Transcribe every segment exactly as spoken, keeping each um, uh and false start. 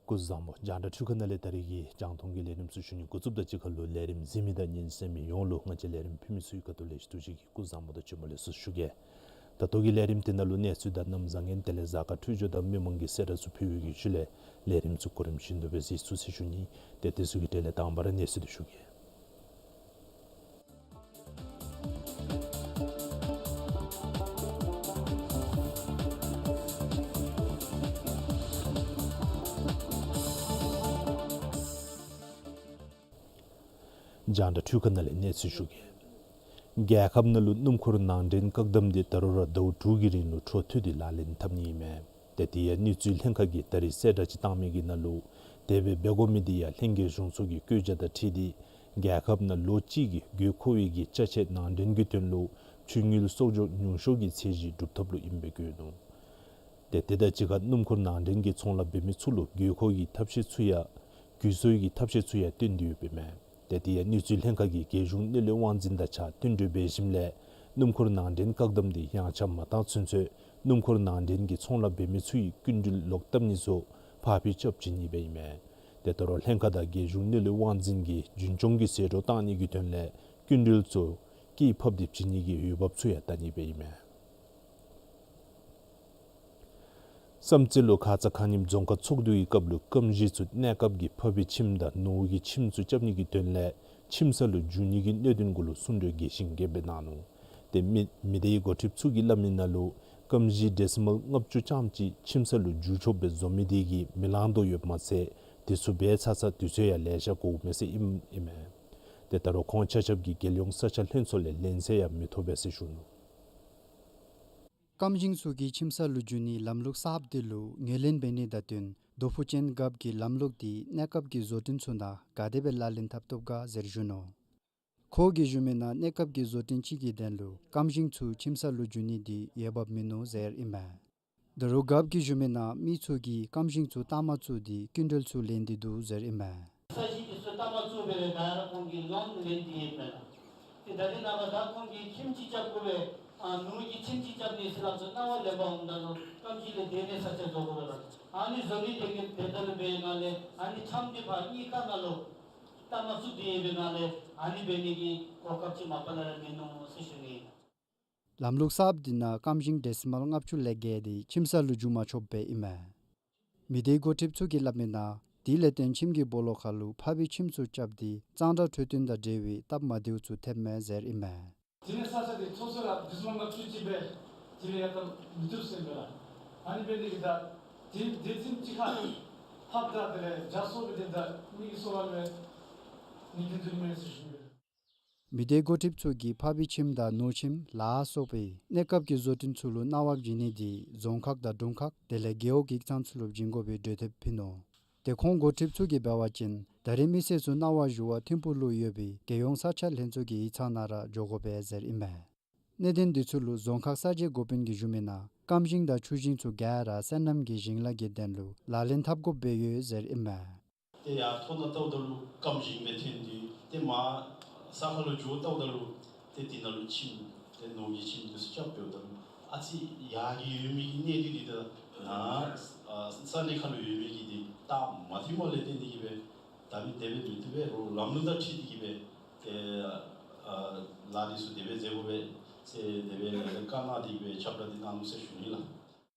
སྐུ་གཟུགས་བཟང་པོ། རྒྱང་བསྒྲགས་འཕྲུལ་ཁང་ནང་ལས་ད་རིས་ཀྱི་རྒྱང་མཐོང་གི་ལས་རིམ་ཚུ་ཞུ་ནི་འགོ་བཙུགསཔ་དང་གཅིག་ཁར་ལུ་ལས་རིམ་གཟིགས་མི་དང་ཉན་གསན་མི་ཡོངས་ལུ་ང་བཅས་ལས་རིམ་ཕུལ་མི་ཚུ་གི་ཁ་ཐུག་ལས་ཐུགས་རྗེ་གིས་སྐུ་གཟུགས་བཟང་པོ་དང་བྱོན་པ་ལེགས་སོ་ཞུ་གེ། ད་ལྟོ་གི་ལས་རིམ་འདི་ནང་ལུ་གནས་ཚུལ་དང་གནམ་བཟང་ངན་དེ་ལས་གཟའ་སྐར་འཕྲོད་སྦྱོར་དང་མི་མང་གི་གསལ་བསྒྲགས་ཚུ་ཕུལ་བའི་གི་ཤུལ་ལས་ལས་རིམ་ཚུ་གོ་རིམ་བཞིན་དུ་སྦེ་གཟིགས་ཚུགས་ཟེར་ཞུ་ནི། ཏེ་དེ་ཚུ་གི་གྲས་ལས་དང་པ་ར་གནས་ཚུལ་འདི་ཞུ་གེ། རྒྱང་བསྒྲགས་འཕྲུལ་ཁང་ནང་ལས་གནས་ཚུལ་ཞུ་གེ། རྒྱལ་ཁབ་ནང་ལུ་སྣུམ་འཁོར་ནང་འདྲེན་བཀག་དམ་འདི་ད་རུང་ར་ཟླཝ་དྲུག་གི་རིང་ལུ་འཕྲོ་མཐུད་དེ་ལག་ལེན་འཐབ་ནི་ཨིན་མས། ཏེ་དེ་ཡང་དངུལ་རྩིས་ལྷན་ཁག་གིས་ད་རིས་གསལ་བསྒྲགས་ཅིག་བཏང་མི་གི་ནང་ལུ་དེ་སྦེ་འབད་དགོ་མི་འདི་ཡང་ལྷན་རྒྱས་གཞུང་ཚོགས་ཀྱི་བཀོད་རྒྱ་དང་འཁྲིལ་ཏེ་རྒྱལ་ཁབ་ནང་ལོ་གཅིག་གི་དགོས་མཁོ་བའི་གི་ཅ་ཆས་ནང་འདྲེན་གྱི་དོན་ལུ་ཆུ་དངུལ་གསོག་འཇོག་ཉུང་ཤོས་ཀྱི་ཚད་གཞི་སྒྲུབ་ཐབས་ལུ་ཨིནམ་སྦེ་བཀོད་ནུག། ཏེ་དེ་དང་གཅིག་ཁར་སྣུམ་འཁོར་ནང་འདྲེན་གྱི་ཚོང་ལཱ་འབད་མི་ཚུ་ལུ་དགོས་མཁོ་གི་ཐབས་ཤེས་ཚུ་ཡང་བརྒྱུད་སོར་གྱི་ཐབས་ཤེས་ཚུ་ཡང་བཏོན་ཏེ་ཡོདཔ་ཨིན་མས། ཏེ་དེ་ཡང་དངུལ་རྩིས་ལྷན་ཁག་གིས་རྒྱལ་གཞུང་དངུལ་ལས་དབང་འཛིན་དང་གཅིག་ཁར་བསྟུན་གྲོས་འབད་ཞིནམ་ལས་སྣུམ་འཁོར་ནང་འདྲེན་བཀག་དམ་འདི་ཡངས་ཆག་མ་བཏང་ཚུན་ཚོད་སྣུམ་འཁོར་ནང་འདྲེན་གྱི་ཚོང་ལཱ་འབད་མི་ཚུ་གི་སྐྱིན་འགྲུལ་ལོག་བཏབ་ནི་ཚུ་ཕར་འགྱངས་རྐྱབ་བྱིན་ནི་སྦེ་ཨིན་མས། ཏེ་ད་རུང་ལྷན་ཁག་དང་རྒྱལ་གཞུང་དངུལ་ལས་དབང་འཛིན་གྱིས་རྒྱུན་སྐྱོང་གི་ཟད་འགྲོ་བཏང་ནི་གི་དོན་ལས་སྐྱིན་འགྲུལ་ཚུ་སྐྱེད་ཕབ་སྟེ་བྱིན་ནི་གི་འོས་འབབ་ཚུ་ཡང་བལྟ་ནི་སྦེ་ཨིན་མས། བསམ་རྩེ་ལུ་ཁ་ཙ་ཁ་ཉིནམ་རྫོང་ཁག་ཚོགས་འདུ་གི་སྐབས་ལུ་སྐམ་ཞིང་ཚུ་གནས་སྐབས་ཀྱི་ཕ་བི་ཁྱིམ་དང་ནོར་གྱི་ཁྱིམ་ཚུ་རྐྱབ་ནི་གི་དོན་ལས་ཁྱིམ་ས་ལུ་འགྱུར་ནི་གི་གནད་དོན་གུ་ལུ་གསུང་གྲོས་རྒྱས་ཤིང་རྒྱསཔ་སྦེ་གནང་ནུག། ཏེ་མི་མི་སྡེའི་འགོ་ཁྲིདཔ་ཚུ་གིས་སླབ་མི་ནང་ལུ་སྐམ་ཞིང་ཌེ་སི་མཱལ་ལྔ་བཅུ་ཙམ་ཅིག་ཁྱིམ་ས་ལུ་འགྱུར་ཆོགཔ་སྦེ་བཟོ་མི་དེ་གིས་མི་ལང་དོ་ཡོདཔ་མ་ཚད་དེ་ཚུ་འབད་ཚར་ཚར་དུས་ཚོད་ཡང་ལེ་ཤ་འགོརཝ་མས་ཟེར་ཨིན་ཨིན་མས། ཏེ་ད་རུང་ཁོང་ཆ་ཁྱབ་ཀྱིས་རྒྱལ་ཡོངས་ས་ཆ་ལྷན་ཚོགས་ལས་ལན་གསལ་ཡང་མི་ཐོབ་པས་ཟེར་ཞུ་ནུག། སྐམ་ཞིང་ཚུ་གི་ཁྱིམ་ས་ལུ་འགྱུར་ནིའི་ལམ་ལུགས་གསརཔ་དེ་ལུ་ངོས་ལེན་འབད་ནི་དང་བསྟུན་རྡོ་ཕུ་ཅན་རྒཔོ་གིས་ལམ་ལུགས་དེ་གནས་སྐབས་ཀྱི་བཟོ་སྐྲུན་ཚུ་ནང་ག་དེ་སྦེ་ལག་ལེན་འཐབ་བཏུབ་ག་ཟེར་ཞུ་ནུག། ཁོ་གིས་ཞུ་མི་ནང་གནས་སྐབས་ཀྱི་བཟོ་སྐྲུན་ཅིག་གི་དོན་ལུ་སྐམ་ཞིང་ཚུ་ཁྱིམ་ས་ལུ་འགྱུར་ནི་དེ་འོས་འབབ་མིན་ནུག་ཟེར་ཨིན་མས། ད་རུང་རྒཔོ་གིས་ཞུ་མི་ནང་མི་ཚུ་གིས་སྐམ་ཞིང་ཚུ་ལྟག་མ་བཙུགས་ཏེ་སྐྱིན་འགྲུལ་ཚུ་ལེན་ཏེ་འདུག་ཟེར་ཨིན་མས། ས་གཞི་དེ་ཚུ་ལྟག་མ་བཙུགས་སྦེ་ར་ད་ར་ཁོང་གིས་ལོན་ལེན་ཏེ་ཡོདཔ་མས་ལགས། ཏེ་ད་རེས་ནངས་པ་ད་ཁོང་གིས་ཁྱིམ་ཅིག་རྐྱབ་དགོ་པས། ཨ་ནོར་གྱི་ཁྱིམ་ཅིག་རྐྱབ་ནི་ཟེར་སླབ་ཚུ་གནང་བ་ལེན་པར་འོངམ་ད་ལུ་སྐམ་ཞིང་ལས་འདས་ནི་ས་ཆ་བཟོ་དགོ་པས་ལགས། ཨ་ནི་བཟོ་ནི་དེ་གིས་དེ་ལྟ་ལུ་འབད་བའི་ནང་ལས་ཨ་ནི་ཁྱིམ་དེ་ཕར་གཉིས་ཀ་ནང་ལུ་ལྟག་མ་བཙུགས་ཏེ་ཡོད་པའི་ནང་ལས་ཨ་ནི་འབད་ནི་གི་གོ་སྐབས་ཅིག་མ་པ་ལས་ར་མིན་ནུག་ཟེར་ཞུ་ནི་ཨིན། ལམ་ལུགས་གསརཔ་འདི་ནང་སྐམ་ཞིང་ཌེ་སི་མཱལ་ལྔ་བཅུ་ལས་བརྒལ་ཏེ་ཁྱིམ་ས་ལུ་འགྱུར་མ་ཆོགཔ་སྦེ་ཨིན་མས། མི་སྡེའི་འགོ་ཁྲིདཔ་ཚུ་གིས་སླབ་མི་ནང་དེ་ལས་བརྟེན་ཁྱིམ་གྱི་སྦོ་ལོགས་ཁར་ལུ་ཕ་བི་ཁྱིམ་ཚུ་རྐྱབ་སྟེ་གཙང་སྦྲ་འཕྲོད་བསྟེན་དང་འབྲེལ་བའི་སྟབས་མ་བདེཝ་ཚུ་ཐེབས་མས་ཟེར་ཨིན་མས། དེ་ནས་ས་ཆ་དེ་ཚོགས་ས་ར་ཌེ་སི་མཱལ་ལྔ་བཅུ་ཅིག་སྦེ་དེ་ལས་ཡར་ད་མི་བཏུབ་ཟེར་མས་ལགས། ཨ་ནི་འབད་ནི་གིས་ད་དེ་དེ་ཁྱིམ་ཅིག་ཁར་ཕབ་ད་དེ་ལས་བརྒྱ་སོང་སྦེ་དེ་ད་མི་གི་གསོ་བ་ལུ་ནི་གི་འདུག་མས་ཟེར་ཞུ་ནི་ཨིན། མི་སྡེའི་འགོ་ཁྲིདཔ་ཚུ་གིས་ཕ་བི་ཁྱིམ་དང་ནོར་ཁྱིམ་ལ་སོགས་པའི་གནས་སྐབས་ཀྱི་བཟོ་སྐྲུན་ཚུ་ལུ་གནང་བ་བྱིན་ནི་དེ་རྫོང་ཁག་དང་དྲུང་ཁག་དེ་ལས་རྒེད་འོག་ཡིག་ཚང་ཚུ་ལུ་བྱིན་དགོ་པའི་གྲོས་འདེབས་ཕུལ་ནུག། ཏེ་ཁོང་འགོ་ཁྲིདཔ་ཚུ་གིས་འབད་བ་ཅིན་ད་རེས་མི་སེར་ཚུ་གནང་བ་ཞུ་བར་ཐིམ་ཕུག་ལུ་ཡོད་པའི་རྒྱལ་ཡོངས་ས་ཆ་ལྷན་ཚོགས་ཀྱི་ཡིག་ཚང་ནང་ར་འགྱོ་དགོ་པས་ཟེར་ཨིན་མས། གནད་དོན་འདི་ཚུ་ལུ་རྫོང་ཁག་ས་འཇལ་འགོ་དཔོན་གྱིས་ཞུ་མི་ནང་སྐམ་ཞིང་དང་ཆུ་ཞིང་ཚུ་ག་ར་སོ་ནམ་གྱི་ཞིང་ལཱ་གི་དོན་ལུ་ལག་ལེན་འཐབ་དགོཔ་སྦེ་ཡོད་ཟེར་ཨིན་མས། ཏེ་ཡར་མཐོ་ནང་བལྟཝ་ད་ལུ་སྐམ་ཞིང་སྦེ་ཐོན་ཏེ་ཏེ་མར་ས་ཁར་ལུ་འགྱོ་བལྟཝ་ད་ལུ་ཏེ་དེ་ནང་ལུ་ཁྱིམ་ཏེ་ནོར་གྱི་ཁྱིམ་འདི་ཚུ་རྐྱབ་འབདཝ་ད་ལུ་ཨ་ཙི་ཡར་གྱི་ཡོད་མི་གི་གནས་སྟངས་འདི་དང་ནཱ་ཨ་ས་གནས་ཁར་ལུ་ཡོད་མི་གི་འདི་སྟབས་མ་མཐུནམ་ལས་བརྟེན་ཏེ་གིས་སྦེ་ད་མི་དེ་སྦེ་མི་བཏུབ་པས། རོགས་ལམ་ལུགས་དང་འཁྲིལ་ཏེ་གིས་སྦེ་ཏེ་ཨ་ལཱ་འདི་ཚུ་དེ་སྦེ་མཛད་དགོ་པས་ཟེར་དེ་སྦེ་ལས་བཀའ་གནང་སྟེ་གིས་སྦེ་ཁྱབ་བསྒྲགས་འདི་གནང་ནུག་ཟེར་ཞུ་ནི་ལགས།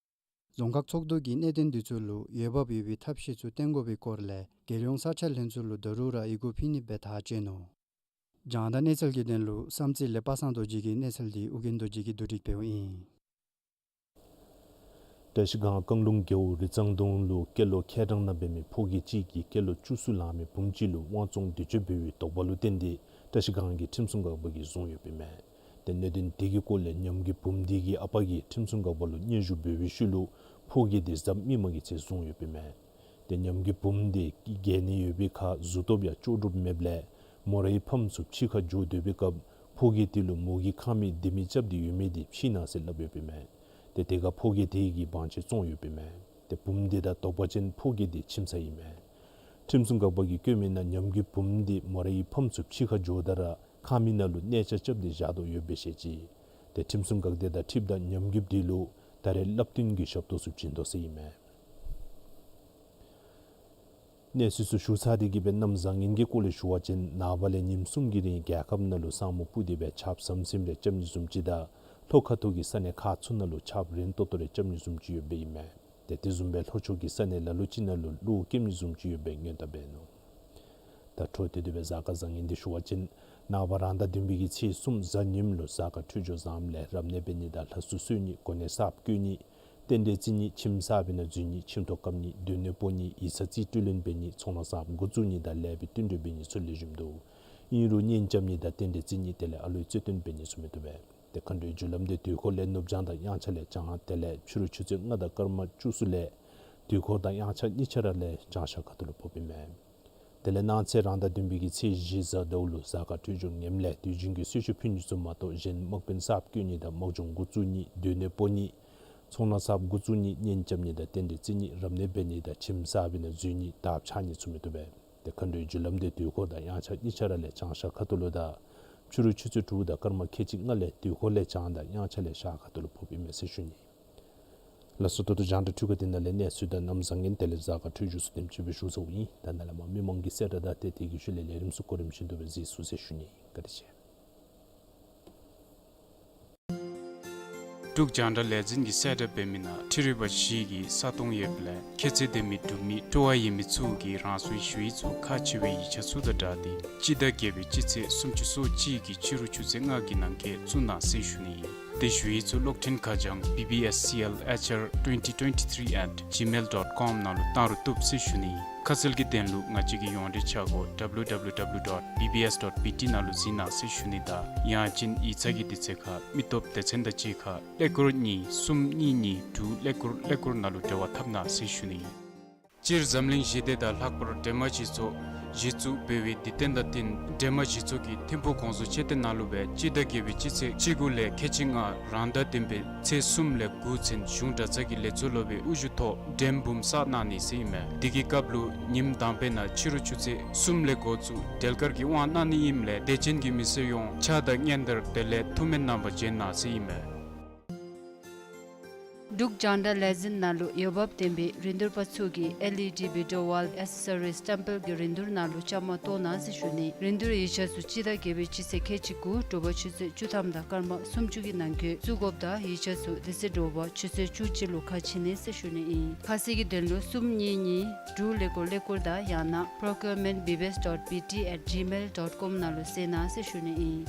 རྫོང་ཁག་ཚོགས་འདུ་གིས་གནད་དོན་འདི་ཚུ་ལུ་འོས་འབབ་ཡོད་པའི་ཐབས་ཤེས་ཚུ་བཏོན་དགོ་པའི་སྐོར་ལས་རྒྱལ་ཡོངས་ས་ཆ་ལྷན་ཚོགས་ལུ་ད་རུང་ར་ཡི་གུ་ཕུལ་ནི་སྦེ་ཐག་བཅད་ནུག། རྒྱང་བསྒྲགས་གནས་ཚུལ་གྱི་དོན་ལུ་བསམ་རྩེ་ལས་པ་སངས་རྡོ་རྗེ་གི་གནས་ཚུལ་འདི་ཨོ་རྒྱན་རྡོ་རྗེ་གིས་བསྡུ་སྒྲིག་འབདཝ་ཨིན། བཀྲ་ཤིས་སྒང་རྐང་ལུང་རྒེད་འོག་རི་གཙང་རྫོང་ལུ་སྐྱེས་ལོ་ཁལ་གྲངས་ནང་འབད་མི་ཕོ་སྐྱེས་གཅིག་གིས་སྐྱེས་ལོ་བཅུ་གསུམ་ལང་མི་བུམོ་གཅིག་ལུ་དབང་བཙོང་འདོད་སྤྱོད་འབད་བའི་དོགས་པ་ལུ་བརྟེན་ཏེ་བཀྲ་ཤིས་སྒང་གི་ཁྲིམས་སྲུང་འགག་པ་གིས་བཟུང་ཡོདཔ་ཨིན་མས། ཏེ་གནད་དོན་དེ་གི་སྐོར་ལས་ཉམས་རྒུད་བུམོ་དེ་གི་ཨ་པ་གིས་ཁྲིམས་སྲུང་འགག་པ་ལུ་སྙན་ཞུ་འབད་བའི་ཤུལ་ལུ་ཕོ་སྐྱེས་དེ་གཟའ་མིག་དམར་གྱི་ཚེ་བཟུང་ཡོདཔ་ཨིན་མས། ཏེ་ཉམས་རྒུད་བུམོ་དེ་རྒས་ནད་ཡོད་པའི་ཁར་གཟུགས་སྟོབས་ཡང་ལྕོགས་གྲུབ་མེདཔ་ལས་མོ་རའི་ཕམ་ཚུ་ཕྱི་ཁར་འགྱོ་སྡོད་པའི་སྐབས་ཕོ་སྐྱེས་དེ་ལུ་མོ་གིས་ཁང་མིག་ལྡེ་མིག་རྐྱབ་སྟེ་ཡོད་མི་དེ་ཕྱིས་གནང་ཟེར་སླབ་ཡོདཔ་ཨིན་མས། ཏེ་དེ་ཁར་ཕོ་སྐྱེས་དེ་གིས་བང་ཆེན་བཙོང་ཡོདཔ་ཨིན་མས། ཏེ་བུམོ་དེ་དང་དོགས་པ་ཅན་ཕོ་སྐྱེས་དེ་ཁྱིམ་ཚང་ཨིན་མས། ཁྲིམས་སྲུང་འགག་པ་གིས་བཀོད་མི་ནང་ཉམས་རྒུད་བུམོ་དེ་མོ་རའི་ཕམ་ཚུ་ཕྱི་ཁར་འགྱོཝ་ད་ར་ཁང་མིག་ནང་ལུ་གནས་སྐྱ་རྐྱབ་སྟེ་བཞག་དོ་ཡོདཔ་སྦེ་བཤད་ཅི། ཏེ་ཁྲིམས་སྲུང་འགག་སྡེ་དང་འཁྲིལཝ་ད་ཉམས་རྒུད་དེ་ལུ་ད་རེས་བསླབ་སྟོན་གྱི་ཞབས་ཏོག་ཚུ་བྱིན་དོ་ཟེར་ཨིན་མས། གནས་ཚུལ་ཚུ་ཞུ་ཚར་ཏེ་གི་སྦེ་གནམ་བཟང་ངན་གྱི་སྐོར་ལས་ཞུ་བ་ཅིན་ནངས་པ་ལས་ཉིནམ་གསུམ་གྱི་རིང་རྒྱལ་ཁབ་ནང་ལུ་ས་སྨུག་སྤུབས་ཏེ་སྦེ་ཆརཔ་ཟམ་ཟིམ་རེ་རྐྱབ་ནི་བཟུམ་ཅིག་དང་ལྷོ་ཁ་ཐུག་གི་ས་གནས་ཁག་ཚུ་ནང་ལུ་ཆརཔ་རན་ཏོག་ཏོ་རེ་རྐྱབ་ནི་བཟུམ་ཅིག་ཡོདཔ་ཨིན་མས། ཏེ་དེ་བཟུམ་སྦེ་ལྷོ་ཕྱོགས་ཀྱི་ས་གནས་ལ་ལུ་ཅིག་ནང་ལུ་ཀླུ་རྐྱབ་ནི་བཟུམ་ཅིག་ཡོདཔ་སྦེ་སྔོན་བརྡ་འབད་ནུག། ད་འཕྲོ་མཐུད་དེ་སྦེ་གཟའ་སྐར་བཟང་ངན་འདི་ཞུ་བ་ཅིན་ནངས་པ་རང་ཟླ་བདུན་པའི་གི་ཚེས་གསུམ་གཟའ་ཉིམ་ལུ་གཟའ་སྐར་འཕྲོད་སྦྱོར་བཟངམ་ལས་རབ་གནས་འབད་ནི་དང་ལྷ་གསོལ་གསོལ་ནི་གོ་གནས་གསརཔ་བསྐོ་ནི་རྟེན་འབྲེལ་བརྩི་ནི་ཁྱིམ་གསར་པའི་ནང་འཛུལ་ནི་ཁྱིམ་ཐོག་བཀབ་ནི་སྡོད་གནས་སྤོ་ནི་ཡིག་ཚང་རྩིས་སྤྲོད་ལེན་འབད་ནི་ཚོང་ལཱ་གསརཔ་འགོ་བཙུགས་ནི་དང་ལས་པའི་བསྟུན་གྲོས་འབད་ནི་ཚུ་ལེགས་ཤོམ་འདུག། ཨིན་རུང་གཉེན་རྐྱབ་ནི་དང་རྟེན་འབྲེལ་བརྩི་ནི་དེ་ལས་ཨ་ལུའི་རྩོད་དོན་འབད་ནི་ཚུ་མི་བཏུབ་པས། ཏེ་མཁའ་འགྲོའི་རྒྱུ་ལམ་འདི་དུས་འཁོར་ལས་ནུབ་བྱང་དང་དབྱངས་འཆར་ལས་བྱང་ཧཱ་དེ་ལས་ཕྱི་རུ་ཆུ་ཚོད་ལྔ་དང་སྐར་མ་བཅུ་གསུམ་ལས་དུས་འཁོར་དང་དབྱངས་འཆར་གཉིས་ཆ་ར་ལས་བྱང་ཤར་ཁ་ཐུག་ལུ་ཕོགཔ་ཨིན་མས། དེ་ལས་གནངས་ཚེ་རང་ཟླ་བདུན་པའི་གི་ཚེས་བཞི་གཟའ་ཟླཝ་ལུ་གཟའ་སྐར་འཕྲོད་སྦྱོར་ངནམ་ལས་དུས་རྒྱུན་གྱི་གསོལ་མཆོད་ཕུལ་ནི་ཚུ་མ་གཏོགས་གཞན་དམག་དཔོན་གསརཔ་བསྐོ་ནི་དང་དམག་སྦྱོང་འགོ་བཙུགས་ནི་སྡོད་གནས་སྤོ་ནི་ཚོང་ལཱ་གསརཔ་འགོ་བཙུགས་ནི་གཉེན་རྐྱབ་ནི་དང་རྟེན་འབྲེལ་བརྩི་ནི་རབ་གནས་འབད་ནི་དང་ཁྱིམ་གསར་པའི་ནང་འཛུལ་ནི་དར་ཕྱར་ནི་ཚུ་མི་བཏུབ་པས། ཏེ་མཁའ་འགྲོའི་རྒྱུ་ལམ་འདི་དུས་འཁོར་དང་དབྱངས་འཆར་གཉིས་ཆ་ར་ལས་བྱང་ཤར་ཁ་ཐུག་ལུ་དང་ཕྱི་རུ་ཆུ་ཚོད་དྲུག་དང་སྐར་མ་ཁལ་གཅིག་ལྔ་ལས་དུས་འཁོར་ལས་བྱང་དང་དབྱངས་འཆར་ལས་ཤར་ཁ་ཐུག་ལུ་ཕོགཔ་ཨིན་མས་ཟེར་ཞུ་ནི། ལགས་སོ། ད་ལྟོ་རྒྱང་བསྒྲགས་འཕྲུལ་ཁང་འདི་ནང་ལས་གནས་ཚུལ་དང་གནམ་བཟང་ངན་དེ་ལས་གཟའ་སྐར་འཕྲོད་སྦྱོར་ཚུ་དེམ་ཅིག་སྦེ་ཞུ་ཚརཝ་ཨིན། ད་ནཱ་ལས་མར་མི་མང་གི་གསལ་བསྒྲགས་དང་ཏེ་དེ་གི་ཤུལ་ལས་ལས་རིམ་ཚུ་གོ་རིམ་བཞིན་དུ་སྦེ་གཟིགས་ཚུགས་ཟེར་ཞུ་ནི། བཀའ་དྲིན་ཆེ། འབྲུག་རྒྱང་བསྒྲགས་ལས་འཛིན་གྱིས་གསལ་བསྒྲགས་འབད་མི་ནང་འཕྲུལ་རིག་པ་བཞི་གི་ས་སྟོང་ཡོདཔ་ལས་ཁྱད་ཚད་ལྡན་མི་འབྲུག་མི་སྤྲོ་བ་ཡོད་མི་ཚུ་གིས་རང་སོའི་ཞུ་ཡིག་ཚུ་ཁག་ཆེ་བའི་ཡིག་ཆ་ཚུ་དང་སྦྲགས་ཏེ་སྤྱི་ཟླ་བརྒྱད་པའི་སྤྱི་ཚེས་སུམ་ཅུ་སོ་གཅིག་གི་ཕྱི་རུ་ཆུ་ཚོད་ལྔ་གི་ནང་འཁོད་བཙུགས་གནང་ཟེར་ཞུ་ནི་ཨིན། ཏེ་ཞུ་ཡིག་ཚུ་གློག་འཕྲིན་ཁ་བྱང་B B S C L H R twenty twenty-three at gmail dot com ནང་ལུ་བཏང་རུང་བཏུབ་ཟེར་ཞུ་ནི་ཨིན། ཁ་གསལ་གྱི་དོན་ལུ་ང་བཅས་ཀྱི་ཡོངས་འབྲེལ་ཆ་སྒོ་W W W dot B B S dot B T ནང་ལུ་གཟིགས་གནང་ཟེར་ཞུ་ནི་དང་ཡང་ཅིན་ཡིག་ཚང་གི་དུས་ཚོད་ཁར་མི་སྟོབས་སྡེ་ཚན་དང་གཅིག་ཁར་ཀླད་ཀོར་གཉིས་གསུམ་གཉིས་གཉིས་དྲུག་ཀླད་ཀོར་ཀླད་ཀོར་ནང་ལུ་འབྲེལ་བ་འཐབ་གནང་ཟེར་ཞུ་ནི་ཨིན། སྤྱིར་འཛམ་གླིང་ཞི་བདེ་དང་ལྷག་པར་སྒྲོལ་མ་སྤྱི་ཚོགས་གཞི་བཙུགས་འབད་བའི་དུས་སྟོན་དང་བསྟུན་སྒྲོལ་མ་སྤྱི་ཚོགས་ཀྱི་ཐིམ་ཕུག་གོང་བཟོ་མཆོད་རྟེན་ནང་ལུ་སྦེ་སྤྱི་ཟླ་བརྒྱད་པའི་སྤྱི་ཚེས་བཅུ་དགུ་ལས་ཁལ་གཅིག་ལྔ་རང་ཟླ་བདུན་པའི་ཚེས་གསུམ་ལས་དགུ་ཚུན་གཞུང་གྲྭ་ཚང་གི་ལས་ཚོགས་སློབ་དཔོན་དབུ་བཞུགས་ཐོག་སྒྲོལ་མ་འབུམ་གསར་གནང་ནི་ཟེར་ཨིན་མས། དེ་གི་སྐབས་ལུ་ཉིནམ་དང་པའི་ནང་ཕྱི་རུ་ཆུ་ཚོད་གསུམ་ལས་འགོ་བཙུགས་སྒྲོལ་དཀར་གྱི་དབང་གནང་ནི་ཨིནམ་ལས་དད་ཅན་གྱི་མི་སེར་ཡོངས་ཕྱག་དང་སྙན་དར་དེ་ལས་ཐུགས་སྨོན་གནང་བར་བྱོན་གནང་ཟེར་ཨིན་མས། འབྲུག་རྒྱང་བསྒྲགས་ལས་འཛིན་ནང་ལུ་འོས་འབབ་ལྡན་པའི་རིན་བསྡུར་པ་ཚུ་གིས་L E D video wall accessories སྟེམ་པལ་གྱི་རིན་བསྡུར་ནང་ལུ་བཅའ་མར་གཏོགས་གནང་ཟེར་ཞུ་ནི། རིན་བསྡུར་ཡིག་ཆ་ཚུ་སྤྱི་ཟླ་བརྒྱད་པའི་སྤྱི་ཚེས་ཁལ་གཅིག་དགུ་དྲོ་པ་ཆུ་ཚོད་བཅུ་ཐམ་དང་སྐར་མ་སུམ་ཅུ་གི་ནང་འཁོད་བཙུགས་དགོཔ་དང་ཡིག་ཆ་ཚུ་དེ་ཚེ་དྲོ་པ་ཆུ་ཚོད་བཅུ་གཅིག་ལུ་ཁ་ཕྱེ་ནི་ཟེར་ཞུ་ནི་ཨིན། ཁ་གསལ་གྱི་དོན་ལུ་གསུམ་གཉིས་གཉིས་དྲུག་ཀླད་ཀོར་ཀླད་ཀོར་དང་ཡང་ན་procurement B B S dot B T at gmail dot com ནང་ལུ་གསལ་གནང་ཟེར་ཞུ་ནི་ཨིན།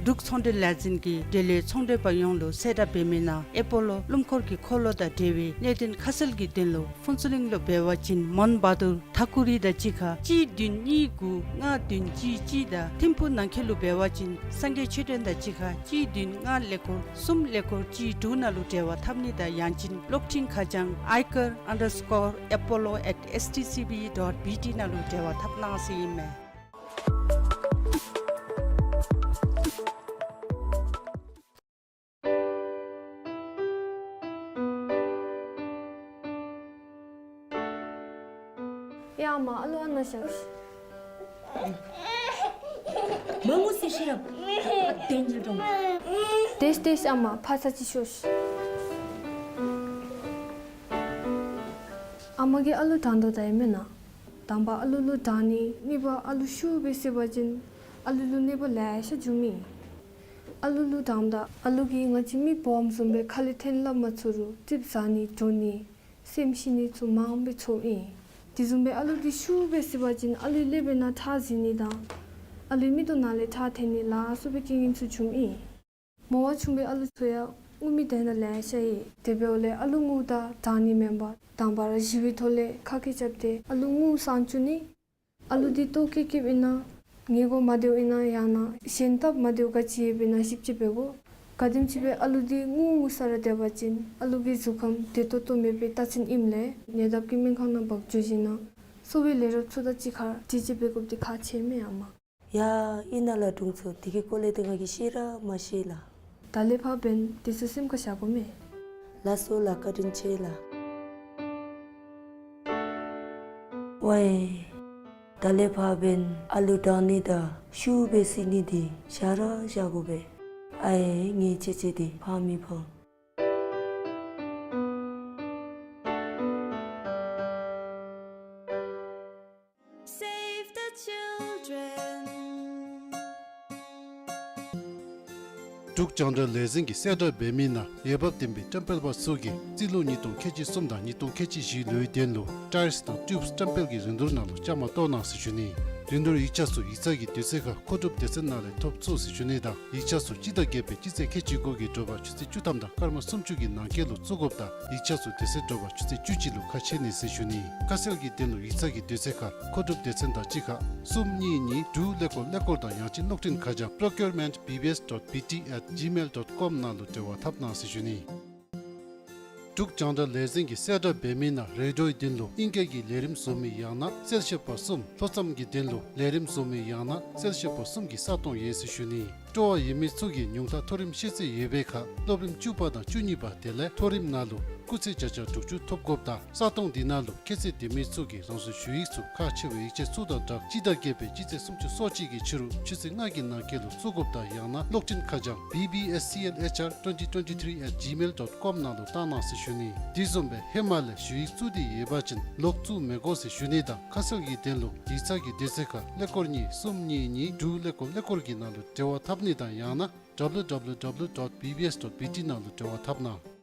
འབྲུག་ཚོང་འབྲེལ་ལས་འཛིན་གྱིས་འབྲེལ་ཡོད་ཚོང་འབྲེལ་པ་ཡོངས་ལུ་གསལ་བསྒྲགས་འབད་མི་ནང་ཨེ་པོ་ལོ་ཀླུ་འཁོར་གྱི་འཁོར་ལོ་དང་འབྲེལ་བའི་གནད་དོན་ཁ་གསལ་གྱི་དོན་ལུ་ཕུན་ཚོགས་གླིང་ལུ་འབད་བ་ཅིན་མོན་བ་དུར་ཐ་ཀུ་རི་དང་གཅིག་ཁར་གཅིག་བདུན་གཉིས་དགུ་ལྔ་བདུན་གཅིག་གཅིག་དང་ཐིམ་ཕུག་ནང་འཁོད་ལུ་འབད་བ་ཅིན་སངས་རྒྱས་མཆོད་རྟེན་དང་གཅིག་ཁར་གཅིག་བདུན་ལྔ་ཀླད་ཀོར་གསུམ་ཀླད་ཀོར་གཅིག་དྲུག་ནང་ལུ་འབྲེལ་བ་འཐབ་ནི་དང་ཡང་ཅིན་གློག་འཕྲིན་ཁ་བྱང་iker underscore apollo at S T C B dot B T ནང་ལུ་འབྲེལ་བ་འཐབ་གནང་ཟེར་ཨིན་མས། ཡ་ཨ་མ་ཨ་ལུ་ཨ་ནཱ་བཞག་ཤིག། མ་ངུ་ཟེར་ཤེས་རབ། ཨ་དེ་ཉིལ་འགྲོ། དེས་དེས་ཨ་མ་ཕར་ཚུར་ཅིག་ཤོག་ཤིག། ཨ་མ་གིས་ཨ་ལུ་དྲང་དོ་ད་ཨིན་མེན་ན། དང་པ་ཨ་ལུ་ལུ་དྲང་ནི། གཉིས་པ་ཨ་ལུ་ཤུགས་སྦེ་བསད་པ་ཅིན་ཨ་ལུ་ལུ་གནོད་པ་ལེ་ཤ་འབྱུངམ་ཨིན། ཨ་ལུ་ལུ་དྲངམ་ད་ཨ་ལུ་གིས་ང་བཅས་མི་སྦོམ་བཟུམ་སྦེ་ཁ་ལས་ཐོན་སླབ་མ་ཚུགས་རུང་ཙིགཔ་ཟ་ནི་འགྲོ་ནི་སེམས་ཤི་ནི་ཚུ་མངམ་སྦེ་ཚོརཝ་ཨིན། དེ་བཟུམ་སྦེ་ཨ་ལུ་འདི་ཤུགས་སྦེ་བསད་པ་ཅིན་ཨ་ལུའི་ཀླད་པའི་ནང་ཁྲག་འཛིང་ནི་དང་ཨ་ལུའི་མིག་ཏོ་ནང་ལས་ཁྲག་ཐོན་ནི་ལ་སོགས་པའི་རྐྱེན་ངན་ཚུ་འབྱུངམ་ཨིན། མོ་བ་ཆུང་བའི་ཨ་ལུ་ཚུ་ཡང་ ངུ་མི་དེ་ནང་ལེ་ཤ་ཡོད། དེ་འབདཝ་ལས་ཨ་ལུ་ངུཝ་ད་དྲང་ནི་མེན་པར་དང་པ་ར་ཞི་བའི་ཐོག་ལས་ཁ་སྐད་རྐྱབ་སྟེ་ཨ་ལུ་ངུ་སངས་བཅུག་ནི། ཨ་ལུ་འདི་ལྟོ་བཀོལ་བཀོལཝ་ཨིན་ན་ཉལ་དགོཔ་མ་བདེཝ་ཨིན་ན་ཡང་ན་གཞན་སྟབས་མ་བདེཝ་ག་ཅི་ཡོདཔ་ཨིན་ན་ཞིབ་དཔྱད་འབད་དགོ། ག་དེམ་ཅིག་སྦེ་ཨ་ལུ་འདི་ངུ་ངུ་ས་ར་སྡོད་པ་ཅིན་ཨ་ལུ་གི་གཟུགས་ཁམས་བདེ་ཏོག་ཏོ་མེད་པའི་རྟགས་མཚན་ཨིནམ་ལས་ཉེ་འདབས་ཀྱི་སྨན་ཁང་ནང་འབག་འགྱོ་ཞིནམ་ན་གསོ་བའི་ལས་རོགསཔ་ཚུ་དང་གཅིག་ཁར་དྲི་དཔྱད་འབད་དགོཔ་འདི་ཁག་ཆེ་མས་ཨ་མ། ཡ་ཨིན་ན་ལགས་དྲུང་འཚོ། དེ་གི་སྐོར་ལས་ཏེ་ང་གིས་ཤེས་ར་མ་ཤེས་ལགས། ད་ལས་ཕར་འབདན་དེ་ཚུ་སེམས་ཁར་བཞག་དགོ་མས། ལགས་སོ་ལགས། བཀའ་དྲིན་ཆེ་ལགས། ཝའི། ད་ལས་ཕར་འབདན་ཨ་ལུ་དྲང་ནི་དང་ཤུགས་སྦེ་བསིལ་ནི་འདི་བཞག་ར་བཞག་དགོ་པས། ཨའེ་ངེའི་ཅེ་ཅེ་འདི་ཕངས་མི་ཕངས། Save the children. འབྲུག་རྒྱང་བསྒྲགས་ལས་འཛིན་གྱིས་གསལ་བསྒྲགས་འབད་མི་ནང་འོས་འབབ་ལྡན་པའི་བཀྲམ་སྤེལ་པ་ཚུ་གིས་རྩིས་ལོ་ཉིས་སྟོང་ཁལ་གཅིག་གསུམ་དང་ཉིས་སྟོང་ཁལ་གཅིག་བཞིའི་ལོའི་དོན་ལུ་ཊའིརསི་དང་ཊིའུབསི་བཀྲམ་སྤེལ་གྱི་རིན་བསྡུར་ནང་ལུ་བཅའ་མར་གཏོགས་གནང་ཟེར་ཞུ་ནི། རིན་བསྡུར་ཡིག་ཆ་ཚུ་ཡིག་ཚང་གི་དུས་ཚོད་ཁར་མཁོ་སྒྲུབ་སྡེ་ཚན་ནང་ལས་ཐོབ་ཚུགས་ཟེར་ཞུ་ནི་དང་ཡིག་ཆ་ཚུ་སྤྱི་ཟླ་བརྒྱད་པའི་སྤྱི་ཚེས་ཁལ་གཅིག་དགུ་གི་དྲོ་པ་ཆུ་ཚོད་བཅུ་ཐམ་དང་སྐར་མ་སུམ་ཅུ་གི་ནང་འཁོད་ལུ་བཙུགས་དགོཔ་དང་ཡིག་ཆ་ཚུ་དེ་ཚེ་དྲོ་པ་ཆུ་ཚོད་བཅུ་གཅིག་ལུ་ཁ་ཕྱེ་ནི་ཟེར་ཞུ་ནི། ཁ་གསལ་གྱི་དོན་ལུ་ཡིག་ཚང་གི་དུས་ཚོད་ཁར་མཁོ་སྒྲུབ་སྡེ་ཚན་དང་གཅིག་ཁར་གསུམ་གཉིས་གཉིས་དྲུག་ཀླད་ཀོར་ཀླད་ཀོར་དང་ཡང་ཅིན་གློག་འཕྲིན་ཁ་བྱང་procurement B B S dot B T at gmail dot com ནང་ལུ་འབྲེལ་བ་འཐབ་གནང་ཟེར་ཞུ་ནི། འབྲུག་རྒྱང་བསྒྲགས་ལས་འཛིན་གྱིས་གསལ་བསྒྲགས་འབད་མི་ནང་རེ་ཌིའོའི་དོན་ལུ་ཨིང་སྐད་ཀྱི་ལས་རིམ་བཟོ་མི་ཡང་ན་གསལ་བཤད་པ་གསུམ། ལྷོ་མཚམས་ཀྱི་དོན་ལུ་ལས་རིམ་བཟོ་མི་ཡང་ན་གསལ་བཤད་པ་གསུམ་གྱི་ས་སྟོང་ཡོད་ཟེར་ཞུ་ནི། སྤྲོ་བ་ཡོད་མི་ཚུ་གིས་ཉུང་མཐའ་མཐོ་རིམ་ཤེས་ཚད་ཡོད་པའི་ཁར་སློབ་རིམ་བཅུ་པ་དང་བཅུ་གཉིས་པ་དེ་ལས་མཐོ་རིམ་ནང་ལུ་སྐུགས་ཚད་བརྒྱ་ཆ་དྲུག་ཅུ་ཐོབ་དགོཔ་དང་ས་སྟོང་འདི་ནང་ལུ་ཁྱད་ཚད་ལྡན་མི་ཚུ་གིས་རང་སོའི་ཞུ་ཡིག་ཚུ་ཁག་ཆེ་བའི་ཡིག་ཆ་ཚུ་དང་སྦྲགས་སྤྱི་ཟླ་བརྒྱད་པའི་སྤྱི་ཚེས་སུམ་ཅུ་སོ་གཅིག་གི་ཕྱི་རུ་ཆུ་ཚོད་ལྔ་གི་ནང་འཁོད་ལུ་བཙུགས་དགོཔ་དང་ཡང་ན་གློག་འཕྲིན་ཁ་བྱང་B B S C L H R twenty twenty-three at gmail dot com ནང་ལུ་བཏང་གནང་ཟེར་ཞུ་ནི། དེ་བཟུམ་སྦེ་ཧེ་མ་ལས་ཞུ་ཡིག་བཙུགས་ཏེ་ཡོད་པ་ཅིན་ལོག་བཙུགས་མི་དགོ་ཟེར་ཞུ་ནི་དང་ཁ་གསལ་གྱི་དོན་ལུ་ཡིག་ཚང་གི་དུས་ཚོད་ཁར་ཀླད་ཀོར་གཉིས་གསུམ་གཉིས་གཉིས་དྲུག་ཀླད་ཀོར་ཀླད་ཀོར་གྱི་ནང་ལུ་འབྲེལ་བ་འཐབ་ནི་དང་ཡང་ན་W W W dot B B S dot B T ནང་ལུ་འབྲེལ་བ་འཐབ་གནང་།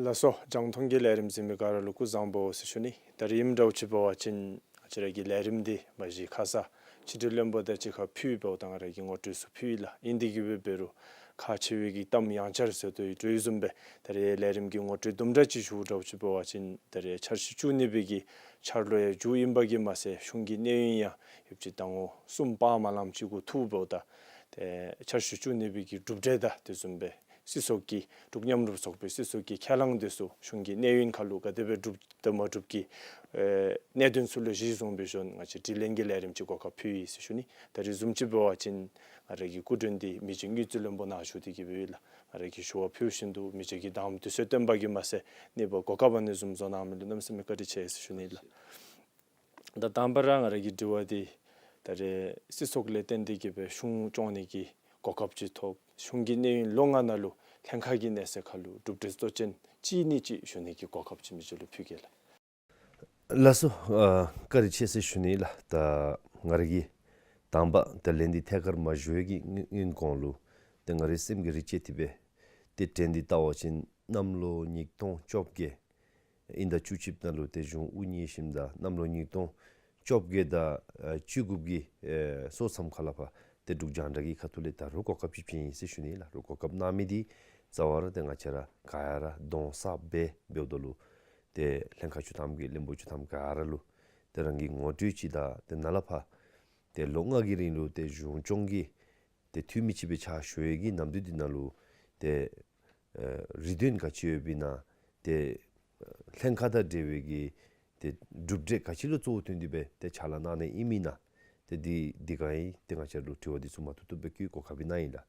ལགས་སོ། རྒྱང་མཐོང་གི་ལས་རིམ་གཟིགས་མི་ག་ར་ལུ་སྐུ་གཟུགས་བཟང་པོ་ཟེར་ཞུ་ནི། ད་རིས་ཨིནམ་འདྲཝ་ཅིག་འབད་བ་ཅིན་ང་བཅས་ར་གི་ལས་རིམ་འདི་མ་གཞི་ཁ་ཙ་ཕྱི་དྲིལ་བློན་པོ་དང་གཅིག་ཁར་ཕུལ་བའི་ད་ང་ར་གིས་ངོ་སྤྲོད་ཚུ་ཕུལ་ཡི་ལགས། ཨིན་དེ་གིས་འབད་རུང་ཁག་ཆེ་བའི་གི་གཏམ་ཡང་བསྐྱར་ཟེར་དོ་ཡོདཔ་བཟུམ་སྦེ་ད་རིས་ལས་རིམ་གྱི་ངོ་སྤྲོད་དུམ་གྲ་ཅིག་ཞུཝ་འདྲཝ་ཅིག་འབད་བ་ཅིན་ད་རིས་འཆར་གཞི་བཅུ་གཉིས་པའི་གི་འཆར་ལོ་ཡང་མཇུག་ཨིན་པ་གིས་མ་ཚད་གཞུང་གི་གནས་ཡུན་ཡང་ཡོདཔ་ཅིག་ད་ངོ་གསུམ་སྤང་མ་ལངམ་ཅིག་གུ་ཐུགཔ་ད་ཏེ་འཆར་གཞི་བཅུ་གཉིས་པའི་གི་གྲུབ་འབྲས་དང་དེ་བཟུམ་སྦེ་སྲིད་ཚོགས་ཀྱི་འབྲུག་མཉམ་རུབ་ཚོགས་པའི་སྲིད་ཚོགས་ཀྱི་ཁས་བླངས་དེ་ཚུ་གཞུང་གི་གནས་ཡུན་ཁར་ལུ་ག་དེ་སྦེ་གྲུབ་དང་མ་གྲུབ་ཀྱི་ཨེ་གནད་དོན་ཚུ་ལུ་གཞི་བཟུང་སྦེ་ཞུ་ནི་ང་བཅས་དྲི་ལན་གྱི་ལས་རིམ་ཅིག་གོ་སྐབས་ཕུལ་ཡི་ཟེར་ཞུ་ནི། ད་རིས་བཟུམ་ཅིག་འབད་བ་ཅིན་ང་ར་གི་སྐུ་མགྲོན་འདི་མི་རྗེ་དངུལ་རྩིས་བློན་པོ་ནཱ་བཞུགས་ཏེ་གིས་འབདཝ་ཨིན་ལགས། ང་ར་གིས་ཞུ་བ་ཕུལ་བཞིན་དུ་མི་རྗེ་གིས་དང་པ་དུས་ཚོད་བཏོན་པ་གིས་མ་ཚད་གནས་པ་གོ་སྐབས་ཨ་ནི་བཟུམ་བཟོ་གནང་མི་ལུ་གནམ་མེད་ས་མེད་བཀའ་དྲིན་ཆེ་ཟེར་ཞུ་ནི་ལགས། ད་དང་པ་ར་ང་ར་གི་དྲི་བ་འདི་ད་རིས་སྲིད་ཚོགས་ལས་བརྟེན་ཏེ་གིས་སྦེ་གཞུང་སྐྱོང་ནི་གི་གོ་སྐབས་ཅིག་ཐོབ། གཞུང་གི་གནས་ཡུན་ལོ་ལྔ་ནང་ལུ་ལྷན་ཁག་གི་གནས་ཚད་ཁར་ལུ་གྲུབ་འབྲས་གཙོ་ཅན་ཅིག་ཨིན་ན་ཅིག་ཞུ་ནི་གི་གོ་སྐབས་ཅིག་མི་རྗེ་ལུ་ཕུལ་གེ་ལགས། ལགས་སོ། ཨ་བཀའ་དྲིན་ཆེ་ཟེར་ཞུ་ནི་ལགས། ད་ང་ར་གིས་དང་པ་ད་ལན་འདི་ཐད་ཀར་མ་ཞུ་བའི་གི་སྔོན་སྔོན་གོང་ལུ་ཏེ་ང་རའི་སེམས་ཀྱི་རི་ཅེ་དེ་སྦེ་ཏེ་དྲན་ཏེ་བལྟ་བ་ཅིན་གནམ་ལོ་ཉིས་སྟོང་བཅོ་བརྒྱད་དབྱིན་ཟླ་བཅུ་གཅིག་ནང་ལུ་ཏེ་གཞུང་དབུ་བརྙེས་ཞིནམ་ད་གནམ་ལོ་ཉིས་སྟོང་བཅོ་བརྒྱད་དང་ཨ་བཅུ་དགུ་གི་ཨེ་སོ་མཚམས་ཁར་ལས་ཕར་ཏེ་འབྲུག་རྒྱང་བསྒྲགས་ཀྱི་ཁ་ཐུག་ལས་ད་རུང་གོ་སྐབས་ཅིག་བྱིན་ཡི་ཟེར་ཞུ་ནི་ལགས། རུང་གོ་སྐབས་གནང་མི་འདི་རྩ་བ་ར་ཏེ་ང་བཅས་ར་ག་ཡ་ར་གདོང་གསརཔ་སྦེ་འབདཝ་ད་ལུ་ཏེ་ལྷན་ཁག་བཅུ་ཐམ་གྱི་བློན་པོ་བཅུ་ཐམ་ག་ར་ལུ་ཏེ་རང་གི་ངོ་སྤྲོད་ཅིག་དང་ཏེ་ནཱ་ལས་ཕར་ཏེ་ལོ་ལྔ་གི་རིང་ལུ་ཏེ་གཞུང་སྐྱོང་གི་ཏེ་འཐུས་མི་ཅིག་སྦེ་ཕྱག་ཞུ་བའི་གི་ནམ་དུས་འདི་ནང་ལུ་ཏེ་ཨེ་རེ་འདུན་ག་ཅི་ཡོདཔ་ཨིན་ན། ཏེ་ལྷན་ཁག་དང་འབྲེལ་བའི་གི་ཏེ་གྲུབ་འབྲས་ག་ཅི་ལུ་གཙོ་བོ་བཏོན་ཏེ་སྦེ་ཏེ་ཕྱག་ལཱ་གནང་ནི་ཨིནམ་ཨིན་ན། ཏེ་འདི་འདི་ག་ཨིན་ཏེ་ང་བཅས་ལུ་དྲི་བ་འདི་ཚུ་མ་ཐུག་ཐུགཔ་སྦེ་བཀོད་གོ་སྐབས་གནང་ཡི་ལགས།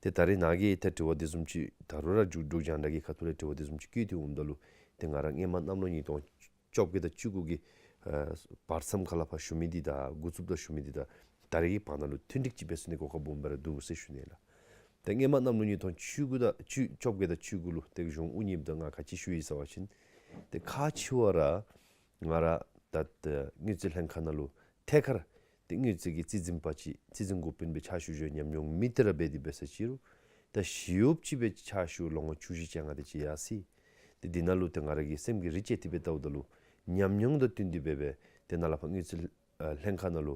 ཏེ་ད་རིས་ནཱ་གིས་ཏེ་དྲི་བ་འདི་བཟུམ་ཅིག་ད་རུང་ར་འབྲུག་འབྲུག་རྒྱང་བསྒྲགས་ཀྱི་ཁ་ཐུག་ལས་དྲི་བ་འདི་བཟུམ་ཅིག་བཀོད་དེ་འོངམ་ད་ལུ་ཏེ་ང་ར་སྔོན་མ་གནམ་ལོ་ཉིས་སྟོང་བཅོ་བརྒྱད་དང་བཅུ་དགུ་གི་ཨ་བར་མཚམས་ཁར་ལས་ཕར་ཞུ་མི་འདི་དང་འགོ་བཙུགསཔ་ད་ཞུ་མི་འདི་དང་ད་རིས་ཀྱི་བར་ན་ལུ་མཐུན་འགྲིག་ཅིག་འབད་ཚུགས་ནི་གོ་སྐབས་སྦོམ་སྦེ་ར་འདུག་ཟེར་ཞུ་ནི་ལགས། ཏེ་སྔོན་མ་གནམ་ལོ་ཉིས་སྟོང་བཅུ་དགུ་དང་བཅུ་བཅོ་བརྒྱད་དང་བཅུ་དགུ་ལུ་ཏེ་གཞུང་དབུ་བརྙེསཔ་ད་ང་ག་ཅི་ཞུ་ཡི་ཟེར་བ་ཅིན་ཏེ་ཁག་ཆེ་བ་ར་ང་ར་ད་ཏེ་དངུལ་རྩིས་ལྷན་ཁག་ནང་ལུ་ཐད་ཀར་ ཏེ་དངུལ་རྩིས་ཀྱི་རྩིས་འཛིན་པ་ཅིག་རྩིས་འཛིན་འགོ་དཔོན་སྦེ་ཕྱག་ཞུ་ཞུ་ཉམས་མྱོང་མེད་དེ་ར་འབད་དེ་འབད་ས་ཅིག་རུང་ད་ཞི་གཡོགཔ་ཅིག་སྦེ་ཕྱག་ཞུ་ལོ་ངོ་བཅུ་བཞི་བཅོ་ལྔ་དེ་ཅིག་ཡར་སོ་ཡི། ཏེ་འདི་ནང་ལུ་ཏེ་ང་ར་གིས་སེམས་ཀྱིས་རི་བཅད་དེ་སྦེ་བལྟཝ་ད་ལུ་ཉམས་མྱོང་དང་བསྟུན་ཏེ་འབད་སྦེ་ཏེ་ནཱ་ལས་ཕར་དངུལ་རྩིས་ཨ་ལྷན་ཁག་ནང་ལུ་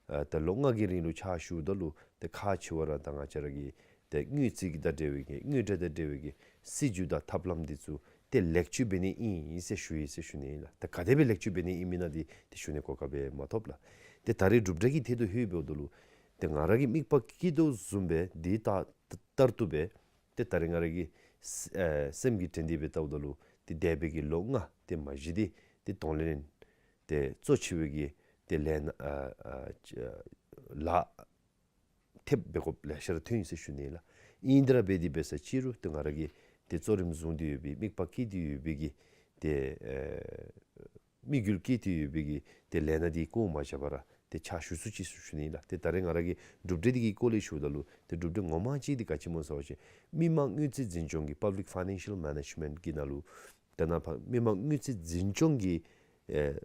ཨ་ད་ལོ་ལྔ་གི་རིང་ལུ་ཕྱག་ཞུཝ་ད་ལུ་ཏེ་ཁག་ཆེ་བ་ར་ད་ང་བཅས་ར་གི་ཏེ་དངུལ་རྩིས་ཀྱི་དང་འབྲེལ་བའི་གི་དངུལ་འབྲེལ་དང་འབྲེལ་བའི་གི་སྲིད་བྱུས་དང་ཐབས་ལམ་འདི་ཚུ་ཏེ་ལེགས་བཅོས་འབད་ནི་ཨིན་ཟེར་ཞུ་ཡི་ཟེར་ཞུ་ནི་ཨིན་ལགས། ཏེ་ག་དེ་སྦེ་ལེགས་བཅོས་འབད་ནི་ཨིན་མེན་ན་འདི་ཏེ་ཞུ་ནི་གོ་སྐབས་སྦེ་མ་ཐོབ་ལགས། ཏེ་ད་རེས་གྲུབ་འབྲས་ཀྱི་ཐད་དུ་ལྷོད་འབདཝ་ད་ལུ་ཏེ་ང་ར་གིས་དམིགས་པ་བསྐྱེད་དོ་བཟུམ་སྦེ་འདི་ལྟར་ལྟར་དུ་སྦེ་ཏེ་ད་རེས་ང་ར་གི་ཨེ་སེམས་ཀྱི་དྲན་འདི་སྦེ་བལྟཝ་ད་ལུ་ཏེ་འདས་པའི་གི་ལོ་ལྔ་ཏེ་མ་གཞི་འདི་ཏེ་གདོང་ལེན་ཏེ་གཙོ་ཆེ་བའི་གི་ཏེ་ལས་སྣ་ཨ་ཨ་ལཱ་ཐེབས་འབད་དགོཔ་ལེ་ཤ་ར་ཐོན་ཡི་ཟེར་ཞུ་ནི་ལགས། ཨིན་དེ་ར་འབད་དེ་འབད་ས་ཅིག་རུང་ཏེ་ང་ར་གིས་ཏེ་གཙོ་རིམ་བཟུང་སྟེ་ཡོད་པའི་དམིགས་པ་བསྐྱེད་དེ་ཡོད་པའི་གི་ཏེ་ཨེ་དམིགས་ཡུལ་བསྐྱེད་དེ་ཡོད་པའི་གི་ཏེ་ལས་སྣ་འདི་བཀོ་མ་བཞག་པར་ཏེ་ཕྱག་ཞུ་ཚུགས་ཅི་ཟེར་ཞུ་ནི་ལགས། ཏེ་ད་རེས་ང་ར་གིས་གྲུབ་འབྲས་འདི་གི་སྐོར་ལས་ཞུཝ་ད་ལུ་ཏེ་གྲུབ་འབྲས་ངོ་མ་ཅིག་འདི་ག་ཅི་སྨོ་ཟེར་བ་ཅིན་མི་དམངས་དངུལ་རྩིས་འཛིན་སྐྱོང་གི་Public Financial Management གི་ནང་ལུ་ཏེ་ནཱ་ཕར་མི་དམངས་དངུལ་རྩིས་འཛིན་སྐྱོང་གི་ཨེ་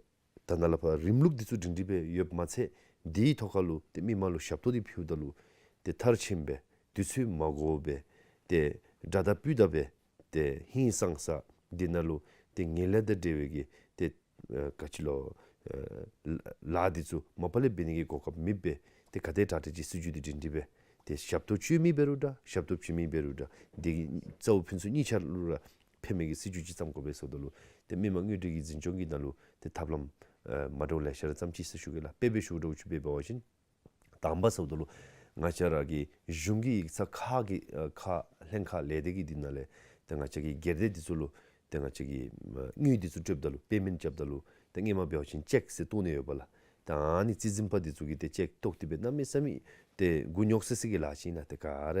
ད་ནཱ་ལས་ཕར་རིམ་ལུགས་འདི་ཚུ་སྒྲིང་སྒྲི་སྦེ་ཡོདཔ་མ་ཚད་འདིའི་ཐོག་ཁར་ལུ་ཏེ་མི་དམངས་ལུ་ཞབས་ཏོག་འདི་ཕུལཝ་ད་ལུ་ཏེ་མཐར་ཕྱིནམ་སྦེ་དུས་ཚོད་མ་འགོར་བར་ཏེ་དྲག་དང་སྤུས་དག་སྦེ་ཏེ་ཧིང་སངས་ས་འདི་ནང་ལུ་ཏེ་ངན་ལྷད་དང་འབྲེལ་བའི་གི་ཏེ་ཨ་ག་ཅི་ལོ་ཨ་ལཱ་འདི་ཚུ་མ་པ་ལས་འབད་ནི་གི་གོ་སྐབས་མེདཔ་སྦེ་ཏེ་ག་དེ་དྲག་དྲག་ཅིག་སྲིད་བྱུས་འདི་སྒྲིང་སྒྲི་སྦེ་ཏེ་ཞབས་ཏོག་སྤྱོད་མི་འབད་རུང་འདྲ་ཞབས་ཏོག་བྱིན་མི་འབད་རུང་འདྲ་འདི་གི་རྩ་བོ་ཕུན་ཚོགས་གཉིས་ཆ་ལུ་ར་ཕན་མི་གི་སྲིད་བྱུས་ཅིག་བརྩམ་དགོ་པས་ཟེརཝ་ད་ལུ་ཏེ་མི་དམངས་དངུལ་འབྲེལ་གྱི་འཛིན་སྐྱོང་གི་ནང་ལུ་ཏེ་ཐབས་ལམ་ཨ་མ་འདྲཝ་ལེ་ཤ་ར་བརྩམས་ཅི་ཟེར་ཞུ་གེ་ལགས། དཔེ་སྦེ་ཞུ་དགོཔ་ཅིག་འབད་བ་ཅིན་དང་པ་ཟེརཝ་ད་ལུ་ང་བཅས་ར་གི་གཞུང་གི་ཡིག་ཚང་ཁག་གི་ཨ་ཁག་ལྷན་ཁག་ལས་སྡེ་གི་འདི་ནང་ལས་ཏེ་ང་བཅས་ཀྱི་སྒེར་སྡེ་འདི་ཚུ་ལུ་ཏེ་ང་བཅས་ཀྱིས་དངུལ་འདི་ཚུ་སྤྲོདཔ་ད་ལུ་པེ་མེནཊ་རྐྱབ་ད་ལུ་ཏེ་སྔོན་མ་འབད་བ་ཅིན་ཅེཀ་ཟེར་བཏོན་ནི་ཡོདཔ་ལགས། ད་ཨ་ནི་རྩིས་འཛིན་པ་འདི་ཚུ་གིས་ཏེ་ཅེཀ་བཏོག་སྟེ་སྦེ་གནམ་མེད་ས་མེད་ཏེ་མགུ་རྙོག་སི་སི་གི་ལཱ་ཅིག་ཨིན་ལགས། ཏེ་ག་ར་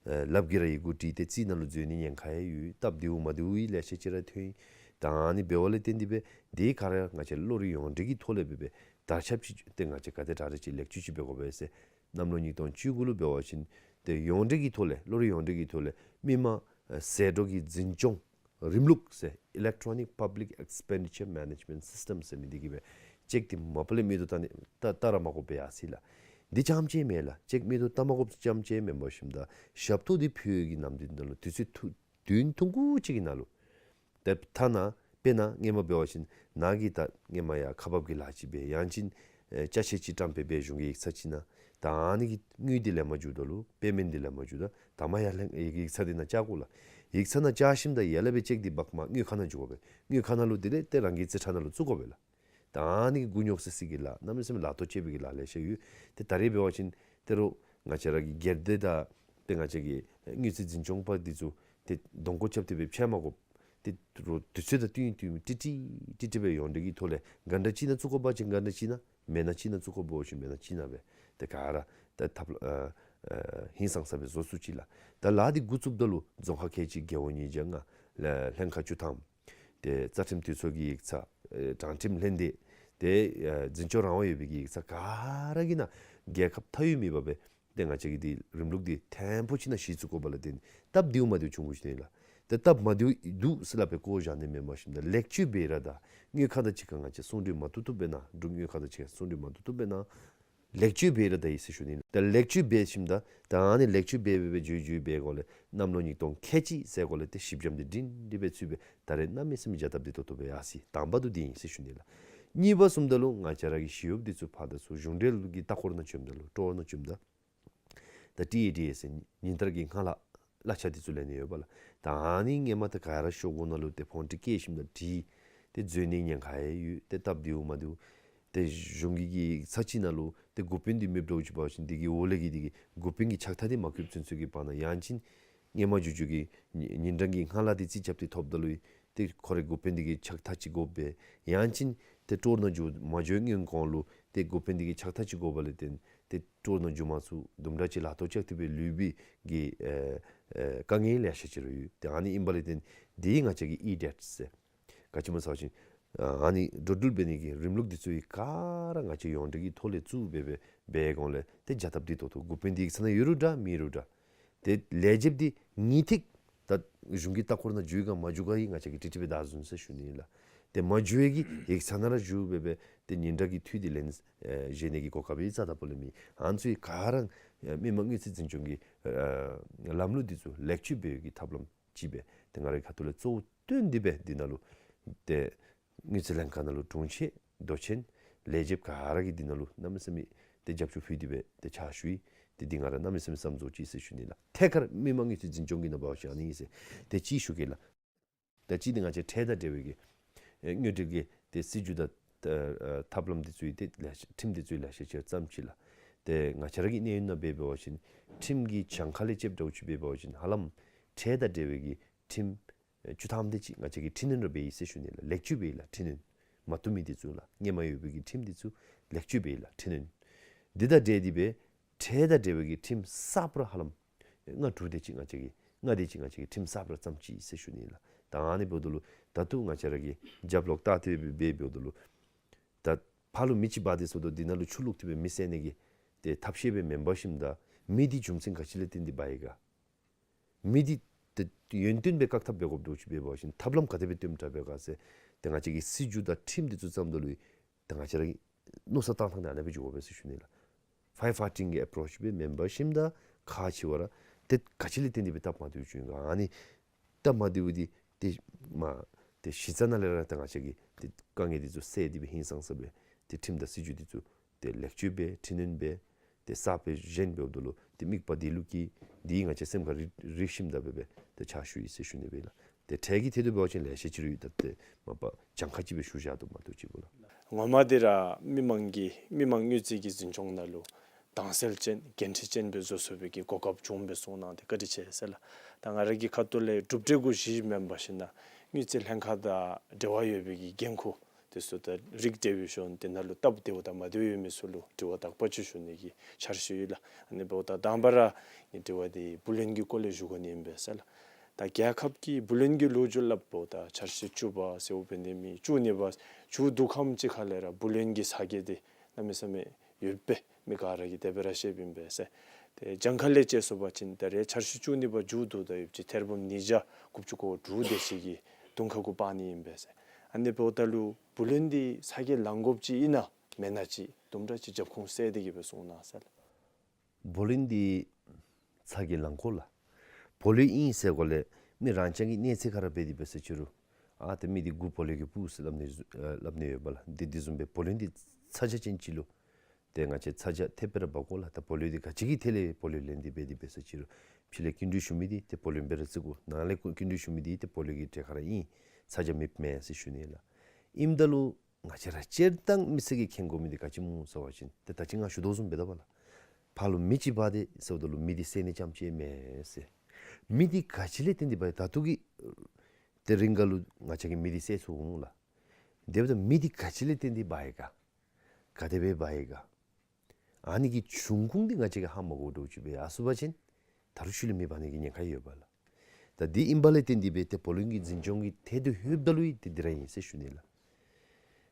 ཨེ་ལགཔ་གིས་ར་ཡི་གུ་བྲིས་ཏེ་རྩིས་ནང་ལུ་འཛུལ་ནི་ཉེན་ཁ་ཡང་ཡོད། སྟབས་བདེཝ་མ་བདེཝ་ཡང་ལེ་ཤ་ཅིག་ར་ཐོན་ཡི། ད་ཨ་ནི་འབདཝ་ལས་བརྟེན་ཏེ་སྦེ་འདི་ག་ར་ང་བཅས་བློ་རིག་ཡོངས་འབྲེལ་གྱི་ཐོག་ལས་སྦེ་སྦེ་དར་ཁྱབ་ཅིག་ཏེ་ང་བཅས་ག་དེ་དྲག་དྲག་ཅིག་ལེགས་བཅོས་ཅིག་འབད་དགོ་པས་ཟེར་གནམ་ལོ་ཉིས་སྟོང་བཅུ་དགུ་ལུ་འབད་བ་ཅིན་ཏེ་ཡོངས་འབྲེལ་གྱི་ཐོག་ལས་བློ་རིག་ཡོངས་འབྲེལ་གྱི་ཐོག་ལས་མི་དམངས་ཨེ་ཟད་འགྲོ་གི་འཛིན་སྐྱོང་རིམ་ལུགས་ཟེར་Electronic Public Expenditure Management System ཟེར་མི་འདི་གིས་སྦེ་ཅེཀ་འདི་མ་པ་ལས་མིག་ཏོ་བལྟ་ནི་བལྟ་བལྟ་ར་མ་དགོཔ་སྦེ་ཡར་སོ་ཡི་ལགས། འདི་རྐྱངམ་ཅིག་མེན་ལགས། ཅེཀ་མིག་ཏོ་བལྟ་མ་དགོཔ་རྐྱངམ་ཅིག་མེན་པར་ཞིནམ་ད་ཞབས་ཏོག་འདི་ཕུལ་བའི་གི་ནམ་དུས་ནང་ལུ་དུས་ཚོད་ཐུང་དུས་ཐུང་ཀུ་ཅིག་གི་ནང་ལུ་ཏེ་ཐ་ན་དཔེར་ན་སྔོན་མ་འབད་བ་ཅིན་ནཱ་གིས་ད་སྔོན་མ་ཡར་ཁག་འབག་གི་ལཱ་ཅིག་འབད་ཡང་ཅིན་ཨེ་ཅ་ཆས་ཅིག་བཀྲམ་སྦེ་འབད་གཞུང་གི་ཡིག་ཚང་ཅིག་ནང་ད་ཨ་ནི་གི་དངུལ་འདི་ལེན་པར་འགྱོཝ་ད་ལུ་པེ་མེནཊ་འདི་ལེན་པར་འགྱོཝ་ད་ད་མ་ཡར་ལྷན་ཡིག་ཚང་འདི་ནང་བཅར་དགོ་ལགས། ཡིག་ཚང་ནང་བཅར་ཞིནམ་ད་ཡར་ལས་སྦེ་ཅེཀ་འདི་འབག་མར་དངུལ་ཁང་ནང་འགྱོ་དགོ་པས། དངུལ་ཁང་ནང་ལུ་དེ་ལས་ཏེ་རང་གི་རྩིས་ཁྲ་ནང་ལུ་བཙུགས་དགོ་པས་ལགས། ད་ཨ་ནི་གི་མགུ་རྙོག་སི་སི་གི་ལཱ་གནམ་མེད་ས་མེད་ལཱ་ཐོག་བཅད་པའི་གི་ལཱ་ལེ་ཤ་ཡོད། ཏེ་ད་རེས་འབད་བ་ཅིན་ད་རུང་ང་བཅས་ར་གི་སྒེར་སྡེ་དང་ཏེ་ང་བཅས་ཀྱི་དངུལ་རྩིས་འཛིན་སྐྱོང་པ་འདི་ཚུ་ཏེ་གདོང་སྐོར་རྐྱབ་སྟེ་སྦེ་ཕྱད་མ་དགོཔ། ཏེ་རོགས་དུས་ཚོད་དང་བསྟུན་བསྟུན་ཏིག་ཏིག་ཏིག་ཏིག་སྦེ་ཡོངས་འབྲེལ་གྱི་ཐོག་ལས་ག་འདྲ་ཅིག་ནང་བཙུགས་དགོ་པ་ཅིན་ག་འདྲ་ཅིག་ནང་མེན་ན་ཅིག་ནང་བཙུགས་དགོ་པ་ཅིན་མེན་ན་ཅིག་ནང་སྦེ་ཏེ་ག་ར་ཏེ་ཐབས་ཨ་ཨ་ཧིང་སངས་ས་སྦེ་བཟོ་ཚུགས་ཅི་ལགས། ད་ལཱ་འདི་འགོ་བཙུགསཔ་ད་ལུ་རྫོང་ཁག་ཁལ་གཅིག་རྒེད་འོག་ཉིས་བརྒྱ་ལྔ་ལ་ལྷན་ཁག་བཅུ་ཐམ་ཏེ་རྩ་ཁྲིམས་དུས་ཚོད་ཀྱི་ཡིག་ཚང་ཨེ་དྲང་ཁྲིམས་ལྷན་སྡེ་ཏེ་ཨེ་འཛིན་སྐྱོང་རང་དབང་ཡོད་པའི་གི་ཡིག་ཚང་ག་ར་གི་ནང་རྒྱལ་ཁབ་མཐའ་དབུས་མེད་པར་སྦེ་ཏེ་ང་བཅས་ཀྱིས་འདི་རིམ་ལུགས་འདི་ཐེངས་པོ་ཅིག་ནང་གཞི་བཙུགས་དགོ་པ་ལས་བརྟེན་སྟབས་བདེཝ་མ་བདེཝ་བྱུང་དགོ་ཞུ་ནི་ལགས། ཏེ་སྟབས་མ་བདེཝ་འདུག་ཟེར་སླབ་སྦེ་བཀོ་བཞག་ནི་མེན་པར་ཞིནམ་ད་ལེགས་བཅོས་འབད་ར་ད་དངུལ་ཁང་དང་གཅིག་ཁར་ང་བཅས་ཟུང་འབྲེལ་མ་བཏུབ་བཏུབ་སྦེ་ན་འབྲུག་དངུལ་ཁང་དང་གཅིག་ཁར་ཟུང་འབྲེལ་མ་བཏུབ་བཏུབ་སྦེ་ན་ལེགས་བཅོས་འབད་ར་ད་ཡི་ཟེར་ཞུ་ནི། ད་ལེགས་བཅོས་འབད་ཞིནམ་ད་ད་ཨ་ནི་ལེགས་བཅོས་འབད་འབད་འབད་འགྱོ་འགྱོ་འབད་འགྱོ་ལས་གནམ་ལོ་ཉིས་སྟོང་ཁལ་གཅིག་ཟེར་འགྱོ་ལས་ཏེ་གཞི་འགྱམ་འདི་སྒྲིང་སྒྲི་སྦེ་ཚུད་སྦེ་ད་རེས་གནམ་མེད་ས་མེད་བྱ་སྟབས་བདེ་ཏོག་ཏོ་སྦེ་ཡར་སོ་ཡི། དང་པ་འདི་འདི་ཨིན་ཟེར་ཞུ་ནི་ལགས། གཉིས་པ་བཟུམ་ད་ལུ་ང་བཅས་ར་གི་ཞི་གཡོགཔ་འདི་ཚུ་ཕར་དང་ཚུར་གཞུང་འབྲེལ་གྱི་ལྟ་སྐོར་ནང་བྱོནམ་ད་ལུ་སྤྲོ་བ་ནང་བྱོནམ་ད་ད་ཊི་ཨེ་ཌི་ཨེསི་ཟེར་ཉིན་ལྟར་གྱི་སྔ་ལཱ་གླ་ཆ་འདི་ཚུ་ལེན་ནི་ཡོདཔ་ལགས། ད་ཨ་ནི་སྔོན་མ་ད་ག་ར་ཤོག་གུ་ནང་ལུ་ཏེ་ཕོན་ཊི་བཀལ་ཞིནམ་ད་བྲིས་ཏེ་འཛོལ་ནི་ཉེན་ཁ་ཡང་ཡོད། ཏེ་སྟབས་བདེཝ་མ་བདེཝ་ཏེ་གཞུང་གི་གི་ཚར་གཅིག་ནང་ལུ་ཏེ་འགོ་དཔོན་འདི་མེདཔ་འདྲཝ་ཅིག་འབད་བ་ཅིན་འདི་གི་འོག་ལས་ཀྱི་འདི་གི་འགོ་དཔོན་གྱི་ཕྱག་རྟགས་འདི་མ་བཀོདཔ་ཚུན་ཚོད་ཀྱི་བར་ན་ཡང་ཅིན་སྔོན་མ་འགྱོ་འགྱོ་གི་ཉི་ཉིན་གྲངས་ཀྱི་སྔ་ལཱ་འདི་རྩིས་རྐྱབ་སྟེ་ཐོབ་ད་ལུ་ཏེ་ཁོ་རའི་འགོ་དཔོན་འདི་གི་ཕྱག་རྟགས་ཅིག་དགོ་པས། ཡང་ཅིན་ཏེ་སྤྲོ་བ་ནང་འགྱོ་མ་འགྱོ་སྔོན་གོང་ལུ་ཏེ་འགོ་དཔོན་འདི་གི་ཕྱག་རྟགས་ཅིག་དགོ་པ་ལས་བརྟེན་ཏེ་སྤྲོ་བ་ནང་འགྱོ་མ་ཚུགས། དུམ་གྲ་ཅིག་ལཱ་ཐོག་བཅག་སྟེ་སྦེ་ལུས་པའི་གི་ཨེ་ཨེ་དཀའ་ངལ་ལེ་ཤ་ཅིག་ར་ཡོད། ཏེ་ཨ་ནི་ཨིན་པ་ལས་བརྟེན་འདི་ང་བཅས་ཀྱི་ཨི་ཌེཊ་ཟེར་ག་ཅི་སྨོ་ཟེར་བ་ཅིན་ཨ་ནི་འགྲོ་འགྲུལ་འབད་ནི་གི་རིམ་ལུགས་འདི་ཚུ་ཡང་ག་ར་ང་བཅས་ཡོངས་འབྲེལ་གྱི་ཐོག་ལས་བཙུགས་སྦེ་སྦེ་འབད་འོང་ལས་ཏེ་བྱ་སྟབས་བདེ་ཏོག་ཏོ། འགོ་དཔོན་འདི་ཡིག་ཚང་ནང་ཡོད་རུང་འདྲ་མེད་རུང་འདྲ། ཏེ་ལས་བྱེདཔ་འདི་ངེས་ཏིག་ ད་གཞུང་གི་ལྟ་སྐོར་ནང་འགྱོ་ག་མ་འགྱོ་ག་ཡང་ང་བཅས་ཀྱིས་ཀྲིག་ཀྲི་སྦེ་བདའ་བཟུང་ཟེར་ཞུ་ནི་ལགས། ཏེ་མ་འགྱོ་བའི་གི་ཡིག་ཚང་ནང་ར་འགྱོ་སྦེ་སྦེ་ཏེ་ཉིན་གྲངས་ཀྱི་འཐུས་འདི་ལེན་ཨེ་བཞེས་ནི་གི་གོ་སྐབས་ཡང་རྩ་དང་པོ་ལས་མེད། ཨ་ནི་ཚུ་ག་ར་ཨེ་མི་དམངས་དངུལ་རྩིས་འཛིན་སྐྱོང་གི་ཨེ་ལམ་ལུགས་འདི་ཚུ་ལེགས་བཅོས་འབད་བའི་གི་ཐབས་ལམ་ཅིག་སྦེ་ཏེ་ང་རའི་ཁ་ཐུག་ལས་གཙོ་བོ་བཏོན་ཏེ་སྦེ་འདི་ནང་ལུ་ཏེ་དངུལ་རྩིས་ལྷན་ཁག་ནང་ལུ་དྲུང་ཆེན་མདོ་ཆེན་ལས་བྱེདཔ་ག་ར་གིས་འདི་ནང་ལུ་གནམ་མེད་ས་མེད་ཏེ་རྒྱབ་སྐྱོར་ཕུལ་ཏེ་སྦེ་ཏེ་ཕྱག་ཞུ་ཡི། ཏེ་འདི་ང་ར་གནམ་མེད་ས་མེད་བསམ་ཚོར་ཅིག་ཟེར་ཞུ་ནི་ལགས། ཐད་ཀར་མི་དམངས་དངུལ་རྩིས་འཛིན་སྐྱོང་གི་ནང་འབད་བ་ཅིན་ཨ་ནི་ཨིན་ཟེར་ཏེ་ཅིག་ཞུ་གེ་ལགས། ད་ཅི་འདི་ང་བཅས་ཁྲལ་དང་འབྲེལ་བའི་གི་ཨེ་དངུལ་འབྲེལ་གྱི་ཏེ་སྲིད་བྱུས་དང་ཨེ་ཐབས་ལམ་འདི་ཚུ་ཡང་ཏེ་ལེ་ཤ་ཁྲིམས་འདི་ཚུ་ཡང་ལེ་ཤ་ཅིག་བརྩམས་ཅི་ལགས། ཏེ་ང་བཅས་ར་གི་གནས་ཡུན་ནང་འབད་འབད་བ་ཅིན་ཁྲིམས་ཀྱི་གྱངས་ཁ་ལས་ཅིག་འདྲཝ་ཅིག་འབད་འབད་བ་ཅིན་ཧ་ལམ་ཁྲལ་དང་འབྲེལ་བའི་གི་ཁྲིམས་ཨེ་བཅུ་ཐམ་དེ་ཅིག་ང་བཅས་ཀྱིས་འཕྲི་སྣོན་ར་འབད་ཡི་ཟེར་ཞུ་ནི་ལགས། ལེགས་བཅོས་འབད་ཡི་ལགས། འཕྲི་སྣོན་མ་བཏུབ་མི་འདི་ཚུ་ལགས། སྔོན་མ་ཡོད་པའི་གི་ཁྲིམས་འདི་ཚུ་ལེགས་བཅོས་འབད་ཡི་ལགས། འཕྲི་སྣོན་འདི་དང་འབྲེལ་ཏེ་སྦེ་ཁྲལ་དང་འབྲེལ་བའི་གི་ཁྲིམས་གསརཔ་ར་ཧ་ལམ་ལྔ་དྲུག་དེ་ཅིག་ང་བཅས་ཀྱིས་ལྔ་དེ་ཅིག་ང་བཅས་ཀྱིས་ཁྲིམས་གསརཔ་ར་བརྩམས་ཅི་ཟེར་ཞུ་ནི་ལགས། ད་ཨ་ནི་འབདཝ་ད་ལུ་ད་ལྟོ་ང་བཅས་ར་གིས་རྒྱབ་ལོགས་བལྟ་སྟེ་སྦེ་འབདཝ་ད་ལུ་ད་ཕར་ལུ་མི་ཅིག་འབག་སྟེ་སོང་དོ་འདི་ནང་ལུ་ཆུ་བླུགས་ཏེ་སྦེ་མེ་བསད་ནི་གི་ཏེ་ཐབས་ཤེས་སྦེ་མེན་པར་ཞིནམ་ད་མེ་འདི་རྒྱུ་མཚན་ག་ཅི་ལས་བརྟེན་ཏེ་འབག་ཡི་ག། མེ་འདི་ཏེ་ཡོན་ཏན་སྦེ་བཀག་ཐབས་འབད་དགོཔ་འདྲཝ་ཅིག་འབད་བ་ཅིན་ཐབས་ལམ་ག་དེ་སྦེ་བཏོནམ་དྲག་པས་ག་ཟེར་ཏེ་ང་བཅས་ཀྱི་སྲིད་བྱུས་དང་ཁྲིམས་འདི་ཚུ་བརྩམ་ད་ལུ་ཏེ་ང་བཅས་ར་གི་མནོ་བསམ་བཏང་ཐངས་འདི་ཨ་ནེ་སྦེ་འགྱོ་དགོ་པས་ཟེར་ཞུ་ནི་ལགས། ཕའི་ཕའི་ཊིང་གི་ཨེ་པྲོ་ཆི་སྦེ་མེན་པར་ཞིནམ་ད་ཁག་ཆེ་བ་ར་ཏེ་ག་ཅི་ལས་བརྟེན་ཏེ་སྦེ་སྟབས་མ་བདེཝ་བྱུང་ག། ཨ་ནི་སྟབས་མ་བདེཝ་འདི་ཏེ་མ་ཏེ་གཞི་རྩ་ནང་ལས་ར་ཏེ་ང་བཅས་ཀྱིས་ཏེ་དཀའ་ངལ་འདི་ཚུ་སེལ་ཏེ་སྦེ་ཧིང་སངས་ས་སྦེ་ཏེ་ཁྲིམས་དང་སྲིད་བྱུས་འདི་ཚུ་ཏེ་ལེགས་བཅོས་འབད་འཕྲི་སྣོན་འབད་ཏེ་གསརཔ་སྦེ་བཞེངས་འབདཝ་ད་ལུ་ཏེ་དམིགས་པ་འདི་ལུ་གི་འདི་ང་བཅས་སེམས་ཁར་རེ་རེ་ཞིནམ་ད་སྦེ་སྦེ་ཏེ་ཕྱག་ཞུ་ཡི་ཟེར་ཞུ་ནི་སྦེ་ལགས། ཏེ་ཁྲལ་གྱི་ཐད་དུ་འབད་བ་ཅིན་ལེ་ཤ་ཅིག་ར་ཡོད། ད་ཏེ་མ་པ་གྱངས་ཁ་ཅིག་སྦེ་ཞུ་བཞག་དོ་མ་གཏོགས་ཅིག་པོ་ལགས། ངོ་མ་འདི་ར་མི་དམངས་ཀྱི་མི་དམངས་དངུལ་རྩིས་ཀྱི་འཛིན་སྐྱོང་ནང་ལུ་དྭངས་གསལ་ཅན་འགན་འཁྲི་ཅན་སྦེ་བཟོ་ཚུགས་པའི་གི་གོ་སྐབས་བྱུངམ་སྦེ་གསུངས་གནང་སྟེ་བཀའ་དྲིན་ཆེ་ཟེར་ལགས། ད་ང་ར་གི་ཁ་ཐུག་ལས་གྲུབ་འབྲས་གུ་གཞི་མེན་པར་ཞིནམ་ད་དངུལ་རྩིས་ལྷན་ཁག་དང་འབྲེལ་བ་ཡོད་པའི་གི་འགན་ཁུར་དེ་ཚུ་དང་རིགས་འབྲེལ་བའི་ཤོང་དེ་ནང་ལུ་སྟབས་བདེཝ་དང་མ་བདེཝ་ཡོད་མི་ཚུ་ལུ་དྲི་བ་དག་པ་ཅིག་ཞུ་ནི་གི་འཆར་གཞི་ཡོད་ལགས། ཨ་ནི་འབདཝ་ད་དང་པ་ར་ངེའི་དྲི་བ་འདི་བུ་ལོན་གྱི་སྐོར་ལས་ཞུ་དགོ་ནི་ཨིན་པས་ཟེར་ལགས། ད་རྒྱལ་ཁབ་ཀྱི་བུ་ལོན་གྱི་ལོ་རྒྱུས་སླབ་འབདཝ་ད་འཆར་གཞི་བཅུ་པ་ཟེརཝ་འབད་ནི་མེད། བཅུ་གཉིས་པ་མཇུག་བསྡུ་ཁམས་ཅིག་ཁ་ལས་ར་བུ་ལོན་གྱི་ཚ་གྱང་འདི་གནམ་མེད་ས་མེད་ཡོདཔ་སྦེ་མི་ག་ར་གིས་དེ་སྦེ་ར་ཤེསཔ་ཨིན་པས་ཟེར། ཏེ་གྱངས་ཁ་ལས་དཔྱད་སོང་པ་ཅིན་ད་རེས་འཆར་གཞི་བཅུ་གཉིས་པ་མཇུག་བསྡུཝ་ད་ཡོདཔ་ཅིག་ཐེར་འབུམ་ཉིས་བརྒྱ་དགུ་བཅུ་གོ་དྲུག་དེ་ཅིག་གི་དོན་ཁ་གུ་འབག་ནི་ཨིན་པས་ཟེར། ཨ་ནི་འབདཝ་ད་ལུ་བུ་ལོན་འདི་ཚ་གྱང་ལང་དགོཔ་ཅིག་ཨིན་ན་མེན་ན་ཅིག་དུམ་གྲ་ཅིག་རྒྱབ་ཁུངས་གསལ་ཏེ་གི་སྦེ་གསུངས་གནང་ཟེར་ལགས། བུ་ལོན་འདི་ཚ་གྱང་ལང་དགོ་ལགས། བུ་ལོན་ཨིན་ཟེར་གོ་ལས་མི་རང་རྐྱང་གི་གནས་ཚད་ཁར་ར་འབད་དེ་འབད་ས་ཅིག་རུང་ཨ་ཏེ་མི་འདི་མགུ་བུ་ལོན་གྱིས་སྤུབས་ཟེར་སླབ་ནི་ཨེ་སླབ་ནི་ཡོད་པས་ལགས། འདི་འདི་བཟུམ་སྦེ་བུ་ལོན་འདི་ཚ་གྱང་ཅན་ཅིག་ལུ་ཏེ་ང་བཅས་ཚ་གྱང་ཐེབས་སྦེ་ར་འབག་དགོ་ལགས། ད་བུ་ལོན་འདི་ག་ཅི་གི་ཐད་ལས་བུ་ལོན་ལེན་ཏེ་འབད་དེ་འབད་ས་ཅིག་རུང་ཕྱི་ལས་སྐྱིན་འགྲུལ་ཞུ་མི་འདི་ཏེ་བུ་ལོན་སྦེ་ར་བརྩི་དགོ། ནང་ལས་སྐྱིན་འགྲུལ་ཞུ་མི་འདི་ཏེ་བུ་ལོན་གྱི་གྲས་ཁར་ར་ཨིན། ཚ་གྱང་མེདཔ་མེན་ཟེར་ཞུ་ནི་ལགས། ཨིནམ་ད་ལུ་ང་བཅས་ར་སྤྱིར་བཏང་མི་སེར་གྱིས་མཁྱེན་དགོ་མི་འདི་ག་ཅི་སྨོ་ཟེར་བ་ཅིན་ཏེ་ད་ཅི་ང་ཞུ་དོ་བཟུམ་སྦེ་ད་པ་ལགས། ཕར་ལུ་མེ་ཅིག་འབར་ཏེ་ཟེརཝ་ད་ལུ་མེ་འདི་བསད་ནི་རྐྱངམ་ཅིག་མེན་ཟེར། མེ་འདི་ག་ཅི་ལས་བརྟེན་ཏེ་འབར་ཡི། ད་ལྟོ་གི་ཏེ་རིང་ག་ལུ་ང་བཅས་ཀྱིས་མེ་འདི་བསད་ཚུགས་འོང་ལགས། དེ་འབདཝ་ད་མེ་འདི་ག་ཅི་ལས་བརྟེན་ཏེ་འབར་ཡི་ག། ག་དེ་སྦེ་འབར་ཡི་ག། ཨ་ནི་གི་འབྱུང་ཁུངས་འདི་ང་བཅས་ཀྱིས་ཧ་མ་གོ་དོ་ཅིག་སྦེ་ཡར་སོང་པ་ཅིན་ད་རུང་ཤུལ་ལས་མེ་འབར་ནི་གི་ཉེན་ཁ་ཡོདཔ་ལགས། ད་འདི་ཨིནམ་ལས་བརྟེན་ཏེ་སྦེ་ཏེ་བུ་ལོན་གྱི་འཛིན་སྐྱོང་གི་ཐད་དུ་ལྷོདཔ་ད་ལུ་ཡང་ཏེ་འདི་ར་ཨིན་ཟེར་ཞུ་ནི་ལགས།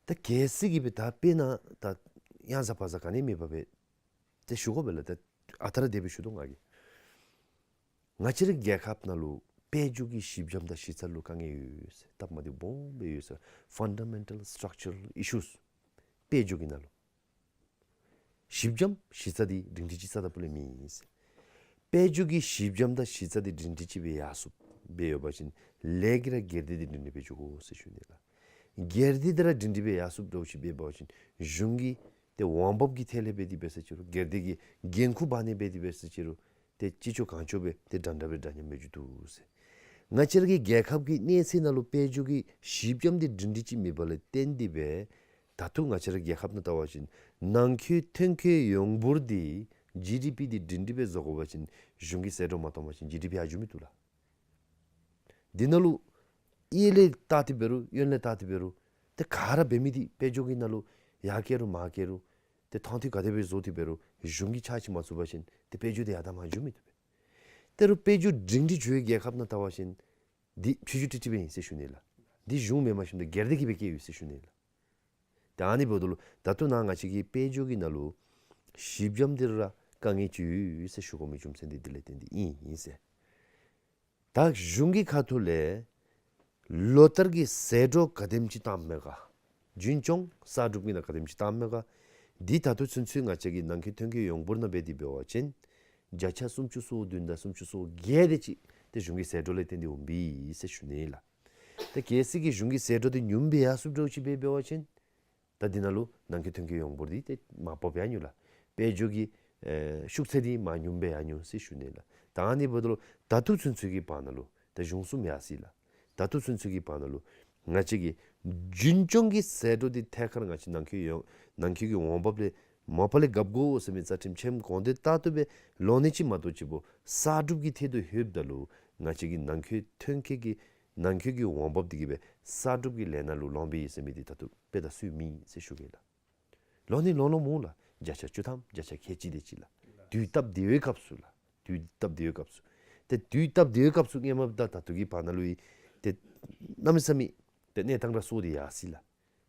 ད་གལ་སྲིད་ཀྱི་སྦེ་ད་དཔེར་ན་ད་ཡང་ཟ་བ་ཟ་ག་ནི་མེད་པར་སྦེ་ཏེ་ཞུ་དགོ་པས་ལགས། ད་ཨ་རྟག་ར་དེ་སྦེ་ཞུ་དོ་ང་གིས། ང་བཅས་རའི་རྒྱལ་ཁབ་ནང་ལུ་དཔལ་འབྱོར་གྱི་གཞི་འགྱམ་དང་གཞི་རྩ་ལུ་དཀའ་ངལ་ཡོད་ཟེར། སྟབས་མ་བདེཝ་སྦོམ་སྦེ་ཡོད་ཟེར། Fundamental structural issues དཔལ་འབྱོར་གྱི་ནང་ལུ། གཞི་འགྱམ་གཞི་རྩ་འདི་སྒྲིང་སྒྲི་ཅིག་རྩ་དང་པོ་ལས་མེད་ཟེར། དཔལ་འབྱོར་གྱི་གཞི་འགྱམ་དང་གཞི་རྩ་འདི་སྒྲིང་སྒྲི་ཅིག་སྦེ་ཡར་སོང་སྦེ་ཡོད་པ་ཅིན་ལས་ཀྱི་ར་སྒེར་སྡེ་འདི་སྒྲིང་སྒྲི་སྦེ་འགྱོ་དགོ་ཟེར་ཞུ་ནི་ལགས། སྒེར་སྡེ་འདི་ར་སྒྲིང་སྒྲི་སྦེ་ཡར་སོངམ་འདྲཝ་ཅིག་འབད་བ་ཅིན་གཞུང་གི་ཏེ་འོང་འབབ་ཀྱི་ཐད་ལས་འབད་དེ་འབད་ས་ཅིག་རུང་སྒེར་སྡེ་གི་འགན་ཁུར་འབག་ནི་འབད་དེ་འབད་ས་ཅིག་རུང་ཏེ་ཅི་ལྕོགས་གང་ལྕོགས་སྦེ་ཏེ་འདྲན་འདྲ་སྦེ་འདྲ་མཉམ་སྦེ་འགྱོ་དོ་ཟེར། ང་བཅས་ར་གི་རྒྱལ་ཁབ་ཀྱི་གནས་ཚད་ནང་ལུ་དཔལ་འབྱོར་གྱི་གཞི་འགྱམ་འདི་སྒྲིང་སྒྲི་ཅིག་མེདཔ་ལས་བརྟེན་ཏེ་སྦེ་ད་ལྟོ་ང་བཅས་ར་རྒྱལ་ཁབ་ནང་བལྟ་བ་ཅིན་ནང་འཁོད་ཐོན་སྐྱེད་ཡོངས་འབོར་འདི་ཇི་ཌི་པི་འདི་སྒྲིང་སྒྲི་སྦེ་བཟོ་དགོ་པ་ཅིན་གཞུང་གིས་ཟད་འགྲོ་མ་གཏང་པ་ཅིན་ཇི་ཌི་པི་ཡར་འགྱོ་མི་བཏུབ་ལགས། འདི་ནང་ལུ་གཡས་ལས་བལྟ་སྟེ་འབད་རུང་གཡོན་ལས་བལྟ་སྟེ་འབད་རུང་ཏེ་ག་ར་འབད་མི་འདི་དཔལ་འབྱོར་གྱི་ནང་ལུ་ཡར་བསྐྱལ་རུང་མར་བསྐྱལ་རུང་ཏེ་ཐང་ཐིག་ག་དེ་སྦེ་བཟོ་སྟེ་འབད་རུང་གཞུང་གིས་ཕྱག་ཕྱིད་མ་ཚུགས་པ་ཅིན་ཏེ་དཔལ་འབྱོར་འདི་ཡར་དང་མར་འགྱོ་མི་བཏུབ་པས། ད་རུང་དཔལ་འབྱོར་སྒྲིང་སྒྲི་འགྱོ་བའི་རྒྱལ་ཁབ་ནང་བལྟ་བ་ཅིན་འདི་ཕྱི་འགྱུར་ཀྲིག་ཀྲི་སྦེ་ཨིན་ཟེར་ཞུ་ནི་ལགས། འདི་གཞུང་མེན་པར་ཞིནམ་ད་སྒེར་སྡེ་གིས་སྦེ་བཀལ་ཡོད་ཟེར་ཞུ་ནི་ལགས། ད་ཨ་ནི་འབདཝ་ད་ལུ་ད་ལྟོ་ནཱ་ང་བཅས་ཀྱི་དཔལ་འབྱོར་གྱི་ནང་ལུ་གཞི་འགྱམ་འདི་ར་དཀའ་ངལ་ཅིག་ཡོད་ཟེར་ཞུ་དགོ་མི་རྒྱུ་མཚན་འདི་འདི་ལས་བརྟེན་ཏེ་ཨིན་ཨིན་ཟེར། ད་གཞུང་གི་ཁ་ཐུག་ལས་ལོ་ལྟར་གྱི་ཟད་འགྲོ་ག་དེམ་ཅིག་བཏངམ་མས་ག། རྒྱུན་སྐྱོང་གསར་སྒྲུབ་ཀྱི་ནང་ག་དེམ་ཅིག་བཏངམ་མས་ག། འདི་ད་ལྟོ་ཚུན་ཚོད་ང་བཅས་ཀྱི་ནང་འཁོད་ཐོན་སྐྱེད་ཡོངས་འབོར་ནང་འབད་དེ་འབད་བ་ཅིན་བརྒྱ་ཆ་སུམ་ཅུ་སོ་བདུན་དང་སུམ་ཅུ་སོ་བརྒྱད་དེ་ཅིག་ཏེ་གཞུང་གི་ཟད་འགྲོ་ལས་བརྟེན་ཏེ་འོང་པས་ཟེར་ཞུ་ནི་ལགས། ཏེ་གལ་སྲིད་ཀྱི་གཞུང་གི་ཟད་འགྲོ་དེ་ཉུངམ་སྦེ་ཡར་སོངམ་འདྲཝ་ཅིག་འབད་འབད་བ་ཅིན་ད་འདི་ནང་ལུ་ནང་འཁོད་ཐོན་སྐྱེད་ཡོངས་འབོར་འདི་ཏེ་མར་བབས་ཡར་འགྱོ་ལགས། དཔལ་འབྱོར་གྱི་ཨེ་ཤུགས་ཚད་འདི་མར་ཉུངམ་སྦེ་ཡར་འགྱོ་ཟེར་ཞུ་ནི་ལགས། ད་ཨ་ནི་འབདཝ་ད་ལུ་ད་ལྟོ་ཚུན་ཚོད་ཀྱི་བར་ན་ལུ་ད་གཞུང་གསུམ་ཡར་སོ་ཡི་ལགས། ད་ལྟོ་ཚུན་ཚོད་ཀྱི་བར་ན་ལུ་ང་བཅས་ཀྱི་རྒྱུན་སྐྱོང་གི་ཟད་འགྲོ་འདི་ཐད་ཀར་ང་བཅས་ནང་འཁོད་ཡོངས་ནང་འཁོད་ཀྱི་འོང་འབབ་ལས་མ་པ་ལས་རྒཔོ་དགོ་ཟེར་མི་རྩ་ཁྲིམས་ཆེན་མོ་དགོངས་དོན་ལྟར་དུ་སྦེ་ལོག་ནི་ཅིག་མ་གཏོགས་ཅིག་པོ་གསར་སྒྲུབ་ཀྱི་ཐད་དུ་ལྷོདཔ་ད་ལུ་ང་བཅས་ཀྱི་ནང་འཁོད་ཐོན་སྐྱེད་ཀྱི་ནང་འཁོད་ཀྱི་འོང་འབབ་འདི་གིས་སྦེ་གསར་སྒྲུབ་ཀྱི་ལས་སྣ་ལུ་ལོངས་པའི་ཟེར་མི་འདི་ད་ལྟོ་དཔེ་དང་སུ་མེད་ཟེར་ཞུ་གེ་ལགས། ལོག་ནི་ལོག་ལོངམ་འོང་ལགས། བརྒྱ་ཆ་བཅུ་ཐམ་བརྒྱ་ཆ་ཁལ་གཅིག་དེ་ཅིག་ལགས། དུས་སྟབས་བདེ་བའི་སྐབས་སུ་ལགས། དུས་སྟབས་བདེ་བའི་སྐབས་སུ། ཏེ་དུས་སྟབས་བདེ་བའི་སྐབས་སུ་སྔོན་མ་དང་ད་ལྟོ་གི་བར་ན་ལུ་ཡི་ཏེ་གནམ་མེད་ས་མེད་ཏེ་གནས་སྟངས་ར་སོ་སྟེ་ཡར་སོ་ཡི་ལགས།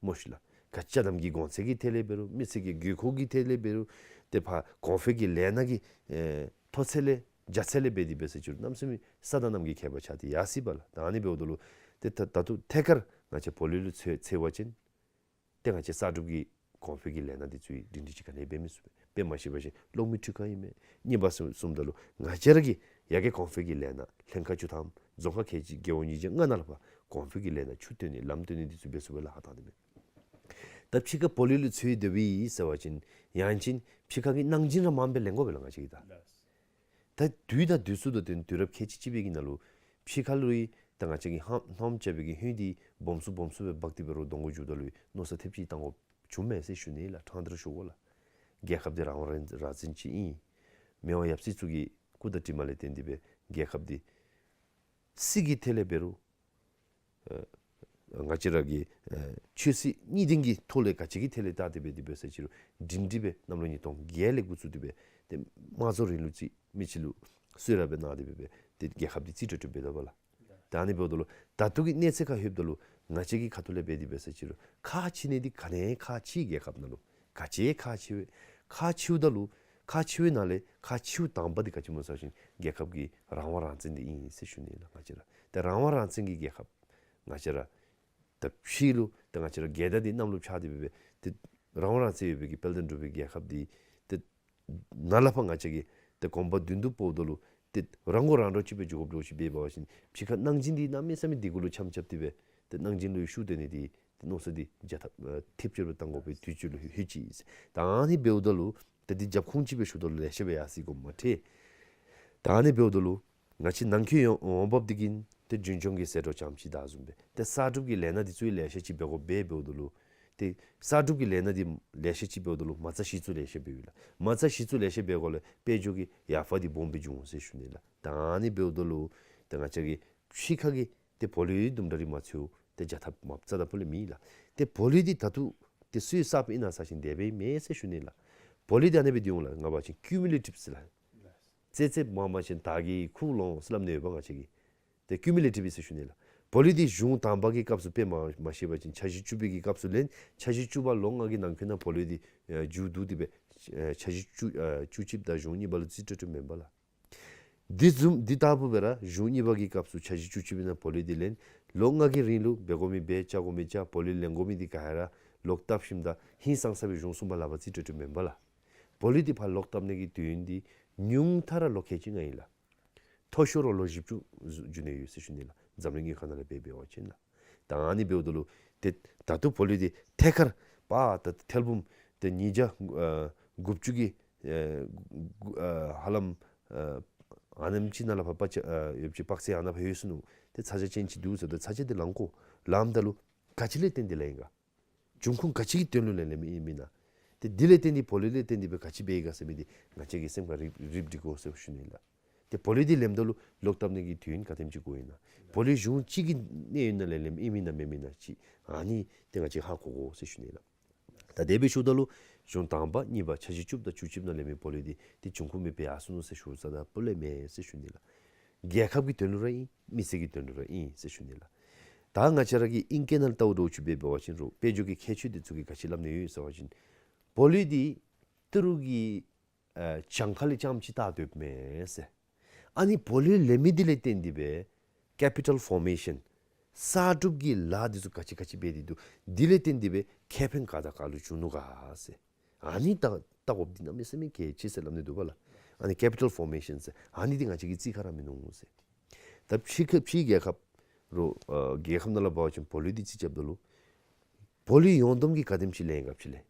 མོ་ཤིག་ལགས། ག་ཅི་ཅ་དམ་གྱི་གོང་ཚད་ཀྱི་ཐད་ལས་འབད་རུང་མི་སེར་གྱི་དགོས་མཁོ་གི་ཐད་ལས་འབད་རུང་ཏེ་ཕར་གོང་འཕེལ་གྱི་ལས་སྣ་གི་ཨེ་མཐོ་ཚད་ལས་རྒྱ་ཚད་ལས་འབད་དེ་འབད་ཟེར་ཅི་རུང་གནམ་མེད་ས་མེད་ས་དང་གནམ་གྱི་ཁྱད་པར་ཆགས་ཏེ་ཡར་སོ་ཡི་པ་ལགས། ད་ཨ་ནི་འབདཝ་ད་ལུ་ཏེ་ད་ད་ལྟོ་ཐད་ཀར་ང་བཅས་བོ་ལི་ལུ་འཚོལ་འཚོལ་བ་ཅིན་ཏེ་ང་བཅས་གསར་སྒྲུབ་ཀྱི་གོང་འཕེལ་གྱི་ལས་སྣ་འདི་ཚུ་སྒྲིང་སྒྲི་ཅིག་ག་ནི་འབད་མི་ཚུགས་པས། དཔེ་མ་ཤེས་པ་ཅིན་གློག་མེ་འཕྲུལ་ཁང་ཨིན་མས། གཉིས་པ་གསུམ་གསུམ་ད་ལུ་ང་བཅས་ར་གི་ཡ་གི་གོང་འཕེལ་གྱི་ལས་སྣ་ལྷན་ཁག་བཅུ་ཐམ་རྫོང་ཁག་ཁལ་གཅིག་རྒེད་འོག་ཉིས་བརྒྱ་ལྔ་ནང་ལུ་ཕར་གོང་འཕེལ་གྱི་ལས་སྣ་ཆུ་བཏོན་ནི་ལམ་བཏོན་ནི་འདི་ཚུ་འབད་ཚུགས་པས་ལགས། ཧ་ཐང་ནི་མས། ད་ཕྱི་ཁར་བོ་ལི་ལུ་འཚོལ་སྡོད་པའི་ཟེར་བ་ཅིན་ཡང་ཅིན་ཕྱི་ཁ་གི་གནང་སྦྱིན་ར་མངམ་སྦེ་ལེན་དགོ་པས་ལགས་ང་བཅས་ཀྱིས་ད། ད་དུས་དང་དུས་སུ་ད་དུས་དུས་རབས་ཁལ་གཅིག་གཅིག་པའི་གི་ནང་ལུ་ཕྱི་ཁ་ལུ་ཡི་ད་ང་བཅས་ཀྱི་ཧམ་ཧམ་བཅའ་བའི་གི་ཧུད་འདི་སྦོམ་སུ་སྦོམ་སུ་སྦེ་འབག་སྟེ་འབད་རུང་གདོང་གུ་འགྱོཝ་ད་ལུ་ཡི་མནོ་བསམ་ཐེབས་ཅིག་བཏང་དགོཔ་བྱུངམ་མས་ཟེར་ཞུ་ནི་ལགས། ཕྲང་སྟེ་ར་ཞུ་དགོ་ལགས། རྒྱལ་ཁབ་འདི་རང་དབང་རང་རང་བཙན་ཅིག་ཨིན། མི་དབང་ཡབ་སྲས་ཚུ་གི་སྐུ་དང་གྲིབ་མ་ལས་བརྟེན་ཏེ་སྦེ་རྒྱལ་ཁབ་འདི་སྲིད་ཀྱི་ཐད་ལས་འབད་རུང་ཨ་ང་བཅས་ར་གི་ཨ་ཆོས་སྲིད་གཉིས་ལྡན་གྱི་ཐོག་ལས་ག་ཅི་གི་ཐད་ལས་བལྟ་སྟེ་འབད་དེ་འབད་ཟེར་ཅི་རུང་སྒྲིང་སྒྲི་སྦེ་གནམ་ལོ་ཉིས་སྟོང་བརྒྱད་ལས་འགོ་བཙུགས་ཏེ་སྦེ་ཏེ་དམངས་གཙོ་རིང་ལུགས་ཅིག་མི་ཅིག་ལུ་གསོལ་རས་སྦེ་གནང་སྟེ་སྦེ་སྦེ་ཏེ་རྒྱལ་ཁབ་འདི་རྩིས་སྤྲོད་སྤྲོད་འབད་དོ་བ་ལགས། ད་ཨ་ནི་འབདཝ་ད་ལུ་ད་ལྟོ་གི་གནས་ཚད་ཁར་ལྷོདཔ་ད་ལུ་ང་བཅས་ཀྱི་ཁ་ཐུག་ལས་འབད་དེ་འབད་ཟེར་ཅི་རུང་ཁག་ཆེ་ནི་འདི་ག་ནི་ཁག་ཆེ་རྒྱལ་ཁབ་ནང་ལུ། ག་ཅི་ཁག་ཆེ་བས། ཁག་ཆེཝ་ད་ལུ་ཁག་ཆེ་བའི་ནང་ལས་ཁག་ཆེཝ་དང་པ་འདི་ག་ཅི་སྨོ་ཟེར་བ་ཅིན་རྒྱལ་ཁབ་ཀྱི་རང་དབང་རང་བཙན་འདི་ཨིན་ཟེར་ཞུ་ནི་ལགས། ང་བཅས་ར་ཏེ་རང་དབང་རང་བཙན་གྱི་རྒྱལ་ཁབ་ང་བཅས་ར་ད་ཕྱི་ལུ་ཏེ་ང་བཅས་ར་རྒྱལ་དར་འདི་གནམ་ལུ་འཕྱར་ཏེ་སྦེ་སྦེ་ཏེ་རང་དབང་རང་བཙན་ཡོད་པའི་གི་དཔལ་ལྡན་འབྲུག་པའི་རྒྱལ་ཁབ་འདི་ཏེ་ནཱ་ལས་ཕར་ང་བཅས་ཀྱིས་ཏེ་གོམ་པ་མདུན་དུ་སྤོཝ་ད་ལུ་ཏེ་རང་མགོ་རང་འདྲོངས་ཅིག་སྦེ་འགྱོ་དགོཔ་འདྲཝ་ཅིག་འབད་བ་ཅིན་ཕྱི་ཁར་གནང་སྦྱིན་འདི་གནམ་མེད་ས་མེད་འདི་གུ་ལུ་འཆམ་རྐྱབ་སྟེ་སྦེ་ཏེ་གནང་སྦྱིན་ལུ་ཤུགས་བཏོན་ནི་འདི་ཏེ་མནོ་བསམ་འདི་རྒྱ་ཐབས་ཨ་ཐེབས་ཆེ་རུ་བཏང་དགོ་པའི་དུས་ཚོད་ལུ་ལྷོད་ཅི་ཟེར། ད་ཨ་ནི་འབདཝ་ད་ལུ་ཏེ་འདི་རྒྱབ་ཁུངས་ཅིག་སྦེ་ཞུཝ་ད་ལུ་ལེ་ཤ་སྦེ་ཡར་སོ་དགོཔ་མ་ཁག། ད་ཨ་ནི་འབདཝ་ད་ལུ་ང་བཅས་ནང་འཁོད་ཡོངས་འོང་འབབ་འདི་གིས་ཏེ་རྒྱུན་སྐྱོང་གི་ཟད་འགྲོ་ཙམ་ཅིག་ད་བཟུམ་སྦེ་ཏེ་གསར་སྒྲུབ་ཀྱི་ལས་སྣ་འདི་ཚུ་ལེ་ཤ་ཅིག་འབད་དགོཔ་སྦེ་འབདཝ་ད་ལུ་ཏེ་གསར་སྒྲུབ་ཀྱི་ལས་སྣ་འདི་ལེ་ཤ་ཅིག་འབདཝ་ད་ལུ་མ་རྩ་གཞི་བཙུགས་ལེ་ཤ་འབདཝ་ཨིན་ལགས། མ་རྩ་གཞི་བཙུགས་ལེ་ཤ་འབད་དགོཔ་ལས་དཔལ་འབྱོར་གྱི་ཡར་འཕར་འདི་སྦོམ་སྦེ་འབྱུང་ཟེར་ཞུ་ནི་ལགས། ད་ཨ་ནི་འབདཝ་ད་ལུ་ཏེ་ང་བཅས་ཀྱི་ཕྱི་ཁ་གི་ཏེ་བོ་ལི་དུམ་གྲ་རེ་མ་ཚུད་ཏེ་རྒྱ་ཐབས་མ་རྩ་དང་པོ་ལས་མེད་ལགས། ཏེ་བོ་ལི་འདི་ད་ལྟོ་ཏེ་སུས་བསགས་པའི་ཨིན་ན་ཟེར་བ་ཅིན་དེ་སྦེ་མེན་ཟེར་ཞུ་ནི་ལགས། བོ་ལི་འདི་ཨ་ནི་སྦེ་འདི་འོང་ལགས། ང་བ་ཅིན་ཀིའུ་མུ་ལེ་ཊིབ་ཟེར་ལགས། ཙེ་ཙེ་མང་མང་ཅིག་དར་གྱིས་ཁུག་ལོང་ཟེར་སླབ་ནི་ཡོདཔ་ང་བཅས་ཀྱིས། ཏེ་ཀིའུ་མུ་ལེ་ཊིབ་ཨིན་ཟེར་ཞུ་ནི་ལགས། བོ་ལི་འདི་གཞུང་དང་པ་གི་སྐབས་སུ་དཔེ་མ་མ་ཤེས་པ་ཅིན་འཆར་གཞི་བཅུ་པའི་གི་སྐབས་སུ་ལེན། འཆར་གཞི་བཅུ་པ་ལོ་ལྔ་གི་ནང་འཁོད་ནང་བོ་ལི་འདི་ཨེ་མཇུག་བསྡུ་སྟེ་སྦེ་ཨེ་འཆར་གཞི་བཅུ་ཨེ་བཅུ་གཅིག་དང་གཞུང་གཉིས་པ་ལུ་རྩིས་སྤྲོད་སྤྲོདཔ་མེན་པ་ལགས། འདི་བཟུམ་འདི་ལྟ་བུ་སྦེ་ར་གཞུང་གཉིས་པ་གི་སྐབས་སུ་འཆར་གཞི་བཅུ་གཅིག་པའི་ནང་བོ་ལི་འདི་ལེན། ལོ་ལྔ་གི་རིང་ལུ་འབད་དགོ་མི་འབད་བཅའ་དགོ་མི་བཅའ། བོ་ལི་ལེན་དགོ་མི་འདི་ག་ར་ལོག་བཏབ་ཞིནམ་ད་ཧིང་སངས་ས་སྦེ་གཞུང་གསུམ་པ་ལག་པར་རྩིས་སྤྲོད་སྤྲོདཔ་མེན་པ་ལགས། བོ་ལི་འདི་ཕར་ལོག་བཏབ་ནི་གི་དུས་ཡུན་འདི་ཉུང་མཐའ་ར་ལོ་ཁལ་གཅིག་ལྔ་ཨིན་ལགས། མཐོ་ཤོས་ར་ལོ་བཞི་བཅུ་འགྱོ་ནི་ཡོད་ཟེར་ཞུ་ནི་ལགས། འཛམ་གླིང་གི་ཁ་ནང་ལས་འབད་འབད་བ་ཅིན་ལགས། ད་ཨ་ནི་འབདཝ་ད་ལུ་ཏེ་ད་ལྟོ་བོ་ལི་འདི་ཐད་ཀར་པ་ད་ཐེར་འབུམ་ཏེ་ཉིས་བརྒྱ་ཨ་དགུ་བཅུ་གི་ཨ་ཧ་ལམ་ཨ་ཨ་ནེམ་ཅིག་ནང་ལས་ཕར་པ་ཆ་ཨ་ཡོདཔ་ཅིག་དཔག་ཚད་ཨ་ནཱ་ཕར་ཡོད་ཟེར་ནུག། ཏེ་ཚ་གྱང་ཅན་ཅིག་འདུག་ཟེར། ཏེ་ཚ་གྱང་འདི་ལང་དགོ། ལངམ་ད་ལུ་ག་ཅི་ལས་བརྟེན་ཏེ་ལངམ་ཨིན་ག། འབྱུང་ཁུངས་ག་ཅི་གི་དོན་ལུ་ལེན་ལེནམ་ཨིན་མེན་ན། ཏེ་འདི་ལས་བརྟེན་ཏེ་བོ་ལི་ལས་བརྟེན་ཏེ་སྦེ་ག་ཅི་འབད་ཡི་ག་ཟེར་མི་འདི་ང་བཅས་ཀྱིས་སེམས་ཁར་རིག་རིགཔ་སྒྲིག་དགོ་ཟེར་ཞུ་ནི་ལགས། ཏེ་བོ་ལི་འདི་ལེནམ་ད་ལུ་ལོག་བཏབ་ནི་གི་དུས་ཡུན་ག་དེམ་ཅིག་འགོར་ཡི་ན། བོ་ལི་གཞུང་གཅིག་གི་གནས་ཡུན་ནང་ལེན་ལེནམ་ཨིན་མེན་ན་མེན་མེན་ན་ཅིག་ཨ་ནི་ཏེ་ང་བཅས་ཧ་གོ་དགོ་ཟེར་ཞུ་ནི་ལགས། ད་དེ་སྦེ་ཞུཝ་ད་ལུ་གཞུང་དང་པ་གཉིས་པ་འཆར་གཞི་བཅུ་པ་དང་བཅུ་གཅིག་པ་ནང་ལེན་མི་བོ་ལི་འདི་ཏེ་འབྱུང་ཁུངས་མེདཔ་སྦེ་ཡར་སོ་ནུག་ཟེར་ཞུ་ས་དང་པོ་ལས་མེན་ཟེར་ཞུ་ནི་ལགས། རྒྱལ་ཁབ་ཀྱི་དོན་ལུ་ར་ཨིན། མི་སེར་གྱི་དོན་ལུ་ར་ཨིན་ཟེར་ཞུ་ནི་ལགས། ད་ང་བཅས་ར་གི་ཨིང་སྐད་ནང་ལྟཝ་འདྲཝ་ཅིག་འབད་འབད་བ་ཅིན་རུང་དཔལ་འབྱོར་གྱི་མཁས་མཆོག་འདི་ཚུ་གིས་ག་ཅི་སླབ་ནི་ཡོད་ཟེར་བ་ཅིན་བོ་ལི་འདི་ཏི་རུ་གི་ཨ་གྱངས་ཁ་ལས་རྐྱངམ་ཅིག་བལྟ་སྡོདཔ་མས་ཟེར། ཨ་ནི་བོ་ལི་ལེན་མི་འདི་ལས་བརྟེན་ཏེ་སྦེ་ ཀེ་པི་ཊལ་ཕོར་མེ་ཤཱན་གསར་སྒྲུབ་ཀྱི་ལཱ་འདི་ཚུ་ག་ཅི་ག་ཅི་འབད་དེ་འདུག། འདི་ལས་བརྟེན་ཏེ་སྦེ་ཁེ་ཕན་ག་དང་ག་ལུ་བྱུང་ནུག་ག་ཟེར། ཨ་ནི་ལྟ་ལྟ་དགོཔ་འདི་གནམ་མེད་ས་མེད་གལ་ཆེ་ཟེར་སླབ་ནི་འདུག་པ་ལགས། ཨ་ནི་ཀེ་པི་ཊལ་ཕོར་མེ་ཤཱན་ཟེར་ཨ་ནི་འདི་ང་བཅས་ཀྱིས་རྩིས་ཁར་ར་མིན་ནུག་ཟེར། ད་ཕྱི་ཁ་ཕྱི་རྒྱལ་ཁབ་རུ་ཨ་རྒྱལ་ཁབ་ནང་ལུ་འབད་བ་ཅིན་བོ་ལུ་འདི་རྩིས་རྐྱབ་ད་ལུ་བོ་ལུ་ཡོངས་བསྡོམས་ཀྱིས་ག་དེམ་ཅིག་ལེན་ག་ཅི་ལས།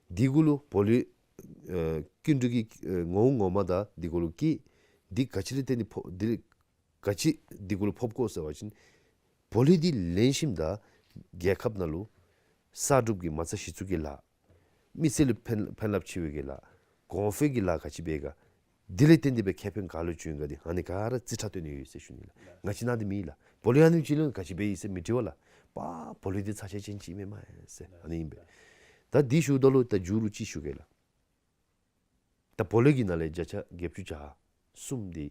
འདི་གུ་ལུ་བོ་ལུ་ཨ་སྐྱིན་འགྲུལ་གྱི་ཨ་ངོ་བོ་ངོ་མ་དང་འདི་གུ་ལུ་སྐྱེད་འདི་ག་ཅི་ལས་བརྟེན་ཏེ་ཕོག་འདི་ག་ཅི་འདི་གུ་ལུ་ཕོག་དགོ་ཟེར་བ་ཅིན་བོ་ལུ་འདི་ལེན་ཞིནམ་ད་རྒྱལ་ཁབ་ནང་ལུ་གསར་སྒྲུབ་ཀྱི་མ་རྩ་གཞི་བཙུགས་ཀྱི་ལཱ། མི་སེར་ལུ་ཕན་ཕན་རླབས་ཆེ་བའི་གི་ལཱ། གོང་འཕེལ་གྱི་ལཱ་ག་ཅི་འབད་ག། འདི་ལས་བརྟེན་ཏེ་སྦེ་ཁེ་ཕན་ག་ལུ་བྱུང་ག་འདི་ཨ་ནི་ག་ར་རྩིས་ཁྲ་བཏོན་ནི་ཡོད་ཟེར་ཞུ་ནི་ལགས། ང་བཅས་ནང་འདི་མེད་ལགས། བོ་ལུ་ཨ་ནི་ཅིག་ལོན་ག་ཅི་འབད་ཡི་ཟེར་མི་དྲི་བ་ལགས། པ་བོ་ལུ་འདི་ཚ་ཆེ་ཅན་ཅིག་མེན་མས་ཟེར་ཨ་ནི་ཨིན་པས། ད་འདི་ཞུཝ་ད་ལུ་ད་མཇུག་རུ་ཅིག་ཞུ་གེ་ལགས། ད་བོ་ལུ་གི་ནང་ལས་བརྒྱ་ཆ་བརྒྱད་ཅུ་གྱ་གསུམ་འདི་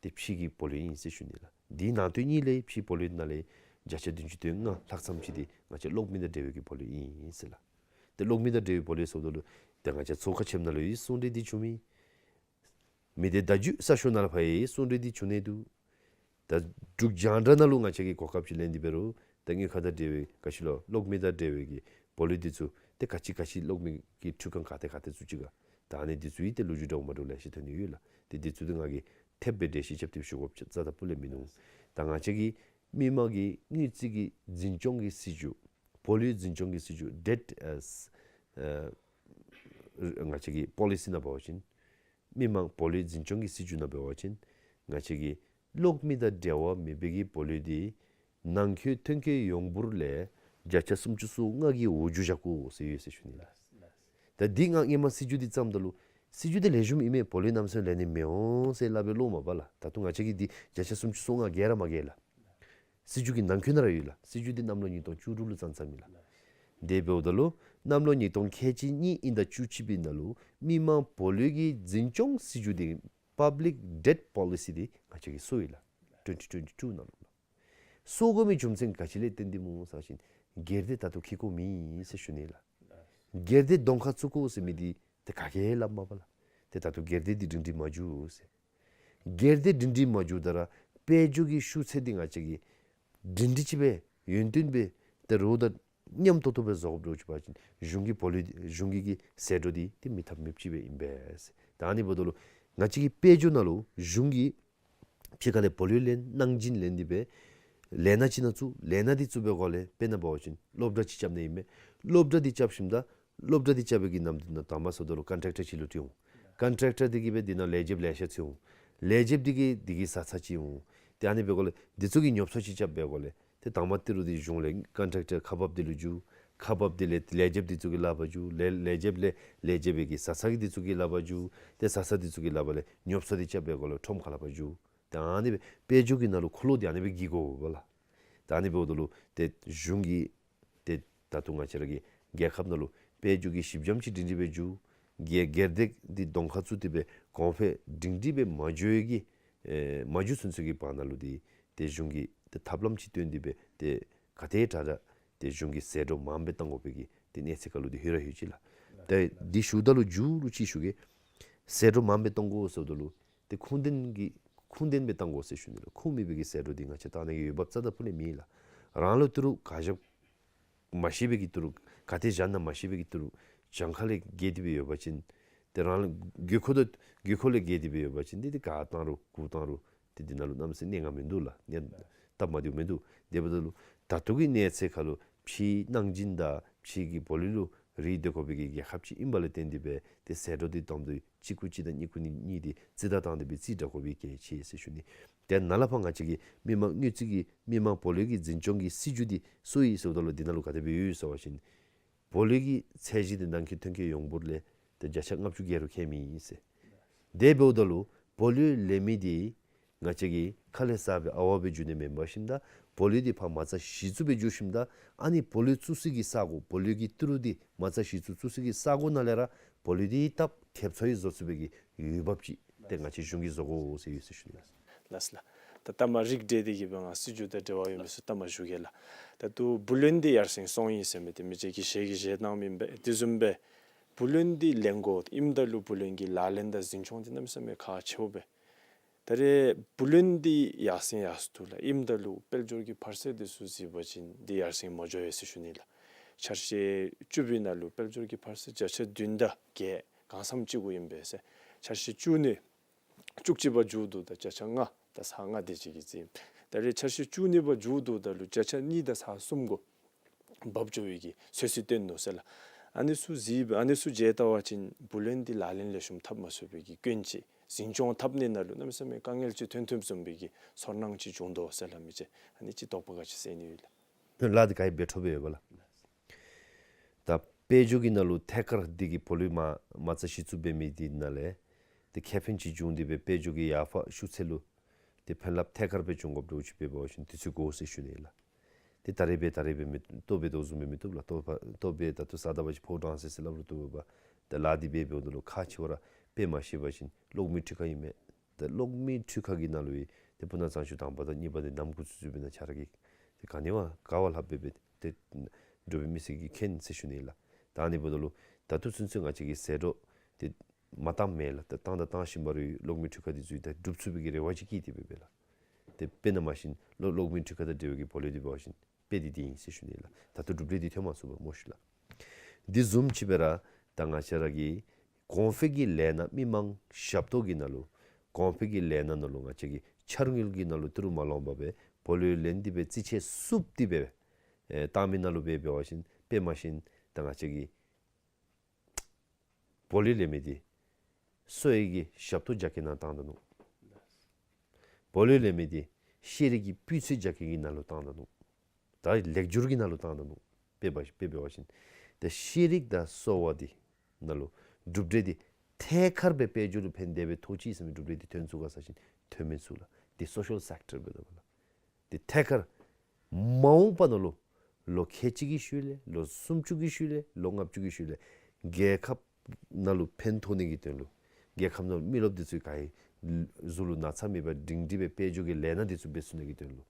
ཏེ་ཕྱི་གི་བོ་ལུ་ཨིན་ཟེར་ཞུ་ནི་ལགས། འདི་ནང་དོན་གཉིས་ལས་ཕྱི་བོ་ལུ་ནང་ལས་བརྒྱ་ཆ་བདུན་ཅུ་དོན་ལྔ་ལྷག་ཙམ་ཅིག་འདི་ང་བཅས་གློག་མེ་དང་འབྲེལ་བའི་གི་བོ་ལུ་ཨིན་ཟེར་ལགས། ཏེ་གློག་མེ་དང་འབྲེལ་བའི་བོ་ལུ་ཟེརཝ་ད་ལུ་ཏེ་ང་བཅས་ཚོགས་ཁང་ཆེན་མོ་ནང་ལུ་ཡང་གསུང་གྲོས་འདི་བྱུང་མི། མི་སྡེ་བརྡ་བརྒྱུད་གསར་ཤོག་ནང་ལུ་ཕར་ཡང་གསུང་གྲོས་འདི་བྱུང་ནི་འདུག། ད་འབྲུག་རྒྱང་བསྒྲགས་ནང་ལུ་ང་བཅས་ཀྱིས་གོ་སྐབས་ཅིག་ལེན་ཏེ་འབད་རུང་ད་དངུལ་ཁང་དང་འབྲེལ་བའི་ག་ཅི་ལོ་གློག་མེ་དང་འབྲེལ་བའི་གི་བོ་ལུ་འདི་ཚུ་ཏེ་ག་ཅི་ག་ཅི་གློག་མེ་གི་འཕྲུལ་ཁང་ག་ཏེ་ག་ཏེ་བཙུགས་ཅི་ག། ད་ཨ་ནི་འདི་ཚུ་ཡང་ཏེ་ལོ་རྒྱུས་འདྲཝ་མ་འདྲཝ་ལེ་ཤ་ཐོན་ནི་ཡོད་ལགས། ཏེ་འདི་ཚུ་འདི་ང་གིས་ཐེབས་སྦེ་འགྲེལ་བཤད་རྐྱབ་སྟེ་ཞུ་དགོཔ་རྩ་དང་སྤུ་ལས་མིན་ནུག། ད་ང་བཅས་ཀྱི་མི་དམངས་ཀྱི་དངུལ་རྩིས་ཀྱི་འཛིན་སྐྱོང་གི་སྲིད་བྱུས་བོ་ལུའི་འཛིན་སྐྱོང་གི་སྲིད་བྱུས་ཌེབཊ་ཨ་ཨ་ང་བཅས་ཀྱི་པོ་ལི་སི་ནང་འབད་བ་ཅིན་མི་དམངས་བོ་ལུའི་འཛིན་སྐྱོང་གི་སྲིད་བྱུས་ནང་འབད་བ་ཅིན་ང་བཅས་ཀྱི་གློག་མེ་དང་འབྲེལ་བ་མེད་པའི་གི་བོ་ལུ་འདི་ནང་འཁོད་ཐོན་སྐྱེད་ཡོངས་འབོར་ལས་བརྒྱ་ཆ་སུམ་ཅུ་སོ་ལྔ་གི་འོག་འགྱོ་བཞག་དགོ་ཟེར་ཡོད་ཟེར་ཞུ་ནི་ལགས། ད་འདི་ང་སྔོན་མ་སྲིད་བྱུས་འདི་བརྩམ་ད་ལུ་སྲིད་བྱུས་འདི་ལེགས་ཤོམ་ཨིན་མས། བོ་ལུ་གནམ་མེད་ས་མེད་ལེན་ནི་མི་འོང་ཟེར་སླབ་པའི་བློ་མ་འབད་ལགས། ད་ལྟོ་ང་བཅས་ཀྱིས་འདི་བརྒྱ་ཆ་སུམ་ཅུ་སོ་ལྔ་ག་ར་མ་གི་ལགས། སྲིད་བྱུས་ཀྱི་ནང་འཁོད་ནང་ར་ཡོད་ལགས། སྲིད་བྱུས་འདི་གནམ་ལོ་ཉིས་སྟོང་བཅུ་དྲུག་ལུ་བརྩམས་བརྩམས་མི་ལགས། དེ་འབདཝ་ད་ལུ་གནམ་ལོ་ཉིས་སྟོང་ཁལ་གཅིག་གཉིས་དབྱིན་ཟླ་བཅུ་གཅིག་པའི་ནང་ལུ་མི་དམངས་བོ་ལུ་གི་འཛིན་སྐྱོང་སྲིད་བྱུས་འདི་པབ་ལིཀ་ཌེབཊ་པོ་ལི་སི་འདི་ང་བཅས་ཀྱིས་བཟོ་ཡི་ལགས། ཊུ་ཝེན་ཊི་ཊུ་ཝེན་ཊི་ཊུ་ནང་ལུ་ལགས། བཟོ་དགོ་མི་རྒྱུ་མཚན་ག་ཅི་ལས་བརྟེན་ཏེ་སྨོ་ཟེར་བ་ཅིན་སྒེར་སྡེ་ད་ལྟོ་འཁྱིད་དགོཔ་མེད་ཟེར་ཞུ་ནི་ལགས། སྒེར་སྡེ་གདོང་ཁར་བཙུགས་དགོ་ཟེར་མི་འདི་ཏེ་ག་གིས་སླབ་མ་པ་ལགས། ཏེ་ད་ལྟོ་སྒེར་སྡེ་འདི་སྒྲིང་སྒྲིང་མ་འགྱོ་ཟེར། སྒེར་སྡེ་སྒྲིང་སྒྲིང་མ་འགྱོཝ་ད་ར་དཔལ་འབྱོར་གྱི་ཤུགས་ཚད་འདི་ང་བཅས་ཀྱིས་སྒྲིང་སྒྲིང་ཅིག་སྦེ་ཡུན་བརྟན་སྦེ་ཏེ་རོགས་དང་མཉམ་ཏོག་ཏོ་སྦེ་བཟོ་དགོཔ་འདྲཝ་ཅིག་འབད་བ་ཅིན་གཞུང་གི་བོ་ལུ་གཞུང་གི་གི་ཟད་འགྲོ་འདི་ཏེ་མི་ཐབས་མེདཔ་ཅིག་སྦེ་ཨིན་པས། ད་ཨ་ནི་འབདཝ་ད་ལུ་ང་བཅས་ཀྱི་དཔལ་འབྱོར་ནང་ལུ་གཞུང་གིས་ཕྱི་ཁ་ལས་བོ་ལུ་ལེན་གནང་སྦྱིན་ལེན་ཏེ་སྦེ་ལས་སྣ་ཅིག་ནང་བཙུགས། ལས་སྣ་འདི་བཙུགས་པའི་སྒོ་ལས་དཔེར་ན་འབད་བ་ཅིན་སློབ་གྲྭ་ཅིག་རྐྱབ་ནི་ཨིན་མས། སློབ་གྲྭ་འདི་རྐྱབ་ཞིནམ་ད་སློབ་གྲྭ་འདི་རྐྱབ་པའི་གི་ནམ་དུས་ནང་དང་པ་སོང་ད་ལུ་ཀོན་ཊེག་ཊར་ཅིག་ལུ་སྤྲོད་འོང་། ཀོན་ཊེག་ཊར་འདི་གིས་སྦེ་འདི་ནང་ལས་བྱེདཔ་ལེ་ཤ་བཙུགས་འོང་། ལས་བྱེདཔ་འདི་གིས་འདི་གི་བཟའ་ཚང་བྱིན་འོང་། ཏེ་ཨ་ནི་འབད་སྒོ་ལས་འདི་ཚུ་གི་ཉོ་ཚོང་ཅིག་རྐྱབ་པའི་སྒོ་ལས་ཏེ་དང་པ་ཏི་རུ་འདི་གཞུང་ལས་ཀོན་ཊེག་ཊར་ཁག་འབགཔ་འདི་ལུ་འགྱོ། ཁག་འབགཔ་འདི་ལས་ལས་བྱེདཔ་འདི་ཚུ་གི་ལག་པར་འགྱོ། ལས་ལས་བྱེདཔ་ལས་ལས་བྱེད་པའི་གི་བཟའ་ཚང་གི་འདི་ཚུ་གི་ལག་པར་འགྱོ། ཏེ་བཟའ་ཚང་འདི་ཚུ་གི་ལག་པར་ལས་ཉོ་ཚོང་འདི་རྐྱབ་པའི་སྒོ་ལས་ཁྲོམ་ཁ་ལག་པར་འགྱོ། ཏེ་ཨ་ནི་སྦེ་དཔལ་འབྱོར་གྱི་ནང་ལུ་འཁོར་ལོ་འདི་ཨ་ནི་སྦེ་འགྱེལ་དགོ་པས་ལགས། ཏེ་ཨ་ནི་འབདཝ་ད་ལུ་ཏེ་གཞུང་གིས་ཏེ་ད་ལྟོ་ང་བཅས་ར་གི་རྒྱལ་ཁབ་ནང་ལུ་དཔལ་འབྱོར་གྱི་གཞི་འགྱམ་ཅིག་སྒྲིང་སྒྲིང་སྦེ་འགྱོ། སྒེར་སྒེར་སྡེ་འདི་གདོང་ཁར་བཙུགས་ཏེ་སྦེ་གོང་འཕེལ་སྒྲིང་སྒྲིང་སྦེ་མ་འགྱོ་བའི་གི་ཨེ་མ་འགྱོ་ཚུན་ཚོད་ཀྱི་བར་ན་ལུ་འདི་ཏེ་གཞུང་གིས་ཏེ་ཐབས་ལམ་ཅིག་བཏོན་ཏེ་སྦེ་ཏེ་ག་དེ་དྲག་དྲག་ཏེ་གཞུང་གིས་ཟད་འགྲོ་མངམ་སྦེ་བཏང་དགོ་པའི་གི་ཏེ་གནས་ཚད་ཁར་ལུ་འདི་ལྷོད་ར་ལྷོད་ཅི་ལགས། ཏེ་འདི་ཞུཝ་ད་ལུ་མཇུག་ལུ་ཅིག་ཞུ་གེ། ཟད་འགྲོ་མངམ་སྦེ་གཏང་དགོ་ཟེརཝ་ད་ལུ་ཏེ་ཁུངས་ལྡན་གྱི་ཁུངས་ལྡན་སྦེ་གཏང་དགོ་ཟེར་ཞུ་ནི་ལགས། ཁུངས་མེད་པའི་གི་ཟད་འགྲོ་འདི་ང་བཅས་གཏང་ནི་གི་འོས་འབབ་རྩ་དང་སྤུ་ལས་མེད་ལགས། རང་ལུ་ཏི་རུ་ག་བཞག་མ་ཤེས་པའི་གི་ཏི་རུ་ག་ཏེ་བཞག་ན་མ་ཤེས་པའི་གི་ཏི་རུ་གྱངས་ཁ་ལས་བརྒལ་ཏེ་སྦེ་ཡོད་པ་ཅིན་ཏེ་རང་ལུ་དགོས་མཁོ་དང་དགོས་མཁོ་ལས་བརྒལ་ཏེ་སྦེ་ཡོད་པ་ཅིན་ཏེ་ཏེ་ག་གཏང་རུང་གུ་གཏང་རུང་ཏེ་འདི་ནང་ལུ་གནམ་མེད་ས་མེད་གནད་འགག་མིན་འདུག་ལགས། གནད་སྟབས་མ་བདེཝ་མིན་འདུག། དེ་འབདཝ་ད་ལུ་ད་ལྟོ་གི་གནས་ཚད་ཁར་ལུ་ཕྱིའི་གནང་སྦྱིན་དང་ཕྱི་གི་བོ་ལུ་ལུ་རེ་སྡོད་དགོ་པའི་གི་རྒྱལ་ཁབ་ཅིག་ཨིན་པ་ལས་བརྟེན་ཏེ་སྦེ་ཏེ་ཟད་འགྲོ་འདི་དང་དུ་གཅིག་གུ་གཅིག་དང་གཉིས་གུ་གཉིས་འདི་རྩིས་བདའ་བཏང་སྟེ་སྦེ་རྩིས་བདའ་དགོ་པའི་གལ་ཆེ་ཟེར་ཞུ་ནི། ཏེ་ནཱ་ལས་ཕར་ང་བཅས་ཀྱིས་མི་དམངས་དངུལ་རྩིས་ཀྱི་མི་དམངས་བོ་ལུ་གི་འཛིན་སྐྱོང་གི་སྲིད་བྱུས་འདི་བཟོ་ཡི་ཟེརཝ་ད་ལུ་འདི་ནང་ལུ་ག་དེ་སྦེ་ཡོད་ཟེར་བ་ཅིན་བོ་ལུ་གི་ཚད་གཞི་འདི་ནང་འཁོད་ཐོན་སྐྱེད་ཡོངས་འབོར་ལས་ཏེ་བརྒྱ་ཆ་ལྔ་བཅུ་བརྒལ་རུང་ཁྱད་མེད་ཟེར། དེ་འབདཝ་ད་ལུ་བོ་ལུ་ལེན་མི་འདི་ང་བཅས་ཀྱིས་ཁ་ལས་བསགས་སྦེ་ཨ་ཝ་སྦེ་འགྱོ་ནི་མེན་པར་ཞིནམ་ད་བོ་ལུ་འདི་ཕར་མ་རྩ་གཞི་བཙུགས་སྦེ་འགྱོ་ཞིནམ་ད་ཨ་ནི་བོ་ལུ་བཙུགས་སའི་གི་ས་གོ་བོ་ལུ་གི་ཏི་རུ་འདི་མ་རྩ་གཞི་བཙུགས་བཙུགས་སའི་གི་ས་གོ་ནང་ལས་ར་བོ་ལུ་འདི་ད་ཁེབ་ཚུགས་ཡི་བཟོ་ཚུགས་པའི་གི་འོས་འབབ་ཅིག་ཏེ་ང་བཅས་གཞུང་གིས་བཟོ་དགོ་ཟེར་ཡོད་ཟེར་ཞུ་ནི། ལགས་ལགས། ད་ལྟ་མ་རིགས་འགྲེ་འདི་གི་སྦེ་ང་སྲིད་བྱུས་དང་འབྲེལ་བ་ཡོད་མི་ཚུ་ལྟ་མ་ཞུ་གེ་ལགས། ད་ལྟོ་བུ་ལོན་འདི་ཡར་སེང་སོང་ཡི་ཟེར་མི་འདི་མི་རྗེ་གིས་ཞལ་གྱིས་བཞེས་གནང་མི་ཨིན་པས། དེ་བཟུམ་སྦེ་བུ་ལོན་འདི་ལེན་དགོ་ཨིནམ་ད་ལུ་བུ་ལོན་གྱི་ལག་ལེན་དང་འཛིན་སྐྱོང་འདི་གནམ་མེད་ས་མེད་ཁག་ཆེཝ་སྦེ་ ད་རེས་བུ་ལོན་འདི་ཡར་སེང་ཡར་སོང་འདུག་ལགས། ཨིནམ་ད་ལུ་དཔལ་འབྱོར་གྱི་འཕར་ཚད་འདི་ཚུ་གཟིགས་པ་ཅིན་འདི་ཡར་སེང་མ་འགྱོ་ཡི་ཟེར་ཞུ་ནི་ལགས། འཆར་གཞི་བཅུ་པའི་ནང་ལུ་དཔལ་འབྱོར་གྱི་འཕར་ཚད་བརྒྱ་ཆ་བདུན་དང་བརྒྱད་གང་འཚམས་ཅིག་གུ་ཨིན་པས་ཟེར། འཆར་གཞི་བཅུ་གཉིས་བཅུ་གཅིག་པ་མཇུག་བསྡུཝ་ད་བརྒྱ་ཆ་ལྔ་དང་ས་ལྔ་དེ་ཅིག་གི་རྩིས། ད་རེས་འཆར་གཞི་བཅུ་གཉིས་པ་མཇུག་བསྡུཝ་ད་ལུ་བརྒྱ་ཆ་གཉིས་དང་ས་གསུམ་གུ་འབབ་འགྱོ་བའི་གི་ཚོད་བསྲེ་སྟོན་ནུག་ཟེར་ལགས། ཨ་ནི་ཚུ་གཟིགས་ཨ་ནི་ཚུ་མཇལ་བལྟ་བ་ཅིན་བུ་ལོན་འདི་ལག་ལེན་ལེགས་ཤོམ་འཐབ་མ་ཚུགས་པའི་གི་སྐྱོན་ཅིག། འཛིན་སྐྱོང་འཐབ་ནི་ནང་ལུ་གནམ་མེད་ས་མེད་དཀའ་ངལ་ཅིག་ཐོན་ཐོནམ་བཟུམ་མའི་གི་ཚོར་སྣང་ཅིག་བྱུང་དོ་ཟེར་ལགས། མི་ཅིག་ཨ་ནི་ཅིག་དོགས་པ་ག་ཅི་སེལ་ནི་ཡོད་ལགས། ལགས་འདི་ག་ཡི་འབད་འཕྲོ་སྦེ་ཡོདཔ་ལགས། ད་དཔལ་འབྱོར་གྱི་ནང་ལུ་ཐད་ཀར་འདི་གིས་བུ་ལོན་མ་མ་རྩ་གཞི་བཙུགས་འབད་མི་འདི་ནང་ལས་ཏེ་ཁེ་ཕན་ཅིག་བྱུང་སྟེ་སྦེ་དཔལ་འབྱོར་གྱི་ཡར་འཕར་ཤུགས་ཚད་ལུ་ཏེ་ཕན་རླབས་ཐད་ཀར་སྦེ་འབྱུང་དགོཔ་འདྲཝ་ཅིག་འབད་བ་ཅིན་དུས་ཚོད་འགོར་ཟེར་ཞུ་ནི་ལགས། ཏེ་ད་རེས་འབད་ད་རེས་འབད་མི་ལྟོ་འབད་དོ་བཟུམ་འབད་མི་བཏུབ་ལགས། ལྟོ་ལྟོ་འབད་ད་ལྟོ་ཟ་ད་པ་ཅིན་ཕོཝ་འགྲང་ཟེར་ཟེར་སླབ་རུང་བཏུབ་པས། ཏེ་ལཱ་འདི་འབད་འབདཝ་ད་ལུ་ཁག་ཆེ་བ་ར་དཔེ་མ་ཤེས་པ་ཅིན་གློག་མེ་འཕྲུལ་ཁང་ཨིན་མས། ཏེ་གློག་མེ་འཕྲུལ་ཁང་གི་ནང་ལུ་ཡང་ཏེ་སྤུ་ན་གཙང་ཆུ་དང་པ་དང་གཉིས་པ་འདི་གནམ་སྒོ་བཙུགས་བཙུགསཔ་ཨིན་ན་ཆ་ར་གིས་ཏེ་ག་ནི་བ་ག་བ་ལྷགཔ་སྦེ་སྦེ་ཏེ་འབྲུག་པའི་མི་སེར་གྱིས་མཁྱེན་ཟེར་ཞུ་ནི་ལགས། ད་ཨ་ནི་འབདཝ་ད་ལུ་ད་ལྟོ་ཚུན་ཚོད་ང་བཅས་ཀྱིས་ཟད་འགྲོ་ཏེ་མ་བཏངམ་མེད་ལགས། ད་བཏང་དང་བཏང་བཞིན་པ་རུང་གློག་མེ་འཕྲུལ་ཁང་འདི་ཚུ་ད་འགྲུབ་ཚུགས་པའི་གི་རེ་བ་ཅིག་བསྐྱེད་དེ་སྦེ་སྦེ་ལགས། ཏེ་དཔེར་ན་མ་གཞི་གློག་གློག་མེ་འཕྲུལ་ཁང་དང་འབྲེལ་བའི་གི་བུ་ལོན་འདི་འབད་བ་ཅིན་དཔེ་འདི་འདི་ཨིན་ཟེར་ཞུ་ནི་ལགས། ད་ལྟོ་གྲུབ་འབྲས་འདི་ཐོན་མ་ཚུགས་པས་སྨོ་ཤིག་ལགས། འདི་བཟུམ་ཅིག་སྦེ་ར་ད་ང་བཅས་ར་གི་གོང་འཕེལ་གྱི་ལས་སྣ་མི་མང་ཞབས་ཏོག་གི་ནང་ལུ་གོང་འཕེལ་གྱི་ལས་སྣ་ནང་ལུ་ང་བཅས་ཀྱིས་འཆར་དངུལ་གྱི་ནང་ལུ་ཏི་རུ་མ་ལོངས་པར་སྦེ་བུ་ལོན་ལེན་ཏེ་སྦེ་རྩིས་ཆད་བསུབ་སྟེ་སྦེ་ཨེ་བཏང་མི་ནང་ལུ་འབད་འབད་བ་ཅིན་དཔེར་ན་མ་གཞི་ད་ང་བཅས་ཀྱིས་བུ་ལོན་ལེན་མི་འདི་གསོ་བའི་གི་ཞབས་ཏོག་རྒྱ་སྐྱེད་ནང་བཏང་ད་ནུག། བུ་ལོན་ལེན་མི་འདི་ཤེས་རིག་གི་སྤུས་ཚད་རྒྱ་སྐྱེད་ཀྱི་ནང་ལུ་བཏང་ད་ནུག། ད་ལེགས་བསྒྱུར་གྱི་ནང་ལུ་བཏང་ད་ནུག། དཔེ་འབད་དཔེ་འབད་བ་ཅིན་ད་ཤེས་རིག་དང་གསོ་བ་འདི་ནང་ལུ་གྲུབ་འབྲས་འདི་ཐད་ཀར་སྦེ་དཔལ་འབྱོར་ལུ་ཕན་བདེ་སྦེ་ཐོགས་ཅི་ཟེར་མི་གྲུབ་འབྲས་འདི་ཐོན་ཚུགས་ག་ཟེར་བ་ཅིན་ཐོན་མི་ཚུགས་ལགས། འདི་སོ་ཤལ་སེཀ་ཊར་འབད་དོ་བ་ལགས། ཏེ་ཐད་ཀར་མ་འོངས་པ་ནང་ལུ་ལོ་ཁལ་གཅིག་གི་ཤུལ་ལས་ལོ་སུམ་ཅུ་གི་ཤུལ་ལས་ལོ་ལྔ་བཅུ་གི་ཤུལ་ལས་རྒྱལ་ཁབ་ནང་ལུ་ཕན་ཐོགས་ནི་གི་དོན་ལུ་རྒྱལ་ཁབ་ནང་ལུ་མི་རློབས་འདི་ཚུ་ག་ར་གཟུགས་ལུ་ན་ཚ་མེད་པར་སྒྲིང་སྒྲིང་སྦེ་དཔལ་འབྱོར་གྱི་ལས་སྣ་འདི་ཚུ་འབད་ཚུགས་ནི་གི་དོན་ལུ་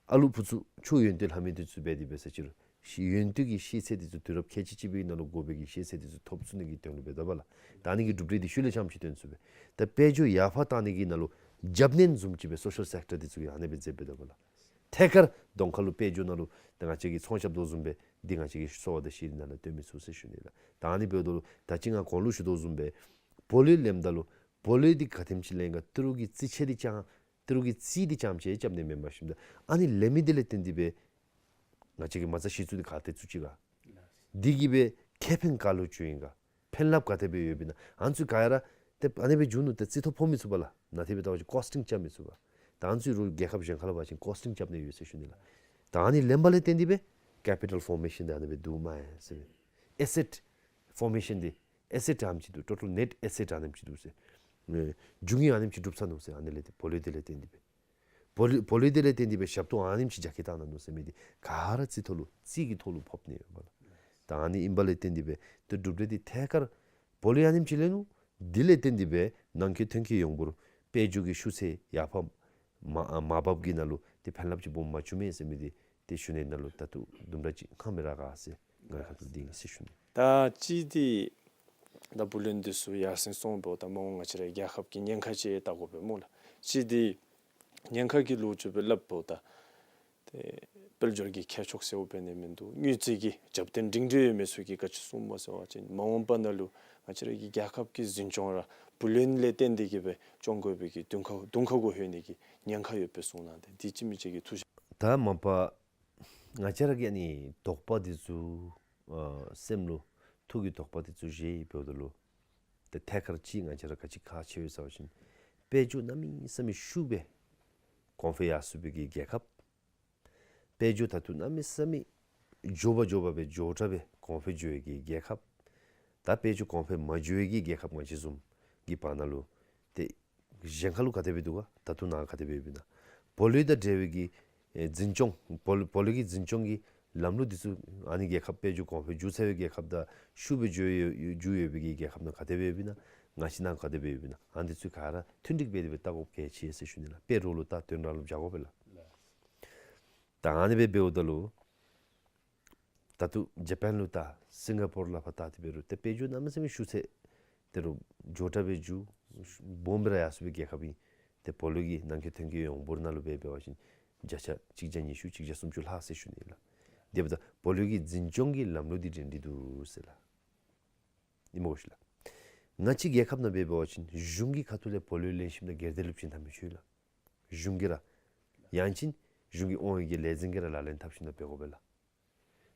ཨ་ལུ་བུ་ཚུ་ཆུ་ཡོན་ཏན་ལྷབ་མི་འདི་ཚུ་འབད་དེ་འབད་ས་ཅིག་རུང་ཤེས་ཡོན་ཏན་གྱི་ཤེས་ཚད་འདི་ཚུ་དུས་རབས་ཁལ་གཅིག་གཅིག་པའི་ནང་ལུ་དགོ་པའི་གི་ཤེས་ཚད་འདི་ཚུ་ཐོབ་ཚུགས་ནི་གི་དོན་ལུ་འབད་དོ་བ་ལགས། ད་ཨ་ནི་གི་གྲུབ་འབྲས་འདི་ཤུལ་ལས་ཙམ་ཅིག་ཐོན་ཚུགས་པས། ད་དཔལ་འབྱོར་ཡར་འཕར་བཏང་ནི་གི་ནང་ལུ་རྒྱབ་སྣོན་བཟུམ་ཅིག་སྦེ་སོ་ཤལ་སེཀ་ཊར་འདི་ཚུ་གིས་ཨ་ནི་སྦེ་མཛད་འབད་དོ་བ་ལགས། ཐད་ཀར་གདོང་ཁ་ལུ་དཔལ་འབྱོར་ནང་ལུ་ད་ང་བཅས་ཀྱིས་ཚོང་རྐྱབ་དོ་བཟུམ་སྦེ་འདི་ང་བཅས་ཀྱིས་གསོ་བ་དང་ཤེས་རིག་ནང་ལུ་སྟོན་མི་ཚུགས་ཟེར་ཞུ་ནི་ལགས། ད་ཨ་ནི་འབདཝ་ད་ལུ་ད་ཅི་ང་གོང་ལུ་ཞུ་དོ་བཟུམ་སྦེ་བུ་ལོན་ལེནམ་ད་ལུ་བུ་ལོན་འདི་ག་དེམ་ཅིག་ལེན་ག་ཏི་རུ་གི་རྩིས་ཆད་འདི་ཅང་ཏི་རུ་གི་རྩིས་འདི་ཙམ་ཅིག་རྐྱབ་ནི་མེན་པར་ཞིནམ་ད་ཨ་ནི་ལེན་མི་འདི་ལས་བརྟེན་ཏེ་སྦེ་ང་བཅས་ཀྱིས་མ་རྩ་གཞི་བཙུགས་ཏེ་ག་ཏེ་བཙུགས་ཅི་ག། འདི་གིས་སྦེ་ཁེ་ཕན་ག་ལུ་བྱུང་ཡི་ག། ཕན་རླབས་ག་དེ་སྦེ་ཡོདཔ་ཨིན་ན། ཨ་ནི་ཚུ་ག་ར་ཏེ་ཨ་ནི་སྦེ་བྱུང་ནུག་ཏེ་རྩིས་ཐོ་ཕོག་མི་ཚུགས་པས་ལགས། ནང་ཏེ་སྦེ་བལྟ་བ་ཅིན་ཀོསི་ཊིང་རྐྱབ་མི་ཚུགས་པས། ད་ཨ་ནི་ཚུ་རུང་རྒྱལ་ཁབ་གཞན་ཁ་ལུ་འབད་བ་ཅིན་ཀོསི་ཊིང་རྐྱབ་ནི་ཡོད་ཟེར་ཞུ་ནི་ལགས། ད་ཨ་ནི་ལེན་པ་ལས་བརྟེན་ཏེ་སྦེ་ཀེ་པི་ཊལ་ཕོར་མེ་ཤཱན་འདི་ཨ་ནི་སྦེ་འདུག་མས་ཟེར། ཨེ་སེཊ་ཕོར་མེ་ཤཱན་འདི་ཨེ་སེཊ་ཨ་ནེམ་ཅིག་འདུག། ཊོ་ཊལ་ནེཊ་ཨེ་སེཊ་ཨ་ནེམ་ཅིག་འདུག་ཟེར། ཨེ་རྒྱུ་དངོས་ཨ་ནེམ་ཅིག་གྲུབ་ཚར་ནུག་ཟེར། ཨ་ནི་ལས་ཏེ་བུ་ལོན་འདི་ལས་བརྟེན་ཏེ་སྦེ། བུ་ལོན་བུ་ལོན་འདི་ལས་བརྟེན་ཏེ་སྦེ་ཞབས་ཏོག་ཨ་ནེམ་ཅིག་རྒྱ་སྐྱེད་བཏང་ད་ནུག་ཟེར་མི་འདི་ག་ར་རྩིས་ཐོག་ལུ་རྩིས་ཀྱི་ཐོག་ལུ་ཕོག་ནི་ཡོདཔ་ལགས། ད་ཨ་ནི་ཨིན་པ་ལས་བརྟེན་ཏེ་སྦེ་ཏེ་གྲུབ་འབྲས་འདི་ཐད་ཀར་བུ་ལོན་ཨ་ནེམ་ཅིག་ལེན་ནུག། འདི་ལས་བརྟེན་ཏེ་སྦེ་ནང་འཁོད་ཐོན་སྐྱེད་ཡོངས་འབོར་དཔལ་འབྱོར་གྱི་ཤུགས་ཚད་ཡར་འཕར་མ་ཨ་མར་འབབ་ཀྱི་ནང་ལུ་ཏེ་ཕན་རླབས་ཅིག་སྦོམ་མ་བྱུང་མས་ཟེར་མི་འདི་ཏེ་ཞུ་ནི་ནང་ལུ་ད་ལྟོ་དུམ་གྲ་ཅིག་ཁག་མི་ར་ག་ཟེར་ང་ཁ་ཐུག་འདི་ཨིན་ཟེར་ཞུ་ནི། ད་གཅིག་འདི་ད་བུ་ལོན་འདི་ཚུ་ཡར་སེང་སོངམ་ད་མ་འོངས་ང་བཅས་ར་རྒྱལ་ཁབ་ཀྱི་ཉེན་ཁ་ཅིག་བལྟ་དགོ་པས་སྨོ་ལགས། གཅིག་འདི་ཉེན་ཁ་གི་ལོ་རྒྱུས་སྦེ་སླབ་ད་ཏེ་དཔལ་འབྱོར་གྱི་ཁྱད་ཕྱོགས་ཟེརཝ་འབད་ནི་མིན་འདུག། དངུལ་རྩིས་ཀྱི་རྒྱབ་རྟེན་སྒྲིང་སྒྲིང་ཡོད་མི་ཚུ་གིས་ག་ཅི་གསུངམ་སྨོ་ཟེར་བ་ཅིན་མ་འོངས་པ་ནང་ལུ་ང་བཅས་ར་གི་རྒྱལ་ཁབ་ཀྱི་འཛིན་སྐྱོང་ར་བུ་ལོན་ལས་བརྟེན་ཏེ་གིས་སྦེ་སྐྱོང་དགོ་པའི་གི་དུང་ཁ་དུང་ཁ་གུ་ལྷོད་ནི་གི་ཉེན་ཁ་ཡོདཔ་སྦེ་གསུངས་གནང་སྟེ་འདི་གཅིག་མི་གཅིག་གི་ཐུགས་བཞེད། ད་མ་པ་ང་བཅས་ར་གི་ཨ་ནི་དོགས་པ་འདི་ཚུ་ཨ་སེམས་ལུ་ཐུགས་ཀྱི་དོགས་པ་འདི་ཚུ་བཞེས་འབདཝ་ད་ལུ་ཏེ་ཐད་ཀར་ཅིག་ང་བཅས་ར་ག་ཅི་ཁག་ཆེ་ཡོད་ཟེར་བ་ཅིན་དཔལ་འབྱོར་གནམ་མེད་ས་མེད་ཤུགས་སྦེ་གོང་འཕེལ་ཡར་སོང་བའི་གི་རྒྱལ་ཁབ། དཔལ་འབྱོར་ད་ལྟོ་གནམ་མེད་ས་མེད་མགྱོགས་པ་མགྱོགས་པ་སྦེ་མགྱོགས་དྲགས་སྦེ་གོང་འཕེལ་འགྱོ་བའི་གི་རྒྱལ་ཁབ། ད་དཔལ་འབྱོར་གོང་འཕེལ་མ་འགྱོ་བའི་གི་རྒྱལ་ཁབ་ང་བཅས་བཟུམ་གྱི་བར་ན་ལུ་ཏེ་གཞན་ཁ་ལུ་ག་དེ་སྦེ་འདུག་ག། ད་ལྟོ་ནཱ་ག་དེ་སྦེ་ཡོདཔ་ཨིན་ན། བུ་ལོན་དང་འབྲེལ་བའི་གི་ཨེ་འཛིན་སྐྱོང་བུ་བུ་ལོན་གྱི་འཛིན་སྐྱོང་གི་ལམ་ལུགས་འདི་ཚུ་ཨ་ནི་རྒྱལ་ཁབ་དཔལ་འབྱོར་གོང་འཕེལ་འགྱོ་ཚར་བའི་རྒྱལ་ཁབ་དང་ཤུགས་སྦེ་འགྱོ་ཡོད་འགྱོ་ཡོད་པའི་གི་རྒྱལ་ཁབ་ནང་ག་དེ་སྦེ་ཡོདཔ་ཨིན་ན། ང་བཅས་ནང་ག་དེ་སྦེ་ཡོདཔ་ཨིན་ན། ཨ་ནི་འདི་ཚུ་ག་ར་མཐུན་འགྲིག་འབད་དེ་སྦེ་བལྟ་དགོཔ་གལ་ཆེ་ཟེར་ཞུ་ནི་ལགས། དཔེ་རོགས་ལུ་བལྟ་དོན་རང་ལུ་བཞག་དགོ་པས་ལགས། ད་ཨ་ནི་སྦེ་འབདཝ་ད་ལུ་ད་ལྟོ་ཇ་པཱན་ལུ་བལྟ་སིང་ག་པོར་ལུ་ཕར་བལྟ་སྟེ་འབད་རུང་ཏེ་དཔལ་འབྱོར་གནམ་མེད་ས་མེད་ཤུགས་ཚད་ཏེ་རུང་མགྱོགས་དྲགས་སྦེ་འགྱོ་ སྦོམ་སྦེ་ར་ཡར་སོང་བའི་རྒྱལ་ཁབ་ཨིན། ཏེ་བོ་ལོ་གི་ནང་འཁོད་ཐོན་སྐྱེད་ཡོངས་འབོར་ནང་ལུ་འབད་འབད་བ་ཅིན་བརྒྱ་ཆ་གཅིག་བརྒྱ་ཉི་ཤུ་གཅིག་བརྒྱ་སུམ་ཅུ་ལྷག་ཟེར་ཞུ་ནི་ལགས། དེ་འབདཝ་ད་བོ་ལོ་གི་འཛིན་སྐྱོང་གི་ལམ་ལུགས་འདི་སྒྲིང་སྒྲི་འདུག་ཟེར་ལགས། ཨིན་མས་གོ་ཤིག་ལགས། ང་བཅས་རྒྱལ་ཁབ་ནང་འབད་འབད་བ་ཅིན་གཞུང་གི་ཁ་ཐུག་ལས་བོ་ལོ་ལེན་ཞིནམ་ད་སྒེར་སྡེ་ལུ་བྱིན་ད་མི་ཆོག་ལགས། གཞུང་གིས་ར་ཡང་ཅིན་གཞུང་གི་དབང་ཡོད་ཀྱི་ལས་འཛིན་གྱིས་ར་ལག་ལེན་འཐབ་ཞིནམ་ད་འབད་དགོ་པས་ལགས།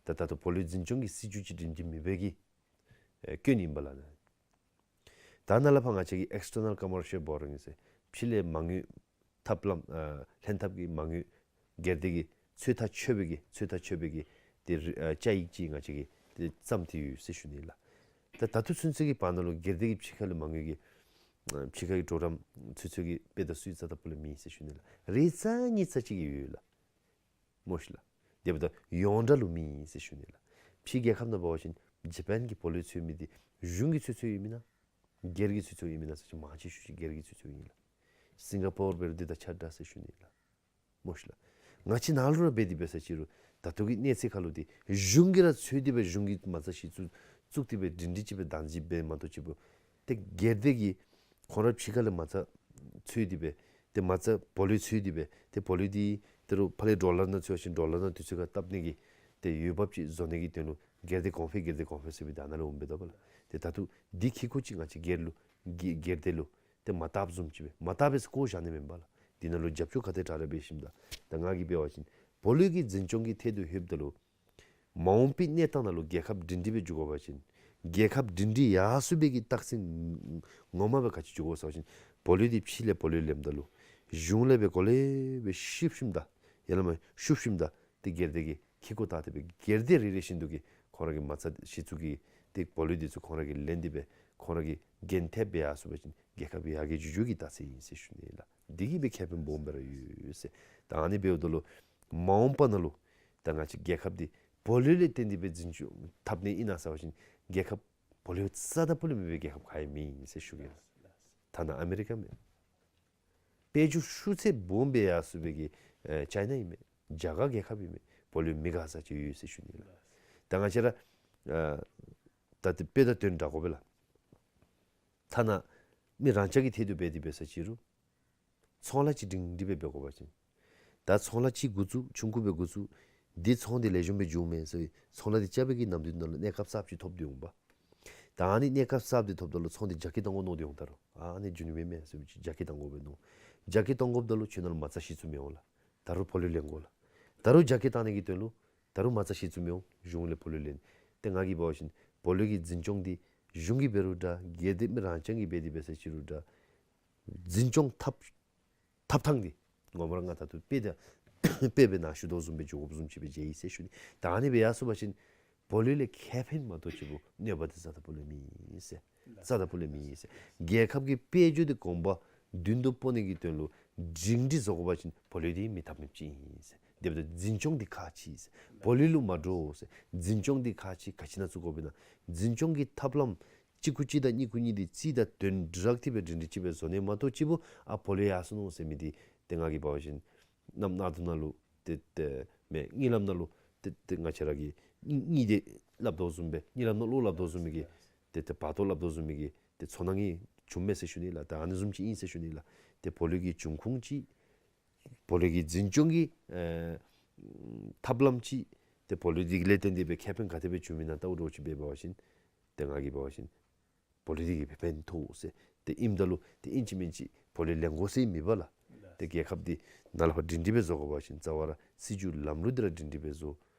ད་ད་ལྟོ་བོ་ལོ་འཛིན་སྐྱོང་གི་སྲིད་བྱུས་ཅིག་སྒྲིང་སྒྲི་མེད་པའི་གི་ཨེ་སྐྱོན་ཨིན་པས་ལགས་ནཱ། ད་ནཱ་ལས་ཕར་ང་བཅས་ཀྱི་External Commercial Borrowing ཟེར་ཕྱི་ལས་མ་དངུལ་ཐབས་ལམ་ཨ་ལྷན་ཐབས་ཀྱི་མ་དངུལ་སྒེར་སྡེ་གི་ཚོད་ལྟ་ཆོད་པའི་གི་ཚོད་ལྟ་ཆོད་པའི་གི་ཏེ་རི་ཨ་བཅའ་ཡིག་ཅིག་ང་བཅས་ཀྱིས་ཏེ་བརྩམས་ཏེ་ཡོད་ཟེར་ཞུ་ནི་ལགས། ད་ད་ལྟོ་ཚུན་ཚོད་ཀྱི་བར་ན་ལུ་སྒེར་སྡེ་གི་ཕྱི་ཁ་ལས་མ་དངུལ་གྱི་ཨ་ཕྱི་ཁ་གི་གྲོགས་རམ་ཚུན་ཚོད་ཀྱི་དཔེ་དང་སུ་ཡིས་རྩ་དང་པོ་ལས་མེད་ཟེར་ཞུ་ནི་ལགས། རེ་ཙམ་གཉིས་ཙམ་ཅིག་གི་ཡོད་ལགས། མོ་ཤིག་ལགས། དེ་འབདཝ་ད་ཡོངས་གྲགས་ལུ་མེད་ཟེར་ཞུ་ནི་ལགས། ཕྱི་རྒྱལ་ཁབ་ནང་འབད་བ་ཅིན་ཇ་པཱན་གྱི་བོ་ལོ་འཚོལ་མི་འདི་གཞུང་གིས་འཚོལ་འཚོལཝ་ཨིན་མེན་ན་སྒེར་གྱིས་འཚོལ་འཚོལཝ་ཨིན་མེན་ན་ཟེར་ཅིག་མང་ཆེ་ཤོས་ཅིག་སྒེར་གྱིས་འཚོལ་འཚོལཝ་ཨིན་ལགས། སིང་ག་པོར་འབད་རུང་འདི་དང་ཆ་འདྲ་ཟེར་ཞུ་ནི་ལགས། མོ་ཤིག་ལགས། ང་བཅས་ནཱ་ལུ་ར་འབད་དེ་འབད་ས་ཅིག་རུང་ད་ལྟོ་གི་གནས་ཚད་ཁར་ལུ་འདི་གཞུང་གིས་འཚོལ་ཏེ་སྦེ་གཞུང་གིས་མ་རྩ་གཞི་བཙུགས་བཙུགས་ཏེ་སྦེ་སྒྲིང་སྒྲི་ཅིག་སྦེ་བདག་འཛིན་འབད་མ་གཏོགས་ཅིག་པོ་ཏེ་སྒེར་སྡེ་གིས་ཁོང་ར་ཕྱི་ཁ་ལས་མ་རྩ་འཚོལ་ཏེ་སྦེ་ཏེ་མ་རྩ་བོ་ལོ་འཚོལ་ཏེ་སྦེ་ཏེ་བོ་ལོ་འདི་ད་རུང་ཕར་ལས་ཌོ་ལར་ནང་འཚོལ་བ་ཅིན་ཌོ་ལར་ནང་དུས་ཚོད་ཁར་བཏབ་ནི་གི་ཏེ་འོས་འབབ་ཅིག་བཟོ་ནི་གི་དོན་ལུ་སྒེར་སྡེ་གོང་འཕེལ་སྒེར་སྡེ་གོང་འཕེལ་ཟེར་སྦེ་ད་ནཱ་ལུ་འོང་སྦེ་འདུག་པ་ལགས། ཏེ་ད་ལྟོ་འདི་ཁེ་ཀོ་ཅིག་ང་བཅས་སྒེར་ལུ་སྒེར་སྒེར་སྡེ་ལུ་ཏེ་མ་བཏབ་བཟུམ་ཅིག་སྦེ་མ་བཏབ་པས་ཟེར་བཀོ་བཞག་ནི་མེན་པ་ལགས། འདི་ནང་ལུ་རྒྱབ་སྐྱོར་ག་དེ་དྲག་ར་འབད་ཞིནམ་ད་ད་ང་གིས་འབད་བ་ཅིན་བོ་ལོ་གི་འཛིན་སྐྱོང་གི་ཐད་དུ་ལྷོདཔ་ད་ལུ་མ་འོངས་པའི་གནས་སྟངས་ནང་ལུ་རྒྱལ་ཁབ་སྒྲིང་སྒྲི་སྦེ་འགྱོ་དགོ་པ་ཅིན་རྒྱལ་ཁབ་སྒྲིང་སྒྲི་ཡར་སོང་བའི་གི་རྟགས་མཚན་ངོ་མ་སྦེ་ག་ཅི་འགྱོ་དགོ་ཟེར་བ་ཅིན་བོ་ལོ་འདི་ཕྱི་ལས་བོ་ལོ་ལེནམ་ད་ལུ་གཞུང་ལས་སྦེ་གོ་ལེ་སྦེ་ཤུབ་ཞིནམ་ད་ཡ་ལ་མ་ཤུབ་ཞིནམ་ད་ཏེ་སྒེར་སྡེ་གིས་ཁེ་ཀོ་བཏགས་ཏེ་སྦེ་སྒེར་སྡེ་རེ་རེ་བཞིན་དུ་གིས་ཁོང་ར་གི་མ་རྩ་གཞི་བཙུགས་ཀྱི་ཏེ་བོ་ལོ་འདི་ཚུ་ཁོང་ར་གིས་ལེན་ཏེ་སྦེ་ཁོང་ར་གིས་འགན་ཐེབས་སྦེ་ཡར་སོང་པ་ཅིན་རྒྱལ་ཁབ་ཡར་རྒྱས་འགྱོ་འགྱོ་གི་རྟགས་མཚན་ཨིན་ཟེར་ཞུ་ནི་ལགས། འདི་གིས་སྦེ་ཁེ་ཕན་སྦོམ་སྦེ་ར་ཡོད་ཟེར། ད་ཨ་ནི་འབདཝ་ད་ལུ་མ་འོངས་པ་ནང་ལུ་ད་ང་བཅས་རྒྱལ་ཁབ་འདི་བོ་ལོ་ལས་བརྟེན་ཏེ་སྦེ་འཛིན་སྐྱོང་འཐབ་ནི་ཨིན་ན་ཟེར་བ་ཅིན་རྒྱལ་ཁབ་བོ་ལོ་རྩ་དང་པོ་ལས་མེད་པའི་རྒྱལ་ཁབ་ག་ཡང་མེད་ཨིན་ཟེར་ཞུ་གེ་ལགས། ཐ་ན་ཨ་མི་རི་ཀ་མེད། དཔལ་འབྱོར་ཤུགས་ཚད་སྦོམ་སྦེ་ཡར་སོང་བའི་གི་ཨེ་ཅའི་ན་ཨིན་མས། རྒྱ་གར་རྒྱལ་ཁབ་ཨིན་མས། བོ་ལོ་མི་དགའ་ས་ཅིག་ཡོད་ཟེར་ཞུ་ནི་ལགས། ད་ང་བཅས་ར་ཨ་ད་ཏེ་དཔེ་དང་དོན་དྲག་དགོ་པས་ལགས། ཐ་ན་མི་རང་ཅག་གི་ཐད་དུ་འབད་དེ་འབད་ས་ཅིག་རུང་ཚོང་ལཱ་ཅིག་སྒྲིང་སྒྲི་སྦེ་འབད་དགོ་པ་ཅིན་ད་ཚོང་ལཱ་ཅིག་འགོ་བཙུགས་ཆུང་ཀུ་སྦེ་འགོ་བཙུགས་འདི་ཚོང་འདི་ལེགས་ཤོམ་སྦེ་འགྱོཝ་མས་ཟེར་ཚོང་ལཱ་འདི་རྐྱབ་པའི་གི་ནམ་དུས་ནང་ལུ་གནས་སྐབས་གསརཔ་ཅིག་ཐོབ་སྟེ་འོང་པ། ད་ཨ་ནི་གནས་སྐབས་གསརཔ་འདི་ཐོབ་ད་ལུ་ཚོང་འདི་རྒྱ་སྐྱེད་གཏང་དགོ་མནོ་སྟེ་འོང་ད་རུང་ཨ་ནི་འགྱོ་ནི་མེད་མས་ཟེར་རྒྱ་སྐྱེད་གཏང་དགོ་པས་མནོ། རྒྱ་སྐྱེད་གཏང་དགོཔ་ད་ལུ་ཁྱོད་ནང་ལུ་མ་རྩ་གཞི་བཙུགས་མི་འོང་ལགས། ད་རུང་བོ་ལོ་ལེན་དགོ་ལགས། ད་རུང་རྒྱ་སྐྱེད་གཏང་ནི་གི་དོན་ལུ་ད་རུང་མ་རྩ་གཞི་བཙུགས་མི་འོང་གཞུང་ལས་བོ་ལོ་ལེན། ཏེ་ང་གིས་འབད་བ་ཅིན་བོ་ལོ་གི་འཛིན་སྐྱོང་འདི་གཞུང་གིས་འབད་རུང་འདྲ་སྒེར་སྡེ་མི་རང་རྐྱང་གིས་འབད་དེ་འབད་ས་ཅིག་རུང་འདྲ་འཛིན་སྐྱོང་འཐབ་འཐབ་ཐངས་འདི་ངོ་མ་ར་ང་ད་ལྟོ་དཔེ་དང་དཔེ་སྦེ་ནཱ་ཞུ་དོ་བཟུམ་སྦེ་འགྱོ་དགོཔ་བཟུམ་ཅིག་སྦེ་མཇལ་ཡི་ཟེར་ཞུ་ནི། ད་ཨ་ནི་སྦེ་ཡར་སོང་པ་ཅིན་བོ་ལོ་ལས་ཁེ་ཕན་མ་གཏོགས་ཅིག་པོ་གནོད་པ་འདི་རྩ་དང་པོ་ལས་མེད་ཟེར། རྩ་དང་པོ་ལས་མེད་ཟེར། རྒྱལ་ཁབ་ཀྱི་དཔལ་འབྱོར་འདི་གོང་བ་མདུན་དུ་སྤོ་ནི་གི་དོན་ལུ་སྒྲིང་སྒྲི་བཟོ་དགོ་པ་ཅིན་བོ་ལོ་འདི་མེད་ཐབས་མེདཔ་ཅིག་ཨིན་ཟེར། དེ་འབདཝ་ད་འཛིན་སྐྱོང་འདི་ཁག་ཆེ་ཟེར། བོ་ལོ་ལུ་མ་འདྲོག་ཟེར། འཛིན་སྐྱོང་འདི་ཁག་ཆེ། ག་ཅི་ནང་བཙུགས་དགོཔ་ཨིན་ན་འཛིན་སྐྱོང་གི་ཐབས་ལམ་གཅིག་གུ་གཅིག་དང་གཉིས་གུ་གཉིས་འདི་རྩིས་དང་དོན་དྲག་སྟེ་སྦེ་སྒྲིང་སྒྲི་ཅིག་སྦེ་བཟོ་ནི་མ་གཏོགས་ཅིག་པོ་ཨ་བོ་ལོ་ཡར་སོང་ནུག་ཟེར་མི་འདི་ཏེ་ང་གིས་འབད་བ་ཅིན་གནམ་གནག་དུང་ནང་ལུ་ཏེ་ཏེ་མེན་གཉིད་ལམ་ནང་ལུ་ཏེ་ཏེ་ང་བཅས་ར་གི་གཉིད་གཉིད་དེ་སླབ་དོ་བཟུམ་སྦེ་གཉིད་ལམ་ནང་ལུ་སླབ་དོ་བཟུམ་མའི་གི་ཏེ་ཏེ་བར་དོ་སླབ་དོ་བཟུམ་མའི་གི་ཏེ་ཚོར་སྣང་ཨིན་བྱུངམ་མས་ཟེར་ཞུ་ནི་ལགས། ད་ཨ་ནི་བཟུམ་ཅིག་ཨིན་ཟེར་ཞུ་ནི་ལགས། ཏེ་བོ་ལོ་གི་འབྱུང་ཁུངས་ཅིག་བོ་ལོ་གི་འཛིན་སྐྱོང་གི་ཨེ་ཐབས་ལམ་ཅིག་ཏེ་བོ་ལོ་འདི་གི་ལས་བརྟེན་ཏེ་སྦེ་ཁེ་ཕན་ག་དེ་སྦེ་བྱུངམ་ཨིན་ན་ལྟཝ་འདྲཝ་ཅིག་སྦེ་འབད་བ་ཅིན་ཏེ་ང་གིས་འབད་བ་ཅིན་བོ་ལོ་འདི་གིས་ཕན་ཐོགས་ཟེར། ཏེ་ཨིནམ་ད་ལུ་ཏེ་ཨིན་ཅི་མིན་ཅི་བོ་ལོ་ལེན་དགོ་ཟེར་མེད་པ་ལགས། ཏེ་རྒྱལ་ཁབ་འདི་ནཱ་ལས་ཕར་སྒྲིང་སྒྲི་སྦེ་བཟོ་དགོ་པ་ཅིན་རྩ་བ་ར་སྲིད་བྱུས་ལམ་ལུགས་འདི་ར་སྒྲིང་སྒྲི་སྦེ་བཟོ།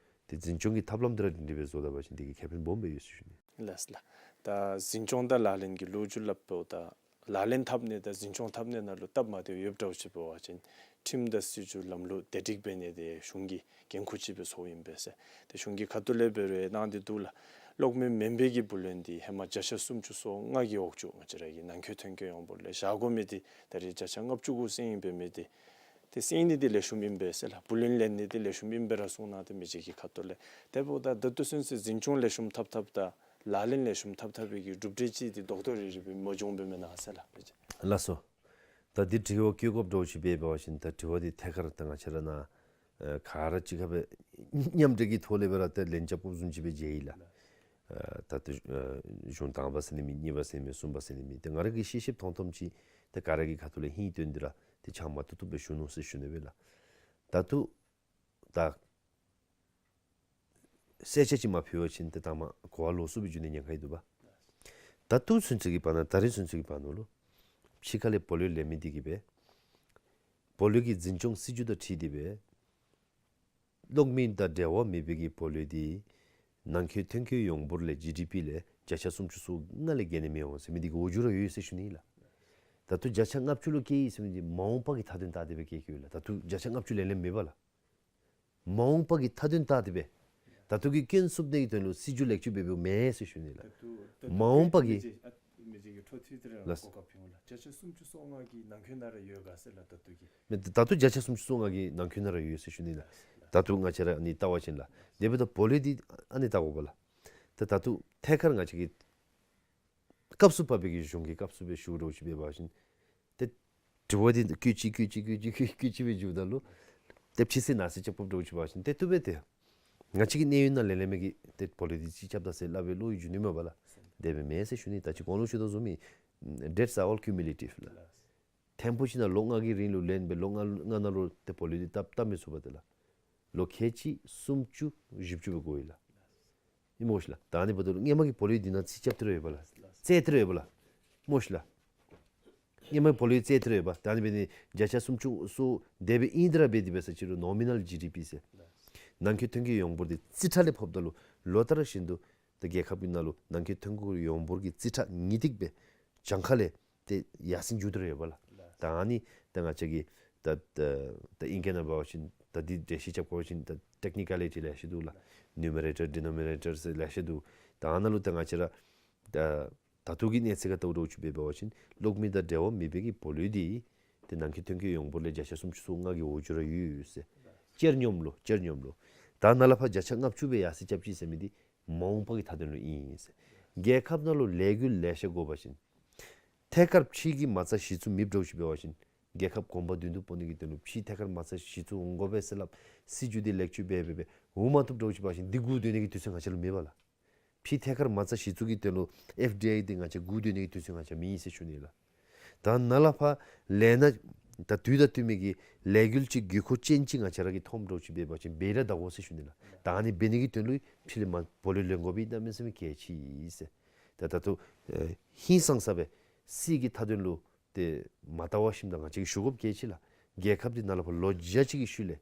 ཏེ་འཛིན་སྐྱོང་གི་ཐབས་ལམ་འདི་ར་སྒྲིང་སྒྲི་སྦེ་བཟོ་ད་པ་ཅིན་འདི་གིས་ཁེ་ཕན་སྦོམ་སྦེ་ཡོད་ཟེར་ཞུ་ནི། ལགས་ལགས། ད་འཛིན་སྐྱོང་དང་ལག་ལེན་གྱི་ལོ་རྒྱུས་སླབ་འབདཝ་ད་ལག་ལེན་འཐབ་ནི་དང་འཛིན་སྐྱོང་འཐབ་ནི་ནང་ལུ་སྟབས་མ་བདེཝ་ཡོདཔ་འདྲཝ་ཅིག་འབད་བ་ཅིན་ཁྲིམས་དང་སྲིད་བྱུས་ལམ་ལུགས་བདེ་སྒྲིག་འབད་ནི་འདི་གཞུང་གི་འགན་ཁུར་ཅིག་སྦེ་ཚུད་ཨིན་པས་ཟེར། ཏེ་གཞུང་གི་ཁ་ཐུག་ལས་འབད་རུང་གནང་སྟེ་འདུག་ལགས། གློག་མེ་མུན་པའི་གི་བུ་ལོན་འདི་ཧེ་མ་བརྒྱ་ཆ་སུམ་ཅུ་སོ་ལྔ་གི་འོག་ཅུ་ང་བཅས་ར་གི་ནང་འཁོད་ཐོན་སྐྱེད་ཡོངས་འབོར་ལས་བཞག་དགོ་མི་འདི་ད་རེས་བརྒྱ་ཆ་ལྔ་བཅུ་གུ་སེང་ཨིན་པས་མི་འདི་ཏེ་སེང་ནི་འདི་ལེགས་ཤོམ་ཨིན་པས་ཟེར་ལགས། བུ་ལོན་ལེན་ནི་འདི་ལེགས་ཤོམ་ཨིན་པས་ར་གསུངས་གནང་སྟེ་མི་རྗེ་གི་ཁ་ཐུག་ལས། དེ་འབདཝ་ད་ད་ལྟོ་ཚུན་ཚོད་འཛིན་སྐྱོང་ལེགས་ཤོམ་འཐབ་འཐབ་དང་ལག་ལེན་ལེགས་ཤོམ་འཐབ་འཐབ་པའི་གི་གྲུབ་འབྲས་ཅིག་འདི་རྡོག་རྡོག་རིལ་རིལ་སྦེ་མ་བྱུངམ་སྦེ་མེན་ན་ཟེར་ལགས། ལགས་སོ། ད་འདི་དྲི་བ་བཀོད་དགོཔ་འདྲཝ་ཅིག་འབད་བ་ཅིན་ད་དྲི་བ་འདི་ཐད་ཀར་ད་ང་བཅས་ར་ནཱ་ཨེ་ག་ར་གཅིག་ཁར་སྦེ་མཉམ་འབྲེལ་གྱི་ཐོག་ལས་སྦེ་ར་ཏེ་ལན་རྐྱབ་དགོཔ་བཟུམ་ཅིག་སྦེ་མཇལ་ཡི་ལགས། ཨ་ད་ལྟོ་ཨ་གཞུང་དང་པ་ཟེར་ནི་མེད། གཉིས་པ་ཟེར་ནི་མེད། གསུམ་པ་ཟེར་ནི་མེད། ཏེ་ང་ར་གིས་ཤེས་ཤེསཔ་མཐོང་མཐོངམ་ཅིག་ཏེ་ག་ར་གི་ཁ་ཐུག་ལས་ཧིང་བཏོན་ཏེ་ར་ཏེ་ཆ་མ་བཏུབ་བཏུབ་སྦེ་ཞུ་ནུག་ཟེར་ཞུ་ནི་སྦེ་ལགས། ད་ལྟོ་ད་གསལ་ཆ་ཅིག་མ་ཕུལ་བ་ཅིན་ཏེ་ད་མ་གོ་བ་ལོག་སུ་སྦེ་འགྱོ་ནི་ཉེན་ཁ་ཡོད་འདུག་པ། ད་ལྟོ་ཚུན་ཚོད་ཀྱི་བར་ན་ད་རིས་ཚུན་ཚོད་ཀྱི་བར་ན་ལུ་ཕྱི་ཁ་ལས་བུ་ལོན་ལེན་མི་འདི་གིས་སྦེ་བུ་ལོན་གྱི་འཛིན་སྐྱོང་སྲིད་བྱུས་དང་འཁྲིལ་ཏེ་སྦེ་གློག་མེ་དང་འབྲེལ་བ་མེད་པའི་གི་བུ་ལོན་འདི་ནང་འཁོད་ཐོན་སྐྱེད་ཡོངས་འབོར་ལས་ཇི་ཌི་པི་ལས་བརྒྱ་ཆ་སུམ་ཅུ་སོ་ལྔ་ལས་བརྒལ་ནི་མི་འོང་ཟེར་མི་འདི་གི་འོས་སྦྱོར་ར་ཡོད་ཟེར་ཞུ་ནི་ལགས། ད་ལྟོ་བརྒྱ་ཆ་ལྔ་བཅུ་ལུ་བསྐྱལ་ཡི་ཟེར་མི་འདི་མ་འོངས་པ་གི་མཐའ་དོན་བལྟ་སྟེ་སྦེ་བསྐྱལ་བསྐྱལཝ་ལགས། ད་ལྟོ་བརྒྱ་ཆ་ལྔ་བཅུ་ལེན་ལེན་མེད་པ་ལགས། མ་འོངས་པ་གི་མཐའ་དོན་བལྟ་སྟེ་སྦེ་ད་ལྟོ་གི་སྐྱོན་བསུབ་ནི་གི་དོན་ལུ་སྲིད་བྱུས་ལེགས་བཅོས་འབད་འབདཝ་མེན་ཟེར་ཞུ་ནི་ལགས། ད་ལྟོ་མ་འོངས་པ་གི་མི་རྗེ་ཨ་མི་རྗེ་གི་འཕྲོ་མཐུད་དེ་ར་ལགས། གོ་སྐབས་ཕུལ་འོང་ལགས། བརྒྱ་ཆ་སུམ་ཅུ་སོ་ལྔ་གི་ནང་འཁོད་ནང་ར་ཡོད་ག་ཟེར་ལགས། ད་ལྟོ་གི་མེན། ད་ལྟོ་བརྒྱ་ཆ་སུམ་ཅུ་སོ་ལྔ་གི་ནང་འཁོད་ནང་ར་ཡོད་ཟེར་ཞུ་ནི་ལགས། ད་ལྟོ་ང་བཅས་ར་ཨ་ནི་བལྟ་བ་ཅིན་ལགས། དེ་འབདཝ་ད་བུ་ལོན་འདི་ཨ་ནི་བལྟ་དགོ་པས་ལགས། ད་ད་ལྟོ་ཐད་ཀར་ང་བཅས་ཀྱི་སྐབས་སུ་བབ་པའི་གི་གཞུང་གི་སྐབས་སུ་སྦེ་ཞུ་དགོཔ་ཅིག་འབད་བ་ཅིན་ཏེ་དྲི་བ་འདི་བཀོད་ཅི་བཀོད་ཅི་བཀོད་ཅི་བཀོད་ཅི་སྦེ་འགྱོཝ་ད་ལུ་ཏེ་ཕྱི་སེལ་ནང་སེལ་རྐྱབ་དགོཔ་འདྲཝ་ཅིག་འབད་བ་ཅིན་ཏེ་བཏུབ་པས་ཏེ། ང་བཅས་ཀྱི་གནས་ཡུན་ནང་ལེན་ལེན་མི་གིས་ཏེ་བུ་ལོན་འདི་ཅིག་རྐྱབ་ད་ཟེར་སླབ་པའི་བློ་ཡིས་འགྱོ་ནི་མས་པ་ལགས། དེ་སྦེ་མེན་ཟེར་ཞུ་ནི། ད་ཅི་གོང་ལུ་ཞུ་དོ་བཟུམ་སྦེ་debts are all cumulative ལགས། ཐེངས་པོ་ཅིག་ནང་ལོ་ལྔ་གི་རིང་ལུ་ལེན་སྦེ་ལོ་ལྔ་ལྔ་ནང་ལུ་ཏེ་བུ་ལོན་འདི་བཏབ་བཏབ་མི་ཚུགས་པས་ཏེ་ལགས། ལོ་ཁལ་གཅིག་སུམ་ཅུ་བཞི་བཅུ་སྦེ་འགོར་ཡི་ལགས། ཨིན་མས་གོ་ཤིག་ལགས། ད་ཨ་ནི་འབདཝ་ད་ལུ་སྔོན་མ་གི་བུ་ལོན་འདི་ནང་རྩིས་རྐྱབ་སྟེ་ར་ཡོད་པས་ལགས། རྩིས་རྐྱབ་སྟེ་ར་ཡོད་པས་ལགས། ཨིན་མས་གོ་ཤིག་ལགས། སྔོན་མ་གི་བུ་ལོན་རྩིས་རྐྱབ་སྟེ་ར་ཡོད་པས། ད་ཨ་ནི་འབད་ནི་བརྒྱ་ཆ་སུམ་ཅུ་སོ་དེ་སྦེ་ཨིན་ཏེ་ར་འབད་དེ་འབད་ས་ཅིག་རུང་ནོ་མི་ནཱལ་ཇི་ཌི་པི་ཟེར་ནང་འཁོད་ཐོན་སྐྱེད་ཡོངས་འབོར་འདི་རྩིས་ཁྲ་ལས་ཕབ་ད་ལུ་ལོ་ལྟར་བཞིན་དུ་ད་རྒྱལ་ཁབ་ཀྱི་ནང་ལུ་ནང་འཁོད་ཐོན་སྐྱེད་ཡོངས་འབོར་གྱི་རྩིས་ཁྲ་ངེས་ཏིག་སྦེ་གྱངས་ཁ་ལས་ཏེ་ཡར་སེང་འགྱོ་སྟེ་ར་ཡོད་པས་ལགས། ད་ཨ་ནི་ད་ང་བཅས་ཀྱིས་ད་ད་ད་ཨིང་སྐད་ནང་འབད་བ་ཅིན་ད་འདི་འགྲེལ་བཤད་རྐྱབ་དགོ་པ་ཅིན་ད་ཊེག་ནི་ཀ་ལི་ཊི་ལེ་ཤ་འདུག་ལགས། ནུ་མེ་རེ་ཊར་ཌི་ནོ་མི་ནེ་ཊར་ཟེར་ལེ་ཤ་འདུག། ད་ཨ་ནཱ་ལུ་ད་ང་བཅས་ར་ད་ད་ལྟོ་གི་གནས་ཚད་ཁར་ལྟཝ་འདྲཝ་ཅིག་འབད་བ་ཅིན་གློག་མེ་དང་འབྲེལ་བ་མེད་པའི་གི་བུ་ལོན་འདི་ཏེ་ནང་འཁོད་ཐོན་སྐྱེད་ཡོངས་འབོར་ལས་བརྒྱ་ཆ་སུམ་ཅུ་སོ་ལྔ་གི་འོས་སྦྱོར་ར་ཡོད་ཟེར། སྤྱིར་སྙོམས་ལུ་སྤྱིར་སྙོམས་ལུ། ད་ནཱ་ལས་ཕར་བརྒྱ་ཆ་ལྔ་བཅུ་སྦེ་ཡར་སེང་རྐྱབ་ཅི་ཟེར་མི་འདི་མ་འོངས་པ་གི་མཐའ་དོན་ལུ་ཨིན་ཟེར། རྒྱལ་ཁབ་ནང་ལུ་ལས་འགུལ་ལེ་ཤ་དགོ་པ་ཅིན་ཐད་ཀར་ཕྱི་གི་མ་རྩ་གཞི་བཙུགས་མེདཔ་འདྲཝ་ཅིག་འབད་བ་ཅིན་རྒྱལ་ཁབ་གོང་འཕེལ་མདུན་དུ་སྤོ་ནི་གི་དོན་ལུ་ཕྱི་ཐད་ཀར་མ་རྩ་གཞི་བཙུགས་འོང་དགོ་པས་ཟེར་སླབ། སྲིད་བྱུས་འདི་ལེགས་བཅོས་འབད་འབད་འབད་འོང་མ་བཏུབ་འདྲཝ་ཅིག་འབད་བ་ཅིན་འདི་སྒུག་སྡོད་ནི་གི་དུས་ཚོད་ང་བཅས་ལུ་མེད་པས་ལགས། ཕྱི་ཐད་ཀར་མ་རྩ་གཞི་བཙུགས་ཀྱི་དོན་ལུ་ཨེཕ་ཌི་ཨའི་འདི་ང་བཅས་སྒུག་སྡོད་ནི་གི་དུས་ཚོད་ང་བཅས་མེད་ཟེར་ཞུ་ནི་ལགས། ད་ནཱ་ལས་ཕར་ལས་སྣ་ད་དུས་དང་བསྟུན་མི་གི་ལས་འགུལ་ཅིག་དགོས་མཁོ་ཅན་ཅིག་ང་བཅས་ར་གིས་མཐོངམ་འདྲཝ་ཅིག་འབད་བ་ཅིན་འབད་ར་ད་དགོ་ཟེར་ཞུ་ནི་ལགས། ད་ཨ་ནི་འབད་ནི་གི་དོན་ལུ་ཕྱི་ལས་མར་བུ་ལོན་ལེན་དགོ་པའི་གནམ་མེད་ས་མེད་གལ་ཆེ་ཟེར། ད་ད་ལྟོ་ཨེ་ཧིང་སངས་ས་སྦེ་སྲིད་ཀྱི་མཐའ་དོན་ལུ་ཏེ་མ་བལྟ་བར་ཞིནམ་ད་ང་བཅས་ཀྱིས་ཞུ་དགོཔ་གལ་ཆེ་ལགས། རྒྱལ་ཁབ་འདི་ནཱ་ལས་ཕར་ལོ་བརྒྱ་ཅིག་གི་ཤུལ་ལས་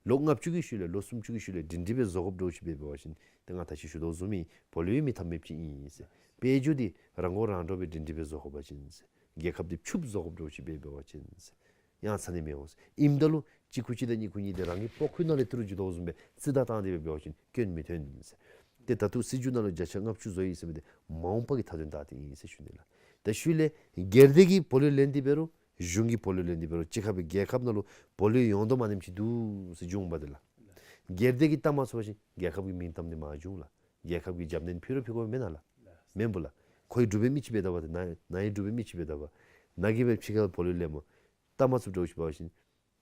ལོ་ལྔ་བཅུ་གི་ཤུལ་ལས་ལོ་སུམ་ཅུ་གི་ཤུལ་ལས་སྒྲིང་སྒྲི་སྦེ་བཟོ་དགོཔ་འདྲཝ་ཅིག་འབད་བ་ཅིན་ཏེ་ང་ད་ཅི་ཞུ་དོ་བཟུམ་མའི་བུ་ལོན་མེད་ཐབས་མེདཔ་ཅིག་ཨིན་ཟེར། དཔལ་འབྱོར་འདི་རང་མགོ་རང་འདྲོངས་སྦེ་སྒྲིང་སྒྲི་སྦེ་བཟོ་དགོ་པ་ཅིན་ཟེར། རྒྱལ་ཁབ་འདི་ཕྱུགཔ་བཟོ་དགོཔ་འདྲཝ་ཅིག་འབད་འབད་བ་ཅིན་ཟེར། ཡང་ཚ་ནི་མི་འོང་ཟེར། ཨིནམ་ད་ལུ་གཅིག་ཁུ་གཅིག་དང་གཉིས་ཁུ་གཉིས་ཏེ་རང་གི་པགས་ཀོ་ནང་ལས་ཏི་རུ་འགྱོ་དོ་བཟུམ་སྦེ་རྩིས་བདའ་བཏང་སྟེ་སྦེ་འབད་བ་ཅིན་སྐྱོན་མི་ཐོན་ཟེར། ཏེ་ད་ལྟོ་སྲིད་བྱུས་ནང་ལུ་བརྒྱ་ཆ་ལྔ་བཅུ་བཟོ་ཡི་ཟེར་མི་འདི་མ་འོངས་པ་གི་མཐའ་དོན་བལྟ་སྟེ་ཨིན་ཟེར་ཞུ་ནི་ལགས། ད་ཤུལ་ལས་སྒེར་སྡེ་གི་བུ་ལོན་ལེན་ཏེ་འབད་རུང་གཞུང་གི་བུ་ལོན་ལེན་ཏེ་འབད་རུང་གཅིག་ཁར་སྦེ་རྒྱལ་ཁབ་ནང་ལུ་བུ་ལོན་ཡོང་དོ་མ་ནེམ་ཅིག་འདུག་ཟེར་འབྱུང་པ་དེ་ལགས། སྒེར་སྡེ་གིས་བལྟ་མ་ཚུགས་པ་ཅིན་རྒྱལ་ཁབ་ཀྱི་མིང་གཏམ་འདི་མ་འབྱུང་ལགས། རྒྱལ་ཁབ་ཀྱི་རྒྱབ་སྣོན་ཕུལ་རུང་ཕུལ་དགོཔ་མེན་ན་ལགས། མེན་པ་ལགས། ཁོ་གིས་འབྲུག་པའི་མི་ཅིག་འབད་དཝ་ད་ནཱ་ནཱ་གིས་འབྲུག་པའི་མི་ཅིག་འབད་དཝ། ནཱ་གིས་སྦེ་ཕྱི་ཁར་བུ་ལོན་ལེན་མི་བལྟ་མ་ཚུགསཔ་འདྲཝ་ཅིག་འབད་བ་ཅིན་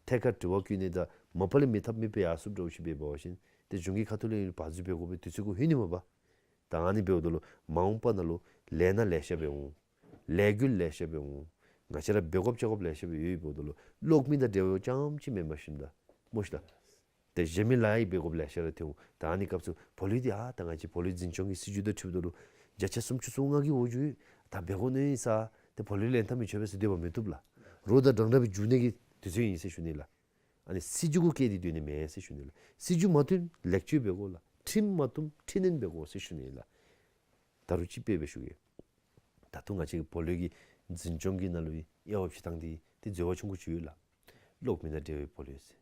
ཐད་ཀར་དྲི་བ་བཀོད་ནི་དང་མ་པ་ལས་མེད་ཐབས་མེདཔ་སྦེ་ཡར་སོངམ་འདྲཝ་ཅིག་འབད་བ་ཅིན་ཏེ་གཞུང་གི་ཁ་ཐུག་ལས་བར་འཛུལ་འབད་དགོ་པའི་དུས་ཚོད་གུ་ལྷོད་ནི་མས་པ། ད་ཨ་ནི་འབདཝ་ད་ལུ་མ་འོངས་པ་ནང་ལུ་ལས་སྣ་ལེ་ཤ་སྦེ་འོང་། ལས་འགུལ་ལེ་ཤ་སྦེ་འོང་། ང་བཅས་ར་འབད་དགོཔ་བཅོ་དགོཔ་ལེ་ཤ་སྦེ་ཡོདཔ་འབདཝ་ད་ལུ་གློག་མེ་དང་འབྲེལ་བ་རྐྱངམ་ཅིག་མེན་པར་ཞིནམ་ད་མོ་ཤིག་ལགས། ཏེ་གཞན་མི་ལཱ་ཡང་འབད་དགོཔ་ལེ་ཤ་ར་ཐོན་འོང་། ད་ཨ་ནི་སྐབས་སུ་བུ་ལོན་འདི་ཨ་ད་ང་བཅས་བུ་ལོན་འཛིན་སྐྱོང་གི་སྲིད་བྱུས་དང་འཁྲིལཝ་ད་ལུ་བརྒྱ་ཆ་སུམ་ཅུ་སོ་ལྔ་གི་འོས་སྦྱོར་ད་འབད་དགོ་ནི་ཨིན་ས། ཏེ་བུ་ལོན་ལེན་ཐབས་མི་ཆོག་པས་ཟེར་སྡོད་པ་མི་བཏུབ་ལགས། རོགས་དང་འདྲན་འདྲ་སྦེ་འགྱོ་ནི་གི་དུས་ཚོད་ཨིན་ཟེར་ཞུ་ནི་ལགས། ཨ་ནི་སྲིད་བྱུས་གུ་བཀལ་ཏེ་སྡོད་ནི་མེན་ཟེར་ཞུ་ནི་ལགས། སྲིད་བྱུས་མ་བཏུབ་ལེགས་བཅོས་འབད་དགོ་ལགས། ཁྲིམས་མ་བཏུབ་འཕྲི་སྣོན་འབད་དགོ་ཟེར་ཞུ་ནི་ལགས། ད་རུང་ཅིག་དཔེ་སྦེ་ཞུ་གེ། ད་ལྟོ་ང་བཅས་ཀྱི་བུ་ལོན་གྱི་འཛིན་སྐྱོང་གི་ནང་ལུ་དབྱེ་བ་ཕྱེ་ཐངས་འདི་ཏེ་འཛོལ་བ་ཆུང་ཀུ་ཅིག་ཡོད་ལགས། གློག་མེ་དང་འབྲེལ་བའི་བུ་ལོན་ཟེར།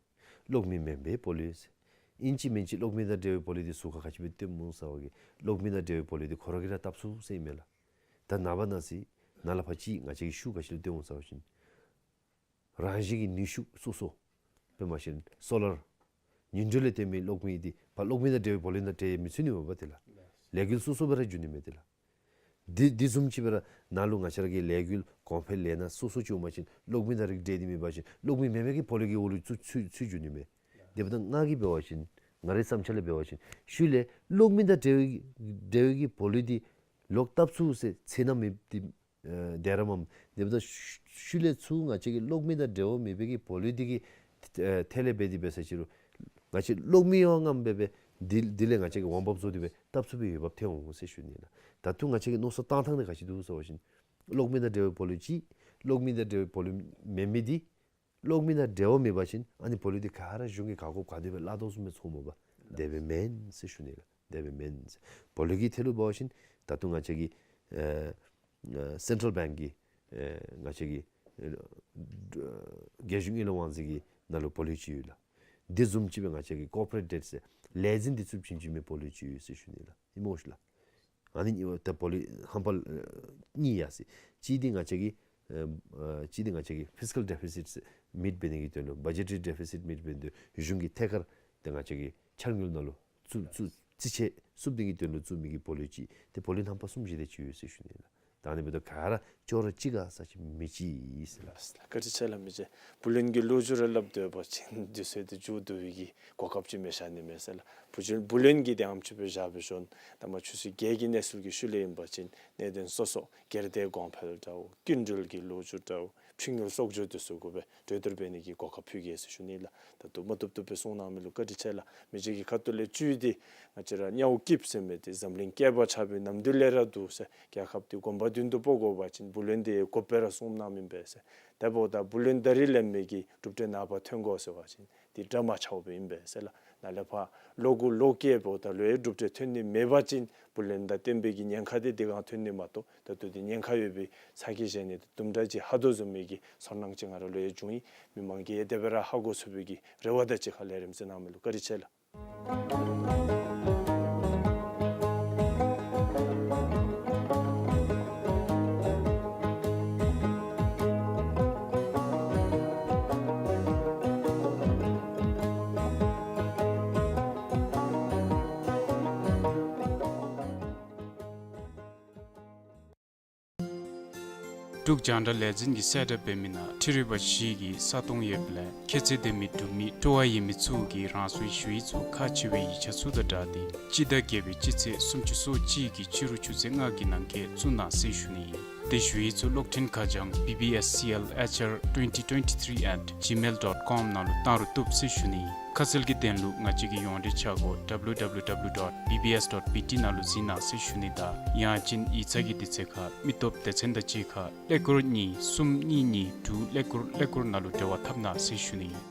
གློག་མེ་མེན་པའི་བུ་ལོན་ཟེར། ཨིན་ཅི་མིན་ཅི་གློག་མེ་དང་འབྲེལ་བའི་བུ་ལོན་འདི་ཟུར་ཁར་ག་ཅི་སྦེ་བཏོནམ་སྨོ་ཟེར་བ་གིས་གློག་མེ་དང་འབྲེལ་བའི་བུ་ལོན་འདི་ཁོ་ར་གིས་ར་བཏབ་ཚུགས་ཟེར་ཨིན་མས་ལགས། ད་ནངས་པ་གནངས་ཚེ་ནཱ་ལས་ཕར་ཅིག་ང་བཅས་ཀྱིས་ཤུགས་ག་ཅི་ལུ་བཏོན་འོང་ཟེར་བ་ཅིན་རང་བཞིན་གྱི་ནུས་ཤུགས་སོ་སོ་དཔེར་ན་ཞུ་ན་སོ་ལར་ཉི་དྲོད་ལས་བཏོན་མི་གློག་མེ་འདི་ཕར་གློག་མེ་དང་འབྲེལ་བའི་བུ་ལོན་དང་འབྲེལ་མི་ཚུགས་ནི་མས་པ་དེ་ལགས། ལས་འགུལ་སོ་སོ་སྦེ་ར་འགྱོ་ནི་མས་དེ་ལགས། འདི་འདི་བཟུམ་ཅིག་སྦེ་ར་ནཱ་ལུ་ང་བཅས་ར་གི་ལས་འགུལ་གོང་འཕེལ་ལས་སྣ་སོ་སོ་ཅིག་འོང་པ་ཅིན་གློག་མེ་དང་ར་འབྲེལ་ཏེ་མེད་པ་ཅིན་གློག་མེ་མེན་མི་གི་བུ་ལོན་གྱི་འོག་ལུ་ཚུད་ཚུད་ཚུད་འགྱོ་ནི་མས། དེ་འབདཝ་ད་ང་གིས་འབད་བ་ཅིན་ ང་རའི་བསམ་འཆར་ལས་འབད་བ་ཅིན་ཤུལ་ལས་གློག་མེ་དང་འབྲེལ་བའི་འབྲེལ་བའི་གི་བོ་ལུད་འདི་ལོག་བཏབ་ཚུགས་ཟེར་ཚེ་ན་མེད་འདི་ཨེ་དེ་ར་མམ། དེ་འབདཝ་ད་ཤུལ་ལས་ཚུར་ང་བཅས་ཀྱི་གློག་མེ་དང་འབྲེལ་བ་མེད་པའི་གི་བོ་ལུད་འདི་གི་ཨེ་ཐད་ལས་འབད་དེ་འབད་ས་ཅིག་རུང་ང་བཅས་གློག་མེ་ཡོད་ངམ་འབད་འབད་འདི་འདི་ལས་ང་བཅས་ཀྱིས་འོང་འབབ་བཟོ་སྟེ་སྦེ་བཏབ་ཚུགས་པའི་འོས་འབབ་ཐོན་འོང་ཟེར་ཞུ་ནི་ལགས། ད་དུང་ང་བཅས་ཀྱི་མནོ་བསམ་བཏང་ཐངས་འདི་ག་ཅི་འདུག་ཟེར་བ་ཅིན་གློག་མེ་དང་འབྲེལ་བའི་བོ་ལུད་ཅིག་གློག་མེ་དང་འབྲེལ་བའི་བོ་ལུད་མེན་མི་འདི་གློག་མེ་དང་འབྲེལ་བ་མེད་པ་ཅིན་ཨ་ནི་བོ་ལུད་འདི་ག་ར་གཞུང་གིས་ག་དགོཔ་ག་དེ་སྦེ་གླ་དོ་བཟུམ་སྦེ་ཚོར་སྨོ་པ། དེ་སྦེ་མེན་ཟེར་ཞུ་ནི་ལགས། དེ་སྦེ་མེན་ཟེར། བོ་ལུད་ཀྱི་ཐད་ལུ་འབད་བ་ཅིན་ད་དུང་ང་བཅས་ཀྱི་ཨེ་ཨེ་སེན་ཊཱལ་བེངཀ་གི་ཨེ་ང་བཅས་ཀྱི་ཨེ་རྒྱལ་གཞུང་དངུལ་ལས་དབང་འཛིན་གྱི་ནང་ལུ་བོ་ལུད་ཅིག་ཡོད་ལགས། དེ་བཟུམ་ཅིག་སྦེ་ང་བཅས་ཀྱི་ཀོར་པོ་རེཊ་ཌེཊ་ཟེར་ལས་འཛིན་འདི་ཚུ་བྱིན་བྱིན་མི་བོ་ལུད་ཅིག་ཡོད་ཟེར་ཞུ་ནི་ལགས། ཨིན་སྨོ་ཤིག་ལགས། ཨ་ནི་གཉིས་པོ་ད་བོ་ལུད་ཧམ་པ་ཨེ་གཉིས་ཡར་སོ་ཡི། གཅིག་འདི་ང་བཅས་ཀྱི་ཨེ་ཨེ་གཅིག་འདི་ང་བཅས་ཀྱི་ཕིས་ཀཱལ་ཌེ་ཕི་སིཊ་མིཊ་འབད་ནི་གི་དོན་ལུ་བ་ཇེ་ཊ་རི་ཌེ་ཕི་སིཊ་མིཊ་འབད་ནི་དོན་གཞུང་གི་ཐད་ཀར་ཏེ་ང་བཅས་ཀྱི་འཆར་དངུལ་ནང་ལུ་བཙུགས་བཙུགས་རྩིས་ཆད་བསུབ་ནི་གི་དོན་ལུ་བཙུགས་མི་གི་བོ་ལུད་ཅིག་ཏེ་བོ་ལུད་ཧམ་པ་གསུམ་བཞི་དེ་ཅིག་ཡོད་ཟེར་ཞུ་ནི་ལགས། ད་ཨ་ནི་འབདཝ་ད་ག་ར་ཅོག་ར་གཅིག་ཁར་ས་ཅིག་མི་ཅིག་ཨིན་ཟེར་ལགས། བཀའ་དྲིན་ཆེ་ལགས། མི་རྗེ་བུ་ལོན་གྱི་ལོ་རྒྱུས་རེ་སླབ་སྡོད་པ་ཅིན་དུས་ཚོད་འདི་མཇུག་བསྡུ་བའི་གི་གོ་སྐབས་ཅིག་མི་ཤར་ནི་མས་ཟེར་ལགས། བུ་ལོན་བུ་ལོན་གྱི་དེ་ཨམ་ཅིག་སྦེ་བཞག་སྦེ་ཞུ་ནི། ད་མ་ཆུ་ཚོད་བརྒྱད་ཀྱི་གནས་ཚུལ་གྱི་ཤུལ་ལས་ཨིན་པ་ཅིན་གནད་དོན་སོ་སོ་སྒེར་སྡེ་གོང་འཕེལ་འདྲཝ་སྐྱིན་འགྲུལ་གྱི་ལོ་རྒྱུས་འདྲཝ་ཕྱི་དངུལ་གསོག་འཇོག་འདི་ཚུ་གུ་སྦེ་གྲོས་བསྡུར་འབད་ནི་གི་གོ་སྐབས་ཕུལ་གེ་ཟེར་ཞུ་ནི་ལགས། ད་དུམ་མ་དུམ་དུམ་སྦེ་གསུང་གནང་མི་ལུ་བཀའ་དྲིན་ཆེ་ལགས། མི་རྗེ་གི་ཁ་ཐུག་ལས་བཅུད་འདི་ང་བཅས་ར་དམྱལ་བ་སྐྱིདཔ་ཟེར་མི་འདི་འཛམ་གླིང་བསྐལ་པ་ཆགས་པའི་ནམ་དུས་ལས་ར་འདུག་ཟེར། རྒྱལ་ཁབ་འདི་གོམ་པ་མདུན་དུ་སྤོ་དགོ་པ་ཅིན་བུ་ལོན་འདི་དགོ་པས་ར་གསུངམ་གནངམ་ཨིན་པས་ཟེར། དེ་འབདཝ་ད་བུ་ལོན་ད་རིས་ལེན་མི་གི་གྲུབ་འབྲས་ནངས་པ་ཐོན་དགོ་ཟེར་བ་ཅིན་འདི་འདྲ་མ་ཆགས་པའི་ཨིན་པས་ཟེར་ལགས། ནཱ་ལས་ཕར་ལོ་དགུ་ལོ་བརྒྱད་འབདཝ་ད་ལུ་ཡང་གྲུབ་འབྲས་ཐོན་ནི་མེད་པ་ཅིན་བུ་ལོན་དང་བསྟུན་པའི་གི་ཉེན་ཁ་འདི་འདི་སྒང་ཐོན་ནི་མ་གཏོགས་ད་ལྟོ་འདི་ཉེན་ཁ་ཡོད་པའི་ཚ་གྱང་བཞེས་ནི་འདི་དུམ་གྲ་ཅིག་ཧ་དོ་བཟུམ་མའི་གི་ཚོར་སྣང་ཅིག་ང་ར་ལུ་ཡང་བྱུང་ཡི། མི་མང་གིས་ཡང་དེ་སྦེ་ར་ཧ་གོ་ཚུགས་པའི་གི་རེ་བ་དང་གཅིག་ཁར་ལས་རིམ་གཟིགས་གནང་མི་ལུ་བཀའ་དྲིན་ཆེ་ལགས། འབྲུག་རྒྱང་བསྒྲགས་ལས་འཛིན་གྱིས་གསལ་བསྒྲགས་འབད་མི་ནང་འཕྲུལ་རིག་པ་གཞི་གི་ས་སྟོང་ཡོདཔ་ལས་ཁྱད་ཚད་ལྡན་མི་འབྲུག་མི་སྤྲོ་བ་ཡོད་མི་ཚུ་གིས་རང་སོའི་ཞུ་ཡིག་ཚུ་ཁག་ཆེ་བའི་ཡིག་ཆ་ཚུ་དང་སྦྲགས་ཏེ་སྤྱི་ཟླ་བརྒྱད་པའི་སྤྱི་ཚེས་སུམ་ཅུ་སོ་གཅིག་གི་ཕྱི་རུ་ཆུ་ཚོད་ལྔ་གི་ནང་འཁོད་བཙུགས་གནང་ཟེར་ཞུ་ནི་ཨིན། ཏེ་ཞུ་ཡིག་ཚུ་གློག་འཕྲིན་ཁ་བྱང་B B S C L H R twenty twenty-three at gmail dot com ནང་ལུ་བཏང་རུང་བཏུབ་ཟེར་ཞུ་ནི་ཨིན། ཁ་གསལ་གྱི་དོན་ལུ་ང་བཅས་ཀྱི་ཡོངས་འབྲེལ་ཆ་སྒོ་W W W dot B B S dot B T ནང་ལུ་གཟིགས་གནང་ཟེར་ཞུ་ནི་དང་ཡང་ཅིན་ཡིག་ཚང་གི་དུས་ཚོད་ཁར་མི་སྟོབས་སྡེ་ཚན་དང་གཅིག་ཁར་ཀླད་ཀོར་གཉིས་གསུམ་གཉིས་གཉིས་དྲུག་ཀླད་ཀོར་ཀླད་ཀོར་ནང་ལུ་འབྲེལ་བ་འཐབ་གནང་ཟེར་ཞུ་ནི་ཨིན།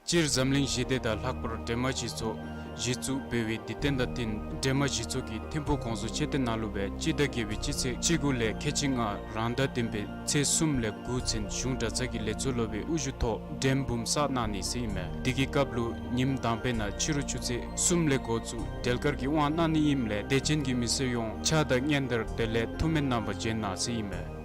སྤྱིར་འཛམ་གླིང་ཞི་བདེ་དང་ལྷག་པར་འདྲེས་མ་སྤྱི་ཚོགས་གཞི་བཙུགས་འབད་བའི་དུས་སྟོན་དང་བསྟུན་འདྲེས་མ་སྤྱི་ཚོགས་ཀྱི་ཐིམ་ཕུག་གོང་བཟོ་མཆོད་རྟེན་ནང་ལུ་སྦེ་སྤྱི་ཟླ་བརྒྱད་པའི་སྤྱི་ཚེས་བཅུ་དགུ་ལས་ཁལ་གཅིག་ལྔ་རང་ཟླ་བདུན་པའི་ཚེས་གསུམ་ལས་དགུ་ཚུན་གཞུང་གྲྭ་ཚང་གི་ལས་ཚོགས་སློབ་དཔོན་དབུ་བཞུགས་ཐོག་འགྲེམས་འབུམ་བསགས་གནང་ནི་ཟེར་ཨིན་མས། དེ་གི་སྐབས་ལུ་ཉིནམ་དང་པའི་ནང་ཕྱི་རུ་ཆུ་ཚོད་གསུམ་ལས་འགོ་བཙུགས་འབྲེལ་དཀར་གྱི་དབང་གནང་ནི་ཨིནམ་ལས་དད་ཅན་གྱི་མི་སེར་ཡོངས་ཕྱག་དང་སྙན་དར་དེ་ལས་ཐུགས་སྨོན་གནང་བར་བྱོན་གནང་ཟེར་ཨིན་མས།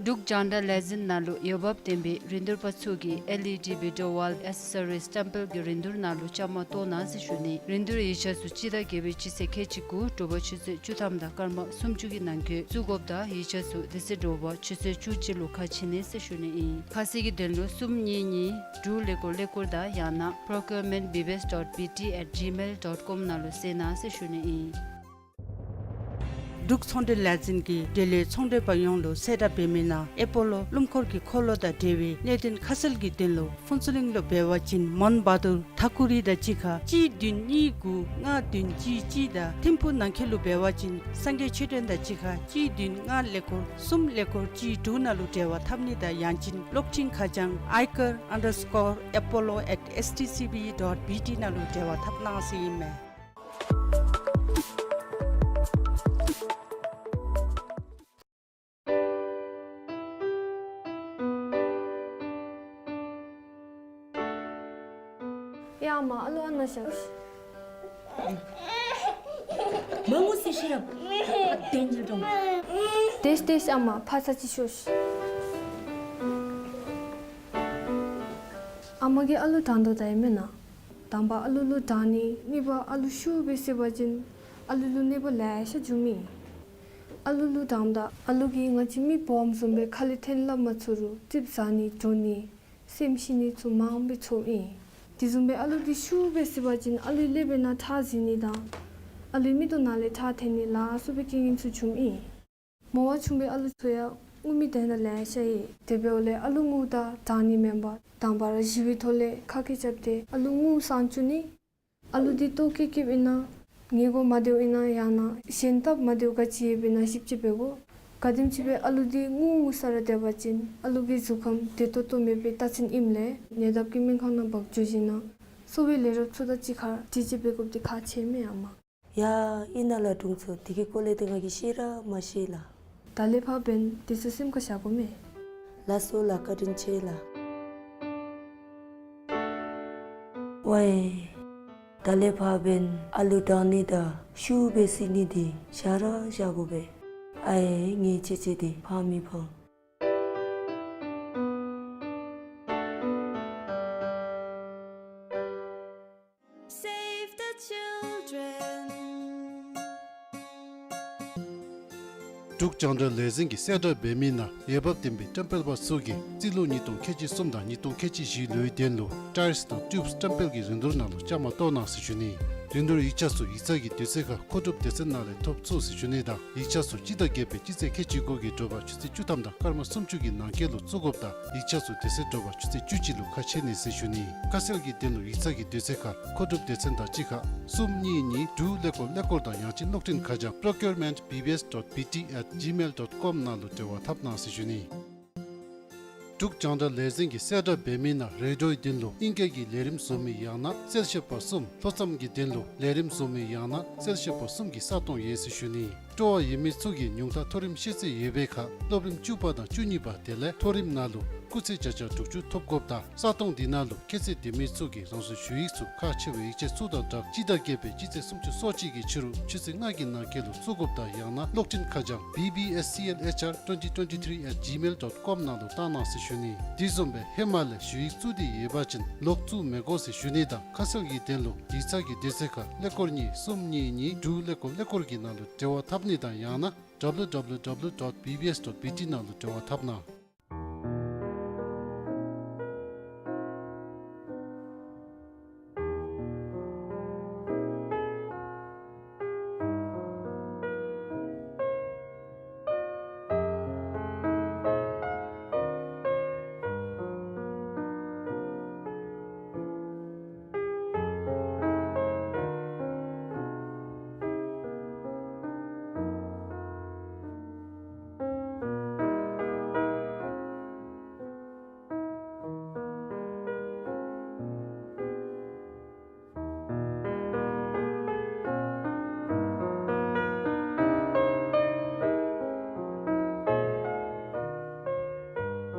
འབྲུག་རྒྱང་བསྒྲགས་ལས་འཛིན་ནང་ལུ་འོས་འབབ་ལྡན་པའི་རིན་བསྡུར་པ་ཚུ་གིས་L E D video wall accessories ཊེམ་པལ་གྱི་རིན་བསྡུར་ནང་ལུ་བཅའ་མར་གཏོགས་གནང་ཟེར་ཞུ་ནི། རིན་བསྡུར་ཡིག་ཆ་ཚུ་སྤྱི་ཟླ་བརྒྱད་པའི་སྤྱི་ཚེས་ཁལ་གཅིག་དགུ་དྲོ་པ་ཆུ་ཚོད་བཅུ་ཐམ་དང་སྐར་མ་སུམ་ཅུ་གི་ནང་འཁོད་བཙུགས་དགོཔ་དང་ཡིག་ཆ་ཚུ་དེ་ཚེ་དྲོ་པ་ཆུ་ཚོད་བཅུ་གཅིག་ལུ་ཁ་ཕྱེ་ནི་ཟེར་ཞུ་ནི་ཨིན། ཁ་གསལ་གྱི་དོན་ལུ་གསུམ་གཉིས་གཉིས་དྲུག་ཀླད་ཀོར་ཀླད་ཀོར་དང་ཡང་ན་procurement B B S dot B T at gmail dot com ནང་ལུ་གསལ་གནང་ཟེར་ཞུ་ནི་ཨིན། འབྲུག་ཚོང་འབྲེལ་ལས་འཛིན་གྱིས་འབྲེལ་ཡོད་ཚོང་འབྲེལ་པ་ཡོངས་ལུ་གསལ་བསྒྲགས་འབད་མི་ནང་ཨེ་པོ་ལོ་ཀླུ་འཁོར་གྱི་འཁོར་ལོ་དང་འབྲེལ་བའི་གནད་དོན་ཁ་གསལ་གྱི་དོན་ལུ་ཕུན་ཚོགས་གླིང་ལུ་འབད་བ་ཅིན་མོན་བྷ་དུར་ཐ་ཀུ་རི་དང་གཅིག་ཁར་གཅིག་བདུན་གཉིས་དགུ་ལྔ་བདུན་གཅིག་གཅིག་དང་ཐིམ་ཕུག་ནང་འཁོད་ལུ་འབད་བ་ཅིན་སངས་རྒྱས་མཆོད་རྟེན་དང་གཅིག་ཁར་གཅིག་བདུན་ལྔ་ཀླད་ཀོར་གསུམ་ཀླད་ཀོར་གཅིག་དྲུག་ནང་ལུ་འབྲེལ་བ་འཐབ་ནི་དང་ཡང་ཅིན་གློག་འཕྲིན་ཁ་བྱང་aicar underscore apollo at S T C B dot B T ནང་ལུ་འབྲེལ་བ་འཐབ་གནང་ཟེར་ཨིན་མས། ཡ་ཨ་མ་ཨ་ལུ་ཨ་ནཱ་བཞག་ཤིག། མ་ངུ་ཟེར་ཤེས་རབ། ཨ་དེ་ཉིལ་འགྲོ། དེས་དེས་ཨ་མ་ཕར་ཚུར་ཅིག་ཤོག་ཤིག། ཨ་མ་གིས་ཨ་ལུ་དྲང་དོ་ད་ཨིན་མེན་ན། དང་པ་ཨ་ལུ་ལུ་དྲང་ནི། གཉིས་པ་ཨ་ལུ་ཤུགས་སྦེ་བསད་པ་ཅིན་ཨ་ལུ་ལུ་གནོད་པ་ལེ་ཤ་འབྱུང་མི་ཨིན། ཨ་ལུ་ལུ་དྲངམ་ད་ཨ་ལུ་གིས་ང་བཅས་མི་སྦོམ་བཟུམ་སྦེ་ཁ་ལས་འཐེན་སླབ་མ་ཚུགས་རུང་རྩིགཔ་ཟག་ནི་འགྲོ་ནི་སེམས་ཤི་ནི་ཚུ་མངམ་སྦེ་ཚོརཝ་ཨིན། དེ་བཟུམ་སྦེ་ཨ་ལུ་འདི་ཤུགས་སྦེ་བསད་པ་ཅིན་ཨ་ལུའི་ཀླད་པའི་ནང་ཁྲག་འཛིང་ནི་དང་ཨ་ལུའི་མིག་ཏོ་ནང་ལས་ཁྲག་འཐོན་ནི་ལ་སོགས་པའི་རྐྱེན་ངན་ཚུ་འབྱུངམ་ཨིན། མོ་བ་ཆུང་བའི་ཨ་ལུ་ཚུ་ཡང་རྔུལ་མི་དེ་ནང་ལེ་ཤ་ཡོད། དེ་འབདཝ་ལས་ཨ་ལུ་རྔུལ་དང་གྲང་ནི་མེན་པར་དང་པ་ར་བཞེས་པའི་ཐོག་ལས་ཁ་སྐད་རྐྱབ་སྟེ་ཨ་ལུ་རྔུལ་སངས་བཅུག་ནི། ཨ་ལུ་འདི་ལྟོ་བཀོལ་བཀོལཝ་ཨིན་ན་ངེ་གོ་མ་བདེཝ་ཨིན་ན་ཡང་ན་གཞན་སྟབས་མ་བདེཝ་ག་ཅི་ཡོདཔ་ཨིན་ན་ཞིབ་དཔྱད་འབད་དགོ། ག་དེམ་ཅིག་སྦེ་ཨ་ལུ་འདི་རྔུལ་རྔུ་ས་ར་སྡོད་པ་ཅིན་ཨ་ལུ་གི་གཟུགས་ཁམས་བདེ་ཏོག་ཏོ་མེད་པའི་རྟགས་མཚན་ཨིནམ་ལས་ཉེ་འདབས་ཀྱི་སྨན་ཁང་ནང་འབག་འགྱོ་ཞིནམ་ན་གསོ་བའི་ལས་རོགསཔ་ཚུ་དང་གཅིག་ཁར་དྲི་དཔྱད་འབད་དགོཔ་འདི་ཁག་ཆེ་མས་ཨ་མ། ཡ་ཨིན་ན་ལགས་དྲུང་འཚོ། དེ་གི་སྐོར་ལས་ཏེ་ང་གིས་ཤེས་ར་མ་ཤེས་ལགས། ད་ལས་ཕར་འབདན་དེ་ཚུ་སེམས་ཁར་བཞག་དགོ་མས། ལགས་སོ་ལགས། བཀའ་དྲིན་ཆེ་ལགས། ཝའི། ད་ལས་ཕར་འབདན་ཨ་ལུ་གྲང་ནི་དང་ཤུགས་སྦེ་བསད་ནི་འདི་བཞག་ར་བཞག་དགོ་པས། ཨའེ་ངེའི་ཆེ་ཆེ་འདི་ཕངས་མི་ཕངས། Save the children. འབྲུག་རྒྱང་བསྒྲགས་ལས་འཛིན་གྱིས་གསལ་བསྒྲགས་འབད་མི་ནང་འོས་འབབ་ལྡན་པའི་བཀྲམ་སྤེལ་པ་ཚུ་གིས་རྩིས་ལོ་ཉིས་སྟོང་ཁལ་གཅིག་གསུམ་དང་ཉིས་སྟོང་ཁལ་གཅིག་བཞིའི་ལོའི་དོན་ལུ་ཊའིརསི་དང་ཊིའུབསི་བཀྲམ་སྤེལ་གྱི་རིན་བསྡུར་ནང་ལུ་བཅའ་མར་གཏོགས་གནང་ཟེར་ཞུ་ནི། རིན་བསྡུར་ཡིག་ཆ་ཚུ་ཡིག་ཚང་གི་དུས་ཚོད་ཁར་མཁོ་སྒྲུབ་སྡེ་ཚན་ནང་ལས་ཐོབ་ཚུགས་ཟེར་ཞུ་ནི་དང་ཡིག་ཆ་ཚུ་སྤྱི་ཟླ་བརྒྱད་པའི་སྤྱི་ཚེས་ཁལ་གཅིག་དགུ་གི་དྲོ་པ་ཆུ་ཚོད་བཅུ་ཐམ་དང་སྐར་མ་སུམ་ཅུ་གི་ནང་འཁོད་ལུ་བཙུགས་དགོཔ་དང་ཡིག་ཆ་ཚུ་དེ་ཚེ་དྲོ་པ་ཆུ་ཚོད་བཅུ་གཅིག་ལུ་ཁ་ཕྱེ་ནི་ཟེར་ཞུ་ནི། ཁ་གསལ་གྱི་དོན་ལུ་ཡིག་ཚང་གི་དུས་ཚོད་ཁར་མཁོ་སྒྲུབ་སྡེ་ཚན་དང་གཅིག་ཁར་གསུམ་གཉིས་གཉིས་དྲུག་ཀླད་ཀོར་ཀླད་ཀོར་དང་ཡང་ཅིན་གློག་འཕྲིན་ཁ་བྱང་procurement B B S dot B T at gmail dot com ནང་ལུ་འབྲེལ་བ་འཐབ་གནང་ཟེར་ཞུ་ནི། འབྲུག་རྒྱང་བསྒྲགས་ལས་འཛིན་གྱིས་གསལ་བསྒྲགས་འབད་མི་ནང་རེ་ཌིའོའི་དོན་ལུ་ཨིང་སྐད་ཀྱི་ལས་རིམ་བཟོ་མི་ཡང་ན་གསལ་བཤད་པ་གསུམ། ལྷོ་མཚམས་ཀྱི་དོན་ལུ་ལས་རིམ་བཟོ་མི་ཡང་ན་གསལ་བཤད་པ་གསུམ་གྱི་ས་སྟོང་ཡོད་ཟེར་ཞུ་ནི། སྤྲོ་བ་ཡོད་མི་ཚུ་གིས་ཉུང་མཐའ་མཐོ་རིམ་ཤེས་ཚད་ཡོད་པའི་ཁར་སློབ་རིམ་བཅུ་པ་དང་བཅུ་གཉིས་པ་དེ་ལས་མཐོ་རིམ་ནང་ལུ་སྐུགས་ཚད་བརྒྱ་ཆ་དྲུག་ཅུ་ཐོབ་དགོཔ་དང་ས་སྟོང་འདི་ནང་ལུ་ཁྱད་ཚད་ལྡན་མི་ཚུ་གིས་རང་སོའི་ཞུ་ཡིག་ཚུ་ཁག་ཆེ་བའི་ཡིག་ཆ་ཚུ་དང་སྦྲགས་སྤྱི་ཟླ་བརྒྱད་པའི་སྤྱི་ཚེས་སུམ་ཅུ་སོ་གཅིག་གི་ཕྱི་རུ་ཆུ་ཚོད་ལྔ་གི་ནང་འཁོད་ལུ་བཙུགས་དགོཔ་དང་ཡང་ན་གློག་འཕྲིན་ཁ་བྱང་B B S C L H R twenty twenty-three at gmail dot com ནང་ལུ་བཏང་གནང་ཟེར་ཞུ་ནི། དེ་བཟུམ་སྦེ་ཧེ་མ་ལས་ཞུ་ཡིག་བཙུགས་ཏེ་ཡོད་པ་ཅིན་ལོག་བཙུགས་མི་དགོ་ཟེར་ཞུ་ནི་དང་ཁ་གསལ་གྱི་དོན་ལུ་ཡིག་ཚང་གི་དུས་ཚོད་ཁར་ཀླད་ཀོར་གཉིས་གསུམ་གཉིས་གཉིས་དྲུག་ཀླད་ཀོར་ཀླད་ཀོར་གྱི་ནང་ལུ་འབྲེལ་བ་འཐབ་ནི་དང་ཡང་ན་W W W dot B B S dot B T ནང་ལུ་འབྲེལ་བ་འཐབ་གནང་།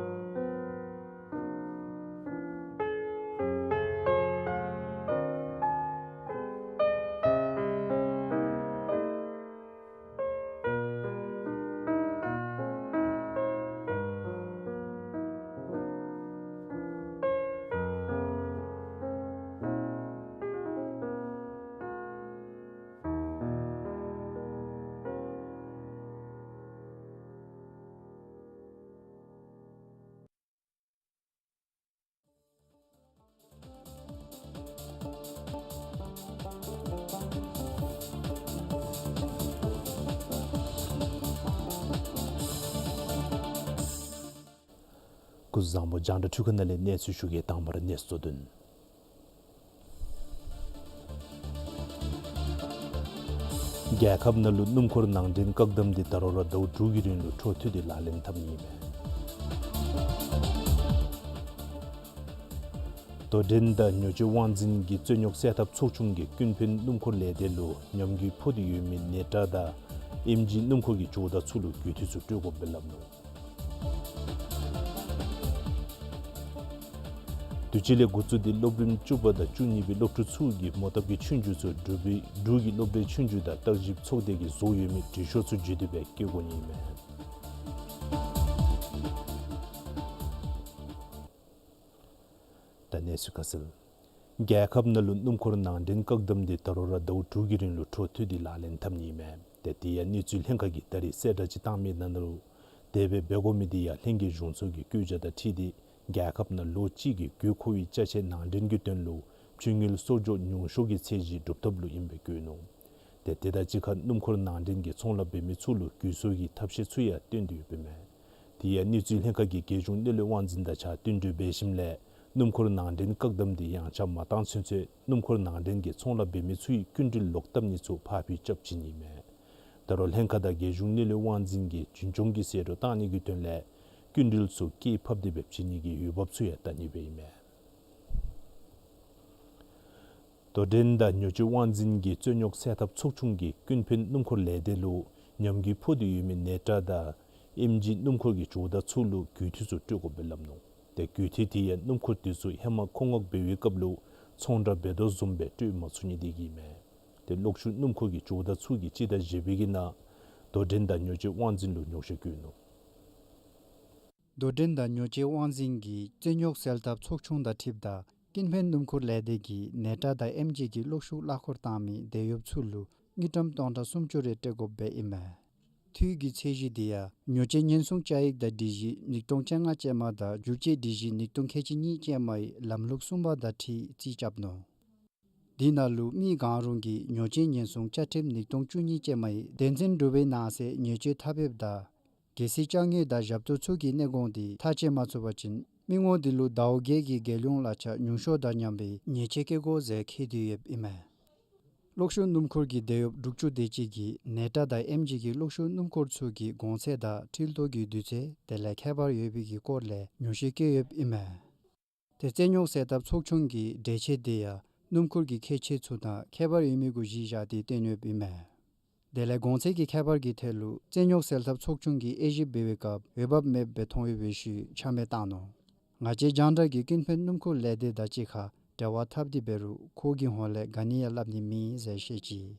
སྐུ་གཟུགས་བཟང་པོ། རྒྱང་བསྒྲགས་འཕྲུལ་ཁང་ནང་ལས་གནས་ཚུལ་ཞུ་གེ། དང་པ་ར་གནས་ཚུལ་གཙོ་དོན། རྒྱལ་ཁབ་ནང་ལུ་སྣུམ་འཁོར་ནང་འདྲེན་བཀག་དམ་འདི་ད་རུང་ར་ཟླཝ་དྲུག་གི་རིང་ལུ་འཕྲོ་མཐུད་དེ་ལག་ལེན་འཐབ་ནི་ཨིན་མས། དོ་འགྲན་དང་ཉོ་སྤྱོད་དབང་འཛིན་གྱི་རྩོད་རྙོགས་སེལ་ཐབས་ཚོགས་ཆུང་གིས་ཀུན་ཕན་སྣུམ་འཁོར་ལས་སྡེ་ལུ་ཉམས་རྒུད་ཕོག་སྟེ་ཡོད་མི་ནེ་ཊ་དང་ཨེམ་ཇི་སྣུམ་འཁོར་གྱི་ཇོ་བདག་ཚུ་ལུ་རྒུད་འཐུས་ཚུ་སྤྲོད་དགོཔ་སྦེ་སླབ་ནུག། དུས་ཅི་ལས་འགོ་བཙུགས་ཏེ་སློབ་རིམ་བཅུ་པ་དང་བཅུ་གཉིས་པའི་སློབ་ཕྲུག་ཚུ་གིས་མོ་བཏབ་ཀྱི་ཆོས་རྒྱུགས་ཚུ་འབྲུག་པའི་འབྲུག་གི་སློབ་གྲྭའི་ཆོས་རྒྱུགས་དང་བརྟག་ཞིབ་ཚོགས་སྡེ་གིས་བཟོ་ཡོད་མི་འབྲི་ཤོག་ཚུ་བརྒྱུད་དེ་སྦེ་བཀོད་དགོ་ནི་ཨིན་མས། ད་གནས་ཚུལ་ཁ་གསལ། རྒྱལ་ཁབ་ནང་ལུ་སྣུམ་འཁོར་ནང་འདྲེན་བཀག་དམ་འདི་ད་རུང་ར་ཟླཝ་དྲུག་གི་རིང་ལུ་འཕྲོ་མཐུད་དེ་ལག་ལེན་འཐབ་ནི་ཨིན་མས། ཏེ་དེ་ཡང་གནས་ཚུལ་ལྷན་ཁག་གིས་ད་རེས་གསལ་བསྒྲགས་ཅིག་བཏང་མི་ནང་ལུ་དེ་སྦེ་འབད་དགོ་མི་འདི་ཡང་ལྷན་རྒྱས་གཞུང་ཚོགས་ཀྱི་བཀོད་རྒྱ་དང་འཁྲིལ་ཏེ་རྒྱལ་ཁབ་ནང་ལོ་གཅིག་གི་དགོས་མཁོ་བའི་ཅ་ཆས་ནང་འདྲེན་གྱི་དོན་ལུ་ བཅུད་དངུལ་གསོག་འཇོག་ཉུང་ཤོས་ཀྱི་ཚད་གཞི་སྒྲུབ་ཐབས་ལུ་ཨིན་པའི་བཀོད་ནུག། ཏེ་དེ་དང་གཅིག་ཁར་སྣུམ་འཁོར་ནང་འདྲེན་གྱི་ཚོང་ལཱ་འབད་མི་ཚུ་ལུ་གུད་གསོད་ཀྱི་ཐབས་ཤེས་ཚུ་ཡང་སྟོན་ཏེ་ཡོདཔ་ཨིན་མས། དེ་ཡང་དངུལ་རྩིས་ལྷན་ཁག་གིས་རྒྱལ་གཞུང་གནས་ལུགས་དབང་འཛིན་དང་གཅིག་ཁར་བསྟུན་གྲོས་འབད་ཞིནམ་ལས་སྣུམ་འཁོར་ནང་འདྲེན་བཀག་དམ་དེ་ཡངས་ཆག་མ་བཏང་ཚུན་ཚོད་སྣུམ་འཁོར་ནང་འདྲེན་གྱི་ཚོང་ལཱ་འབད་མི་ཚུ་གི་སྐྱིན་འགྲུལ་ལོག་བཏབ་ནི་ཚུ་ཕར་འགྱངས་རྐྱབ་བྱིན་ནི་མས། ད་རུང་ལྷན་ཁག་དང་རྒྱལ་གཞུང་གནས་ལུགས་དབང་འཛིན་གྱིས་རྒྱུན་སྐྱོང་གི་ཟད་འགྲོ་བཏང་ནི་གི་དོན་ལས་སྐྱིན་འགྲུལ་ཚུ་བཀལ་ཕབ་སྟེ་འབད་བྱིན་ནི་གི་འོས་འབབ་ཚུ་ཡང་བལྟ་ནི་སྦེ་ཨིན་མས། དོ་འགྲན་དང་ཉོ་སྤྱོད་དབང་འཛིན་གྱིས་རྩོད་རྙོགས་སེལ་ཐབས་ཚོགས་ཆུང་གིས་ཀུན་ཕན་སྣུམ་འཁོར་ལས་སྡེ་ལུ་ཉམས་རྒུད་ཕོག་སྟེ་ཡོད་མི་ནེ་ཊ་དང་ཨེམ་ཇི་སྣུམ་འཁོར་གྱི་ཇོ་བདག་ཚུ་ལུ་གུད་འཐུས་ཚུ་སྤྲོད་དགོ་པའི་སླབ་ནུག། ཏེ་གུད་འཐུས་དེ་ཡང་སྣུམ་འཁོར་དེ་ཚུ་ཧེ་མ་མཁོ་མངགས་འབད་བའི་སྐབས་ལུ་ཚོང་བསྒྲགས་འབད་དོ་བཟུམ་སྦེ་སྤྲོད་མ་ཚུགས་ནི་དེ་གིས་ཨིན་མས། ཏེ་གློག་ཤུགས་སྣུམ་འཁོར་གྱི་ཇོ་བདག་ཚུ་གིས་སྤྱི་ཟླ་བཞི་པའི་གི་ནང་དོ་འགྲན་དང་ཉོ་སྤྱོད་དབང་འཛིན་ལུ་ཉོགས་བཤད་བཀོད་ནུག། དོ་འགྲན་དང་ཉོ་སྤྱོད་དབང་འཛིན་གྱིས་རྩོད་རྙོགས་སེལ་ཐབས་ཚོགས་ཆུང་དང་འཁྲིལཝ་ད་ཀུན་ཕན་སྣུམ་འཁོར་ལས་སྡེ་གིས་ནེ་ཊ་དང་ཨེམ་ཇི་གི་གློག་ཤུགས་གླ་འཁོར་བཏང་མི་དེད་གཡོགཔ་ཚུ་ལུ་དངུལ་ཀྲམ་སྟོང་ཕྲག་སུམ་ཅུ་རེ་སྤྲོད་དགོཔ་སྦེ་ཨིན་མས། འཐུས་ཀྱི་ཚད་གཞི་དེ་ཡང་ཉོ་སྤྱོད་ཉེན་སྲུང་བཅའ་ཡིག་དང་སྒྲིག་གཞི་ཉིས་སྟོང་བཅོ་ལྔ་ཅན་མ་དང་བསྒྱུར་བཅོས་སྒྲིག་གཞི་ཉིས་སྟོང་ཁལ་གཅིག་གཉིས་ཅན་མའི་ལམ་ལུགས་གསུམ་པ་དང་འཁྲིལ་རྩིས་རྐྱབ་ནུག། དེ་ནང་ལུ་མི་གང་རུང་གིས་ཉོ་སྤྱོད་ཉེན་སྲུང་བཅའ་ཁྲིམས་ཉིས་སྟོང་བཅུ་གཉིས་ཅན་མའི་དོན་ཚན་དྲུག་པའི་ནང་གསེས་ཉེས་སྤྱོད་ཐ་དད་དང་གལ་སྲིད་ཅ་དངོས་དང་ཞབས་ཏོག་ཚུ་གི་གནས་སྐོང་དེ་མཐའ་དཔྱད་མ་ཚུགས་པ་ཅིན་མི་ངོམ་དེ་ལུ་ཟླཝ་བརྒྱད་ཀྱི་རྒྱལ་ཡོངས་གླ་ཆ་ཉུང་ཤོས་དང་མཉམ་པའི་ཉེས་ཆད་བཀལ་དགོ་ཟེར་འཁོད་དེ་ཡོདཔ་ཨིན་མས། གློག་ཤུགས་སྣུམ་འཁོར་གྱི་དེད་གཡོགཔ་དྲུག་ཅུ་དེ་ཅིག་གིས་ནེ་ཊ་དང་ཨེམ་ཇི་གི་གློག་ཤུགས་སྣུམ་འཁོར་ཚུ་གི་གོང་ཚད་དང་འཁྲུལ་གཏོར་གྱི་དུས་ཚོད་དེ་ལས་ཁྱད་པར་ཡོད་པའི་གི་སྐོར་ལས་ཉུང་བཤད་བཀོད་ཡོདཔ་ཨིན་མས། ཏེ་རྩོད་རྙོགས་སེལ་ཐབས་ཚོགས་ཆུང་གིས་འགྲེལ་བཤད་དེ་ཡང་སྣུམ་འཁོར་གྱི་ཁྱད་ཆོས་ཚུ་དང་ཁྱད་པར་ཡོད་མི་གུ་གཞི་བཞག་སྟེ་བཏོན་ཡོདཔ་ཨིན་མས། དེ་ལས་གོང་ཚད་ཀྱི་ཁྱད་པར་གྱི་ཐད་ལུ་རྩོད་རྙོགས་སེལ་ཐབས་ཚོགས་ཆུང་གིས་དབྱེ་ཞིབ་འབད་བའི་སྐབས་འོས་འབབ་མེདཔ་སྦེ་མཐོང་ཡོད་པའི་ཤུལ་ཆ་མེད་བཏང་ནུག། ང་བཅས་རྒྱང་བསྒྲགས་ཀྱིས་ཀུན་ཕན་སྣུམ་འཁོར་ལས་སྡེ་དང་གཅིག་ཁར་འབྲེལ་བ་འཐབ་སྟེ་འབད་རུང་ཁོ་གི་ཧོངས་ལས་ག་ནི་ཡང་སླབ་ནི་མེད་ཟེར་བཤད་ཅི།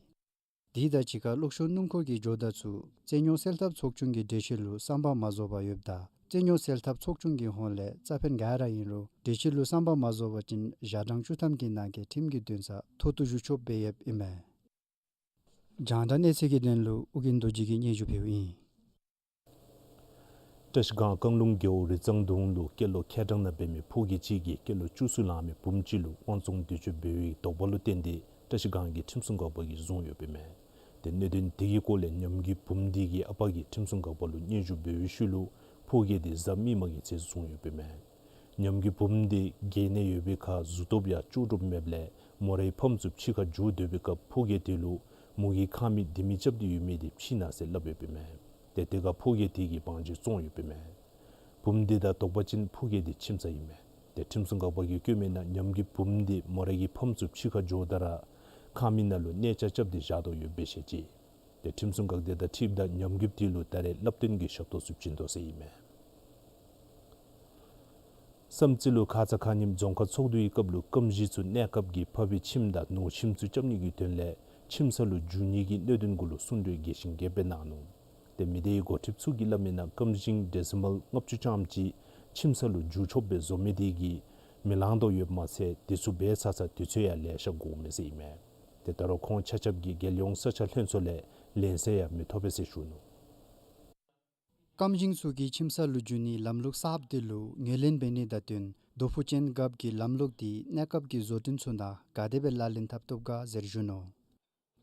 དེ་དང་གཅིག་ཁར་གློག་ཤུགས་སྣུམ་འཁོར་གྱི་ཇོ་བདག་ཚུ་རྩོད་རྙོགས་སེལ་ཐབས་ཚོགས་ཆུང་གི་གྲོས་ཆོད་ལུ་བསམ་པ་མ་རྫོགས་པར་ཡོདཔ་ད་རྩོད་རྙོགས་སེལ་ཐབས་ཚོགས་ཆུང་གི་ཧོངས་ལས་རྩ་ཕན་ག་ར་ཨིན་རུང་གྲོས་ཆོད་ལུ་བསམ་པ་མ་རྫོགས་པ་ཅིན་ཞག་གྲངས་བཅུ་ཐམ་གྱི་ནང་འཁོད་ཁྲིམས་ཀྱི་འདུན་སར་མཐོ་གཏུགས་ཞུ་ཆོགཔ་སྦེ་ཡོདཔ་ཨིན་མས། རྒྱང་བསྒྲགས་གནས་ཚུལ་གྱི་དོན་ལུ་ཨོ་རྒྱན་རྡོ་རྗེ་གིས་སྙན་ཞུ་ཕུལཝ་ཨིན། བཀྲ་ཤིས་སྒང་རྐང་ལུང་རྒེད་འོག་རི་གཙང་གདོང་ལུ་སྐྱེས་ལོ་ཁལ་གྲངས་ནང་འབད་མི་ཕོ་སྐྱེས་ཅིག་གིས་སྐྱེས་ལོ་བཅུ་གསུམ་ལང་མི་བུམོ་ཅིག་ལུ་དབང་བཙོང་འདོད་སྤྱོད་འབད་བའི་དོགས་པ་ལུ་བརྟེན་ཏེ་བཀྲ་ཤིས་སྒང་གི་ཁྲིམས་སྲུང་འགག་པ་གིས་བཟུང་ཡོདཔ་ཨིན་མས། ཏེ་གནད་དོན་དེ་གི་སྐོར་ལས་ཉམས་རྒུད་བུམོ་དེ་གི་ཨ་པ་གིས་ཁྲིམས་སྲུང་འགག་པ་ལུ་སྙན་ཞུ་འབད་བའི་ཤུལ་ལུ་ཕོ་སྐྱེས་དེ་གཟའ་མིག་དམར་གྱི་ཚེ་བཟུང་ཡོདཔ་ཨིན་མས། ཉམས་རྒུད་བུམོ་དེ་རྒས་ནད་ཡོད་པའི་ཁར་གཟུགས་སྟོབས་ཡང་ལྕོགས་གྲུབ་མེདཔ་ལས་མོ་རའི་ཕམ་ཚུ་ཕྱི་ཁར་འགྱོ་སྡོད་པའི་སྐབས་ཕོ་སྐྱེས་དེ་ལུ་མོ་གིས་ཁང་མིག་ལྡེ་མིག་རྐྱབ་སྟེ་ཡོད་མི་དེ་ཕྱིས་གནང་ཟེར་སླབ་ཡོདཔ་ཨིན་མས། ཏེ་དེ་ཁར་ཕོ་སྐྱེས་དེ་གིས་བང་རྒྱལ་བཙོང་ཡོདཔ་ཨིན་མས། བུམོ་དེ་དང་དོགས་པ་ཅིན་ཕོ་སྐྱེས་དེ་ཁྱིམ་ཚང་ཨིན་མས། ཏེ་ཁྲིམས་སྲུང་འགག་པ་གིས་བཀོད་མི་ནང་ཉམས་རྒུད་བུམོ་དེ་མོ་རའི་ཕམ་ཚུ་ཕྱི་ཁར་འགྱོཝ་ད་ར་ཁང་མིག་ནང་ལུ་གནས་ཆ་རྐྱབ་སྟེ་བཞག་དོ་ཡོདཔ་སྦེ་བཤད་ཅི། ཏེ་ཁྲིམས་སྲུང་འགག་སྡེ་དང་འཁྲིལཝ་ད་ཉམས་རྒུད་དེ་ལུ་ད་རེས་བསླབ་སྟོན་གྱི་ཞབས་ཏོག་ཚུ་བྱིན་དོ་ཟེར་ཨིན་མས། བསམ་རྩེ་ལུ་ཁ་ཙ་ཁ་ཉིནམ་རྫོང་ཁག་ཚོགས་འདུའི་སྐབས་ལུ་སྐམ་ཞིང་ཚུ་གནས་སྐབས་ཀྱི་ཕ་བི་ཁྱིམ་དང་ནུ་ཁྱིམ་ཚུ་རྐྱབ་ནི་གི་དོན་ལས་ཁྱིམ་ས་ལུ་འགྱོ་ནི་གི་གནད་དོན་གུ་ལུ་གསུང་གྲོས་རྒྱས་ཤིང་རྒྱསཔ་སྦེ་གནང་ནུག། ཏེ་མི་སྡེའི་འགོ་ཁྲིདཔ་ཚུ་གིས་སླབ་མི་ནང་སྐམ་ཞིང་ཌེ་སི་མཱལ་ལྔ་བཅུ་ཙམ་ཅིག་ཁྱིམ་ས་ལུ་འགྱོ་ཆོགཔ་སྦེ་བཟོ་མི་དེ་གིས་མི་ལང་དོ་ཡོདཔ་མ་ཚད་དེ་ཚུ་འབད་ཚར་ཚར་དུས་ཚོད་ཡང་ལེ་ཤ་འགོརཝ་མས་ཟེར་ཨིན་མས། ཏེ་ད་རུང་ཁོང་ཆ་ཁྱབ་ཀྱིས་རྒྱལ་ཡོངས་ས་ཆ་ལྷན་ཚོགས་ལས་ལན་གསལ་ཡང་མི་ཐོབ་པས་ཟེར་ཞུ་ནུག། སྐམ་ཞིང་ཚུ་གིས་ཁྱིམ་ས་ལུ་འགྱོ་ནིའི་ལམ་ལུགས་གསརཔ་དེ་ལུ་ངོས་ལེན་འབད་ནི་དང་བསྟུན་རྡོ་ཕུ་ཅན་རྒཔོ་གིས་ལམ་ལུགས་དེ་གནས་སྐབས་ཀྱི་བཟོ་སྐྲུན་ཚུ་ནང་ག་དེ་སྦེ་ལག་ལེན་འཐབ་བཏུབ་ག་ཟེར་ཞུ་ནུག།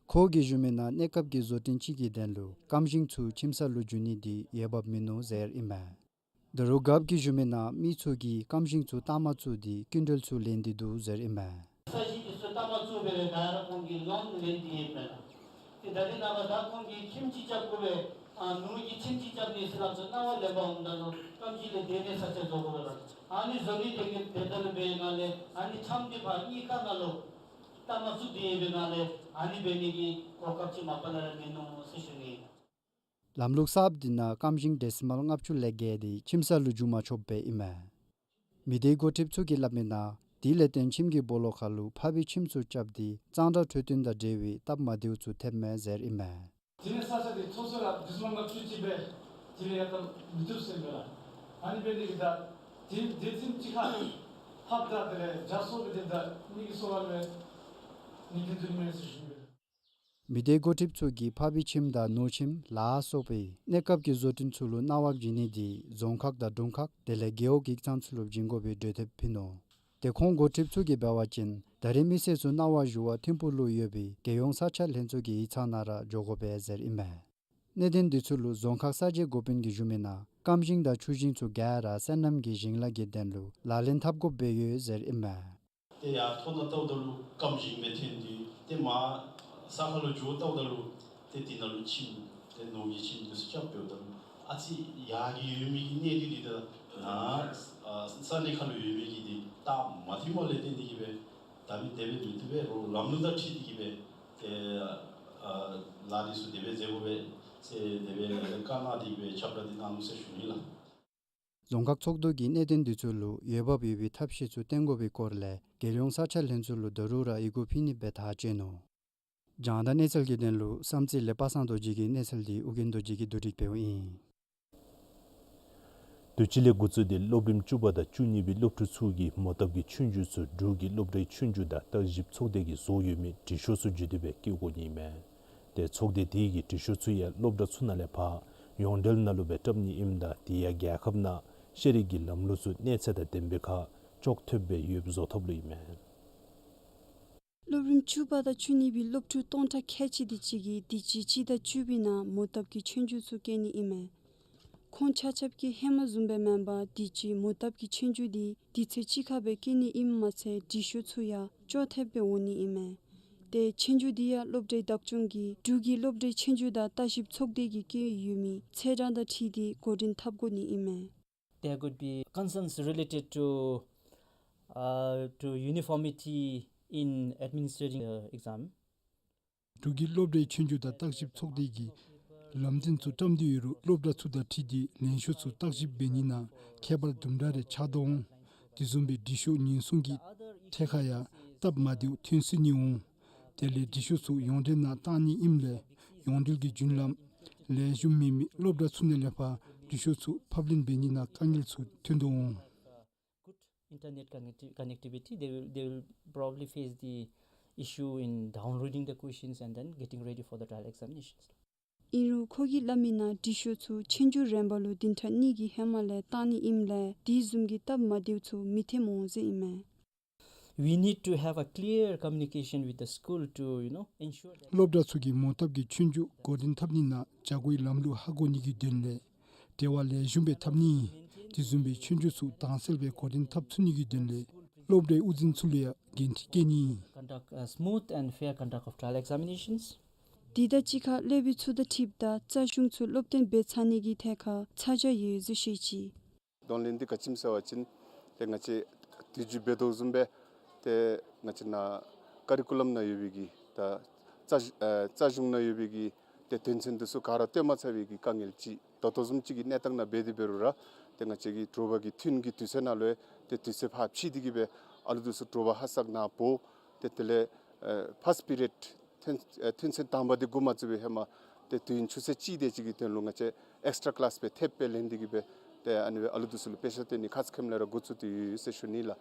ཁོ་གིས་ཞུ་མི་ནང་གནས་སྐབས་ཀྱི་བཟོ་སྐྲུན་ཅིག་གི་དོན་ལུ་སྐམ་ཞིང་ཚུ་ཁྱིམ་ས་ལུ་འགྱོ་ནི་དེ་འོས་འབབ་མིན་ནུག་ཟེར་ཨིན་མས། ད་རུང་རྒཔོ་གིས་ཞུ་མི་ནང་མི་ཚུ་གིས་སྐམ་ཞིང་ཚུ་ལྟག་མ་བཙུགས་ཏེ་སྐྱིན་འགྲུལ་ཚུ་ལེན་ཏེ་འདུག་ཟེར་ཨིན་མས། ས་ཞིང་དེ་ཚུ་ལྟག་མ་བཙུགས་པའི་རིང་ད་ར་ཁོང་གིས་ལོན་ལེན་ཏེ་ཡོདཔ་མས་ལགས། ཏེ་ད་རེས་ནངས་པ་ད་ཁོང་གིས་ཁྱིམ་ཅིག་རྐྱབ་དགོ་པས། ཨ་ནུ་གིས་ཁྱིམ་ཅིག་རྐྱབ་ནི་ཟེར་སླབ་ཚུ་གནང་བ་ལེན་པར་འོངམ་ད་ལུ་སྐམ་ཞིང་ལས་སྡོད་ནི་ས་ཆ་བཟོ་དགོ་པས་ལགས། ཨ་ནི་བཟོ་ནི་དེ་གིས་དེ་ལྟ་ལུ་འབད་ནི་ལས་ཨ་ནི་ཁྱིམ་དེ་ཕར་གཉིས་ཀ་ནང་ལུ་ལྟག་མ་བཙུགས་ཏེ་ཡོད་པའི་ནང་ལས་ཨ་ནི་འབད་ནི་གི་གོ་སྐབས་ཅིག་མ་པ་ལས་ར་མིན་ནུག་ཟེར་ཞུ་ནི། ལམ་ལུགས་གསརཔ་དེ་ནང་སྐམ་ཞིང་ཌེ་སི་མཱལ་ལྔ་བཅུ་ལས་བརྒལ་ཏེ་ཁྱིམ་ས་ལུ་འགྱོ་མ་ཆོགཔ་སྦེ་ཨིན་མས། མི་སྡེའི་འགོ་ཁྲིདཔ་ཚུ་གིས་སླབ་མི་ནང་དེ་ལས་བརྟེན་ཁྱིམ་གྱི་སྦོ་ལོགས་ཁར་ལུ་ཕ་བི་ཁྱིམ་ཚུ་རྐྱབ་སྟེ་གཙང་སྦྲ་འཕྲོད་བསྟེན་དང་འབྲེལ་བའི་སྟབས་མ་བདེཝ་ཚུ་ཐེབས་མས་ཟེར་ཨིན་མས། དེ་ནས་ས་ཆ་དེ་མཐོ་ས་ལུ་ཌེ་སི་མཱལ་ལྔ་བཅུ་ཅིག་སྦེ་དེ་ལས་ཡར་བཏབ་མི་བཏུབ་ཟེར་མས་ལགས། ཨ་ནི་འབད་ནི་དེ་གིས་ད་དེ་དེ་ཁྱིམ་ཅིག་ཁར་ཕབ་ད་དེ་ལས་བྱ་གསོ་སྦེ་དེ་ད་མི་གི་གསོ་བ་ལུ་ནི་གི་དོན་མེད་ཟེར་ཞུ་ནི་ཨིན་མས། མི་སྡེའི་འགོ་ཁྲིདཔ་ཚུ་གིས་ཕ་བི་ཁྱིམ་དང་ནུ་ཁྱིམ་ལ་སོགས་པའི་གནས་སྐབས་ཀྱི་བཟོ་སྐྲུན་ཚུ་ལུ་གནང་བ་བྱིན་ནི་དེ་རྫོང་ཁག་དང་དྲུང་ཁག་དེ་ལས་རྒེད་འོག་གི་ཚང་ཚུ་ལུ་བྱིན་དགོ་པའི་གྲོས་འདེབས་ཕུལ་ནུག། དེ་ཁོང་འགོ་ཁྲིདཔ་ཚུ་གིས་འབད་བ་ཅིན་ད་རེས་མི་སེར་ཚུ་གནང་བ་ཞུ་བར་ཐིམ་ཕུག་ལུ་ཡོད་པའི་རྒྱལ་ཡོངས་ས་ཆ་ལྷན་ཚོགས་ཀྱི་ཡིག་ཚང་ནང་ར་འགྱོ་དགོ་པས་ཟེར་ཨིན་མས། གནད་དོན་འདི་ཚུ་ལུ་རྫོང་ཁག་གསར་བརྗེ་འགོ་དཔོན་གྱིས་ཞུ་མི་ནང་སྐམ་ཞིང་དང་ཆུ་ཞིང་ཚུ་ག་ར་སོ་ནམ་གྱི་ཞིང་ལཱ་གི་དོན་ལུ་ལག་ལེན་འཐབ་དགོཔ་སྦེ་ཡོད་ཟེར་ཨིན་མས། ཏེ་ཡར་མཐོ་ནང་བལྟཝ་ད་ལུ་སྐམ་ཞིང་སྦེ་ཐོན་ཏེ་ཏེ་མར་ས་ཁ་ལུ་འགྱོ་བལྟཝ་ད་ལུ་ཏེ་དེ་ནང་ལུ་ཁྱིམ་ཏེ་ནོར་གྱི་ཁྱིམ་འདི་ཚུ་རྐྱབ་འབདཝ་ད་ལུ་ཨ་ཙི་ཡར་གྱི་ཡོད་མི་གི་གནས་སྟངས་འདི་དང་ནཱ་ས་གནས་ཁ་ལུ་ཡོད་མི་གི་འདི་ད་མ་མཐུནམ་ལས་བརྟེན་ཏེ་གིས་སྦེ་ད་འབད་དེ་སྦེ་མི་བཏུབ་པས། རོགས་ལམ་ལུགས་དང་འཁྲིལ་ཏེ་གིས་སྦེ་ཏེ་ཨ་ལཱ་འདི་ཚུ་དེ་སྦེ་མཛད་དགོ་པས་ཟེར་དེ་སྦེ་ལགས་བཀའ་གནང་སྟེ་གིས་སྦེ་ཁྱབ་བསྒྲགས་འདི་གནང་ནུག་ཟེར་ཞུ་ནི་ལགས། རྫོང་ཁག་ཚོགས་འདུ་གིས་གནད་དོན་འདི་ཚུ་ལུ་འོས་འབབ་ཡོད་པའི་ཐབས་ཤེས་ཚུ་བཏོན་དགོ་པའི་སྐོར་ལས་རྒྱལ་ཡོངས་ས་ཆ་ལྷན་ཚོགས་ལུ་ད་རུང་ར་ཡི་གུ་ཕུལ་ནི་སྦེ་ཐག་བཅད་ནུག། རྒྱང་བསྒྲགས་གནས་ཚུལ་གྱི་དོན་ལུ་བསམ་རྩེ་ལས་པ་སངས་རྡོ་རྗེ་གི་གནས་ཚུལ་འདི་ཨོ་རྒྱན་རྡོ་རྗེ་གིས་བསྡུ་སྒྲིག་འབདཝ་ཨིན། དུས་ཅི་ལས་འགོ་བཙུགས་ཏེ་སློབ་རིམ་བཅུ་པ་དང་བཅུ་གཉིས་པའི་སློབ་ཕྲུག་ཚུ་གིས་མོ་བཏབ་ཀྱི་ཆོས་རྒྱུགས་ཚུ་འབྲུག་གི་སློབ་གྲྭའི་ཆོས་རྒྱུགས་དང་བརྟག་ཞིབ་ཚོགས་སྡེ་གིས་བཟོ་ཡོད་མི་དྲི་ཤོག་ཚུ་བརྒྱུད་དེ་སྦེ་བསྐྱལ་དགོ་ནི་ཨིན་མས། ཏེ་ཚོགས་སྡེ་དེ་གིས་དྲི་ཤོག་ཚུ་ཡང་སློབ་གྲྭ་ཚུ་ནང་ལས་ཕར་ཡོངས་འབྲེལ་ནང་ལུ་སྦེ་བཏབ་ནི་ཨིནམ་ད་དེ་ཡང་རྒྱལ་ཁབ་ནང་ཤེས་རིག་གི་ལམ་ལུགས་ཚུ་གནས་ཚད་དང་ལྡནམ་སྦེ་ཁར་ཅོག་འཐདཔ་སྦེ་ཡོདཔ་བཟོ་ཐབས་ལུ་ཨིན་མས། སློབ་རིམ་བཅུ་པ་དང་བཅུ་གཉིས་པའི་སློབ་ཕྲུག་སྟོང་ཕྲག་ཁལ་གཅིག་དེ་ཅིག་གིས་དུས་ཅི་སྤྱི་ཟླ་བཅུ་པའི་ནང་མོ་བཏབ་ཀྱི་ཆོས་རྒྱུགས་ཚུ་བཀལ་ནི་ཨིན་མས། ཁོང་ཆ་ཁྱབ་ཀྱིས་ཧེ་མ་བཟུམ་སྦེ་མེན་པར་དུས་ཅི་མོ་བཏབ་ཀྱི་ཆོས་རྒྱུགས་འདི་དུས་ཚོད་གཅིག་ཁར་སྦེ་བཀལ་ནི་ཨིནམ་མ་ཚད་དྲི་ཤོག་ཚུ་ཡང་ཅོག་འཐདཔ་སྦེ་འོང་ནི་ཨིན་མས། ཏེ་ཆོས་རྒྱུགས་འདི་ཡང་སློབ་གྲྭའི་བདག་སྐྱོང་གིས་འབྲུག་གི་སློབ་གྲྭའི་ཆོས་རྒྱུགས་དང་བརྟག་ཞིབ་ཚོགས་སྡེ་གིས་བཀལ་ཡོད་མི་ཚེས་གྲངས་དང་འཁྲིལ་ཏེ་འགོ་འདྲེན་འཐབ་དགོ་ནི་ཨིན་མས། There could be concerns related to, uh, to uniformity in administering the exam. འབྲུག་གི་སློབ་གྲྭའི་ཆོས་རྒྱུགས་དང་བརྟག་ཞིབ་ཚོགས་སྡེ་གིས་ལམ་སྟོན་ཚུ་བཀྲམ་སྟེ་ཡོད་རུང་སློབ་གྲྭ་ཚུ་དང་འཁྲིལ་ཏེ་ལན་ཤོག་ཚུ་བརྟག་ཞིབ་འབད་ནི་ནང་ཁྱད་པར་དུམ་གྲ་རེ་ཆགས་དོ་འོང་། དེ་བཟུམ་སྦེ་དྲི་ཤོག་ཉེན་སྲུང་གི་ཐད་ཁར་ཡང་སྟབས་མ་བདེཝ་ཐོན་སྲིད་ནི་འོང་། དེ་ལས་དྲི་ཤོག་ཚུ་ཡོངས་འབྲེལ་ནང་བཏང་ནི་ཨིནམ་ལས་ཡོངས་འབྲེལ་གྱི་བརྒྱུད་ལམ་ལེགས་ཤོམ་མེད་མི་སློབ་གྲྭ་ཚུ་ནང་ལས་ཕར་དྲི་ཤོག་ཚུ་ཕབ་ལེན་འབད་ནི་ནང་དཀའ་ངལ་ཚུ་ཐོན་དོ་འོང་། Good internet connecti- connectivity, they will, they will probably face the issue in downloading the questions and then getting ready for the trial examinations. ཨིན་རུང་ཁོ་གིས་སླབ་མི་ནང་དྲི་ཤོག་ཚུ་ཆོས་རྒྱུགས་རན་པ་ལུ་བདུན་ཕྲག་གཉིས་ཀྱི་ཧེ་མ་ལས་བཏང་ནི་ཨིནམ་ལས་དེ་བཟུམ་གྱི་སྟབས་མ་བདེཝ་ཚུ་མི་ཐོནམ་འོང་ཟེར་ཨིན་མས། We need to have a clear communication with the school to, you know, ensure that སློབ་གྲྭ་ཚུ་གིས་མོ་བཏབ་ཀྱི་ཆོས་རྒྱུགས་འགོ་འདྲེན་འཐབ་ནི་ནང་བྱ་སྒོའི་ལམ་ལུགས་ཧ་གོ་ནི་གི་དོན་ལས་འབྲེལ་བ་ལེགས་ཤོམ་སྦེ་འཐབ་ནི། དེ་བཟུམ་སྦེ་ཆོས་རྒྱུགས་ཚུ་དྭངས་གསལ་སྦེ་འགོ་འདྲེན་འཐབ་ཚུགས་ནི་གི་དོན་ལས་སློབ་གྲྭའི་དབུ་འཛིན་ཚུ་ལུ་ཡང་འགན་འཁྲི་བཀལ་ནི། Conduct a smooth and fair conduct of trial examinations. དེ་དང་གཅིག་ཁར་སློབ་དཔོན་ཚུ་དང་འཁྲིལཝ་ད་རྩ་གཞུང་ཚུ་སློབ་སྟོན་འབད་ཚར་ནི་གི་ཐད་ཁར་ཚ་གྱང་ཡོད་ཟེར་བཤད་ཅི། གདོང་ལེན་འདི་ག་ཅི་སྨོ་ཟེར་བ་ཅིན་ཏེ་ང་བཅས་དུས་རྒྱུན་འབད་དོ་བཟུམ་སྦེ་ཏེ་ང་བཅས་ནཱ་ཀ་རི་ཀུ་ལམ་ནང་ཡོད་པའི་གི་ད་རྩ་ཨ་རྩ་གཞུང་ནང་ཡོད་པའི་གི་ཏེ་དོན་ཚན་འདི་ཚུ་ག་ར་བཏོན་མ་ཚར་བའི་གི་དཀའ་ངལ་ཅིག་ད་ལྟོ་བཟུམ་ཅིག་གི་གནས་སྟངས་ནང་འབད་དེ་འབད་རུང་ར་ཏེ་ང་བཅས་ཀྱི་དྲོ་པ་གི་ཐུན་གྱི་དུས་ཚོད་ནང་ལུ་ཏེ་དུས་ཚོད་ཕར་ཕྱིས་ཏེ་གིས་སྦེ་ཨ་ལུ་འདི་ཚུ་དྲོ་པ་ཧ་སག་ནང་འབོ། ཏེ་དེ་ལས་ཨ་ཕཱསཊ་པི་རི་ཡེཌ་ཐུན་ཨ་ཐུན་ཚན་དང་པ་འདི་འགོ་མ་བཙུགས་པའི་ཧེ་མ་ཏེ་དུས་ཡུན་ཆུ་ཚོད་གཅིག་དེ་ཅིག་གི་དོན་ལུ་ང་བཅས་ཨེགསི་ཊྲ་ཀི་ལཱསི་སྦེ་ཐེབས་སྦེ་ལེན་ཏེ་གིས་སྦེ་ཏེ་ཨ་ནི་སྦེ་ཨ་ལུ་འདི་ཚུ་ལུ་དཔེ་ཆ་སྟོན་ནི་ཁ་ཙ་ཁེམ་ལས་ར་འགོ་བཙུགས་ཏེ་ཡོད་ཟེར་ཞུ་ནི་ལགས།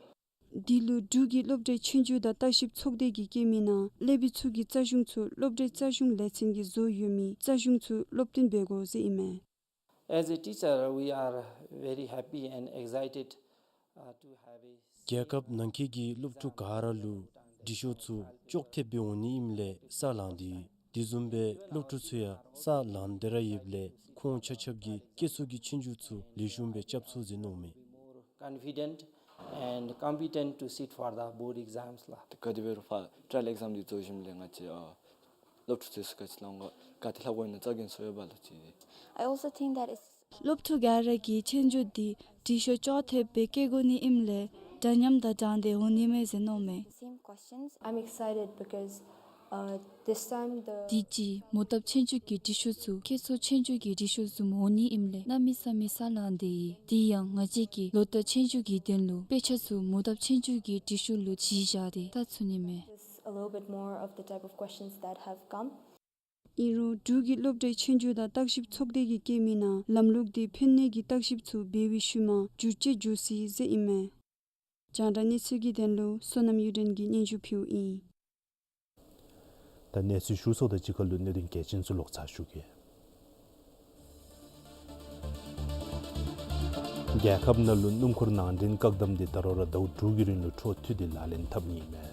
འདི་ལུ་འབྲུག་གི་སློབ་གྲྭའི་ཆོས་རྒྱུགས་དང་བརྟག་ཞིབ་ཚོགས་སྡེ་གིས་བཀལ་མི་ནང་སློབ་དཔོན་ཚུ་གིས་རྩ་གཞུང་ཚུ་སློབ་གྲྭའི་རྩ་གཞུང་ལས་ཚན་གྱིས་བཟོ་ཡོད་མི་རྩ་གཞུང་ཚུ་སློབ་སྟོན་འབད་དགོ་ཟེར་ཨིན་མས། As a teacher, we are very happy and excited, uh, to have a རྒྱལ་ཁབ་ནང་འཁོད་ཀྱི་སློབ་ཕྲུག་ག་ར་ལུ་དྲི་ཤོག་ཚུ་ཅོག་འཐདཔ་སྦེ་འོང་ནི་ཨིནམ་ལས་ས་ལང་སྟེ་དེ་བཟུམ་སྦེ་སློབ་ཕྲུག་ཚུ་ཡང་ས་ལང་སྟེ་ར་ཡོདཔ་ལས་ཁོང་ཆ་ཁྱབ་ཀྱིས་སྐད་གསོག་གི་ཆོས་རྒྱུགས་ཚུ་ལེགས་ཤོམ་སྦེ་རྐྱབ་ཚུགས་ཟེར་མནོཝ་མས། More confident and competent to sit for the board exams ལགས། ཏེ་ག་དེ་འབད་རུང་ཕར་ཊ་རའིལ་ཨེག་ཛམ་འདི་བཟོ་ཞིནམ་ལས་ང་བཅས་ཨ་སློབ་ཕྲུག་ཚུ་ག་ཅི་ལོ་ག་ཏེ་ལྷབ་དགོ་ཨིན་ན་རྩ་འགེངས་སོང་ཡོད་པ་ལོ་ཅིག། I also think that it's སློབ་ཕྲུག་ག་ར་གིས་ཆོས་རྒྱུགས་འདི་དྲི་ཤོག་ཅོག་འཐདཔ་སྦེ་བཀལ་དགོ་ནི་ཨིནམ་ལས་འདྲ་མཉམ་དང་འདྲན་འདྲ་འོང་ནི་མས་ཟེར་མནོཝ་མས། Same questions. I'm excited because, uh, this time the དུས་ཅི་མོ་བཏབ་ཆོས་རྒྱུགས་ཀྱི་དྲི་ཤོག་ཚུ་སྐད་གསོག་ཆོས་རྒྱུགས་ཀྱི་དྲི་ཤོག་བཟུམ་འོང་ནི་ཨིནམ་ལས་གནམ་མེད་ས་མེད་ས་ལང་སྟེ་ཡོད། དེ་ཡང་ང་བཅས་ཀྱིས་ལོ་བསྟར་ཆོས་རྒྱུགས་ཀྱི་དོན་ལུ་དཔེ་ཆ་ཚུ་མོ་བཏབ་ཆོས་རྒྱུགས་ཀྱི་དྲི་ཤོག་ལུ་གཞི་བཞག་སྟེ་བལྟ་ཚུགས་ནི་མས། Just a little bit more of the type of questions that have come. ཨིན་རུང་འབྲུག་གི་སློབ་གྲྭའི་ཆོས་རྒྱུགས་དང་བརྟག་ཞིབ་ཚོགས་སྡེ་གིས་བཀལ་མི་ནང་ལམ་ལུགས་འདི་ཕན་ནི་གི་བརྟག་ཞིབ་ཚུ་འབད་བའི་ཤུལ་མ་བསྒྱུར་བཅོས་འགྱོ་སྲིད་ཟེར་ཨིན་མས། རྒྱང་བསྒྲགས་གནས་ཚུལ་གྱི་དོན་ལུ་བསོད་ནམས་གཡུ་སྒྲོན་གྱིས་སྙན་ཞུ་ཕུལཝ་ཨིན། ད་གནས་ཚུལ་ཞུ་ཚརཝ་དང་གཅིག་ཁར་ལུ་གནད་དོན་གལ་ཆེན་ཚུ་ལོག་ཚར་ཞུ་གེ། རྒྱལ་ཁབ་ནང་ལུ་སྣུམ་འཁོར་ནང་འདྲེན་བཀག་དམ་དེ་ད་རུང་ར་ཟླཝ་དྲུག་གི་རིང་ལུ་འཕྲོ་མཐུད་དེ་ལག་ལེན་འཐབ་ནི་ཨིན་མས།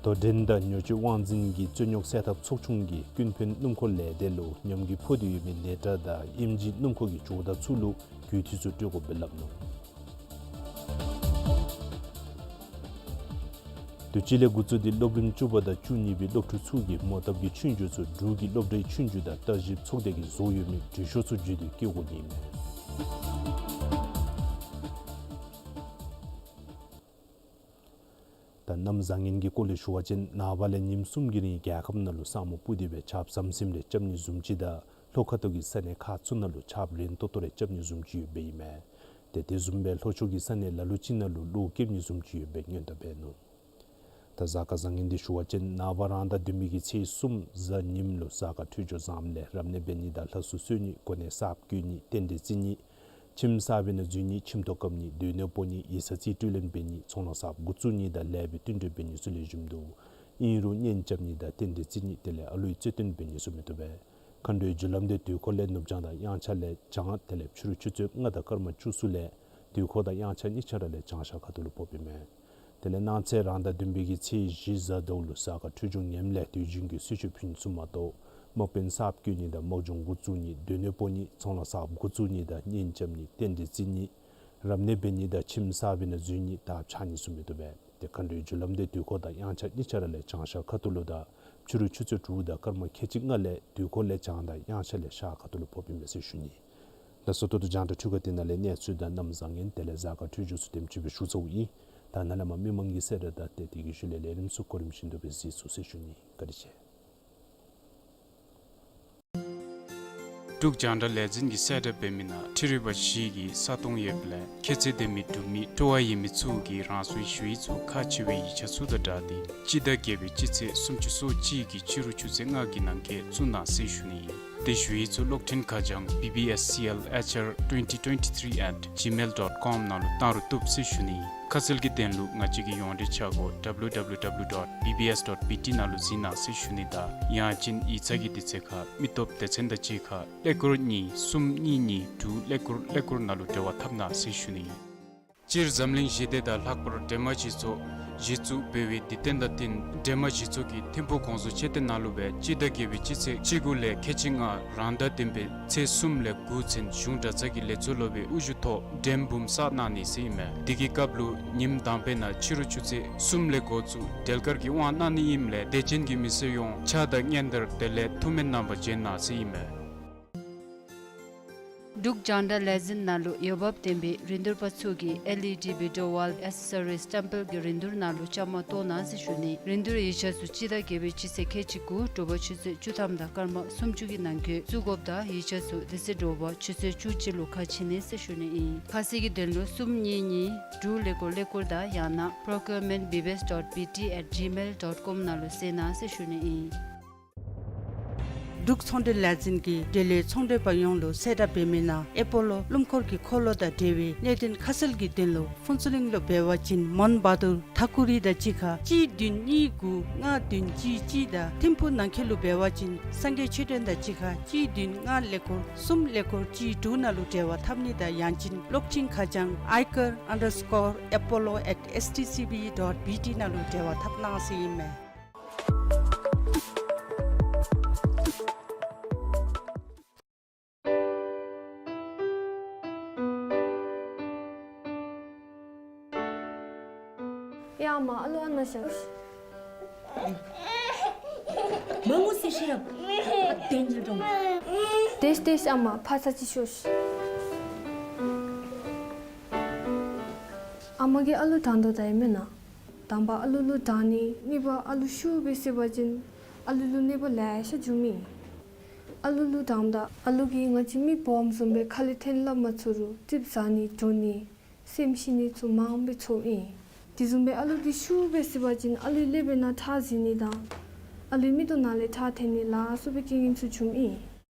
དོ་འགྲན་དང་ཉོ་སྤྱོད་དབང་འཛིན་གྱི་རྩོད་རྙོག་སེལ་ཐབས་ཚོགས་ཆུང་གིས་ཀུན་ཕན་སྣུམ་འཁོར་ལས་སྡེ་ལུ་ཉམས་རྒུད་ཕོག་སྟེ་ཡོད་མི་ནེ་ཊ་དང་ཨེམ་ཇི་སྣུམ་འཁོར་གྱི་ཇོ་བདག་ཚུ་ལུ་གུས་འདུད་ཚུ་སྤྲོད་དགོ་པའི་སླབ་ནུག། དུས་ཅི་ལས་འགོ་བཙུགས་ཏེ་སློབ་རིམ་བཅུ་པ་དང་བཅུ་གཉིས་པའི་སློབ་ཕྲུག་ཚུ་གིས་མོ་བཏབ་ཀྱི་ཆོས་རྒྱུགས་ཚུ་འབྲུག་གི་སློབ་གྲྭའི་ཆོས་རྒྱུགས་དང་བརྟག་ཞིབ་ཚོགས་སྡེ་གིས་བཟོ་ཡོད་མི་འགྲུལ་ཤོག་ཚུ་བརྒྱུད་དེ་བསྐྱལ་དགོ་ནི་ཨིན་མས། ད་གནམ་བཟང་ངན་གྱི་སྐོར་ལས་ཞུ་བ་ཅིན་ནངས་པ་ལས་ཉིནམ་གསུམ་གྱི་རིང་རྒྱལ་ཁབ་ནང་ལུ་ས་སྨུག་སྤུབས་ཏེ་སྦེ་ཆརཔ་ཟམ་ཟིམ་རེ་རྐྱབ་ནི་བཟུམ་ཅིག་དང་ལྷོ་ཁ་ཐུག་གི་ས་གནས་ཁག་ཚུ་ནང་ལུ་ཆརཔ་རན་ཏོག་ཏོ་རེ་རྐྱབ་ནི་བཟུམ་ཅིག་ཡོདཔ་ཨིན་མས། ཏེ་དེ་བཟུམ་སྦེ་ལྷོ་ཕྱོགས་ཀྱི་ས་གནས་ལ་ལུ་ཅིག་ནང་ལུ་གློག་རྐྱབ་ནི་བཟུམ་ཅིག་ཡོདཔ་སྦེ་སྔོན་དུ་འབད་ནུག། ད་གཟའ་སྐར་བཟང་ངན་འདི་ཞུ་བ་ཅིན་ནངས་པ་རང་ཟླ་བདུན་པའི་གི་ཚེས་གསུམ་གཟའ་ཉིམ་ལུ་གཟའ་སྐར་འཕྲོད་སྦྱོར་བཟངམ་ལས་རབ་གནས་འབད་ནི་དང་ལྷ་གསོལ་གསོལ་ནི་གོ་གནས་གསརཔ་བསྐོ་ནི་རྟེན་འབྲེལ་བརྩི་ནི་ཁྱིམ་གསར་པའི་ནང་འཛུལ་ནི་ཁྱིམ་ཐོག་བཀབ་ནི་སྡོད་གནས་སྤོ་ནི་ཡིག་ཚང་རྩིས་སྤྲོད་ལེན་འབད་ནི་ཚོང་ལཱ་གསརཔ་འགོ་བཙུགས་ནི་དང་ལེགས་པའི་བསྟུན་གྲོས་འབད་ནི་ཚུ་ལེགས་ཤོམ་འདུག། ཨིན་རུང་གཉེན་རྐྱབ་ནི་དང་རྟེན་འབྲེལ་བརྩི་ནི་དེ་ལས་ཨ་ལུའི་རྩོད་ལྡན་འབད་ནི་ཚུ་མི་བཏུབ་པས། མཁའ་འགྲོའི་རྒྱུ་ལམ་འདི་དུས་འཁོར་ལས་ནུབ་བྱང་དང་དབྱངས་འཆར་ལས་བྱང་དེ་ལས་ཕྱི་རུ་ཆུ་ཚོད་ལྔ་དང་སྐར་མ་བཅུ་གསུམ་ལས་དུས་འཁོར་དང་དབྱངས་འཆར་གཉིས་ཆ་ར་ལས་བྱང་ཤར་ཁ་ཐུག་ལུ་ཕོགཔ་ཨིན་མས། དེ་ལས་གནངས་ཚེ་རང་ཟླ་བདུན་པའི་གི་ཚེས་བཞི་གཟའ་ཟླཝ་ལུ་གཟའ་སྐར་འཕྲོད་སྦྱོར་ངནམ་ལས་དུས་རྒྱུན་གྱི་གསོལ་མཆོད་ཕུལ་ནི་ཚུ་མ་གཏོགས་དམག་དཔོན་གསརཔ་བསྐོ་ནི་དང་དམག་སྦྱོང་འགོ་བཙུགས་ནི་སྡོད་གནས་སྤོ་ནི་ཚོང་ལཱ་གསརཔ་འགོ་བཙུགས་ནི་དང་གཉེན་རྐྱབ་ནི་རྟེན་འབྲེལ་བརྩི་ནི་རབ་གནས་འབད་ནི་དང་ཁྱིམ་གསར་པའི་ནང་འཛུལ་ནི་དར་འཕྱར་ནི་ཚུ་མི་བཏུབ་པས། ཏེ་མཁའ་འགྲོའི་རྒྱུ་ལམ་འདི་དུས་འཁོར་དང་དབྱངས་འཆར་གཉིས་ཆ་ར་ལས་བྱང་ཤར་ཁ་ཐུག་ལུ་དང་ཕྱི་རུ་ཆུ་ཚོད་དྲུག་དང་སྐར་མ་ཁལ་གཅིག་ལྔ་ལས་དུས་འཁོར་ལས་བྱང་དང་དབྱངས་འཆར་ལས་ཤར་ཁ་ཐུག་ལུ་ཕོགཔ་ཨིན་པས་ཟེར་ཞུ་ནི། ལགས་སོ། ད་ལྟོ་རྒྱང་བསྒྲགས་འཕྲུལ་ཁང་འདི་ནང་ལས་གནས་ཚུལ་དང་གནམ་བཟང་ངན་དེ་ལས་གཟའ་སྐར་འཕྲོད་སྦྱོར་ཚུ་དེམ་ཅིག་སྦེ་ཞུ་ཚརཝ་ཨིན། ད་ནཱ་ལས་མར་མི་མང་གི་གསལ་བསྒྲགས་དང་དེ་དེ་གི་ཤུལ་ལས་ལས་རིམ་ཚུ་གོ་རིམ་བཞིན་དུ་སྦེ་གཟིགས་ཚུགས་ཟེར་ཞུ་ནི། བཀའ་དྲིན་ཆེ། འབྲུག་རྒྱང་བསྒྲགས་ལས་འཛིན་གྱིས་གསལ་བསྒྲགས་འབད་མི་ནང་འཕྲུལ་རིག་པ་གཞི་གི་ས་སྟོང་ཡོདཔ་ལས་ཁྱད་ཚད་ལྡན་མི་འབྲུག་མི་སྤྲོ་བ་ཡོད་མི་ཚུ་གིས་རང་སོའི་ཞུ་ཡིག་ཚུ་ཁག་ཆེ་བའི་ཡིག་ཆ་ཚུ་དང་སྦྲགས་ཏེ་སྤྱི་ཟླ་བརྒྱད་པའི་སྤྱི་ཚེས་སུམ་ཅུ་སོ་གཅིག་གི་ཕྱི་རུ་ཆུ་ཚོད་ལྔ་གི་ནང་འཁོད་བཙུགས་གནང་ཟེར་ཞུ་ནི་ཨིན། དེ་ཞུ་ཡིག་ཚུ་གློག་འཕྲིན་ཁ་བྱང་B B S C L H R twenty twenty-three at gmail dot com ནང་ལུ་བཏང་རུང་བཏུབ་ཟེར་ཞུ་ནི། ཁ་གསལ་གྱི་དོན་ལུ་ང་བཅས་ཀྱི་ཡོངས་འབྲེལ་ཆ་སྒོ་W W W dot B B S dot B T ནང་ལུ་གཟིགས་གནང་ཟེར་ཞུ་ནི་དང་ཡང་ཅིན་ཡིག་ཚང་གི་དུས་ཚོད་ཁར་མི་སྟོབས་སྡེ་ཚན་དང་གཅིག་ཁར་ཀླད་ཀོར་གཉིས་གསུམ་གཉིས་གཉིས་དྲུག་ཀླད་ཀོར་ཀླད་ཀོར་ནང་ལུ་འབྲེལ་བ་འཐབ་གནང་ཟེར་ཞུ་ནི། སྤྱིར་འཛམ་གླིང་ཞི་བདེ་དང་ལྷག་པར་སྒྲོལ་མ་སྤྱི་ཚོགས་གཞི་བཙུགས་འབད་བའི་དུས་སྟོན་དང་བསྟུན་སྒྲོལ་མ་སྤྱི་ཚོགས་ཀྱི་ཐིམ་ཕུག་གོང་བཟོ་མཆོད་རྟེན་ནང་ལུ་སྦེ་སྤྱི་ཟླ་བརྒྱད་པའི་སྤྱི་ཚེས་བཅུ་དགུ་ལས་ཁལ་གཅིག་ལྔ་རང་ཟླ་བདུན་པའི་ཚེས་གསུམ་ལས་དགུ་ཚུན་གཞུང་གྲྭ་ཚང་གི་ལས་ཚོགས་སློབ་དཔོན་དབུ་བཞུགས་ཐོག་སྒྲོལ་མ་འབུམ་གསར་གནང་ནི་ཟེར་ཨིན་མས། དེ་གི་སྐབས་ལུ་ཉིནམ་དང་པའི་ནང་ཕྱི་རུ་ཆུ་ཚོད་གསུམ་ལས་འགོ་བཙུགས་སྒྲོལ་དཀར་གྱི་དབང་གནང་ནི་ཨིནམ་ལས་དད་ཅན་གྱི་མི་སེར་ཡོངས་ཕྱག་དང་སྙན་དར་དེ་ལས་ཐུགས་སྨོན་གནང་བར་བྱོན་གནང་ཟེར་ཨིན་མས། འབྲུག་རྒྱང་བསྒྲགས་ལས་འཛིན་ནང་ལུ་འོས་འབབ་ལྡན་པའི་རིན་བསྡུར་པ་ཚུ་གིས་L E D video wall accessories སྟེམ་པེལ་གྱི་རིན་བསྡུར་ནང་ལུ་བཅའ་མར་གཏོགས་གནང་ཟེར་ཞུ་ནི། རིན་བསྡུར་ཡིག་ཆ་ཚུ་སྤྱི་ཟླ་བརྒྱད་པའི་སྤྱི་ཚེས་ཁལ་གཅིག་དགུ་དྲོ་པ་ཆུ་ཚོད་བཅུ་ཐམ་དང་སྐར་མ་སུམ་ཅུ་གི་ནང་འཁོད་བཙུགས་དགོཔ་དང་ཡིག་ཆ་ཚུ་དེ་ཚེ་དྲོ་པ་ཆུ་ཚོད་བཅུ་གཅིག་ལུ་ཁ་ཕྱེ་ནི་ཟེར་ཞུ་ནི་ཨིན། ཁ་གསལ་གྱི་དོན་ལུ་གསུམ་གཉིས་གཉིས་དྲུག་ཀླད་ཀོར་ཀླད་ཀོར་དང་ཡང་ན procurement B B S dot B T at gmail dot com ནང་ལུ་གཟིགས་གནང་ཟེར་ཞུ་ནི་ཨིན། འབྲུག་ཚོང་འབྲེལ་ལས་འཛིན་གྱིས་འབྲེལ་ཡོད་ཚོང་འབྲེལ་པ་ཡོངས་ལུ་གསལ་བསྒྲགས་འབད་མི་ནང་ཨེ་པོ་ལོ་སྣུམ་འཁོར་གྱི་འཁོར་ལོ་དང་འབྲེལ་བའི་གནད་དོན་ཁ་གསལ་གྱི་དོན་ལུ་ཕུན་ཚོགས་གླིང་ལུ་འབད་བ་ཅིན་མོན་བྷ་དུར་ཐ་ཀུ་རི་དང་གཅིག་ཁར་གཅིག་བདུན་གཉིས་དགུ་ལྔ་བདུན་གཅིག་གཅིག་དང་ཐིམ་ཕུག་ནང་འཁོད་ལུ་འབད་བ་ཅིན་སངས་རྒྱས་མཆོད་རྟེན་དང་གཅིག་ཁར་གཅིག་བདུན་ལྔ་ཀླད་ཀོར་གསུམ་ཀླད་ཀོར་གཅིག་དྲུག་ནང་ལུ་འབྲེལ་བ་འཐབ་ནི་དང་ཡང་ཅིན་གློག་འཕྲིན་ཁ་བྱང་ཨའི་ཀར་ཨན་ཌར་སི་ཀོར་ཨེ་པོ་ལོ་ཨེཊ་ཨེསི་ཊི་སི་བི་ཌོཊ་བི་ཊི་ནང་ལུ་འབྲེལ་བ་འཐབ་གནང་ཟེར་ཨིན་མས། ཡ་མ་ཨ་ལུ་ཨ་ནཱ་བཞག་ཤིག། མ་ངུ་ཟེར་ཤེས་རབ། ཨ་བདེན་ལ་འགྲོ། དེས་དེས་ཨ་མ་ཕར་ཚུར་ཅིག་ཤོག་ཤིག། ཨ་མ་གིས་ཨ་ལུ་དྲང་དོ་ད་ཨིན་མེན་ན། དང་པ་ཨ་ལུ་ལུ་དྲང་ནི། གཉིས་པ་ཨ་ལུ་ཤུགས་སྦེ་བསད་པ་ཅིན་ཨ་ལུ་ལུ་གནོད་པ་ལེ་ཤ་འབྱུངམ་ཨིན། ཨ་ལུ་ལུ་དྲངམ་ད་ཨ་ལུ་གིས་ང་བཅས་མི་སྦོམ་བཟུམ་སྦེ་ཁ་ལས་འཐེན་སླབ་མ་ཚུགས་རུང་ཙིགཔ་ཟ་ནི་འགྲོ་ནི་སེམས་ཤི་ནི་ཚུ་མངམ་སྦེ་ཚོརཝ་ཨིན། དེ་བཟུམ་སྦེ་ཨ་ལུ་འདི་ཤུགས་སྦེ་བསད་པ་ཅིན་ཨ་ལུའི་ཀླད་པའི་ནང་ཁྲག་འཛིང་ནི་དང་ཨ་ལུའི་མིག་ཏོ་ནང་ལས་ཁྲག་འཐེན་ནི་ལ་སོགས་པའི་རྐྱེན་ངན་ཚུ་འབྱུངམ་ཨིན།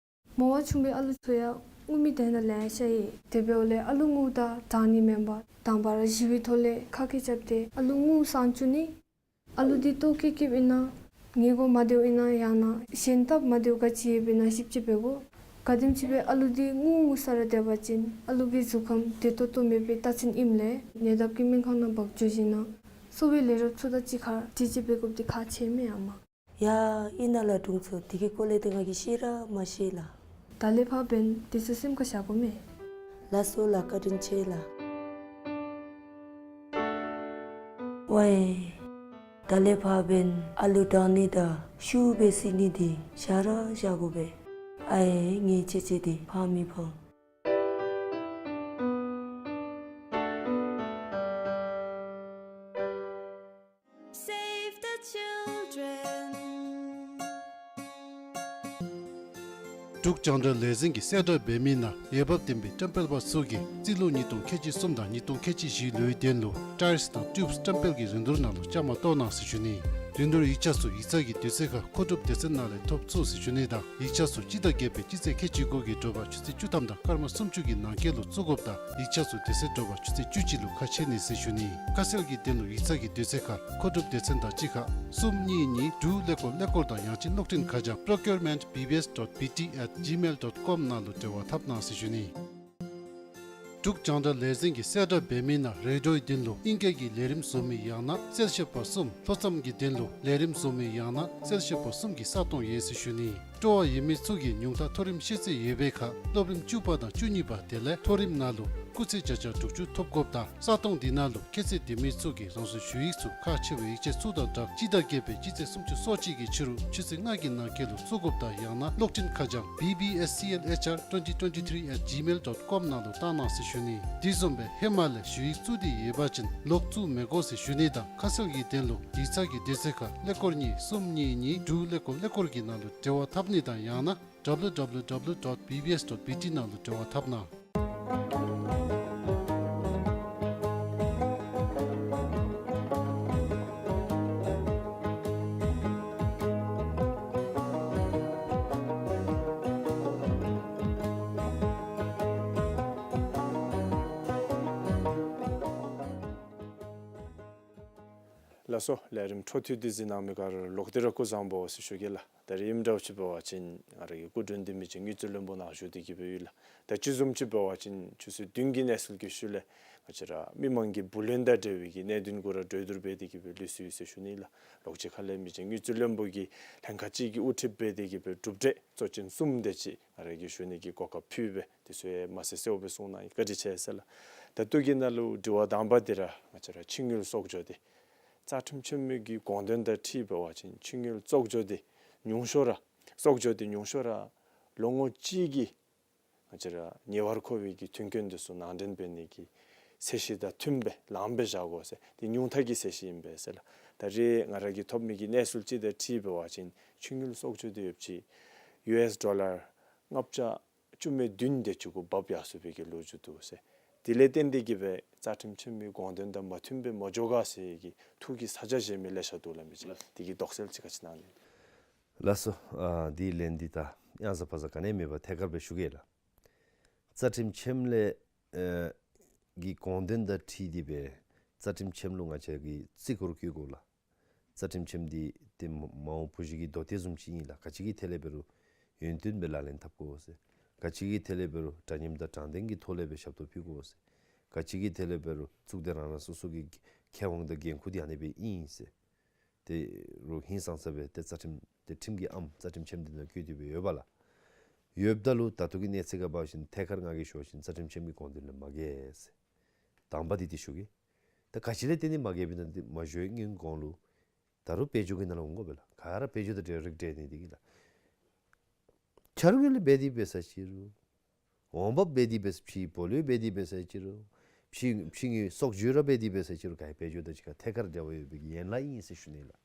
མོ་བ་ཆུང་བའི་ཨ་ལུ་ཚུ་ཡང་ངུ་མི་དེ་ནང་ལེ་ཤ་ཡོད། དེ་འབདཝ་ལས་ཨ་ལུ་ངུཝ་ད་དྲང་ནི་མེན་པར་དང་པ་ར་གཞི་བའི་ཐོག་ལས་ཁ་སྐད་རྐྱབ་སྟེ་ཨ་ལུ་ངུ་སངས་བཅུག་ནི། ཨ་ལུ་འདི་ལྟོ་སྐྱེལ་སྐྱེལཝ་ཨིན་ན་ཉལ་གོ་མ་བདེཝ་ཨིན་ན་ཡང་ན་གཞན་སྟབས་མ་བདེཝ་ག་ཅི་ཡོདཔ་ཨིན་ན་ཞིབ་དཔྱད་འབད་དགོ། ག་ ག་དེམ་ཅིག་སྦེ་ཨ་ལུ་འདི་ངུ་ངུ་ས་ར་སྡོད་པ་ཅིན་ཨ་ལུ་གི་གཟུགས་ཁམས་བདེ་ཏོག་ཏོ་མེད་པའི་རྟགས་མཚན་ཨིནམ་ལས་ནད་བརྟག་གི་སྨན་ཁང་ནང་འབག་འགྱོ་ཞིནམ་ལས་གསོ་བའི་ལས་རོགས་ཚུ་དང་གཅིག་ཁར་དྲི་དཔྱད་འབད་དགོཔ་འདི་ཁག་ཆེ་མས་ཨ་མ། ཡ་ཨིན་ན་ལགས་དྲུང་འཚོ། དེ་གི་སྐོར་ལས་ཏེ་ང་གིས་ཤེས་ར་མ་ཤེས་ལགས། ད་ལས་ཕར་འབདན་དེ་ཚུ་སེམས་ཁར་བཞག་དགོ་མས། ལགས་སོ་ལགས། བཀའ་དྲིན་ཆེ་ལགས། ཝའེ། ད་ལས་ཕར་འབདན་ཨ་ལུ་དྲང་ནི་དང་ཤུགས་སྦེ་བསད་ནི་འདི་བཞག་ར་བཞག་དགོ་པས། ཨའེ་ངེའི་ཅེ་ཅེ་འདི་ཕངས་མི་ཕངས། Save the children. འབྲུག་རྒྱང་བསྒྲགས་ལས་འཛིན་གྱིས་གསལ་བསྒྲགས་འབད་མི་ནང་འོས་འབབ་ལྡན་པའི་བཀྲམ་སྤེལ་པ་ཚུ་གིས་རྩིས་ལོ་ཉིས་སྟོང་ཁལ་གཅིག་གསུམ་དང་ཉིས་སྟོང་ཁལ་གཅིག་བཞི་ལོའི་དོན་ལུ་ཊའིརསི་དང་ཊིའུབསི་བཀྲམ་སྤེལ་གྱི་རིན་བསྡུར་ནང་ལུ་བཅའ་མར་གཏོགས་གནང་ཟེར་ཞུ་ནི། རིན་བསྡུར་ཡིག་ཆ་ཚུ་ཡིག་ཚང་གི་དུས་ཚོད་ཁར་མཁོ་སྒྲུབ་སྡེ་ཚན་ནང་ལས་ཐོབ་ཚུགས་ཟེར་ཞུ་ནི་དང་ཡིག་ཆ་ཚུ་སྤྱི་ཟླ་བརྒྱད་པའི་སྤྱི་ཚེས་ཁལ་གཅིག་དགུ་གི་དྲོ་པ་ཆུ་ཚོད་བཅུ་ཐམ་དང་སྐར་མ་སུམ་ཅུ་གི་ནང་འཁོད་ལུ་བཙུགས་དགོཔ་དང་ཡིག་ཆ་ཚུ་དེ་ཚེ་དྲོ་པ་ཆུ་ཚོད་བཅུ་གཅིག་ལུ་ཁ་ཕྱེ་ནི་ཟེར་ཞུ་ནི། ཁ་གསལ་གྱི་དོན་ལུ་ཡིག་ཚང་གི་དུས་ཚོད་ཁར་མཁོ་སྒྲུབ་སྡེ་ཚན་དང་གཅིག་ཁར་གསུམ་གཉིས་གཉིས་དྲུག་ཀླད་ཀོར་ཀླད་ཀོར་དང་ཡང་ཅིན་གློག་འཕྲིན་ཁ་བྱང་procurement B B S dot B T at gmail dot com ནང་ལུ་འབྲེལ་བ་འཐབ་གནང་ཟེར་ཞུ་ནི། འབྲུག་རྒྱང་བསྒྲགས་ལས་འཛིན་གྱིས་གསལ་བསྒྲགས་འབད་མི་ནང་རེ་ཌིའོའི་དོན་ལུ་ཨིང་སྐད་ཀྱི་ལས་རིམ་བཟོ་མི་ཡང་ན་གསལ་བཤད་པ་གསུམ། ལྷོ་མཚམས་ཀྱི་དོན་ལུ་ལས་རིམ་བཟོ་མི་ཡང་ན་གསལ་བཤད་པ་གསུམ་གྱི་ས་སྟོང་ཡོད་ཟེར་ཞུ་ནི། སྤྲོ་བ་ཡོད་མི་ཚུ་གིས་ཉུང་མཐའ་མཐོ་རིམ་ཤེས་ཚད་ཡོད་པའི་ཁར་སློབ་རིམ་བཅུ་པ་དང་བཅུ་གཉིས་པ་དེ་ལས་མཐོ་རིམ་ནང་ལུ་སྐུགས་ཚད་བརྒྱ་ཆ་དྲུག་ཅུ་ཐོབ་དགོཔ་དང་ས་སྟོང་འདི་ནང་ལུ་ཁྱད་ཚད་ལྡན་མི་ཚུ་གིས་རང་སོའི་ཞུ་ཡིག་ཚུ་ཁག་ཆེ་བའི་ཡིག་ཆ་ཚུ་དང་སྦྲགས་སྤྱི་ཟླ་བརྒྱད་པའི་སྤྱི་ཚེས་སུམ་ཅུ་སོ་གཅིག་གི་ཕྱི་རུ་ཆུ་ཚོད་ལྔ་གི་ནང་འཁོད་ལུ་བཙུགས་དགོཔ་དང་ཡང་ན་གློག་འཕྲིན་ཁ་བྱང་B B S C L H R twenty twenty-three at gmail dot com ནང་ལུ་བཏང་གནང་ཟེར་ཞུ་ནི། དེ་བཟུམ་སྦེ་ཧེ་མ་ལས་ཞུ་ཡིག་བཙུགས་ཏེ་ཡོད་པ་ཅིན་ལོག་བཙུགས་མི་དགོ་ཟེར་ཞུ་ནི་དང་ཁ་གསལ་གྱི་དོན་ལུ་ཡིག་ཚང་གི་དུས་ཚོད་ཁར་ཀླད་ཀོར་གཉིས་གསུམ་གཉིས་གཉིས་དྲུག་ཀླད་ཀོར་ཀླད་ཀོར་གྱི་ནང་ལུ་འབྲེལ་བ་འཐབ་ནི་དང་ཡང་ན W W W dot B B S dot B T ནང་ལུ་འབྲེལ་བ་འཐབ་གནང་། ལགས་སོ། ལས་རིམ་འཕྲོ་མཐུད་དེ་གཟིགས་གནང་མི་ག་ར་ལུ་ལོག་སྟེ་ར་སྐུ་གཟུགས་བཟང་པོ་ཟེར་ཞུ་གེ་ལགས། ད་རིས་ཨིནམ་འདྲཝ་ཅིག་འབད་བ་ཅིན་ང་ར་གི་སྐུ་མགྲོན་འདི་མི་རྗེ་དངུལ་རྩིས་བློན་པོ་ནཱ་བཞུགས་ཏེ་གི་སྦེ་ཡོད་ལགས། ད་ཅི་བཟུམ་ཅིག་འབད་བ་ཅིན་ཆུ་ཚོད་བདུན་གྱི་གནས་ཚུལ་གྱི་ཤུལ་ལས་ང་བཅས་ར་མི་མང་གི་བུ་ལོན་དང་འབྲེལ་བའི་གི་གནད་དོན་གུ་ར་གྲོས་བསྡུར་འབད་དེ་གི་སྦེ་ལུས་སོ་ཡི་ཟེར་ཞུ་ནི་ལགས། ལོག་ཅིག་ཁ་ལས་མི་རྗེ་དངུལ་རྩིས་བློན་པོ་གིས་ལྷན་ཁག་ཅིག་གིས་དབུ་ཁྲིད་འབད་དེ་གི་སྦེ་གྲུབ་འབྲས་གཙོ་ཅན་གསུམ་དེ་ཅིག་ང་ར་གིས་ཞུ་ནི་གི་གོ་སྐབས་ཕུལ་སྦེ་དེ་ཚུ་ཡང་མ་གསལ་གསལཝ་སྦེ་གསུང་གནང་ཡི། བཀའ་དྲིན་ཆེ་ཟེར་ལགས། ད་ལྟོ་གི་ནང་ལུ་དྲི་བ་དང་པ་འདི་ར་ང་བཅས་ར་ཕྱི་དངུལ་གསོག་འཇོག་འདི་རྩ་ཁྲིམས་ཆེན་མོའི་གི་དགོངས་དོན་དང་འཁྲིལ་འབད་བ་ཅིན་ཕྱི་དངུལ་གསོག་འཇོག་འདི་ཉུང་ཤོས་ར་གསོག་འཇོག་འདི་ཉུང་ཤོས་ར་ལོ་ངོ་གཅིག་གི་ང་བཅས་ར་ཉེ་བར་མཁོ་བའི་གི་དོན་སྐྱོན་འདི་ཚུ་ནང་འདྲེན་འབད་ནི་གི་ཚད་གཞི་དང་མཐུནམ་སྦེ་ལངམ་སྦེ་བཞག་དགོ་ཟེར། འདི་ཉུང་མཐའ་གི་ཚད་གཞི་ཨིན་པས་ཟེར་ལགས། ད་རེས་ང་ར་གིས་ཐོབ་མི་གི་གནས་ཚུལ་ཅིག་དང་འཁྲིལ་འབད་བ་ཅིན་ཕྱི་དངུལ་གསོག་འཇོག་འདི་ཡོདཔ་ཅིག་ཡུ་ཨེསི་ཌོ་ལར་ལྔ་བརྒྱ་བཅུ་མེད་བདུན་དེ་ཅིག་གུ་འབབ་ཡར་སོ་བའི་གི་ལོ་རྒྱུས་འདུག་ཟེར། དེ་ལས་བརྟེན་ཏེ་གི་སྦེ་རྩ་ཁྲིམས་ཆེན་མོའི་དགོངས་དོན་དང་མ་མཐུནམ་སྦེ་མ་འགྱོ་ག་ཟེར་གྱི་ཐུགས་ཀྱི་ས་ཆ་བཞེས་མི་ལེ་ཤ་འདུག་ལགས་མི་རྗེ། ལགས། དེ་གི་དོགས་སེལ་ཅིག་ག་ཅི་གནང་ནི། ལགས་སོ། ཨ་འདི་ལན་འདི་ད་ཡང་ཟ་ཕ་ཟ་ག་ནི་མེད་པར་ཐད་ཀར་སྦེ་ཞུ་གེ་ལགས། རྩ་ཁྲིམས་ཆེན་མོ་ལས་ཨེ་གི་དགོངས་དོན་དང་འཁྲིལ་ཏེ་སྦེ་རྩ་ཁྲིམས་ཆེན་མོ་ལུ་ང་བཅས་ཀྱིས་བརྩི་བཀུར་བཀོད་དགོ་ལགས། རྩ་ཁྲིམས་ཆེན་མོ་འདི་ཏེ་མ་མ་འོངས་བུ་གཞི་གི་མདོ་སྡེ་བཟུམ་ཅིག་ཨིན་ལགས། ག་ཅི་གི་ཐད་ལས་འབད་རུང་ཡུན་བརྟན་སྦེ་ལག་ལེན་འཐབ་དགོ་ཟེར། ག་ཅི་གི་ཐད་ལས་འབད་རུང་འདྲ་མཉམ་དང་དྲང་བདེན་གྱི་ཐོག་ལས་སྦེ་ཞབས་ཏོག་ཕུལ་དགོ་ཟེར། ག་ཅི་གི་ཐད་ལས་འབད་རུང་གཙུག་སྡེ་རང་རང་སོ་སོ་གི་ཁེ་དབང་དང་འགན་ཁུར་འདི་ཨ་ནི་སྦེ་ཨིན་ཟེར། ཏེ་རུང་ཧིང་སངས་ས་སྦེ་ཏེ་རྩ་ཁྲིམས་ཏེ་ཁྲིམས་ཀྱི་ཨམ་རྩ་ཁྲིམས་ཆེན་མོ་འདི་ནང་བཀོད་དེ་སྦེ་ཡོད་པ་ལགས། ཡོདཔ་ད་ལུ་ད་ལྟོ་གི་གནས་ཚད་ཁར་འབད་བ་ཅིན་ཐད་ཀར་ང་གིས་ཞུ་བ་ཅིན་རྩ་ཁྲིམས་ཆེན་མོའི་དགོངས་དོན་ལས་མ་འགལ་ཟེར། དང་པ་འདི་ཏེ་ཞུ་གེ། ད་ག་ཅི་ལས་བརྟེན་ཏེ་མ་འགལ་བའི་ན་འདི་མ་ཞུ་བའི་སྔོན་གོང་ལུ་ད་རུང་དཔལ་འབྱོར་གྱི་ནང་ལུ་འོང་དགོ་པས་ལགས། ག་ར་དཔལ་འབྱོར་དང་འབྲེལ་རིགས་འབྲེལ་ནི་འདི་གིས་ལགས། འཆར་དངུལ་འབད་དེ་འབད་ས་ཅིག་རུང་འོང་འབབ་འབད་དེ་འབད་ས་ཕྱིའི་བུ་ལོན་འབད་དེ་འབད་ས་ཅིག་རུང་ཕྱི་ཕྱི་དངུལ་གསོག་འཇོག་ར་འབད་དེ་འབད་ས་ཅིག་རུང་ག་ར་དཔལ་འབྱོར་དང་གཅིག་ཁར་ཐད་ཀར་འབྲེལ་བ་ཡོད་པའི་ཡན་ལག་ཨིན་ཟེར་ཞུ་ནི་ལགས།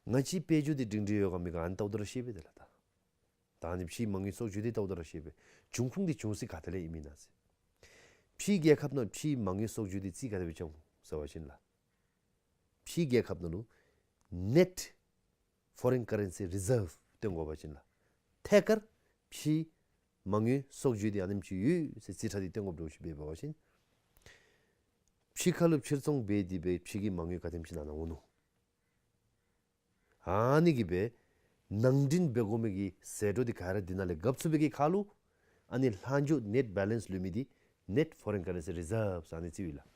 ང་བཅས་དཔལ་འབྱོར་འདི་སྒྲིང་སྒྲི་ཡོད་ག་མེད་ག་ཨ་ནི་ལྟཝ་ད་ར་ཤེས་པས་ཏེ་ལགས། ད་ད་ཨ་ནི་ཕྱིའི་མ་དངུལ་གསོག་འཇོག་འདི་ལྟཝ་ད་ར་ཤེས་པས། འབྱུང་ཁུངས་འདི་འབྱུང་ས་ག་ཏེ་ལས་ཨིན་མི་ན་ཟེར། ཕྱིའི་རྒྱལ་ཁབ་ནང་ཕྱིའི་མ་དངུལ་གསོག་འཇོག་འདི་རྩིས་ག་དེ་སྦེ་རྐྱབ་འོང་ཟེར་བ་ཅིན་ལགས། ཕྱིའི་རྒྱལ་ཁབ་ནང་ལུ་net foreign currency reserve སྟོན་དགོ་པ་ཅིན་ལགས། ཐད་ཀར་ཕྱིའི་མ་དངུལ་གསོག་འཇོག་འདི་ཨ་ནེམ་ཅིག་ཡོད་ཟེར་རྩིས་ཁྲ་འདི་སྟོན་དགོཔ་འདྲཝ་ཅིག་འབད་བ་ཅིན་ཕྱི་ཁ་ལུ་ཕྱིར་ཚོང་འབད་དེ་སྦེ་ཕྱི་གི་མ་དངུལ་ག་དེམ་ཅིག་ནང་ན་འོང་ནུག། ཨ་ནི་གིས་སྦེ་ ནང་འདྲེན་འབད་དགོ་མི་གི་ཟད་འགྲོ་འདི་ག་ར་འདི་ནང་ལས་བཀབ་ཚུགས་པའི་གི་ཁར་ལུ་ཨ་ནི་ལྷག་འཕྲོ་net balance ལུས་མི་འདི་net foreign currency reserves ཟེར་ཨ་ནི་རྩིཝ་ཨིན་ལགས།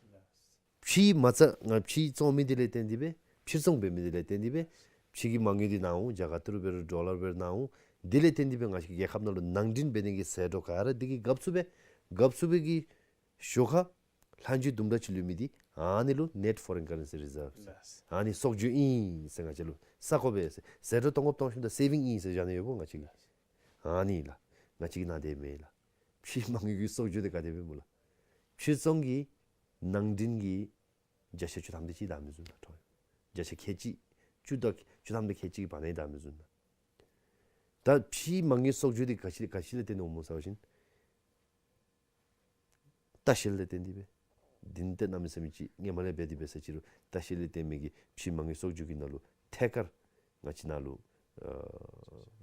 ཕྱིའི་མ་རྩ་ང་ཕྱིའི་བཙོང་མི་འདི་ལས་བརྟེན་ཏེ་སྦེ་ཕྱིར་ཚོང་འབད་མི་འདི་ལས་བརྟེན་ཏེ་སྦེ་ཕྱི་གི་མ་དངུལ་འདི་ནཱ་འོང་རྒྱ་གར་ཏི་རུ་འབད་རུང་ཌོ་ལར་འབད་རུང་ནཱ་འོང་། འདི་ལས་བརྟེན་ཏེ་སྦེ་ང་བཅས་ཀྱི་རྒྱལ་ཁབ་ནང་ལུ་ནང་འདྲེན་འབད་ནི་གི་ཟད་འགྲོ་ག་ར་འདི་གིས་བཀབ་ཚུགས་པས། བཀབ་ཚུགས་པའི་གི་ཞོར་ཁར་ལྷག་འཕྲོ་དུམ་གྲ་ཅིག་ལུས་མི་འདི་ཨ་ནི་ལུ་net foreign currency reserves། ལགས། ཨ་ནི་གསོག་འཇོག་ཨིན་ཟེར་ང་བཅས་ལུ་ས་ཁོ་སྦེ་ཟེར་ཟད་འགྲོ་གཏང་དགོཔ་གཏང་ཤུལ་ད་saving ཨིན་ཟེར་བཞག་ནི་ཡོདཔ་ང་བཅས་ཀྱིས། ལགས། ཨ་ནི་ལགས། ང་བཅས་ཀྱིས་ནཱ་དེ་མེན་ལགས། ཕྱིའི་མ་དངུལ་གྱི་གསོག་འཇོག་འདི་ག་དེ་སྦེ་སྨོ་ལགས། ཕྱིར་ཚོང་གི་ནང་འདྲེན་གྱི་བརྒྱ་ཆ་བཅུ་ཐམ་དེ་ཅིག་བདའ་མི་བཟུང་ན་ཁྲོ། བརྒྱ་ཆ་ཁལ་གཅིག་བཅུ་དང་བཅུ་ཐམ་དེ་ཁལ་གཅིག་གི་བར་ན་བདའ་མི་བཟུང་ན། ད་ཕྱིའི་མ་དངུལ་གསོག་འཇོག་འདི་ག་ཅི་ག་ཅི་ལས་བརྟེན་འོང་སྨོ་ཟེར་བ་ཅིན། ལྟ་བཤལ་ལས་བརྟེན་ཏེ་སྦེ། འདི་ནི་ཏེ་གནམ་མེད་ས་མེད་ཅིག་སྔོན་མ་ལས་འབད་དེ་འབད་ས་ཅིག་རུང་ལྟ་བཤལ་ལས་བརྟེན་མི་གི་ཕྱིའི་མ་དངུལ་གསོག་འཇོག་གི་ནང་ལུ་ཐད་ཀར་ང་བཅས་ནཱ་ལུ་ཨ་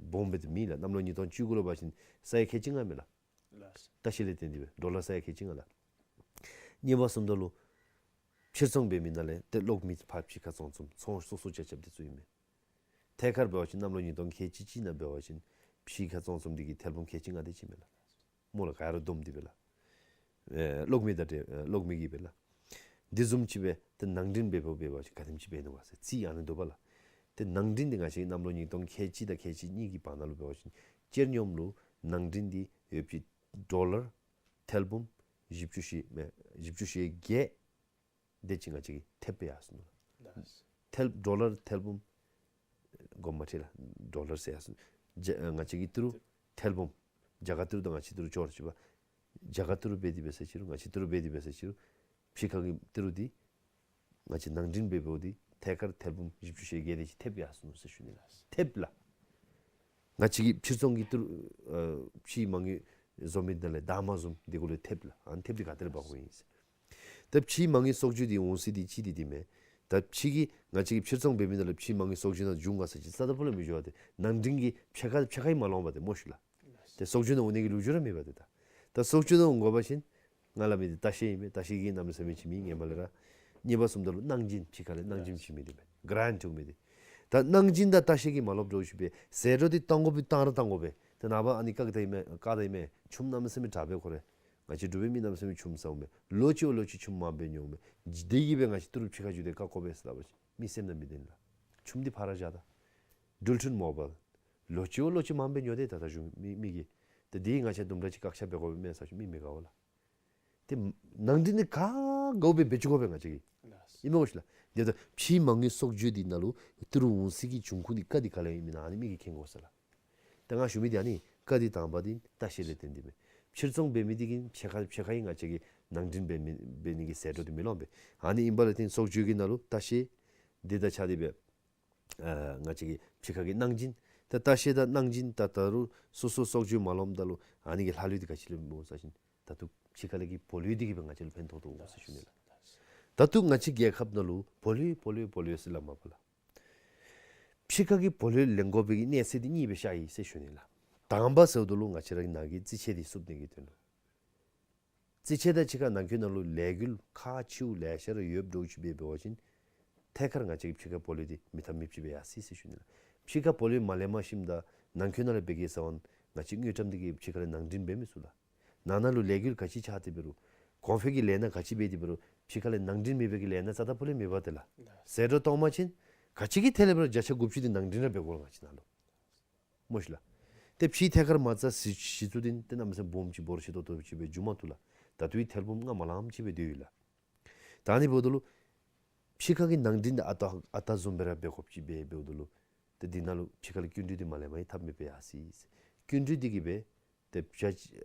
སྦོམ་སྦེ་འདི་མེད་ལགས། གནམ་ལོ་ཉིས་སྟོང་བཅུ་དགུ་ལུ་འབད་བ་ཅིན་ས་ཡ་ཁལ་གཅིག་ལྔ་མས་ལགས། ལགས། ལྟ་བཤལ་ལས་བརྟེན་ཏེ་སྦེ་ཌོ་ལར་ས་ཡ་ཁལ་གཅིག་ལྔ་ལགས། གཉིས་པ་བཟུམ་ད་ལུ་ཕྱིར་ཚོང་འབད་མི་ནང་ལས་ཏེ་གློག་མེ་ཕར་ཕྱི་ཁར་བཙོང་བཙོང་ཚོང་སོ་སོ་རྐྱབ་རྐྱབ་འདི་ཚུ་ཨིན་མས། ཐད་ཀར་འབད་བ་ཅིན་གནམ་ལོ་ཉིས་སྟོང་ཁལ་གཅིག་གཅིག་ནང་འབད་བ་ཅིན་ཕྱི་ཁར་བཙོང་བཙོང་འདི་གི་ཐལ་སྦོམ་ཁལ་གཅིག་ལྔ་དེ་ཅིག་མས་ལགས། སྨོ་ལགས། ག་ར་བསྡོམས་ཏེ་སྦེ་ལགས། ཨེ་གློག་མེ་དང་འདྲ་ཨེ་གློག་མེ་གི་སྦེ་ལགས། འདི་བཟུམ་ཅིག་སྦེ་ཏེ་ནང་འདྲེན་འབདཝ་འབད་བ་ཅིན་ག་དེམ་ཅིག་འབད་ནུག་ག་ཟེར་རྩིས་ཨ་ནི་འདུག་པ་ལགས། ཏེ་ནང་འདྲེན་འདི་ང་བཅས་གནམ་ལོ་ཉིས་སྟོང་ཁལ་གཅིག་དང་ཁལ་གཅིག་གཉིས་ཀྱི་བར་ན་ལུ་འབད་བ་ཅིན་སྤྱིར་སྙོམས་ལུ་ནང་འདྲེན་འདི་ཡོད་པའི་ཌོ་ལར་ཐལ་སྦོམ་བཞི་བཅུ་ཞེ་མེན་བཞི་བཅུ་ཞེ་བརྒྱད་དེ་ཅིག་ང་བཅས་ཀྱིས་ཐེབས་སྦེ་ཡར་སོ་ནུག་ལགས། ཐལ་ཌོ་ལར་ཐལ་སྦོམ་དགོངསམ་མ་ཁྲེལ་ལགས། ཌོ་ལར་ཟེར་ཡར་སོ་ནུག་རྒྱ་ང་བཅས་ཀྱི་ཏི་རུ་ཐལ་སྦོམ་རྒྱ་གར་ཏི་རུ་དང་ང་བཅས་ཏི་རུ་ཅོག་ར་གཅིག་པ། རྒྱ་གར་ཏི་རུ་འབད་དེ་འབད་ས་ཅིག་རུང་ང་བཅས་ཏི་རུ་འབད་དེ་འབད་ས་ཅིག་རུང་ཕྱི་ཁ་གི་ཏི་རུ་འདི་ང་བཅས་ནང་འདྲེན་འབད་འབདཝ་འདི་ཐད་ཀར་ཐལ་སྦོམ་བཞི་བཅུ་ཞེ་བརྒྱད་དེ་ཅིག་ཐེབས་ཡར་སོ་ནུག་ཟེར་ཞུ་ནི་ལགས། ཐེབས་ལགས། ང་བཅས་ཀྱི་ཕྱིར་ཚོང་གི་ཏི་རུ་ཨ་ཕྱིའི་མ་དངུལ་བཟོ་མི་དེ་ལས་དང་པ་བཟུམ་འདི་གུ་ལས་ཐེབས་ལགས། ཨ་ནི་ཐེབས་འདི་ག་ཏེ་ལས་འབག་དགོཔ་ཨིན་ཟེར། ད་ཕྱིའི་མ་དངུལ་གསོག་འཇོག་འདི་འོང་ས་འདི་ཅིག་འདི་འདི་མས། ད་ཕྱི་གི་ང་བཅས་ཀྱི་ཕྱིར་ཚོང་འབད་མི་དེ་ལས་ཕྱིའི་མ་དངུལ་གསོག་འཇོག་ནང་འཇུག་ག་ཟེར་ཅིག་རྩ་དང་པོ་ལས་མི་འགྱོ་བ་ཏེ་ནང་འདྲེན་གྱི་ཕྱི་ཁ་ཕྱི་ཁ་གིས་མ་ལོངས་པ་ཏེ་སྨོ་ཤིག་ལགས། ཏེ་གསོག་འཇོག་ནང་འོང་ནི་གི་ལུགས་སྲོལ་ར་མེད་པ་ཏེ་ད། ད་གསོག་འཇོག་ནང་འོང་དགོ་པ་ཅིན་ང་ལགས་མི་འདི་ལྟ་བཤལ་ཨིན་མས། ལྟ་བཤལ་གྱིས་གནམ་མེད་ས་མེད་ཅིག་མི་སྔོན་མ་ལས་ར། གཉིས་པ་བཟུམ་ད་ལུ་གནང་སྦྱིན་ཕྱི་ཁ་ལས་གནང་སྦྱིན་བྱིན་མི་འདི་མས། གྲཱནཊ་འོང་མི་འདི། ད་གནང་སྦྱིན་དང་ལྟ་བཤལ་གྱིས་མ་ལོངསཔ་འདྲཝ་ཅིག་སྦེ་ཟད་འགྲོ་འདི་གཏང་དགོ་པའི་གཏང་ར་གཏང་དགོ་པས། ཏེ་ནངས་པ་ཨ་ནི་བཀག་ད་ཨིན་མས་བཀག་ད་ཨིན་མས། ཆུམ་གནམ་མེད་ས་མེད་དྲག་པས་ཁོ་རེ། ང་བཅས་འབྲུག་པའི་མི་གནམ་མེད་ས་མེད་ཆུམ་ཟཝ་མས། ལོ་གཅིག་བ་ལོ་གཅིག་ཆུམ་མངམ་སྦེ་ཉོཝ་མས། དེ་གིས་སྦེ་ང་བཅས་ཏི་རུ་ཕྱི་ཁར་འགྱོ་སྟེ་བཀག་དགོ་པས་ཟེར་སླབ་པ་ཅིན་མི་སེམས་ནང་མི་བདེན་ལགས། ཆུམ་འདི་ཕར་ར་བཞག་ད། འགྲུལ་འཕྲིན་མོ་བཱལ། ལོ་གཅིག་བ་ལོ་གཅིག་མངམ་སྦེ་ཉོ་སྟེ་ད་ད་ཞུ་མི་མི་གིས། ཏེ་འདི་ང་བཅས་དུམ་གྲ་ཅིག་བཀག་ཆ་འབད་དགོ་པས་མས་ཟེར་ཞུ་མི་མི་དགའཝ་ལགས། ཏེ་ནང་འདྲེན་འདི་ག་དགའཝ་སྦེ་འབད་བཅུག་དགོ་པས་ང་བཅས་ཀྱིས། ལགས། ཨིན་མས་གོ་ཤིག་ལགས། དེ་ད་ཕྱིའི་མ་དངུལ་གསོག་འཇོག་འདི་ནང་ལུ་ཏི་རུ་འོང་ས་གི་འབྱུང་ཁུངས་འདི་ག་འདི་ག་ལས་ཨིན་མི་ན་ཨ་ནི་མི་གིས་མཁྱེན་དགོ་ཟེར་ལགས། ད་ང་ཞུ་མི་འདི་ཨ་ནི་ག་འདི་དང་པ་འདི་ལྟ་བཤལ་ལས་བརྟེན་ཏེ་མས། ཕྱིར་ཚོང་འབད་མི་འདི་གིས་ཕྱི་ཁ་ཕྱི་ཁ་གིས་ང་བཅས་ཀྱི་ནང་འདྲེན་འབད་མི་འབད་ནི་གི་ཟད་འགྲོ་འདི་མི་ལོངས་པས། ཨ་ནི་ཨིན་པ་ལས་བརྟེན་གསོག་འཇོག་གི་ནང་ལུ་ལྟ་བཤལ་འདི་དང་ཆ་དེ་སྦེ་ཨ་ང་བཅས་ཀྱི་ཕྱི་ཁ་གི་གནང་སྦྱིན། ད་ལྟ་བཤལ་དང་གནང་སྦྱིན་ད་ད་རུང་སོ་སོ་གསོག་འཇོག་མ་ལོངསམ་ད་ལུ་ཨ་ནི་གི་ལྷག་ལུས་འདི་ག་ཅི་ལས་སྨོ་ཟེར་བ་ཅིན་ད་ལྟོ་ཕྱི་ཁ་ལས་ཀྱི་བུ་ལོན་འདི་གིས་སྦེ་ང་བཅས་ལུ་ཕན་ཐོགས་དོ་ཟེར་ཞུ་ནི་ལགས། ད་ལྟོ་ང་བཅས་རྒྱལ་ཁབ་ནང་ལུ་བུ་ལོན་བུ་ལོན་བུ་ལོན་ཟེར་སླབ་མས་པ་ལགས། ཕྱི་ཁ་གི་བུ་ལོན་ལེན་དགོ་པའི་གི་གནས་ཚད་འདི་གཉིས་སྦེ་ཤར་ཡི་ཟེར་ཞུ་ནི་ལགས། དང་པ་ཟེརཝ་ད་ལུ་ང་བཅས་ར་གི་ནང་གི་རྩིས་ཆད་འདི་བསུབ་ནི་གི་དོན་ལུ། རྩིས་ཆད་དང་གཅིག་ཁར་ནང་འཁོད་ནང་ལུ་ལས་འགུལ་ཁག་ཆེཝ་ལེ་ཤ་ར་ཡོདཔ་འདྲཝ་ཅིག་སྦེ་འབད་བ་ཅིན་ཐད་ཀར་ང་བཅས་ཀྱི་ཕྱི་ཁ་བུ་ལོན་འདི་མེད་ཐབས་མེདཔ་ཅིག་སྦེ་ཡར་སོ་ཡི་ཟེར་ཞུ་ནི་ལགས། ཕྱི་ཁ་བུ་ལོན་མ་ལེནམ་ཞིནམ་ད་ནང་འཁོད་ནང་ལས་འབད་གེ་ཟེར་བ་ང་བཅས་དངུལ་ཀྲམ་འདི་གིས་ཕྱི་ཁ་ལས་ནང་འདྲེན་འབད་མི་ཚུགས་ལགས། ནང་ན་ལུ་ལས་འགུལ་ག་ཅི་རྐྱབ་སྟེ་འབད་རུང་གོང་འཕེལ་གྱི་ལས་སྣ་ག་ཅི་འབད་དེ་འབད་རུང་ཕྱི་ཁ་ལས་ནང་འདྲེན་མེད་པའི་གི་ལས་སྣ་རྩ་དང་པོ་ལས་མེད་པ་ཏེ་ལགས། ཟད་འགྲོ་གཏང་པ་ཅིན་ག་ཅི་གི་ཐད་ལས་འབད་རུང་བརྒྱ་ཆ་དགུ་བཅུ་འདི་ནང་འདྲེན་ར་འབད་དགོ་ལགས་ང་བཅས་ནང་ལུ། སྨོ་ཤིག་ལགས། ཏེ་ཕྱི་ཐད་ཀར་མ་རྩ་གཞི་གཞི་བཙུགས་འདི་ཏེ་གནམ་མེད་ས་མེད་སྦོམ་ཅིག་འབོར་ཆེ་ཏོག་ཏོ་ཅིག་སྦེ་འགྱོ་མ་བཏུབ་ལགས། ད་ལྟོའི་ཐལ་སྦོམ་ལྔ་མ་ལངམ་ཅིག་སྦེ་སྡོད་ཡི་ལགས། ད་ཨ་ནི་འབདཝ་ད་ལུ་ཕྱི་ཁ་གི་ནང་འདྲེན་འདི་ཨ་རྟག་ཨ་རྟག་བཟུམ་སྦེ་ར་འབད་དགོཔ་ཅིག་སྦེ་འབདཝ་ད་ལུ་ཏེ་འདི་ནང་ལུ་ཕྱི་ཁ་ལས་སྐྱིན་འགྲུལ་འདི་མ་ལེནམ་ཡང་ཐབས་མེད་པར་ཡར་སོ་ཡི། སྐྱིན་འགྲུལ་འདི་གིས་སྦེ་ཏེ་བྱ་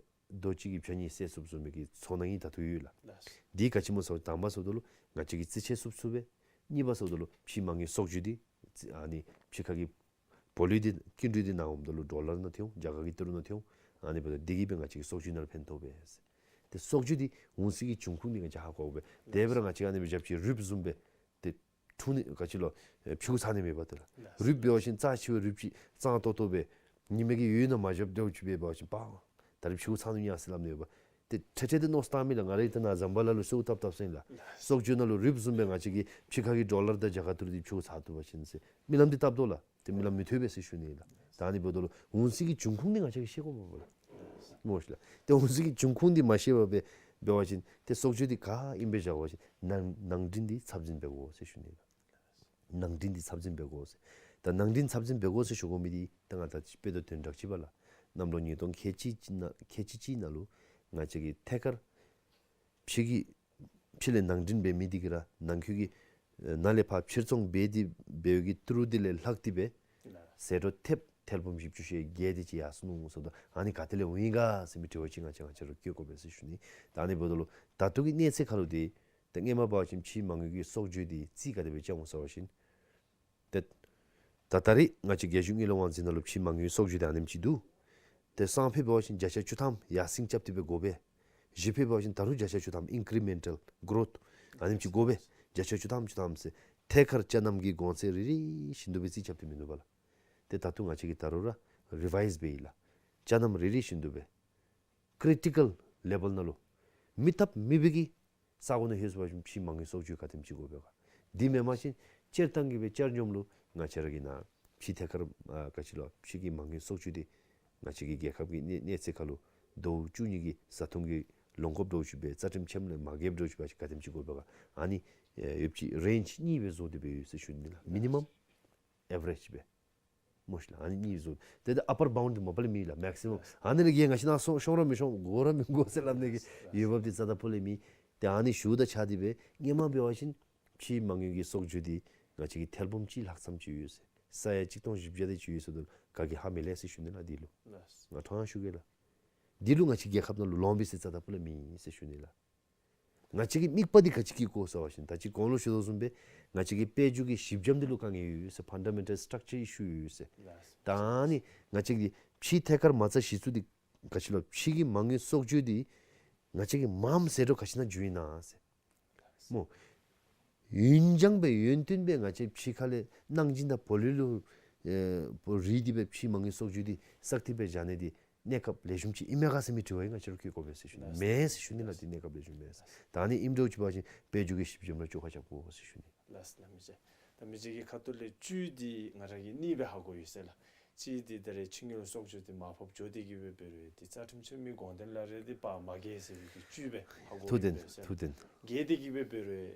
རྡོ་གཅིག་གིས་བྱ་གཉིས་བསད་ཚུགསཔ་བཟུམ་མའི་གི་ཚོར་སྣང་ཨིན་ད་ལྟོ་ཡོད་ལགས། ལགས། འདི་ག་ཅི་སྨོ་ཟེར་བ་ཅིན་དང་པ་ཟེརཝ་ད་ལུ་ང་བཅས་ཀྱི་རྩིས་ཆད་བསུབ་ཚུགས་པས། གཉིས་པ་ཟེརཝ་ད་ལུ་ཕྱིའི་མ་དངུལ་གསོག་འཇོག་འདི་ཨ་ནི་ཕྱི་ཁ་གི་བུ་ལོན་འདི་སྐྱིན་འགྲུལ་འདི་ནཱ་འོངམ་ད་ལུ་ཌོ་ལར་ནང་ཐོན་འོང་རྒྱ་གར་གྱི་ཏི་རུ་ནང་ཐོན་འོང་། ཨ་ནི་འབདཝ་ད་འདི་གིས་སྦེ་ང་བཅས་ཀྱི་གསོག་འཇོག་ནང་ལུ་ཕན་ཐོགས་པས། ཏེ་གསོག་འཇོག་འདི་འོང་ས་གི་འབྱུང་ཁུངས་འདི་ང་བཅས་ཧ་གོ་དགོ་པས། དེ་སྦེ་ར་ང་བཅས་ཨ་ནི་སྦེ་རྐྱབ་ཅི་རུསཔ་བཟུམ་སྦེ་ཏེ་འཐུང་ནི་ག་ཅི་ལོ་ཨེ་ཕྱི་ཁར་ཚང་ནི་མེད་པ་ཏེ་ལགས། རུསཔ་འབད་བ་ཅིན་རྩ་ཆེ་བའི་རུསཔ་ཅིག་གཙང་ཏོག་ཏོ་སྦེ་ཉི་མའི་གི་འོད་ནང་མ་འཇབ་འདྲཝ་ཅིག་སྦེ་འབད་བ་ཅིན་པ་ད་རུང་ཕྱི་ཁར་ཚང་ནི་ཡང་ཟེར་སླབ་ནི་ཡོདཔ། ཏེ་ཁྲེ་ཁྲེ་ཏེ་མནོ་བསམ་བཏང་མི་ལགས། ང་རའི་ཏེ་ནཱ་ཟམ་པ་ལ་ལུ་སོ་བཏབ་བཏབ་ཟེར་ལགས། སྲོག་གཅོད་ནང་ལུ་རིབ་བཟུམ་སྦེ་ང་བཅས་ཀྱི་ཕྱི་ཁ་གི་ཌོ་ལར་དང་རྒྱ་གར་ཏི་རུ་འདི་ཕྱུག་ཚར་བཏུབ་པ་ཅིན་ཟེར་རྨི་ལམ་འདི་བཏབ་དོ་ལགས། ཏེ་རྨི་ལམ་མི་ཐོབ་པས་ཟེར་ཞུ་ནི་ལགས། ད་ཨ་ནི་འབདཝ་ད་ལུ་འོང་སྲིད་ཀྱི་འབྱུང་ཁུངས་འདི་ང་བཅས་ཀྱིས་ཤེས་དགོཔ་འབདཝ་ལགས། སྨོ་ཤིག་ལགས། ཏེ་འོང་སྲིད་ཀྱི་འབྱུང་ཁུངས་འདི་མ་ཤེས་པར་སྦེ་འབད་བ་ཅིན་ཏེ་སྲོག་གཅོད་འདི་ག་ཨིནམ་སྦེ་བཞག་པ་ཅིན་ནང་ནང་འདྲེན་འདི་ཚབ་འཛིན་འབད་དགོ་ཟེར་ཞུ་ནི་ལགས། ནང་འདྲེན་འདི་ཚབ་འཛིན་འབད་དགོ་ཟེར། ད་ནང་འདྲེན་ཚབ་འཛིན་འབད་དགོ་ཟེར་ཞུ་དགོ་མི་འདི་ད་ང་ད་ཅི་དཔེ་དོན་དོན་དག་ཅིག་འབད་ལགས། གནམ་ལོ་ཉིས་སྟོང་ཁལ་གཅིག་ཅིག་ནང་ཁལ་གཅིག་གཅིག་ནང་ལུ་ང་བཅས་ཀྱི་ཐད་ཀར་ཕྱི་གི་ཕྱི་ལས་ནང་འདྲེན་འབད་མི་འདི་གིས་ར་ནང་འཁོད་ཀྱི་ཨེ་ནཱ་ལས་ཕར་ཕྱིར་ཚོང་འབད་དེ་འབད་བའི་གི་ཏི་རུ་འདི་ལས་ལྷག་སྟེ་སྦེ་ཟད་འགྲོ་ཐེབས་ཐེར་འབུམ་བཞི་བཅུ་ཞེ་བརྒྱད་དེ་ཅིག་ཡར་སོ་ནུག་ཟེརཝ་ད་ཨ་ནི་ག་ཏེ་ལས་འོང་ཡི་ག་ཟེར་མི་དྲི་བ་ཅིག་ང་བཅས་ང་བཅས་ར་བཀོད་དགོ་པས་ཟེར་ཞུ་ནི། ད་ཨ་ནི་འབདཝ་ད་ལུ་ད་ལྟོ་གི་གནས་ཚད་ཁར་ལུ་འདི་ཏེ་སྔོན་མ་འབད་བ་ཅིན་ཕྱིའི་མ་དངུལ་གྱི་གསོག་བཅོས་འདི་རྩིས་ག་དེ་སྦེ་རྐྱབ་འོང་ཟེར་བ་ཅིན་ཏེ་ད་ད་རེས་ང་བཅས་རྒྱལ་གཞུང་དངུལ་ལས་དབང་འཛིན་ནང་ལུ་ཕྱིའི་མ་དངུལ་གསོག་བཅོས་འདི་ཨ་ནེམ་ཅིག་འདུག། ཏེ་སང་ཕོད་འབད་བ་ཅིན་བརྒྱ་ཆ་བཅུ་ཐམ་ཡར་སེང་རྐྱབ་སྟེ་སྦེ་དགོ་པས། གཞེས་ཕོད་འབད་བ་ཅིན་ད་རུང་བརྒྱ་ཆ་བཅུ་ཐམ་ཨིན་ཀི་རི་མེན་ཊལ་གོ་རོཐ་ཨ་ནེམ་ཅིག་དགོ་པས། བརྒྱ་ཆ་བཅུ་ཐམ་བཅུ་ཐམ་ཟེར་ཐད་ཀར་ཅ་རྣམ་གྱི་གོང་ཚད་རེ་རེ་བཞིན་དུ་སྦེ་རྩིས་རྐྱབ་སྟེ་མིན་ནུག་པ་ལགས། ཏེ་ད་ལྟོ་ང་བཅས་ཀྱིས་ད་རུང་ར་རི་ཝའིཛ་འབད་ཡི་ལགས། ཅ་རྣམ་རེ་རེ་བཞིན་དུ་སྦེ་ཀི་རི་ཊི་ཀལ་ལེ་བཱལ་ནང་ལུ་མི་སྟབས་མི་བདེ་གི་ས་གོ་ནང་ལྷོད་སོང་པ་ཅིན་ཕྱིའི་མ་དངུལ་གསོག་བཅོས་ག་དེམ་ཅིག་དགོ་པས་ག། འདི་མེན་པ་ཅིན་སྤྱིར་བཏང་གི་སྦེ་བསྐྱར་སྙོམས་ལུ་ང་བཅས་ར་གི་ནཱ་ཕྱི་ཐད་ཀར་ཨ་ག་ཅི་ལོ་ཕྱི་གི་མ་དངུལ་གསོག་བཅོས་འདི་ང་བཅས་ཀྱི་རྒྱལ་ཁབ་ཀྱི་གནས་གནས་ཚད་ཁར་ལུ་ཟླཝ་བཅུ་གཉིས་ཀྱི་བཟའ་འཐུང་གི་ལོན་སྐབས་འདྲཝ་ཅིག་སྦེ་རྩ་ཁྲིམས་ཆེན་མོ་ལས་མ་འགལཝ་འདྲཝ་ཅིག་སྦེ་ག་དེམ་ཅིག་དགོ་པས་ག། ཨ་ནི་ཨེ་ཡོདཔ་ཅིག་རེནཇ་གཉིས་སྦེ་བཟོ་སྟེ་སྦེ་ཡོད་ཟེར་ཞུ་ནི་ལགས། མི་ནི་མམ་ཨེ་ཝ་རེཇ་སྦེ། སྨོ་ཤིག་ལགས། ཨ་ནི་གཉིས་བཟོ། ཏེ་ད་ཨ་པར་བའུནཌ་འདི་མ་པ་ལས་མེད་ལགས། མེག་སི་མམ། ཨ་ནི་ལས་བརྒལ་ང་བཅས་ནཱ་སོང་སོང་ར་མི་སོང་དགོ་ར་མི་དགོ་ཟེར་སླབ་ནི་གི་ཡོདཔ་འདི་རྩ་དང་པོ་ལས་མེད། ཏེ་ཨ་ནི་ཞུཝ་དང་ཆ་སྟེ་སྦེ་སྔོན་མ་འབད་བ་ཅིན་ཕྱིའི་མ་དངུལ་གྱི་གསོག་བཅོས་འདི་ང་བཅས་ཀྱི་ཐེར་འབུམ་གཅིག་ལྷག་ཙམ་ཅིག་ཡོད་ཟེར། ས་ཡ་གཅིག་སྟོང་བཞི་བརྒྱ་དེ་ཅིག་ཡོད་ཟེརཝ་ད་ག་གིས་ཧ་མི་ལས་ཟེར་ཞུ་ནི་ལགས། འདི་ལུ་ང་ཕྲང་ཞུ་གེ་ལགས། འདི་ལུ་ང་བཅས་རྒྱལ་ཁབ་ནང་ལུ་ལོང་པས་ཟེར་རྩ་དང་པོ་ལས་མེད་ཟེར་ཞུ་ནི་ལགས། ང་བཅས་ཀྱི་དམིགས་པ་འདི་ག་ཅི་གིས་བཀོ་ཟེར་བ་ཅིན་ད་ཅི་གོང་ལུ་ཞུ་དོ་བཟུམ་སྦེ་ང་བཅས་ཀྱི་དཔལ་འབྱོར་གྱི་གཞི་འགྱམ་འདི་ལུ་དཀའ་ངལ་ཡོད་ཟེར། ཕན་ཌ་མེན་ཊལ་སི་ཊག་ཅར་ཨི་ཤུ་ཡོད་ཟེར། ད་ཨ་ནི་ང་བཅས་ཀྱི་ཕྱི་ཐད་ཀར་མ་རྩ་གཞི་བཙུགས་འདི་ག་ཅི་ལོ་ཕྱི་གི་མ་དངུལ་གསོག་བཅོས་འདི་ང་བཅས་ཀྱི་མངམ་ཟད་འགྲོ་ག་ཅི་ནང་འགྱོཝ་ཨིན་ན་ཟེར། སྨོ། ཡུན་འགྱངས་སྦེ་ཡུན་བརྟན་སྦེ་ང་བཅས་ཕྱི་ཁ་ལས་གནང་སྦྱིན་དང་བོ་ལུ་ལུ་ཨེ་བོ་རི་དེ་སྦེ་ཕྱི་མ་དངུལ་གསོག་བཅོས་འདི་བསགས་ཏེ་སྦེ་བཞག་ནི་འདི་གནས་སྐབས་ལེགས་ཤོམ་ཅིག་ཨིན་མས་ག་ཟེར་མི་དྲི་བ་ཡང་ང་བཅས་ར་བཀོད་དགོ་པས་ཟེར་ཞུ་ནི། མེད་ཟེར་ཞུ་ནི་ལགས། འདི་གནས་སྐབས་ལེགས་ཤོམ་མེད་ཟེར། ད་ཨ་ནི་ཨིནམ་འདྲཝ་ཅིག་འབད་བ་ཅིན་དཔལ་འབྱོར་གྱི་གཞི་འགྱམ་ར་བཅོ་ཁ་རྐྱབ་དགོ་ཟེར་ཞུ་ནི། ལགས་སོ་ལགས། མི་རྗེ། ད་མི་རྗེ་གི་ཁ་ཐུག་ལས་བཅུད་འདི་ང་ར་གིས་གཉིས་སྦེ་ཧ་གོ་ཡོད་ཟེར་ལགས། གཅིག་འདི་ད་རེས་ཕྱི་དངུལ་གསོག་བཅོས་འདི་མར་ཕབ་འགྱོ་སྟེ་གི་སྦེ་འབད་རུང་འདི་རྩ་ཁྲིམས་ཆེན་མོའི་དགོངས་དོན་ལ་རེ་འདི་ཕར་མ་འགལ་ཟེར་བའི་གི་བཅུད་སྦེ་ཧ་གོ་ཡོད་ཟེར། ཐུགས་བདེན་ཐུགས་བདེན། འགལ་ཏེ་གི་སྦེ་འབད་རུང་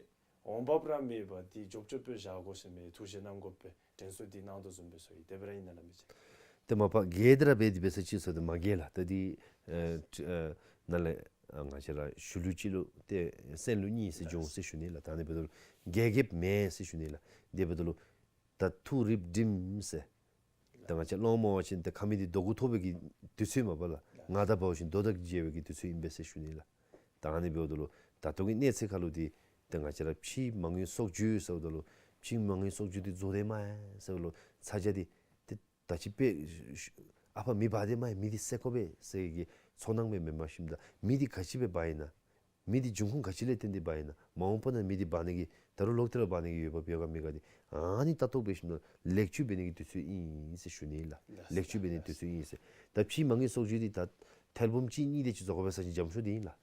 འོང་འབབ་ར་མེད་པར་འདི་འཇོབ་འཇོབ་སྦེ་བཞག་དགོ་ཟེར་མི་ཐུགས་བཞེད་གནང་དགོ་པའི་དྲན་གསོ་འདི་གནང་དོ་བཟུམ་སྦེ་གསུངས་ཡི། དེ་སྦེ་ར་ཨིན་ན་ལགས་མི་རྗེ། ཏེ་མ་པ་འགལ་ཏེ་ར་འབད་དེ་འབད་ས་ཅིག་ཟེར་ཏེ་མ་འགལ་ལགས། ད་འདི་ཨེ་ཨེ་ནཱ་ལས་ཨ་ང་བཅས་ར་ཞུ་ལུགས་གཅིག་ལུ་ཏེ་སེམས་ལུགས་གཉིས་ཟེར་འགྱོ་འོང་ཟེར་ཞུ་ནི་ལགས། ད་ཨ་ནི་འབདཝ་ད་ལུ་འགལ་འགལཔ་མེད་ཟེར་ཞུ་ནི་ལགས། དེ་འབདཝ་ད་ལུ་ད་ཐུགས་རིགཔ་སྒྲིམ་ཟེར། ད་ང་བཅས་སློབ་མ་འབད་བ་ཅིན་ཏེ་ཁ་མིག་འདི་རྡོ་གུ་ཐོབ་པའི་གི་དུས་ཚོད་མ་པ་ལགས། ང་དང་འབད་བ་ཅིན་རྡོ་དང་མཇལ་བའི་གི་དུས་ཚོད་ཨིན་པས་ཟེར་ཞུ་ནི་ལགས། ད་ཨ་ནི་འབདཝ་ད་ལུ་ད་ལྟོ་གི་གནས་ཚད་ཁར་ལུ་འདི་ཏེ་ང་བཅས་ར་ཕྱིའི་མ་དངུལ་གསོག་བཅོས་ཟེརཝ་ད་ལུ་ཕྱིའི་མ་དངུལ་གསོག་བཅོས་འདི་བཟོ་དེས་མས་ཟེརཝ་ད་ལུ་ཚ་གྱང་འདི་ཏེ་ད་ཅི་དཔེ་ཨ་ཕར་མེ་འབར་དེས་མས། མེ་འདི་བསད་དགོ་པས་ཟེར་གྱི་ཚོར་སྣང་སྦེ་མེན་པར་ཞིནམ་ད་མེ་འདི་ག་ཅི་སྦེ་འབར་ཡི་ན། མེ་འདི་འབྱུང་ཁུངས་ག་ཅི་ལས་བརྟེན་ཏེ་འབར་ཡི་ན། མ་འོངས་པ་ནང་མེ་འདི་འབར་ནི་གི་ད་རུང་ལོག་སྟེ་ར་འབར་ནི་གི་འོས་འབབ་ཡོད་ག་མེད་ག་འདི་ཨ་ནི་ལྟ་རྟོག་འབད་ཞིནམ་ལས་ལེགས་བཅོས་འབད་ནི་གི་དུས་ཚོད་ཨིན་ཟེར་ཞུ་ནི་ལགས། ལགས། ལེགས་བཅོས་འབད་ནི་གི་དུས་ཚོད་ཨིན་ཟེར། ད་ཕྱིའི་མ་དངུལ་གསོག་བཅོས་འདི་ད་ཐེར་འབུམ་གཅིག་གཉིས་དེ་ཅིག་བཟོ་དགོ་པས་ཟེར་བ་ཅིན་འཇམ་ཤོས་འདི་ཨིན་ལགས།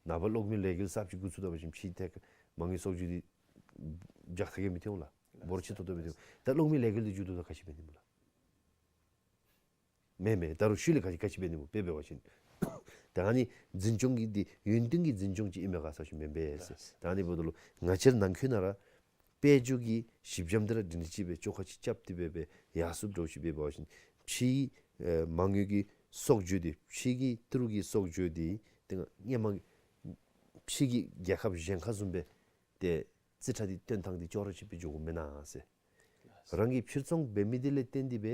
ནངས་པ་གློག་མེ་ལས་འགུལ་གསརཔ་ཅིག་འགོ་བཙུགས་ད་པ་ཅིན་ཕྱིའི་ཐད་མ་དངུལ་གསོག་བཅོས་འདི་རྒྱག་ཐབས་ག་མི་ཐོན་འོང་ལགས། འབོར་ཆེ་ཏོག་ཏོ་སྦེ་ཐོན། ད་གློག་མེ་ལས་འགུལ་འདི་མཇུག་བསྡུ་ད་ག་ཅི་འབད་ནི་སྨོ་ལགས། མེན་མེན། ད་རུང་ཤུལ་ལས་ག་ཅི་ག་ཅི་འབད་ནི་སྨོ་དཔེ་འབད་བ་ཅིན། ད་ཨ་ནི་འཛིན་སྐྱོང་གི་འདི་ཡུན་བརྟན་གྱི་འཛིན་སྐྱོང་ཅིག་ཨིན་མས་ག་ཟེར་ཞུ་མེན་པས་ཟེར། ད་ཨ་ནི་འབདཝ་ད་ལུ་ང་བཅས་ར་ནང་འཁོད་ནང་ར་དཔལ་འབྱོར་གྱི་གཞི་འགྱམ་འདི་ར་སྒྲིང་སྒྲི་ཅིག་སྦེ་བཅོ་ཁ་ཅིག་རྐྱབ་སྟེ་སྦེ་སྦེ་ཡར་སོངམ་འདྲཝ་ཅིག་འབད་བ་ཅིན་ཕྱིའི་ཨེ་མ་དངུལ་གྱི་གསོག་བཅོས་འདི་ཕྱི་གི་ཏི་རུ་གི་གསོག་བཅོས་འདི་ཏེ་སྔོན་མ་ཕྱི་གི་རྒྱལ་ཁབ་གཞན་ཁར་བཟུམ་སྦེ་ཏེ་རྩིས་ཁྲ་འདི་བཏོན་ཐངས་འདི་ཅོག་ར་གཅིག་སྦེ་འགྱོ་དགོཔ་མེན་ན་ཟེར། རང་གིས་ཕྱིར་ཚོང་འབད་མི་འདི་ལས་བརྟེན་ཏེ་སྦེ་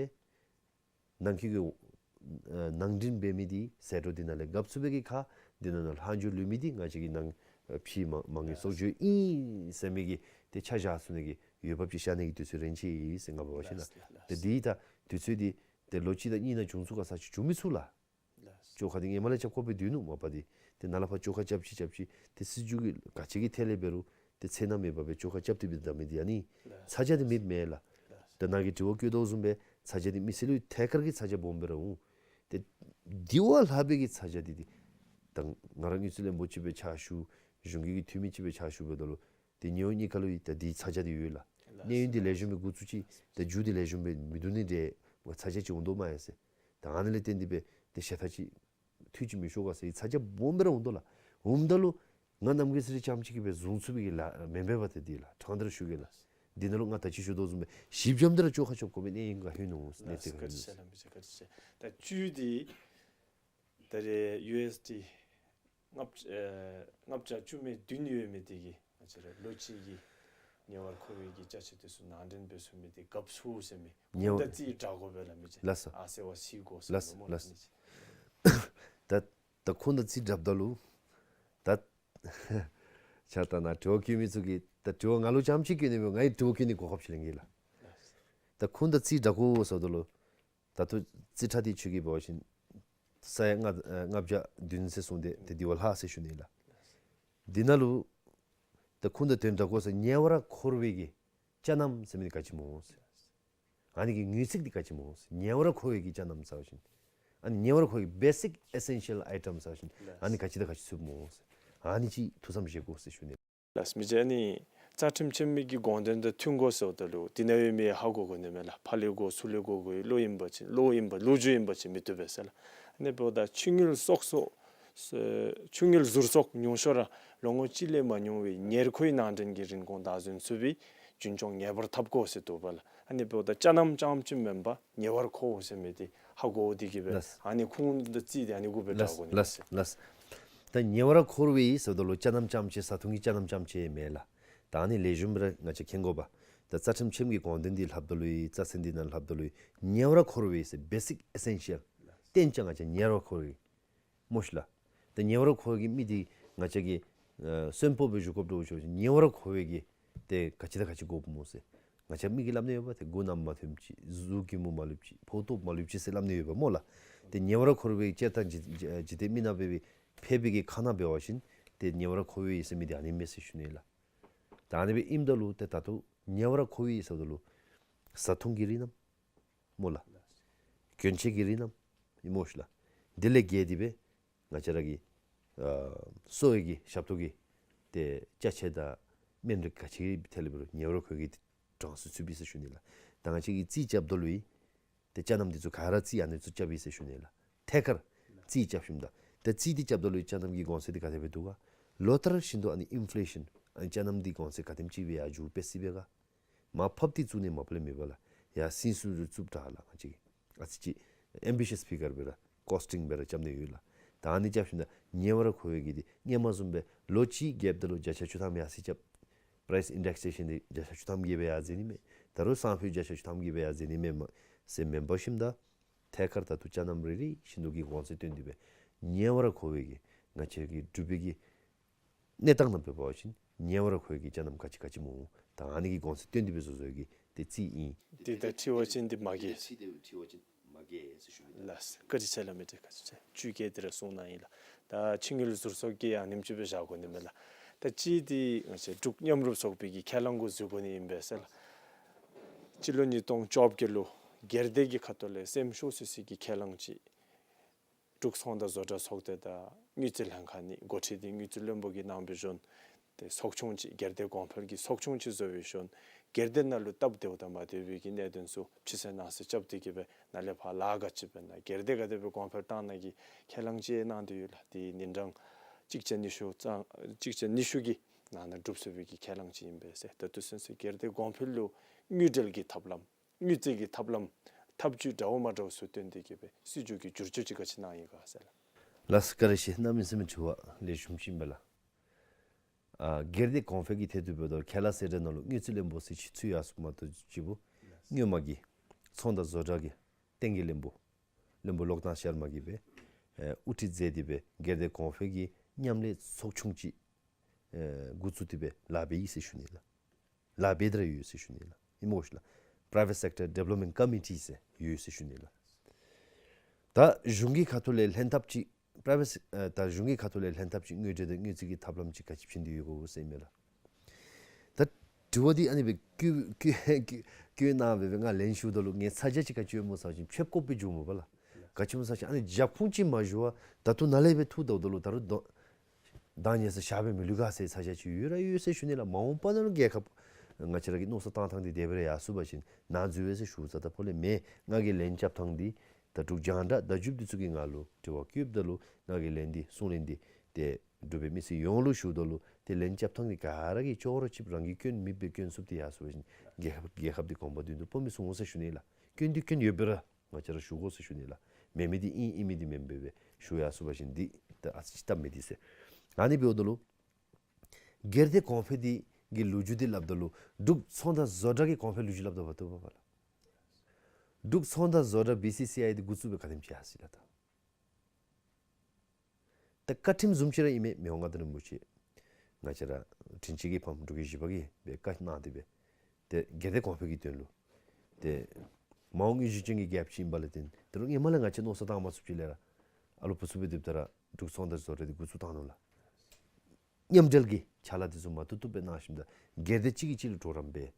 ནང་འཁོད་ཀྱི་ཨ་ནང་འདྲེན་འབད་མི་འདི་ཟད་འགྲོ་འདི་ནང་ལས་བཀབ་ཚུགས་པའི་གི་ཁར་འདི་ནང་ན་ལྷག་འཕྲོ་ལུས་མི་འདི་ང་བཅས་ཀྱི་ནང་ཨ་ཕྱིའི་མ་མ་དངུལ་གསོག་བཅོས་ཨིན་ཟེར་མི་གི་ཏེ་ཆ་བཞག་ཚུགས་ནི་གི་འོས་འབབ་ཅིག་ཤར་ནི་གི་དུས་ཚོད་རན་ཆི་ཟེར་ང་འབད་བ་ཅིན་ལགས། ཏེ་འདི་ད་དུས་ཚོད་འདི་ཏེ་ལོ་གཅིག་དང་གཉིས་ནང་བྱུང་ཚུགས་ག་ཟེར་བ་ཅིན་བྱུང་མི་ཚུགས་ལགས། བཅོ་ཁ་འདི་སྔོན་མ་ལས་རྐྱབ་དགོ་པའི་དུས་ནུག་མ་པ་འདི། ཏེ་ནཱ་ལས་ཕར་བཅོ་ཁ་རྐྱབ་ཅི་རྐྱབ་ཅི་ཏེ་སྲིད་བྱུས་ཀྱི་ག་ཅི་གི་ཐད་ལས་འབད་རུང་ཏེ་ཚེར་སྣང་མེད་པར་སྦེ་བཅོ་ཁ་རྐྱབ་སྟེ་སྦེ་བསྡད་མི་འདི་ཨ་ནི་ཚ་གྱང་འདི་མེདཔ་མེན་ལགས། ད་ནཱ་གིས་དྲི་བ་བཀོད་དོ་བཟུམ་སྦེ་ཚ་གྱང་འདི་མི་སེར་ལུ་ཐད་ཀར་གྱི་ཚ་གྱང་སྦོམ་སྦེ་ར་འོང་། ཏེ་འདི་བ་ལྷག་པའི་གི་ཚ་གྱང་འདི་འདི་ ད་ང་ར་དངུལ་རྩིས་བློན་པོ་ཅིག་སྦེ་ཕྱག་ཞུ། གཞུང་གི་འཐུས་མི་ཅིག་སྦེ་ཕྱག་ཞུཝ་ད་ལུ་ཏེ་ཉེ་བའི་གཉིས་ཀ་ལུ་ཡང་ད་དེའི་ཚ་གྱང་འདི་ཡོད་ལགས། གནས་ཡུན་འདི་ལེགས་ཤོམ་སྦེ་འགོ་བཙུགས་ཅི། ད་མཇུག་འདི་ལེགས་ཤོམ་སྦེ་མི་བསྡུ་ནི་འདི་ཚ་གྱང་ཅིག་འོང་དོ་མས་ཟེར། ད་ཨ་ནི་ལས་བརྟེན་ཏེ་སྦེ་ཏེ་ཞེ་ཐག་ཅིག་འཐུས་ཅིག་མི་ཤོར་ག་ཟེར་ཚ་གྱང་སྦོམ་སྦེ་ར་འོང་དོ་ལགས། འོངམ་ད་ལུ་ང་རྣམ་རྒྱལ་ཚེ་རིང་རྐྱངམ་གཅིག་གིས་སྦེ་བཟུང་ཚུགས་པའི་གི་ལཱ་མེན་པས་པ། ཏེ་འདི་ལགས་དྲང་སྟེ་ར་ཞུ་གེ་ལགས། འདི་ནང་ལུ་ང་ད་ཅི་ཞུ་དོ་བཟུམ་སྦེ་ཞིབ་འཇམ་སྦེ་ར་བཅོ་ཁ་རྐྱབ་དགོ་པའི་གནས་ཡུན་ག་ཧིང་ནུག་གནས་ཚད་ག་ཧིང་ནུག། ད་བཅུད་འདི་ད་རེས་ཡུ་ཨེས་ཌི་ལྔ་བརྒྱ་ཨེ་ལྔ་བརྒྱ་བཅུ་མེད་བདུན་ཡོད་མི་འདི་གིས་ང་བཅས་ར་ལོ་གཅིག་གི་ཉེ་བར་མཁོ་བའི་གི་ཅ་ཆས་འདི་ཚུ་ནང་འདྲེན་འབད་ཚུགས་མི་འདི་དགའ་ཚོར་ཟེར་མི་ཉེ་བར་ཁུངས་དང་རྩིས་སྦྲགས་དགོ་པས་ལགས་མི་ཅིག། ལགས་སོ། ཨ་ཟེར་བ་ཟེར་དགོ་ཟེར་ལགས་སོ་མོ་ལགས་ལགས་སོ། ད་ད་ཁུངས་དང་རྩིས་སྦྲགསཔ་ད་ལུ་ད་ཆ་ད་ནཱ་དྲི་བ་བཀོད་མི་ཚུ་གིས་ད་དྲི་བ་ང་ལུ་རྐྱངམ་གཅིག་བཀོད་ནི་མེན། ང་གིས་དྲི་བ་བཀོད་ནི་གོ་སྐབས་ཅིག་ལེན་གེ་ལགས། ད་ཁུངས་དང་རྩིས་སྦྲགས་དགོ་ཟེརཝ་ད་ལུ་ད་ལྟོ་རྩིས་ཁྲ་འདི་ཁྱོད་ཀྱིས་འབད་བ་ཅིན་ས་ཡ་ལྔ་ཨེ་ལྔ་བརྒྱ་བདུན་ཟེར་གསུངས་ཏེ་ཏེ་འདི་བ་ལྷག་ཟེར་ཞུ་ནི་ལགས། འདི་ནང་ལུ་ད་ཁུངས་དང་དོན་སྦྲགས་དགོ་ཟེར་ཉེ་བར་མཁོ་བའི་གི་ཅ་རྣམ་ཟེར་མི་འདི་ག་ཅི་སྨོ་ཟེར། ཨ་ནི་གི་དངུལ་རྩིས་འདི་ག་ཅི་སྨོ་ཟེར། ཉེ་བར་མཁོ་བའི་གི་ཅ་རྣམ་ཟེར་བ་ཅིན་ཨ་ནི་ཉེ་བར་མཁོ་བའི་གི་basic essential item ཟེར་བ་ཅིན་ཨ་ནི་ག་ཅི་དང་ག་ཅི་ཚུདཔ་སྨོ་ཟེར། ཨ་ནི་ཅིག་ཐུགས་བསམ་བཞེས་དགོ་ཟེར་ཞུ་ནི། ལགས་མི་རྗེ། ཨ་ནི་རྩ་ཁྲིམས་ཆེན་མོའི་གི་དགོངས་དོན་དང་མཐུན་དགོ་ཟེརཝ་ད་ལུ་འདི་ནང་ཡོད་མི་ཧ་གོ་དགོ་ནི་མས་ལགས། ཕར་ལས་གོ་ཚུར་ལས་གོ་གོ་བློ་ཨིན་པ་ཅིན་བློ་ཨིན་པ་ལོ་རྒྱུས་ཨིན་པ་ཅིན་མི་བཏུབ་པས་ཟེར་ལགས། ཨ་ནི་འབདཝ་ད་ཆུ་དངུལ་གསོག་གསོག་ཆུ་དངུལ་ཟུར་གསོག་ཉུང་ཤོས་ར་ལོ་ངོ་གཅིག་ལས་མ་ཉུང་བའི་ཉེར་མཁོའི་ནང་འདྲེན་གྱི་རིན་གོང་བདག་འཛིན་ཚུགས་པའི་རྒྱུན་སྐྱོང་ངེས་པར་འཐབ་དགོ་ཟེར་འདུག་པ་ལགས། ཨ་ནི་འབདཝ་ད་ཅ་རྣམ་རྐྱངམ་གཅིག་མེན་པར་ཉེ་བར་མཁོ་ཟེར་མི་འདི་ཧ་གོ་སྟེ་གི་སྦེ་ལགས། ཨ་ནི་ཁུངས་དང་རྩིས་འདི་ཨ་ནི་གུ་སྦེ་ལགས་སྦྲགས་དགོ་ནི་ལགས་ཟེར། ལགས། ད་ཉེ་བར་མཁོ་བའི་ཟེརཝ་ད་ལུ་ཅ་རྣམ་རྐྱངམ་གཅིག་བཟའ་འཐུང་གི་ཅ་རྣམ་རྐྱངམ་གཅིག་མེན་ལགས། ད་ཨ་ནི་ལེགས་ཤོམ་སྦེ་ར་ང་བཅས་མཁྱེན་དགོ་པས། ད་རྩ་ཁྲིམས་ཆེན་མོའི་གི་དགོངས་དོན་འདི་ལྷགཔ་ད་ལུ་རྩ་ཚན་འདི་ནང་ལྷགཔ་ད་ལུ་ཉེ་བར་མཁོ་བའི་ཟེར་basic essential། གཏན་འཇགས་ང་བཅས་ཉེ་བར་མཁོ་བའི་སྨོ་ཤིག་ལགས། ཏེ་ཉེ་བར་མཁོ་བའི་གི་མི་འདི་ང་བཅས་ཀྱིས་ཨེ་གསོན་པོ་སྦེ་བཞུགས་དགོཔ་འདྲཝ་ཅིག་ཉེ་བར་མཁོ་བའི་གི་ཏེ་ག་ཅི་དང་ག་ཅི་དགོཔ་སྨོ་ཟེར། ང་བཅས་མི་གིས་སླབ་ནི་ཡོད་པ། ཏེ་མགུ་ནམ་མ་ཐོནམ་ཅིག། གཟུགས་ཀྱི་མུ་མ་ལུས་ཅིག། ཕོཝ་ཏོག་མ་ལུས་ཅིག་ཟེར་སླབ་ནི་ཡོད་པ་སྨོ་ལགས། ཏེ་ཉེ་བར་མཁོ་བའི་སྤྱིར་བཏང་འཇིག་འཇིག་རྟེན་མི་ནང་འབད་བའི་ཕལ་པའི་གི་ཁ་ནང་འབད་བ་ཅིན་ཏེ་ཉེ་བར་མཁོ་བའི་ཟེར་མི་འདི་ཨ་ནི་མས་ཟེར་ཞུ་ནི་ལགས། ད་ཨ་ནི་སྦེ་ཨིནམ་ད་ལུ་ཏེ་ད་ལྟོ་ཉེ་བར་མཁོ་བའི་ཟེརཝ་ད་ལུ་བཟའ་འཐུང་གི་རིགས་རྣམས་སྨོ་ལགས། གྱོན་ཆས་ཀྱི་རིགས་རྣམས་ཨིན་སྨོ་ཤིག་ལགས། དེ་ལས་བརྒལ་ཏེ་སྦེ་ང་བཅས་ར་གི་ཨ་གསོ་བའི་གི་ཞབས་ཏོག་གི་ཏེ་ཅ་ཆས་དང་སྨན་རིགས་ག་ཅི་ཐད་ལས་འབད་རུང་ཉེ་བར་མཁོ་བའི་གི་གྲངས་སུ་ཚུདཔ་ཨིན་ཟེར་ཞུ་ནི་ལགས། ད་ང་བཅས་ཀྱིས་རྩིས་རྐྱབ་ད་ལུ་ཏེ་ཅ་རྣམ་འདི་ཚུ་ག་ར་རྩིས་ཨ་ནི་ཚུ་རྐྱབ་ཨིན་ཟེར་ཞུ་ནི་ལགས། ཐད་ཀར་རྩིས་རྐྱབ་ཞིནམ་ད་ཏེ་རྩིས་འདི་རྐྱབ་ད་ལུ་ཅ་རྣམ་གྱི་གོང་ཚད་འདི་ག་དེ་སྦེ་འདུག་ག། ལོ་ལྟར་བཞིན་དུ་ཨ་ནི་ཨིན་ཕི་ལེ་ཤཱན་ཨ་ནི་ཅ་རྣམ་འདི་གོང་ཚད་ག་དེམ་ཅིག་སྦེ་ཡར་འགྱོ་སྤེལ་སྲིད་པས་ག། མར་ཕབ་སྟེ་བཙུགས་ནི་མ་པ་ལས་མེད་པ་ལགས། ཡར་ཟིན་སུ་རུ་བཙུགསཔ་དྲག་ལགས། ང་བཅས་ཀྱིས་ཨ་ཙི་ཅིག་ཨེམ་བི་ཤཱས་ཕི་གར་སྦེ་ར་ཀོསི་ཊིང་སྦེ་ར་རྐྱབ་ནི་ཡོད་ལགས། ད་ཨ་ནི་རྐྱབ་ཞིནམ་ད་ཉེ་བར་མཁོ་བའི་གི་འདི་སྔོན་མ་བཟུམ་སྦེ་ལོ་གཅིག་གི་རྒྱབ་ད་ལུ་བརྒྱ་ཆ་བཅུ་ཐམ་ཡར་སེང་རྐྱབ། པ་རའིསི་ཨིན་ཌེག་སེ་ཤཱན་འདི་བརྒྱ་ཆ་བཅུ་ཐམ་གྱིས་སྦེ་ཡར་འཛེགས་ནི་མས། ད་རུང་སང་ཕོད་བརྒྱ་ཆ་བཅུ་ཐམ་གྱིས་སྦེ་ཡར་འཛེགས་ནི་མས་མ་ཟེར་མེན་པར་ཞིནམ་ད་ཐད་ཀར་ད་ལྟོ་ཅ་རྣམ་རེ་རེ་བཞིན་དུ་གི་གོང་ཚད་བཏོན་ཏེ་སྦེ་ཉེ་བར་མཁོ་བའི་གི་ང་བཅས་ཀྱི་འབྲུག་པའི་གི་གནས་སྟངས་ནང་འབད་བ་ཅིན་ཉེ་བར་མཁོ་བའི་གི་ཅ་རྣམ་ག་ཅི་ག་ཅི་སྨོ། ད་ཨ་ནི་གི་གོང་ཚད་བཏོན་ཏེ་སྦེ་བཟོ་བཟོ་བའི་གི་ཏེ་རྩིས་ཨིན། ཏེ་ད་དྲི་བ་ཅིན་འདི་མ་གི། ཏེ་དྲི་བ་ཅིན་མ་གི་ཟེར་ཞུ་ནི་ལགས། ལགས་སོ། བཀའ་དྲིན་ཆེ་ལགས་མི་དྲི་བཀའ་དྲིན་ཆེ། བཅུད་རྒྱས་ཏེ་ར་གསུངས་གནང་ཡི་ལགས། ད་ཆུ་དངུལ་ཟུར་གསོག་གི་ཨ་ནེམ་ཅིག་སྦེ་བཞག་དགོ་ནི་མས་ལགས། ད་ཅི་འདི་ང་བཅས་འབྲུག་མཉམ་རུབ་ཚོགས་པའི་གི་ཁས་བླངས་གུ་འཛུལ་དགོ་ནི་ཨིན་པས་ཟེར་ལགས། སྤྱི་ལོ་ཉིས་སྟོང་བཅོ་བརྒྱད་ལུ་སྒེར་སྡེ་གི་ཁ་ཐུག་ལས་སེམས་ཤོར་སི་སི་གི་ཁས་བླངས་ཅིག་འབྲུག་ཚོང་དང་བཟོ་གྲྭ་ཚོགས་སྡེ་དང་དངུལ་རྩིས་ལྷན་ཁག་ནི་འགོ་ཁྲིད་དེ་དངུལ་རྩིས་བློན་པོ་གི་ནང་འབད་ཞིནམ་ཏེ་ཚོགས་ཆུང་ཅིག་སྒེར་སྡེ་གོང་འཕེལ་གྱི་ཚོགས་ཆུང་ཅིག་བཟོ་བའི་ཤུལ་སྒེར་སྡེ་ནང་ལུ་སྟབས་བདེཝ་དང་མ་བདེ་བའི་གི་གནད་དོན་ཚུ་ཕྱི་གསལ་ནང་གསལ་རྐྱབ་སྟེ་གི་སྦེ་ནཱ་ལས་ཕར་ལཱ་ག་ཅི་འབད་ན་སྒེར་སྡེ་ག་དེ་སྦེ་གོང་འཕེལ་གཏང་ནི་གི་ཁས་བླངས་ཅིག་གནང་སྟེ་ཡོད་ལགས། དེ་ཉིན་གྲངས་གཅིག་བརྒྱ་ཉི་ཤུ་ཙམ་གཅིག་བརྒྱ་ཉི་ཤུ་གི་ནང་ན་གྲུབ་ཚུགས་པའི་གི་ཁས་བླངས་ཅིག་ཨིན་པས་ཟེར། ད་ལྟོ་ཚུན་ཚོད་སྒེར་སྡེ་གོང་འཕེལ་ལུ་དངུལ་འབྲེལ་གྱི་ཐབས་ལམ་དངུལ་རྩིས་ཀྱི་ཐབས་ལམ་ཐབས་བྱུས་འདྲཝ་མ་འདྲཝ་ཚུ་བཏོན་ཏེ་གི་སྦེ་སྲིད་བྱུས་ཀྱི་བསྒྱུར་བཅོས་ཅིག་ག་ཅི་གནང་ཡི་ག་ཟེར་ལགས། ལགས་སོ། བཀའ་དྲིན་ཆེ། གནམ་མེད་ས་མེད་དྲི་བ་ལེགས་ཤོམ་ཅིག་ཨིན་པས་ལགས། ཨ་སྒེར་སྡེ་གོང་འཕེལ་གྱི་ཐད་དུ་འབདཝ་ད་ཁེ་ལས་ཚོགས་སྡེ་ནང་ལུ་དངུལ་རྩིས་བློན་པོ་ཟེར་ཅིག་ཚུད་ཡར་སོངམ་མ་གཏོགས་ཅིག་པོ་སྔོན་མ་གི་ཚོང་དང་བཟོ་གྲྭ་གི་བསྟན་རྒྱས་བློན་པོ་བློན་པོ་གློག་ཐང་ཤར་མ་གིས་སྦེ་ཨེ་དབུ་ཁྲིད་མཛད་དེ་སྦེ་སྒེར་སྡེ་གོང་འཕེལ་གྱི་མཉམ་ལས་ཚོགས་ཆུང་ཅིག་ཨེ་འགོ་བཙུགས་ཏེ་སྦེ་ལཱ་འབད་ཡི་ཟེར་ཞུ་ནི་ལགས། ལཱ་འབད་དེ་ར་ཡོད་ཟེར་ཞུ་ནི་ལགས། ཨིན་མས་ལགས། Private Sector Development Committee ཟེར་ཡོད་ཟེར་ཞུ་ནི་ལགས། ད་གཞུང་གི་ཁ་ཐུག་ལས་ལྷན་ཐབས་ཅིག་པ་རའི་ཝེཊ་ཨེ་ད་གཞུང་གི་ཁ་ཐུག་ལས་ལྷན་ཐབས་ཅིག་དངུལ་འབྲེལ་དང་དངུལ་རྩིས་ཀྱི་ཐབས་ལམ་ཅིག་ག་ཅི་བྱིན་ཏེ་ཡོད་གོ་ཟེར་ཨིན་མས་ལགས། ད་དྲི་བ་འདི་ཨ་ནི་སྦེ་བཀོད་བཀོད་བཀོད་གནང་སྦེ་སྦེ་ང་ལན་ཞུཝ་ད་ལུ་ངེའི་ཚ་གྱང་ཅིག་ག་ཅི་ཡོད་སྨོ་ཟེར་བ་ཅིན་ཕྱེད་ཀོ་པི་འགྱོཝ་མས་པ་ལགས། ག་ཅི་སྨོ་ཟེར་བ་ཅིན་ཨ་ནི་རྒྱབ་ཁུངས་ཅིག་མ་ཞུ་བར་ད་ལྟོ་ནཱ་ལས་སྦེ་འཐུ་ད་འོངམ་ད་ལུ་ད་རུང་གདོང་གདོང་ཉེས་སུ་བཞག་སྦེ་མི་ལུས་ག་ཟེར་ཚ་གྱང་ཅིག་ཡོད་ར་ཡོད་ཟེར་ཞུ་ནི་ལགས། མ་འོངས་པ་ནང་ལུ་རྒྱལ་ཁབ་ང་བཅས་ར་གི་མནོ་བསམ་བཏང་ཐངས་འདི་དེ་སྦེ་ར་ཡར་སོང་པ་ཅིན་ནཱ་འཛུལ་བས་ཟེར་ཞུ་ས་ད་ཕོ་ལས་མེད། ང་གིས་ལན་རྐྱབ་ཐངས་འདི་ད་འབྲུག་རྒྱང་བསྒྲགས་བརྡ་བརྒྱུདཔ་འདི་ཚུ་གིས་ང་ལུ་དྲི་བ་བཀོདཔ་ད་ལུ་ང་གིས་ལན་འདི་གསུང་ལན་འདི་ཏེ་འབྲུག་པའི་མི་སེར་ཡོངས་ལུ་ཞུཝ་ད་ལུ་ཏེ་ལན་རྐྱབ་ཐངས་འདི་ག་ར་གིས་ཅོག་ར་གཅིགཔ་རང་གི་སྐྱོན་མེདཔ་སྦེ་སྐྱོན་བསུབ་སྟེ་ཡར་སོང་པ་ཅིན་རྒྱལ་ཁབ་རྒྱལ་ཁབ་འདི་གོང་མ་མདུན་དུ་སྤོ་མི་ཚུགས་འོང་ཟེར་ཞུ་ནི་ལགས། སྐྱོན་འདི་སྐྱོན་ཡོད་པས་ར་ང་བཅས་ར་ཞུ་དགོ་ཟེར་ཞུ་ནི་ལགས། མེན་མི་འདི་ཨིན་ཨིན་མི་འདི་མེན་པས་སྦེ་ཞུ་ཡར་སོང་པ་ཅིན་འདི་ད་ཨ་ཙི་སྟབས་མི་བདེ་ཟེར། ཨ་ནི་འབདཝ་ད་ལུ་སྒེར་སྡེ་གོང་འཕེལ་འདི་གི་ལོ་རྒྱུས་འདི་སླབ་ད་ལུ་འབྲུག་ཚོང་དང་བཟོ་གྲྭ་གི་གོང་འཕེལ་ལོ་རྒྱུས་སླབ་ད་བ་ཏོ་བ་བ་ལགས། འབྲུག་ཚོང་དང་བཟོ་གྲྭ་བི་སི་སི་ཨའི་འདི་འགོ་བཙུགས་སྦེ་ག་དེམ་ཅིག་ཡར་སོ་ཡི་ལགས། ད་ད་བཀའ་ཁྲིམས་བཟུམ་ཅིག་ར་ཨིན་མས་མི་དབང་མངའ་བདག་རིན་པོ་ཆེ་ང་བཅས་ར་དྲིན་ཅན་གྱི་ཕམ་འབྲུག་རྒྱལ་བཞི་པ་གིས་སྦེ་བཀའ་གནང་སྟེ་སྦེ་ཏེ་སྒེར་སྡེ་གོང་འཕེལ་གྱི་དོན་ལུ་ཏེ་མ་འོངས་དངོས་གཞི་ཅན་གྱི་རྒྱལཔོ་ཅིག་ཨིན་པ་ལས་བརྟེན་ད་རུང་སྔོན་མ་ལས་ང་བཅས་མནོ་བསམ་བཏང་མ་ཚུགསཔ་ཅིག་ལས་ར་ཨ་ལུ་བུ་ཚུ་སྦེ་སྡོདཔ་ད་ར་འབྲུག་ཚོང་དང་བཟོ་གྲྭ་འདི་འགོ་བཙུགས་བཏང་ནུག་ལགས། མཉམ་འབྲེལ་གྱི་ཕྱག་ལཱ་འདི་ཚུ་མ་བཏུབ་བཏུབ་སྦེ་གནང་ཞིནམ་ད་སྒེར་སྡེ་གཅིག་གིས་གཅིག་ལུ་གྲོགས་རམ་འབད་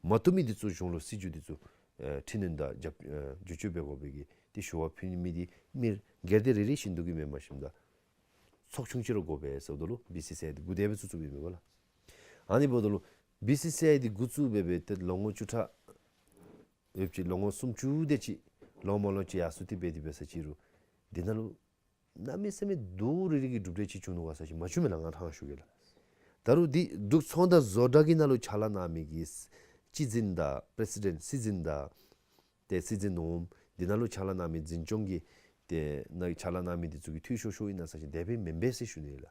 མ་བཏུབ་མི་འདི་ཚུ་གཞུང་ལུ་སྲིད་བྱུས་འདི་ཚུ་ཨེ་འཕྲི་སྣོན་དང་རྒྱབ་ཨེ་བསྒྱུར་བཅོས་འབད་དགོ་པའི་གི་ཏེ་ཞུ་བ་ཕུལ་མི་འདི་མི་སྒེར་སྡེ་རེ་རེ་བཞིན་དུ་གིས་མེན་པར་ཞིནམ་ད་ཚོགས་ཆུང་ཅིག་ར་དགོ་པས་ཟེརཝ་ད་ལུ་བི་སི་སི་ཨའི་འདི་འགོ་དེ་སྦེ་བཙུགས་བཙུགསཔ་ཨིན་པས་ལགས། ཨ་ནི་འབདཝ་ད་ལུ་བི་སི་སི་ཨའི་འདི་འགོ་བཙུགས་སྦེ་སྦེ་ཏེ་ལོ་ངོ་བཅུ་ཕྲག་ཡོདཔ་ཅིག་ལོ་ངོ་སུམ་ཅུ་དེ་ཅིག་ལོང་མ་ལོང་ཅིག་ཡར་སོང་སྟེ་འབད་དེ་འབད་ས་ཅིག་རུང་འདི་ནང་ལུ་གནམ་མེད་ས་མེད་རྡོག་རིལ་རི་གི་གྲུབ་འབྲས་ཅིག་བྱུང་ནུག་ག་ཟེར་བ་ཅིན་མ་བྱུང་མས་ལགས། ང་ཕྲང་ཞུ་གེ་ལགས། ད་རུང་འདི་འབྲུག་ཚོང་དང་བཟོ་གྲྭ་གི་ནང་ལུ་ཕྱག་ལཱ་གནང་མི་གི་སྤྱི་འཛིན་དང་པྲེ་སི་ཌེནཊ་སྲིད་འཛིན་དང་ཏེ་སྲིད་འཛིན་ནོར་བུ་འདི་ནང་ལུ་ཕྱག་ལཱ་གནང་མི་འཛིན་སྐྱོང་གི་ཏེ་ནང་ཕྱག་ལཱ་གནང་མི་འདི་ཚུ་གི་འཐུས་ཤོར་ཤོརཝ་ཨིན་ན་ཟེར་བ་ཅིན་དེ་སྦེ་མེན་པས་ཟེར་ཞུ་ནི་ལགས།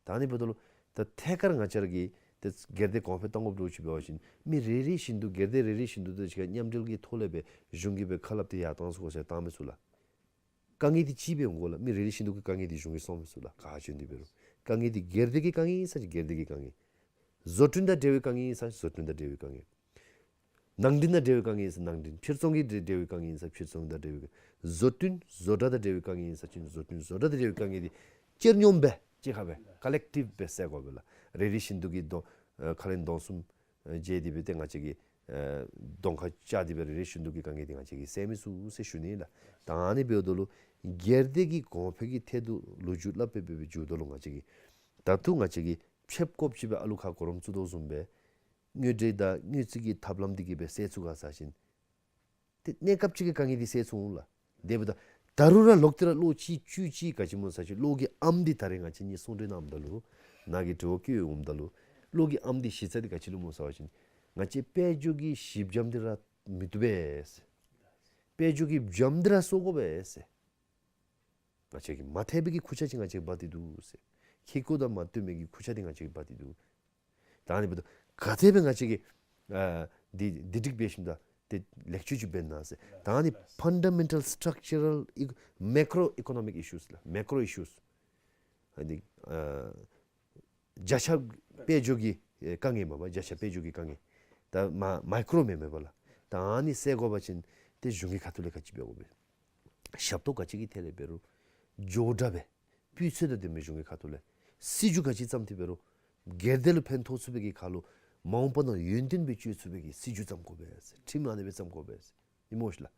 ད་ཨ་ནི་འབདཝ་ད་ལུ་ད་ཐད་ཀར་ང་བཅས་ར་གིས་ཏེ་སྒེར་སྡེ་གོང་འཕེལ་གཏང་དགོཔ་འདྲཝ་ཅིག་འབད་བ་ཅིན་མི་རེ་རེ་བཞིན་དུ་སྒེར་སྡེ་རེ་རེ་བཞིན་དུ་དེ་ཅིག་ཁར་མཉམ་འབྲེལ་གྱི་ཐོག་ལས་སྦེ་གཞུང་གིས་སྦེ་ཁ་སླབ་སྟེ་ཡར་བཏང་ཚུགས་ཟེར་བཏང་མི་ཚུགས་ལགས། དཀའ་ངལ་འདི་གཅིག་སྦེ་འོང་དགོ་ལགས། མི་རེ་རེ་བཞིན་དུ་གི་དཀའ་ངལ་འདི་གཞུང་གིས་སླབ་མི་ཚུགས་ལགས། ག་ཅི་འདི་འབད་རུང་དཀའ་ངལ་འདི་སྒེར་སྡེ་གི་དཀའ་ངལ་ཨིན་ས་ཅིན་སྒེར་སྡེ་གི་དཀའ་ངལ། བཟོ་སྐྲུན་དང་འབྲེལ་བའི་དཀའ་ངལ་ཨིན་ས་ཅིན་བཟོ་སྐྲུན་དང་འབྲེལ་བའི་དཀའ་ངལ། ནང་འདྲེན་དང་འབྲེལ་བའི་དཀའ་ངལ་ཨིན་ས་ནང་འདྲེན། ཕྱིར་ཚོང་གི་འབྲེལ་བའི་དཀའ་ངལ་ཨིན་ས་ཕྱིར་ཚོང་དང་འབྲེལ་བའི་དཀའ་ངལ། བཟོ་སྐྲུན་བཟོ་གྲྭ་དང་འབྲེལ་བའི་དཀའ་ངལ་ཨིན་ས་ཅིན་བཟོ་སྐྲུན་བཟོ་གྲྭ་དང་འབྲེལ་བའི་དཀའ་ངལ་འདི་སྤྱིར་སྙོམས་སྦེ་གཅིག་ཁར་སྦེ་ཀ་ལེག་ཊིབ་སྦེ་སེལ་དགོ་པས་ལགས། རེ་རེ་བཞིན་དུ་གི་གདོང་ཨ་ཁ་ལས་གདོང་གསུམ་ཨ་བརྗེ་སྟེ་སྦེ་ཏེ་ང་བཅས་ཀྱིས་ཨ་གདོང་ཁར་བཅར་ཏེ་སྦེ་རེ་རེ་བཞིན་དུ་གི་དཀའ་ངལ་འདི་ང་བཅས་ཀྱིས་སེལ་མི་ཚུགས་ཟེར་ཞུ་ནི་ལགས། ད་ཨ་ནི་འབདཝ་ད་ལུ་སྒེར་སྡེ་གི་གོང་འཕེལ་གྱི་ཐད་དུ་ལོ་རྒྱུས་སླབ་སྦེ་སྦེ་སྦེ་འགྱོཝ་ད་ལུ་ང་བཅས་ཀྱིས་ད་ལྟོ་ང་བཅས་ཀྱིས་ཕྱདཔ་ཀོབ་ཅིག་སྦེ་ཨ་ལུ་ཁར་གོ་རིམ་བཙུགས་དོ་བཟུམ་སྦེ་དངུལ་འབྲེལ་དང་དངུལ་རྩིས་ཀྱི་ཐབས་ལམ་འདི་གིས་སྦེ་སེལ་ཚུགས་ག་ཟེར་བ་ཅིན་ཏེ་གནས་སྐབས་ཅིག་གི་དཀའ་ངལ་འདི་སེལ་ཚུགས་འོང་ལགས། དེ་འབདཝ་ད་ད་རུང་ར་ལོག་སྟེ་ར་ལོ་གཅིག་བཅུ་གཅིག་ག་ཅི་སྨོ་ཟེར་བ་ཅིན་གློག་གི་ཨམ་འདི་ད་རེས་ང་བཅས་གཉིས་གསུང་གྲོས་གནངམ་ད་ལུ་ནཱ་གིས་དྲི་བ་བཀོད་འོངམ་ད་ལུ་གློག་གི་ཨམ་འདི་གཞི་རྩ་འདི་ག་ཅི་ལུ་སྨོ་ཟེར་བ་ཅིན་ང་བཅས་དཔལ་འབྱོར་གྱི་གཞི་འགྱམ་འདི་ར་མི་བཏུབ་པས་ཟེར། དཔལ་འབྱོར་གྱི་འགྱམ་འདི་ར་གསོ་དགོ་པས་ཟེར། ང་བཅས་ཀྱིས་མ་ཐེག་པའི་གི་ཁུར་ཆ་ཅིག་ང་བཅས་ཀྱིས་འབག་སྟེ་འདུག་ཟེར། ཁེ་ཀོ་དང་མ་བསྟུན་མི་གི་ཁུར་ཆ་འདི་ང་བཅས་ཀྱིས་འབག་སྟེ་འདུག། ད་ཨ་ནི་འབདཝ་ད་ག་དེ་སྦེ་ང་བཅས་ཀྱིས་ཨ་འདི་འདི་སྒྲིག་འབད་ཞིནམ་ད་ཏེ་ལེགས་བཅོས་ཅིག་འབད་ན་ཟེར། ད་ཨ་ནི་ཕན་ཌ་མེན་ཊལ་སི་ཊག་ཅ་རལ་མེ་ཀྲོ་ཨི་ཀོ་ནོ་མིག་ཨི་ཤུས་ལགས། མེ་ཀྲོ་ཨི་ཤུས། ཨ་ནི་ཨ་བརྒྱ་ཆ་དཔལ་འབྱོར་གྱི་ཨེ་དཀའ་ངལ་མས་པ། བརྒྱ་ཆ་དཔལ་འབྱོར་གྱི་དཀའ་ངལ། ད་མ་མའི་ཀྲོ་མེན་མས་པ་ལགས། ད་ཨ་ནི་སེལ་དགོ་པ་ཅིན་ཏེ་གཞུང་གི་ཁ་ཐུག་ལས་ག་ཅི་འབད་དགོ་པས། ཞབས་ཏོག་ག་ཅི་གི་ཐད་ལས་འབད་རུང་མགྱོགས་དྲགས་སྦེ་སྤུས་ཚད་དང་ལྡན་པའི་གཞུང་གི་ཁ་ཐུག་ལས་སྲིད་བྱུས་ག་ཅི་བརྩམས་ཏེ་འབད་རུང་སྒེར་སྡེ་ལུ་ཕན་ཐོགས་ཚུགས་པའི་གི་ཁར་ལུ་མ་འོངས་པ་ནང་ཡོན་ཏན་སྦེ་སྤྱོད་ཚུགས་པའི་གི་སྲིད་བྱུས་བརྩམ་དགོ་པས། ཁྲིམས་ཨ་ནི་སྦེ་བརྩམ་དགོ་པས། ཨིན་མས་ལགས།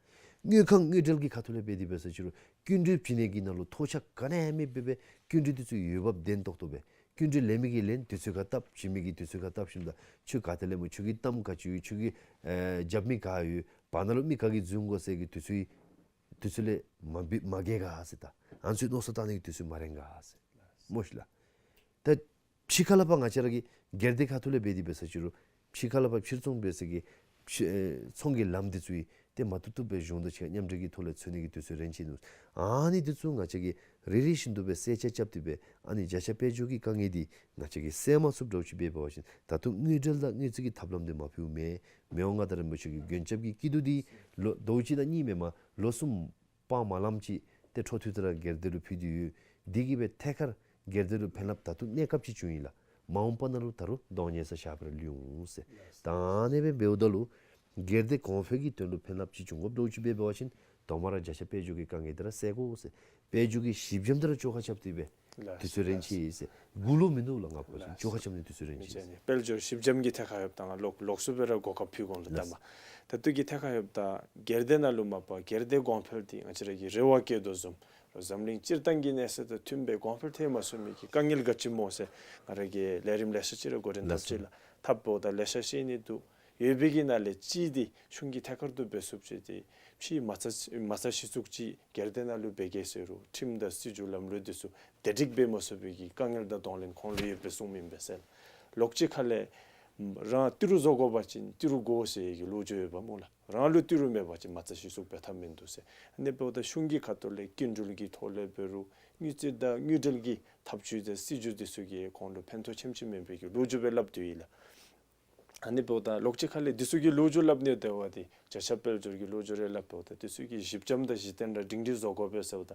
དངུལ་ཁང་དངུལ་འབྲེལ་གྱི་ཁ་ཐུག་ལས་འབད་དེ་འབད་ས་ཅིག་རུང་སྐྱིན་འགྲུལ་བྱིན་ནི་གི་ནང་ལུ་ཐོགས་ཆགས་ག་ནི་ཡང་མེདཔ་སྦེ་སྦེ་སྐྱིན་འགྲུལ་འདི་ཚུ་འོས་འབབ་ལྡན་ཏོག་ཏོ་སྦེ་སྐྱིན་འགྲུལ་ལེན་མི་གིས་ལེན་དུས་ཚོད་ཁར་བཏབ། བྱིན་མི་གིས་དུས་ཚོད་ཁར་བཏབ་ཞིནམ་ད་ཁྱོད་ག་ཏེ་ལས་སྨོ། ཁྱོད་ཀྱི་གཏམ་ག་ཅི་ཡོད། ཁྱོད་ཀྱི་ཨེ་རྒྱབ་མི་ག་ཡོད། བར་ན་ལུ་མི་ག་གིས་བརྫུན་དགོ་ཟེར་གྱི་དུས་ཚོད་དུས་ཚོད་ལས་མ་འབད་མ་འགལ་ག་ཟེར། ད་ཨ་ནི་ཚུ་མནོ་བསམ་བཏང་ནི་གི་དུས་ཚོད་མ་རན་ག་ཟེར། མས་ལགས། ད་ཕྱི་ཁ་ལས་ཕར་ང་བཅས་ར་གི་སྒེར་སྡེ་ཁ་ཐུག་ལས་འབད་དེ་འབད་ས་ཅིག་རུང་ཕྱི་ཁ་ལས་ཕར་ཕྱིར་ཚོང་འབད་ས་གི་ཕྱི་ཨེ་ཚོང་གི་ལམ་འདི་ཚུ་ཡང་ཏེ་མ་བཏུབ་བཏུབ་སྦེ་གཞུང་དང་གཅིག་ཁར་མཉམ་འབྲེལ་གྱི་ཐོག་ལས་འཚོལ་ནི་གི་དུས་ཚོད་རན་ཅི་ནུག། ཨ་ནི་འདི་ཚུ་ང་བཅས་ཀྱིས་རེ་རེ་བཞིན་དུ་སྦེ་གསལ་ཆ་རྐྱབ་སྟེ་སྦེ་ཨ་ནི་བརྒྱ་ཆ་དཔལ་འབྱོར་གྱི་དཀའ་ངལ་འདི་ང་བཅས་ཀྱིས་སེལ་མ་ཚུགསཔ་འདྲཝ་ཅིག་འབད་བ་ཅིན་ད་ལྟོ་དངུལ་འབྲེལ་དང་དངུལ་རྩིས་ཀྱི་ཐབས་ལམ་འདི་མ་ཕུལཝ་མེན། མི་དབང་མངའ་བདག་རིན་པོ་ཆེ་གི་མགོན་སྐྱབས་ཀྱི་སྐྱིད་སྡུག་འདི་ལོ་ཟླཝ་གཅིག་དང་གཉིས་མེན་པར་ལོ་གསུམ་སྤང་མ་ལངམ་ཅིག་ཏེ་འཕྲོ་མཐུད་དེ་ར་སྒེར་སྡེ་ལུ་ཕུལ་ཏེ་ཡོད། འདི་གིས་སྦེ་ཐད་ཀར་སྒེར་སྡེ་ལུ་ཕན་རླབས་ད་ལྟོ་གནས་སྐབས་ཅིག་བྱུང་ཡི་ལགས། མ་འོངས་པ་ནང་ལུ་ད་རུང་གདོང་ཉེས་སུ་བཞག་པར་ལུས་འོང་ཟེར། ད་ཨ་ནི་སྦེ་འབདཝ་ད་ལུ་སྒེར་སྡེ་གོང་འཕེལ་གྱི་དོན་ལུ་ཕན་རླབས་ཅིག་འབྱུང་དགོཔ་འདྲཝ་ཅིག་འབད་བ་ཅིན་དང་པ་ར་བརྒྱ་ཆ་དཔལ་འབྱོར་གྱི་དཀའ་ངལ་འདི་ར་སེལ་དགོ་ཟེར། དཔལ་འབྱོར་གྱི་གཞི་འགྱམ་འདི་ར་བཅོ་ཁ་རྐྱབ་སྟེ་སྦེ་ ལགས། དུས་ཚོད་རན་ཆི་ཟེར། དགུ་ལོ་མིན་འདུག་ལགས། ང་ཕོ་ཤིང་ལགས། བཅོ་ཁ་རྐྱབ་ནི་དུས་ཚོད་རན་ཆི་ཟེར། དཔལ་འབྱོར་ཞིབ་འཇམ་གྱི་ཐད་ཁར་ཡོདཔ་ད་ང་ལོག་ལོགས་སུ་སྦེ་ར་གོ་སྐབས་ཕུལ་དགོ་ལགས། ལགས། ད་མ་ད་ལྟོ་གི་ཐད་ཁར་ཡོདཔ་ད་སྒེར་སྡེ་ནང་ལུ་མ་པ་སྒེར་སྡེ་གོང་འཕེལ་འདི་ང་བཅས་ར་གིས་རེ་བ་བསྐྱེད་དོ་བཟུམ་རོགས་འཛམ་གླིང་སྤྱིར་བཏང་གི་གནས་ཚད་དང་མཐུན་པའི་གོང་འཕེལ་ཐལ་མ་སོང་མི་གི་དཀའ་ངལ་ག་ཅི་སྨོ་ཟེར་ང་ར་གིས་ལས་རིམ་ལེ་ཤ་ཅིག་ར་འགོ་འདྲེན་འཐབ་ཅི་ལགས། འཐབ་འོངམ་ད་ལེ་ཤ་ཤེས་ནི་འདུག། ཡོད་པའི་གི་ནང་ལས་གཅིག་འདི་གཞུང་གིས་ཐད་ཀར་དུ་འབད་ཚུགསཔ་ཅིག་འདི་ཕྱིའི་མ་རྩ་མ་རྩ་གཞི་བཙུགས་ཅིག་སྒེར་སྡེ་ནང་ལུ་འབད་གེ་ཟེར་རུང་ཁྲིམས་དང་སྲིད་བྱུས་ལམ་ལུགས་འདི་ཚུ་བདེ་སྒྲིག་འབད་མ་ཚུགས་པའི་གི་དཀའ་ངལ་དང་གདོང་ལེན་ཁོང་ལུ་ཡོད་པའི་གསུངམ་ཨིན་པས་ཟེར། ལོགས་གཅིག་ཁ་ལས་རང་ཏི་རུ་བཟོ་དགོ་པ་ཅིན་ཏི་རུ་དགོ་ཟེར་གྱི་ལོ་རྒྱུས་ཡོདཔ་སྨོ་ལགས། རང་ལུ་ཏི་རུ་མེད་པ་ཅིན་མ་རྩ་གཞི་བཙུགས་འབད་ཐབས་མིན་འདུག་ཟེར། ཨ་ནི་འབདཝ་ད་གཞུང་གི་ཁ་ཐུག་ལས་སྐྱིན་འགྲུལ་གྱི་ཐོག་ལས་འབད་རུང་དངུལ་རྩིས་དང་དངུལ་འབྲེལ་གྱི་ཐབས་བྱུས་དང་སྲིད་བྱུས་འདི་ཚུ་གིས་ཁོང་ལུ་ཕན་ཐོགས་ཆེམ་ཆེམ་མེད་པའི་གི་ལོ་རྒྱུས་སྦེ་སླབ་དོ་ཡོད་ལགས། ཨ་ནི་འབདཝ་ད་ལོགས་གཅིག་ཁ་ལས་འདི་ཚུ་གི་ལོ་རྒྱུས་སླབ་ནི་དེ་བ་འདི་བརྒྱ་ཆ་དཔལ་འབྱོར་གྱི་ལོ་རྒྱུས་རེ་སླབ་འབདཝ་ད་འདི་ཚུ་གི་གཞི་འགྱམ་དང་གཞི་རྟེན་ར་སྒྲིང་སྒྲི་བཟོ་དགོ་པས་ཟེརཝ་ད་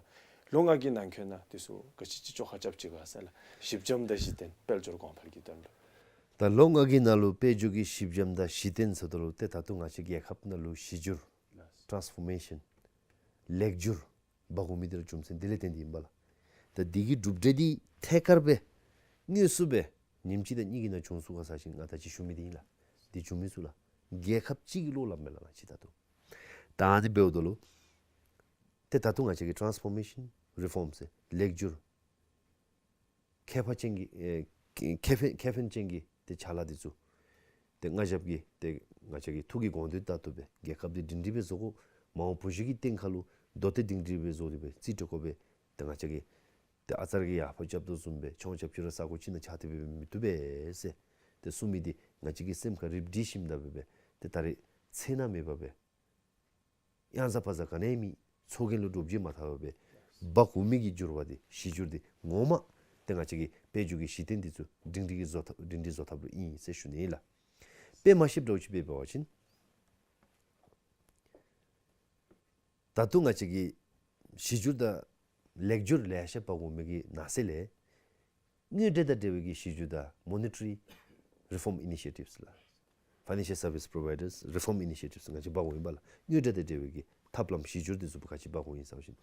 ལོ་ལྔ་གི་ནང་འཁོད་ནང་འདི་ཚུ་ག་ཅི་ཅིག་བཅོ་ཁ་རྐྱབ་ཅི་ག་ཟེར་ལགས། གཞི་འགྱམ་དང་གཞི་རྟེན་དཔལ་འབྱོར་གོང་འཕེལ་གྱི་དོན་ལུ། ད་ལོ་ལྔ་གི་ནང་ལུ་དཔལ་འབྱོར་གྱི་གཞི་འགྱམ་དང་གཞི་རྟེན་ཟེརཝ་ད་ལུ་ཏེ་ད་ལྟོ་ང་བཅས་རྒྱལ་ཁབ་ནང་ལུ་གཞི་བསྒྱུར་ཊཱནསི་ཕོར་མེ་ཤཱན་ལེགས་བསྒྱུར་འབག་འོང་མི་འདི་ར་རྒྱུ་མཚན་འདི་ལས་བརྟེན་ཏེ་ཨིན་པས་ལགས། ད་འདི་གི་གྲུབ་འབྲས་འདི་ཐད་ཀར་སྦེ་དངོས་སུ་སྦེ་ཉིནམ་གཅིག་དང་གཉིས་ཀྱི་ནང་འབྱུང་ཚུགས་ག་ཟེར་བ་ཅིན་ང་ད་ཅི་ཞུ་མི་འདི་ཨིན་ལགས། འདི་འབྱུང་མི་ཚུགས་ལགས། རྒྱལ་ཁབ་གཅིག་གི་བློ་སླབ་མས་ལགས་ང་བཅས་ད་ལྟོ། ད་ཨ་ནི་འབདཝ་ད་ལུ་ཏེ་ད་ལྟོ་ང་བཅས་ཀྱི་ཊཱནསི་ཕོར་མེ་ཤཱན་རི་ཕོརམ་ཟེར་ལེགས་བསྒྱུར་ཁེ་ཕན་ཅན་གྱི་ཨེ་ཁེ་ཕན་ཁེ་ཕན་ཅན་གྱི་ཏེ་ཅ་ལ་འདི་ཚུ་ཏེ་མངའ་ཞབས་ཀྱི་ཏེ་ང་བཅས་ཀྱི་ཐུགས་ཀྱི་དགོངས་དོན་ལྟར་དུ་སྦེ་རྒྱལ་ཁབ་འདི་སྒྲིང་སྒྲི་སྦེ་བཟོ་དགོ། མ་འོངས་བུ་གཞི་གི་སྟེང་ཁར་ལུ་མདོ་སྟོད་སྒྲིང་སྒྲི་སྦེ་བཟོ་སྟེ་སྦེ་རྩིས་སྤྲོད་དགོ་པས། ཏེ་ང་བཅས་ཀྱིས་ཏེ་ཨ་ཙར་གྱིས་ཡར་ཕར་རྐྱབ་དོ་བཟུམ་སྦེ་ཆུང་རྐྱབ་ཅི་ར་ས་གོ་ཅིག་ནང་ཆགས་ཏེ་སྦེ་མི་བཏུབ་པས་ཟེར་ཏེ་གསུངས་མི་འདི་ང་བཅས་ཀྱི་སེམས་ཁར་རིགཔ་སྒྲིག་ཞིནམ་ད་སྦེ་སྦེ་ཏེ་ད་རེས་ཚེ་ན་མེད་པར་སྦེ་གཡང་ཟ་བ་ཟ་ག་ནི་མེད་ཚོགས་རྒྱན་ལུ་འདྲོག་བྱེལ་མ་འཐབ་པར་སྦེ་འབག་འོང་མི་གི་འགྱུར་བ་འདི་གཞི་བསྒྱུར་འདི་ངོ་མ་ཏེ་ང་བཅས་ཀྱི་དཔལ་འབྱོར་གྱི་གཞི་རྟེན་འདི་ཚུ་སྒྲིང་སྒྲི་གི་བཟོ་ཐབས་སྒྲིང་སྒྲི་བཟོ་ཐབས་ལུ་ཨིན་ཟེར་ཞུ་ནི་ཨིན་ལགས། དཔེ་མ་ཤེསཔ་འདྲཝ་ཅིག་སྦེ་འབད་བ་ཅིན་ད་ལྟོ་ང་བཅས་ཀྱི་གཞི་བསྒྱུར་དང་ལེགས་བསྒྱུར་ལེ་ཤ་འབག་འོང་མི་གི་ནང་གསེས་ལས་དངུལ་འབྲེལ་དང་འབྲེལ་བའི་གི་གཞི་བསྒྱུར་དང་མོ་ནི་ཊ་རི་རི་ཕོརམ་ཨི་ནི་ཤི་ཨེ་ཊིབསི་ལགས། ཕའི་ནན་ཤཱལ་སར་བིསི་པོ་རོ་བའི་ཌརསི་རི་ཕོརམ་ཨི་ནི་ཤི་ཨེ་ཊིབསི་ང་བཅས་འབག་འོང་ཡི་པ་ལགས། དངུལ་འབྲེལ་དང་འབྲེལ་བའི་གི་ཐབས་ལམ་གཞི་བསྒྱུར་འདི་ཚུ་ག་ཅི་འབག་འོང་ཡི་ཟེར་བ་ཅིན་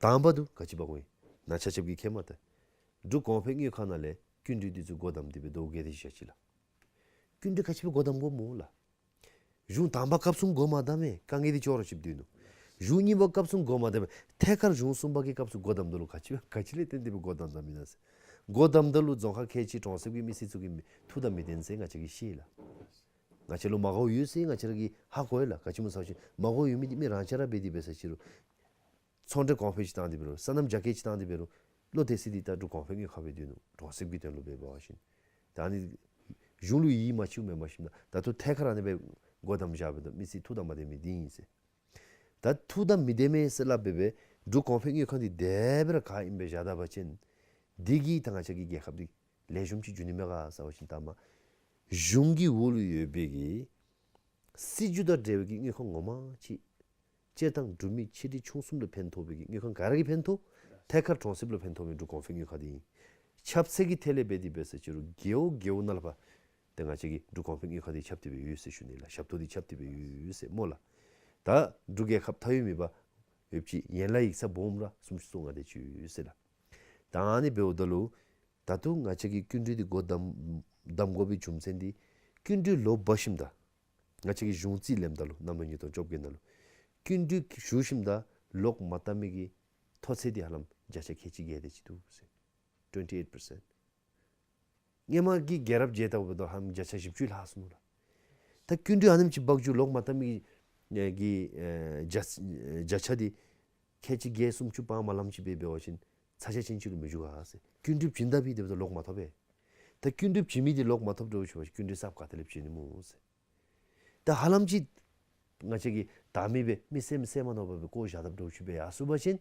དང་པ་འདི་ག་ཅི་འབག་འོང་ཡི། ང་ཆ་ཁྱབ་ཀྱིས་མཁྱེནམ་ད་འབྲུག་གོང་འཕེལ་དངུལ་ཁང་ནང་ལས་སྐྱིན་འགྲུལ་འདི་ཚུ་སྒོ་བསྡམས་ཏེ་སྦེ་དོ་བརྒྱད་དེ་བཞག་ཅི་ལགས། སྐྱིན་འགྲུལ་ག་ཅི་སྦེ་སྒོ་བསྡམ་དགོཔ་སྨོ་ལགས། གཞུང་དང་པ་སྐབས་སུ་སྒོ་མ་བསྡམས་མས། དཀའ་ངལ་འདི་ཅོག་ར་ཅིག་སྡོད་ནུག། གཞུང་གཉིས་པ་སྐབས་སུ་སྒོ་མ་བསྡམས་མས། ཐད་ཀར་གཞུང་གསུམ་པ་གི་སྐབས་སུ་སྒོ་བསྡམ་ད་ལུ་ག་ཅི་ག་ཅི་ལས་བརྟེན་ཏེ་སྦེ་སྒོ་བསྡམ་བསྡམ་མི་ཨིན་ན་ཟེར། སྒོ་བསྡམ་ད་ལུ་རྫོང་ཁག་ཁལ་གཅིག་གྲོང་གསེབ་ཀྱི་མི་སེར་ཚུ་གི་མི་ཐུགས་དང་མི་ལྡན་ཟེར་ང་བཅས་ཀྱིས་ཤེས་ལགས། ང་བཅས་ལུ་མ་དགའཝ་ཡོད་ཟེར་ང་བཅས་ར་གིས་ཧ་གོ་ཡི་ལགས། ག་ཅི་སྨོ་ཟེར་བ་ཅིན་མ་དགའཝ་ཡོད་མི་འདི་མི་རང་ཅ་ར་འབད་དེ་འབད་ས་ཅི་རུང་ཚོང་འབྲེལ་གོང་འཕེལ་ཅིག་བཏང་སྟེ་འབད་རུང་སོ་ནམ་རྒྱ་སྐྱེད་ཅིག་བཏང་སྟེ་འབད་རུང་བློ་གཏད་ས་འདི་ད་འབྲུག་གོང་འཕེལ་དངུལ་ཁང་སྦེ་སྡོད་ནུག། གྲོང་གསེབ་ཀྱི་དོན་ལུ་འབད་བ་ཅིན། ད་ཨ་ནི་གཞུང་ལུ་ཡིད་མ་ཆེས་མེན་པར་ཞིནམ་ད་ད་ལྟོ་ཐད་ཀར་ཨ་ནི་སྦེ་སྒོ་བསྡམས་བཞག་པའི་ད་མི་སེར་ཐུགས་དང་མ་ལྡན་མི་འདི་ཨིན་ཟེར། ད་ཐུགས་དང་མི་ལྡན་མས་ཟེར་སླབ་སྦེ་སྦེ་འབྲུག་གོང་འཕེལ་དངུལ་ཁང་འདི་དེ་སྦེ་ར་ག་ཨིནམ་སྦེ་བཞག་ད་པ་ཅིན་འདི་གིས་ད་ང་བཅས་ཀྱི་རྒྱལ་ཁབ་འདི་ལེགས་ཤོམ་ཅིག་འགྱོ་ནི་མས་ག་ཟེར་བ་ཅིན་ད་མ་གཞུང་གི་འོག་ལུ་ཡོད་པའི་གི་སྲིད་བྱུས་དང་འབྲེལ་བའི་གི་དངུལ་ཁང་ངོ་མ་ཅིག་སྤྱིར་བཏང་འབྲུག་མི་ཆེ་འབྲིང་ཆུང་གསུམ་ལུ་ཕན་ཐོགས་པའི་གི་དངུལ་ཁང་ག་ར་གིས་ཕན་ཐོགས། ཐད་ཀར་གྲོང་གསེབ་ལུ་ཕན་ཐོགས་མི་འབྲུག་གོང་འཕེལ་དངུལ་ཁང་འདི་ཨིན། ཁྱབ་ཚད་ཀྱི་ཐད་ལས་འབད་དེ་འབད་ས་ཅི་རུང་རྒེད་འོག་རྒེད་འོག་ནང་ལས་ཕར་ཏེ་ང་བཅས་ཀྱི་འབྲུག་གོང་འཕེལ་དངུལ་ཁང་འདི་ཁྱབ་སྟེ་སྦེ་ཡོད་ཟེར་ཞུ་ནི་ལགས། ཞབས་ཏོག་འདི་ཁྱབ་སྟེ་སྦེ་ཡོད་ཟེར་སྨོ་ལགས། ད་འབྲུག་རྒྱལ་ཁབ་མཐའ་དབུས་མེད་པར་ཡོདཔ་ཅིག་ཡན་ལག་ཡིག་ཚང་སྦོམ་ར་སུམ་ཅུ་སོ་ལྔ་དེ་ཅིག་ཡོད་ཟེར་ལགས། ད་ཨ་ནི་འབདཝ་ད་ལུ་ད་ལྟོ་ང་བཅས་ཀྱིས་སྐྱིན་འགྲུལ་འདི་སྒོ་བསྡམ་བསྡམ་དགོ་པའི་རྒྱུ་མཚན་འདི་སྐྱིན་འགྲུལ་ལོག་འབག་ཞིནམ་ད་ང་བཅས་ཀྱིས་གཞུང་རྩིས་ལེནམ་ད་ལུ་གནམ་ལོ་ཉིས་སྟོང་བཅོ་བརྒྱད་ནང་ལུ་སྐྱིན་འགྲུལ་ཞུ་ཞིནམ་ད་ལོག་མ་བཏབ་མི་གི་མཐོ་ཚད་འདི་ཧ་ལམ་བརྒྱ་ཆ་ཁལ་གཅིག་བརྒལ་ཏེ་ཅིག་འདུག་ཟེར། ཊུ་ཝེན་ཊི་ཨེཊ་པར་སེནཊ། སྔོན་མ་གི་རྒྱལ་རབས་མཇལ་བལྟཝ་ད་ཧ་ལམ་བརྒྱ་ཆ་བཞི་བཅུ་ལྷག་སོང་ནུག་ལགས། ད་སྐྱིན་འགྲུལ་ཨ་ནེམ་ཅིག་འབག་འགྱོ་ལོག་མ་བཏབ་མི་གི་ཨེ་གི་ཨེ་བརྒྱ་བརྒྱ་ཆ་འདི་ཁལ་གཅིག་བརྒལ་སུམ་ཅུ་སྤང་མ་ལངམ་ཅིག་སྦེ་འབད་བ་ཅིན་ཚ་གྱང་ཅན་ཅིག་ལུ་མི་འགྱུར་ག་ཟེར། སྐྱིན་འགྲུལ་བྱིན་ད་པའི་དེ་འབདཝ་ད་ལོག་མ་ཐོབ་པས། ད་སྐྱིན་འགྲུལ་བྱིན་མི་འདི་ལོག་མ་ཐོབ་འགྱོ་ཞུ་བ་ཅིན་སྐྱིན་འགྲུལ་གསརཔ་ག་ཏེ་ལས་བྱིན་ནི་སྨོ་ཟེར། ད་ཧ་ལམ་ཅིག་ང་བཅས་ཀྱིས་ད་མི་སྦེ་མི་སེམས་སེམས་མ་ནོར་བར་སྦེ་བཀོ་བཞག་དཔ་འདྲཝ་ཅིག་སྦེ་ཡར་སོང་པ་ཅིན་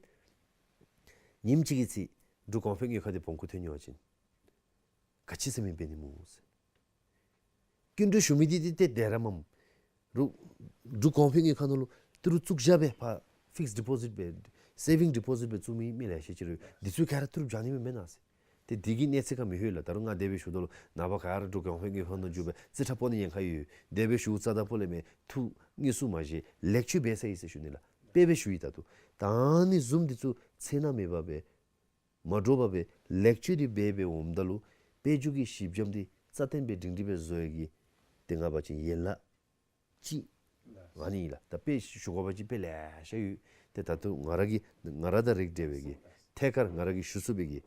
ཉིནམ་གཅིག་གི་ཚེ་འབྲུག་གོང་འཕེལ་དངུལ་ཁང་འདི་བོང་ཀུ་ཐོན་འགྱོ་བ་ཅིན་ག་ཅི་ཟེར་མི་འབད་ནི་སྨོ་ཟེར། སྐྱིན་འགྲུལ་ཞུ་མི་འདི་འདི་ཏེ་དེ་ར་མས། རུང་འབྲུག་གོང་འཕེལ་དངུལ་ཁང་ནང་ལུ་ཏི་རུ་བཙུགས་བཞག་སྦེ་ཕར་ཕིགསི་ཌི་པོ་ཟིཊ་སྦེ་སེ་བིང་ཌི་པོ་ཟིཊ་སྦེ་བཙུགས་མི་མི་ལེ་ཤ་ཅིག་ར་འདི་ཚུ་ག་ར་ཏི་རུ་བཞག་ནི་མས་མེན་ན་ཟེར། ཏེ་འདི་གི་གནས་ཚད་ཁར་མི་ལྷོད་ལགས། ད་རུང་ང་དེ་སྦེ་ཞུཝ་ད་ལུ་ནངས་པ་ག་ར་འབྲུག་གོང་འཕེལ་དངུལ་ཁང་ནང་འགྱོ་སྦེ་རྩིས་ཁྲ་སྤོ་ནི་ཉེན་ཁ་ཡོད། དེ་སྦེ་ཞུ་རྩ་དང་པོ་ལས་མི་ཐུགས་དངོས་སུ་མ་བཞེས་ལེགས་བཅོས་འབད་ས་ཨིན་ཟེར་ཞུ་ནི་ལགས། དཔེ་སྦེ་ཞུ་ཡི། ད་ལྟོ་ད་ཨ་ནི་བཟུམ་འདི་ཚུ་ཚེ་ན་མེད་པར་སྦེ་ མ་འདྲཝ་སྦེ་ལེགས་བཅོས་འདི་འབད་འབད་འོངམ་ད་ལུ་དཔེ་འབྱོར་གྱི་གཞི་འགྱམ་འདི་རྩ་བརྟན་སྦེ་སྒྲིང་སྒྲི་སྦེ་བཟོ་ཡི་གི་ཏེ་ང་བཅས་ཡན་ལག་ཅིག་ཨ་ནི་ལགས། ད་དཔེ་ཞུ་དགོ་པ་ཅིན་དཔེ་ལེ་ཤ་ཡོད། ཏེ་ད་ལྟོ་ང་ར་གི་ང་ར་དང་རིགས་འདྲ་བའི་གི་ཐད་ཀར་ང་ར་གིས་ཞུ་ཚུགས་པའི་གི་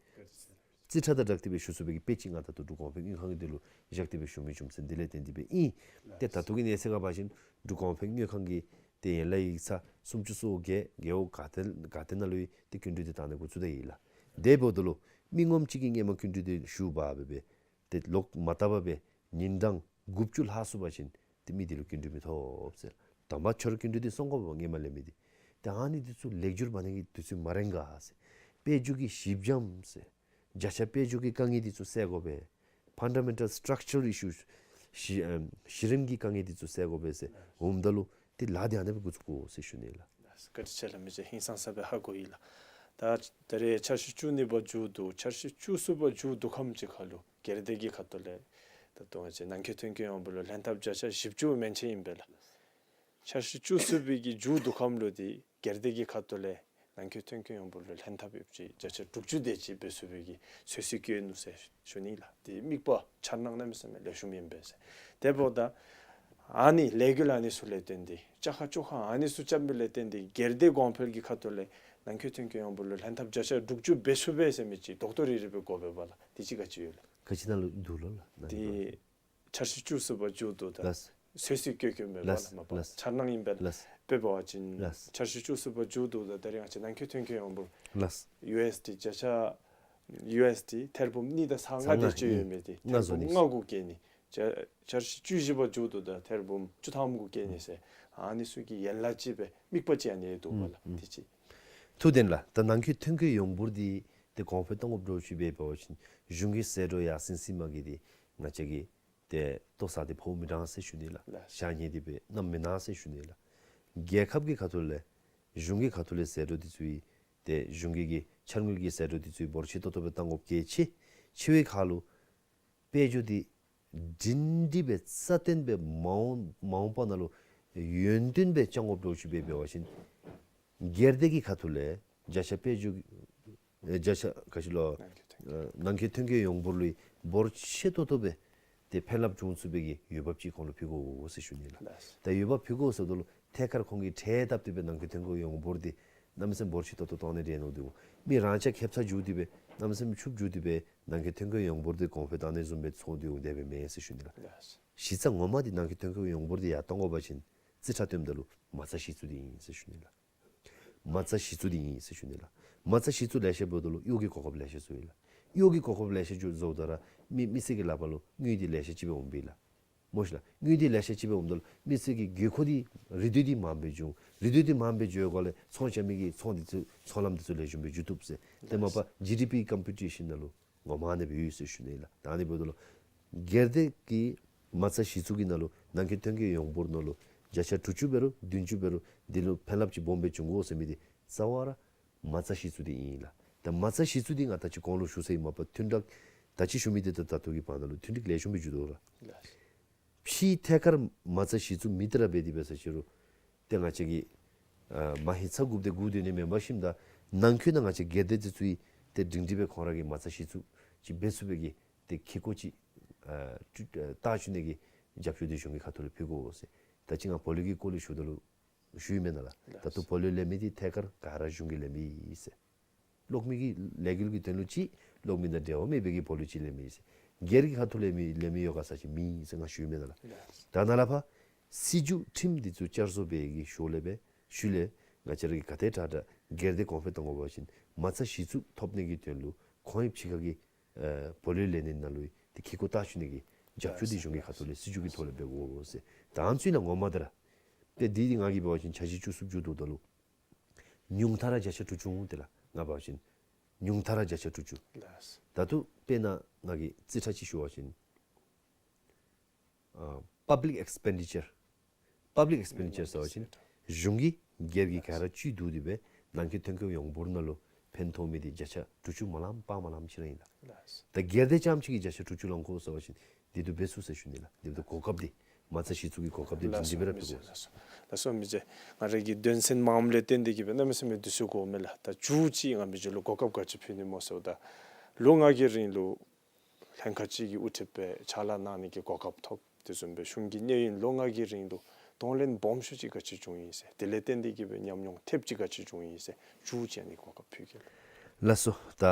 རྩིས་ཁྲ་དང་སྦྲགས་ཏེ་སྦེ་ཞུ་ཚུགས་པའི་གི་དཔེ་ཅིག་ང་ད་ལྟོ་འབྲུག་གོང་འཕེལ་དངུལ་ཁང་གི་འདི་ལུ་བཞག་སྟེ་སྦེ་ཞུ་མི་བྱུང་ཟེར་འདི་ལས་བརྟེན་ཏེ་སྦེ་ཨིན། ཏེ་ད་ལྟོ་གི་གནས་ཚད་ཁར་འབད་བ་ཅིན་འབྲུག་གོང་འཕེལ་དངུལ་ཁང་གི་ཏེ་ཡན་ལག་ཡིག་ཚང་སུམ་ཅུ་སོ་བརྒྱད་རྒེད་འོག་ག་ཏེ་ག་ཏེ་ནང་ལུ་ཡང་ཏེ་སྐྱིན་འགྲུལ་འདི་བཏང་ནི་འགོ་བཙུགས་ད་ཡི་ལགས། དེ་འབདཝ་ད་ལུ་མི་ངོམ་གཅིག་གིས་སྔོན་མ་སྐྱིན་འགྲུལ་འདི་ཞུ་འབག་སྦེ་སྦེ་ཏེ་ལོག་མ་བཏབ་པར་སྦེ་ཉིན་གྲངས་དགུ་བཅུ་ལྷག་སོང་པ་ཅིན་ཏེ་མི་འདི་ལུ་སྐྱིན་འགྲུལ་མི་ཐོབ་ཟེར། དང་པ་ཁྱོད་ར་སྐྱིན་འགྲུལ་འདི་སོང་དགོ་པས་སྔོན་མ་ལེན་མི་འདི། ཏེ་ཨ་ནི་འདི་ཚུ་ལེགས་བསྒྱུར་འབད་ནི་གི་དུས་ཚོད་མ་རན་ག་ཟེར། དཔལ་འབྱོར་གྱི་གཞི་འགྱམ་ཟེར། བརྒྱ་ཆ་དཔལ་འབྱོར་གྱི་དཀའ་ངལ་འདི་ཚུ་སེལ་དགོ་པས། Fundamental structural issues གཞི་ཨམ་གཞི་རིམ་གྱི་དཀའ་ངལ་འདི་ཚུ་སེལ་དགོ་པས་ཟེར་འོངམ་ད་ལུ་ཏེ་ལཱ་འདི་ཨ་ནི་སྦེ་འགོ་བཙུགས་དགོ་ཟེར་ཞུ་ནི་ལགས། བཀའ་དྲིན་ཆེ་ལགས། མི་རྗེ་ཧིང་སངས་ས་སྦེ་ཧ་གོ་ཡི་ལགས། ད་ད་རེས་འཆར་གཞི་བཅུ་གཉིས་པ་མཇུག་བསྡུ་འཆར་གཞི་བཅུ་གསུམ་པ་མཇུག་བསྡུ་ཁམས་ཅིག་ཁར་ལུ་སྒེར་སྡེ་གི་ཁ་ཐུག་ལས་ད་ལྟོ་ང་བཅས་ནང་འཁོད་ཐོན་སྐྱེད་ཡོངས་འབོར་ལུ་ལྷན་ཐབས་བརྒྱ་ཆ་བཞི་བཅུ་མན་ཆད་ཨིན་པས་ལགས། འཆར་གཞི་བཅུ་གསུམ་པའི་གི་མཇུག་བསྡུ་ཁམས་ལུ་འདི་སྒེར་སྡེ་གི་ཁ་ཐུག་ལས་ནང་འཁོད་ཐོན་སྐྱེད་ཡོངས་འབོར་ལུ་ལྷན་ཐབས་ཡོདཔ་ཅིག་བརྒྱ་ཆ་དྲུག་ཅུ་དེ་ཅིག་འབད་ཚུགས་པའི་གི་ཚོད་བསྲེ་བཀོད་ནུག་ཟེར་ཞུ་ནི་ལགས། དེ་དམིགས་པ་འཆར་སྣང་གནམ་མེད་ས་མེད་ལེགས་ཤོམ་ཨིན་པས་ཟེར། དེ་འབདཝ་ད་ཨ་ནི་ལས་འགུལ་ཨ་ནི་ཚུ་ལས་བརྟེན་ཏེ་བཅའ་ཁ་བཅོ་ཁ་ཨ་ནི་ཚུ་རྐྱབ་མི་ལས་བརྟེན་ཏེ་སྒེར་སྡེ་གོང་འཕེལ་གྱི་ཁ་ཐུག་ལས་ནང་འཁོད་ཐོན་སྐྱེད་ཡོངས་འབོར་ལུ་ལྷན་ཐབས་བརྒྱ་ཆ་དྲུག་ཅུ་འབད་ཚུགས་པས་ཟེར་མི་ཅིག་རྡོག་རྡོག་རིལ་རི་སྦེ་དགོ་པས་པ་ལགས། དེ་ཅིག་ག་ཅི་ཡོད་ལགས། ག་ཅི་ནང་ལུ་འདུག་ལོ་ལགས། ནང་དེ་འདུག་ལགས། འཆར་གཞི་བཅུ་གསུམ་པ་མཇུག་བསྡུཝ་ད་ལགས། ཚོད་བསྲེ་བཀོད་བཀོདཔ་མས་པ་ལགས། ལགས། མ་པ་ལགས། འཆར་སྣང་ཨིན་པས་ལགས། ལགས། དཔེ་འབད་བ་ཅིན་ལགས། འཆར་གཞི་བཅུ་གསུམ་པ་མཇུག་བསྡུཝ་ད་ད་རེས་ང་བཅས་ནང་འཁོད་ཐོན་སྐྱེད་ཡོངས་འབོར་ལགས། ཡུ་ཨེསི་ཌི་བརྒྱ་ཆ་ཡུ་ཨེསི་ཌི་ཐེར་འབུམ་གཉིས་དང་ཚག་ལྔ་དེ་ཅིག་ཡོད་མི་འདི་ཐེར་འབུམ་ལྔ་གུ་བཀལ་ནི། འཆར་འཆར་གཞི་བཅུ་བཞི་པ་མཇུག་བསྡུཝ་ད་ཐེར་འབུམ་བཅུ་ཐམ་གུ་བཀལ་ནི་ཟེར་ཨ་ནི་ཚུ་གི་ཡན་ལག་ཅིག་སྦེ་དམིགས་པ་ཅིག་ཨ་ནི་འདུག་པ་ལགས། དེ་ཅིག། ཐུགས་བདེན་ལགས། ད་ནང་འཁོད་ཐོན་སྐྱེད་ཡོངས་འབོར་འདི་ཏེ་གོང་འཕེལ་གཏང་དགོཔ་འདྲཝ་ཅིག་འབད་བ་ཅིན་གཞུང་གི་ཟད་འགྲོ་ཡར་སེང་སེང་མ་གི་འདི་ང་བཅས་ཀྱིས་ཏེ་ལྟོ་ཟ་སྟེ་ཕོཝ་མི་འགྲང་ཟེར་ཞུ་ནི་ལགས། ལགས། ཞག་ཉལ་ཏེ་སྦེ་གནམ་མི་ན་ཟེར་ཞུ་ནི་ལགས། རྒྱལ་ཁབ་ཀྱི་ཁ་ཐུག་ལས་གཞུང་གི་ཁ་ཐུག་ལས་ཟད་འགྲོ་འདི་ཚུ་ཡང་ཏེ་གཞུང་གི་གི་འཆར་དངུལ་གྱི་ཟད་འགྲོ་འདི་ཚུ་ཡང་འབོར་ཆེ་ཏོག་ཏོ་སྦེ་གཏང་དགོཔ་གལ་ཆེ། ཆེ་བའི་ཁར་ལུ་དཔལ་འབྱོར་འདི་སྒྲིང་སྒྲི་སྦེ་རྩ་བརྟན་སྦེ་མ་འོངས་མ་འོངས་པ་ནང་ལུ་ཡུན་བརྟན་སྦེ་བསྐྱང་དགོཔ་འདྲཝ་ཅིག་འབད་བ་ཅིན་སྒེར་སྡེ་གི་ཁ་ཐུག་ལས་བརྒྱ་ཆ་དཔལ་འབྱོར་ཨེ་བརྒྱ་ཆ་ག་ཅི་ལོ། ནང་འཁོད་ཐོན་སྐྱེད། ཨ་ནང་འཁོད་ཐོན་སྐྱེད་ཡོངས་འབོར་ལུ་འབོར་ཆེ་ཏོག་ཏོ་སྦེ་ཏེ་ཕན་རླབས་འབྱུང་ཚུགས་པའི་གི་འོས་འབབ་ཅིག་ཁོང་ལུ་ཕུལ་དགོ་ཟེར་ཞུ་ནི་ལགས། ལགས། ད་འོས་འབབ་ཕུལ་དགོ་ཟེརཝ་ད་ལུ་ཐད་ཀར་ཁོང་གིས་ཁྲལ་བཏབ་སྟེ་སྦེ་ནང་འཁོད་ཐོན་སྐྱེད་ཡོངས་འབོར་འདི་གནམ་མེད་ས་མེད་འབོར་ཆེ་ཏོག་ཏོ་གཏང་ནི་རེ་མནོ་སྟེ་འོང་། མི་རང་ཅག་ཁེབ་ཚ་འགྱོ་སྟེ་སྦེ་གནམ་མེད་ས་མེད་ཕྱུགཔོ་འགྱོ་སྟེ་སྦེ་ནང་འཁོད་ཐོན་སྐྱེད་ཡོངས་འབོར་འདི་གོང་འཕེལ་གཏང་ནི་བཟུམ་སྦེ་ཚོར་སྡོད་འོང་དེ་སྦེ་མེན་ཟེར་ཞུ་ནི་ལགས། ལགས། གཞི་རྩ་ངོ་མ་འདི་ནང་འཁོད་ཐོན་སྐྱེད་ཡོངས་འབོར་འདི་ཡར་གཏང་དགོ་པ་ཅིན་རྩིས་ཁྲ་སྟོནམ་ད་ལུ་མ་རྩ་གཞི་བཙུགས་འདི་ཨིན་ཟེར་ཞུ་ནི་ལགས། མ་རྩ་གཞི་བཙུགས་འདི་ཨིན་ཟེར་ཞུ་ནི་ལགས། མ་རྩ་གཞི་བཙུགས་ལེ་ཤ་འབདཝ་ད་ལུ་གཡོག་གི་གོ་སྐབས་ལེ་ཤ་བཟོ་ཡི་ལགས། གཡོག་གི་གོ་སྐབས་ལེ་ཤ་བཟོཝ་ད་ར་མི་མི་སེར་གྱི་ལག་པར་ལུ་དངུལ་འདི་ལེ་ཤ་ཅིག་སྦེ་འོང་པས་ལགས། མོ་ཤིག་ལགས། དངུལ་འདི་ལེ་ཤ་ཅིག་སྦེ་འོངམ་ད་ལུ་མི་སེར་གྱི་དགོས་མཁོ་འདི་རེ་ལྟོས་འདི་མངམ་སྦེ་འབྱུང་། རེ་ལྟོས་འདི་མངམ་སྦེ་འབྱུང་བའི་སྒོ་ལས་ཚོང་རྐྱབ་མི་གི་ཚོང་འདི་ཚུ་ཚོང་ལམ་འདི་ཚུ་ལེགས་ཤོམ་སྦེ་འགྱོ་བཏུབ་ཟེར། དེ་མ་པ་ཇི་ཌི་པི་ཀམ་པི་ཊི་ཤཱན་ནང་ལུ་ངོ་མ་ཨ་ནི་སྦེ་ཡོད་ཟེར་ཞུ་ནི་ལགས། ད་ཨ་ནི་འབདཝ་ད་ལུ་སྒེར་སྡེ་གི་མ་རྩ་གཞི་བཙུགས་ཀྱི་ནང་ལུ་ནང་འཁོད་ཐོན་སྐྱེད་ཡོངས་འབོར་ནང་ལུ་བརྒྱ་ཆ་དྲུག་ཅུ་འབད་རུང་བདུན་ཅུ་འབད་རུང་འདི་ལུ་ཕན་རླབས་ཅིག་སྦོམ་སྦེ་འབྱུང་དགོ་ཟེར་མི་འདི་རྩ་བ་ར་མ་རྩ་གཞི་བཙུགས་འདི་ཨིན་ལགས། ད་མ་རྩ་གཞི་བཙུགས་འདི་ང་ད་ཅི་གོང་ལུ་ཞུ་ཚར་ཡི། མ་པ་ཐུན་དྲག་ད་ཅི་ཞུ་མི་འདི་དང་ད་ལྟོ་གི་བར་ན་ལུ་ཐུན་དྲག་ལེགས་ཤོམ་སྦེ་འགྱོ་དོ་ལགས། ལགས། ཕྱི་ཐད་ཀར་མ་རྩ་གཞི་བཙུགས་མི་དེ་ར་འབད་དེ་འབད་ས་ཅི་རུང་ཏེ་ང་བཅས་ཀྱིས་ཨ་མ་ཧེ་ཚ་དགུ་པ་དེ་སྒུག་སྡོད་ནི་མེན་པར་ཞིནམ་ད་ནང་འཁོད་ནང་ང་བཅས་སྒེར་སྡེ་འདི་ཚུ་ཡང་ཏེ་སྒྲིང་སྒྲི་སྦེ་ཁོང་ར་གི་མ་རྩ་གཞི་བཙུགས་ཅིག་འབད་ཚུགས་པའི་གི་ཏེ་ཁེ་ཀོ་ཅིག་ཨ་བཏགས་བཅུག་ནི་གི་རྒྱབ་སྐྱོར་འདི་གཞུང་གི་ཁ་ཐུག་ལས་ཕུལ་དགོ་ཟེར། ད་ཅི་ང་བོ་ལོས་ཀྱི་སྐོར་ལས་ཞུཝ་ད་ལུ་ཞུ་ཡི་མེན་ན་ལགས། ལགས། ད་ལྟོ་བོ་ལོས་ལེན་མི་འདི་ཐད་ཀར་ག་ར་གཞུང་གིས་ལེན་མི་ཨིན་ཟེར། གློག་མེ་གི་ལས་འགུལ་གྱི་དོན་ལུ་ཅིག་གློག་མེ་དང་འབྲེལ་བ་མེད་པའི་གི་བོ་ལོས་ཅིག་ལེན་མི་ཨིན་ཟེར། སྒེར་གྱི་ཁ་ཐུག་ལས་མི་ལེན་མི་ཡོད་ག་ཟེར་བ་ཅིན་མེད་ཟེར་ང་ཞུ་ཡི་མེན་ན་ལགས། ལགས། ད་ནཱ་ལས་ཕར་སྲིད་བྱུས་ཁྲིམས་འདི་ཚུ་བསྐྱར་བཟོ་འབད་བའི་གི་ཞོར་ལས་སྦེ་ཤུལ་ལས་ང་བཅས་ར་གིས་ག་དེ་དྲག་དྲག་སྒེར་སྡེ་གོང་འཕེལ་གཏང་དགོ་པ་ཅིན་མ་རྩ་གཞི་བཙུགས་ཐོབ་ནི་གི་དོན་ལུ་ཁོང་གི་ཕྱི་ཁ་གི་ཨེ་བོ་ལོས་ལེན་ནི་ནང་ལུ་ཏེ་ཁེ་ཀོ་བཏགས་བཅུག་ནི་གི་རྒྱབ་སྐྱོར་འདི་གཞུང་གི་ཁ་ཐུག་ལས་སྲིད་བྱུས་ཀྱི་ཐོག་ལས་འབད་དགོ་ཟེར། ད་ཨ་ནི་ཚུ་ནང་ངོ་མ་འདི་ར་ཏེ་འདི་འདི་ང་གིས་འབད་བ་ཅིན་འཆར་གཞི་བཅུ་གསུམ་མཇུག་བསྡུཝ་ད་ལུ་ཉུང་མཐའ་ར་བརྒྱ་ཆ་དྲུག་ཅུ་འོང་ཏེ་ལགས། ང་འབད་བ་ཅིན་ཉུང་མཐའ་ར་བརྒྱ་ཆ་དྲུག་ཅུ། ལགས། ད་ལྟོ་དཔེར་ན་ང་གིས་རྩིས་ཁྲ་ཅིག་ཞུ་བ་ཅིན་ཨ་པབ་ལིཀ་ཨེགསི་པེན་ཌི་ཅར། པབ་ལིཀ་ཨེགསི་པེན་ཌི་ཅར་ཟེར་བ་ཅིན་གཞུང་གིས་སྒེར་གྱི་ག་ར་བཅུད་བསྡུ་སྟེ་སྦེ་ནང་འཁོད་ཐོན་སྐྱེད་ཡོངས་འབོར་ནང་ལུ་ཕན་ཐོགས་མི་འདི་བརྒྱ་ཆ་དྲུག་ཅུ་མ་ལངམ་སྤང་མ་ལངམ་ཅིག་ར་ཨིན་ལགས། ལགས། ད་སྒེར་སྡེ་རྐྱངམ་ཅིག་གིས་བརྒྱ་ཆ་དྲུག་ཅུ་ལང་དགོ་ཟེར་བ་ཅིན་འདི་འདུག་འབད་ཚུགས་ཟེར་ཞུ་ནི་ལགས། འདི་འདུག་གོ་སྐབས་འདི་ མ་རྩ་གཞི་བཙུགས་ཀྱི་གོ་སྐབས་འདི་ལགས་སོ་བྱིན་ཏེ་སྦེ་ར་མི་ཕུལ་དགོ། ལགས་སོ། ལགས་སོ་མི་རྗེ། ང་རའི་གི་དོན་ཚན་མངམ་ལས་བརྟེན་ཏེ་གིས་སྦེ་གནམ་མེད་ས་མེད་དུས་ཚོད་འགོརཝ་མས་ལགས། ད་མཇུག་ཅིག་ང་མི་རྗེ་ལུ་གོ་སྐབས་ག་ཅི་ཕུལ་ནི་སྨོ་ཟེརཝ་ད། ལོ་ལྔ་གི་རིང་ལུ་ལྷན་ཁག་ཅིག་གི་དབུ་ཁྲིདཔ་སྦེ་ཕྱག་ལཱ་གནང་ནི་གི་གོ་སྐབས་ཐོབ། དེ་བཟུམ་སྦེ་གཞུང་གི་གནས་ཡུན་ལོ་ལྔ་གི་རིང་ལུ་གདོང་ལེན་སྦོམ་ཤོས་ཅིག་ག་ཅི་བྱུང་ཡི་ཟེར། དེ་ལས་བརྟེན་ཏེ་གིས་སྦེ་ཉམས་མྱོང་ཐེབས་ཅིག་ག་ཅི་བྱུང་ཡི་ཟེར། མཇུག་ཅིག་ཨ་ནི་གོ་སྐབས་ཕུལ་གེ་ལགས། ལགས་སོ། ད་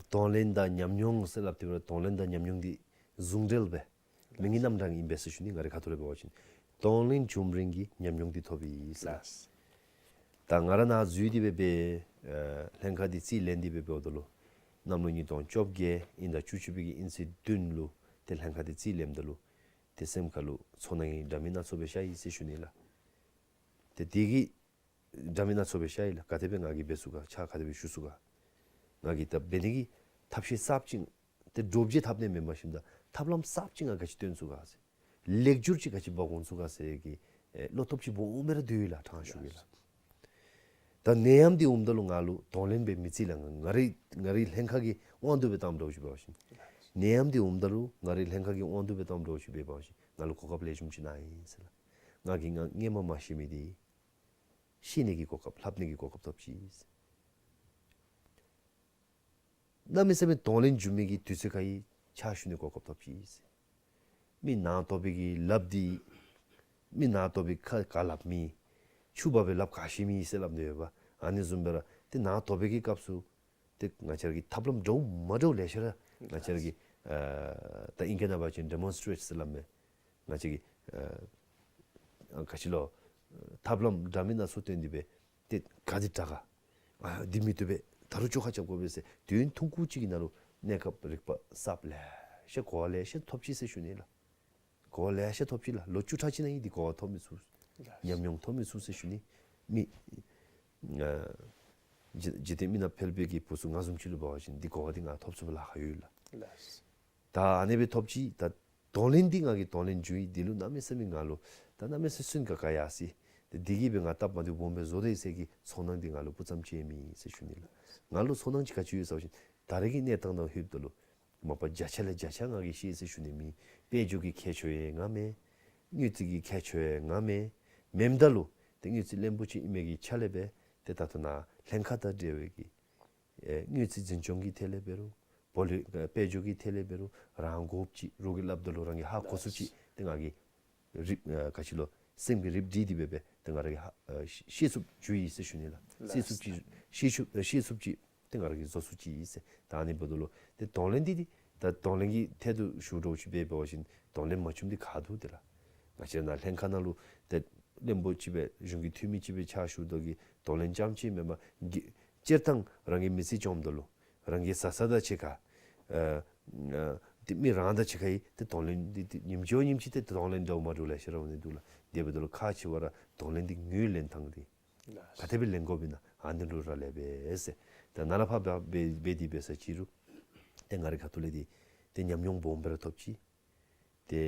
གདོང་ལེན་དང་ཉམས་མྱོང་ཟེར་སླབ་སྟེ་འབད་རུང་གདོང་ལེན་དང་ཉམས་མྱོང་འདི་ཟུང་འབྲེལ་སྦེ་མི་ངོ་རྣམ་གྲངས་ཨིན་པས་ཟེར་ཞུ་ནི། ང་རའི་ཁ་ཐུག་ལས་འབད་བ་ཅིན་གདོང་ལེན་བྱུངམ་རིང་གི་ཉམས་མྱོང་འདི་ཐོབ་ཡི་ཟེར། ལགས། ད་ང་ར་ནཱ་འཛུལ་ཏེ་སྦེ་སྦེ་ཨ་ལྷན་ཁག་འདི་རྩིས་ལེན་ཏེ་སྦེ་འབདཝ་ད་ལུ་གནམ་ལོ་ཉིས་སྟོང་བཅོ་བརྒྱད་ཨིན་ཟླ་བཅུ་གཅིག་པའི་གི་ཨིན་ཚེས་བདུན་ལུ་ཏེ་ལྷན་ཁག་འདི་རྩིས་ལེནམ་ད་ལུ་ཏེ་སེམས་ཁ་ལུ་ཚོར་སྣང་གི་འདྲ་མིན་སྣ་ཚོགས་སྦེ་ཤར་ཡི་ཟེར་ཞུ་ནི་ལགས། ཏེ་དེ་གི་འདྲ་མིན་སྣ་ཚོགས་སྦེ་ཤར་ཡི་ལགས། ག་དེ་སྦེ་ང་གིས་འབད་ཚུགས་ག། ཕྱག་ག་དེ་སྦེ་ཞུ་ཚུགས་ག། ང་གིས་ད་འབད་ནི་གི་ཐབས་ཤེས་གསརཔ་ཅིག་ཏེ་སྒྲུབ་བྱེད་ཐབས་ནི་མེན་པར་ཞིནམ་ད་ཐབས་ལམ་གསརཔ་ཅིག་ང་ག་ཅི་སྟོན་ཚུགས་ག་ཟེར། ལེགས་སྒྱུར་ཅིག་ག་ཅི་འབག་འོང་ཚུགས་ག་ཟེར་གྱི་ཨེ་བློ་སྟོབས་ཅིག་སྦོམ་སྦེ་ར་འདུག་ལགས། ཕྲང་ཞུ་གེ་ལགས། ད་ནད་ཡམས་འདི་འོངམ་ད་ལུ་ང་ལུ་གདོང་ལེན་འབད་མི་རྩིས་ལགས། ང་རའི་ང་རའི་ལྷན་ཁག་གི་དབང་དུ་སྦེ་བཏངམ་འདྲཝ་ཅིག་འབད་བ་ཅིན། ནད་ཡམས་འདི་འོངམ་ད་ལུ་ང་རའི་ལྷན་ཁག་གི་དབང་དུ་སྦེ་བཏངམ་འདྲཝ་ཅིག་འབད་བ་ཅིན་ང་ལུ་གོ་སྐབས་ལེགས་ཤོམ་ཅིག་གནང་ཡི་ཟེར་ལགས། ང་གིས་ང་སྔོན་མ་མ་ཤེས་མི་འདི་ཤེས་ནི་གི་གོ་སྐབས་ལྷབ་ནི་གི་གོ་སྐབས་ཐོབ་ཅི་ཟེར། གནམ་མེད་ས་མེད་གདོང་ལེན་འབྱུང་མི་གི་དུས་ཚོད་ཁར་ཕྱག་ཞུ་ནི་གོ་སྐབས་ཐོབ་ཅི་ཟེར། མི་ནང་དོག་པའི་གི་ལགཔ་འདི་མི་ནང་དོག་པའི་ཁ་ག་སླབ་མི་ཆུ་འབག་པའི་ལགཔ་ག་ཤེས་མི་ཟེར་སླབ་ནི་ཡོདཔ། ཨ་ནི་བཟུམ་སྦེ་ར་ཏེ་ནང་དོག་པའི་གི་སྐབས་སུ་ཏེ་ང་བཅས་ར་གི་ཐབས་ལམ་འདྲཝ་མ་འདྲཝ་ལེ་ཤ་ར་ང་བཅས་ར་གི་ཨ་ད་ཨིང་སྐད་ནང་འབད་བ་ཅིན་ཌེ་མོན་སི་ཊེཊ་ཟེར་སླབ་མས། ང་བཅས་ཀྱིས་ཨ་ག་ཅི་ལོ་ཐབས་ལམ་འདྲ་མིན་སྣ་ཚོགས་སྟོན་ཏེ་སྦེ་ཏེ་ག་དེ་དྲག་ག། ཨ་འདི་མི་བཏུབ་པས། ད་རུང་བཅོ་ཁ་རྐྱབ་དགོ་པས་ཟེར། དུས་ཡུན་ཐུང་ཀུ་ཅིག་གི་ནང་ལུ་གནས་སྐབས་རིག་པ་གསརཔ་ལེ་ཤ་གོ་བ་ལེ་ཤ་ཐོབ་ཅི་ཟེར་ཞུ་ནི་ལགས། གོ་བ་ལེ་ཤ་ཐོབ་ཅི་ལགས། ལོ་བཅུ་ཕྲག་གཅིག་ནང་ཨིན་འདི་གོ་བ་ཐོབ་མི་ཚུགས། ཉམས་མྱོང་ཐོབ་མི་ཚུགས་ཟེར་ཞུ་ནི། མི་ཨ་འཇིག་འཇིག་རྟེན་མི་ནག་ཕལ་པའི་གི་བུ་ཚུ་ང་བཟུམ་ཅིག་ལུ་འབད་བ་ཅིན་འདི་གོ་བ་འདི་ང་ཐོབ་ཚུགས་པའི་ལཱ་ཁག་ཡོད་ལགས། ད་ཨ་ནི་སྦེ་ཐོབ་ཅི། ད་གདོང་ལེན་འདི་ང་གིས་གདོང་ལེན་འབྱུང་ཡི། འདི་ལུ་གནམ་མེད་ས་མེད་ང་ལུ་ད་གནམ་མེད་ས་མེད་སུན་ག་ག་ཡར་སོ་ཡི། ད་འདི་གིས་སྦེ་ང་སྟབས་མ་བདེཝ་སྦོམ་སྦེ་བཟོ་དོ་ཡོད་ཟེར་གྱི་ཚོར་སྣང་འདི་ང་ལུ་སྤུ་ཙམ་ཅིག་མེད་ཟེར་ཞུ་ནི་ལགས། ང་ལུ་ཚོར་སྣང་ཅིག་ག་ཅི་ཡོད་ཟེར་བ་ཅིན་ད་རེས་ཀྱི་གནས་སྟངས་དང་ལྷོདཔ་ད་ལུ་མ་པ་བརྒྱ་ཆ་ལས་བརྒྱ་ཆ་ང་གིས་ཤེས་ཟེར་ཞུ་ནི་མེད། དཔལ་འབྱོར་གྱི་ཁྱད་ཆོས་ཡང་ང་མེད། དངུལ་རྩིས་ཀྱི་ཁྱད་ཆོས་ཡང་ང་མེད། མེནམ་ད་ལུ་ཏེ་དངུལ་རྩིས་བློན་པོ་ཅིག་ཨིན་མི་གི་ཆ་ལས་སྦེ་ཏེ་ད་ལྟོ་ནཱ་ལྷན་ཁག་དང་འབྲེལ་བའི་གི་ཨེ་དངུལ་རྩིས་འཛིན་སྐྱོང་གི་ཐད་ལས་འབད་རུང་སྦོ་ལོགས་ཨེ་དཔལ་འབྱོར་གྱི་ཐད་ལས་འབད་རུང་རང་དགོཔ་ཅིག་རོགས་ཀྱིས་སླབ་ད་ལུ་རང་གིས་ཧ་གོ་ཚུགསཔ་ཅིག་ཏེ་ང་གིས་རིག་ཨ་ག་ཅི་ལོ་སེམས་ཀྱིས་རིག་སྟེ་སྦེ་སྦེ་ཏེ་ང་ར་གིས་ཧ་ཨ་ཤེས་ཤེས་ཚུགསཔ་ཅིག་ཡོད་ཟེར་ཞུ་ནི་ལགས། ཤེས་ཚུགསཔ་ཅིག་ཤེས་ཚུགས་ཨ་ཤེས་ཚུགསཔ་ཅིག་ཏེ་ང་ར་གིས་བཟོ་ཚུགས་ཅི་ཟེར། ད་ཨ་ནི་འབདཝ་ད་ལུ་ཏེ་གདོང་ལེན་འདི་འདི་ད་གདོང་ལེན་གྱི་ཐད་དུ་ཞུ་འདྲཝ་ཅིག་འབད་འབད་བ་ཅིན་གདོང་ལེན་མ་བྱུངམ་འདི་ག་འདུག་ཏེ་ལགས། ང་བཅས་ནཱ་ལྷན་ཁག་ནང་ལུ་ཏེ་བློན་པོ་ཅིག་སྦེ་གཞུང་གི་འཐུས་མི་ཅིག་སྦེ་ཕྱག་ཞུ་དོ་གི་གདོང་ལེན་རྐྱངམ་ཅིག་མེན་པར་གི་སྤྱིར་བཏང་རང་གི་མི་ཚེ་བཅོམ་ད་ལུ་རང་གི་བཟའ་ཚང་དང་གཅིག་ཁར་ཨ་ཨ་ཏེ་མི་རང་དང་གཅིག་ཁར་ཡང་ཏེ་གདོང་ལེན་འདི་ཏེ་ཉིནམ་གཅིག་བ་ཉིནམ་གཅིག་ཏེ་གདོང་ལེན་འདྲཝ་མ་འདྲཝ་ལེ་ཤ་ར་འོང་ནི་འདུག་ལགས། དེ་འབདཝ་ད་ལུ་ཁག་ཆེ་བ་ར་གདོང་ལེན་འདི་ངོས་ལེན་ཐངས་འདི་ག་དེ་སྦེ་ལེན་དགོཔ་ཨིན་ན་ཨ་ནི་ལུ་རག་ལས་པས་ཟེར། ད་ནཱ་ལས་ཕར་འབད་འབད་འབད་དེ་འབད་ས་ཅིག་རུང་ཏེ་ང་རའི་ཁ་ཐུག་ལས་འདི་ཏེ་ཉམས་མྱོང་སྦོམ་སྦེ་ར་ཐོབ་ཅི། ཏེ་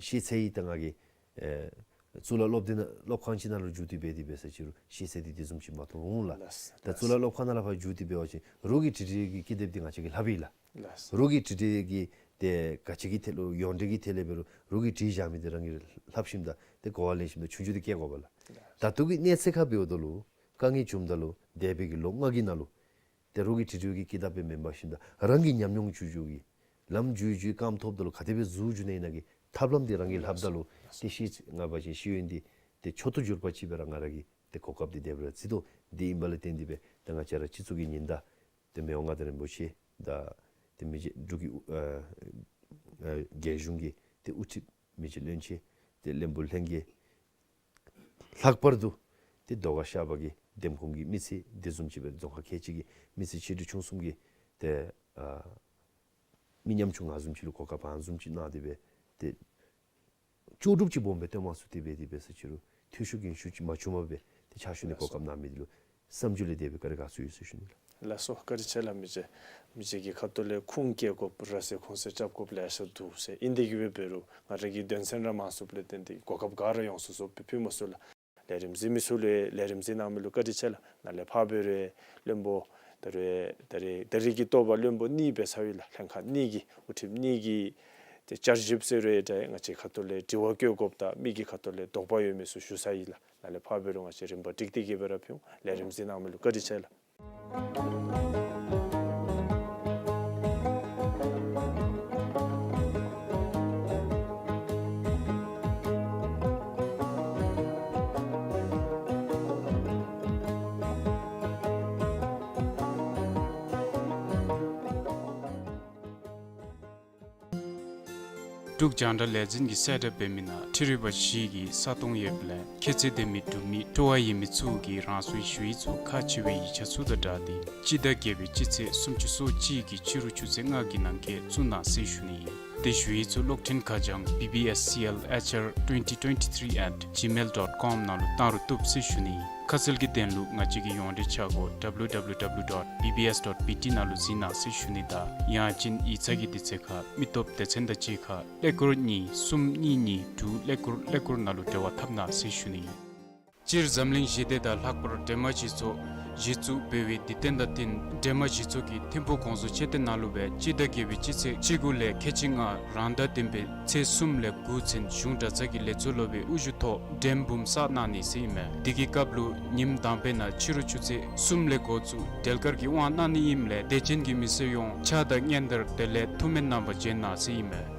ཤེས་ཚད་ཡང་ད་ང་གིས་ཨེ་གཙུག་ལག་སློབ་སྡེ་ནང་སློབ་ཁང་ཅིག་ནང་ལུ་འཛུལ་ཏེ་འབད་དེ་འབད་ས་ཅིག་རུང་ཤེས་ཚད་འདི་དེ་བཟུམ་ཅིག་མ་ཐོབ་འོང་ལགས། ལགས། ད་གཙུག་ལག་སློབ་ཁང་ནང་ལས་ཕར་འཛུལ་ཏེ་འབད་བ་ཅིན་རོགས་ཀྱིས་བྲིས་བྲིས་ཀྱི་ཀི་དེབ་འདི་ང་བཅས་ཀྱིས་ལྷབ་ཨིན་ལགས། ལགས། རོགས་ཀྱིས་བྲིས་བྲིས་ཀྱི་ཏེ་ག་ཅི་གི་ཐད་ལུ་ཡོངས་འབྲེལ་གྱི་ཐད་ལས་འབད་རུང་རོགས་ཀྱིས་བྲིས་བཞག་མི་འདི་རང་གིས་ལྷབ་ཞིནམ་ད་ཏེ་གོ་བ་ལེན་ཞིནམ་ད་ཆུང་ཆུང་འདི་བཀལ་དགོཔ་ལགས། ད་ལྟོ་གི་གནས་ཚད་ཁར་འབདཝ་ད་ལུ་དཀའ་ངལ་བྱུངམ་ད་ལུ་འདས་པའི་གི་ལོ་ལྔ་གི་ནང་ལུ་ཏེ་རོགས་ཀྱིས་བྲིས་བྲིས་ཀྱི་ཀི་དེབ་སྦེ་མེན་པར་ཞིནམ་ད་རང་གི་ཉམས་མྱོང་བརྒྱུད་བརྒྱུད་ཀྱི་ལམ་བརྒྱུད་བརྒྱུད་རྐངམ་ཐོབ་ད་ལུ་ག་དེ་སྦེ་འཛུལ་འགྱོ་ནི་ཨིན་ན་གི་ཐབས་ལམ་འདི་རང་གིས་ལྷབ་ད་ལུ་ཏེ་ཤེས་ང་འབད་བ་ཅིན་ཤེས་ཡོན་འདི་ཏེ་མཆོག་ཏུ་གྱུར་པ་ཅིག་སྦེ་ར་ང་ར་གིས་ཏེ་གོ་སྐབས་འདི་དེ་སྦེ་ར་བརྩི་དོ། འདི་ཨིན་པ་ལས་བརྟེན་ཏེ་སྦེ་ད་ང་བཅས་ར་སྤྱི་གཙུག་གི་ཉི་ཟླ་ཏེ་མི་དབང་མངའ་བདག་རིན་པོ་ཆེ་དང་ཏེ་མི་རྗེ་འབྲུག་གི་ཨ་ཨ་རྒྱལ་གཞུང་གི་ཏེ་དབུ་ཁྲིདཔ་མི་རྗེ་བློན་ཆེན་ཏེ་བློན་པོ་ལྷན་རྒྱས་ལྷག་པར་དུ་ཏེ་ཟློས་གར་ཤར་པ་གི་འདེམས་ཁོངས་ཀྱི་མི་སེར་དེ་བཟུམ་ཅིག་སྦེ་རྫོང་ཁག་ཁལ་གཅིག་གི་མི་སེར་ཆེ་འབྲིང་ཆུང་གསུམ་གྱི་ཏེ་ཨ་མི་ཉམ་ཆུང་ང་བཟུམ་ཅིག་ལུ་གོ་སྐབས་ཨ་ནི་བཟུམ་ཅིག་གནང་སྟེ་སྦེ་ཏེ་ལྕོགས་གྲུབ་ཅིག་སྦོམ་སྦེ་སྟོན་མ་ཚུགས་ཏེ་སྦེ་དེ་སྦེ་ས་ཅིག་རུང་འཐུས་ཤོར་འགན་ཤོར་ཅིག་མ་བྱུངམ་སྦེ་ཏེ་ཕྱག་ཞུ་ནི་གོ་སྐབས་གནང་མི་འདི་ལུ་བསམ་རྒྱུད་ལས་འདས་པའི་བཀའ་དྲིན་དགའ་ཚོར་ཡོད་ཟེར་ཞུ་ནི་ལགས། ལགས་སོ། བཀའ་དྲིན་ཆེ་ལགས། མི་རྗེ་མི་རྗེ་གི་ཁ་ཐུག་ལས་ཁུངས་སྐྱེལ་དགོཔ་ར་ཟེར་ཁུངས་གསལ་རྐྱབ་དགོཔ་ལེ་ཤ་འདུག་ཟེར། ཨིན་དེ་གིས་སྦེ་འབད་རུང་ང་ར་གི་དོན་ཚན་ར་མང་སུ་ལས་བརྟེན་ཏེ་གོ་སྐབས་ག་ར་ཡོངས་སུ་རྫོགས་སྦེ་ཕུལ་མ་ཚུགས་ལགས། ལས་རིམ་གཟིགས་མི་ཚུ་ལུ་ལས་རིམ་གཟིགས་གནང་མི་ལུ་བཀའ་དྲིན་ཆེ་ལགས། ནཱ་ལས་ཕར་འབད་རུང་བློན་པོ་ད་རེས་ད་རེས་ད་རེས་ཀྱི་ཐོག་ལས་བློན་པོ་གཉིས་སྦེ་ཚར་ཡི་ལགས། ལྷན་ཁག་གཉིས་ཀྱི་དབུ་ཁྲིདཔ་གཉིས་ཀྱི་ ཏེ་བསྐྱར་ཞིབ་ཟེར་རུང་ཡང་འདྲ་ང་བཅས་ཁ་ཐུག་ལས་དྲི་བ་བཀོད་དགོཔ་དང་མི་གི་ཁ་ཐུག་ལས་དོགས་པ་ཡོད་མི་ཚུ་ཞུ་ས་ཨིན་ལགས། ནཱ་ལས་ཕར་འབད་རུང་ང་བཅས་རིམ་པ་སྒྲིག་སྟེ་གི་སྦེ་ར་ཕུལ་འོང་། ལས་རིམ་གཟིགས་གནང་མི་ལུ་བཀའ་དྲིན་ཆེ་ལགས། འབྲུག་རྒྱང་བསྒྲགས་ལས་འཛིན་གྱིས་གསལ་བསྒྲགས་འབད་མི་ནང་འཕྲུལ་རིག་པ་གཞི་གི་ས་སྟོང་ཡོདཔ་ལས་ཁྱད་ཚད་ལྡན་མི་འབྲུག་མི་སྤྲོ་བ་ཡོད་མི་ཚུ་གིས་རང་སོའི་ཞུ་ཡིག་ཚུ་ཁག་ཆེ་བའི་ཡིག་ཆ་ཚུ་དང་སྦྲགས་ཏེ་སྤྱི་ཟླ་བརྒྱད་པའི་སྤྱི་ཚེས་སུམ་ཅུ་སོ་གཅིག་གི་ཕྱི་རུ་ཆུ་ཚོད་ལྔ་གི་ནང་འཁོད་བཙུགས་གནང་ཟེར་ཞུ་ནི་ཨིན། ཏེ་ཞུ་ཡིག་ཚུ་གློག་འཕྲིན་ཁ་བྱང་B B S C L H R twenty twenty-three at gmail dot com ནང་ལུ་བཏང་རུང་བཏུབ་ཟེར་ཞུ་ནི་ཨིན། ཁ་གསལ་གྱི་དོན་ལུ་ང་བཅས་ཀྱི་ཡོངས་འབྲེལ་ཆ་སྒོ W W W dot B B S dot B T ནང་ལུ་གཟིགས་གནང་ཟེར་ཞུ་ནི་དང་ཡང་ཅིན་ཡིག་ཚང་གི་དུས་ཚོད་ཁར་མི་སྟོབས་སྡེ་ཚན་དང་གཅིག་ཁར་ཀླད་ཀོར་གཉིས་གསུམ་གཉིས་གཉིས་དྲུག་ཀླད་ཀོར་ཀླད་ཀོར་ནང་ལུ་འབྲེལ་བ་འཐབ་གནང་ཟེར་ཞུ་ནི་ཨིན། སྤྱིར་འཛམ་གླིང་ཞི་བདེ་དང་ལྷག་པར་སྒྲོལ་མ་སྤྱི་ཚོགས་གཞི་བཙུགས་འབད་བའི་དུས་སྟོན་དང་བསྟུན་སྒྲོལ་མ་སྤྱི་ཚོགས་ཀྱི་ཐིམ་ཕུག་གོང་བཟོ་མཆོད་རྟེན་ནང་ལུ་སྦེ་སྤྱི་ཟླ་བརྒྱད་པའི་སྤྱི་ཚེས་བཅུ་དགུ་ལས་ཁལ་གཅིག་ལྔ་རང་ཟླ་བདུན་པའི་ཚེས་གསུམ་ལས་དགུ་ཚུན་གཞུང་གྲྭ་ཚང་གི་ལས་ཚོགས་སློབ་དཔོན་དབུ་བཞུགས་ཐོག་འགྲེམས་འབུམ་བསགས་གནང་ནི་ཟེར་ཨིན་མས། དེ་གི་སྐབས་ལུ་ཉིནམ་དང་པའི་ནང་ཕྱི་རུ་ཆུ་ཚོད་གསུམ་ལས་འགོ་བཙུགས་སྒྲོལ་དཀར་གྱི་དབང་གནང་ནི་ཨིནམ་ལས་དད་ཅན་གྱི་མི་སེར་ཡོངས་ཕྱག་དང་སྙན་དར་དེ་ལས་ཐུགས་སྨོན་གནང་བར་བྱོན་གནང་ཟེར་ཨིན་མས།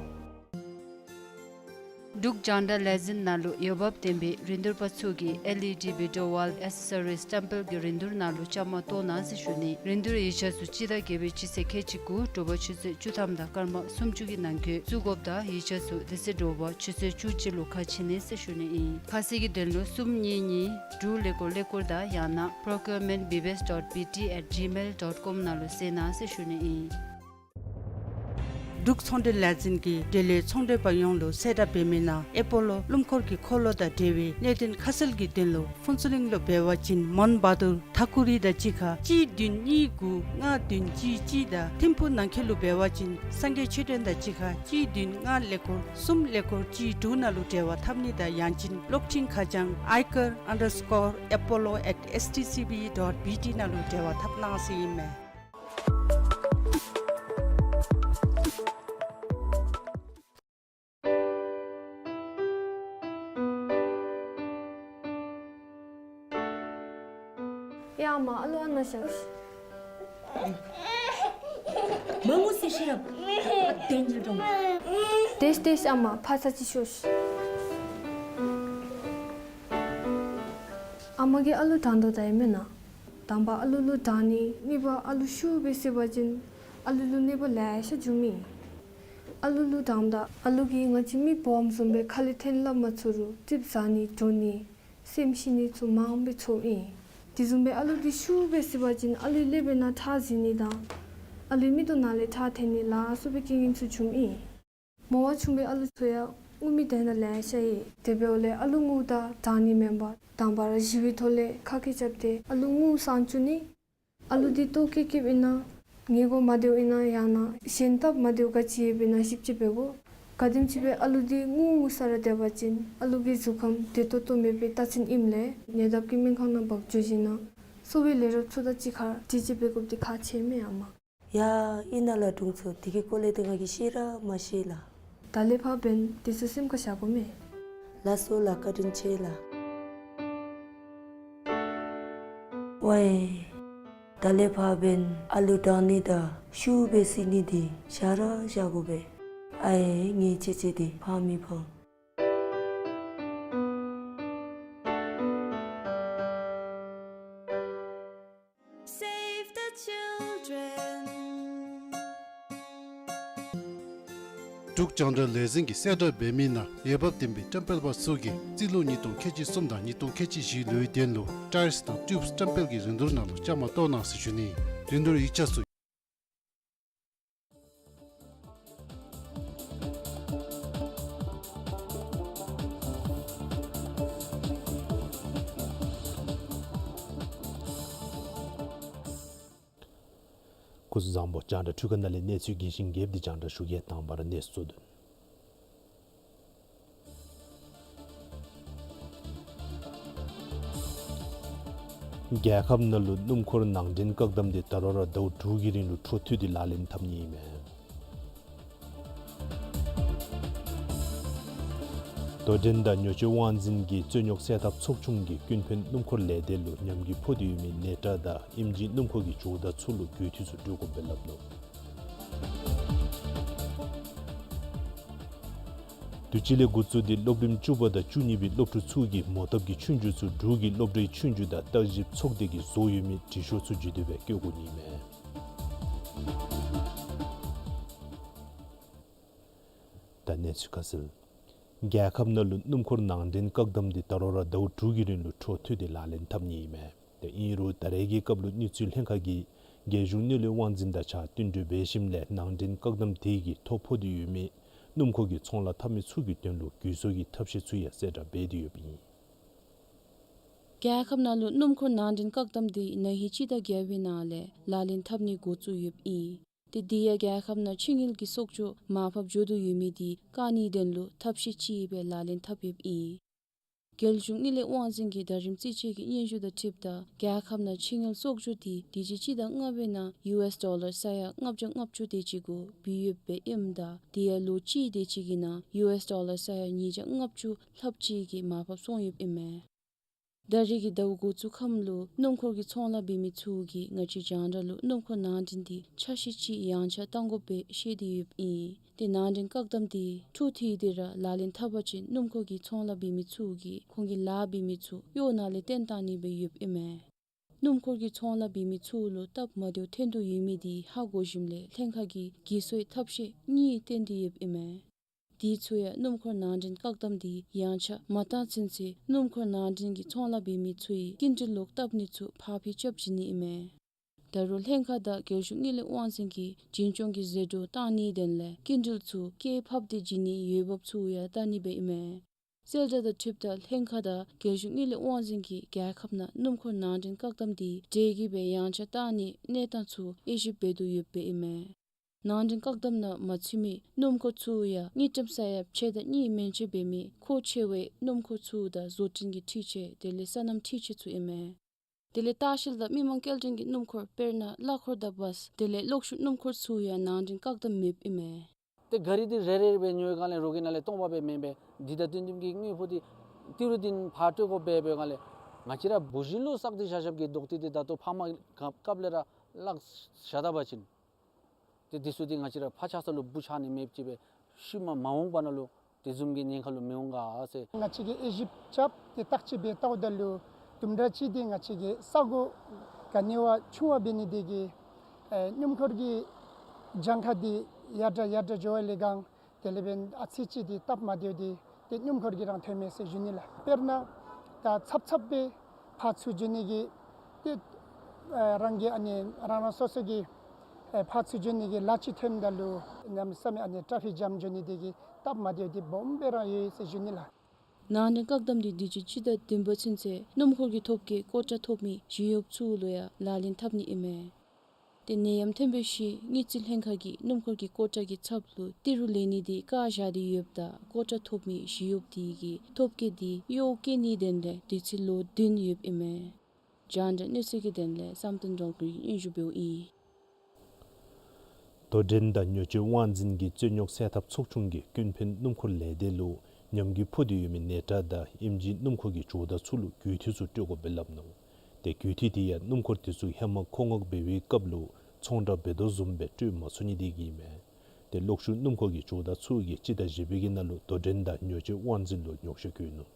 འབྲུག་རྒྱང་བསྒྲགས་ལས་འཛིན་ནང་ལུ་འོས་འབབ་ལྡན་པའི་རིན་བསྡུར་པ་ཚུ་གིས་L E D video wall accessories སྤྲོད་པའི་གི་རིན་བསྡུར་ནང་ལུ་བཅའ་མར་གཏོགས་གནང་ཟེར་ཞུ་ནི། རིན་བསྡུར་ཡིག་ཆ་ཚུ་སྤྱི་ཟླ་བརྒྱད་པའི་སྤྱི་ཚེས་ཁལ་གཅིག་དགུ་དྲོ་པ་ཆུ་ཚོད་བཅུ་ཐམ་དང་སྐར་མ་སུམ་ཅུ་གི་ནང་འཁོད་བཙུགས་དགོཔ་དང་ཡིག་ཆ་ཚུ་དེ་ཚེ་དྲོ་པ་ཆུ་ཚོད་བཅུ་གཅིག་ལུ་ཁ་ཕྱེ་ནི་ཟེར་ཞུ་ནི་ཨིན། ཁ་གསལ་གྱི་དོན་ལུ་གསུམ་གཉིས་གཉིས་དྲུག་ཀླད་ཀོར་ཀླད་ཀོར་དང་ཡང་ན procurement B B S dot B T at gmail dot com ནང་ལུ་གཟིགས་གནང་ཟེར་ཞུ་ནི་ཨིན། འབྲུག་ཚོང་འབྲེལ་ལས་འཛིན་གྱིས་འབྲེལ་ཡོད་ཚོང་འབྲེལ་པ་ཡོངས་ལུ་གསལ་བསྒྲགས་འབད་མི་ནང་ཨེ་པོ་ལོ་སྣུམ་འཁོར་གྱི་འཁོར་ལོ་དང་འབྲེལ་བའི་གནད་དོན་ཁ་གསལ་གྱི་དོན་ལུ་ཕུན་ཚོགས་གླིང་ལུ་འབད་བ་ཅིན་མོན་བྷ་དུར་ཐ་ཀུ་རི་དང་གཅིག་ཁར་གཅིག་བདུན་གཉིས་དགུ་ལྔ་བདུན་གཅིག་གཅིག་དང་ཐིམ་ཕུག་ནང་འཁོད་ལུ་འབད་བ་ཅིན་སངས་རྒྱས་མཆོད་རྟེན་དང་གཅིག་ཁར་གཅིག་བདུན་ལྔ་ཀླད་ཀོར་གསུམ་ཀླད་ཀོར་གཅིག་དྲུག་ནང་ལུ་འབྲེལ་བ་འཐབ་ནི་དང་ཡང་ཅིན་གློག་འཕྲིན་ཁ་བྱང་ཨའི་ཀར་ཨན་ཌར་སི་ཀོར་ཨེ་པོ་ལོ་ཨེཊ་ཨེསི་ཊི་སི་བི་ཌོཊ་བི་ཊི་ནང་ལུ་འབྲེལ་བ་འཐབ་གནང་ཟེར་ཨིན་མས། ཡ་མ་ཨ་ལུ་ཨ་ནཱ་བཞག་ཤིག། མ་ངུ་ཟེར་ཤེས་རབ། ཨ་དེ་ཉིད་དྲོངས། དེས་དེས་ཨ་མ་ཕར་ཚུར་ཅིག་ཤོག་ཤིག། ཨ་མ་གིས་ཨ་ལུ་དྲང་དོ་ད་ཨིན་མེན་ན། དང་པ་ཨ་ལུ་ལུ་དྲང་ནི། གཉིས་པ་ཨ་ལུ་ཤུགས་སྦེ་བསད་པ་ཅིན་ཨ་ལུ་ལུ་གནོད་པ་ལེ་ཤ་འབྱུངམ་ཨིན། ཨ་ལུ་ལུ་དྲངམ་ད་ཨ་ལུ་གིས་ང་བཅས་མི་འབུམ་བཟུམ་སྦེ་ཁ་ལས་འཐེན་སླབ་མ་ཚུགས་རུང་གྲིབ་ཟ་ནི་འགྲོ་ནི་སེམས་ཤི་ནི་ཚུ་མངམ་སྦེ་ཚོརཝ་ཨིན། དེ་བཟུམ་སྦེ་ཨ་ལུ་འདི་ཤུགས་སྦེ་བསད་པ་ཅིན་ཨ་ལུའི་ཀླད་པའི་ནང་ཁྲག་འཛིང་ནི་དང་ཨ་ལུའི་མིག་ཏོ་ནང་ལས་ཁྲག་འཐོན་ནི་ལ་སོགས་པའི་རྐྱེན་ངན་ཚུ་འབྱུངམ་ཨིན། མོ་བ་ཆུང་བའི་ཨ་ལུ་ཚུ་ཡང་ངུ་མི་དེ་ནང་ལེ་ཤ་ཡོད། དེ་འབདཝ་ལས་ཨ་ལུ་ངུཝ་ད་དྲང་ནི་མེན་པར་དང་པ་ར་ཞི་བའི་ཐོག་ལས་ཁ་སྐད་རྐྱབ་སྟེ་ཨ་ལུ་ངུཝ་སངས་བཅུག་ནི། ཨ་ལུ་འདི་ལྟོ་བཀོལ་བཀོལཝ་ཨིན་ན་ཉལ་གོ་མ་བདེཝ་ཨིན་ན་ཡང་ན་གཞན་སྟབས་མ་བདེཝ་ག་ཅི་ཡོདཔ་ཨིན་ན་ཞིབ་དཔྱད་འབད་དགོ། ག་དེམ་ཅིག་སྦེ་ཨ་ལུ་འདི་ངུ་ངུ་ས་ར་སྡོད་པ་ཅིན་ཨ་ལུ་གི་གཟུགས་ཁམས་བདེ་ཏོག་ཏོ་མེད་པའི་རྟགས་མཚན་ཨིནམ་ལས་ཉེ་འདབས་ཀྱི་སྨན་ཁང་ནང་འབག་འགྱོ་ཞིནམ་ན་གསོ་བའི་ལས་རོགསཔ་ཚུ་དང་གཅིག་ཁར་དྲི་དཔྱད་འབད་དགོཔ་འདི་ཁག་ཆེ་མས་ཨ་མ། ཡ་ཨིན་ན་ལགས་དྲུང་འཚོ། དེ་གི་སྐོར་ལས་ཏེ་ང་གིས་ཤེས་ར་མ་ཤེས་ལགས། ད་ལས་ཕར་འབདན་དེ་ཚུ་སེམས་ཁར་བཞག་དགོ་མས། ལགས་སོ་ལགས། བཀའ་དྲིན་ཆེ་ལགས། ཝའེ། ད་ལས་ཕར་འབདན་ཨ་ལུ་དྲང་ནི་དང་ཤུགས་སྦེ་བསད་ནི་འདི་བཞག་ར་བཞག་དགོ་པས། ཨའེ་ངེའི་ཅེ་ཅེ་འདི་ཕངས་མི་ཕངས། Save the children. འབྲུག་རྒྱང་བསྒྲགས་ལས་འཛིན་གྱིས་གསལ་བསྒྲགས་འབད་མི་ནང་འོས་འབབ་ལྡན་པའི་བཀྲམ་སྤེལ་པ་ཚུ་གིས་རྩིས་ལོ་ཉིས་སྟོང་ཁལ་གཅིག་གསུམ་དང་ཉིས་སྟོང་ཁལ་གཅིག་བཞི་ལོའི་དོན་ལུ་ཊའིརསི་དང་ཊིའུབསི་བཀྲམ་སྤེལ་གྱི་རིན་བསྡུར་ནང་ལུ་བཅའ་མར་གཏོགས་གནང་ཟེར་ཞུ་ནི། རིན་བསྡུར་ཡིག་ཆ་ཚུ། སྐུ་གཟུགས་བཟང་པོ། རྒྱང་བསྒྲགས་འཕྲུལ་ཁང་ནང་ལས་གནས་ཚུལ་རྒྱས་ཤིང་རྒྱསཔ་འདི་རྒྱང་བསྒྲགས་ཞུ་གེ། དང་པ་ར་གནས་ཚུལ་དོན། རྒྱལ་ཁབ་ནང་ལུ་སྣུམ་འཁོར་ནང་འདྲེན་བཀག་དམ་འདི་ད་རུང་ར་ཟླཝ་དྲུག་གི་རིང་ལུ་འཕྲོ་མཐུད་དེ་ལག་ལེན་འཐབ་ནི་ཨིན་མས། དོ་འགྲན་དང་ཉོ་སྤྱོད་དབང་འཛིན་གྱི་རྩོད་རྙོག་སེལ་ཐབས་ཚོགས་ཆུང་གིས་ཀུན་ཕན་སྣུམ་འཁོར་ལས་སྡེ་ལུ་ཉམས་རྒུད་ཕོག་སྟེ་ཡོད་མི་ནེ་ཊ་དང་ཨེམ་ཇི་སྣུམ་འཁོར་གྱི་ཇོ་བདག་ཚུ་ལུ་རྒུད་འཐུས་ཚུ་སྤྲོད་དགོཔ་སྦེ་སླབ་ནུག། དུས་ཅི་ལས་འགོ་བཙུགས་ཏེ་སློབ་རིམ་བཅུ་པ་དང་བཅུ་གཉིས་པའི་སློབ་ཕྲུག་ཚུ་གིས་མོ་བཏབ་ཀྱི་ཆོས་རྒྱུགས་ཚུ་འབྲུག་གི་སློབ་གྲྭའི་ཆོས་རྒྱུགས་དང་བརྟག་ཞིབ་ཚོགས་སྡེ་གིས་བཟོ་ཡོད་མི་དྲི་ཤོག་ཚུ་བརྒྱུད་དེ་སྦེ་བཀོད་དགོ་ནི་ཨིན་མས། ད་གནས་ཚུལ་ཁ་གསལ། རྒྱལ་ཁབ་ནང་ལུ་སྣུམ་འཁོར་ནང་འདྲེན་བཀག་དམ་འདི་ད་རུང་ར་ཟླཝ་དྲུག་གི་རིང་ལུ་འཕྲོ་མཐུད་དེ་ལག་ལེན་འཐབ་ནི་ཨིན་མས། ཏེ་ཨིན་རུང་ད་རེས་ཀྱི་སྐབས་ལུ་གནས་ཚུལ་ལྷན་ཁག་གིས་རྒྱལ་གཞུང་དངུལ་ལས་དབང་འཛིན་དང་གཅིག་ཁར་བསྟུན་གྲོས་འབད་ཞིནམ་ལས་ནང་འདྲེན་བཀག་དམ་དེ་གིས་ཐོ་ཕོག་སྟེ་ཡོད་མི་སྣུམ་འཁོར་གྱི་ཚོང་ལཱ་འཐབ་མི་ཚུ་གི་དོན་ལུ་གུད་གསོད་ཀྱི་ཐབས་ཤེས་ཚུ་ཡང་གསལ་བསྒྲགས་འབད་དེ་ཡོདཔ་ཨིན། རྒྱལ་ཁབ་ནང་ལུ་སྣུམ་འཁོར་ནང་འདྲེན་བཀག་དམ་དེ་ན་ཧིང་སྤྱི་ཟླ་བརྒྱད་པའི་ནང་ལས་ལག་ལེན་འཐབ་ནི་འགོ་བཙུགས་ཡོདཔ་ཨིན། ཏེ་དེ་ཡང་རྒྱལ་ཁབ་ནང་ཕྱི་དངུལ་གྱི་གསོག་འཇོག་མར་ཕབ་འགྱོ་དོ་ཡོད་མི་དེ་བཀག་ནིའི་དོན་ལུ་ཐབས་ཤེས་ཅིག་སྦེ་ལག་ལེན་འཐབ་ཡོདཔ་ཨིན། རྒྱལ་གཞུང་དངུལ་ལས་དབང་འཛིན་གྱི་ཟླ་རིམ་རྩིས་དཔྱད་ཀྱི་སྙན་ཞུ་དང་འཁྲིལཝ་ད་རྒྱལ་ཁབ་ནང་ཕྱི་དངུལ་གསོག་འཇོག་དེ་དུས་ཅི་སྤྱི་ཟླ་ལྔ་པའི་ནང་ཡུ་ཨེསི་ཌོ་ལར་ས་ཡ་ལྔ་བརྒྱ་ལྔ་བཅུ་དེ་ཅིག་གུ་བུད་ཡོདཔ་ཨིནམ་ད་དེ་ཡང་ལོ་གཅིག་དེ་ཅིག་གི་ནང་ཡུ་ཨེསི་ཌོ་ལར་ས་ཡ་ཉིས་བརྒྱ་ལྔ་བཅུ་ལྷགཔ་ཅིག་གིས་མར་ཕབ་སོང་ཡོདཔ་ཨིན་མས། ད་རེས་ཀྱི་ཟླཝ་འགོ་བཙུགས་ཁམས་ལུ་སྣུམ་འཁོར་གྱི་ཚོང་ལཱ་འབད་མི་ཚུ་གིས་ང་བཅས་རྒྱང་བསྒྲགས་ལུ་སྣུམ་འཁོར་ནང་འདྲེན་དེ་ཆ་ཤས་ཅིག་ཡངས་ཆག་བཏང་དགོཔ་སྦེ་བཤད་དེ་ཡོདཔ་ཨིན། ཏེ་ནང་འདྲེན་བཀག་དམ་དེ་འཕྲོ་མཐུད་དེ་ར་ལག་ལེན་འཐབ་པ་ཅིན་སྣུམ་འཁོར་གྱི་ཚོང་ལཱ་འབད་མི་ཚུ་གིས་ཁོང་གི་ལཱ་འབད་མི་ཚུ་གཡོག་ནང་ལས་བཏོན་གཏང་ནི་སྦེ་ཡོདཔ་ཨིན་མས། སྣུམ་འཁོར་གྱི་ཚོང་ལཱ་འབད་མི་ཚུ་ལུ་སྟབས་མ་བདེཝ་ཐོན་དོ་ཡོད་མི་དེ་ཧ་གོ་ཞིནམ་ལས་ལྷན་ཁག་གིས་གུད་གསོད་ཐབས་ཤེས་གཉིས་བཏོན་ཏེ་ཡོདཔ་ཨིན་མས། དེ་ཚུ་ཡང་སྣུམ་འཁོར་ནང་འདྲེན་བཀག་དམ་དེ་ཡངས་ཆག་མ་བཏང་ཚུན་ཚོད་སྣུམ་འཁོར་ནང་འདྲེན་གྱི་ཚོང་ལཱ་འབད་མི་ཚུ་ཡི་སྐྱིན་འགྲུལ་ལོག་བཏབ་ནི་ཚུ་ཕར་འགྱངས་རྐྱབ་བྱིན་ནི་ཨིན་མས། ད་རུང་ལྷན་ཁག་དང་རྒྱལ་གཞུང་དངུལ་ལས་དབང་འཛིན་གྱིས་འཛིན་སྐྱོང་གི་ཟད་འགྲོ་བཏང་ནིའི་དོན་ལས་སྐྱིན་འགྲུལ་ཚུ་སྐྱེད་ཕབ་སྟེ་བྱིན་ནིའི་འོས་འབབ་ཚུ་ཡང་བལྟ་ནི་སྦེ་ཨིན་མས། གསལ་བསྒྲགས་དང་འཁྲིལཝ་ད་ལྷན་ཁག་དང་རྒྱལ་གཞུང་དངུལ་ལས་དབང་འཛིན་གྱིས་རྒྱལ་ཁབ་ནང་སྣུམ་འཁོར་ནང་འདྲེན་བཀག་དམ་དེ་གྲལ་གྱི་སྦེ་ཡངས་ཆག་བཏང་ནིའི་གནས་སྟངས་ཚུ་དབྱེ་ཞིབ་འབད་དོ་ཡོདཔ་སྦེ་ཨིན་མས། ནང་འདྲེན་བཀག་དམ་ནང་མ་ཚུད་མི་སྣུམ་འཁོར་ཚུ་ཡང་དངུལ་ཀྲམ་ས་ཡ་ཕྱེད་དང་གཉིས་མན་ཆད་འབད་མི་མཁོ་ཆེ་བའི་སྣུམ་འཁོར་ཚུ་དང་བཟོ་སྐྲུན་གྱི་འཕྲུལ་ཆས་དེ་ལས་སོ་ནམ་འཕྲུལ་ཆས་ཚུ་ཨིན་མས། དེ་ལས་ལྟ་བཤལ་དང་མི་མང་སྐྱེལ་འདྲེན་གྱི་སྣུམ་འཁོར་དཔེར་ན་གླ་འཁོར་དང་བཱས་དེ་ལས་གློག་ཤུགས་སྣུམ་འཁོར་ཚུ་ཡང་ནང་འདྲེན་བཀག་དམ་མེདཔ་ཨིན་མས། ཏེ་ག་རི་འདི་རེ་རེ་སྦེ་ཉོ་བའི་སྒང་ལས་རོགས་ཀྱི་ནང་ལས་སྟོང་པ་སྦེ་མེན་པས། འདི་དང་བསྟུན་བསྟུན་གྱི་དངུལ་ཕོགས་འདི་ཏི་རུ་འདི་ཕར་སྤྲོད་དགོཔ་སྦེ་འབད་བའི་སྒང་ལས་ང་བཅས་ར་བུ་གཞི་ལུ་བསགས་ཏེ་བཞག་བཞགཔ་གི་རྡོག་ཏི་འདི་ད་ལྟོ་ཕ་མ་སྐབས་ལས་ར་བརླག་བཞག་ད་པ་ཅིན་ཏེ་འདི་ཚུ་འདི་ང་བཅས་ར་ཕར་ཆག་ས་ལུ་བུ་ཆགས་ནི་མེདཔ་ཅིག་སྦེ་ཤུལ་མ་མ་འོངས་པ་ནང་ལུ་དེ་བཟུམ་གྱི་ཉེན་ཁ་ལུ་མི་འོང་ག་ཟེར། ང་བཅས་ཀྱིས་དབྱེ་ཞིབ་རྐྱབ་སྟེ་བརྟག་དཔྱད་འབད་བལྟཝ་ད་ལུ་དུམ་གྲ་ཅིག་འདི་ང་བཅས་ཀྱི་ས་གོ་ག་ནི་བ་ཆུང་བ་འབད་ནི་དེ་གིས་ཨེ་སྣུམ་འཁོར་གྱི་གྱངས་ཁ་འདི་ཡར་དྲག་ཡར་དྲག་འགྱོ་བ་ལས་འགངས་དེ་ལས་འབདན་ཨ་ཙི་ཅིག་འདི་སྟབས་མ་བདེཝ་འདི་ཏེ་སྣུམ་འཁོར་གྱིས་ར་ཐོནམ་མས་ཟེར་ཞུ་ནི་ལགས། དཔེར་ན་ད་ཚབ་ཚབ་སྦེ་ཕར་ཚུར་འགྱོ་ནི་གི་ཏེ་ཨེ་རང་གི་ཨ་ནི་རང་རང་སོ་སོ་གི་ཨེ་ཕར་ཚུར་འགྱོ་ནི་གི་ལཱ་ཅིག་ཐོནམ་ད་ལུ་གནམ་མེད་ས་མེད་ཨ་ནི་ཊ་ཕིག་ཇམ་འགྱོ་ནི་དེ་གིས་སྟབས་མ་བདེཝ་འདི་སྦོམ་སྦེ་ར་ཡོད་ཟེར་ཞུ་ནི་ལགས། ནང་འདྲེན་བཀག་དམ་འདི་དུས་ཅི་སྤྱི་ཟླ་བདུན་པ་ཚུན་ཚོད་སྣུམ་འཁོར་གྱི་ཐོབ་སྐལ་ཀོ་ཊ་ཐོབ་མི་ཞི་གཡོགཔ་ཚུ་ལུ་ཡང་ལག་ལེན་འཐབ་ནི་ཨིན་མས། ཏེ་ནད་ཡམས་ཐོན་པའི་ཤུལ་དངུལ་རྩིས་ལྷན་ཁག་གིས་སྣུམ་འཁོར་གྱི་ཀོ་ཊ་གི་ཚབ་ལུ་ཏི་རུ་ལེན་ནི་དེ་བཀག་བཞག་སྟེ་ཡོདཔ་ད་ཀོ་ཊ་ཐོབ་མི་ཞི་གཡོགཔ་དེ་གི་ཐོབ་སྐལ་དེ་གཡོག་བཀོལ་ནིའི་དོན་ལས་དུས་ཚོད་ལོ་བདུན་ཡོདཔ་ཨིན་མས། རྒྱང་བསྒྲགས་གནས་ཚུལ་གྱི་དོན་ལས་བསམ་གཏན་སྒྲོལ་དཀར་གྱིས་སྙན་ཞུ་འབདཝ་ཨིན། དོ་འགྲན་དང་ཉོ་སྤྱོད་དབང་འཛིན་གྱི་རྩོད་རྙོག་སེལ་ཐབས་ཚོགས་ཆུང་གིས་ཀུན་ཕན་སྣུམ་འཁོར་ལས་སྡེ་ལུ་ཉམས་རྒུད་ཕོག་སྟེ་ཡོད་མི་ནེ་ཊ་དང་ཨེམ་ཇི་སྣུམ་འཁོར་གྱི་ཇོ་བདག་ཚུ་ལུ་རྒུད་འཐུས་ཚུ་སྤྲོད་དགོཔ་སྦེ་སླབ་ནུག། ཏེ་རྒུད་འཐུས་དེ་ཡང་སྣུམ་འཁོར་དེ་ཚུ་ཧེ་མ་མཁོ་མངགས་འབད་བའི་སྐབས་ལུ་ཚོང་བསྒྲགས་འབད་དོ་བཟུམ་སྦེ་སྤྲོད་མ་ཚུགས་ནི་དེ་གིས་ཨིན་མས། ཏེ་གློག་ཤུགས་སྣུམ་འཁོར་གྱི་ཇོ་བདག་ཚུ་གིས་སྤྱི་ཟླ་བཞི་པའི་གི་ནང་ལུ་དོ་འགྲན་དང་ཉོ་སྤྱོད་དབང་འཛིན་ལུ་ཉོགས་བཤད་བཀོད་ནུག།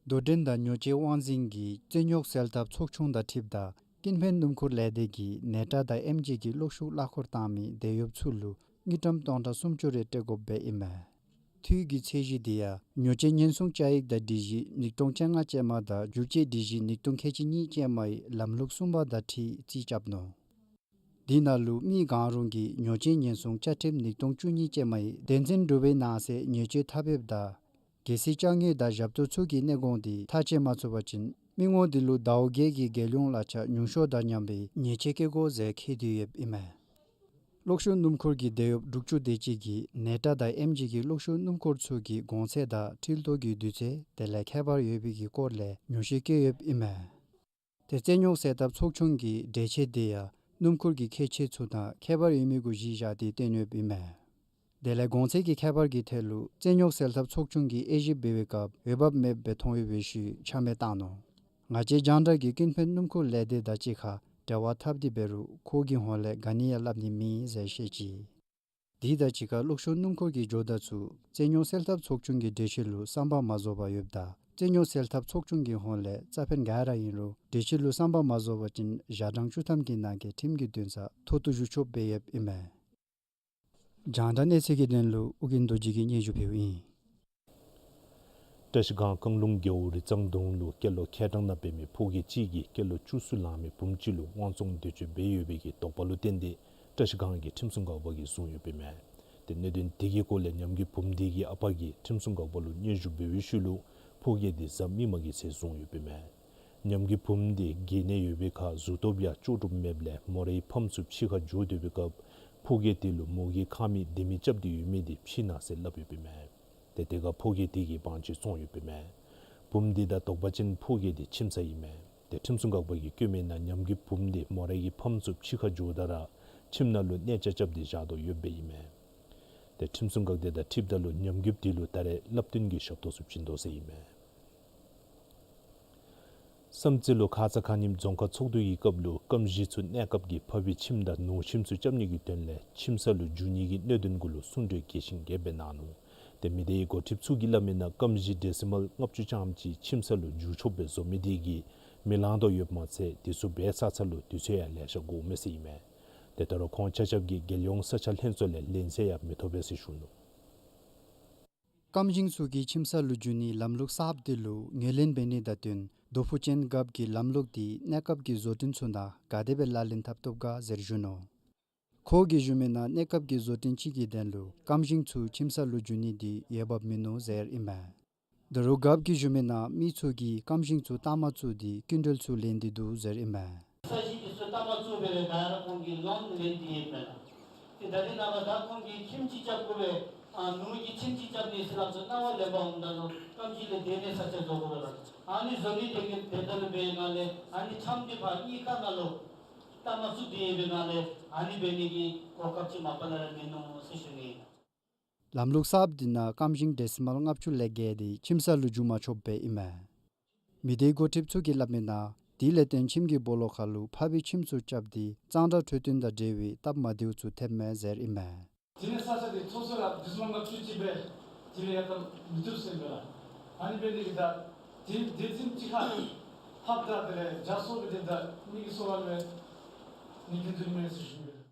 དོ་འགྲན་དང་ཉོ་སྤྱོད་དབང་འཛིན་གྱི་རྩོད་རྙོག་སེལ་ཐབས་ཚོགས་ཆུང་དང་འཁྲིལཝ་ད་ཀུན་ཕན་སྣུམ་འཁོར་ལས་སྡེ་གིས་ནེ་ཊ་དང་ཨེམ་ཇི་གི་གློག་ཤུགས་གླ་འཁོར་བཏང་མི་དེད་གཡོགཔ་ཚུ་ལུ་དངུལ་ཀྲམ་སྟོང་ཕྲག་སུམ་ཅུ་རེ་སྤྲོད་དགོཔ་སྦེ་ཨིན་མས། འཐུས་ཀྱི་ཚད་གཞི་དེ་ཡང་ཉོ་སྤྱོད་ཉེན་སྲུང་བཅའ་ཡིག་དང་སྒྲིག་གཞི་ཉིས་སྟོང་བཅོ་ལྔ་ཅན་མ་དང་བསྒྱུར་བཅོས་སྒྲིག་གཞི་ཉིས་སྟོང་ཁལ་གཅིག་གཉིས་ཅན་མའི་ལམ་ལུགས་གསུམ་པ་དང་འཁྲིལ་རྩིས་རྐྱབ་ནུག། དེ་ནང་ལུ་མི་གང་རུང་གིས་ཉོ་སྤྱོད་ཉེན་སྲུང་བཅའ་ཁྲིམས་ཉིས་སྟོང་བཅུ་གཉིས་ཅན་མའི་དོན་ཚན་དྲུག་པའི་ནང་གསེས་ཉེས་སྤྱོད་ཐ་ཕབ་དང་གལ་སྲིད་ཅ་དངོས་དང་ཞབས་ཏོག་ཚུ་གི་གནས་སྐོང་དེ་ཐག་བཅད་མ་ཚུགས་པ་ཅིན་མི་ངོམ་དེ་ལུ་ཟླཝ་བརྒྱད་ཀྱི་རྒྱལ་ཡོངས་གླ་ཆ་ཉུང་ཤོས་དང་མཉམ་པའི་ཉེས་ཆད་བཀལ་དགོ་ཟེར་འཁོད་དེ་ཡོདཔ་ཨིན་མས། གློག་ཤུགས་སྣུམ་འཁོར་གྱི་དེད་གཡོགཔ་དྲུག་ཅུ་དེ་ཅིག་གིས་ནེ་ཊ་དང་ཨེམ་ཇི་གི་གློག་ཤུགས་སྣུམ་འཁོར་ཚུ་གི་གོང་ཚད་དང་འཁྲུལ་གཏོར་གྱི་དུས་ཚོད་དེ་ལས་ཁྱད་པར་ཡོད་པའི་གི་སྐོར་ལས་ཉུང་བཤད་བཀོད་ཡོདཔ་ཨིན་མས། ཏེ་རྩོད་རྙོག་སེལ་ཐབས་ཚོགས་ཆུང་གིས་འགྲེལ་བཤད་དེ་ཡང་སྣུམ་འཁོར་གྱི་ཁྱད་ཆོས་ཚུ་དང་ཁྱད་པར་ཡོད་མི་གུ་གཞི་བཞག་སྟེ་བཏོན་ཡོདཔ་ཨིན་མས། དེ་ལས་གོང་ཚད་ཀྱི་ཁྱད་པར་གྱི་ཐད་ལུ་རྩིས་རྙོག་སེལ་ཐབས་ཚོགས་ཆུང་གིས་དབྱེ་ཞིབ་འབད་བའི་སྐབས་འོས་འབབ་མེདཔ་སྦེ་མཐོང་ཡོདཔ་སྦེ་ཞུ་ཆ་མེད་བཏང་ནུག། ང་བཅས་རྒྱང་བསྒྲགས་ཀྱིས་ཀུན་ཕན་སྣུམ་འཁོར་ལས་སྡེ་དང་གཅིག་ཁར་འབྲེལ་བ་འཐབ་སྟེ་འབད་རུང་ཁོ་གིས་ཧོན་ལས་ག་ནི་ཡང་སླབ་ནི་མེད་ཟེར་བཤད་ཅི། དེ་དང་གཅིག་ཁར་གློག་ཤུགས་སྣུམ་འཁོར་གྱི་ཇོ་བདག་ཚུ་རྩིས་རྙོག་སེལ་ཐབས་ཚོགས་ཆུང་གི་གྲོས་ཆོད་ལུ་བསམ་པ་མ་རྫོགས་པར་ཡོདཔ་ད་རྩིས་རྙོག་སེལ་ཐབས་ཚོགས་ཆུང་གིས་ཧོན་ལས་རྩ་ཕན་ག་ར་ཨིན་རུང་གྲོས་ཆོད་ལུ་བསམ་པ་མ་རྫོགས་པ་ཅིན་ཞག་གྲངས་བཅུ་ཐམ་གྱི་ནང་འཁོད་ཁྲིམས་ཀྱི་འདུན་སར་མཐོ་གཏུགས་ཞུ་ཆོགཔ་སྦེ་ཡོདཔ་ཨིན་མས། རྒྱང་བསྒྲགས་གནས་ཚུལ་གྱི་དོན་ལུ་ཨོ་རྒྱན་རྡོ་རྗེ་གིས་སྙན་ཞུ་ཕུལཝ་ཨིན། བཀྲ་ཤིས་སྒང་རྐང་ལུང་རྒེད་འོག་རི་གཙང་གདོང་ལུ་སྐྱེས་ལོ་ཁལ་གྲངས་ནང་འབད་མི་ཕོ་སྐྱེས་གཅིག་གིས་སྐྱེས་ལོ་བཅུ་གསུམ་ལང་མི་བུམོ་གཅིག་ལུ་དབང་བཙོང་འདོད་སྤྱོད་འབད་ཡོད་པའི་གི་དོགས་པ་ལུ་བརྟེན་ཏེ་བཀྲ་ཤིས་སྒང་གི་ཁྲིམས་སྲུང་འགག་པ་གིས་བཟུང་ཡོདཔ་ཨིན་མས། ཏེ་གནད་དོན་དེ་གི་སྐོར་ལས་ཉམས་རྒུད་བུམོ་དེ་གི་ཨ་པ་གིས་ཁྲིམས་སྲུང་འགག་པ་ལུ་སྙན་ཞུ་འབད་བའི་ཤུལ་ལུ་ཕོ་སྐྱེས་དེ་གཟའ་མིག་དམར་གྱི་ཚེ་བཟུང་ཡོདཔ་ཨིན་མས། ཉམས་རྒུད་བུམོ་དེ་རྒས་ནད་ཡོད་པའི་ཁར་གཟུགས་སྟོབས་ཡང་ལྕོགས་གྲུབ་མེདཔ་ལས་མོ་རའི་ཕམ་ཚུ་ཕྱི་ཁར་འགྱོ་སྡོད་པའི་སྐབས་ཕོ་སྐྱེས་དེ་ལུ་མོ་གིས་ཁ་མིག་ལྡེ་མིག་རྐྱབ་སྟེ་ཡོད་མི་དེ་ཕྱེ་གནང་ཟེར་སླབ་ཡོདཔ་ཨིན་མས། ཏེ་དེ་ཁར་ཕོ་སྐྱེས་དེ་གིས་བང་ཅིག་བཙོང་ཡོདཔ་ཨིན་མས། བུམོ་དེ་དང་དོགས་པ་ཅིན་ཕོ་སྐྱེས་དེ་ཁྱིམ་ཚང་ཨིན་མས། ཏེ་ཁྲིམས་སྲུང་འགག་པ་གིས་བཀོད་མི་ནང་ཉམས་རྒུད་བུམོ་དེ་མོ་རའི་ཕམ་ཚུ་ཕྱི་ཁར་འགྱོཝ་ད་ར་ཁྱིམ་ནང་ལུ་གནས་ཆ་རྐྱབ་སྟེ་བཞག་དོ་ཡོདཔ་ཨིན་མས། ཏེ་ཁྲིམས་སྲུང་འགག་སྡེ་དང་འཁྲིལཝ་ད་ལུ་ཉམས་རྒུད་དེ་ལུ་ད་རེས་བསླབ་སྟོན་གྱི་ཞབས་ཏོག་ཚུ་བྱིན་དོ་ཟེར་ཨིན་མས། བསམ་རྩེ་ལུ་ཁ་ཙ་ཁ་ཉིནམ་རྫོང་ཁག་ཚོགས་འདུ་གི་སྐབས་ལུ་སྐམ་ཞིང་ཚུ་གནས་སྐབས་ཀྱི་ཕ་བུའི་ཁྱིམ་དང་ནུ་ཁྱིམ་ཚུ་རྐྱབ་ནི་གི་དོན་ལས་ཁྱིམ་ས་ལུ་འགྱོ་ནི་གི་གནད་དོན་གུ་ལུ་གསུང་གྲོས་རྒྱས་ཤིང་རྒྱསཔ་སྦེ་གནང་ནུག། ཏེ་མི་སྡེའི་འགོ་ཁྲིདཔ་ཚུ་གིས་སླབ་མི་ནང་སྐམ་ཞིང་ཌེ་སི་མཱལ་ལྔ་བཅུ་ཙམ་ཅིག་ཁྱིམ་ས་ལུ་འགྱོ་ཆོགཔ་སྦེ་བཟོ་མི་དེ་གིས་མི་ལང་དོ་ཡོདཔ་མ་ཚད་དེ་ཚུ་འབད་ཚར་ཚར་ལུ་དུས་ཚོད་ཡང་ལེ་ཤ་འགོརཝ་མས་ཟེར་ཨིན་མས། ཏེ་ད་རུང་ཁོང་ཆ་ཁྱབ་ཀྱིས་རྒྱལ་ཡོངས་ས་ཆ་ལྷན་ཚོགས་ལས་ལན་གསལ་ཡང་མི་ཐོབ་པས་ཟེར་ཞུ་ནུག། སྐམ་ཞིང་ཚུ་གི་ཁྱིམ་ས་ལུ་འགྱོ་ནིའི་ལམ་ལུགས་གསརཔ་དེ་ལུ་ངོས་ལེན་འབད་ནི་དང་བསྟུན་རྡོ་ཕུ་ཅན་རྒཔོ་གིས་ལམ་ལུགས་དེ་གནས་སྐབས་ཀྱི་བཟོ་སྐྲུན་ཚུ་ནང་ག་དེ་སྦེ་ལག་ལེན་འཐབ་བཏུབ་ག་ཟེར་ཞུ་ནུག། ཁོ་གིས་ཞུ་མི་ནང་གནས་སྐབས་ཀྱི་བཟོ་སྐྲུན་ཅིག་གི་དོན་ལུ་སྐམ་ཞིང་ཚུ་ཁྱིམ་ས་ལུ་འགྱོ་ནི་དེ་འོས་འབབ་མིན་ནུག་ཟེར་ཨིན་མས། ད་རུང་རྒཔོ་གིས་ཞུ་མི་ནང་མི་ཚུ་གིས་སྐམ་ཞིང་ཚུ་ལྟག་མ་བཙུགས་ཏེ་སྐྱིན་འགྲུལ་ཚུ་ལེན་ཏེ་འདུག་ཟེར་ཨིན་མས། ས་ཞིང་དེ་ཚུ་ལྟག་མ་བཙུགས་པའི་ལས་ད་ར་ཁོང་གིས་ལོན་ལེན་ཏེ་ཡོདཔ་མས་ལགས། ཏེ་ད་རེས་ནངས་པ་ད་ཁོང་གིས་ཁྱིམ་ཅིག་རྐྱབ་དགོ་པས། ཨ་ནུ་གིས་ཁྱིམ་ཅིག་རྐྱབ་ནི་ཟེར་སླབ་ཚུ་གནང་བ་ལེན་པར་འོངམ་ད་ལུ་སྐམ་ཞིང་ལས་དེ་ནི་ས་ཆ་བཟོ་དགོ་པས་ལགས། ཨ་ནི་བཟོ་ནི་དེ་གིས་དེ་ད་ལུ་འབད་ནི་ལས་ཨ་ནི་ཁྱིམ་དེ་ཕར་གཉིས་ཀ་ནང་ལུ་ལྟག་མ་བཙུགས་ཏེ་ཡོད་པའི་ནང་ལས་ཨ་ནི་འབད་ནི་གི་གོ་སྐབས་ཅིག་མ་པ་ལས་ར་མིན་ནུག་ཟེར་ཞུ་ནི་ཨིན། ལམ་ལུགས་གསརཔ་དེ་ནང་སྐམ་ཞིང་ཌེ་སི་མཱལ་ལྔ་བཅུ་ལས་བརྒལ་ཏེ་ཁྱིམ་ས་ལུ་འགྱོ་མ་ཆོགཔ་སྦེ་ཨིན་མས། མི་སྡེའི་འགོ་ཁྲིདཔ་ཚུ་གིས་སླབ་མི་ནང་དེ་ལས་བརྟེན་ཁྱིམ་གྱི་སྦོ་ལོགས་ཁར་ལུ་ཕ་བུའི་ཁྱིམ་ཚུ་རྐྱབ་སྟེ་གཙང་སྦྲ་འཕྲོད་བསྟེན་དང་འབྲེལ་བའི་སྟབས་མ་བདེཝ་ཚུ་ཐེབས་མས་ཟེར་ཨིན་མས། དེ་ནི་ས་ཆ་དེ་ཚོ་ཚོ་ར་ཌེ་སི་མཱལ་ལྔ་བཅུ་ཅིག་སྦེ་དེ་ལས་ཡར་བཏབ་མི་བཏུབ་ཟེར་ཨིན་པས་ལགས། ཨ་ནི་འབད་ནི་གིས་ད་དེ་དེ་ཁྱིམ་ཅིག་ཁར་ཕགཔ་དང་དེ་ལས་རྒྱ་སོར་སྦེ་དེ་ད་མི་གི་སོར་བ་ལུ་ནི་གི་དུས་མེད་ཟེར་ཞུ་ནི་ཨིན་པས།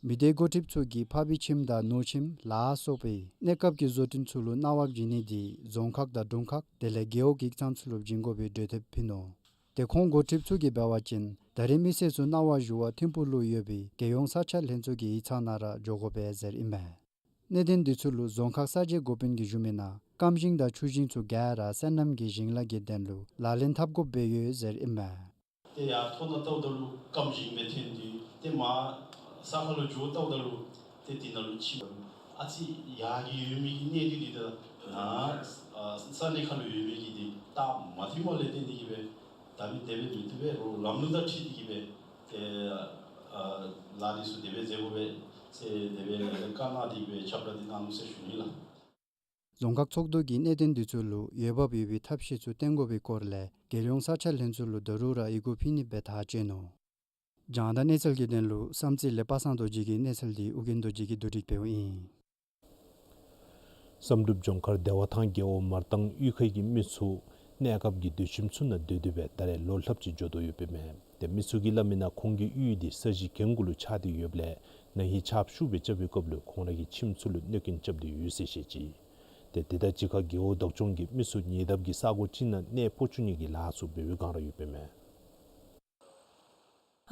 མི་སྡེའི་འགོ་ཁྲིདཔ་ཚུ་གིས་ཕ་བུའི་ཁྱིམ་དང་ནུ་ཁྱིམ་ལ་སོགས་པའི་གནས་སྐབས་ཀྱི་བཟོ་སྐྲུན་ཚུ་ལུ་གནང་བ་བྱིན་ནི་དེ་རྫོང་ཁག་དང་དྲུང་ཁག་དེ་ལས་རྒེད་འོག་གི་ཁྱིམ་ཚང་ཚུ་ལུ་བྱིན་དགོ་པའི་གྲོས་འདེབས་ཕུལ་ནུག། ཏེ་ཁོང་འགོ་ཁྲིདཔ་ཚུ་གིས་འབད་བ་ཅིན་ད་རེས་མི་སེར་ཚུ་གནང་བ་ཞུ་བར་ཐིམ་ཕུག་ལུ་ཡོད་པའི་རྒྱལ་ཡོངས་ས་ཆ་ལྷན་ཚོགས་ཀྱི་ཡིག་ཚང་ནང་ར་འགྱོ་དགོ་པས་ཟེར་ཨིན་མས། གནད་དོན་དེ་ཚུ་ལུ་རྫོང་ཁག་གསར་བརྗེ་འགོ་དཔོན་གྱིས་ཞུ་མི་ནང་སྐམ་ཞིང་དང་ཆུ་ཞིང་ཚུ་ག་ར་སོ་ནམ་གྱི་ཞིང་ལཱ་གི་དོན་ལུ་ལག་ལེན་འཐབ་དགོཔ་སྦེ་ཡོད་ཟེར་ཨིན་མས། ཏེ་ཡར་མཐོ་ནང་བལྟཝ་ད་ལུ་སྐམ་ཞིང་སྦེ་ཐོན་ཏེ་ཏེ་མར་ས་ཁར་ལུ་འགྱོ་བལྟཝ་ད་ལུ་ཏེ་དེ་ནང་ལུ་ཁྱིམ་ཨ་ཙི་ཡར་གྱི་ཡོད་མི་གི་གནས་དེ་དེ་ད་ནཱ་ས་གནས་ཁར་ལུ་ཡོད་མི་གི་དེ་སྟབས་མ་བདེཝ་ལས་བརྟེན་ཏེ་གིས་སྦེ་ད་མི་དེ་སྦེ་མི་བཏུབ་པས། རོགས་ལམ་ལུགས་དང་འཁྲིལ་ཏེ་གིས་སྦེ་ཏེ་ཨ་ལཱ་འདི་ཚུ་དེ་སྦེ་མཛད་དགོ་པས་ཟེར་དེ་སྦེ་བཀའ་གནང་སྟེ་གིས་སྦེ་ཁྱབ་བསྒྲགས་འདི་གནང་ནུག་ཟེར་ཞུ་ནི་ལགས། རྫོང་ཁག་ཚོགས་འདུ་གིས་གནད་དོན་འདི་ཚུ་ལུ་འོས་འབབ་ཡོད་པའི་ཐབས་ཤེས་ཚུ་བཏོན་དགོ་པའི་སྐོར་ལས་རྒྱལ་ཡོངས་ས་ཆ་ལྷན་ཚོགས་ལུ་ད་རུང་ར་ཡི་གུ་ཕུལ་ནི་སྦེ་ཐག་བཅད་ནུག། རྒྱང་བསྒྲགས་གནས་ཚུལ་གྱི་དོན་ལུ་བསམ་རྩེ་ལས་པ་སངས་རྡོ་རྗེ་གི་གནས་ཚུལ་འདི་ཨོ་རྒྱན་རྡོ་རྗེ་གིས་བསྡུ་སྒྲིག་འབདཝ་ཨིན། བསམ་གྲུབ་ལྗོངས་མཁར་བདེ་བ་ཐང་རྒེད་འོག་མར་ཐང་གཡུས་ཁའི་གི་མི་ཚུ་གནས་སྐབས་ཀྱི་སྡོད་ཁྱིམ་ཚུ་ནང་སྡོད་སྡོད་སྦེ་ད་རེས་ལོ་ལྷགཔ་ཅིག་འགྱོ་དོ་ཡོདཔ་ཨིན་མས། ཏེ་མི་ཚུ་གིས་སླབ་མི་ནང་ཁོང་གི་གཡུས་འདི་ས་གཞི་གྱེན་གུ་ལུ་ཆགས་ཏེ་ཡོདཔ་ལས་ན་ཧིང་ཆརཔ་ཤུགས་སྦེ་རྐྱབ་པའི་སྐབས་ལུ་ཁོང་རའི་གི་ཁྱིམ་ཚུ་ལུ་གནོད་རྐྱེན་རྐྱབ་སྟེ་ཡོད་ཟེར་བཤད་ཅི། ཏེ་དེ་དང་གཅིག་ཁར་རྒེད་འོག་བདག་སྐྱོང་གིས་མི་ཚུ་ཉེ་འདབས་ཀྱི་ས་གོ་ཅིག་ནང་གནས་སྤོ་བཅུག་ནི་གི་ལཱ་ཚུ་འབད་བའི་བསྒང་ར་ཡོདཔ་ཨིན་མས།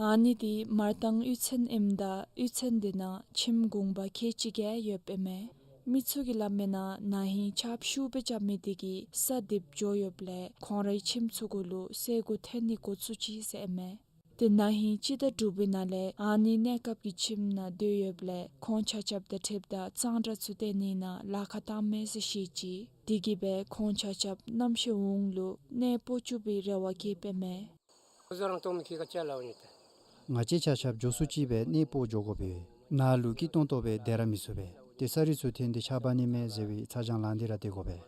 ཨ་ནི་དེ་མར་ཐང་གཡུས་ཚན་ཨིནམ་ད་གཡུས་ཚན་དེ་ནང་ཁྱིམ་གུང་པ་ཁལ་གཅིག་ག་ཡོདཔ་ཨིན་མས། མི་ཚུ་གིས་སླབ་མི་ནང་ན་ཧིང་ཆརཔ་ཤུགས་སྦེ་རྐྱབ་མི་དེ་གིས་ས་རྡིབ་འགྱོ་ཡོདཔ་ལས་ཁོང་རའི་ཁྱིམ་ཚུ་གུ་ལུ་སེར་ཀ་ཐོན་ནི་འགོ་བཙུགས་ཅི་ཟེར་ཨིན་མས། ཏེ་ན་ཧིང་སྤྱི་ཟླ་དྲུག་པའི་ནང་ལས་ཨ་ནི་གནས་སྐབས་ཀྱི་ཁྱིམ་ནང་སྡོད་ཡོདཔ་ལས་ཁོང་ཆ་ཁྱབ་དང་འཁྲིལཝ་ད་གཙང་སྦྲ་ཚུ་བསྟེན་ནི་ནང་ལཱ་ཁག་བཏངམ་མས་ཟེར་བཤད་ཅི། དེ་གིས་སྦེ་ཁོང་ཆ་ཁྱབ་གནམ་གཤིས་འོང་ལུ་གནས་སྤོ་བཅུག་པའི་རེ་བ་བསྐྱེདཔ་ཨིན་མས། ང་བཅས་ཆ་ཁྱབ་མགྱོགས་སུ་ཅིག་སྦེ་གནས་སྤོ་འགྱོ་དགོ་པས། ནཱ་ལུ་སྐྱིད་ཏོང་ཏོ་སྦེ་སྡོད་ར་མི་ཚུགས་པས། ཏེ་ས་རུད་ཚུ་འཐོན་ཏེ་ཆརཔ་འབག་ནི་མས་ཟེར་བའི་ཚ་གྱང་ལང་སྟེ་ར་སྡོད་དགོ་པས།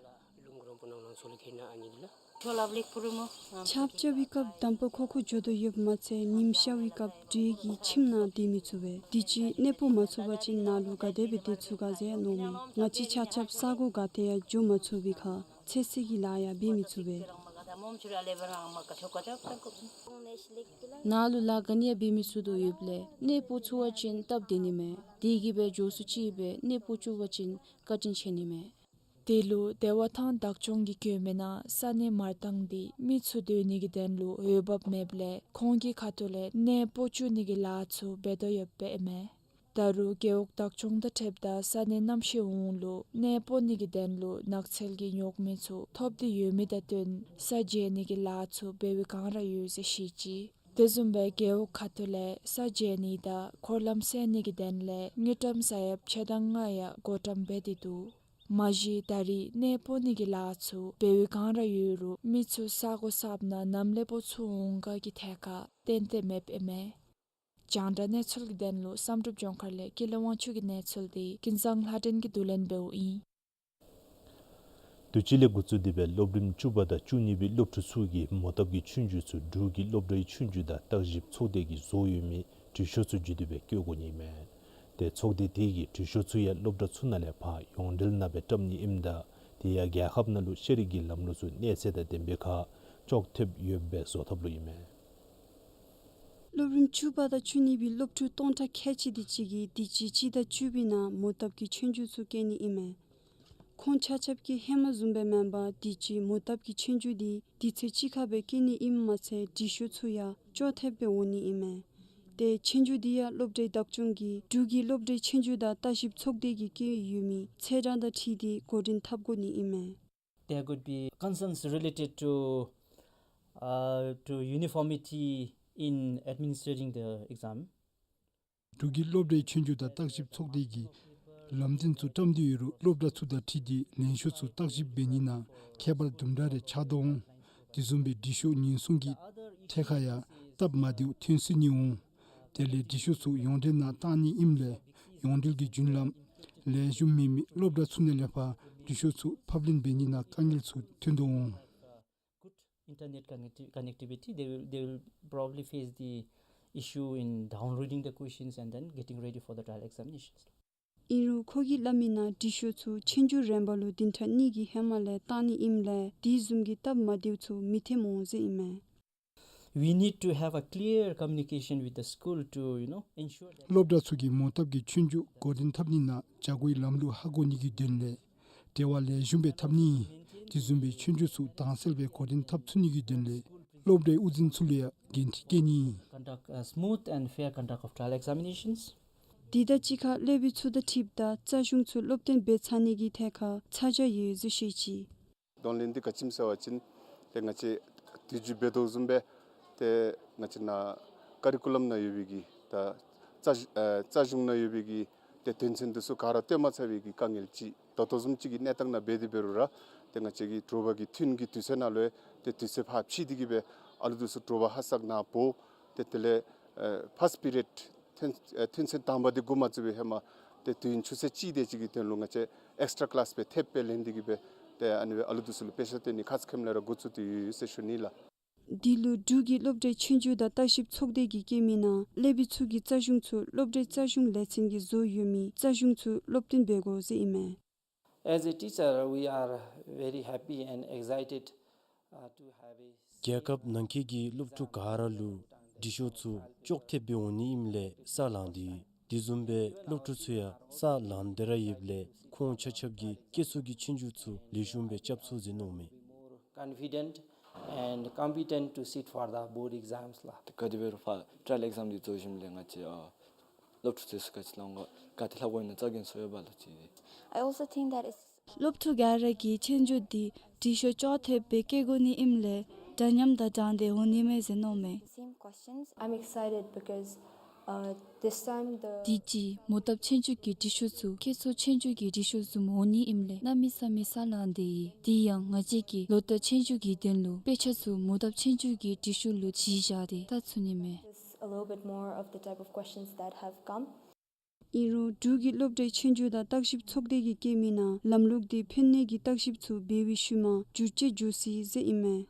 ཆརཔ་རྐྱབ་པའི་སྐབས་དང་པ་ཁོག་ཁོག་འགྱོ་དོ་ཡོདཔ་མ་ཚད་ཉིམ་ཤར་བའི་སྐབས་དྲོད་ཀྱིས་ཁྱིམ་ནང་སྡོད་མི་ཚུགས་པས། དུས་ཅི་གནས་སྤོ་མ་ཚུགས་པ་ཅིན་ནཱ་ལུ་ག་དེ་སྦེ་སྡོད་ཚུགས་ག་ཟེར་མནོཝ་མས། ང་བཅས་ཆ་ཁྱབ་ས་གོ་ག་ཏེ་ཡང་འགྱོ་མ་ཚུགས་པའི་ཁར་ཚོད་བསྲེ་གི་ལཱ་ཡང་འབད་མི་ཚུགས་པས། ནཱ་ལུ་ལཱ་ག་ནི་ཡང་འབད་མི་ཚུགས་དོ་ཡོདཔ་ལས་གནས་སྤོ་ཚུགས་པ་ཅིན་སྟབས་བདེ་ནི་མས། དེ་གིས་སྦེ་མགྱོགས་སུ་ཅིག་སྦེ་གནས་སྤོ་བཅུག་པ་ཅིན་བཀའ་དྲིན་ཆེ་ནི་མས། དེ་ལུ་བདེ་བ་ཐང་བདག་སྐྱོང་གིས་བཀོད་མི་ནང་ས་གནས་མར་བཏང་སྟེ་མི་ཚུ་སྡོད་ནི་གི་དོན་ལུ་འོས་འབབ་མེདཔ་ལས་ཁོང་གི་ཁ་ཐུག་ལས་གནས་སྤོ་བཅུག་ནི་གི་ལཱ་ཚུ་འབད་དོ་ཡོདཔ་ཨིན་མས། ད་རུང་རྒེད་འོག་བདག་སྐྱོང་དང་འཁྲིལཝ་ད་ས་གནས་གནམ་གཤིས་འོང་ལུགས་གནས་སྤོ་ནི་གི་དོན་ལུ་ནགས་ཚལ་གྱི་ཉོག་མེད་ཚུ་ཐོབ་སྟེ་ཡོད་མི་དང་བསྟུན་ས་འཇལ་ནི་གི་ལཱ་ཚུ་འབད་བའི་བསྒང་ར་ཡོད་ཟེར་བཤད་ཅི། དེ་བཟུམ་སྦེ་རྒེད་འོག་ཁ་ཐུག་ལས་ས་འཇལ་ནི་དང་འཁོར་ལམ་སེལ་ནི་གི་དོན་ལས་དངུལ་ཀྲམ་ས་ཡ་ཕྱེད་དང་ལྔ་ཡང་བགོ་བཀྲམ་འབད་དེ་འདུག། མ་གཞི་ད་རེས་གནས་སྤོ་ནི་གི་ལཱ་ཚུ་འབད་བའི་བསྒང་ར་ཡོད་རུང་མི་ཚུ་ས་གོ་གསརཔ་ནང་ནམ་ལས་སྤོ་ཚུགས་འོང་ག་གི་ཐད་ཁར་ཏན་ཏན་མེདཔ་ཨིན་མས། རྒྱང་བསྒྲགས་གནས་ཚུལ་གྱི་དོན་ལུ་བསམ་གྲུབ་ལྗོངས་མཁར་ལས་ཀུན་ལེགས་དབང་ཕྱུག་གི་གནས་ཚུལ་འདི་ཀུན་བཟང་ལྷ་སྒྲོན་གྱིས་བསྡུ་ལེན་འབདཝ་ཨིན། དུས་ཅི་ལས་འགོ་བཙུགས་ཏེ་སྦེ་སློབ་རིམ་བཅུ་པ་དང་བཅུ་གཉིས་པའི་སློབ་ཕྲུག་ཚུ་གིས་མོ་བཏབ་ཀྱི་ཆོས་རྒྱུགས་ཚུ་འབྲུག་གི་སློབ་གྲྭའི་ཆོས་རྒྱུགས་དང་བརྟག་ཞིབ་ཚོགས་སྡེ་གིས་བཟོ་ཡོད་མི་དྲི་ཤོག་ཚུ་བརྒྱུད་དེ་སྦེ་བཀོད་དགོ་ནི་མས། ཏེ་ཚོགས་སྡེ་དེ་གིས་དྲི་ཤོག་ཚུ་ཡང་སློབ་གྲྭ་ཚུ་ནང་ལས་ཕར་ཡོངས་འབྲེལ་ནང་སྦེ་བཀྲམ་ནི་ཨིནམ་ད་དེ་ཡང་རྒྱལ་ཁབ་ནང་ལུ་ཤེས་རིག་གི་ལམ་ལུགས་ཚུ་གནས་ཚད་དང་ལྡནམ་སྦེ་ཁར་ཅོག་འཐདཔ་ཡོདཔ་སྦེ་བཟོ་ཐབས་ལུ་ཨིན་མས། སློབ་རིམ་བཅུ་པ་དང་བཅུ་གཉིས་པའི་སློབ་ཕྲུག་སྟོང་ཕྲག་ཁལ་གཅིག་དེ་ཅིག་གིས་དུས་ཅི་སྤྱི་ཟླ་བཅུ་པའི་ནང་མོ་བཏབ་ཀྱི་ཆོས་རྒྱུགས་ཚུ་བཀལ་ནི་ཨིན་མས། ཁོང་ཆ་ཁྱབ་ཀྱིས་ཧེ་མ་བཟུམ་སྦེ་མེན་པར་དུས་ཅི་མོ་བཏབ་ཀྱི་ཆོས་རྒྱུགས་འདི་དུས་ཚོད་གཅིག་ཁར་སྦེ་བཀལ་ནི་ཨིནམ་མ་ཚད་དྲི་ཤོག་ཚུ་ཡང་ཅོག་འཐདཔ་སྦེ་འོང་ནི་ཨིན་མས། ཏེ་ཆོས་རྒྱུགས་འདི་ཡང་སློབ་གྲྭའི་བདག་སྐྱོང་གིས་འབྲུག་གི་སློབ་གྲྭའི་ཆོས་རྒྱུགས་དང་བརྟག་ཞིབ་ཚོགས་སྡེ་གིས་བཀལ་ཡོད་མི་ཚེས་གྲངས་དང་འཁྲིལ་ཏེ་འགོ་འདྲེན་འཐབ་དགོ་ནི་ཨིན་མས། There could be concerns related to, uh, to uniformity in administering the exam. འབྲུག་གི་སློབ་གྲྭའི་ཆོས་རྒྱུགས་དང་བརྟག་ཞིབ་ཚོགས་སྡེ་གིས་ལམ་སྟོན་ཚུ་བཀྲམ་སྟེ་ཡོད་རུང་སློབ་གྲྭ་ཚུ་དང་འཁྲིལ་ཏེ་ལན་ཤོག་ཚུ་བརྟག་ཞིབ་འབད་ནི་ནང་ཁྱད་པར་དུམ་གྲ་རེ་ཆགས་དོ་འོང་། དེ་བཟུམ་སྦེ་དྲི་ཤོག་ཉེན་སྲུང་གི་ཐད་ཁར་ཡང་སྟབས་མ་བདེཝ་ཐོན་སྲིད་ནི་འོང་། དེ་ལས་དྲི་ཤོག་ཚུ་ཡོངས་འབྲེལ་ནང་བཏང་ནི་ཨིནམ་ལས་ཡོངས་འབྲེལ་གྱི་བརྒྱུད་ལམ་ལེགས་ཤོམ་མེད་མི་སློབ་གྲྭ་ཚུ་ནང་ལས་ཕར་དྲི་ཤོག་ཚུ་ཕབ་ལེན་འབད་ནི་ནང་དཀའ་ངལ་ཚུ་ཐོན་དོ་འོང་། Good internet connecti- connectivity, they will, they will probably face the issue in downloading the questions and then getting ready for the trial examinations. ཨིན་རུང་ཁོ་གིས་སླབ་མི་ནང་དྲི་ཤོག་ཚུ་ཆོས་རྒྱུགས་རན་པ་ལུ་བདུན་ཕྲག་གཉིས་ཀྱི་ཧེ་མ་ལས་བཏང་ནི་ཨིནམ་ལས་དེ་བཟུམ་གྱི་སྟབས་མ་བདེཝ་ཚུ་མི་ཐོནམ་འོང་ཟེར་ཨིན་མས། We need to have a clear communication with the school to, you know, ensure that སློབ་གྲྭ་ཚུ་གིས་མོ་བཏབ་ཀྱི་ཆོས་རྒྱུགས་འགོ་འདྲེན་འཐབ་ནི་ནང་བྱ་སྒོའི་ལམ་ལུགས་ཧ་གོ་ནི་གི་དོན་ལས་འབྲེལ་བ་ལེགས་ཤོམ་སྦེ་འཐབ་ནི། དེ་བཟུམ་སྦེ་ཆོས་རྒྱུགས་ཚུ་དྭངས་གསལ་སྦེ་འགོ་འདྲེན་འཐབ་ཚུགས་ནི་གི་དོན་ལས་སློབ་གྲྭའི་དབུ་འཛིན་ཚུ་ལུ་ཡང་འགན་འཁྲི་བཀལ་ནི། Conduct a smooth and fair conduct of trial examinations. དེ་དང་གཅིག་ཁར་སློབ་དཔོན་ཚུ་དང་འཁྲིལཝ་ད་རྩ་གཞུང་ཚུ་སློབ་སྟོན་འབད་ཚར་ནི་གི་ཐད་ཁར་ཚ་གྱང་ཡོད་ཟེར་བཤད་ཅི། གདོང་ལེན་འདི་ག་ཅི་སྨོ་ཟེར་བ་ཅིན་ཏེ་ང་བཅས་དུས་རྒྱུན་འབད་དོ་བཟུམ་སྦེ་ཏེ་ང་བཅས་ནཱ་ཀ་རི་ཀུ་ལམ་ནང་ཡོད་པའི་གི་ད་རྩ་ཨེ་རྩ་གཞུང་ནང་ཡོད་པའི་གི་ཏེ་དོན་ཚན་འདི་ཚུ་ག་ར་བཏོན་མ་ཚར་བའི་གི་དཀའ་ངལ་ཅིག་ད་ལྟོ་བཟུམ་ཅིག་གི་གནས་སྟངས་ནང་འབད་དེ་འབད་རུང་ར་ཏེ་ང་བཅས་ཀྱི་དྲོ་པ་གི་ཐུན་གྱི་དུས་ཚོད་ནང་ལུ་ཏེ་དུས་ཚོད་ཕར་ཕྱིས་ཏེ་གི་སྦེ་ཨ་ལུ་འདི་ཚུ་དྲོ་པ་ཧ་སག་ནཱ་འབོ་ཏེ་དེ་ལས་ཨེ་ཕཱསཊ་པི་རི་ཡཌ་ཐོན་ཨེ་ཐོན་ཚན་དང་པ་འདི་འགོ་མ་བཙུགས་པའི་ཧེ་མ་ཏེ་དུས་ཡུན་ཆུ་ཚོད་གཅིག་དེ་ཅིག་གི་དོན་ལུ་ང་བཅས་ཨེགསི་ཊྲ་ཀི་ལཱསི་སྦེ་ཐེབས་སྦེ་ལེན་ཏེ་གི་སྦེ་ཏེ་ཨ་ནི་སྦེ་ཨ་ལུ་འདི་ཚུ་ལུ་དཔེ་ཆ་སྟོན་ནི་ཁ་ཙ་ཁེམ་ལས་ར་འགོ་བཙུགས་ཏེ་ཡོད་ཟེར་ཞུ་ནི་ལགས། འདི་ལུ་འབྲུག་གི་སློབ་གྲྭའི་ཆོས་རྒྱུགས་དང་བརྟག་ཞིབ་ཚོགས་སྡེ་གིས་བཀོད་མི་ནང་སློབ་དཔོན་ཚུ་གིས་རྩ་གཞུང་ཚུ་སློབ་གྲྭའི་རྩ་གཞུང་ལས་ཚན་གྱིས་བཟོ་ཡོད་མི་རྩ་གཞུང་ཚུ་སློབ་སྟོན་འབད་དགོ་ཟེར་ཨིན་མས། As a teacher, we are very happy and excited, uh, to have a རྒྱལ་ཁབ་ནང་འཁོད་ཀྱི་སློབ་ཕྲུག་ག་ར་ལུ་དྲི་ཤོག་ཚུ་ཅོག་འཐདཔ་སྦེ་འོང་ནི་ཨིནམ་ལས་ས་ལང་སྟེ་ཡོད། དེ་བཟུམ་སྦེ་སློབ་ཕྲུག་ཚུ་ཡང་ས་ལང་སྟེ་ར་ཡོདཔ་ལས་ཁོང་ཆ་ཁྱབ་ཀྱིས་སྐད་ཚུགས་ཀྱི་ཆོས་རྒྱུགས་ཚུ་ལེགས་ཤོམ་སྦེ་རྐྱབ་ཚུགས་ཟེར་མནོཝ་མས། More confident and competent to sit for the board exams ལགས། ག་དེ་འབད་རུང་ཕར་ཊ་རའི་ཡལ་ཨེག་ཛམ་འདི་རྫོགས་ཞིནམ་ལས་ང་བཅས་ཨ་སློབ་ཕྲུག་ཚུ་ག་ཅི་ལང་ག་ག་ཏེ་ལྷབ་དགོ་ཨིན་ན་རྩ་འགེངས་སོ་ཡོད་པ་ལུ་ཅིག། I also think that it's སློབ་ཕྲུག་ག་ར་གིས་ཆོས་རྒྱུགས་འདི་དྲི་ཤོག་ཅོག་འཐདཔ་སྦེ་བཀལ་དགོ་ནི་ཨིནམ་ལས་འདྲ་མཉམ་དང་འདྲན་འདྲ་འོང་ནི་མས་ཟེར་མནོཝ་མས། Same questions. I'm excited because, uh, this time the དུས་ཅི་མོ་བཏབ་ཆོས་རྒྱུགས་ཀྱི་དྲི་ཤོག་ཚུ་ཁྱེད་ཚོ་ཆོས་རྒྱུགས་ཀྱི་དྲི་ཤོག་བཟུམ་འོང་ནི་ཨིནམ་ལས་གནམ་མེད་ས་མེད་ས་ལང་སྟེ་ཡོད། དེ་ཡང་ང་བཅས་ཀྱིས་ལོ་ལྟར་ཆོས་རྒྱུགས་ཀྱི་དོན་ལུ་དཔེ་ཆ་ཚུ་མོ་བཏབ་ཆོས་རྒྱུགས་ཀྱི་དྲི་ཤོག་ལུ་གཞི་བཞག་སྟེ་བལྟ་ཚུགས་ནི་མས། Just a little bit more of the type of questions that have come. ཨིན་རུང་འབྲུག་གི་སློབ་གྲྭའི་ཆོས་རྒྱུགས་དང་བརྟག་ཞིབ་ཚོགས་སྡེ་གིས་བཀོད་མི་ནང་ལམ་ལུགས་འདི་ཕན་གནོད་ཀྱི་བརྟག་ཞིབ་ཚུ་འབད་བའི་ཤུལ་མ་འགྱུར་བཅོས་འགྱོ་སྲིད་ཟེར་ཨིན་མས།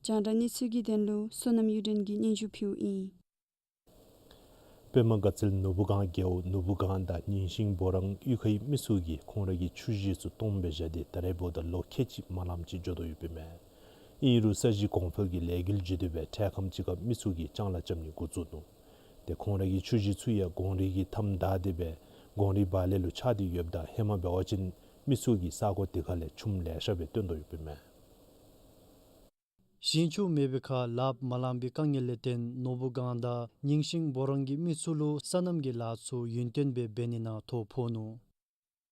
རྒྱང་བསྒྲགས་གནས་ཚུལ་གྱི་དོན་ལུ་བསོད་ནམས་གཡུ་སྒྲོན་གྱིས་སྙན་ཞུ་ཕུལཝ་ཨིན། པདྨ་དགའ་ཚལ་ནོར་བུ་སྒང་རྒེད་འོག་ནོར་བུ་སྒང་དང་ཉིང་ཤིང་བོ་རང་གཡུས་ཁའི་མི་ཚུ་གིས་ཁོང་ར་གི་ཆུ་གཞི་ཚུ་སྟོངམ་སྦེ་བཞག་སྟེ་ད་རེས་འབདཝ་ད་ལོ་ཁལ་གཅིག་མ་ལངམ་ཅིག་འགྱོ་དོ་ཡོདཔ་ཨིན་མས། ཨིན་རུང་ས་གཞི་གོང་འཕེལ་གྱི་ལས་འགུལ་བརྒྱུད་དེ་སྦེ་འཕྲལ་ཁམས་ཅིག་ཁར་མི་ཚུ་གིས་ལྕང་ལཱ་རྐྱབ་ནི་འགོ་བཙུགས་ནུག། ཏེ་ཁོང་ར་གི་ཆུ་གཞི་ཚུ་ཡང་གངས་རི་གི་མཐའམ་བདའ་སྟེ་སྦེ་གངས་རིའི་བར་ལས་ལུ་ཆགས་ཏེ་ཡོདཔ་ད་ཧེ་མ་འབད་བ་ཅིན་མི་ཚུ་གིས་ས་གོ་དེ་ཁ་ལས་ཆུམ་ལེ་ཤ་སྦེ་བཏོན་དོ་ཡོདཔ་ཨིན་མས། ཞིང་ཆུ་མེད་པའི་ཁར་ལཱ་མ་ལང་པའི་དཀའ་ངལ་ལས་བརྟེན་ནོར་བུ་སྒང་དང་ཉིང་ཤིང་བོ་རང་གི་མི་ཚུ་ལུ་སོ་ནམ་གྱི་ལཱ་ཚུ་ཡུན་བརྟན་སྦེ་འབད་ནི་ནང་ཐོ་ཕོག་ནུག།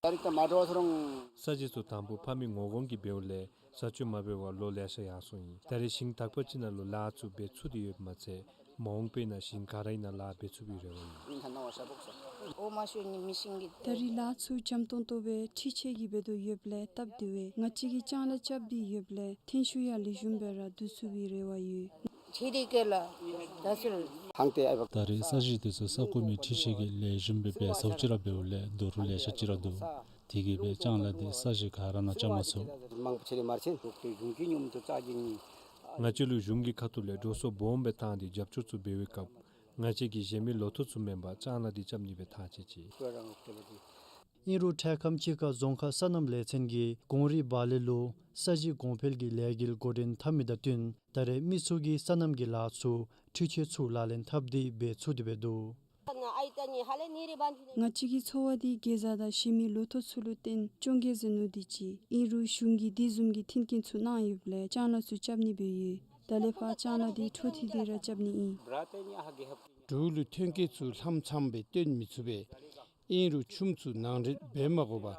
ད་རིས་ད་མ་འགྲོ་བ་ཚུ་རང་། ས་གཞི་ཚུ་དང་པོ་ཕ་མའི་ངོ་གོང་གིས་འབདཝ་ལས་ས་ཆུ་མ་འབད་བར་ལོ་ལེ་ཤ་ཡར་སོང་ཡི། ད་རེས་ཞིང་དག་པ་ཅིག་ནང་ལུ་ལཱ་ཚུ་འབད་ཚུགས་ཏེ་ཡོདཔ་མ་ཚད་མ་འོངས་པའི་ནང་ཞིང་ག་ར་ཨིན་ན་ལཱ་འབད་ཚུགས་པའི་རེ་བ་ཡོད། ད་རེས་ལཱ་ཚུ་འཇམ་ཏོང་ཏོ་སྦེ་འཕྲུལ་ཆས་ཀྱིས་འབད་དོ་ཡོདཔ་ལས་སྟབས་བདེ་བས། ང་བཅས་ཀྱིས་ལྕང་ལཱ་རྐྱབ་སྟེ་ཡོདཔ་ལས་ཐོན་ཤུགས་ཡང་ལེགས་ཤོམ་སྦེ་ར་བསྡུ་ཚུགས་པའི་རེ་བ་ཡོད། ད་རེས་ས་གཞི་དེ་ཚུ་ས་གོ་མི་འཕྲུལ་ཆས་ཀྱིས་ལེགས་ཤོམ་སྦེ་འབད་ཚརཝ་ཅིག་ར་འབདཝ་ལས་རྡོ་རུག་ལེ་ཤ་ཅིག་ར་འདུག། དེ་གིས་སྦེ་ལྕང་ལཱ་འདི་ས་གཞི་ག་ར་ནང་རྐྱབ་མ་ཚུགས། ང་བཅས་ལུ་གཞུང་གི་ཁ་ཐུག་ལས་འགྲོ་སོང་སྦོམ་སྦེ་བཏང་སྟེ་རྒྱབ་སྐྱོར་ཚུ་འབད་བའི་སྐབས་ང་བཅས་ཀྱིས་གཞན་མི་ལོ་ཐོག་ཚུ་མེན་པར་ལྕང་ལཱ་འདི་རྐྱབ་ནི་སྦེ་ཐག་བཅད་ཅི། ཨིན་རུང་འཕྲལ་ཁམས་ཅིག་ཁར་རྫོང་ཁག་སོ་ནམ་ལས་ཚན་གྱིས་གངས་རིའི་བར་ལས་ལུ་ས་གཞི་གོང་འཕེལ་གྱི་ལས་འགུལ་འགོ་འདྲེན་འཐབ་མི་དང་བསྟུན་ད་རེས་མི་ཚུ་གིས་སོ་ནམ་གྱི་ལཱ་ཚུ་འཕྲུལ་ཆས་ཚུ་ལག་ལེན་འཐབ་སྟེ་འབད་ཚུགས་ཏེ་འབད་འདུག། ང་བཅས་ཀྱི་འཚོ་བ་འདི་གེ་ཛ་དང་གཞན་མི་ལོ་ཐོག་ཚུ་ལུ་བརྟེན་སྐྱོང་གེ་ཟེར་མནོ་སྟེ་ཅིག། ཨིན་རུང་གཞུང་གིས་དེ་བཟུམ་གྱི་མཐུན་རྐྱེན་ཚུ་གནང་ཡོདཔ་ལས་ལྕང་ལཱ་ཚུ་རྐྱབ་ནི་སྦེ་ཡོད། ད་ལས་ཕར་ལྕང་ལཱ་འདི་འཕྲོ་མཐུད་དེ་ར་རྐྱབ་ནི་ཨིན། འབྲུག་ལུ་ཐོན་སྐྱེད་ཚུ་ལྷམ་ཚངམ་སྦེ་བཏོན་མི་ཚུགས་པས། ཨིན་རུང་ཆུམ་ཚུ་ནང་འདྲེན་འབད་མ་དགོ་པར་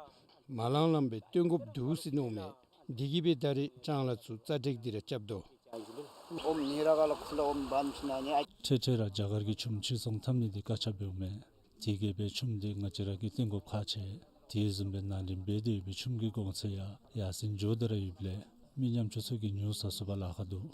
མ་ལང་ལངམ་སྦེ་བཏོན་དགོཔ་འདུག་ཟེར་མནོཝ་མས། དེ་གིས་སྦེ་ད་རེས་ལྕང་ལཱ་ཚུ་ཙ་དྲག་སྟེ་ར་རྐྱབ་དོ། འཕྲལ་འཕྲལ་ར་རྒྱ་གར་གྱི་ཆུམ་ཕྱིར་ཚོང་འཐབ་ནི་འདི་བཀག་ཆ་འབདཝ་མས། དེ་གིས་སྦེ་ཆུམ་འདི་ང་བཅས་ར་གིས་བཏོན་དགོཔ་ཁག་ཆེ། དེ་བཟུམ་སྦེ་ནང་འདྲེན་འབད་དེ་ཡོད་པའི་ཆུམ་གྱི་གོང་ཚད་ཡང་ཡར་སེང་འགྱོ་སྟེ་ར་ཡོདཔ་ལས་མི་ཉམ་ཆུང་ཚུ་གིས་ཉོ་ས་ཚུགས་པར་ལཱ་ཁག་འདུག།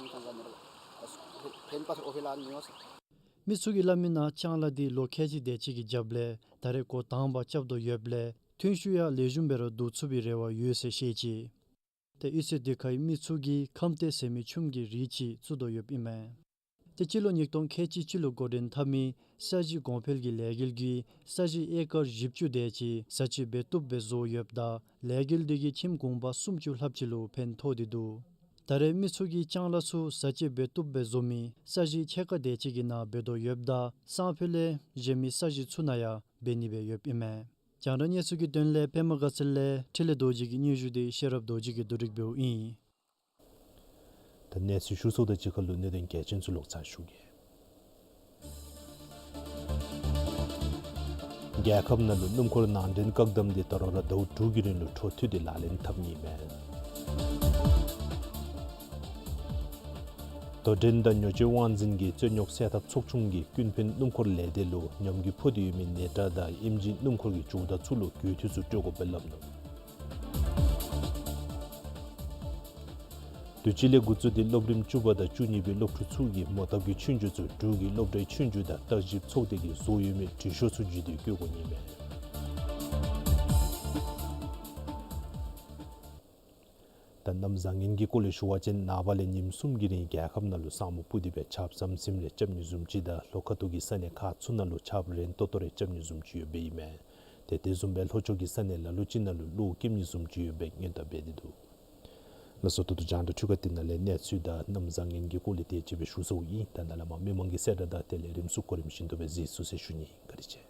མི་ཚུ་གིས་སླབ་མི་ནང་ལྕང་ལཱ་འདི་ལོ་ཁལ་གཅིག་དེ་ཅིག་གི་རྒྱབ་ལས་ད་རེས་འགོ་དང་པ་རྐྱབ་དོ་ཡོདཔ་ལས་ཐོན་ཤུགས་ཡང་ལེགས་ཤོམ་སྦེ་ར་བསྡུ་ཚུགས་པའི་རེ་བ་ཡོད་ཟེར་བཤད་ཅི། ཏེ་གཡུས་ཚན་དེ་ཁའི་མི་ཚུ་གིས་ཁམས་ཏེ་ཟེར་མི་ཆུམ་གྱི་རིགས་ཅིག་བཙུགས་དོ་ཡོདཔ་ཨིན་མས། ཏེ་སྤྱི་ལོ་ཉིས་སྟོང་ཁལ་གཅིག་གཅིག་ལུ་འགོ་འདྲེན་འཐབ་མི་ས་གཞི་གོང་འཕེལ་གྱི་ལས་འགུལ་གྱིས་ས་གཞི་ཨེ་ཀར་བཞི་བཅུ་དེ་ཅིག་བཟའ་སྤྱོད་འབད་བཏུབ་སྦེ་བཟོ་ཡོདཔ་ད་ལས་འགུལ་དེ་གིས་ཁྱིམ་གུང་པ་སུམ་ཅུ་ལྷགཔ་ཅིག་ལུ་ཕན་ཐོགས་ཏེ་འདུག། ད་རེས་མི་ཚུ་གིས་ལྕང་ལཱ་ཚུ་བཟའ་སྤྱོད་འབད་བཏུབ་སྦེ་བཟོ་མི་ས་གཞི་ཕྱེད་ཀ་དེ་ཅིག་གི་ནང་འབད་དོ་ཡོདཔ་ད་སང་ཕོད་ལས་གཞན་མི་ས་གཞི་ཚུ་ནང་ཡང་འབད་ནི་སྦེ་ཡོདཔ་ཨིན་མས། རྒྱང་བསྒྲགས་གནས་ཚུལ་གྱི་དོན་ལས་པདྨ་དགའ་ཚལ་ལས་འཕྲིན་ལས་རྡོ་རྗེ་གི་སྙན་ཞུ་འདི་ཤེས་རབ་རྡོ་རྗེ་གིས་བསྡུ་སྒྲིག་འབདཝ་ཨིན། ད་གནས་ཚུལ་ཞུ་ཚརཝ་དང་གཅིག་ཁར་ལུ་གནད་དོན་གལ་ཆེན་ཚུ་ལོག་ཚར་ཞུ་གེ། རྒྱལ་ཁབ་ནང་ལུ་སྣུམ་འཁོར་ནང་འདྲེན་བཀག་དམ་འདི་ད་རུང་ར་ཟླཝ་དྲུག་གི་རིང་ལུ་འཕྲོ་མཐུད་དེ་ལག་ལེན་འཐབ་ནི་མས། དོ་འགྲན་དང་ཉོ་སྤྱོད་དབང་འཛིན་གྱིས་རྩོད་རྙོགས་སེལ་ཐབས་ཚོགས་ཆུང་གིས་ཀུན་ཕན་སྣུམ་འཁོར་ལས་སྡེ་ལུ་ཉམས་རྒུད་ཕོག་སྟེ་ཡོད་མི་ནད་དྲག་དང་ཨེམ་ཇི་སྣུམ་འཁོར་གྱི་མཇུག་མཐའ་ཚུ་ལུ་རྒུད་འཐུས་ཚུ་སྤྲོད་དགོ་པའི་སླབ་ནུག། དུས་ཅི་ལས་འགོ་བཙུགས་ཏེ་སློབ་རིམ་བཅུ་པ་དང་བཅུ་གཉིས་པའི་སློབ་ཕྲུག་ཚུ་གིས་མོ་བཏབ་ཀྱི་ཆོས་རྒྱུགས་ཚུ་འབྲུག་གི་སློབ་གྲྭའི་ཆོས་རྒྱུགས་དང་བརྟག་ཞིབ་ཚོགས་སྡེ་གིས་བཟོ་ཡོད་མི་འབྲི་ཤོག་ཚུ་བརྒྱུད་དེ་བཀོད་དགོ་ནི་མས། ད་གནམ་བཟང་ངན་གྱི་སྐོར་ལས་ཞུ་བ་ཅིན་ནངས་པ་ལས་ཉིནམ་གསུམ་གྱི་རིང་རྒྱལ་ཁབ་ནང་ལུ་ས་སྨུག་སྤུབས་ཏེ་སྦེ་ཆརཔ་ཟམ་ཟིམ་རེ་རྐྱབ་ནི་བཟུམ་ཅིག་དང་ལྷོ་ཁ་ཐུག་གི་ས་གནས་ཁག་ཚུ་ནང་ལུ་ཆརཔ་རན་ཏོག་ཏོ་རེ་རྐྱབ་ནི་བཟུམ་ཅིག་ཡོདཔ་ཨིན་མས། ཏེ་དེ་བཟུམ་སྦེ་ལྷོ་ཕྱོགས་ཀྱི་ས་གནས་ལ་ལུ་ཅིག་ནང་ལུ་གློག་ཁེབས་ནི་བཟུམ་ཅིག་ཡོདཔ་སྦེ་སྔོན་བརྡ་འབད་དེ་འདུག། ལགས་སོ། ད་ལྟོ་རྒྱང་བསྒྲགས་འཕྲུལ་ཁང་འདི་ནང་ལས་གནས་ཚུལ་དང་གནམ་བཟང་ངན་གྱི་སྐོར་ལས་དེ་ཅིག་སྦེ་ཞུ་ཚརཝ་ཨིན། ད་ད་ལས་མར་མི་མང་གི་གསལ་བསྒྲགས་དང་དེ་ལས་རིམ་ཚུ་གོ་རིམ་བཞིན་དུ་སྦེ་གཟིགས་ཚུགས་ཟེར་ཞུ་ནི། བཀའ་དྲིན་ཆེ།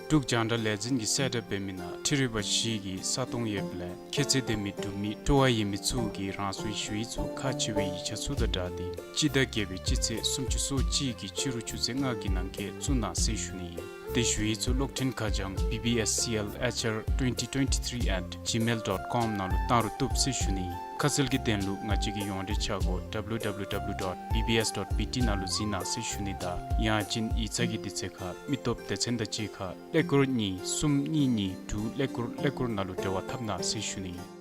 འབྲུག་རྒྱང་བསྒྲགས་ལས་འཛིན་གྱིས་གསལ་བསྒྲགས་འབད་མི་ནང་འཕྲུལ་རིག་པ་བཞི་གི་ས་སྟོང་ཡོདཔ་ལས་ཁྱད་ཚད་ལྡན་མི་འབྲུག་མི་སྤྲོ་བ་ཡོད་མི་ཚུ་གིས་རང་སོའི་ཞུ་ཡིག་ཚུ་ཁག་ཆེ་བའི་ཡིག་ཆ་ཚུ་དང་སྦྲགས་ཏེ་སྤྱི་ཟླ་བརྒྱད་པའི་སྤྱི་ཚེས་སུམ་ཅུ་སོ་གཅིག་གི་ཕྱི་རུ་ཆུ་ཚོད་ལྔ་གི་ནང་འཁོད་བཙུགས་གནང་ཟེར་ཞུ་ནི་ཨིན། དེ་ཞུ་ཡིག་ཚུ་གློག་འཕྲིན་ཁ་བྱང་B B S C L H R twenty twenty-three at gmail dot com ནང་ལུ་བཏང་རུང་བཏུབ་ཟེར་ཞུ་ནི་ཨིན། ཁ་གསལ་གྱི་དོན་ལུ་ང་བཅས་ཀྱི་ཡོངས་འབྲེལ་ཆ་སྒོ་W W W dot B B S dot B T ནང་ལུ་གཟིགས་གནང་ཟེར་ཞུ་ནི་དང་ཡང་ཅིན་ཡིག་ཚང་གི་དུས་ཚོད་ཁར་མི་སྟོབས་སྡེ་ཚན་དང་གཅིག་ཁར་ཀླད་ཀོར་གཉིས་གསུམ་གཉིས་གཉིས་དྲུག་ཀླད་ཀོར་ཀླད་ཀོར་ནང་ལུ་འབྲེལ་བ་འཐབ་གནང་ཟེར་ཞུ་ནི་ཨིན།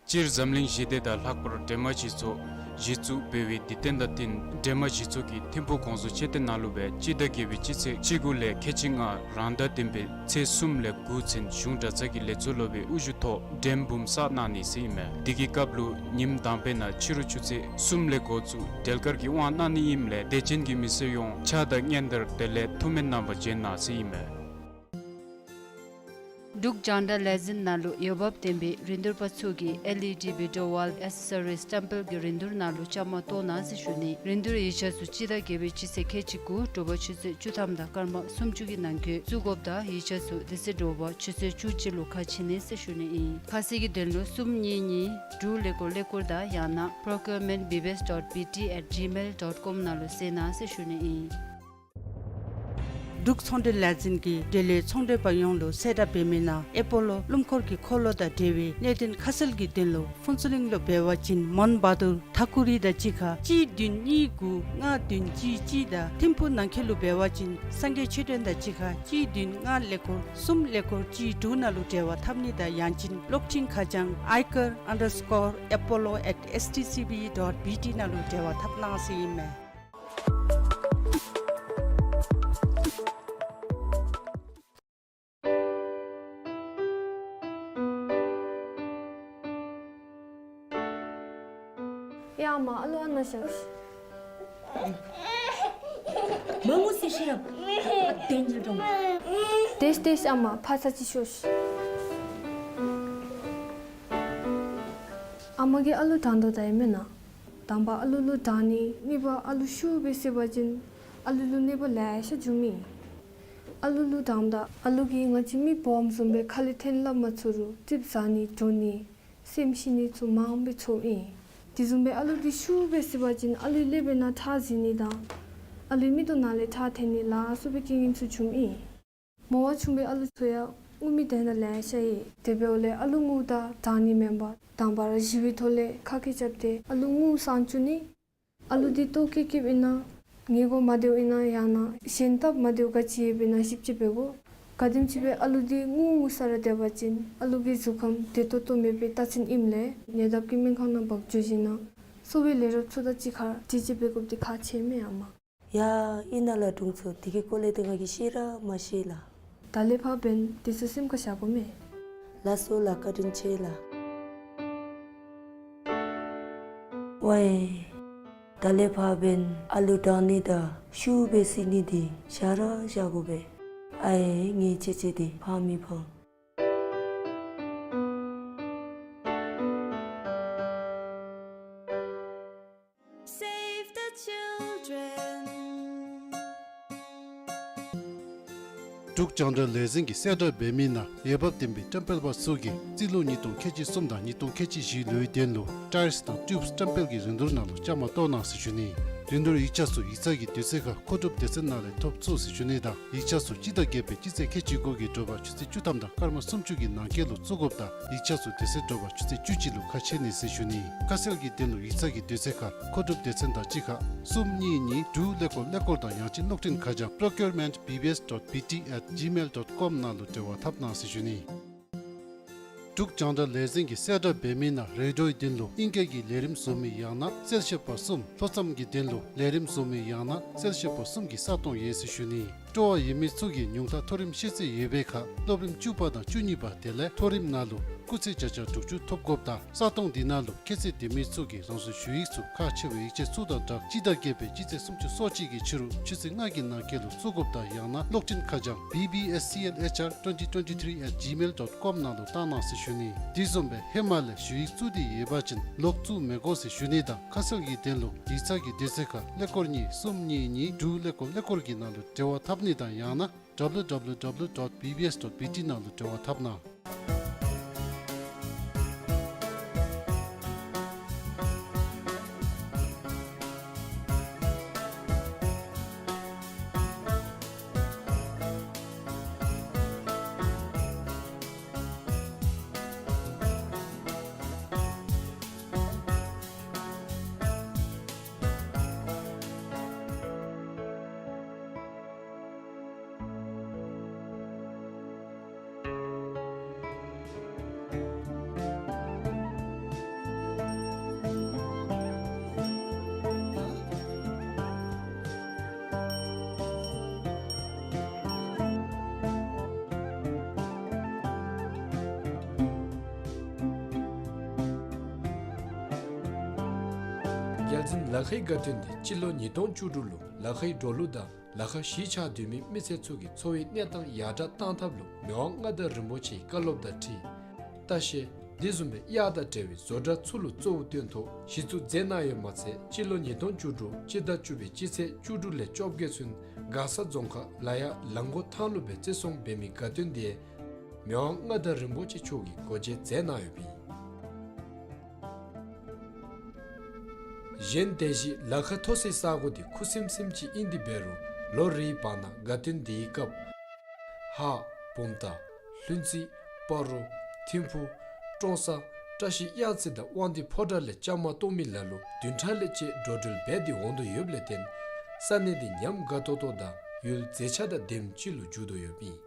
སྤྱིར་འཛམ་གླིང་ཞི་བདེ་དང་ལྷག་པར་སྒྲོལ་མ་སྤྱི་ཚོགས་གཞི་བཙུགས་འབད་བའི་དུས་སྟོན་དང་བསྟུན་སྒྲོལ་མ་སྤྱི་ཚོགས་ཀྱི་ཐིམ་ཕུག་གོང་ས་མཆོད་རྟེན་ནང་ལུ་སྦེ་སྤྱི་ཟླ་བརྒྱད་པའི་སྤྱི་ཚེས་བཅུ་དགུ་ལས་ཁལ་གཅིག་ལྔ་རང་ཟླ་བདུན་པའི་ཚེས་གསུམ་ལས་དགུ་ཚུན་གཞུང་གྲྭ་ཚང་གི་ལས་ཚོགས་སློབ་དཔོན་དབུ་བཞུགས་ཐོག་སྒྲོལ་འབུམ་བསགས་གནང་ནི་ཟེར་ཨིན་མས། དེ་གི་སྐབས་ལུ་ཉིནམ་དང་པའི་ནང་ཕྱི་རུ་ཆུ་ཚོད་གསུམ་ལས་འགོ་བཙུགས་སྒྲོལ་དཀར་གྱི་དབང་གནང་ནི་ཨིནམ་ལས་དད་ཅན་གྱི་མི་སེར་ཡོངས་ཕྱག་དང་སྙན་དར་དེ་ལས་ཐུགས་སྨོན་གནང་བར་བྱོན་གནང་ཟེར་ཨིན་མས། འབྲུག་རྒྱང་བསྒྲགས་ལས་འཛིན་ནང་ལུ་འོས་འབབ་ལྡན་པའི་རིན་བསྡུར་པ་ཚུ་གིས་ཨེལ་ཨི་ཌི་བི་ཌི་ཡོ་ཝཱལ་ཨེག་སེ་སོ་རིས་སྟེམ་པེལ་གྱི་རིན་བསྡུར་ནང་ལུ་བཅའ་མར་གཏོགས་གནང་ཟེར་ཞུ་ནི། རིན་བསྡུར་ཡིག་ཆ་ཚུ་སྤྱི་ཟླ་བརྒྱད་པའི་སྤྱི་ཚེས་ཁལ་གཅིག་དགུ་དྲོ་པ་ཆུ་ཚོད་བཅུ་ཐམ་དང་སྐར་མ་སུམ་ཅུ་གི་ནང་འཁོད་བཙུགས་དགོཔ་དང་ཡིག་ཆ་ཚུ་དེ་ཚེ་དྲོ་པ་ཆུ་ཚོད་བཅུ་གཅིག་ལུ་ཁ་ཕྱེ་ནི་ཟེར་ཞུ་ནི་ཨིན། ཁ་གསལ་གྱི་དོན་ལུ་གསུམ་གཉིས་གཉིས་དྲུག་ཀླད་ཀོར་ཀླད་ཀོར་དང་ཡང་ན་procurement B B S dot B T at gmail dot com ནང་ལུ་གསལ་གནང་ཟེར་ཞུ་ནི་ཨིན། འབྲུག་ཚོང་འབྲེལ་ལས་འཛིན་གྱིས་འབྲེལ་ཡོད་ཚོང་འབྲེལ་པ་ཡོངས་ལུ་གསལ་བསྒྲགས་འབད་མི་ནང་ཨེ་པོ་ལོ་ཀླུ་འཁོར་གྱི་འཁོར་ལོ་དང་འབྲེལ་བའི་གནད་དོན་ཁ་གསལ་གྱི་དོན་ལུ་ཕུན་ཚོགས་གླིང་ལུ་འབད་བ་ཅིན་མོན་བྷ་དུར་ཐ་ཀུ་རི་དང་གཅིག་ཁར་གཅིག་བདུན་གཉིས་དགུ་ལྔ་བདུན་གཅིག་གཅིག་དང་ཐིམ་ཕུག་ནང་འཁོད་ལུ་འབད་བ་ཅིན་སངས་རྒྱས་ཆོས་སྒྲོན་དང་གཅིག་ཁར་གཅིག་བདུན་ལྔ་ཀླད་ཀོར་གསུམ་ཀླད་ཀོར་གཅིག་དྲུག་ནང་ལུ་འབྲེལ་བ་འཐབ་ནི་དང་ཡང་ཅིན་གློག་འཕྲིན་ཁ་བྱང་ཨའི་ཀར་ཨན་ཌར་སི་ཀོར་ཨེ་པོ་ལོ་ཨེཊ་ཨེས་ཊི་སི་བི་ཌོཊ་བི་ཊི་ནང་ལུ་འབྲེལ་བ་འཐབ་གནང་ཟེར་ཨིན་མས། ཡ་མ་ཨ་ལུ་ཨ་ན་ཤག། མ་ངུ་ཟེར་ཤེས་རབ། ཨ་དེ་ཉིད་དྲོངས། དེས་དེས་ཨ་མ་ཕར་ཚ་ཅིག་ཤོག། ཨ་མ་གིས་ཨ་ལུ་དྲང་དོ་ད་ཡི་མེན་ན། དང་པ་ཨ་ལུ་ལུ་དྲང་ནི་གཉིས་པ་ཨ་ལུ་ཤུགས་སྦེ་བསད་པ་ཅིན་ཨ་ལུ་ལུ་གནོད་པ་ལེ་ཤ་འབྱུང་མི། ཨ་ལུ་ལུ་དྲངམ་ད་ཨ་ལུ་གིས་ང་བཅས་མི་སྦོམ་བཟུམ་སྦེ་ཁ་ལས་འཐེན་སླབ་མ་ཚུགས་རུང་ཙིགཔ་ཟ་ནི་འགྲོ་ནི་སེམས་ཤི་ནི་ཚུ་མང་སྦེ་ཚོརཝ་ཨིན། དེ་བཟུམ་སྦེ་ཨ་ལུ་འདི་ཤུགས་སྦེ་བསད་པ་ཅིན་ཨ་ལུའི་ཀླད་པའི་ནང་ཁྲག་འཛིང་ནི་དང་ཨ་ལུའི་མིག་ཏོ་ནང་ལས་ཁྲག་འཐོན་ནི་ལ་སོགས་པའི་རྐྱེན་ངན་ཚུ་འབྱུངམ་ཨིན། མོ་བ་ཆུང་བའི་ཨ་ལུ་ཚུ་ཡང་ངུ་མི་དེ་ནང་ལེ་ཤ་ཡོད། དེ་འབདཝ་ལས་ཨ་ལུ་ངུཝ་ད་དྲང་ནི་མེན་པར་དང་པ་ར་ཞི་བའི་ཐོག་ལས་ཁ་སྐད་རྐྱབ་སྟེ་ཨ་ལུ་ངུ་སངས་བཅུག་ནི། ཨ་ལུ་འདི་ལྟོ་བཀྱེས་བཀྱེསཔ་ཨིན་ན་ཉལ་དགོ་མ་བདེཝ་ཨིན་ན་ཡང་ན་གཞན་སྟབས་མ་བདེཝ་ག་ཅི་ཡོདཔ་ཨིན་ན་ཞིབ་དཔྱད་འབད་དགོ། ག་དེམ་ཅིག་སྦེ་ཨ་ལུ་འདི་ངུ་ངུ་ས་ར་སྡོད་པ་ཅིན་ཨ་ལུ་གི་གཟུགས་ཁམས་བདེ་ཏོག་ཏོ་མེད་པའི་རྟགས་མཚན་ཨིནམ་ལས་ཉེ་འདབས་ཀྱི་སྨན་ཁང་ནང་འབག་འགྱོ་ཞིནམ་ན་གསོ་བའི་ལས་རོགསཔ་ཚུ་དང་གཅིག་ཁར་དྲི་དཔྱད་འབད་དགོཔ་འདི་ཁག་ཆེ་མས་ཨ་མ། ཡ་ཨིན་ན་ལགས་དྲུང་འཚོ། དེ་གི་སྐོར་ལས་ཏེ་ང་གིས་ཤེས་ར་མ་ཤེས་ལགས། ད་ལས་ཕར་འབདན་དེ་ཚུ་སེམས་ཁར་བཞག་དགོ་མས། ལགས་སོ་ལགས། བཀའ་དྲིན་ཆེ་ལགས། ཝའི། ད་ལས་ཕར་འབདན་ཨ་ལུ་དྲང་ནི་དང་ཤུགས་སྦེ་བསད་ནི་འདི་བཞག་ར་བཞག་དགོ་པས། ཨའེ་ངེའི་ཅེ་ཅེ་འདི་ཕངས་མི་ཕངས། Save the children. འབྲུག་རྒྱང་བསྒྲགས་ལས་འཛིན་གྱིས་གསལ་བསྒྲགས་འབད་མི་ནང་འོས་འབབ་ལྡན་པའི་བཀྲམ་སྤེལ་པ་ཚུ་གིས་རྩིས་ལོ་ཉིས་སྟོང་ཁལ་གཅིག་གསུམ་དང་ཉིས་སྟོང་ཁལ་གཅིག་བཞི་ལོའི་དོན་ལུ་ཊའིརསི་དང་ཊིའུབསི་བཀྲམ་སྤེལ་གྱི་རིན་བསྡུར་ནང་ལུ་བཅའ་མར་གཏོགས་གནང་ཟེར་ཞུ་ནི། རིན་བསྡུར་ཡིག་ཆ་ཚུ་ཡིག་ཚང་གི་དུས་ཚོད་ཁར་མཁོ་སྒྲུབ་སྡེ་ཚན་ནང་ལས་ཐོབ་ཚུགས་ཟེར་ཞུ་ནི་དང་ཡིག་ཆ་ཚུ་སྤྱི་ཟླ་བརྒྱད་པའི་སྤྱི་ཚེས་ཁལ་གཅིག་དགུ་གི་དྲོ་པ་ཆུ་ཚོད་བཅུ་ཐམ་དང་སྐར་མ་སུམ་ཅུ་གི་ནང་འཁོད་ལུ་བཙུགས་དགོཔ་དང་ཡིག་ཆ་ཚུ་དེ་ཚེ་དྲོ་པ་ཆུ་ཚོད་བཅུ་གཅིག་ལུ་ཁ་ཕྱེ་ནི་ཟེར་ཞུ་ནི། ཁ་གསལ་གྱི་དོན་ལུ་ཡིག་ཚང་གི་དུས་ཚོད་ཁར་མཁོ་སྒྲུབ་སྡེ་ཚན་དང་གཅིག་ཁར་གསུམ་གཉིས་གཉིས་དྲུག་ཀླད་ཀོར་ཀླད་ཀོར་དང་ཡང་ཅིན་གློག་འཕྲིན་ཁ་བྱང་procurement B B S dot B T at gmail dot com ནང་ལུ་འབྲེལ་བ་འཐབ་གནང་ཟེར་ཞུ་ནི། འབྲུག་རྒྱང་བསྒྲགས་ལས་འཛིན་གྱིས་གསལ་བསྒྲགས་འབད་མི་ནང་རེ་ཌིའོའི་དོན་ལུ་ཨིང་སྐད་ཀྱི་ལས་རིམ་བཟོ་མི་ཡང་ན་གསལ་བཤད་པ་གསུམ། ལྷོ་མཚམས་ཀྱི་དོན་ལུ་ལས་རིམ་བཟོ་མི་ཡང་ན་གསལ་བཤད་པ་གསུམ་གྱི་ས་སྟོང་ཡོད་ཟེར་ཞུ་ནི། སྤྲོ་བ་ཡོད་མི་ཚུ་གིས་ཉུང་མཐའ་མཐོ་རིམ་ཤེས་ཚད་ཡོད་པའི་ཁར་སློབ་རིམ་བཅུ་པ་དང་བཅུ་གཉིས་པ་དེ་ལས་མཐོ་རིམ་ནང་ལུ་སྐུགས་ཚད་བརྒྱ་ཆ་དྲུག་ཅུ་ཐོབ་དགོཔ་དང་ས་སྟོང་འདི་ནང་ལུ་ཁྱད་ཚད་ལྡན་མི་ཚུ་གིས་རང་སོའི་ཞུ་ཡིག་ཚུ་ཁག་ཆེ་བའི་ཡིག་ཆ་ཚུ་དང་སྦྲགས་སྤྱི་ཟླ་བརྒྱད་པའི་སྤྱི་ཚེས་སུམ་ཅུ་སོ་གཅིག་གི་ཕྱི་རུ་ཆུ་ཚོད་ལྔ་གི་ནང་འཁོད་ལུ་བཙུགས་དགོཔ་དང་ཡང་ན་གློག་འཕྲིན་ཁ་བྱང་B B S C L H R twenty twenty-three at gmail dot com ནང་ལུ་བཏང་གནང་ཟེར་ཞུ་ནི། དེ་བཟུམ་སྦེ་ཧེ་མ་ལས་ཞུ་ཡིག་བཙུགས་ཏེ་ཡོད་པ་ཅིན་ལོག་བཙུགས་མི་དགོ་ཟེར་ཞུ་ནི་དང་ཁ་གསལ་གྱི་དོན་ལུ་ཡིག་ཚང་གི་དུས་ཚོད་ཁར་ཀླད་ཀོར་གཉིས་གསུམ་གཉིས་གཉིས་དྲུག་ཀླད་ཀོར་ཀླད་ཀོར་གྱི་ནང་ལུ་འབྲེལ་བ་འཐབ་ནི་དང་ཡང་ན་W W W dot B B S dot B T ནང་ལུ་འབྲེལ་བ་འཐབ་གནང་། རྒྱལ་འཛིན་ལ་ཁའི་དགའ་སྟོན་འདི་སྤྱི་ལོ་ཉིས་སྟོང་བཅུ་དྲུག་ལུ་ལ་ཁའི་འབྲོག་གླུ་དང་ལ་ཁ་གཞིས་ཆགས་སྡོད་མི་མི་སེར་ཚུ་གི་འཚོ་བའི་གནས་སྟངས་ཡར་དྲག་གཏང་ཐབས་ལུ་མི་དབང་མངའ་བདག་རིན་པོ་ཆེའི་བཀའ་སློབ་དང་འཁྲིལ་ལྟ་བཤལ་དེ་བཟུམ་སྦེ་གཡག་དང་འབྲེལ་བའི་བཟོ་གྲྭ་ཚུ་ལུ་གཙོ་བོ་བཏོན་ཐོག་གཞི་བཙུགས་མཛད་གནང་ཡོད་མ་ཚད་སྤྱི་ལོ་ཉིས་སྟོང་བཅུ་དྲུག་སྤྱི་ཟླ་བཅུ་པའི་སྤྱི་ཚེས་བཅུ་དྲུག་ལས་བཅོ་བརྒྱད་ཚུན་མགར་ས་རྫོང་ཁག་ལ་ཡག་ལ་མགོ་ཐང་ལུ་སྦེ་བརྩི་སྲུང་འབད་མི་དགའ་སྟོན་དེ་མི་དབང་མངའ་བདག་རིན་པོ་ཆེ་མཆོག་གིས་སྒོ་འབྱེད་མཛད་གནང་ཡོདཔ་ཨིན། གཞན་དེ་བཞིན་ལ་ཁ་མཐོ་སའི་ས་གོ་འདི་ཁུ་སིམ་སིམ་ཅིག་ཨིན་ཏེ་འབད་རུང་ལོ་རེའི་བར་ན་དགའ་སྟོན་དེའི་སྐབས་ཧཱ་བུམ་ཐང་ལྷུན་རྩེ་སྤ་རོ་ཐིམ་ཕུ་ཀྲོང་གསར་བཀྲ་ཤིས་གཡང་རྩེ་དང་དབང་འདུས་ཕོ་བྲང་ལས་བཅའ་མར་གཏོགས་མི་ལ་ལུ་བདུན་ཕྲག་ལས་བཅད་འགྲོ་འགྲུལ་འབད་དེ་འོང་དོ་ཡོདཔ་ལས་བརྟེན་ས་གནས་འདི་ཉམས་དགའ་ཏོག་ཏོ་དང་ཡུལ་མཛེས་ཆ་དང་ལྡནམ་ཅིག་ལུ་འགྱུར་དོ་ཡོདཔ་ཨིན།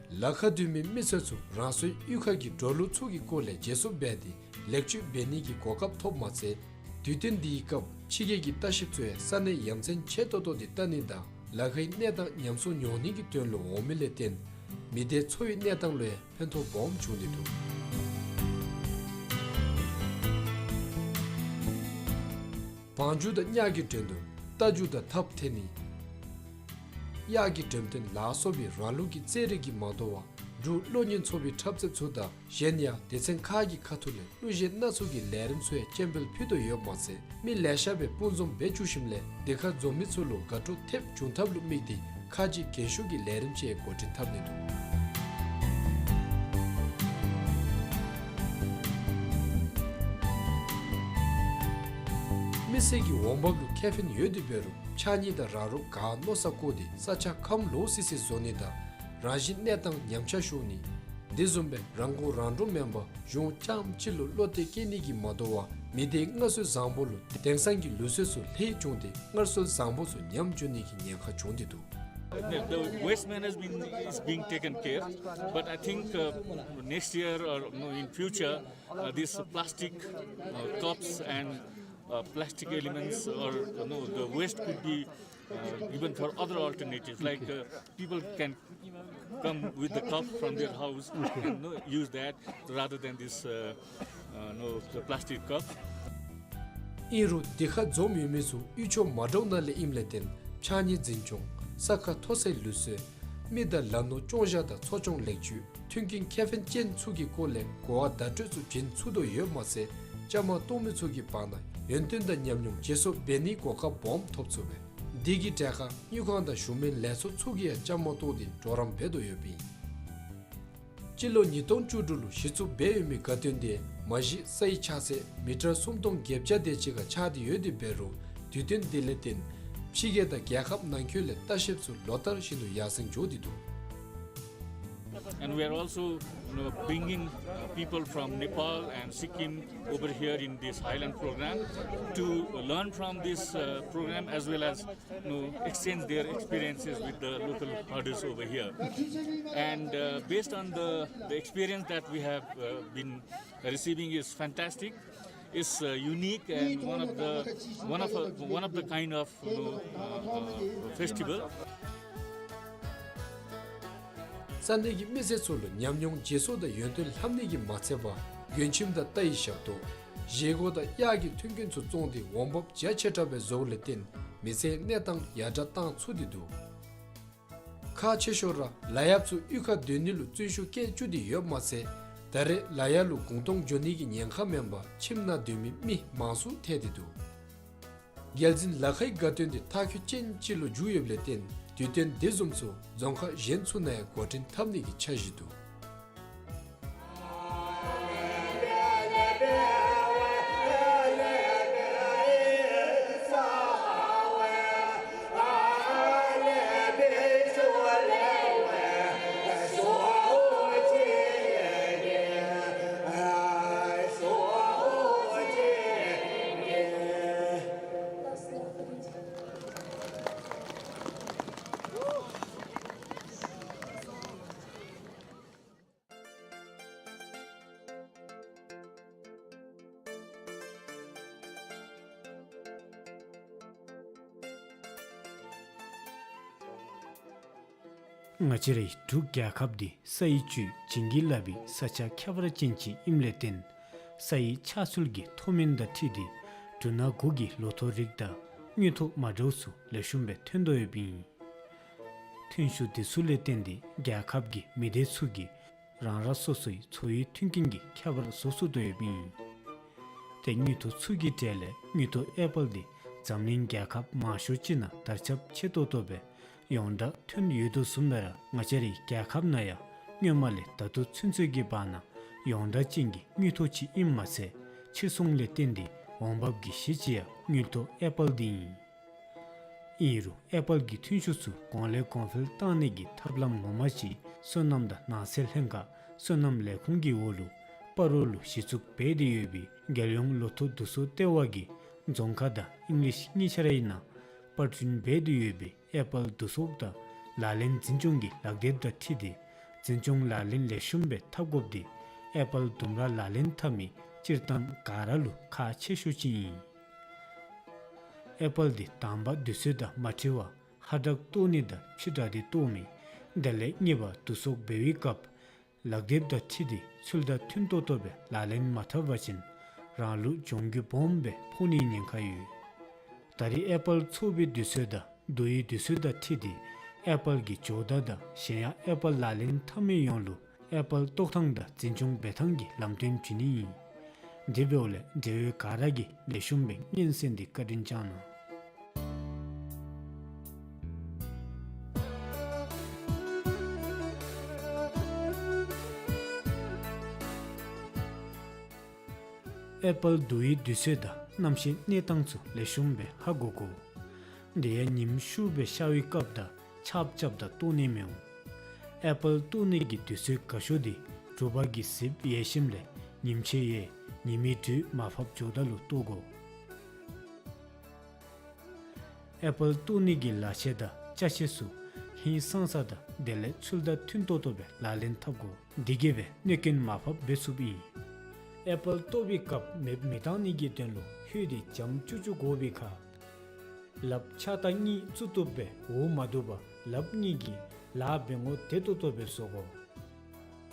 ལ་ཁ་སྡོད་མི་མི་སེར་ཚུ་རང་སོའི་གཡུས་ཁ་གི་འབྲོག་གླུ་ཚུ་གི་སྐོར་ལས་བརྗེ་སོར་འབད་དེ་ལེགས་བཅོས་འབད་ནི་གི་གོ་སྐབས་ཐོབ་མ་ཚད་དུས་སྟོན་འདིའི་སྐབས་ཕྱི་རྒྱལ་གྱི་ལྟ་བཤལཔ་ཚུ་ཡང་ས་གནས་ཡ་མཚན་ཆེ་ཏོག་ཏོ་འདི་བལྟ་ནི་དང་ལ་ཁའི་གནས་སྟངས་ཉམས་སྲུང་འོང་ནི་གི་དོན་ལུ་འོང་མི་ལས་བརྟེན་མི་སྡེའི་འཚོ་བའི་གནས་སྟངས་ལུ་ཡང་ཕན་ཐོགས་སྦོམ་བྱུང་སྟེ་འདུག། བང་རྒྱུག་དང་གཉའ་གི་འགྲན་བསྡུར་རྟ་རྒྱུག་དང་ཐགཔ་འཐེན་ནི་གཡག་གི་འགྲེམས་སྟོན་ལ་སོགས་པའི་རང་ལུགས་ཀྱི་རྩེད་རིགས་ཀྱིས་མ་དོ་བར་འབྲུག་གློག་བརྙན་ཚོགས་པའི་འཁྲབ་རྩེདཔ་ཚུ་དང་གཞན་ཡང་སྡེ་ཚན་ཁག་གི་ཁ་ཐུག་ལས་གླུ་གཞས་སྣ་ཚོགས་ཀྱི་ལས་རིམ་ཚུ་ཡང་སྤྱན་འབུལ་ཕུལ་དོ་ཡོདཔ་མ་ཚད་མི་ལེ་ཤ་སྦེ་སྤུན་འཛོམས་འབད་བཅུག་ཞིནམ་ལས་འདི་ཁར་འཛོམས་མི་ཚུ་ལུ་དགའ་སྤྲོ་ཐེབས་བྱུང་ཐབས་ལུ་དམིགས་ཏེ་ཁ་རྗེ་རྒྱན་ཤོག་གི་ལས་རིམ་ཅིག་འགོ་འདྲེན་འཐབ་ནི་འདུག། མི་སེར་གྱི་འོང་འབབ་ལུ་ཁེ་ཕན་ཡོད་དེ་འབད་རུང་ཕྱགས་སྙིགས་དང་ར་རོ་ག་མནོ་ས་བཀོ་སྟེ་ས་ཆ་ཁམས་ལོག་སི་སི་བཟོ་ནི་དང་རང་བཞིན་གནས་སྟངས་ཉམས་ཆག་ཤོར་ནི། དེ་བཟུམ་སྦེ་རང་མགོ་རང་འདྲོངས་མེན་པར་གཞུང་རྐྱངམ་གཅིག་ལུ་བློ་གཏད་བསྐྱེད་ནི་གིས་མ་དོ་བར་མི་སྡེའི་སྔར་སྲོལ་བཟང་པོ་ལུ་དེང་སང་གི་ལུགས་སྲོལ་ཚུ་ལྷད་བྱུང་སྟེ་སྔར་སྲོལ་བཟང་པོ་ཚུ་ཉམས་འགྱོ་ནི་གི་ཉེན་ཁ་བྱུང་སྟེ་འདུག། The, the waste management is being taken care, but I think, uh, next year or, you know, in future, uh, these plastic, uh, cups and, uh, plastic elements or, you know, the waste could be, uh, given for other alternatives. Like, uh, people can come with the cup from their house and, you know, use that rather than this, uh, uh, you know, the plastic cup. ཨིན་རུང་འདི་ཁར་འཛོམས་ཡོད་མི་ཚུ་གཡུས་ཕྱོགས་མ་འདྲཝ་ནང་ལས་ཨིནམ་ལས་བརྟེན་ཕྱགས་སྙིགས་འཛིན་སྐྱོང་ས་ཁ་མཐོ་སའི་ལུགས་སྲོལ་མི་དང་ལ་ནོར་སྐྱོང་བཞག་དང་འཚོ་སྐྱོང་ལེགས་བཅོས་མཐུན་རྐྱེན་ཁེ་ཕན་ཅན་ཚུ་གི་སྐོར་ལས་གོ་བ་བརྡ་སྤྲོད་ཚུ་བྱིན་ཚུགས་དོ་ཡོདཔ་མ་ཚད་བཅའ་མར་གཏོགས་མི་ཚུ་གི་བར་ན་ཡོན་ཏན་དང་ཉམས་མྱོང་བརྗེ་སོར་འབད་ནིའི་གོ་སྐབས་སྦོམ་ཐོབ་ཚུགས་པས། འདི་གི་གྲས་ཁར་དངུལ་ཁང་དང་གཞུང་མིན་ལས་ཚོགས་ཚུ་གིས་ཡང་བཅའ་མར་གཏོགས་ཏེ་གྲོགས་རམ་འབད་དོ་ཡོདཔ་ཨིན། སྤྱི་ལོ་ཉིས་སྟོང་བཅུ་དྲུག་ལུ་གཞི་བཙུགས་འབད་ཡོད་མི་དགའ་སྟོན་དེ་མ་གཞི་སའི་ཆགས་ཚད་མི་ཊར་སུམ་སྟོང་བརྒྱད་བརྒྱ་དེ་ཅིག་ཁར་ཆགས་ཏེ་ཡོད་དེ་འབད་རུང་དུས་སྟོན་དེ་ལས་བརྟེན་ཕྱི་རྒྱལ་དང་རྒྱལ་ཁབ་ནང་འཁོད་ལས་ལྟ་བཤལཔ་ཚུ་ལོ་ལྟར་བཞིན་དུ་ཡར་སེང་འགྱོ་སྟེ་འདུག། And we are also, you know, bringing, uh, people from Nepal and Sikkim over here in this highland program to learn from this, uh, program as well as, you know, exchange their experiences with the local herders over here. And, uh, based on the, the experience that we have, uh, been receiving is fantastic. It's, uh, unique and one of the, one of a, one of the kind of, you know, uh, uh, festival. ས་གནས་ཀྱི་མི་སེར་ཚུ་ལུ་ཉམས་མྱོང་བརྗེ་སོར་དང་ཡོན་ཏན་ལྷབ་ནི་གིས་མ་ཚད་པར་མགྲོན་ཁྱིམ་དང་རྟའི་ཞབས་ཏོག་བཞེས་སྒོ་དང་གཡག་གི་མཐུན་རྐྱེན་ཚུ་བཙོངས་ཏེ་འོང་འབབ་རྒྱ་ཆེ་དྲགས་སྦེ་བཟོཝ་ལས་བརྟེན་མི་ཚེའི་གནས་སྟངས་ཡར་དྲག་བཏང་ཚུགས་ཏེ་འདུག། ཁག་ཆེ་ཤོས་ར་ལ་ཡགཔ་ཚུ་གཡུས་ཁར་སྡོད་ནི་ལུ་བརྩོན་ཤུགས་བསྐྱེད་བཅུག་སྟེ་ཡོདཔ་མ་ཚད་ད་རེས་ལ་ཡག་ལུ་གུང་སྟོང་འགྱོ་ནི་གི་ཉེན་ཁ་མེན་པར་ཁྱིམ་ནང་སྡོད་མི་མི་མང་སུ་ཐལ་ཏེ་འདུག། རྒྱལ་འཛིན་ལ་ཁའི་དགའ་སྟོན་དེ་མཐའ་འཁྱོལ་ཅན་ཅིག་ལུ་འགྱུར་ཡོདཔ་ལས་བརྟེན་དུས་སྟོན་དེ་བཟུམ་ཚུ་རྫོང་ཁག་གཞན་ཚུ་ནང་ཡང་འགོ་འདྲེན་འཐབ་ནི་གི་འཆར་གཞི་འདུག། ང་བཅས་རའི་འབྲུག་རྒྱལ་ཁབ་འདི་ས་ཡི་བཅུད་བྱིན་གྱིས་བརླབས་པའི་ས་ཆ་ཁྱད་པར་ཅན་ཅིག་ཨིནམ་ལས་བརྟེན་ ས་ཡི་ཆགས་ཚུལ་གྱི་མཐོ་དམན་དང་འཁྲིལ་ཏེ་འབྲུ་སྣ་དགུ་གི་ལོ་ཐོག་རིགས་དང་དངུལ་ཐོག་མ་འདྲཝ་ཚུ་ལེགས་ཤོམ་སྦེ་ཐོན་དོ་ཡོདཔ་ཨིན། ཐོན་ཤུགས་དེ་ཚུ་ལས་བརྟེན་ཏེ་རྒྱལ་ཁབ་ཀྱི་མི་སྡེ་ཚུ་གིས་རང་རང་སོ་སོའི་འཚོ་བའི་མཐུན་རྐྱེན་གྱི་ཁྱད་པར་བཟོ་ཚུགས་དོ་ཡོདཔ་ཨིན། ཏེ་དངུལ་ཐོག་ཚུ་གི་གྲས་ལས་དངུལ་ཐོག་ཨེ་པཱལ་འདི་འཛམ་གླིང་རྒྱལ་ཁབ་མང་ཤོས་ཅིག་ནང་དར་ཁྱབ་ཆེ་ཏོག་ཏོ་སྦེ་ཡོངས་གྲགས་ཐོན་ཡོད་དོ་བཟུམ་སྦེ་ར་ང་བཅས་རའི་རྒྱལ་ཁབ་ནང་ཡང་སྔོན་མ་ལས་ད་ལྟོ་ཚུན་ཚོད་ཀྱི་བར་ན་ཡོངས་གྲགས་ཅན་གྱི་དངུལ་ཐོག་ཅིག་ཨིནམ་མ་ཚད་ཕྱིར་ཚོང་ལས་བརྟེན་ཏེ་འོང་འབབ་ཀྱི་གཞི་ཅིག་ཡང་དངུལ་ཐོག་ཨེ་པཱལ་འདི་ཨིན། ཨིན་རུང་ཨེ་པཱལ་གྱི་ཐོན་ཤུགས་ཚུ་གོང་ལས་གོང་འཕེལ་བཏང་ནི་གི་ཐབས་ལམ་ངོ་མ་ཅིག་སོ་ནམ་དང་ནགས་ཚལ་ལྷན་ཁག་སོ་ནམ་ལས་ཁུངས་ཀྱི་འོག་ལུ་སྤ་རོ་ལུ་གཞི་བཙུགས་འབད་དེ་ཡོད་པའི་རྒྱལ་ཡོངས་ལོ་ཐོག་བསྡུ་གསོག་ལྟེ་བ་གིས་རྫོང་ཁ་དང་ཨིང་ལིཤ་གཉིས་ཆ་རའི་ནང་པར་སྐྲུན་འབད་དེ་ཡོད་པའི་ཨེ་པཱལ་བསྡུ་གསོག་དང་ལག་ལེན་འཛིན་སྐྱོང་གི་ལག་དེབ་དང་འཁྲིལ་ཏེ་འཛིན་སྐྱོང་ལག་ལེན་ལེགས་ཤོམ་སྦེ་འཐབ་དགོཔ་འདི་ཨེ་པཱལ་ལྡུམ་ར་ལག་ལེན་འཐབ་མི་སྤྱིར་བཏང་ག་ར་ལུ་ཁག་ཆེ་ཤོས་ཅིག་ཨིན། ཨེ་པཱལ་འདི་དང་པ་དུས་ཚོད་དང་མ་འཁྲིལ་བར་ཧ་དྲག་བཏོག་ནི་དང་ཕྱི་དྲགས་ཏེ་བཏོག་མི། དེ་ལས་གཉིས་པ་བསྡུ་གསོག་འབད་བའི་སྐབས་ལག་དེབ་དང་འཁྲིལ་ཏེ་ཚུལ་དང་མཐུན་ཏོག་ཏོ་སྦེ་ལག་ལེན་མ་འཐབ་པ་ཅིན་རང་ལུ་གྱོང་གུད་སྦོམ་སྦེ་ཕོག་ནིའི་ཉེན་ཁ་ཡོད། ད་རེས་ཨེ་པཱལ་བཙོ་བའི་དུས་ཚོད་དང་བསྡུ་བའི་དུས་ཚོད་དང་འཁྲིལ་ཏེ་ཨེ་པཱལ་གྱི་ཇོ་བདག་དང་གཞན་ཡང་ཨེ་པཱལ་ལག་ལེན་འཐབ་མི་ཡོངས་ལུ་ཨེ་པཱལ་བཏོག་ཐངས་དང་འཛིན་སྐྱོང་འབད་ཐངས་ཀྱི་ལམ་སྟོན་བྱིན་ནི་ཨིན། དེ་འབདཝ་ལས་འབྲེལ་ཡོད་ག་ར་གིས་ལེགས་ཤོམ་སྦེ་སྙན་གསན་ཏེ་བཀའ་དྲིན་བསྐྱང་གནང་། ཨེ་པཱལ་བསྡུ་བའི་དུས་ཚོད་དང་གནམ་གཤིས་གནས་སྟངས་ཚུ་ལེགས་ཤོམ་སྦེ་ཧ་གོ་དགོ། དེ་ཡང་ཉིམ་ཤུགས་སྦེ་ཤར་བའི་སྐབས་དང་ཆརཔ་རྐྱབ་ད་བཏོག་ནི་མི་འོང་། ཨེ་པཱལ་བཏོག་ནི་གི་དུས་ཚོད་དགའ་ཤོས་འདི་དྲོ་པ་གི་གཟིགསཔ་ཡལ་ཞིནམ་ལས་ཉིམ་ཕྱེད་ཡལ་ཉི་མའི་དྲོད་མར་ཕབ་འགྱོཝ་ད་ལུ་བཏོག་དགོ། ཨེ་པཱལ་བཏོག་ནི་གི་ལག་ཆས་དང་ཅ་ཆས་ཚུ་ཧིང་སངས་ས་དང་དེ་ལས་ཚུལ་དང་མཐུན་ཏོག་ཏོ་སྦེ་ལག་ལེན་འཐབ་དགོ། དེ་གིས་སྦེ་གནོད་རྐྱེན་མར་ཕབ་འབད་ཚུགསཔ་ཨིན། ཨེ་པཱལ་བཏོག་པའི་སྐབས་མེདཔ་མི་བཏང་ནི་གི་དོན་ལུ་ཧོད་འདི་འཇམ་ཅུག་ཅུ་དགོ་པའི་ཁར་ལགཔ་ཕྱག་ལྟག་གཉིས་བཙུགས་བཏུབ་སྦེ་འོག་མ་བསྡུ་བར་ལགཔ་གཉིས་ཀྱིས་ལཱ་འབད་ངོ་བདེ་ཏོག་ཏོ་སྦེ་བཟོ་དགོ།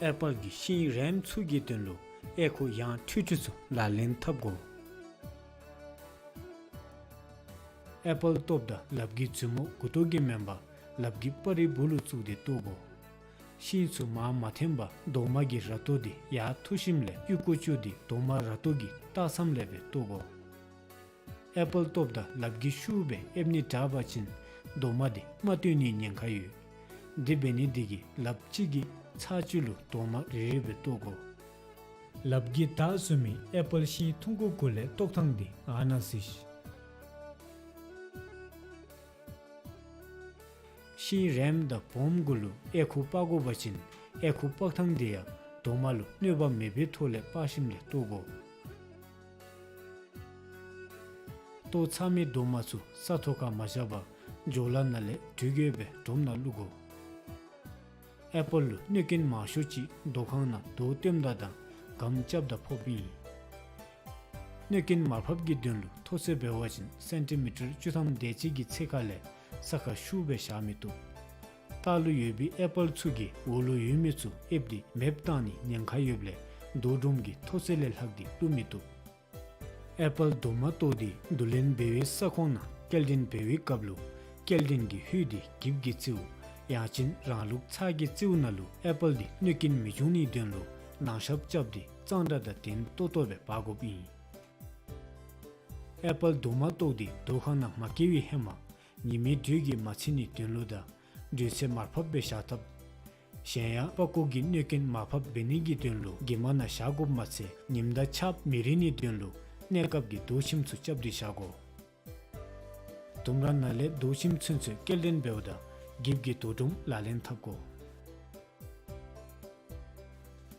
ཨེ་པཱལ་གྱི་ཤིང་རེམ་ཚུ་གི་དོན་ལུ་ཨེ་ཁུ་ཡང་ཁྲུས་ཁྲུས་ཚུ་ལག་ལེན་འཐབ་དགོ། ཨེ་པཱལ་བཏོགཔ་ད་ལགཔ་གི་མཛུབ་མོ་མགུ་ཏོ་གིས་མེན་པར་ལགཔ་གི་སྤར་རིའི་སྦུག་ལུ་བཙུགས་ཏེ་བཏོག་དགོ། ཤིང་ཚུ་མར་མ་འཐེན་པར་རྡོག་མ་གི་ར་ཏོ་འདི་ཡར་འཐུ་ཞིནམ་ལས་གཡུག་ཀུ་བཅུག་སྟེ་རྡོག་མ་ར་ཏོ་གི་ལྟག་མཚམས་ལས་སྦེ་བཏོག་དགོ། ཨེ་པཱལ་བཏོགཔ་ད་ལགཔ་གིས་ཤུགས་སྦེ་ཨེབ་ནི་དྲག་པ་ཅིན་རྡོག་མ་འདི་རྨ་བཏོན་ནིའི་ཉེན་ཁ་ཡོད། དེ་འབད་ནི་འདི་གིས་ལགཔ་གཅིག་གིས་ཚར་གཅིག་ལུ་རྡོག་མ་རེ་རེ་སྦེ་བཏོག་དགོ། ལགཔ་གིས་བདའ་བཟོ་མི་ཨེ་པཱལ་ཤིང་ཐུང་ཀུ་གུ་ལས་བཏོག་ཐངས་འདི་ཨ་ནཱ་གཟིགས། ཤིང་རེམ་དང་སྦོམ་གུ་ལུ་ཨེ་ཁུ་སྤར་དགོ་པ་ཅིན་ཨེ་ཁུ་སྤར་ཐངས་འདི་ཡང་རྡོག་མ་ལུ་གནོད་པ་མེད་པའི་ཐོག་ལས་སྤར་ཞིནམ་ལས་བཏོག་དགོ། བཏོག་ཚར་མི་རྡོག་མ་ཚུ་ས་ཐོག་ཁར་མ་བཞག་པར་ཇོ་ལ་ནང་ལས་དྲུད་འགྱོ་སྦེ་སྒྲོམ་ནང་བླུག་དགོ། ཨེ་པཱལ་ལུ་གནོད་རྐྱེན་མང་ཤོས་ཅིག་རྡོ་ཁང་ནང་རྡོ་བཏོནམ་ད་དང་སྒམ་རྐྱབ་ད་ཕོགཔ་ཨིན། གནོད་རྐྱེན་མར་ཕབ་ཀྱི་དོན་ལུ་མཐོ་ཚད་འབད་བ་ཅིན་སེན་ཊི་མི་ཊར་བཅུ་ཐམ་དེ་ཅིག་གི་ཚད་ཁ་ལས་ས་ཁར་ཤུགས་སྦེ་བཞག་མི་བཏུབ། ལྟག་ལུ་ཡོད་པའི་ཨེ་པཱལ་ཚུ་གིས་འོག་ལུ་ཡོད་མི་ཚུ་ཨེབ་སྟེ་མེདཔ་བཏང་ནིའི་ཉེན་ཁ་ཡོདཔ་ལས་རྡོ་སྒྲོམ་གྱི་མཐོ་ཚད་ལས་ལྷག་སྟེ་བླུག་མི་བཏུབ། ཨེ་པཱལ་རྡོག་མ་བཏོག་སྟེ་བསྡུ་ལེན་འབད་བའི་ས་ཁོངས་ནང་སྐྱེལ་འདྲེན་འབད་བའི་སྐབས་ལུ་སྐྱེལ་འདྲེན་གྱི་ཧོད་འདི་འགྱིབ་ཀྱི་རྩེའུ་ཡང་ཅིན་རང་ལུགས་ཚགས་ཀྱི་རྩེའུ་ནང་ལུ་ཨེ་པཱལ་འདི་གནོད་རྐྱེན་མི་འབྱུང་ནིའི་དོན་ལུ་ནང་ཤབ་རྐྱབ་སྟེ་གཙང་སྦྲ་དང་ལྡན་ཏོག་ཏོ་སྦེ་འབག་དགོཔ་ཨིན། ཨེ་པཱལ་རྡོག་མ་བཏོག་སྟེ་རྡོ་ཁང་ནང་མ་བསྐྱལ་བའི་ཧེ་མ་ཉི་མའི་དྲོད་ཀྱིས་མ་ཚིག་ནིའི་དོན་ལུ་དང་དྲོད་ཚད་མར་ཕབ་སྦེ་བཞག་ཐབས། གཞན་ཡང་པགས་ཀོ་གི་གནོད་རྐྱེན་མར་ཕབ་འབད་ནི་གི་དོན་ལུ་གྱིབ་མ་ནང་བཞག་དགོཔ་མ་ཚད་ཉིམ་དང་ཆརཔ་མི་རིལ་ནིའི་དོན་ལུ་གནས་སྐབས་ཀྱི་རྡོ་ཁྱིམ་ཚུ་རྐྱབ་སྟེ་བཞག་དགོ། ལྡུམ་ར་ནང་ལས་རྡོ་ཁྱིམ་ཚུན་ཚོད་སྐྱེལ་འདྲེན་འབདཝ་ད་འགྱིབ་ཀྱི་རྡོ་སྒྲོམ་ལག་ལེན་འཐབ་དགོ།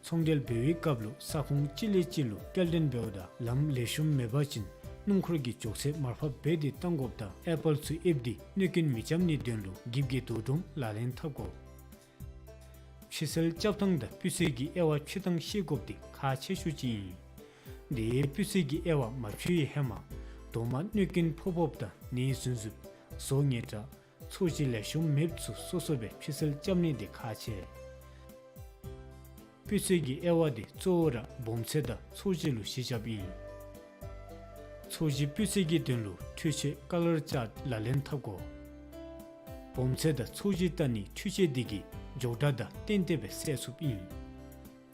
ཚོང་འབྲེལ་འབད་བའི་སྐབས་ལུ་ས་ཁོངས་གཅིག་ལས་གཅིག་ལུ་སྐྱེལ་འདྲེན་འབདཝ་ད་ལམ་ལེགས་ཤོམ་མེད་པ་ཅིན་སྣུམ་འཁོར་གྱི་མགྱོགས་ཚད་མར་ཕབ་འབད་དེ་བཏང་དགོཔ་དང་ཨེ་པཱལ་ཚུ་ཨེབ་སྟེ་གནོད་རྐྱེན་མི་རྐྱབ་ནིའི་དོན་ལུ་འགྱིབ་ཀྱི་རྡོ་སྒྲོམ་ལག་ལེན་འཐབ་དགོ། ཕྱི་སེལ་རྐྱབ་ཐངས་དང་སྤུས་ཚད་ཀྱི་དབྱེ་བ་ཕྱེ་ཐངས་ཤེས་དགོཔ་འདི་ཁག་ཆེ་ཤོས་ཅིག་ཨིན། དེ་སྤུས་ཚད་ཀྱི་དབྱེ་བ་མ་ཕྱེ་བའི་ཧེ་མ་རྡོག་མ་གནོད་རྐྱེན་ཕོག་ཕོགཔ་དང་ནད་ཟུན་ཟུནམ་ཟོག་ངན་དྲགས་ཚོས་གཞི་ལེགས་ཤོམ་མེདཔ་ཚུ་སོ་སོ་སྦེ་ཕྱི་སེལ་རྐྱབ་ནི་འདི་ཁག་ཆེ། སྤུས་ཚད་ཀྱི་དབྱེ་བ་འདི་གཙོ་བོ་ར་སྦོམ་ཚད་དང་ཚད་གཞི་ལུ་གཞི་བཞགཔ་ཨིན། ཚད་གཞི་སྤུས་ཚད་ཀྱི་དོན་ལུ་འཕྲུལ་ཆས་ཀ་ལར་ཅཱརཊ་ལག་ལེན་འཐབ་དགོ། སྦོམ་ཚད་དང་ཚད་གཞི་བལྟ་ནིའི་འཕྲུལ་ཆས་འདི་གིས་མགྱོགས་དྲགས་དང་ཏན་ཏན་སྦེ་བསལ་ཚུགསཔ་ཨིན།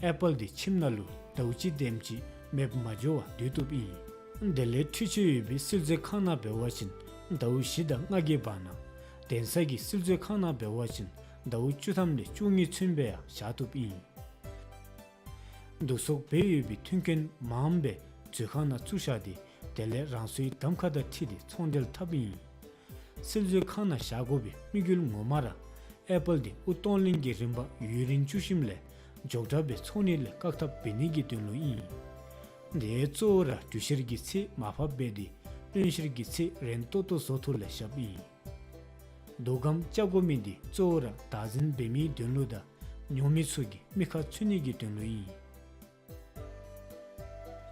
ཨེ་པཱལ་འདི་ཁྱིམ་ནང་ལུ་ཟླཝ་གཅིག་དེམ་ཅིག་མེདཔ་མ་འགྱོ་བར་སྡོད་བཏུབ་ཨིན། དེ་ལས་འཕྲུལ་ཆས་ཡོད་པའི་བསིལ་མཛོད་ཁང་ནང་འབད་བ་ཅིན་ཟླཝ་བཞི་དང་ལྔ་གི་བར་ན། གདན་ས་གི་བསིལ་མཛོད་ཁང་ནང་འབད་བ་ཅིན་ཟླཝ་བཅུ་ཐམ་ལས་བཅུ་གཉིས་ཚུན་སྦེ་ཡང་བཞག་བཏུབ་ཨིན། བསྡུ་གསོག་འབད་ཡོད་པའི་མཐུན་རྐྱེན་མངམ་སྦེ་མཛོད་ཁང་ནང་བཙུགས་བཞག་སྟེ་དེ་ལས་རང་སོའི་གདམ་ཁ་དང་འཁྲིལ་ཏེ་ཚོང་འབྲེལ་འཐབ་ཨིན། བསིལ་མཛོད་ཁང་ནང་བཞག་དགོ་པའི་དམིགས་ཡུལ་ངོ་མ་ར་ཨེ་པཱལ་འདི་དབུགས་གཏོང་ལེན་གྱི་རིམ་པ་ཡུན་རིང་བཙུགས་ཞིནམ་ལས་མགྱོགས་དྲགས་སྦེ་ཚོང་ནི་ལས་བཀག་ཐབས་འབད་ནི་གི་དོན་ལུ་ཨིན། དེ་གཙོ་བོ་ར་དུས་བཤེར་གྱི་ཚེ་མར་ཕབ་འབད་དེ་སྟོན་བཤེར་གྱི་ཚེ་རན་ཏོག་ཏོ་བཟོ་ཐོག་ལས་བཞགཔ་ཨིན། དོ་སྒམ་རྐྱབ་དགོ་མི་འདི་གཙོ་བོ་ར་བདག་འཛིན་འབད་མིའི་དོན་ལུ་དང་ཉོ་མི་ཚུ་གི་མིག་ཁར་ཚུད་ནི་གི་དོན་ལུ་ཨིན།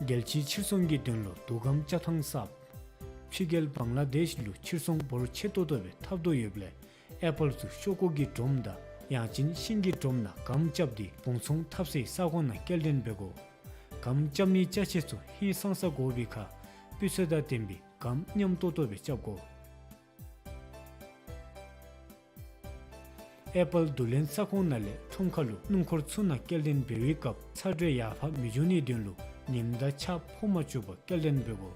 རྒྱལ་སྤྱིའི་ཕྱིར་ཚོང་གི་དོན་ལུ་དོ་སྒམ་རྐྱབ་ཐངས་གསརཔ། ཕྱི་རྒྱལ་བང་ལ་དེཤ་ལུ་ཕྱིར་ཚོང་འབོར་ཆེ་ཏོག་ཏོ་སྦེ་འཐབ་དོ་ཡོདཔ་ལས་ཨེ་པཱལ་ཚུ་ཤོག་ཀུ་གི་སྒྲོམ་དང་ཡང་ཅིན་ཤིང་གི་སྒྲོམ་ནང་སྒམ་རྐྱབ་སྟེ་བུང་ཚོང་འཐབ་སའི་ས་ཁོངས་ནང་སྐྱེལ་འདྲེན་འབད་དགོ། སྒམ་རྐྱབ་ནིའི་ཅ་ཆས་ཚུ་ཧིང་སངས་ས་དགོ་པའི་ཁར་སྤུས་ཚད་དང་ལྡན་པའི་སྒམ་ཉམས་ཏོག་ཏོ་སྦེ་རྐྱབ་དགོ། ཨེ་པཱལ་བསྡུ་ལེན་ས་ཁོངས་ནང་ལས་ཁྲོམ་ཁ་ལུ་སྣུམ་འཁོར་ཚུ་ནང་སྐྱེལ་འདྲེན་འབད་བའི་སྐབས་ཚ་དྲོད་ཡར་འཕར་མི་འགྱོ་ནིའི་དོན་ལུ་ཉིམ་དང་ཆརཔ་ཕོག་མ་བཅུག་པར་སྐྱེལ་འདྲེན་འབད་དགོ།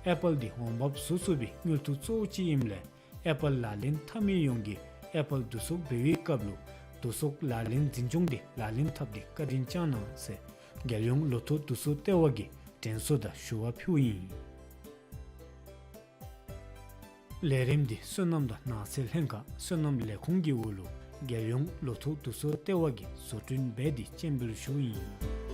ཨེ་པཱལ་འདི་འོང་འབབ་བཟོ་ཚུགས་པའི་དངུལ་ཐོག་གཙོ་བོ་ཅིག་ཨིནམ་ལས་ཨེ་པཱལ་ལག་ལེན་འཐབ་མི་ཡོངས་ཀྱིས་ཨེ་པཱལ་བསྡུ་གསོག་འབད་བའི་སྐབས་ལུ་བསྡུ་གསོག་ལག་ལེན་འཛིན་སྐྱོང་འདི་ལག་ལེན་འཐབ་སྟེ་བཀའ་དྲིན་བསྐྱང་གནང་ཟེར་རྒྱལ་ཡོངས་ལོ་ཐོག་བསྡུ་གསོག་ལྟེ་བ་གིས་དྲན་གསོ་དང་ཞུ་བ་ཕུལཝ་ཨིན། ལས་རིམ་འདི་སོ་ནམ་དང་ནགས་ཚལ་ལྷན་ཁག་སོ་ནམ་ལས་ཁུངས་ཀྱི་འོག་ལུ་རྒྱལ་ཡོངས་ལོ་ཐོག་བསྡུ་གསོག་ལྟེ་བ་གིས་བཟོ་སྐྲུན་འབད་དེ་སྤྱན་འབུལ་ཞུཝ་ཨིན།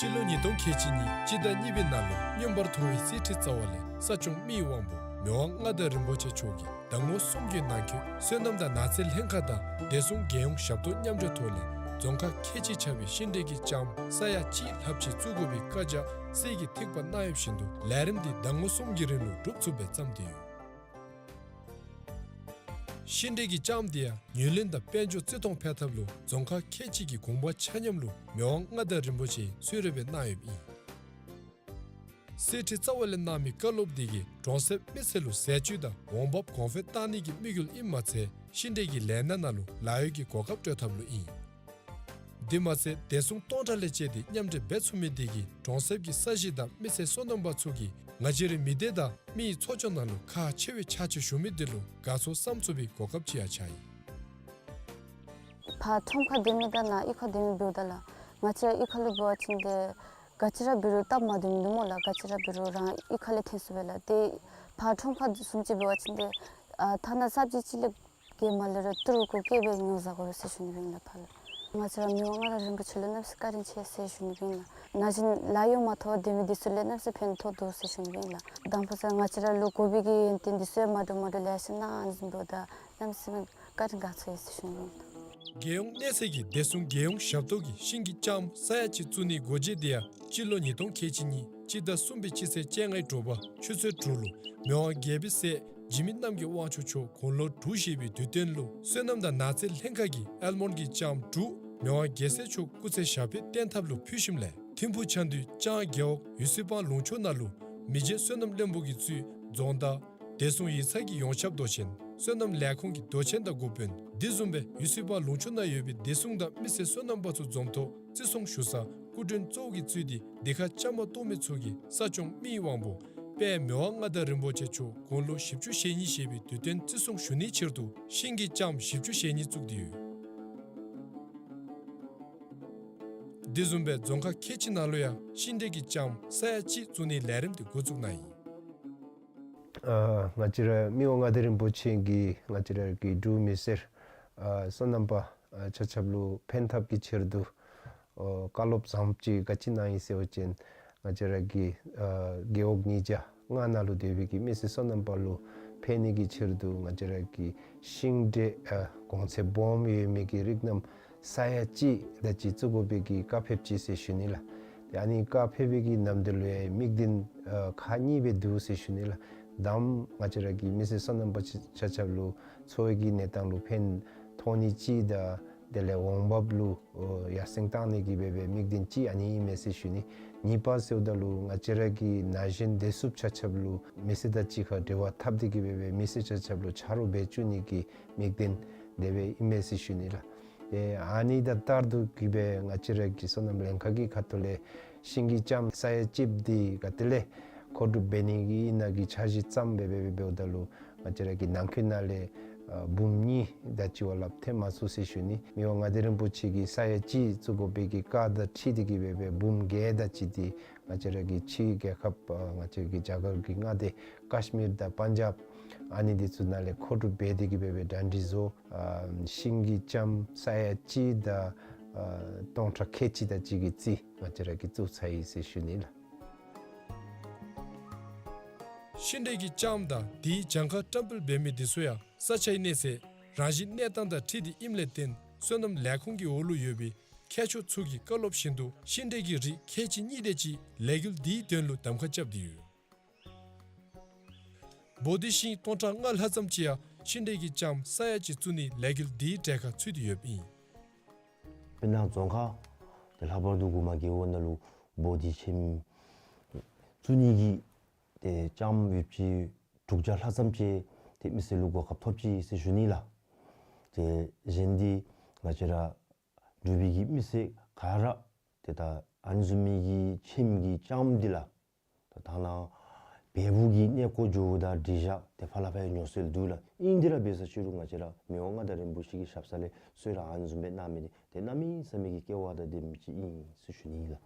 སྤྱི་ལོ་ཉིས་སྟོང་ཁལ་གཅིག་གཉིས་སྤྱི་ཟླ་གཉིས་པའི་ནང་ལུ་མངོན་པར་མཐོ་བའི་གསེར་ཁྲི་རྩ་བ་ལས་ས་སྐྱོང་མི་ཡི་དབང་པོ་མི་དབང་མངའ་བདག་རིན་པོ་ཆེ་མཆོག་གིས་ཟླ་ངོ་གསུམ་གྱི་ནང་འཁོད་སོ་ནམ་དང་ནགས་ཚལ་ལྷན་ཁག་དང་བདེ་སྲུང་རྒྱལ་ཡོངས་ཞབས་ཏོག་མཉམ་འབྲེལ་ཐོག་ལས་རྫོང་ཁག་ཁལ་གཅིག་ཆགས་པའི་ཤིང་འབྲས་ཀྱི་ལྕངམ་ས་ཡ་གཅིག་ལྷགཔ་ཅིག་བཙུགས་དགོ་པའི་བཀའ་རྒྱ་གསེར་གྱི་ཐིགས་པ་གནང་ཡོདཔ་བཞིན་དུ་ལས་རིམ་འདི་ཟླ་ངོ་གསུམ་གྱི་རིང་ལུ་གྲུབ་ཚུགསཔ་སྦེ་བརྩམས་ཏེ་ཡོད། ཤིང་འབྲས་ཀྱི་ལྕངམ་འདི་ཡང་ངོས་ལེན་དང་དཔལ་འབྱོར་བརྩི་མཐོང་འཕེལ་ཐབས་ལུ་རྫོང་ཁག་ཁལ་གཅིག་གི་གུང་པ་ཆ་མཉམ་ལུ་མི་དབང་མངའ་བདག་རིན་པོ་ཆེ་གིས་གསོལ་རས་སྦེ་གནང་ཡོདཔ་ཨིན། གསེར་ཁྲི་རྩ་བ་ལས་གནང་མི་བཀའ་སློབ་འདི་གིས་གྲོང་གསེབ་མི་སེར་ལུ་ཟས་བཅུད་དང་འོང་འབབ་གོང་འཕེལ་གཏང་ནི་གི་དམིགས་ཡུལ་ཨིནམ་མ་ཚད་ཤིང་འབྲས་ཀྱི་ལས་སྣ་ནང་ལུ་ལཱ་གཡོག་གི་གོ་སྐབས་སྤྲོད་ཐབས་ལུ་ཨིན། དེ་མ་ཚད་བདེ་སྲུང་སྟོང་ཕྲག་ལས་བཅད་དེ་མཉམ་འབྲེལ་འབད་ཚུགས་མི་འདི་གིས་གྲོང་གསེབ་ཀྱི་ས་གཞི་དང་མི་སེར་སོ་ནམ་པ་ཚུ་གིས་ང་བཅས་རའི་མི་སྡེ་དང་མི་ཡི་འཚོ་སྐྱོང་ནང་ལུ་ཁག་ཆེ་བའི་ཕྱག་ཕྱིད་ཞུ་མི་འདི་ལུ་དགའ་ཚོར་བསམ་ཚུགས་པའི་གོ་སྐབས་ཅིག་ཡང་ཆགས་ཡི། ཕར་ཁྲོམ་ཁར་སྡོད་མི་དང་ནཱ་གཡུས་ཁར་སྡོད་མི་འབདཝ་ད་ལགས། ང་བཅས་གཡུས་ཁ་ལུ་འབད་བ་ཅིན་ཏེ་ག་ཅི་ར་འབད་རུང་སྟབས་མ་བདེཝ་མིན་འདུག་སྨོ་ལགས། ག་ཅི་ར་འབད་རུང་རང་གཡུས་ཁ་ལས་ཐོན་ཚུགས་པས་ལགས། ཏེ་ཕར་ཁྲོམ་ཁར་བཟུམ་ཅིག་འབད་བ་ཅིན་ཏེ་ཨ་ཐ་ན་སབ་ཇི་ཅིག་ལས་གེ་མ་ལས་ར་ཏི་རུ་གོ་བརྒྱད་སྦེ་ཉོ་བཟའ་དགོ་ཟེར་ཞུ་ནི་ཨིན་ལགས་ཕར་ལུ། ང་བཅས་ར་མི་དབང་མངའ་བདག་རིན་པོ་ཆེ་ལུ་གནམ་མེད་ས་མེད་བཀའ་དྲིན་ཆེ་ཟེར་ཞུ་ནི་ཨིན་ལགས། ན་གཞོན་ལཱ་གཡོག་མ་ཐོབ་སྡོད་མི་འདི་ཚུ་ལུ་གནམ་མེད་ས་མེད་ཕན་ཐོགས་འདུག་ཟེར་ཞུ་ནི་ཨིན་ལགས། དང་ཕུ་ཚུ་ང་བཅས་ར་ལུ་དགོ་པའི་གི་ཡོན་ཏན་འདི་ཚུ་ཡང་མ་འདྲཝ་མ་འདྲཝ་ལེ་ཤ་གནང་ནི་འབདཝ་ད་གནམ་མེད་ས་མེད་བཀའ་དྲིན་དགའ་ཚོར་ཡོད་ཟེར་ཞུ་ནི་ཨིན་ལགས། རྒྱལ་ཡོངས་གནས་ཚད་ཀྱི་བདེ་སྲུང་རྒྱལ་ཡོངས་ཞབས་ཏོག་གི་ཤིང་གི་ལྕངམ་ས་ཡ་གཅིག་བཙུགས་ནིའི་སྒོ་འབྱེད་འདི་ཡང་སྤྱི་ལོ་ཉིས་སྟོང་ཁལ་གཅིག་གཉིས་སྤྱི་ཟླ་གསུམ་པའི་སྤྱི་ཚེས་བཅོ་ལྔའི་དྲོ་པ་ཆུ་ཚོད་དྲུག་ལུ་མི་དབང་རྒྱལ་པོའི་སྲས་འཇིགས་མེད་རྣམ་རྒྱལ་དབང་ཕྱུག་མཆོག་དགུང་ལོ་དྲུག་བཞེས་པའི་དུས་སྟོན་ལུ་སོ་ནམ་དང་ནགས་ཚལ་ལྷན་ཁག་གིས་ཨལ་མོན་གྱི་ལྕངམ་དྲུག་མི་དབང་རྒྱལ་སྲས་མཆོག་སྐུ་ཚེ་ཞབས་པད་བརྟན་ཐབས་ལུ་ཕུལ་ཞིནམ་ལས་ཐིམ་ཕུག་ཆ་འདུས་ལྕང་རྒེད་འོག་ཡུ་སི་པང་ལུང་ཕྱོགས་ནང་ལུ་མི་རྗེ་སོ་ནམ་བློན་པོ་གིས་གཙོས་རྫོང་བདག་བདེ་སྲུང་ཡིག་ཚང་གི་ཡོངས་ཁྱབ་མདོ་ཆེན་སོ་ནམ་ལས་ཁུངས་ཀྱི་མདོ་ཆེན་དང་འགོ་དཔོན་དེ་བཟུམ་སྦེ་ཡུ་སི་པང་ལུང་ཕྱོགས་ནང་ཡོད་པའི་བདེ་སྲུང་དང་མི་སེར་སོ་ནམ་པ་ཚུ་འཛོམས་ཐོག་བརྩི་སྲུང་ཞུ་ས་སྐུ་ སྐུ་མགྲོན་གཙོ་བོ་གིས་གཙོས་ཏེ་འདི་ཁར་བཅའ་མར་གཏོགས་མི་ཚུ་གིས་ས་སྐྱོང་མི་ཡི་དབང་པོ་དཔལ་མི་དབང་མངའ་བདག་རིན་པོ་ཆེ་མཆོག་དགུང་ལོ་བཞི་བཅུ་ཞེ་གཉིས་བཞེས་པའི་དུས་སྟོན་བརྩི་སྲུང་ཞུ་ནིའི་ཕྱིར་དུ་ཤིང་གི་ལྕམ་བཞི་བཅུ་ཞེ་གཉིས་བཙུགས་ཏེ་ཡོད། དེ་བཟུམ་སྦེ་རྫོང་ཁག་ཁལ་གཅིག་ནང་ལུ་ཡང་ཤིང་འབྲས་ཀྱི་ལྕམ་ས་ཡ་གཅིག་བཙུགས་ནིའི་ལས་རིམ་དེ་འགོ་བཙུགས་གནང་ཡི། ཨ་ང་བཅས་ར་མི་དབང་མངའ་བདག་རིན་པོ་ཆེ་གིས་ང་བཅས་ར་གི་འབྲུག་མི་སེར་ཨ་སོ་ནམ་པ་ཨ་ཆ་ཁྱབ་ལུ་ཕན་ཐབས་ཀྱི་ཕྱིར་དུ་ཨ་བཀའ་སློབ་བཟང་ཅིག་ག་ཅི་གནང་ཡི་ཟེར་བ་ཅིན་ང་བཅས་ར་གི་ཨ་རྒེད་འོག་ཉིས་བརྒྱ་ལྔ་ནང་ལུ་སྡོད་པའི་གི་མི་སེར་སོ་ནམ་པ་ལུ་ཕན་ནི་གི་ཕྱིར་དུ་ང་བཅས་ར་གི་ཤིང་འབྲས་ཨ་གོང་ཚད་སྦོམ་ཡོད་མི་གི་རིགས་རྣམས་ས་ཡ་གཅིག་དེ་ཅིག་བཙུགས་དགོ་པའི་གི་བཀའ་ཕེབས་ཅི་ཟེར་ཞུ་ནི་ལགས། ཏེ་ཨ་ནི་བཀའ་ཕེབས་པའི་གི་ནམ་དུས་ལུ་ཡང་དམིགས་འདུན་ཨ་ཁག་གཉིས་སྦེ་འདུག་ཟེར་ཞུ་ནི་ལགས། དང་པ་ང་བཅས་ར་གི་མི་སེར་སོ་ནམ་པ་ཆ་ཆ་ཁྱབ་ལུ་འཚོ་བའི་གི་གནས་སྟངས་ལུ་ཕན་ཐོགས་ནི་ཅིག་དང་དེ་ལས་འོང་འབབ་ལུ་ཨོ་ཡར་སེང་བཏང་ནི་གི་སྦེ་སྦེ་དམིགས་འདུན་ཅིག་ཨ་ནི་ཨིན་མས་ཟེར་ཞུ་ནི། གཉིས་པ་ཟེརཝ་ད་ལུ་ང་བཅས་ར་གི་ན་གཞོན་བདེ་སྲུངཔ་ཆ་ཁྱབ་ལུ་མི་སེར་དང་གཅིག་ཁར་འབྲེལ་བ་འཐབ་སྟེ་གི་སྦེ་སྦེ་མི་སེར་ཆ་ཁྱབ་ལུ་ཆ་རོགས་འབད་བཅུག་ནི་གི་དམིགས་འདུན་དེ་སྦེ་ཨིན་མས་ཟེར་ཞུ་ནི་ལགས། ཏེ་ཨ་ནི་དང་ལྟར་དུ་གི་སྦེ་ང་བཅས་ར་གི་སོ་ནམ་ལྷན་ཁག་གི་ཁ་ཐུག་ལས་ཤིང་གི་ལྕམ་ས་ཡ་གཅིག་འདི་ག་ཏེ་ལས་མཁོ་སྒྲུབ་འབད་ནི་གི་ཨིན་ན་གི་འཆར་གཞི་བརྩམས་སྦེ་སྦེ་སྦེ་འབདཝ་ད་ལུ་ང་བཅས་ར་གི་ནང་འཁོད་ནང་ལས་ཨ་འབུམ་གཉིས་དེ་ཅིག་བ་ལྷགཔ་ཐོན་མ་ཚུགས་ཟེར་ཞུ་ནི། མི་དབང་མངའ་བདག་རིན་པོ་ཆེ་གིས་ས་ཡ་གཅིག་བཙུགས་དགོ་པའི་གི་བཀའ་དང་འཁྲིལ་ཏེ་གི་སྦེ་སྦེ་འབུམ་བརྒྱད་དེ་ཅིག་འདི་ང་བཅས་ར་གི་ཕྱི་རྒྱལ་ཁབ་ཨ་ང་བཅས་ཀྱི་རྒྱ་གར་གྱི་མངའ་སྡེ་ཀཱཤ་མིར་དང་པཱན་ཇབ་ཨ་ནི་འདི་ཚུ་ནང་ལས་མཁོ་སྒྲུབ་འབད་དེ་གི་སྦེ་སྦེ་གྲ་སྒྲིག་བཟོ། ཨ་ཤིང་གི་ལྕམ་ས་ཡ་གཅིག་དང་ཨ་སྟོང་ཕྲག་ཁལ་གཅིག་དེ་ཅིག་གི་རྩིས་ང་བཅས་ར་གིས་བཙུགས་ཚར་ཡི་ཟེར་ཞུ་ནི་ལགས། ཤིང་འབྲས་ཀྱི་ལྕམ་དང་དེའི་གྱངས་ཁ་བཀྲམ་སྤེལ་འབད་མི་འདི་ཚུ་ཡང་ས་ཆའི་གནས་ཚད་རང་བཞིན་གནས་སྟངས་དང་འཁྲིལ་ཏེ་ཨིནམ་ལས་བརྟེན་སོ་ནམ་ལས་ཁུངས་ཀྱི་འོག་ལུ་ཡོད་པའི་མཁས་མཆོག་ཚུ་གིས་བཀའ་སློབ་བཞིན་དུ་ཤིང་འབྲས་ཀྱི་རིགས་ཁལ་གཅིག་གཉིས་དེ་ཅིག་ལས་འགུལ་འདིའི་དོན་ལུ་གདམ་ཁ་རྐྱབ་སྟེ་ཡོད། བོ་དྷི་ཤིང་སྟོང་ཕྲག་ལྔ་ལྷག་ཙམ་ཅིག་ཡང་ཤིང་འབྲས་ཀྱི་ལྕམ་ས་ཡ་གཅིག་བཙུགས་ནིའི་ལས་འགུལ་འདིའི་གྲལ་ཁར་ཚུད་དེ་ཡོདཔ་ཨིན། དཔེར་ན་རྫོང་ཁག་དེ་ལྷག་པར་དུ་གུ་མ་རྒེད་འོག་ནང་ལུ་བོ་དྷི་ཁྱིམ་བཙུགས་ནི་གི་ཏེ་ལྕམ་ཡོདཔ་ཅིག་དྲུག་བརྒྱ་ལྷག་ཙམ་ཅིག་ཏེ་མི་སེར་ལུ་གོ་སྐབས་ཐོབ་ཅི་ཟེར་ཞུ་ནི་ལགས། ཏེ་གཞན་འདི་ང་བཅས་ར་འབྲུག་པའི་གི་མི་སེར་ག་ར་ཏེ་ད་ཨ་ནི་བཟུམ་མའི་གི་ཁྱིམ་གྱི་ལྕམ་འདི་ལགས། ད་ད་ནཱ་བལ་པོ་གི་གནས་སྐོར་འགྱོཝ་ད་འགྲིག་བཞག་ཏེ་ཕར་ལས་ཕར་ཡང་ཉོ་སྲོལ་འདུག་ལགས། ཨིན་དེ་ར་འབད་ས་ཅིག་རུང་ང་བཅས་ར་མི་དབང་མངའ་བདག་རིན་པོ་ཆེ་གི་ཞབས་ས་ལས་གསོལ་རས་ཨ་ནི་བཟུམ་སྦེ་གནང་མི་འདི་ཏེ་གནམ་མེད་ས་མེད་ཀྱི་སྐལ་བ་དང་ལྡན་མི་ཅིག་ཨིན་ཟེར་ཞུ་ནི་ཨིན་ལགས།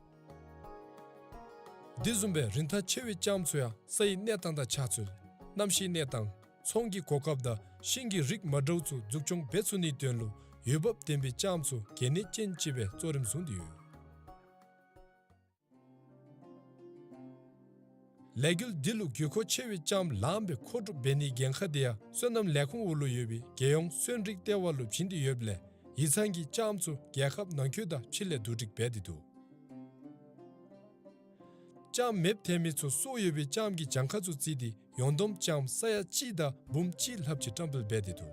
དེ་བཟུམ་སྦེ་རིན་ཐང་ཆེ་བའི་ལྕམ་ཚུ་ཡང་ས་ཡི་གནས་སྟངས་དང་ཆ་ཚུལ་གནམ་གཤིས་གནས་སྟངས་ཚོང་གི་གོ་སྐབས་དང་ཤིང་གི་རིགས་མ་འདྲཝ་ཚུ་འཛུགས་སྐྱོང་འབད་ཚུགས་ནིའི་དོན་ལུ་འོས་འབབ་ལྡན་པའི་ལྕམ་ཚུ་གལ་གནད་ཅན་ཅིག་སྦེ་གཙོ་རིམ་བཟུང་སྟེ་ཡོད། ལས་འགུལ་འདི་ལུ་དགོས་མཁོ་ཆེ་བའི་ལྕམ་ལངམ་སྦེ་མཁོ་སྒྲུབ་འབད་ནིའི་འགན་ཁག་དེ་ཡང་སོ་ནམ་ལས་ཁུངས་འོག་ལུ་ཡོད་པའི་རྒྱལ་ཡོངས་སོན་རིགས་ལྟེ་བ་ལུ་བྱིན་ཏེ་ཡོདཔ་ལས་ཡིག་ཚང་གིས་ལྕམ་ཚུ་རྒྱལ་ཁབ་ནང་འཁོད་དང་ཕྱི་ལས་བསྡུ་སྒྲིག་འབད་དེ་འདུག། ལྕམ་མེདཔ་ཐལ་མི་ཚུ་སྲོག་ཡོད་པའི་ལྕམ་གྱི་གྱངས་ཁ་ཚུ་བརྩིས་ཏེ་ཡོངས་བསྡོམས་ལྕམ་ས་ཡ་གཅིག་དང་འབུམ་གཅིག་ལྷགཔ་ཅིག་བཀྲམ་སྤེལ་འབད་དེ་འདུག།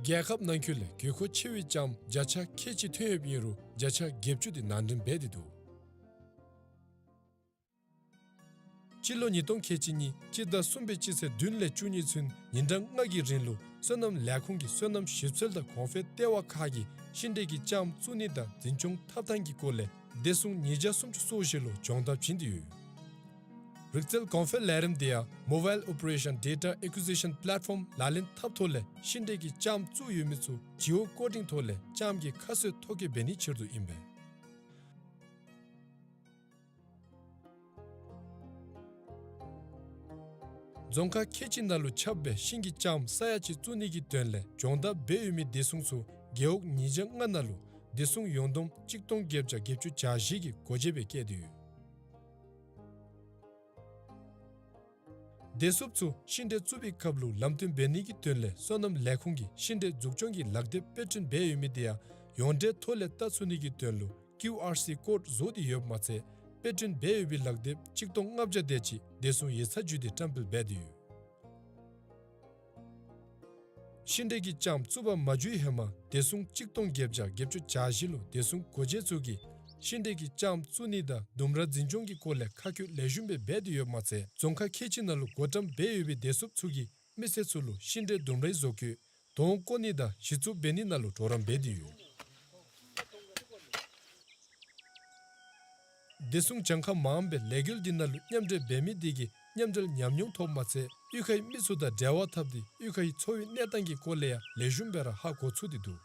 རྒྱལ་ཁབ་ནང་འཁོད་ལས་དགོས་མཁོ་ཆེ་བའི་ལྕམ་བརྒྱ་ཆ་ཁལ་གཅིག་ཐོན་ཡོདཔ་ཨིན་རུང་བརྒྱ་ཆ་བརྒྱད་ཅུ་དེ་ནང་འདྲེན་འབད་དེ་འདུག། སྤྱི་ལོ་ཉིས་སྟོང་ཁལ་གཅིག་གཉིས་སྤྱི་ཟླ་གསུམ་པའི་སྤྱི་ཚེས་བདུན་ལས་བཅུ་གཉིས་ཚུན་ཉིན་གྲངས་ལྔ་གི་རིང་ལུ་སོ་ནམ་ལས་ཁུངས་ཀྱི་སོ་ནམ་ཞིབ་འཚོལ་དང་གོང་འཕེལ་ལྟེ་བ་ཁག་གིས་ཤིང་འབྲས་ཀྱི་ལྕམ་བཙུགས་ནི་དང་འཛིན་སྐྱོང་འཐབ་ཐངས་ཀྱི་སྐོར་ལས་བདེ་སྲུང་ཉིས་བརྒྱ་སུམ་ཅུ་སོ་བཞི་ལུ་སྦྱོང་བརྡར་བྱིན་ཏེ་ཡོད། རིག་རྩལ་གོང་འཕེལ་ལས་རིམ་དེ་ཡང་Mobile Operation Data Acquisition Platform ལག་ལེན་འཐབ་ཐོག་ལས་ཤིང་འབྲས་ཀྱི་ལྕམ་བཙུགས་ཡོད་མི་ཚུ་ཇི་འོ་བཀོད་རིང་ཐོག་ལས་ལྕམ་གྱི་ཁ་གསོས་ཐོ་བཀོད་འབད་ནིའི་ཕྱིར་དུ་ཨིན་པས། རྫོང་ཁག་ཁལ་གཅིག་ནང་ལུ་ཁྱབ་སྦེ་ཤིང་གི་ལྕམ་ས་ཡ་གཅིག་བཙུགས་ནི་གི་དོན་ལས་སྦྱོང་བརྡར་འབད་ཡོད་མི་བདེ་སྲུང་ཚུ་རྒེད་འོག་ཉིས་བརྒྱ་ལྔ་ནང་ལུ་བདེ་སྲུང་ཡོངས་བསྡོམས་གཅིག་སྟོང་བརྒྱད་བརྒྱ་བརྒྱད་ཅུ་གྱ་བཞི་གི་སྒོ་འབྱེད་སྦེ་བཀལ་ཏེ་ཡོད། བདེ་སྲུངཔ་ཚུ་ཤིང་འབྲས་བཙུགས་པའི་སྐབས་ལུ་ལམ་སྟོན་འབད་ནི་གི་དོན་ལས་སོ་ནམ་ལས་ཁུངས་ཀྱིས་ཤིང་འབྲས་འཛུགས་སྐྱོང་གི་ལག་དེབ་དཔེ་སྐྲུན་འབད་ཡོད་མི་དེ་ཡང་ཡོངས་འབྲེལ་ཐོག་ལས་བལྟ་ཚུགས་ནི་གི་དོན་ལུ་ཀིའུ་ཨར་སི་ཀོཌ་བཟོ་སྟེ་ཡོདཔ་མ་ཚད་དཔེ་སྐྲུན་འབད་ཡོད་པའི་ལག་དེབ་གཅིག་སྟོང་ལྔ་བརྒྱ་དེ་ཅིག་བདེ་སྲུང་ཡིག་ཚང་བརྒྱུད་དེ་བཀྲམ་སྤེལ་འབད་དེ་ཡོད། ཤིང་འབྲས་ཀྱི་ལྕམ་བཙུགས་པར་མ་འཇུག་ཧེ་མ་བདེ་སྲུང་གཅིག་སྟོང་བརྒྱད་བརྒྱ་བརྒྱད་ཅུ་གྱ་བཞི་ལུ་བདེ་སྲུང་སྒོ་འབྱེད་ཚུ་གིས་ཤིང་འབྲས་ཀྱི་ལྕམ་བཙུགས་ནི་དང་ལྡུམ་ར་འཛིན་སྐྱོང་གི་སྐོར་ལས་ཁ་བཀོད་ལེགས་ཤོམ་སྦེ་འབད་དེ་ཡོདཔ་མ་ཚད་རྫོང་ཁག་ཁལ་གཅིག་ནང་ལུ་བགོ་བཀྲམ་འབད་ཡོད་པའི་བདེ་སྲུངཔ་ཚུ་གིས་མི་སེར་ཚུ་ལུ་ཤིང་འབྲས་ལྡུམ་རའི་བཟོ་བཀོད་དོང་བརྐོ་ནི་དང་གཞི་བཙུགས་འབད་ནི་ནང་ལུ་གྲོགས་རམ་འབད་དེ་ཡོད། བདེ་སྲུང་གྱངས་ཁ་མངམ་སྦེ་ལས་འགུལ་འདི་ནང་ལུ་མཉམ་འབྲེལ་འབད་མི་དེ་གིས་མཉམ་འབྲེལ་ཉམས་མྱོང་ཐོབ་མ་ཚད་གཡུས་ཁའི་མི་ཚུ་དང་འབྲེལ་བ་འཐབ་སྟེ་གཡུས་ཁའི་འཚོ་བའི་གནས་སྟངས་ཀྱི་སྐོར་ལས་ཡང་ལེགས་ཤོམ་སྦེ་ར་ཧ་གོ་ཚུགས་ཏེ་འདུག།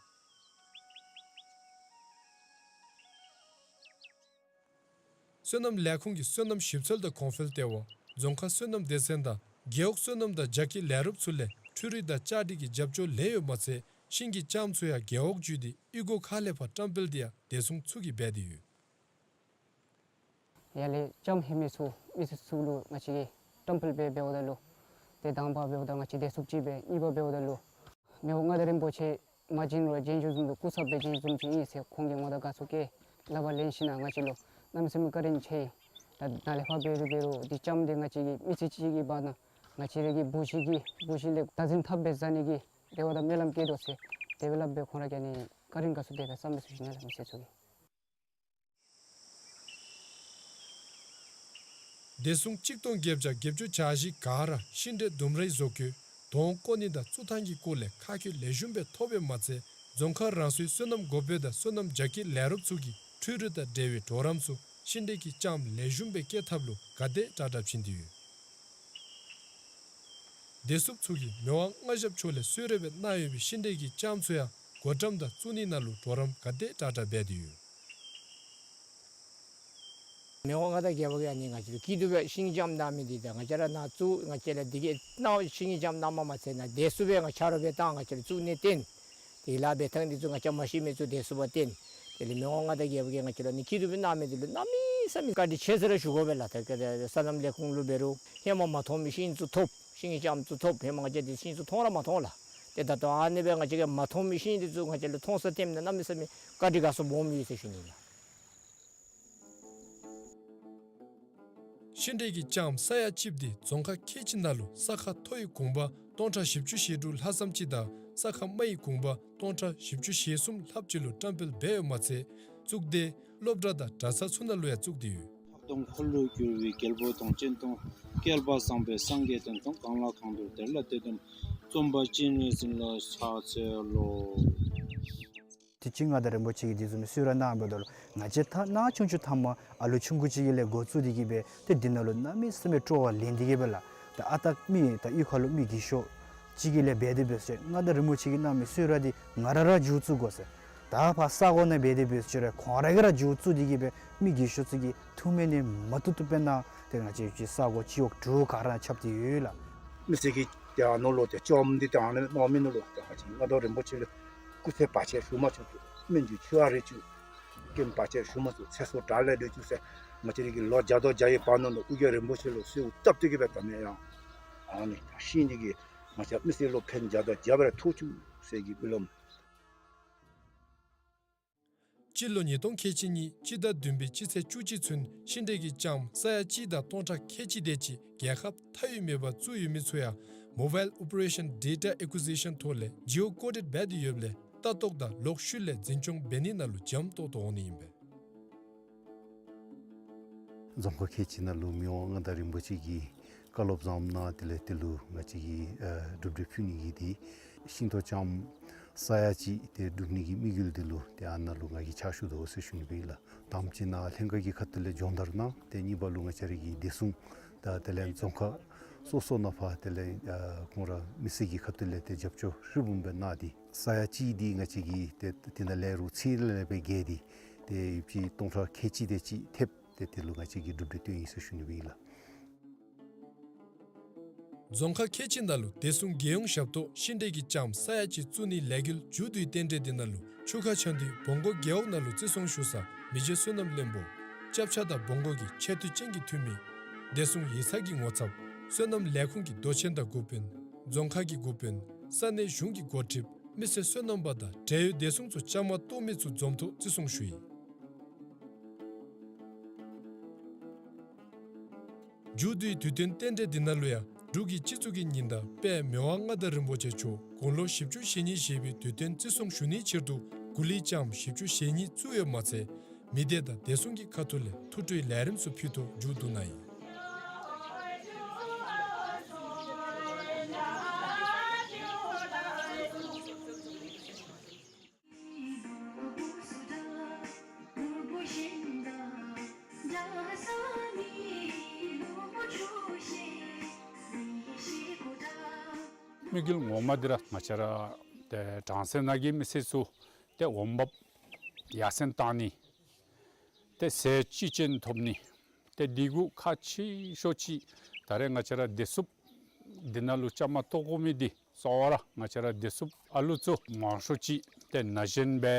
སོ་ནམ་ལས་ཁུངས་ཀྱི་སོ་ནམ་ཞིབ་འཚོལ་དང་གོང་འཕེལ་ལྟེ་བ་རྫོང་ཁག་སོ་ནམ་སྡེ་ཚན་དང་རྒེད་འོག་སོ་ནམ་དང་རྒྱ་སྐྱེད་ལས་རོགསཔ་ཚུ་ལས་འཕྲུལ་རིག་དང་ལྕགས་སྒྲིག་གི་རྒྱབ་སྐྱོར་ལེན་ཡོདཔ་མ་ཚད་ཤིང་གི་ལྕངམ་ཚུ་ཡང་རྒེད་འོག་བརྒྱུད་དེ་གཡུས་སྒོ་ཁག་ལས་ཕར་བཀྲམ་སྤེལ་དེ་ཡང་བདེ་སྲུང་ཚུ་གིས་འབད་དེ་ཡོད། ཡར་ལས་ལྕངམ་ལྷོད་མི་ཚུ་མི་ཚུ་ཚུ་ལུ་ང་བཅས་ཀྱིས་བཀྲམ་སྤེལ་འབད་འབདཝ་ད་ལུ་ཏེ་དང་པ་འབདཝ་ད་ང་བཅས་བདེ་སྲུང་ཅིག་འབད། གཉིས་པ་འབདཝ་ད་ལུ་མི་དབང་མངའ་བདག་རིན་པོ་ཆེ་མ་བྱོན་རུང་བྱོན་བྱོནམ་བཟུམ་ལུ་སྐུ་ཚབ་སྦེ་བྱོན་བཟུམ་ཅིག་ཨིན་ཟེར་ཁོང་གི་ངོ་དང་དགའ་ཚོར་བསྐྱེད་སླབ་པ་ལེན་ཞིནམ་ལས་ང་བཅས་ལུ་གནམ་མེད་ས་མེད་བཀའ་དྲིན་ཆེ། ད་ནཱ་ལས་ཕར་འབད་རུང་འབད་རུང་འདི་ལྕངམ་འདི་ང་བཅས་ཀྱིས་མི་ཚེ་གཅིག་གི་བར་ན་ང་བཅས་ར་གི་བུ་གཞི་གི་བུ་གཞི་ལས་བདག་འཛིན་འཐབ་སྦེ་བཟའ་ནི་གི་དེ་བ་དང་སྨོན་ལམ་བསྐྱེད་དོ་ཟེར་དེ་སྦེ་སླབ་སྦེ་ཁོང་ར་གིས་ཨ་ནི་བཀའ་དྲིན་དགའ་ཚོར་དེ་སྦེ་བསམ་པའི་ཚུལ་ཞུ་ནི་ལགས། མི་སེར་ཚུ་གིས། བདེ་སྲུང་གཅིག་སྟོང་བརྒྱད་བརྒྱ་བརྒྱད་ཅུ་གྱ་བཞི་ག་ར་ཤིང་འབྲས་ལྡུམ་རའི་བཟོ་བཀོད་དོང་བརྐོ་ནི་དང་བཙུགས་ཐངས་ཀྱི་སྐོར་ལས་ཁ་གྱེས་ལེགས་ཤོམ་སྦེ་ཐོབ་པའི་མ་ཚད་རྫོང་ཁག་རང་སོའི་སོ་ནམ་འགོ་དཔོན་དང་སོ་ནམ་རྒྱ་སྐྱེད་ལས་རོགསཔ་ཚུ་གིས་འཕྲུལ་རིག་དང་འབྲེལ་བའི་གྲོགས་རམ་ཚུ་ཤིང་འབྲས་ཀྱི་ལྕངམ་ལེགས་ཤོམ་སྦེ་སྐྱེ་ཐབས་ལུ་ག་དེ་དྲག་དྲག་བྱིན་ཏེ་ཡོད། བདེ་སྲུངཔ་ཚུ་གིས་མི་དབང་མངའ་ཞབས་མཆོག་ལས་གསོལ་རས་སྦེ་གནང་ཡོད་པའི་ཤིང་འབྲས་ཀྱི་ལྕངམ་ཚུ་ཡང་བགོ་བཀྲམ་དང་བཙུགས་ནི་ནང་ལུ་གྲོགས་རམ་ག་དེ་དྲག་དྲག་འབད་དེ་ཡོད། མི་དབང་མངའ་བདག་རྒྱལ་པོ་གིས་ཨ་ནི་ང་བཅས་ལུ་སྐྱིད་སྡུག་སྦེ་ཤིང་ལྕངམ་གནང་མི་འདི་དང་ང་བཅས་ར་ནཱ་བཙུགས་ང་བཅས་ལུ་འདི་གིས་གནང་ཤིང་ལྕངམ་གནངམ་མ་ཚད་ནཱ་བདེ་སྲུངཔ་སྦེ་ང་ཆ་རོགས་འབད་བཏང་ང་བཅས་ལུ་བཙུགས་ནི་བརྟེན། དེ་ལཱ་འབད་ཐངས་འདི་ཚུ་ང་བཅས་མ་ཤེས་མི་ཚུ་བདེ་སྲུངཔ་བརྟེན། དེ་ལས་མི་དབང་མངའ་བདག་རྒྱལ་པོ་གིས་ང་བཅས་ལུ་ཨ་ནི་སྐྱིད་སྡུག་སྦེ་གནང་མི་འདི་ལུ་གནམ་མེད་ས་མེད་བཀའ་དྲིན་ཆེ་ཟེར་ར་ཞུ་དགོ་པས་ལགས། ད་ག་དེ་སོ་ནམ་ལས་ཁུངས་ལུ་འབད་རུང་ཧེ་མ་མ་མཐོང་མི་ཤིང་ཚུ་ཐོབ། ཤིང་ལྕངམ་ཚུ་ཐོབ། ཧེ་མ་ང་བཅས་འདི་ཤིང་ཚུ་མཐོང་ར་མ་མཐོང་ལགས། ཏེ་ད་ལྟོ་ཨ་ནི་སྦེ་ང་བཅས་ཀྱིས་མ་མཐོང་མི་ཤིང་འདི་ཚུ་ང་བཅས་ལུ་མཐོང་ས་ཐོནམ་ད་གནམ་མེད་ས་མེད་བཀའ་དྲིན་དགའ་ཚོར་སྦོམ་ཡོད་ཟེར་ཞུ་ནི་ལགས། ཤིང་འབྲས་ཀྱི་ལྕངམ་ས་ཡ་གཅིག་འདི་རྫོང་ཁག་ཁལ་གཅིག་ནང་ལུ་ས་ཁ་མཐོ་བའི་གུང་པ་སྟོང་ཕྲག་བཞི་བཅུ་ཞེ་དྲུག་ལྷག་ཙམ་ཅིག་དང་ས་ཁ་དམའ་བའི་གུང་པ་སྟོང་ཕྲག་བཞི་བཅུ་ཞེ་གསུམ་ལྷགཔ་ཅིག་ལུ་བཀྲམ་སྤེལ་འབད་ཡོདཔ་མ་ཚད་བཙུགས་སྡེ་སློབ་གྲྭ་དང་གྲྭ་ཚང་ཚུ་ནང་ལུ་ཡང་བཙུགས་ཏེ་ཡོད། འཁོར་ལོས་སྒྱུར་བའི་རྒྱལ་པོ་དང་། སྤྱན་སྟོང་བསྐལ་པ་བཟང་པོའི་སངས་རྒྱས་དང་། གང་ལ་གང་འདུལ་དེ་ལ་དེ་བསྟན། རྩོམ་པ་སྤྱན་རས་གཟིགས་ལ་ཕྱག་འཚལ་ལོ། དུས་ཅི་མངའ་བདག་རིན་པོ་ཆེ་གིས་འདི་བཟུམ་གསོལ་རས་གནང་འབདཝ་ད་ལུ་ང་བཅས་ད་ནཱ་ཆུང་ཆུང་ཐ་མ་ཨ་ལོ་ཆུང་ཀུ་ཅིག་གི་ལས་འགོ་བཙུགས་ཏེ་གི་སྦེ་ཏེ་འདི་ནང་ལུ་གནམ་མེད་ས་མེད་སྤྲོ་བ་ལེན་ཏེ་གི་སྦེ་ལགས། ད་ཨ་རྟག་མི་ད་གཡུས་ཁ་ལུ་མི་རྒས་ཤོས་ཅིག་གི་ལས་འབད་དེ་འབད་ཟེར་མངའ་བདག་རིན་པོ་ཆེ་གིས་གནང་མི་གསོལ་རས་འདི་ང་ར་ར་མཇུག་བཙུགས་དགོ་ཟེར། ད་ཕར་ས་གོ་ནང་འབད་དེ་འབད་ཟེར་རུང་ཁོང་ར་གིས་ར་མཇུག་བཙུགས་ཏེ་གི་སྦེ་མི་རྒས་ཤོས་ཚུ་གིས་ཐུགས་སྨོན་ནི་མ་བཏུབ་བཏུབ་སྦེ་གནང་། ཏེ་ང་བཅས་ཀྱི་ས་གོ་སྤྱི་འོག་དྲུག་ག་ར་ཁྱབ་སྟེ་ཡོད་ལགས། མི་སེར་གྱིས་ཏེ་ཨ་ནཱ་ལུ་ཏེ་ལྕངམ་འདི་ཏེ་ཨ་ནཱ་ལུ་གནང་མི་ནང་ལུ་ཏེ་ང་བཅས་མངའ་བདག་རིན་པོ་ཆེ་ལུ་སྐུ་ཚེ་བར་ཆད་ཞུ་མ་བཅུག། སྨན་གྱི་མཆོད་པ་རེ་བཅུག། རྐྱེན་བར་ཆད་ཞུ་མ་བཅུག། ཚེ་སྲོག་དགྲ་ལས་སྒྲོལ་བཅུག་ཟེར་ང་བཅས་ར་གིས་ལོ་བརྒྱ་དང་བརྒྱ་ཡི་བར་ན་ལུ་ཨོ་རྒྱན་རིན་པོ་ཆེ་ལུ་གསོལཝ་བཏབ་སྟེ་གི་སྦེ་ད་ནི་ཡང་ཨ་ནི་ཤིང་འདི་གིས་ང་བཅས་མི་སེར་ལུ་ཕན་བརྒྱ་དང་བརྒྱ་སྦེ་ཐོགས་བཅུག་ཟེར་གྱི་སྨོན་ལམ། སྤྱི་ལོ་ཉིས་སྟོང་ཁལ་གཅིག་གཉིས་སྤྱི་ཟླ་བདུན་པའི་སྤྱི་ཚེས་བཅུ་གཅིག་ཚུན་ཤིང་འབྲས་ཀྱི་ལྕངམ་ས་ཡ་གཅིག་དང་སྟོང་ཕྲག་ཁལ་གཅིག་དེ་ཅིག་རྒྱལ་ཁབ་མཐའ་དབུས་མེད་པར་བཙུགས་ཡོད་མི་ཚུ་ཡང་Mobile Operation Data Acquisition ཐོག་ལས་Geo Coded འབད་དེ་ཡོདཔ་ལས་ལྟ་རྟོག་དང་ལོག་ཤུལ་ལས་འཛིན་སྐྱོང་འབད་ནི་ནང་ལུ་འཇམ་ཏོག་ཏོ་འོང་ནི་ཨིན་པས། རྫོང་ཁག་ཁལ་གཅིག་ནང་ལུ་མི་དབང་མངའ་བདག་རིན་པོ་ཆེ་གིས་བཀའ་སློབ་བཟངམ་གནང་། དེ་ལས་དེ་ལུ་ང་བཅས་ཀྱིས་ཨ་གྲུབ་འབྲས་ཕུལ་ནི་གི་འདི་ཤིང་ཏོག་ལྕངམ་ས་ཡ་གཅིག་ཏེ་སྒྲུབ་ནི་གི་དམིགས་ཡུལ་འདི་ལུ་ཏེ་ཨ་ནཱ་ལུ་ང་གིས་ཕྱག་ཞུ་དོ་ཟེར་ཞུ་ནི་སྦེ་ཨིན་ལགས། དང་པ་ཅིག་ནཱ་ལྷན་ཁག་གི་ཁ་ཐུག་ལས་སྦྱོང་བརྡར་གནང་། ཏེ་གཉིས་པ་ལུ་ང་བཅས་ར་གི་བདེ་སྲུང་དང་དེ་ལས་རྫོང་ཁག་སོ་སོ་ནང་ཕར་དེ་ལས་ཨ་ཁོང་ར་མི་སེར་གྱི་ཁ་ཐུག་ལས་ཏེ་རྒྱབ་སྐྱོར་ཧྲིལ་བུམ་སྦེ་གནང་སྟེ་ས་ཡ་གཅིག་འདི་ང་བཅས་ཀྱིས་ཏེ་དེ་ནང་ལས་རུང་ཚད་ལས་སྦེ་བརྒལ་ཏེ་ཏེ་ཡོདཔ་ཅིག་སྟོང་ཕྲག་ཁལ་གཅིག་དེ་ཅིག་ཐེབས། ཏེ་དེ་ལུ་ང་བཅས་ཀྱིས་གྲུབ་འབྲས་བཏོན་ཡི་ཟེར་ཞུ་ནི་སྦེ་ཨིན་ལགས། རྫོང་ཁག་ཁལ་གཅིག་ནང་ལུ་བདེ་སྲུང་རྒྱལ་ཡོངས་ཞབས་ཏོག་ཤིང་འབྲས་ཀྱི་ལྕངམ་ས་ཡ་གཅིག་བཙུགས་ནིའི་ལས་འགུལ་མཇུག་བསྡུའི་རྟེན་འབྲེལ་འདི་ནང་ལུ་ཆུ་ཁ་ཆགས་འདུས་བོང་རྒོད་རྒེད་འོག་ནང་ལུ་བརྩི་སྲུང་ཞུ་ས་མི་རྗེ་བསོད་ནམས་བློན་པོ་སྐྱབས་ཆ་དང་བོང་རྒོད་ཀྱི་ཆེ་བསྟོད་ཅན་གྱི་འཐུས་མི་བདེ་སྲུང་ཡིག་ཚང་གི་ངོ་ཚབ་སོ་ནམ་ལས་ཁུངས་ཀྱི་མདོ་ཆེན་དང་འགོ་དཔོན་རྫོང་ཁག་གི་འགོ་དཔོན་ས་གནས་གཞུང་གི་འགོ་ཁྲིདཔ་མི་སེར་སོ་ནམ་པ་དང་འབྲེལ་ཡོད་བདེ་སྲུང་ཚུ་བཅའ་མར་གཏོགས་མི་ཚུ་འཛོམས་ཐོག་བརྩི་སྲུང་ཞུ་ཡི། མཇུག་བསྡུའི་དུས་སྟོན་རྟེན་འབྲེལ་འདི་ནང་ལུ་ཡང་འབྲུག་གི་སྤྱི་གཙུག་གི་ཉི་ཟླ་དཔལ་མི་དབང་མངའ་བདག་རིན་པོ་ཆེ་མཆོག་དགུང་ལོ་བཞི་བཅུ་ཞེ་གཉིས་བཞེས་པའི་དུས་སྟོན་བརྩི་སྲུང་ཞུ་ནིའི་ཕྱིར་དུ་གུ་ལི་ལྕངམ་བཞི་བཅུ་ཞེ་གཉིས་བཙུགས་ཡོདཔ་མ་ཚད་མི་སྡེ་དང་བདེ་སྲུང་གི་ཁ་ཐུག་ལས་ཐུགས་སྤྲོའི་ལས་རིམ་ཚུ་ཕུལ་ཐོག་མཇུག་བསྡུ་གནང་ཡི། དམིགས་ཡུལ་ངོ་མ་འདི་ར་ང་བཅས་ར་ཏེ་གྲངས་སུ་ནང་གི་མི་སེར་ཚུ་ཏེ་འོང་འབབ་ཡར་སེང་བཏང་ནི། ཏེ་ཟས་ཅི་ཅིན་ཐོབ་ནི། ཏེ་འདི་གུ་ཁག་ཆེ་ཤོས་ཅིག་ད་རེས་ང་བཅས་ར་བདེ་སྲུངཔ་འདི་ནང་ལུ་བཅའ་མར་གཏོགས་དགོ་མི་འདི་གཙོ་བོ་ར་ང་བཅས་ར་བདེ་སྲུངཔ་ཨ་ལུ་ཚུ་མང་ཤོས་ཅིག་ཏེ་ན་གཞོན་སྦེ་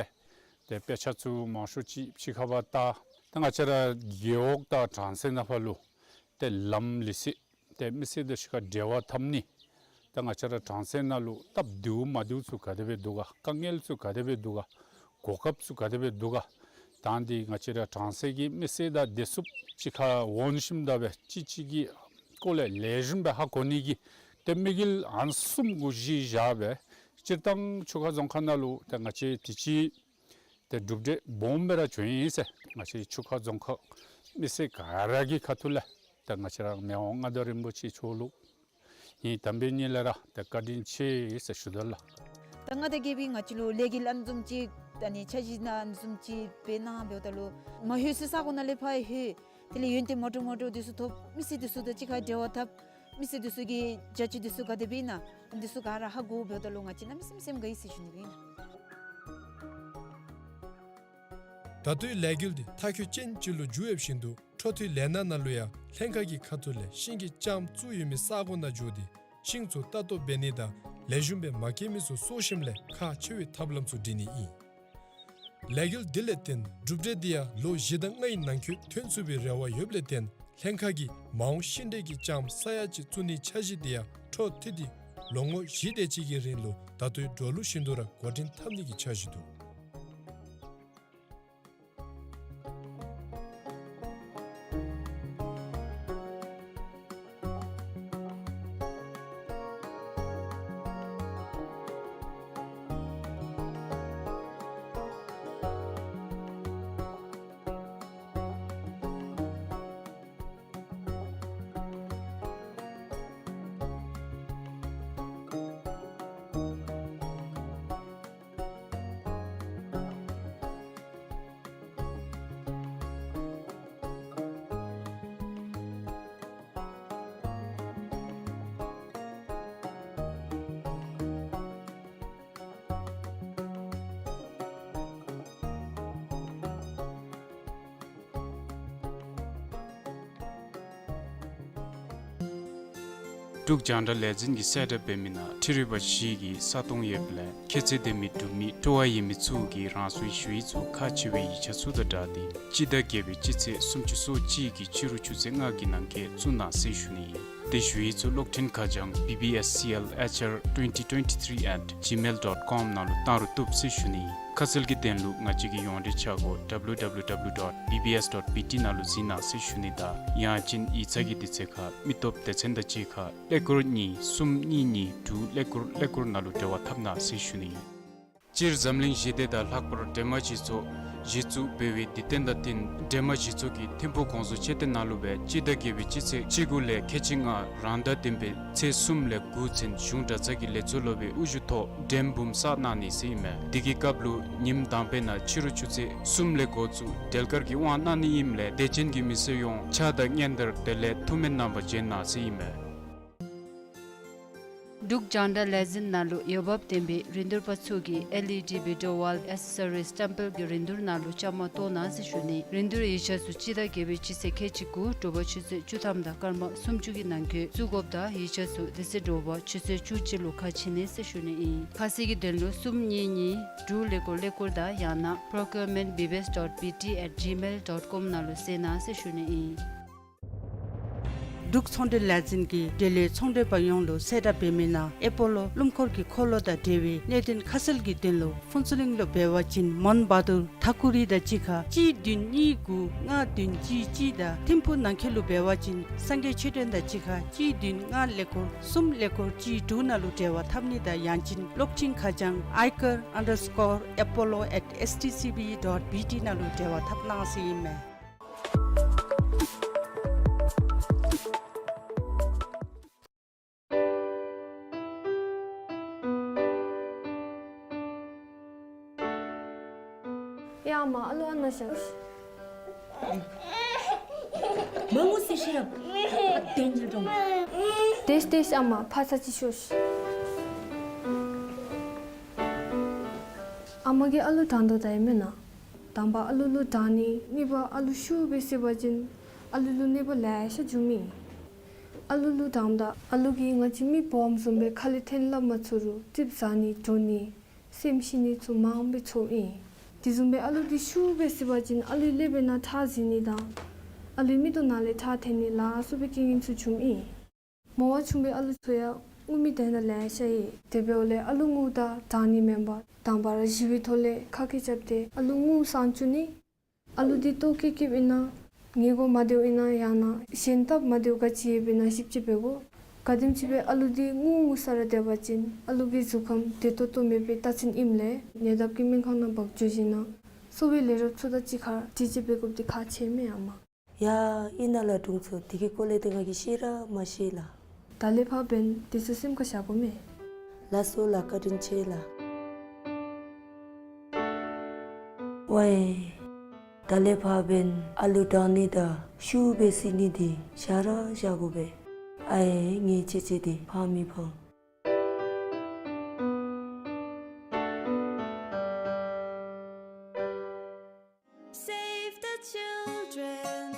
ཏེ་དཔེ་ཆ་ཚུ་མང་ཤོས་ཅིག་ཕྱི་ཁར་འབག་ལྟ། ཏེ་ང་བཅས་ར་རྒེད་འོག་དང་གྲངས་སུ་ནང་ཕར་ལུ་ཏེ་ལམ་ལུགས་སྲོལ་ཏེ་མི་སེར་དང་གཅིག་ཁར་འབྲེལ་བ་འཐབ་ནི། ད་ང་བཅས་ར་གྲངས་སུ་ནང་ལུ་སྟབས་བདེཝ་མ་བདེཝ་ཚུ་ག་དེ་སྦེ་འདུག་ག། དཀའ་ངལ་ཚུ་ག་དེ་སྦེ་འདུག་ག། གོ་སྐབས་ཚུ་ག་དེ་སྦེ་འདུག་ག། ད་འདི་ང་བཅས་ར་གྲངས་སུ་གི་མི་སེར་དང་བདེ་སྲུངཔ་གཅིག་ཁར་འོང་ཞིནམ་ད་སྦེ་གཅིག་གཅིག་གི་སྐོར་ལས་ལེགས་ཤོམ་སྦེ་ཧ་གོ་ནི་གི་ཏེ་དམིགས་ཡུལ་ཨ་ནི་བཟུམ་གུ་གཞི་བཞག་སྦེ་སྤྱིར་བཏང་ཆུ་ཁ་རྫོང་ཁག་ནང་ལུ་ཏེ་ང་བཅས་དུས་ཅི་ཏེ་གྲུབ་འབྲས་སྦོམ་སྦེ་ར་བྱུང་ཡི་ཟེར་ང་བཅས་ཆུ་ཁ་རྫོང་ཁག་མི་སེར་ག་ར་གི་ཁ་ཐུག་ལས་ཏེ་ང་བཅས་ར་མི་དབང་མངའ་བདག་རིན་པོ་ཆེ་མཆོག་ལུ་ངེའི་དམ་པའི་ཉིད་ལས་ར་ཏེ་བཀའ་དྲིན་ཆེ་ཟེར་ཞུ་དོ་ལགས། ད་མངའ་བདག་རྒྱལ་པོའི་ང་བཅས་ལུ་ལས་འགུལ་ཨ་ནི་བཟུམ་ཅིག་ད་ནི་འཆར་གཞི་ནང་ཨ་ནི་བཟུམ་ཅིག་སྦེ་གནང་འབདཝ་ད་ལུ་མ་ལྷོད་སའི་ས་གོ་ནང་ལས་ཕར་ལྷོད། དེ་ལས་ཡོན་ཏན་མ་འདྲཝ་མ་འདྲཝ་འདི་ཚུ་ཐོབ། མི་སེར་འདི་ཚུ་དང་གཅིག་ཁར་འབྲེལ་བ་འཐབ། མི་སེར་འདི་ཚུ་གི་བྱ་སྤྱོད་འདི་ཚུ་ག་དེ་སྦེ་ཨིན་ན་འདི་ཚུ་ག་ར་ཧ་གོ་འབདཝ་ད་ལུ་ང་བཅས་གནམ་མེད་ས་མེད་སེམས་དགའ་ཡི་ཟེར་ཞུ་ནི་སྦེ་ཨིན། ད་ལྟོའི་ལས་འགུལ་འདི་མཐའ་འཁྱོལ་ཅན་ཅིག་ལུ་འགྱུར་ཡོདཔ་བཞིན་དུ་འཕྲོ་མཐུད་ལས་སྣ་ནང་ལུ་ཡང་ལྷན་ཁག་གི་ཁ་ཐུག་ལས་ཤིང་གི་ལྕངམ་བཙུགས་ཡོད་མི་ས་གོ་ནང་འགྱོ་སྟེ་ཤིང་ཚུ་ལྟ་རྟོག་འབད་ནི་དང་ལེགས་ཤོམ་སྦེ་མ་སྐྱེས་མི་ཚུ་གསོ་ཞིནམ་ལས་ཁག་ཆེ་བའི་ཐབས་ལམ་ཚུ་སྒྲིག་ནི་ཨིན། ལས་འགུལ་འདི་ལས་བརྟེན་གྲུབ་འབྲས་འདི་ཡང་ལོ་བཞི་དང་ལྔའི་ནང་འཁོད་ཐོན་ཚུགས་པའི་རེ་བ་ཡོདཔ་ལས་བརྟེན་ལྷན་ཁག་གིས་མ་འོངས་ཤིང་འབྲས་ཀྱི་ལྕངམ་ས་ཡ་གཅིག་བཙུགས་ནིའི་འཆར་གཞི་འདི་ཡང་འཕྲོ་མཐུད་དེ་ལོ་ངོ་བཞི་དེ་ཅིག་གི་རིང་ལུ་ད་ལྟོའི་འགྲོ་ལུགས་བཞིན་དུ་ར་འགོ་འདྲེན་འཐབ་ནི་གི་འཆར་གཞི་འདུག། འབྲུག་རྒྱང་བསྒྲགས་ལས་འཛིན་གྱིས་གསལ་བསྒྲགས་འབད་མི་ནང་འཕྲུལ་རིག་པ་བཞི་གི་ས་སྟོང་ཡོདཔ་ལས་ཁྱད་ཚད་ལྡན་མི་འབྲུག་མི་སྤྲོ་བ་ཡོད་མི་ཚུ་གིས་རང་སོའི་ཞུ་ཡིག་ཚུ་ཁག་ཆེ་བའི་ཡིག་ཆ་ཚུ་དང་སྦྲགས་ཏེ་སྤྱི་ཟླ་བརྒྱད་པའི་སྤྱི་ཚེས་སུམ་ཅུ་སོ་གཅིག་གི་ཕྱི་རུ་ཆུ་ཚོད་ལྔ་གི་ནང་འཁོད་བཙུགས་གནང་ཟེར་ཞུ་ནི་ཨིན། ཏེ་ཞུ་ཡིག་ཚུ་གློག་འཕྲིན་ཁ་བྱང་B B S C L H R twenty twenty-three at gmail dot com ནང་ལུ་བཏང་རུང་བཏུབ་ཟེར་ཞུ་ནི་ཨིན། ཁ་གསལ་གྱི་དོན་ལུ་ང་བཅས་ཀྱི་ཡོངས་འབྲེལ་ཆ་སྒོ་W W W dot B B S dot B T ནང་ལུ་གཟིགས་གནང་ཟེར་ཞུ་ནི་དང་ཡང་ཅིན་ཡིག་ཚང་གི་དུས་ཚོད་ཁར་མི་སྟོབས་སྡེ་ཚན་དང་གཅིག་ཁར་ཀླད་ཀོར་གཉིས་གསུམ་གཉིས་གཉིས་དྲུག་ཀླད་ཀོར་ཀླད་ཀོར་ནང་ལུ་འབྲེལ་བ་འཐབ་གནང་ཟེར་ཞུ་ནི་ཨིན། སྤྱིར་འཛམ་གླིང་ཞི་བདེ་དང་ལྷག་པར་འདྲེས་མ་སྤྱི་ཚོགས་གཞི་བཙུགས་འབད་བའི་དུས་སྟོན་དང་བསྟུན་འདྲེས་མ་སྤྱི་ཚོགས་ཀྱི་ཐིམ་ཕུག་གོང་བཟོ་མཆོད་རྟེན་ནང་ལུ་སྦེ་སྤྱི་ཟླ་བརྒྱད་པའི་སྤྱི་ཚེས་བཅུ་དགུ་ལས་ཁལ་གཅིག་ལྔ་རང་ཟླ་བདུན་པའི་ཚེས་གསུམ་ལས་དགུ་ཚུན་གཞུང་གྲྭ་ཚང་གི་ལས་ཚོགས་སློབ་དཔོན་དབུ་བཞུགས་ཐོག་འགྲེམས་འབུམ་བསགས་གནང་ནི་ཟེར་ཨིན་མས། དེ་གི་སྐབས་ལུ་ཉིནམ་དང་པའི་ནང་ཕྱི་རུ་ཆུ་ཚོད་གསུམ་ལས་འགོ་བཙུགས་འབྲེལ་དཀར་གྱི་དབང་གནང་ནི་ཨིནམ་ལས་དད་ཅན་གྱི་མི་སེར་ཡོངས་ཕྱག་དང་སྙན་དར་དེ་ལས་ཐུགས་སྨོན་རྣམ་པ་བྱོན་གནང་ཟེར་ཨིན་མས། འབྲུག་རྒྱང་བསྒྲགས་ལས་འཛིན་ནང་ལུ་འོས་འབབ་ལྡན་པའི་རིན་བསྡུར་པ་ཚུ་གིས་L E D video wall accessories བཀྲམ་སྤེལ་གྱི་རིན་བསྡུར་ནང་ལུ་བཅའ་མར་གཏོགས་གནང་ཟེར་ཞུ་ནི། རིན་བསྡུར་ཡིག་ཆ་ཚུ་སྤྱི་ཟླ་བརྒྱད་པའི་སྤྱི་ཚེས་ཁལ་གཅིག་དགུ་དྲོ་པ་ཆུ་ཚོད་བཅུ་ཐམ་དང་སྐར་མ་སུམ་ཅུ་གི་ནང་འཁོད་བཙུགས་དགོཔ་དང་ཡིག་ཆ་ཚུ་དེ་ཚེ་དྲོ་པ་ཆུ་ཚོད་བཅུ་གཅིག་ལུ་ཁ་ཕྱེ་ནི་ཟེར་ཞུ་ནི་ཨིན། ཁ་གསལ་གྱི་དོན་ལུ་གསུམ་གཉིས་གཉིས་དྲུག་ཀླད་ཀོར་ཀླད་ཀོར་དང་ཡང་ན་procurement B B S dot B T at gmail dot com ནང་ལུ་གསལ་གནང་ཟེར་ཞུ་ནི་ཨིན། འབྲུག་ཚོང་འབྲེལ་ལས་འཛིན་གྱིས་འབྲེལ་ཡོད་ཚོང་འབྲེལ་པ་ཡོངས་ལུ་གསལ་བསྒྲགས་འབད་མི་ནང་ཨེ་པོ་ལོ་ཀླུ་འཁོར་གྱི་འཁོར་ལོ་དང་འབྲེལ་བའི་གནད་དོན་ཁ་གསལ་གྱི་དོན་ལུ་ཕུན་ཚོགས་གླིང་ལུ་འབད་བ་ཅིན་མོན་བ་དུར་ཐ་ཀུ་རི་དང་གཅིག་ཁར་གཅིག་བདུན་གཉིས་དགུ་ལྔ་བདུན་གཅིག་གཅིག་དང་ཐིམ་ཕུག་ནང་འཁོད་ལུ་འབད་བ་ཅིན་སངས་རྒྱས་མཆོད་རྟེན་དང་གཅིག་ཁར་གཅིག་བདུན་ལྔ་ཀླད་ཀོར་གསུམ་ཀླད་ཀོར་གཅིག་དྲུག་ནང་ལུ་འབྲེལ་བ་འཐབ་ནི་དང་ཡང་ཅིན་གློག་འཕྲིན་ཁ་བྱང་iker underscore apollo at S T C B dot B T ནང་ལུ་འབྲེལ་བ་འཐབ་གནང་ཟེར་ཨིན་མས། ཡ་ཨ་མ་ཨ་ལོ་ཨ་ན་ཤག་ཤིག། མ་ངུ་ཟེར་ཤེས་ཡ། དེ་ཉིད་དྲོངས། དེས་དེས་ཨ་མ་ཕར་ཚུར་ཅིག་ཤོག་ཤིག། ཨ་མ་གིས་ཨ་ལུ་དྲང་དོ་ད་ཨིན་མེན་ན། དང་པ་ཨ་ལུ་ལུ་དྲང་ནི། གཉིས་པ་ཨ་ལུ་ཤུགས་སྦེ་བསད་པ་ཅིན་ཨ་ལུ་ལུ་གནོད་པ་ལེ་ཤ་འབྱུངམ་ཨིན། ཨ་ལུ་ལུ་དྲངམ་ད་ཨ་ལུ་གིས་ང་བཅས་མི་སྦོམ་བཟུམ་སྦེ་ཁ་ལས་ཐོན་སླབ་མ་ཚུགས་རུང་ཙིགཔ་ཟ་ནི་འདྲོག་ནི་སེམས་ཤི་ནི་ཚུ་མངམ་སྦེ་ཚོརཝ་ཨིན། དེ་བཟུམ་སྦེ་ཨ་ལུ་འདི་ཤུགས་སྦེ་བསད་པ་ཅིན་ཨ་ལུའི་ཀླད་པའི་ནང་ཁྲག་འཛིང་ནི་དང་ཨ་ལུའི་མིག་ཏོ་ནང་ལས་ཁྲག་ཐོན་ནི་ལ་སོགས་པའི་རྐྱེན་ངན་ཚུ་འབྱུངམ་ཨིན། མོ་བ་ཆུང་བའི་ཨ་ལུ་ཚུ་ཡང་ངུ་མི་དེ་ནང་ལེ་ཤ་ཡོད། དེ་འབདཝ་ལས་ཨ་ལུ་ངུཝ་ད་དྲང་ནི་མེན་པར་དང་པ་ར་གཞུང་གི་ཐོག་ལས་ཁ་སྐད་རྐྱབ་སྟེ་ཨ་ལུ་ངུ་སངས་བཅུག་ནི། ཨ་ལུ་འདི་ལྟོ་བཀོལ་བཀོལཝ་ཨིན་ན་ཉལ་གོ་མ་བདེཝ་ཨིན་ན་ཡང་ན་གཞན་སྟབས་མ་བདེཝ་ག་ཅི་ཡོདཔ་ཨིན་ན་ཞིབ་དཔྱད་འབད་དགོ། ག་དེམ་ཅིག་སྦེ་ཨ་ལུ་འདི་ངུ་ངུ་ས་ར་སྡོད་པ་ཅིན་ཨ་ལུ་གི་གཟུགས་ཁམས་བདེ་ཏོག་ཏོ་མེད་པའི་རྟགས་མཚན་ཨིནམ་ལས་ཉེ་འདབས་ཀྱི་སྨན་ཁང་ནང་འབག་འགྱོ་ཞིནམ་ལས་གསོ་བའི་ལས་རོགསཔ་ཚུ་དང་གཅིག་ཁར་དྲི་དཔྱད་འབད་དགོཔ་འདི་ཁག་ཆེ་མས་ཨ་མ། ཡ་ཨིན་ན་ལགས་དྲུང་འཚོ། དེ་གི་སྐོར་ལས་ཏེ་ང་གིས་ཤེས་ར་མ་ཤེས་ལགས། ད་ལས་ཕར་འབདན་དེ་ཚུ་སེམས་ཁར་བཞག་དགོ་མས། ལགས་སོ་ལགས། བཀའ་དྲིན་ཆེ་ལགས། ཝའེ། ད་ལས་ཕར་འབདན་ཨ་ལུ་དྲང་ནི་དང་ཤུགས་སྦེ་བསད་ནི་འདི་བཞག་ར་བཞག་དགོ་པས། ཨའེ་ངེའི་ཆེ་ཆེ་འདི་ཕངས་མི་ཕངས། Save the children.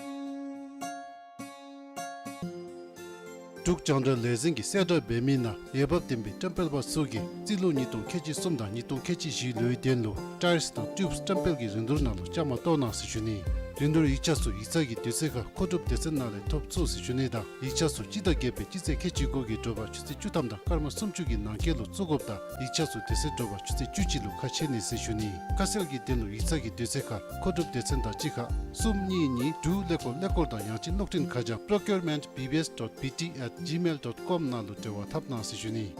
འབྲུག་རྒྱང་བསྒྲགས་ལས་འཛིན་གྱིས་གསལ་བསྒྲགས་འབད་མི་ནང་འོས་འབབ་ལྡན་པའི་བཀྲམ་སྤེལ་པ་ཚུ་གིས་རྩིས་ལོ་ཉིས་སྟོང་ཁལ་གཅིག་གསུམ་དང་ཉིས་སྟོང་ཁལ་གཅིག་བཞིའི་ལོའི་དོན་ལུ་ཊའིརསི་དང་ཊིའུབསི་བཀྲམ་སྤེལ་གྱི་རིན་བསྡུར་ནང་ལུ་བཅའ་མར་གཏོགས་གནང་ཟེར་ཞུ་ནི། རིན་བསྡུར་ཡིག་ཆ་ཚུ་ཡིག་ཚང་གི་དུས་ཚོད་ཁར་མཁོ་སྒྲུབ་སྡེ་ཚན་ནང་ལས་ཐོབ་ཚུགས་ཟེར་ཞུ་ནི་དང་། ཡིག་ཆ་ཚུ་སྤྱི་ཟླ་བརྒྱད་པའི་སྤྱི་ཚེས་ཁལ་གཅིག་དགུ་གི་དྲོ་པ་ཆུ་ཚོད་བཅུ་ཐམ་དང་སྐར་མ་སུམ་ཅུ་གི་ནང་འཁོད་ལུ་བཙུགས་དགོཔ་དང་ཡིག་ཆ་ཚུ་དེ་ཚེ་དྲོ་པ་ཆུ་ཚོད་བཅུ་གཅིག་ལུ་ཁ་ཕྱེ་ནི་ཟེར་ཞུ་ནི། ཁ་གསལ་གྱི་དོན་ལུ་ཡིག་ཚང་གི་དུས་ཚོད་ཁར་མཁོ་སྒྲུབ་སྡེ་ཚན་དང་གཅིག་ཁར་གསུམ་གཉིས་གཉིས་དྲུག་ཀླད་ཀོར་ཀླད་ཀོར་དང་ཡང་ཅིན་གློག་འཕྲིན་ཁ་བྱང་procurement B B S dot B T at gmail dot com ནང་ལུ་འབྲེལ་བ་འཐབ་གནང་ཟེར་ཞུ་ནི།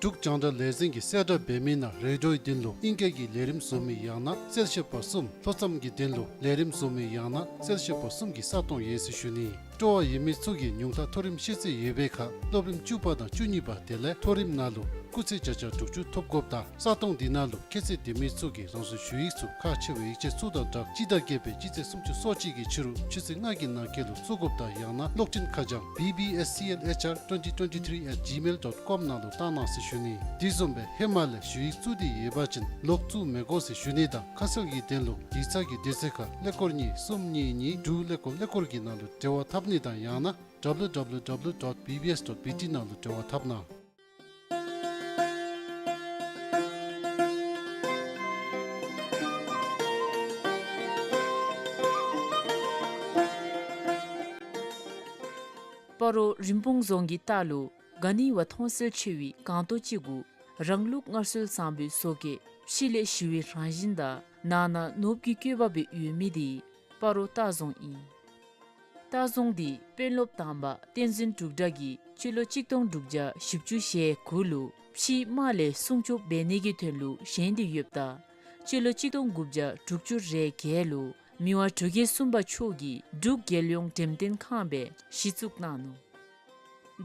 འབྲུག་རྒྱང་བསྒྲགས་ལས་འཛིན་གྱིས་གསལ་བསྒྲགས་འབད་མི་ནང་རེ་ཌིའོའི་དོན་ལུ་ཨིང་སྐད་ཀྱི་ལས་རིམ་བཟོ་མི་ཡང་ན་གསལ་བཤད་པ་གསུམ། ལྷོ་མཚམས་ཀྱི་དོན་ལུ་ལས་རིམ་བཟོ་མི་ཡང་ན་གསལ་བཤད་པ་གསུམ་གྱི་ས་སྟོང་ཡོད་ཟེར་ཞུ་ནི། སྤྲོ་བ་ཡོད་མི་ཚུ་གིས་ཉུང་མཐའ་མཐོ་རིམ་ཤེས་ཚད་ཡོད་པའི་ཁར་སློབ་རིམ་བཅུ་པ་དང་བཅུ་གཉིས་པ་དེ་ལས་མཐོ་རིམ་ནང་ལུ་སྐུགས་ཚད་བརྒྱ་ཆ་དྲུག་ཅུ་ཐོབ་དགོཔ་དང་ས་སྟོང་འདི་ནང་ལུ་ཁྱད་ཚད་ལྡན་མི་ཚུ་གིས་རང་སོའི་ཞུ་ཡིག་ཚུ་ཁག་ཆེ་བའི་ཡིག་ཆ་ཚུ་དང་སྦྲགས་སྤྱི་ཟླ་བརྒྱད་པའི་སྤྱི་ཚེས་སུམ་ཅུ་སོ་གཅིག་གི་ཕྱི་རུ་ཆུ་ཚོད་ལྔ་གི་ནང་འཁོད་ལུ་བཙུགས་དགོཔ་དང་ཡང་ན་གློག་འཕྲིན་ཁ་བྱང་B B S C L H R twenty twenty-three at gmail dot com ནང་ལུ་བཏང་གནང་ཟེར་ཞུ་ནི། དེ་བཟུམ་སྦེ་ཧེ་མ་ལས་ཞུ་ཡིག་བཙུགས་ཏེ་ཡོད་པ་ཅིན་ལོག་བཙུགས་མི་དགོ་ཟེར་ཞུ་ནི་དང་། ཁ་གསལ་གྱི་དོན་ལུ་ཡིག་ཚང་གི་དུས་ཚོད་ཁར་ཀླད་ཀོར་གཉིས་གསུམ་གཉིས་གཉིས་དྲུག་ཀླད་ཀོར་ཀླད་ཀོར་གྱི་ནང་ལུ་འབྲེལ་བ་འཐབ་ནི་དང་ཡང་ན་W W W dot B B S dot B T ནང་ལུ་འབྲེལ་བ་འཐབ་གནང་། སྤ་རོ་རིན་སྤུངས་རྫོང་གི་ལྟག་ལུ་ག་ནི་བ་མཐོང་གསལ་ཆེ་བའི་སྒང་ཏོག་ཅིག་གུ་རང་ལུགས་སྔར་སྲོལ་བཟང་པོའི་བཟོ་བཀོད་ཕྱི་ལས་ཞི་བའི་རང་བཞིན་དང་ནང་ན་ནོར་བུ་གི་བཀོད་པ་སྦེ་ཡོད་མི་འདི་སྤ་རོ་ལྟ་རྫོང་ཨིན། ལྟ་རྫོང་འདི་དཔོན་སློབ་དང་པ་བསྟན་འཛིན་འབྲུག་གྲགས་ཀྱིས་སྤྱི་ལོ་གཅིག་སྟོང་དྲུག་བརྒྱ་བཞི་བཅུ་ཞེ་དགུ་ལུ་ཕྱིའི་དམག་ལས་སྲུང་སྐྱོབ་འབད་ནི་གི་དོན་ལུ་བཞེངས་ཏེ་ཡོདཔ་ད་སྤྱི་ལོ་གཅིག་སྟོང་དགུ་བརྒྱ་དྲུག་ཅུ་རེ་བརྒྱད་ལུ་མི་དབང་འབྲུག་རྒྱལ་གསུམ་པ་མཆོག་གིས་འབྲུག་རྒྱལ་ཡོངས་འགྲེམས་སྟོན་ཁང་སྦེ་གཞི་བཙུགས་གནང་ནུག།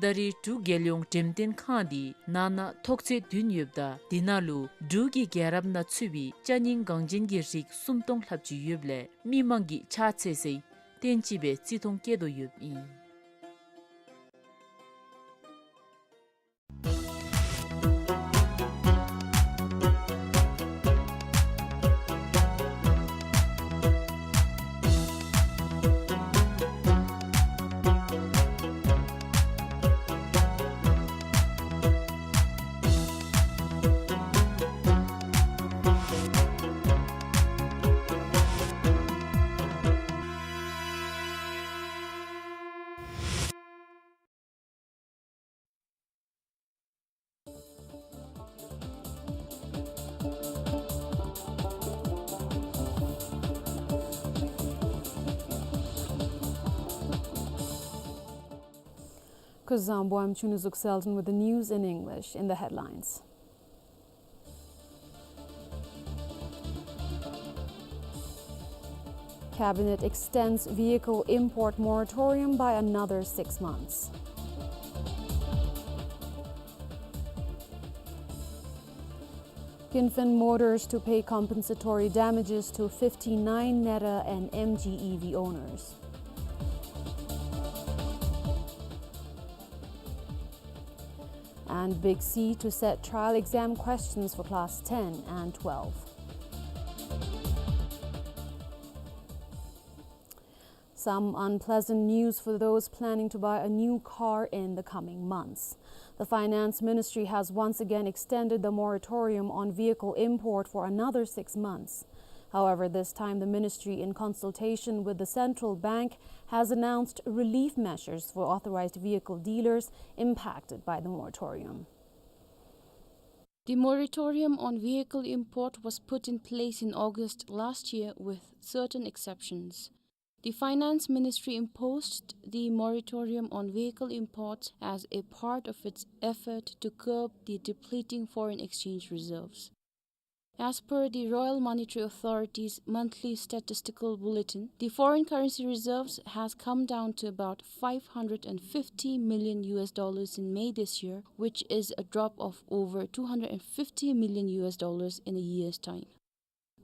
ད་རེས་འབྲུག་རྒྱལ་ཡོངས་འགྲེམས་སྟོན་ཁང་འདི་ནང་ན་ཐོག་ཚད་བདུན་ཡོདཔ་ད་དེ་ནང་ལུ་འབྲུག་གི་རྒྱལ་རབས་ནང་ཚུད་པའི་ཅ་རྙིང་འགངས་ཅན་གྱི་རིགས་སུམ་སྟོང་ལྷགཔ་ཅིག་ཡོདཔ་ལས་མི་མང་གིས་ཕྱག་འཚལ་སའི་རྟེན་ཅིག་སྦེ་བརྩི་མཐོང་བསྐྱེད་དོ་ཡོདཔ་ཨིན། Kuzuzangpo, I'm Chunizuk Selden with the news in English. In the headlines. Cabinet extends vehicle import moratorium by another six months. Kinfen Motors to pay compensatory damages to fifty-nine Neta and M G E V owners. And Big C to set trial exam questions for class ten and twelve. Some unpleasant news for those planning to buy a new car in the coming months. The Finance Ministry has once again extended the moratorium on vehicle import for another six months. However, this time the ministry, in consultation with the central bank, has announced relief measures for authorized vehicle dealers impacted by the moratorium. The moratorium on vehicle import was put in place in August last year with certain exceptions. The Finance Ministry imposed the moratorium on vehicle imports as a part of its effort to curb the depleting foreign exchange reserves. As per the Royal Monetary Authority's monthly statistical bulletin, the foreign currency reserves has come down to about five hundred and fifty million U S dollars in May this year, which is a drop of over two hundred and fifty million U S dollars in a year's time.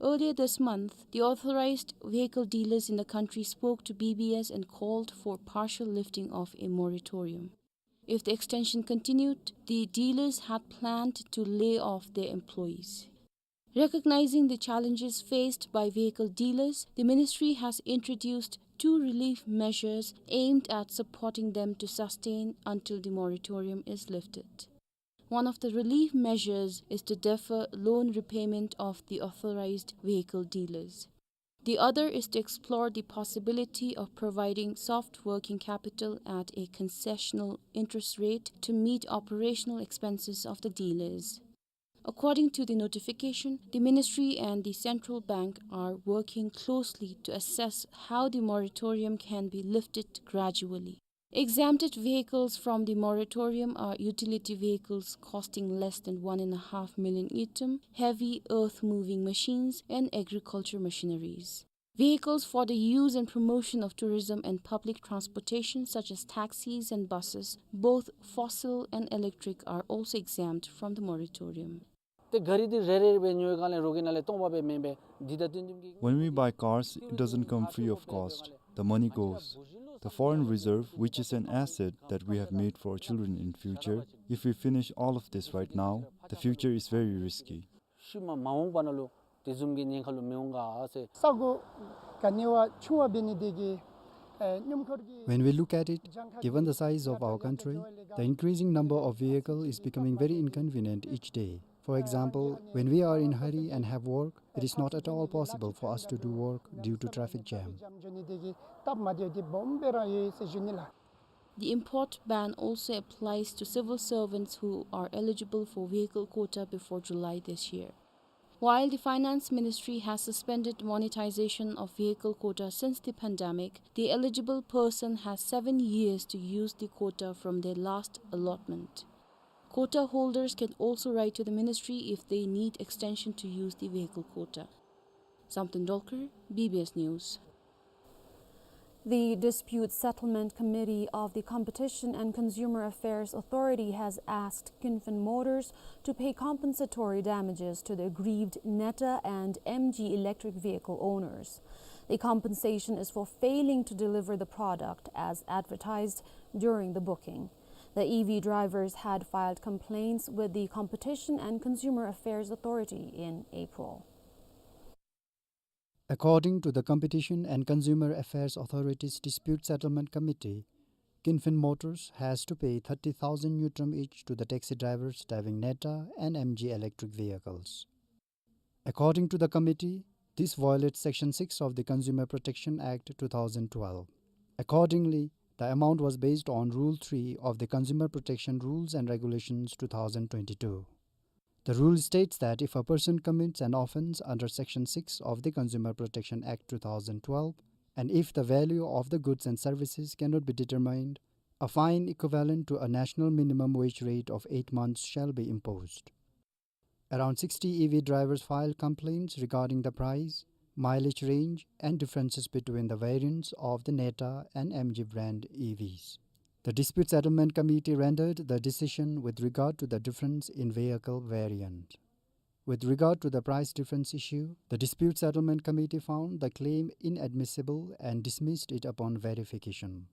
Earlier this month, the authorized vehicle dealers in the country spoke to B B S and called for partial lifting of a moratorium. If the extension continued, the dealers had planned to lay off their employees. Recognizing the challenges faced by vehicle dealers, the ministry has introduced two relief measures aimed at supporting them to sustain until the moratorium is lifted. One of the relief measures is to defer loan repayment of the authorized vehicle dealers. The other is to explore the possibility of providing soft working capital at a concessional interest rate to meet operational expenses of the dealers. According to the notification, the ministry and the central bank are working closely to assess how the moratorium can be lifted gradually. Exempted vehicles from the moratorium are utility vehicles costing less than one and a half million ngultrum, heavy earth-moving machines, and agriculture machineries. Vehicles for the use and promotion of tourism and public transportation, such as taxis and buses, both fossil and electric, are also exempt from the moratorium. ཏེ་གཱ་རི་འདི་རེ་རེ་སྦེ་ཉོ་བའི་སྒང་ལས་རོགས་ཀྱི་ནང་ལས་སྟོང་པ་སྦེ་མེན་པས། འདི་དང་བསྟུན་བསྟུན་གྱི། When we buy cars, it doesn't come free of cost. The money goes. The foreign reserve, which is an asset that we have made for our children in future, if we finish all of this right now, the future is very risky. ཤུལ་མ་མ་འོངས་པ་ནང་ལུ་དེ་བཟུམ་གྱི་ཉེན་ཁ་ལུ་མི་འོང་ག་ཟེར། ས་གོ་ག་ནི་བ་ཆུང་བ་འབད་ནི་དེ་གིས་ཨེ་སྣུམ་འཁོར་གྱི། When we look at it, given the size of our country, the increasing number of vehicle is becoming very inconvenient each day. For example, when we are in hurry and have work, it is not at all possible for us to do work due to traffic jam. འཇམ་འཇོ་ནི་དེ་གིས་སྟབས་མ་བདེཝ་འདི་སྦོམ་སྦེ་ར་ཡོད་ཟེར་ཞུ་ནི་ལགས། The import ban also applies to civil servants who are eligible for vehicle quota before July this year. While the Finance Ministry has suspended monetization of vehicle quota since the pandemic, the eligible person has seven years to use the quota from their last allotment. Quota holders can also write to the ministry if they need extension to use the vehicle quota. Samten Dolkar, B B S News. The Dispute Settlement Committee of the Competition and Consumer Affairs Authority has asked Kinfen Motors to pay compensatory damages to the aggrieved Neta and M G electric vehicle owners. The compensation is for failing to deliver the product as advertised during the booking. The E V drivers had filed complaints with the Competition and Consumer Affairs Authority in April. According to the Competition and Consumer Affairs Authority's Dispute Settlement Committee, Kinfen Motors has to pay thirty thousand ngultrum each to the taxi drivers driving Neta and M G electric vehicles. According to the committee, this violates Section six of the Consumer Protection Act two thousand twelve. Accordingly, the amount was based on Rule three of the Consumer Protection Rules and Regulations two thousand twenty-two. The rule states that if a person commits an offence under Section six of the Consumer Protection Act two thousand twelve, and if the value of the goods and services cannot be determined, a fine equivalent to a national minimum wage rate of eight months shall be imposed. Around sixty E V drivers filed complaints regarding the price, mileage range, and differences between the variants of the Neta and M G brand E Vs. The Dispute Settlement Committee rendered the decision with regard to the difference in vehicle variant. With regard to the price difference issue, the Dispute Settlement Committee found the claim inadmissible and dismissed it upon verification.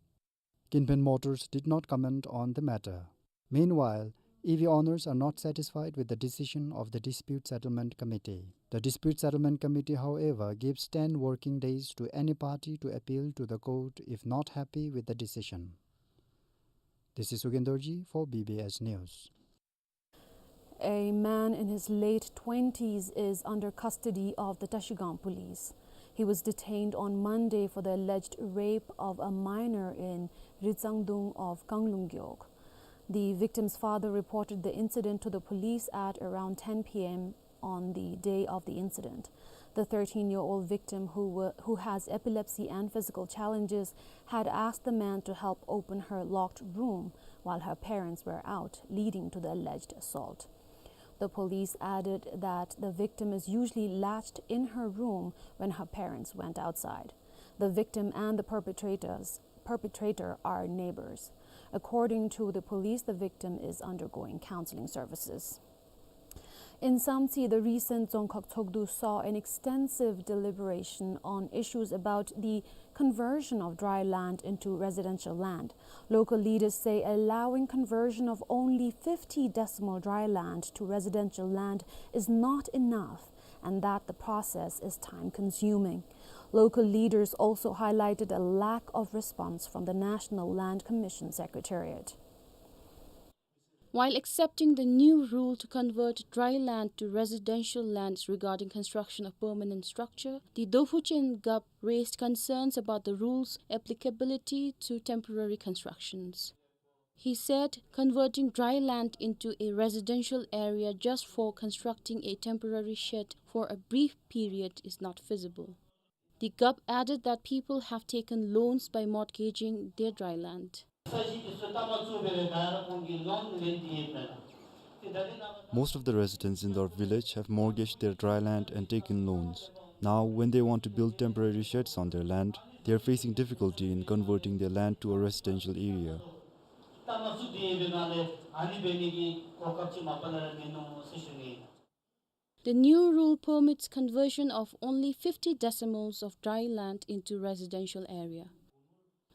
Kinfen Motors did not comment on the matter. Meanwhile, E V owners are not satisfied with the decision of the Dispute Settlement Committee. The Dispute Settlement Committee, however, gives ten working days to any party to appeal to the court if not happy with the decision. This is Sugen Dorji for B B S News. A man in his late twenties is under custody of the Trashigang police. He was detained on Monday for the alleged rape of a minor in Ritsangdung of Kanglung Gewog. The victim's father reported the incident to the police at around ten p m on the day of the incident. The thirteen-year-old victim, who wa-, who has epilepsy and physical challenges, had asked the man to help open her locked room while her parents were out, leading to the alleged assault. The police added that the victim is usually latched in her room when her parents went outside. The victim and the perpetrators, perpetrator are neighbors. According to the police, the victim is undergoing counseling services. In Samtse, the recent Dzongkhag Tshogdu saw an extensive deliberation on issues about the conversion of dry land into residential land. Local leaders say allowing conversion of only fifty decimal dry land to residential land is not enough and that the process is time-consuming. Local leaders also highlighted a lack of response from the National Land Commission Secretariat. While accepting the new rule to convert dry land to residential lands regarding construction of permanent structure, the Dophuchen Gap raised concerns about the rule's applicability to temporary constructions. He said converting dry land into a residential area just for constructing a temporary shed for a brief period is not feasible. The Gap added that people have taken loans by mortgaging their dry land. Most of the residents in our village have mortgaged their dry land and taken loans. Now, when they want to build temporary sheds on their land, they are facing difficulty in converting their land to a residential area. The new rule permits conversion of only fifty decimals of dry land into residential area.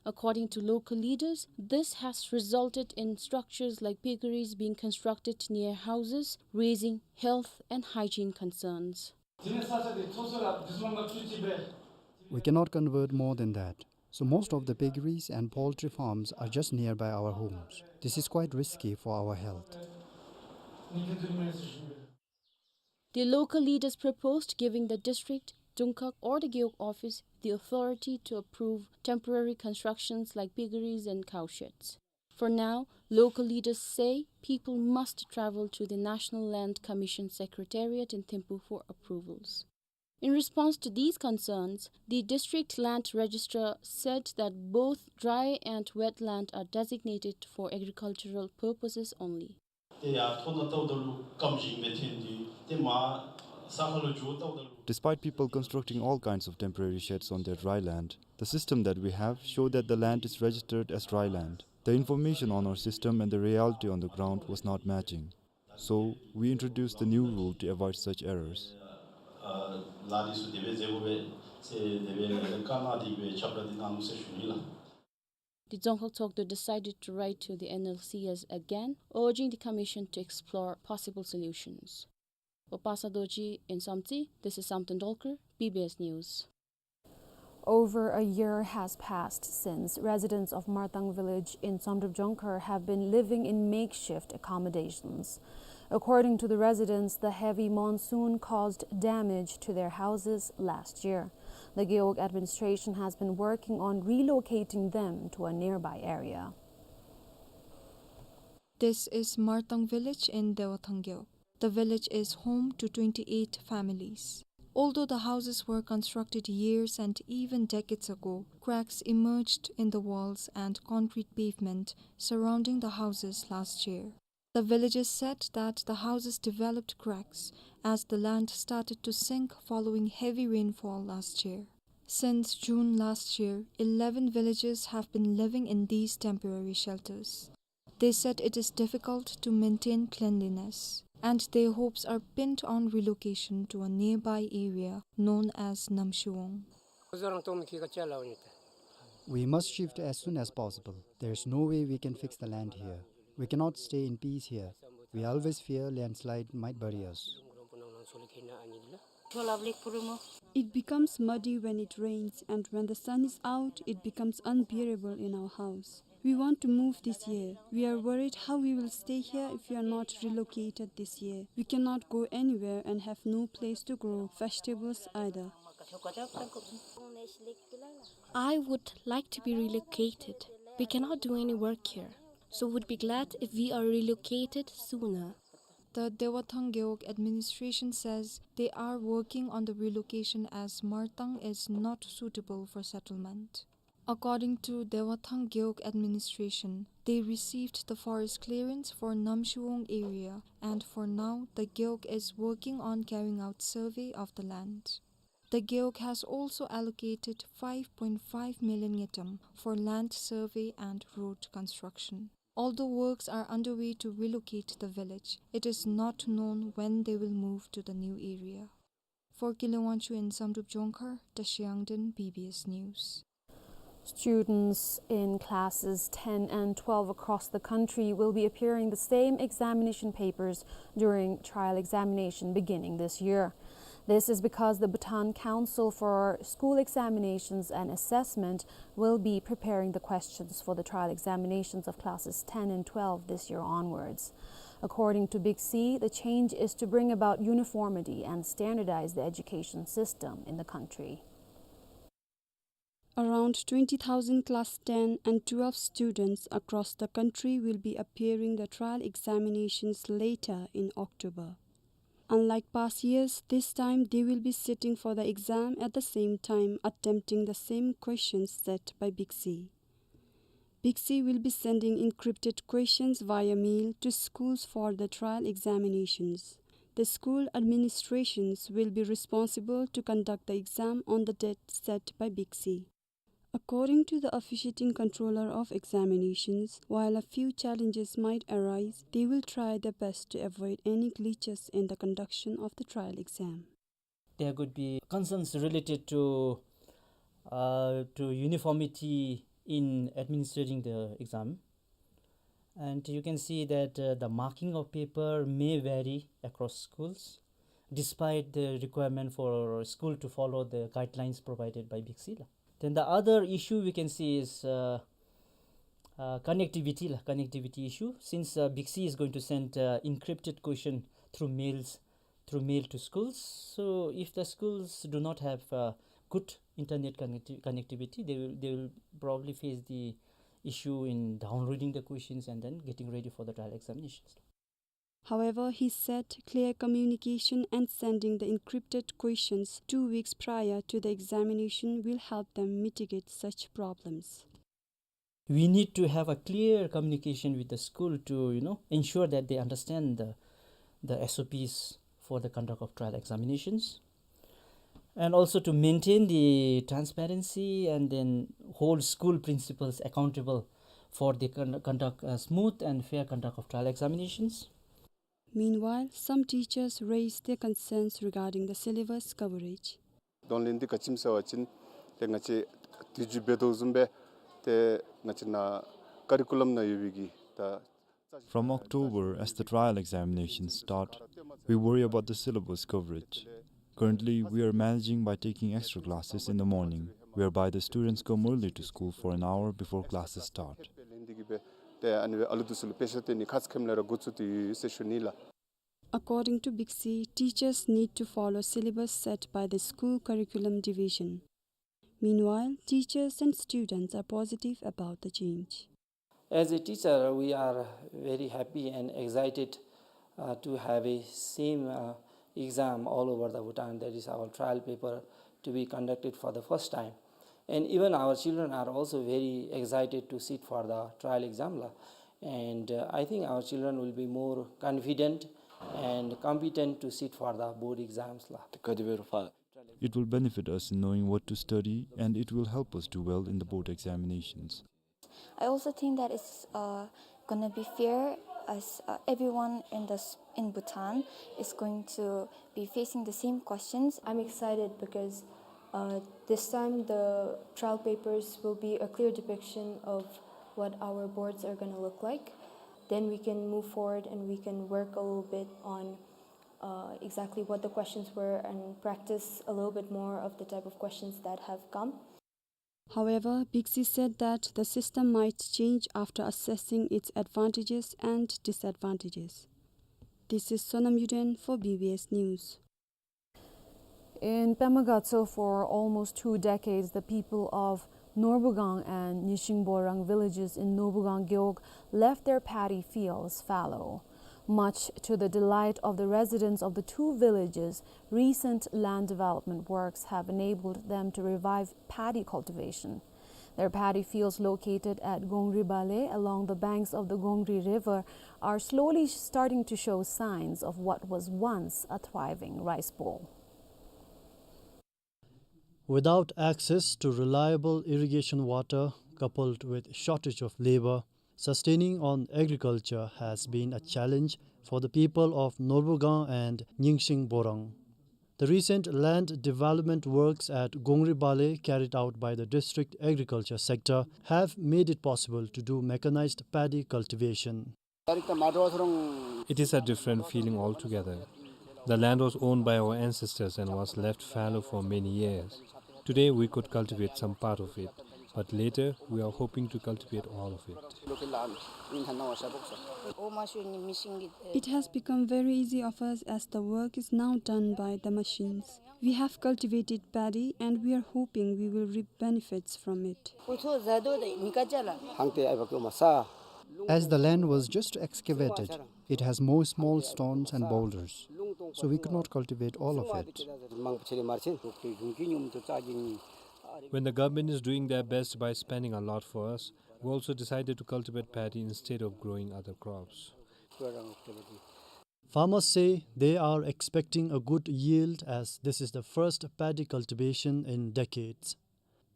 According to local leaders, this has resulted in structures like piggeries being constructed near houses, raising health and hygiene concerns. We cannot convert more than that. So most of the piggeries and poultry farms are just nearby our homes. This is quite risky for our health. The local leaders proposed giving the district, Dzongkhag or the Gewog office the authority to approve temporary constructions like piggeries and cow sheds. For now, local leaders say people must travel to the National Land Commission Secretariat in Thimphu for approvals. In response to these concerns, the district land registrar said that both dry and wet land are designated for agricultural purposes only. Despite people constructing all kinds of temporary sheds on their dry land, the system that we have showed that the land is registered as dry land. The information on our system and the reality on the ground was not matching. So, we introduced the new rule to avoid such errors. The Dzongkhag Tshogdu decided to write to the N L C S again, urging the commission to explore possible solutions. For Pasa Dorji in Samtse, this is Samten Dolkar, B B S News. Over a year has passed since residents of Martang village in Somdrup Jongkhar have been living in makeshift accommodations. According to the residents, the heavy monsoon caused damage to their houses last year. The Gewog administration has been working on relocating them to a nearby area. This is Martang village in Dewathang Gewog. The village is home to twenty-eight families. Although the houses were constructed years and even decades ago, cracks emerged in the walls and concrete pavement surrounding the houses last year. The villagers said that the houses developed cracks as the land started to sink following heavy rainfall last year. Since June last year, eleven villagers have been living in these temporary shelters. They said it is difficult to maintain cleanliness, and their hopes are pinned on relocation to a nearby area known as Namshiwong. We must shift as soon as possible. There is no way we can fix the land here. We cannot stay in peace here. We always fear landslide might bury us. It becomes muddy when it rains, and when the sun is out, it becomes unbearable in our house. We want to move this year. We are worried how we will stay here if we are not relocated this year. We cannot go anywhere and have no place to grow vegetables either. I would like to be relocated. We cannot do any work here, so would be glad if we are relocated sooner. The Dewathang Gewog administration says they are working on the relocation as Martang is not suitable for settlement. According to Dewathang Gewog administration, they received the forest clearance for Namshiwong area, and for now, the Gewog is working on carrying out survey of the land. The Gewog has also allocated five point five million ngultrum for land survey and road construction. Although works are underway to relocate the village, it is not known when they will move to the new area. For Gilo Wangchuk in Samdrup Jongkhar, Tashi Yangden, B B S News. Students in classes ten and twelve across the country will be appearing the same examination papers during trial examination beginning this year. This is because the Bhutan Council for School Examinations and Assessment will be preparing the questions for the trial examinations of classes ten and twelve this year onwards. According to Big C, the change is to bring about uniformity and standardize the education system in the country. Around twenty thousand class ten and twelve students across the country will be appearing the trial examinations later in October. Unlike past years, this time they will be sitting for the exam at the same time attempting the same questions set by Big C. Big C will be sending encrypted questions via mail to schools for the trial examinations. The school administrations will be responsible to conduct the exam on the date set by Big C. According to the officiating controller of examinations, while a few challenges might arise, they will try their best to avoid any glitches in the conduction of the trial exam. There could be concerns related to, uh, to uniformity in administering the exam. And you can see that, uh, the marking of paper may vary across schools, despite the requirement for school to follow the guidelines provided by Big C la. Then the other issue we can see is, uh, uh, connectivity la, connectivity issue. Since, uh, Big C is going to send, uh, encrypted question through mails, through mail to schools. So if the schools do not have, uh, good internet connecti-, connectivity, they will, they will probably face the issue in downloading the questions and then getting ready for the trial examinations. However, he said clear communication and sending the encrypted questions two weeks prior to the examination will help them mitigate such problems. We need to have a clear communication with the school to, you know, ensure that they understand the, the S O Ps for the conduct of trial examinations, and also to maintain the transparency and then hold school principals accountable for the con-, conduct, uh, smooth and fair conduct of trial examinations. Meanwhile, some teachers raised their concerns regarding the syllabus coverage. དོན་ལན་འདི་ག་ཅི་སྨོ་ཟེར་བ་ཅིན་ཏེ་ང་བཅས་དུས་རྒྱུན་འབད་དོ་བཟུམ་སྦེ་ཏེ་ང་བཅས་ནཱ་ཀ་རི་ཀུ་ལམ་ནང་ཡོད་པའི་གི་ད། From October, as the trial examinations start, we worry about the syllabus coverage. Currently, we are managing by taking extra classes in the morning, whereby the students come early to school for an hour before classes start. དཔེ་ལེན་ཏེ་གི་སྦེ་ཏེ་ཨ་ནི་སྦེ་ཨ་ལུ་འདི་ཚུ་ལུ་དཔེ་ཆ་སྟོན་ནི་ཁ་ཙ་ཁེམ་ལས་ར་འགོ་བཙུགས་ཏེ་ཡོད་ཟེར་ཞུ་ནི་ལགས། According to Big C, teachers need to follow syllabus set by the school curriculum division. Meanwhile, teachers and students are positive about the change. As a teacher, we are very happy and excited, uh, to have a same, uh, exam all over the Bhutan. That is our trial paper to be conducted for the first time. And even our children are also very excited to sit for the trial exam la. And, uh, I think our children will be more confident and competent to sit for the board exams la. It will benefit us in knowing what to study, and it will help us do well in the board examinations. I also think that it's, uh, gonna be fair, as, uh, everyone in the s-, in Bhutan is going to be facing the same questions. I'm excited because, uh, this time the trial papers will be a clear depiction of what our boards are gonna look like. Then we can move forward and we can work a little bit on, uh, exactly what the questions were and practice a little bit more of the type of questions that have come. However, Bixi said that the system might change after assessing its advantages and disadvantages. This is Sonam Yuden for B B S News. In Pema Gatshel, for almost two decades, the people of Norbugang and Nyishingborang villages in Norbugang Gewog left their paddy fields fallow. Much to the delight of the residents of the two villages, recent land development works have enabled them to revive paddy cultivation. Their paddy fields, located at Gongri Bale along the banks of the Gongri River, are slowly starting to show signs of what was once a thriving rice bowl. Without access to reliable irrigation water, coupled with shortage of labor, sustaining on agriculture has been a challenge for the people of Norbugang and Nyingshing Borang. The recent land development works at Gongri Bale, carried out by the district agriculture sector, have made it possible to do mechanized paddy cultivation. It is a different feeling altogether. The land was owned by our ancestors and was left fallow for many years. Today we could cultivate some part of it, but later we are hoping to cultivate all of it. It has become very easy of us as the work is now done by the machines. We have cultivated paddy and we are hoping we will reap benefits from it. As the land was just excavated, it has more small stones and boulders, so we could not cultivate all of it. When the government is doing their best by spending a lot for us, we also decided to cultivate paddy instead of growing other crops. Farmers say they are expecting a good yield, as this is the first paddy cultivation in decades.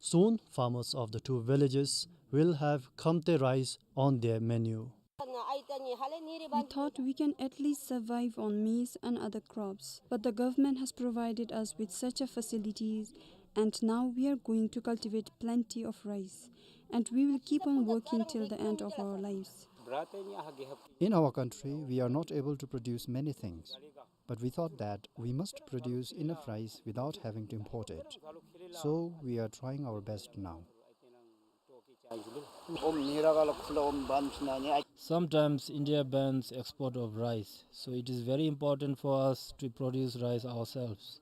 Soon, farmers of the two villages will have khamte rice on their menu. We thought we can at least survive on maize and other crops, but the government has provided us with such a facilities, and now we are going to cultivate plenty of rice, and we will keep on working till the end of our lives. In our country, we are not able to produce many things, but we thought that we must produce enough rice without having to import it. So we are trying our best now. Sometimes India bans export of rice, so it is very important for us to produce rice ourselves.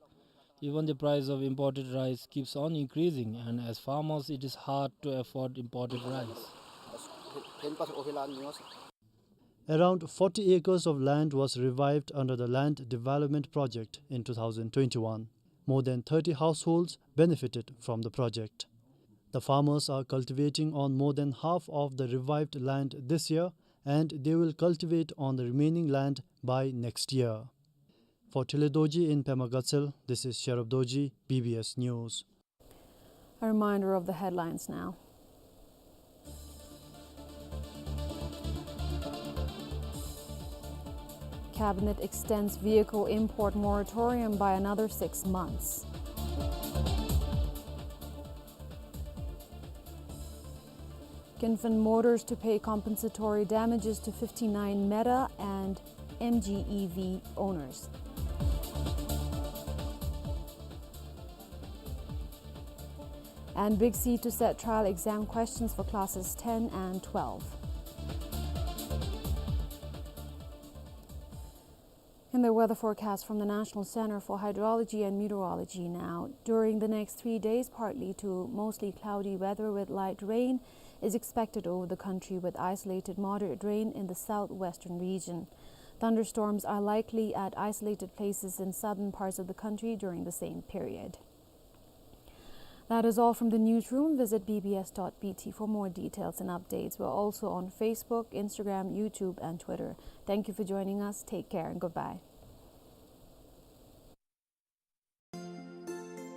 Even the price of imported rice keeps on increasing, and as farmers, it is hard to afford imported rice. Around forty acres of land was revived under the Land Development Project in two thousand twenty-one. More than thirty households benefited from the project. The farmers are cultivating on more than half of the revived land this year, and they will cultivate on the remaining land by next year. For Thile Dorji in Pema Gatshel, this is Sherab Dorji, B B S News. A reminder of the headlines now. Cabinet extends vehicle import moratorium by another six months. Kinfen Motors to pay compensatory damages to fifty-nine Meta and M G E V owners. And Big C to set trial exam questions for classes ten and twelve. In the weather forecast from the National Center for Hydrology and Meteorology now, during the next three days, partly to mostly cloudy weather with light rain is expected over the country, with isolated moderate rain in the southwestern region. Thunderstorms are likely at isolated places in southern parts of the country during the same period. That is all from the newsroom. Visit B B S dot B T for more details and updates. We're also on Facebook, Instagram, YouTube, and Twitter. Thank you for joining us. Take care and goodbye.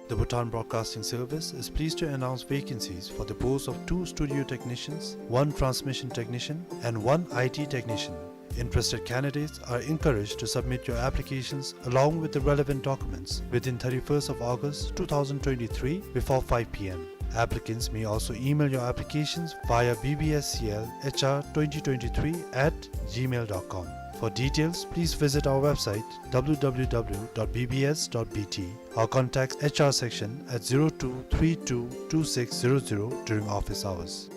The Bhutan Broadcasting Service is pleased to announce vacancies for the post of two studio technicians, one transmission technician, and one I T technician. Interested candidates are encouraged to submit your applications along with the relevant documents within thirty-first of August two thousand twenty-three before five P M. Applicants may also email your applications via B B S C L H R twenty twenty-three at gmail dot com. For details, please visit our website, w w w dot b b s dot b t, or contact H R section at zero two three two two six zero zero during office hours.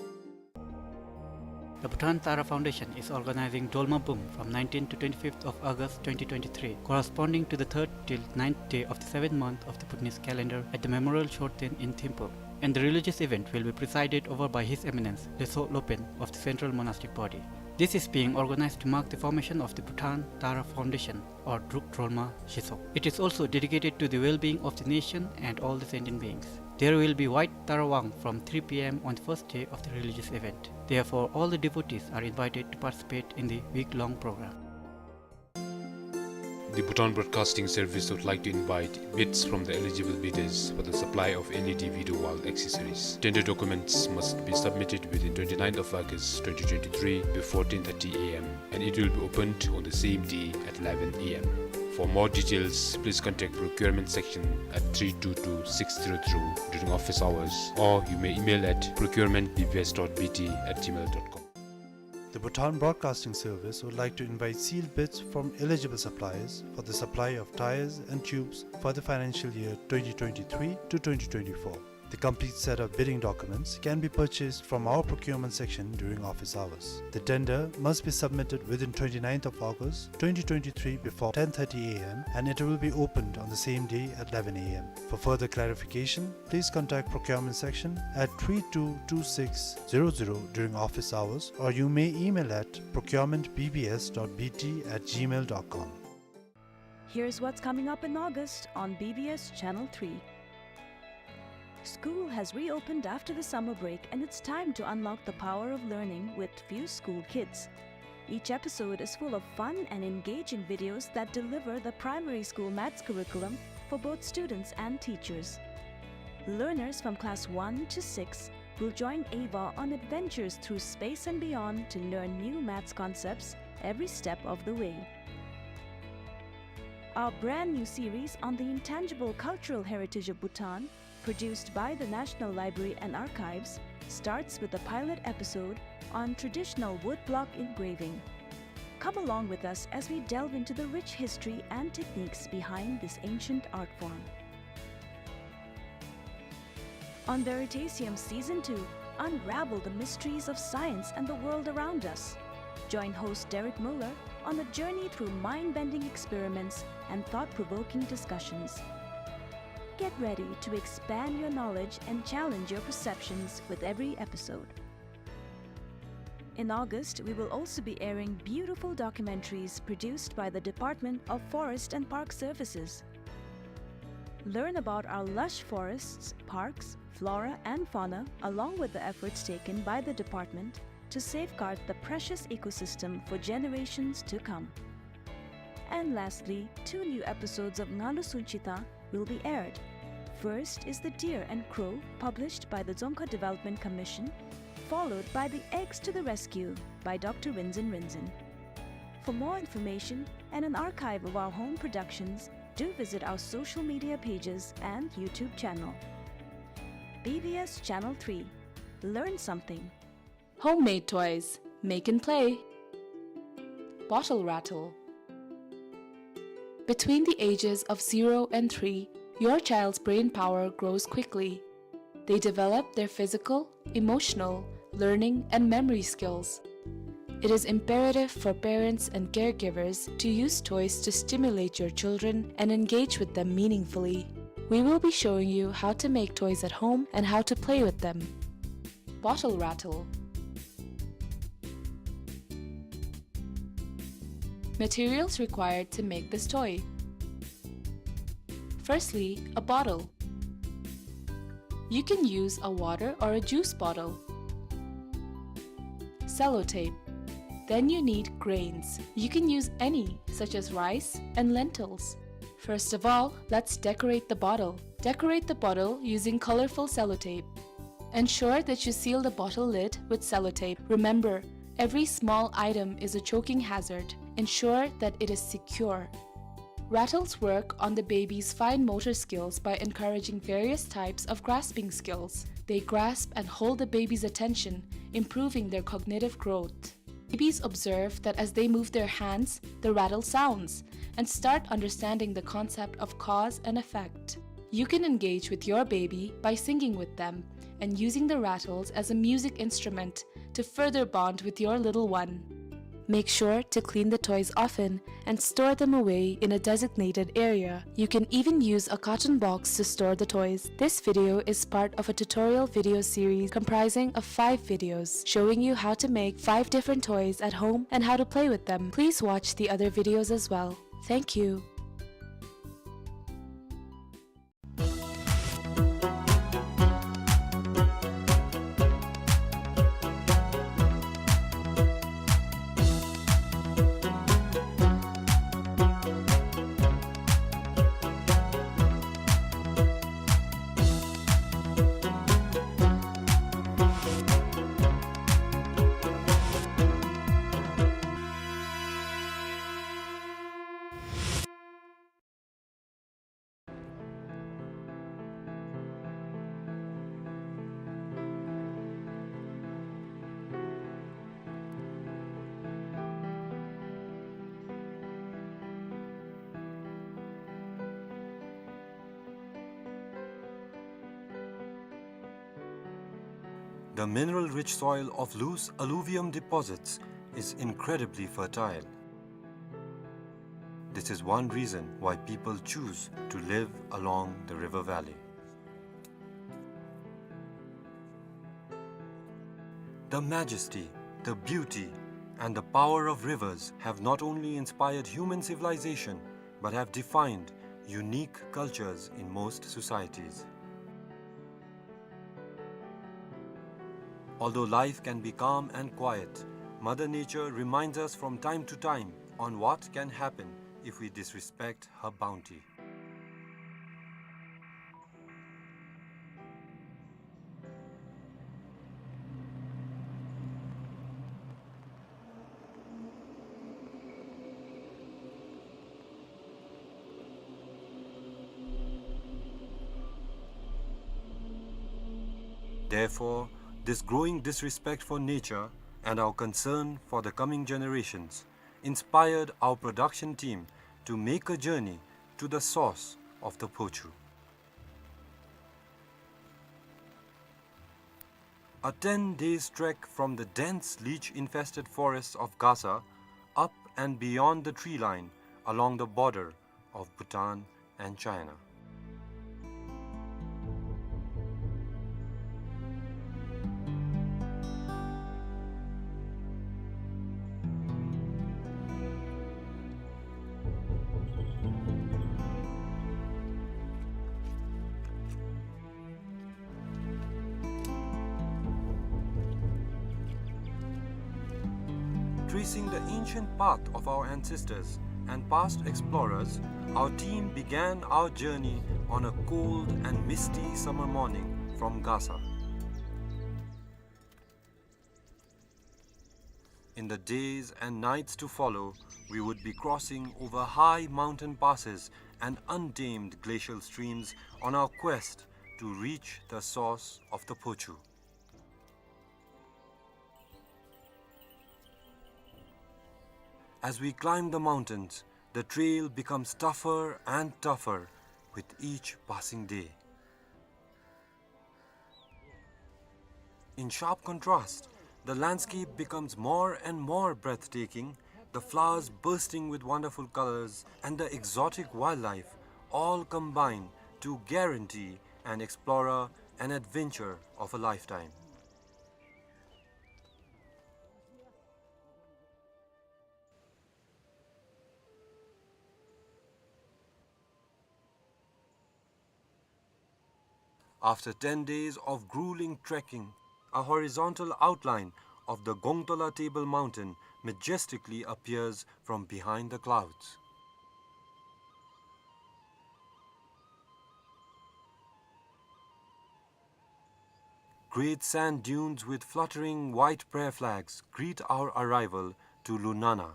The Bhutan Tara Foundation is organizing Dolma Bum from nineteenth to twenty-fifth of August twenty twenty-three, corresponding to the third till ninth day of the seventh month of the Bhutanese calendar at the Memorial Shorten in Thimphu. And the religious event will be presided over by His Eminence Leytshog Lopen of the Central Monastic Body. This is being organized to mark the formation of the Bhutan Tara Foundation, or Druk Drolma Shishok. It is also dedicated to the well-being of the nation and all the sentient beings. There will be White Tara Wang from three p m on the first day of the religious event. Therefore, all the devotees are invited to participate in the week-long program. The Bhutan Broadcasting Service would like to invite bids from the eligible bidders for the supply of L E D video wall accessories. Tender documents must be submitted within twenty-ninth of August twenty twenty-three before ten thirty a m, and it will be opened on the same day at eleven a m. For more details, please contact procurement section at three two two six zero zero during office hours, or you may email at procurement B B S dot B T at gmail dot com. The Bhutan Broadcasting Service would like to invite sealed bids from eligible suppliers for the supply of tyres and tubes for the financial year twenty twenty-three to twenty twenty-four. The complete set of bidding documents can be purchased from our procurement section during office hours. The tender must be submitted within twenty-ninth of August twenty twenty-three before ten thirty a m, and it will be opened on the same day at eleven a m. For further clarification, please contact procurement section at three two two six zero zero during office hours, or you may email at procurement B B S dot B T at gmail dot com. Here's what's coming up in August on B B S Channel three. School has reopened after the summer break, and it's time to unlock the power of learning with Few School Kids. Each episode is full of fun and engaging videos that deliver the primary school maths curriculum for both students and teachers. Learners from class one to six will join Ava on adventures through space and beyond to learn new maths concepts every step of the way. Our brand new series on the intangible cultural heritage of Bhutan, produced by the National Library and Archives, starts with a pilot episode on traditional woodblock engraving. Come along with us as we delve into the rich history and techniques behind this ancient art form. On Veritasium Season two, unravel the mysteries of science and the world around us. Join host Derek Muller on a journey through mind-bending experiments and thought-provoking discussions. Get ready to expand your knowledge and challenge your perceptions with every episode. In August, we will also be airing beautiful documentaries produced by the Department of Forest and Park Services. Learn about our lush forests, parks, flora and fauna, along with the efforts taken by the department to safeguard the precious ecosystem for generations to come. And lastly, two new episodes of Ngalu Sunchita will be aired. First is The Deer and Crow, published by the Dzongkha Development Commission, followed by The Eggs to the Rescue by Doctor Rinzin Rinzin. For more information and an archive of our home productions, do visit our social media pages and YouTube channel. B B S Channel three. Learn something. Homemade toys. Make and play. Bottle rattle. Between the ages of zero and three, your child's brain power grows quickly. They develop their physical, emotional, learning, and memory skills. It is imperative for parents and caregivers to use toys to stimulate your children and engage with them meaningfully. We will be showing you how to make toys at home and how to play with them. Bottle rattle. Materials required to make this toy. Firstly, a bottle. You can use a water or a juice bottle. Sellotape. Then you need grains. You can use any, such as rice and lentils. First of all, let's decorate the bottle. Decorate the bottle using colorful sellotape. Ensure that you seal the bottle lid with sellotape. Remember, every small item is a choking hazard. Ensure that it is secure. Rattles work on the baby's fine motor skills by encouraging various types of grasping skills. They grasp and hold the baby's attention, improving their cognitive growth. Babies observe that as they move their hands, the rattle sounds, and start understanding the concept of cause and effect. You can engage with your baby by singing with them and using the rattles as a music instrument to further bond with your little one. Make sure to clean the toys often and store them away in a designated area. You can even use a carton box to store the toys. This video is part of a tutorial video series comprising of five videos showing you how to make five different toys at home and how to play with them. Please watch the other videos as well. Thank you. The mineral-rich soil of loose alluvium deposits is incredibly fertile. This is one reason why people choose to live along the river valley. The majesty, the beauty, and the power of rivers have not only inspired human civilization, but have defined unique cultures in most societies. Although life can be calm and quiet, Mother Nature reminds us from time to time on what can happen if we disrespect her bounty. Therefore, this growing disrespect for nature and our concern for the coming generations inspired our production team to make a journey to the source of the Phochu. A ten days trek from the dense leech-infested forests of Gasa, up and beyond the tree line along the border of Bhutan and China. Tracing the ancient path of our ancestors and past explorers, our team began our journey on a cold and misty summer morning from Gasa. In the days and nights to follow, we would be crossing over high mountain passes and untamed glacial streams on our quest to reach the source of the Phochu. As we climb the mountains, the trail becomes tougher and tougher with each passing day. In sharp contrast, the landscape becomes more and more breathtaking, the flowers bursting with wonderful colors and the exotic wildlife all combine to guarantee an explorer an adventure of a lifetime. After ten days of grueling trekking, a horizontal outline of the Gongtola Table Mountain majestically appears from behind the clouds. Great sand dunes with fluttering white prayer flags greet our arrival to Lunana.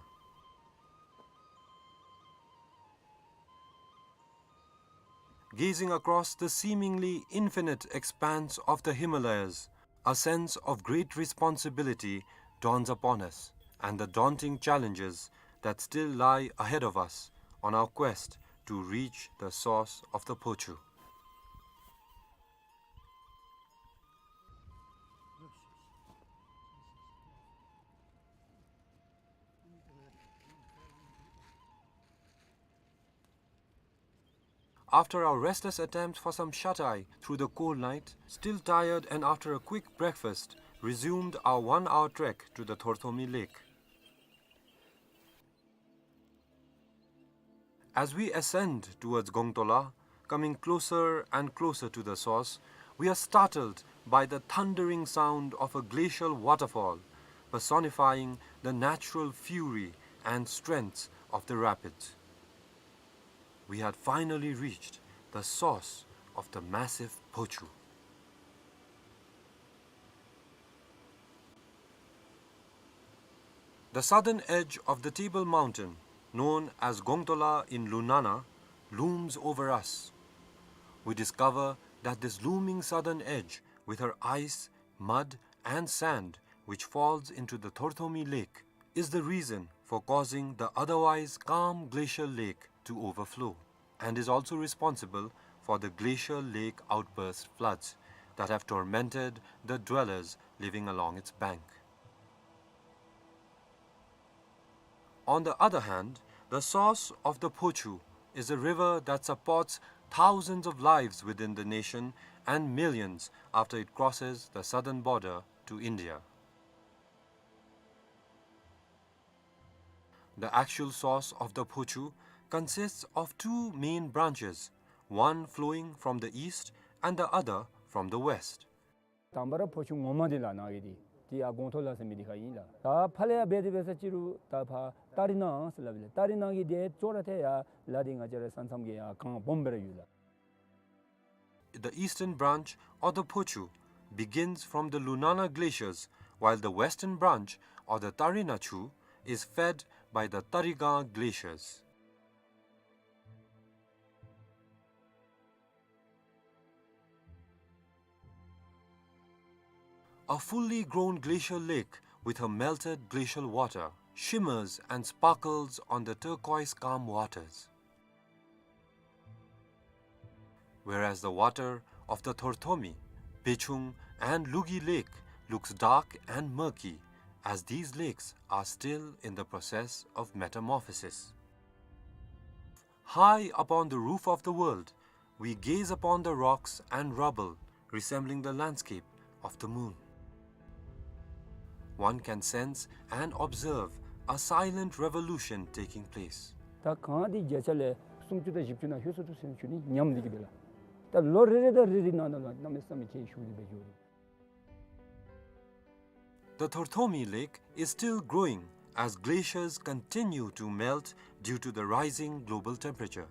Gazing across the seemingly infinite expanse of the Himalayas, a sense of great responsibility dawns upon us, and the daunting challenges that still lie ahead of us on our quest to reach the source of the Phochu. After our restless attempt for some shut-eye through the cold night, still tired and after a quick breakfast, resumed our one-hour trek to the Thorthomi Lake. As we ascend towards Gongtola, coming closer and closer to the source, we are startled by the thundering sound of a glacial waterfall, personifying the natural fury and strength of the rapids. We had finally reached the source of the massive Phochu. The southern edge of the Table Mountain, known as Gongtola in Lunana, looms over us. We discover that this looming southern edge, with her ice, mud, and sand, which falls into the Thorthomi Lake, is the reason for causing the otherwise calm glacial lake to overflow, and is also responsible for the glacial lake outburst floods that have tormented the dwellers living along its bank. On the other hand, the source of the Phochu is a river that supports thousands of lives within the nation and millions after it crosses the southern border to India. The actual source of the Phochu consists of two main branches, one flowing from the east and the other from the west. དང་པ་ར་ཕོ་ཆུ་ངོ་མ་འདི་ལགས་ནཱ་གི་འདི་འདི་ཡར་གོང་ཐོག་ལ་ཟེར་མི་འདི་ཁར་ཨིན་ལགས། ད་ཕར་ལས་ཡར་འབད་དེ་འབད་ས་ཅིག་རུང་ད་ཕར་ཏ་རི་ན་ཟེར་སླབ་ཨིན་ལགས། ཏ་རི་ན་གི་འདི་ཅོག་ར་ཐད་ཡར་ལ་འདི་ང་བཅས་ར་ས་མཚམས་ཀྱི་ཡར་གངས་སྦོམ་སྦེ་ར་ཡོད་ལགས། The eastern branch of the Phochu begins from the Lunana glaciers, while the western branch of the Tarina Chu is fed by the Tariga glaciers. A fully grown glacial lake with her melted glacial water shimmers and sparkles on the turquoise calm waters. Whereas the water of the Thorthomi, Bechung, and Lugi Lake looks dark and murky, as these lakes are still in the process of metamorphosis. High upon the roof of the world, we gaze upon the rocks and rubble resembling the landscape of the moon. One can sense and observe a silent revolution taking place. ད་གངས་འདི་བརྒྱ་ཆ་ལས་སུམ་ཅུ་དང་བཞི་བཅུ་ནང་ལྷོད་སོ་ནུག་ཟེར་ཞུ་ནི་ཉམས་འདི་གིས་འབད་ལགས། ད་ལོ་རེ་རེ་དང་རེ་རེ་ནང་ན་ལུ་གནམ་མེད་ས་མེད་ཁྱེགས་ཤུགས་འདི་འབད་འགྱོ་རེ། The Thorthomi Lake is still growing as glaciers continue to melt due to the rising global temperature.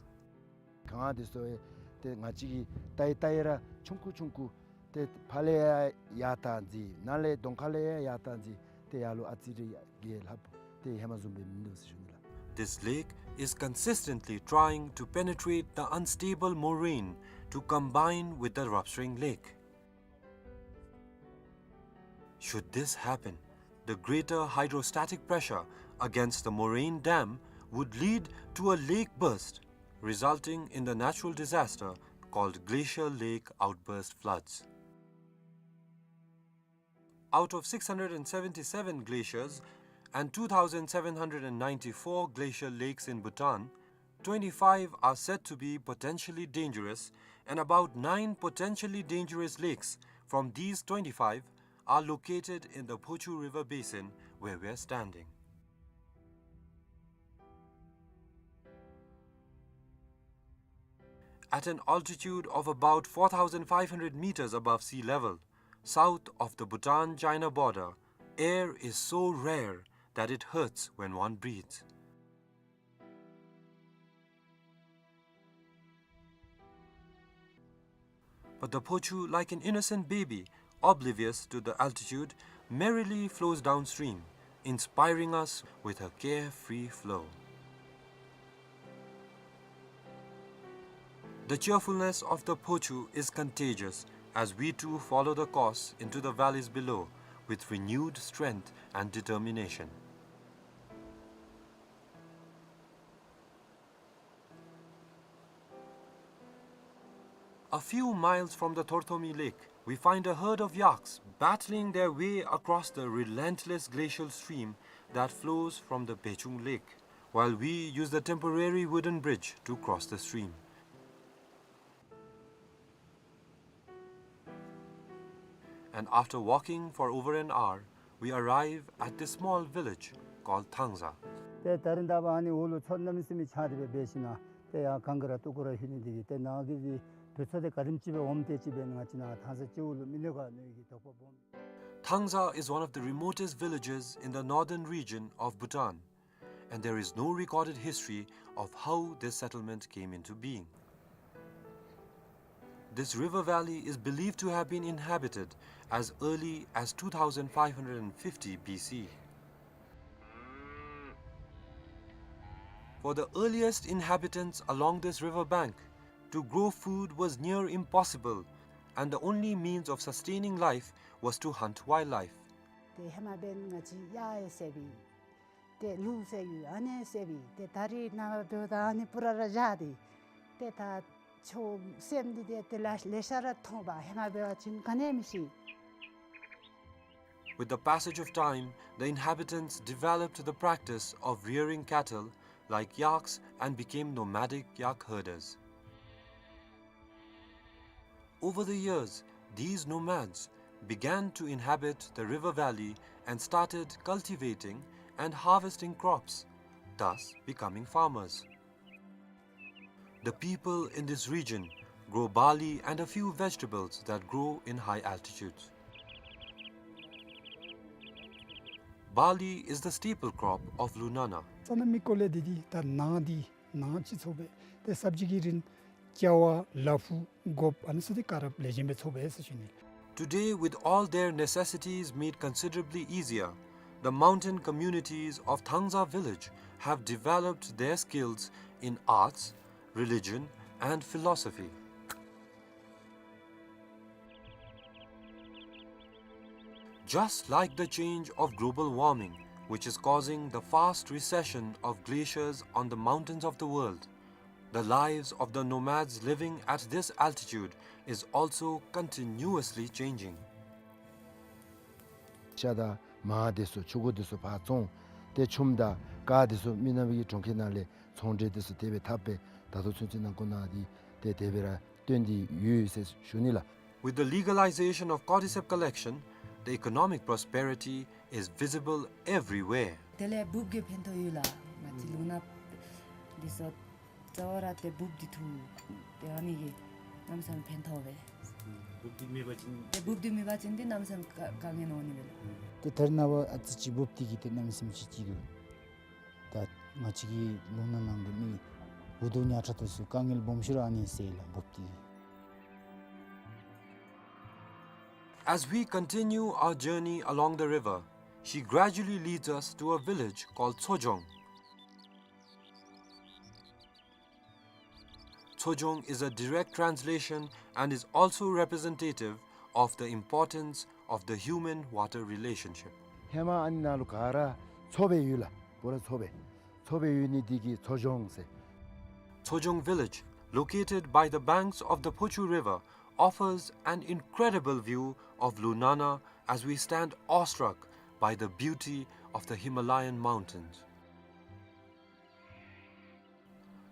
གངས་འདི་ཚུ་ཏེ་ང་བཅས་ཀྱིས་བལྟ་ཡི་བལྟ་ཡི་ར་ཆུང་ཀུ་ཆུང་ཀུ་ཏེ་ཕར་ལས་ཡར་ཡར་བཏང་ཅི་ནཱ་ལས་གདོང་ཁ་ལས་ཡར་ཡར་བཏང་ཅི་ཏེ་ཡར་ལུ་ཨ་ཙི་རེ་ཡར་རྒྱས་ལྷགཔ་ཏེ་ཧེ་མ་བཟུམ་སྦེ་མིན་འདུག་ཟེར་ཞུ་ནི་ལགས། This lake is consistently trying to penetrate the unstable moraine to combine with the Ravspring Lake. Should this happen, the greater hydrostatic pressure against the moraine dam would lead to a lake burst, resulting in the natural disaster called glacial lake outburst floods. Out of six hundred and seventy-seven glaciers and two thousand seven hundred and ninety-four glacial lakes in Bhutan, twenty-five are said to be potentially dangerous, and about nine potentially dangerous lakes from these twenty-five are located in the Phochu River basin where we are standing. At an altitude of about four thousand five hundred meters above sea level, south of the Bhutan-China border, air is so rare that it hurts when one breathes. But the Phochu, like an innocent baby, oblivious to the altitude, merrily flows downstream, inspiring us with her carefree flow. The cheerfulness of the Phochu is contagious as we too follow the course into the valleys below with renewed strength and determination. A few miles from the Thorthomi Lake, we find a herd of yaks battling their way across the relentless glacial stream that flows from the Bechung Lake, while we use the temporary wooden bridge to cross the stream. And after walking for over an hour, we arrive at this small village called Thangza. ཏེ་ད་རིས་ད་འབདན་ཨ་ནི་འོག་ལུ་མཚོ་གནམ་མེད་ས་མེད་ཆགས་ཏེ་སྦེ་འབད་ཞིནམ་ཏེ་ཡར་གངས་ཀྱི་ར་སྟུག་པོ་ར་ལྷོད་ནི་འདི་གིས་ཏེ་ནཱ་གི་འདི་དུས་ཚོད་འདི་ག་དེམ་ཅིག་སྦེ་འོངམ་དེ་ཅིག་སྦེ་ང་བཅས་ནཱ་ཐང་ས་སྤྱི་བོ་ལུ་མི་ལུས་ག་ནི་གི་དོགས་པ་སྦོམ། Thangza is one of the remotest villages in the northern region of Bhutan, and there is no recorded history of how this settlement came into being. This river valley is believed to have been inhabited as early as two thousand five hundred fifty B C. For the earliest inhabitants along this river bank, to grow food was near impossible, and the only means of sustaining life was to hunt wildlife. ཏེ་ཧེ་མ་འབདན་ང་བཅས་གཡག་ཡང་བསད་པས། ཏེ་ལུག་བསད་ཡོད། ཨ་ནི་བསད་པས། ཏེ་ད་རིས་ནངས་པ་འབདཝ་ད་ཨ་ནི་པུ་ར་ར་བཞག་སྟེ་ཏེ་ད་ཆོས་སེམས་འདི་ཏེ་ཏེ་ལ་ལེ་ཤ་ར་མཐོང་པས། ཧེ་མ་འབད་བ་ཅིན་ག་ནི་ཡང་མི་ཤེས། With the passage of time, the inhabitants developed the practice of rearing cattle like yaks and became nomadic yak herders. Over the years, these nomads began to inhabit the river valley and started cultivating and harvesting crops, thus becoming farmers. The people in this region grow barley and a few vegetables that grow in high altitudes. Barley is the staple crop of Lunana. ས་གནས་མི་སྐོར་ལས་འདི་འདི་ད་ནཱ་འདི་ནཱ་ཅིག་ཚོགས་པས། ཏེ་སབ་ཇི་གི་རིན་ཀྱ་བ་ལ་ཕུག་གོཔ་ཨ་ནི་ཚུ་འདི་ག་ར་ལེགས་ཤོམ་སྦེ་ཚོགས་པས་ཟེར་ཞུ་ནི། Today, with all their necessities made considerably easier, the mountain communities of Thangza village have developed their skills in arts, religion, and philosophy. Just like the change of global warming, which is causing the fast recession of glaciers on the mountains of the world, the lives of the nomads living at this altitude is also continuously changing. ཤ་དང་མར་དེ་ཚུ་ཕྱུར་འགོ་དེ་ཚུ་ཕར་བཙོང་། ཏེ་ཆུམ་དང་ཀར་དེ་ཚུ་མི་ནག་པའི་གྲོང་ཁྱེར་ནང་ལས་ཚོང་འབྲེལ་དེ་ཚུ་དེ་སྦེ་འཐབ་སྦེ་ད་ལྟོ་ཚུན་ཚོད་ནང་འཁོད་ནང་འདི་ཏེ་དེ་སྦེ་ར་སྟོན་ཏེ་ཡོད་ཟེར་ཞུ་ནི་ལགས། With the legalization of cordyceps collection, the economic prosperity is visible everywhere. དེ་ལས་འབུཔ་གིས་ཕན་ཐོགས་ཡོད་ལགས། ང་བཅས་ལུང་ནག་འདི་ཚུ་རྩ་བ་ར་ཏེ་འབུཔ་འདི་འཐུ་སྟེ་ཨ་ནི་གིས་གནམ་མེད་ས་མེད་ཕན་ཐོགས་པས། འབུཔ་འདི་མེད་པ་ཅིན་ཏེ་འབུཔ་འདི་མེད་པ་ཅིན་ཏེ་གནམ་མེད་ས་མེད་དཀའ་དཀའ་ངལ་འོང་ནི་མས་ལགས། ཏེ་ད་རེས་ནངས་པ་ཨ་ཙི་ཅིག་འབུཔ་འདི་གིས་ཏེ་གནམ་མེད་ས་མེད་ཅིག་ཅིག་འདུག། ད་ང་བཅས་ཀྱི་ལུང་ནག་ནང་གི་མི་འུ་སྡུག་ཉམ་ཐག་དེ་ཚུ་དཀའ་ངལ་སྦོམ་ཤོས་ར་ཨ་ནི་སེལ་ལགས་འབུཔ་འདི་གིས། As we continue our journey along the river, she gradually leads us to a village called Tsojong. Tsojong is a direct translation and is also representative of the importance of the human-water relationship. ཧེ་མ་ཨ་ནི་ནང་ལུ་ག་ར་མཚོ་སྦེ་ཡོད་ལགས། པུ་ར་མཚོ་སྦེ་མཚོ་སྦེ་ཡོད་ནི་འདི་གིས་མཚོ་ལྗོངས་ཟེར། Tsojong village, located by the banks of the Phochu River, offers an incredible view of Lunana as we stand awestruck by the beauty of the Himalayan mountains.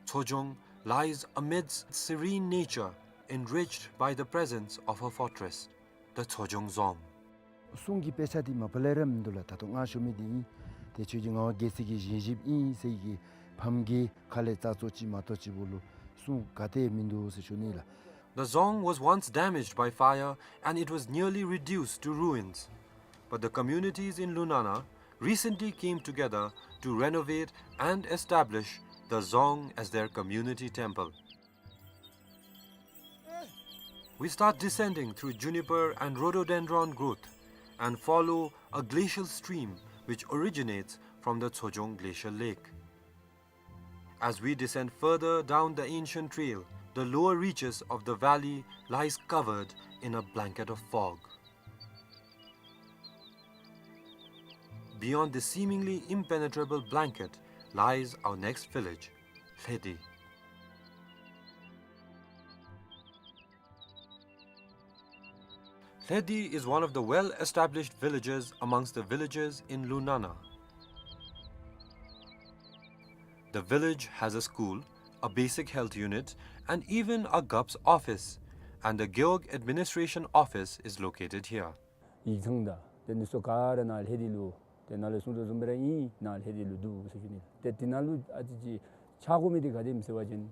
Tsojong lies amidst serene nature, enriched by the presence of her fortress, the Tsojong Dzong. སྲུང་གི་དཔེ་ཆ་འདི་མ་པ་ལས་ར་མིན་འདུག་ལགས། ད་ལྟོ་ང་ཞུ་མི་འདི་ཨིན། ཏེ་ཁྱོད་ཀྱི་ངག་དབང་རྒྱལ་སྲས་ཀྱི་བཞེངས་གཞིཔ་ཨིན་ཟེར་གྱི་ཕམ་གྱི་ཁ་ལས་རྩ་ཚོ་ཅིག་མ་གཏོགས་ཅིག་པོ་ལུ་སྲུང་ག་ཏེ་མིན་འདུག་ཟེར་ཞུ་ནི་ལགས། The dzong was once damaged by fire and it was nearly reduced to ruins. But the communities in Lunana recently came together to renovate and establish the dzong as their community temple. We start descending through juniper and rhododendron growth and follow a glacial stream which originates from the Tsojong Glacial Lake. As we descend further down the ancient trail, The lower reaches of the valley lies covered in a blanket of fog. Beyond this seemingly impenetrable blanket lies our next village, Lhedi. Lhedi is one of the well-established villages amongst the villages in Lunana. The village has a school, a basic health unit, and even a G U P's office, and the Gewog administration office is located here. ཡིག་ཚང་དང་དེ་ནི་སོ་ག་ར་ནཱ་ལྷེ་དི་ལུ་དེ་ནཱ་ལུ་གསུང་དོ་བཟུམ་སྦེ་ར་ཨིན། ནཱ་ལྷེ་དི་ལུ་འདུག་ཟེར་ཞུ་ནི། ཏེ་དེ་ནང་ལུ་ཨ་ཙི་ཅིག་ཆགས་དགོ་མི་འདི་ག་དེམ་ཟེར་བ་ཅིན་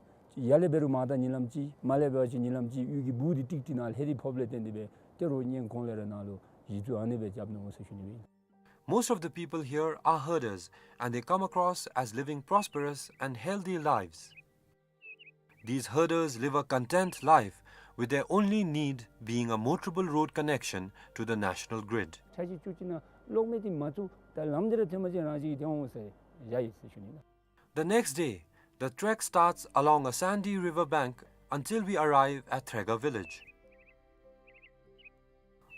ཡར་ལས་འབད་རུང་མར་ད་ཉིན་ལམ་ཅིག་མར་ལས་འབད་བ་ཅིན་ཉིན་ལམ་ཅིག་གཡུས་ཀྱི་སྦུག་འདི་ཏིག་ཏིག་ནཱ་ལྷེ་དི་ཕོགཔ་ལས་བརྟེན་ཏེ་སྦེ་ཏེ་རོགས་སྔོན་གོང་ལས་ར་ནཱ་ལུ་གཞི་བཙུགས་ཨ་ནི་སྦེ་རྐྱབ་ནུག་ཟེར་ཞུ་ནི་སྦེ། Most of the people here are herders, and they come across as living prosperous and healthy lives. These herders live a content life, with their only need being a motorable road connection to the national grid. ཆ་ཅིག་ཅུ་ཅིག་ནང་གློག་མེ་འདི་མ་བཙུགས་ད་ལམ་འདི་ར་ཐོན་མ་ཅིག་རང་ཅིག་ཐོན་འོང་ཟེར་བཞག་ཡི་ཟེར་ཞུ་ནི་ལགས། The next day, the trek starts along a sandy river bank until we arrive at Threga village.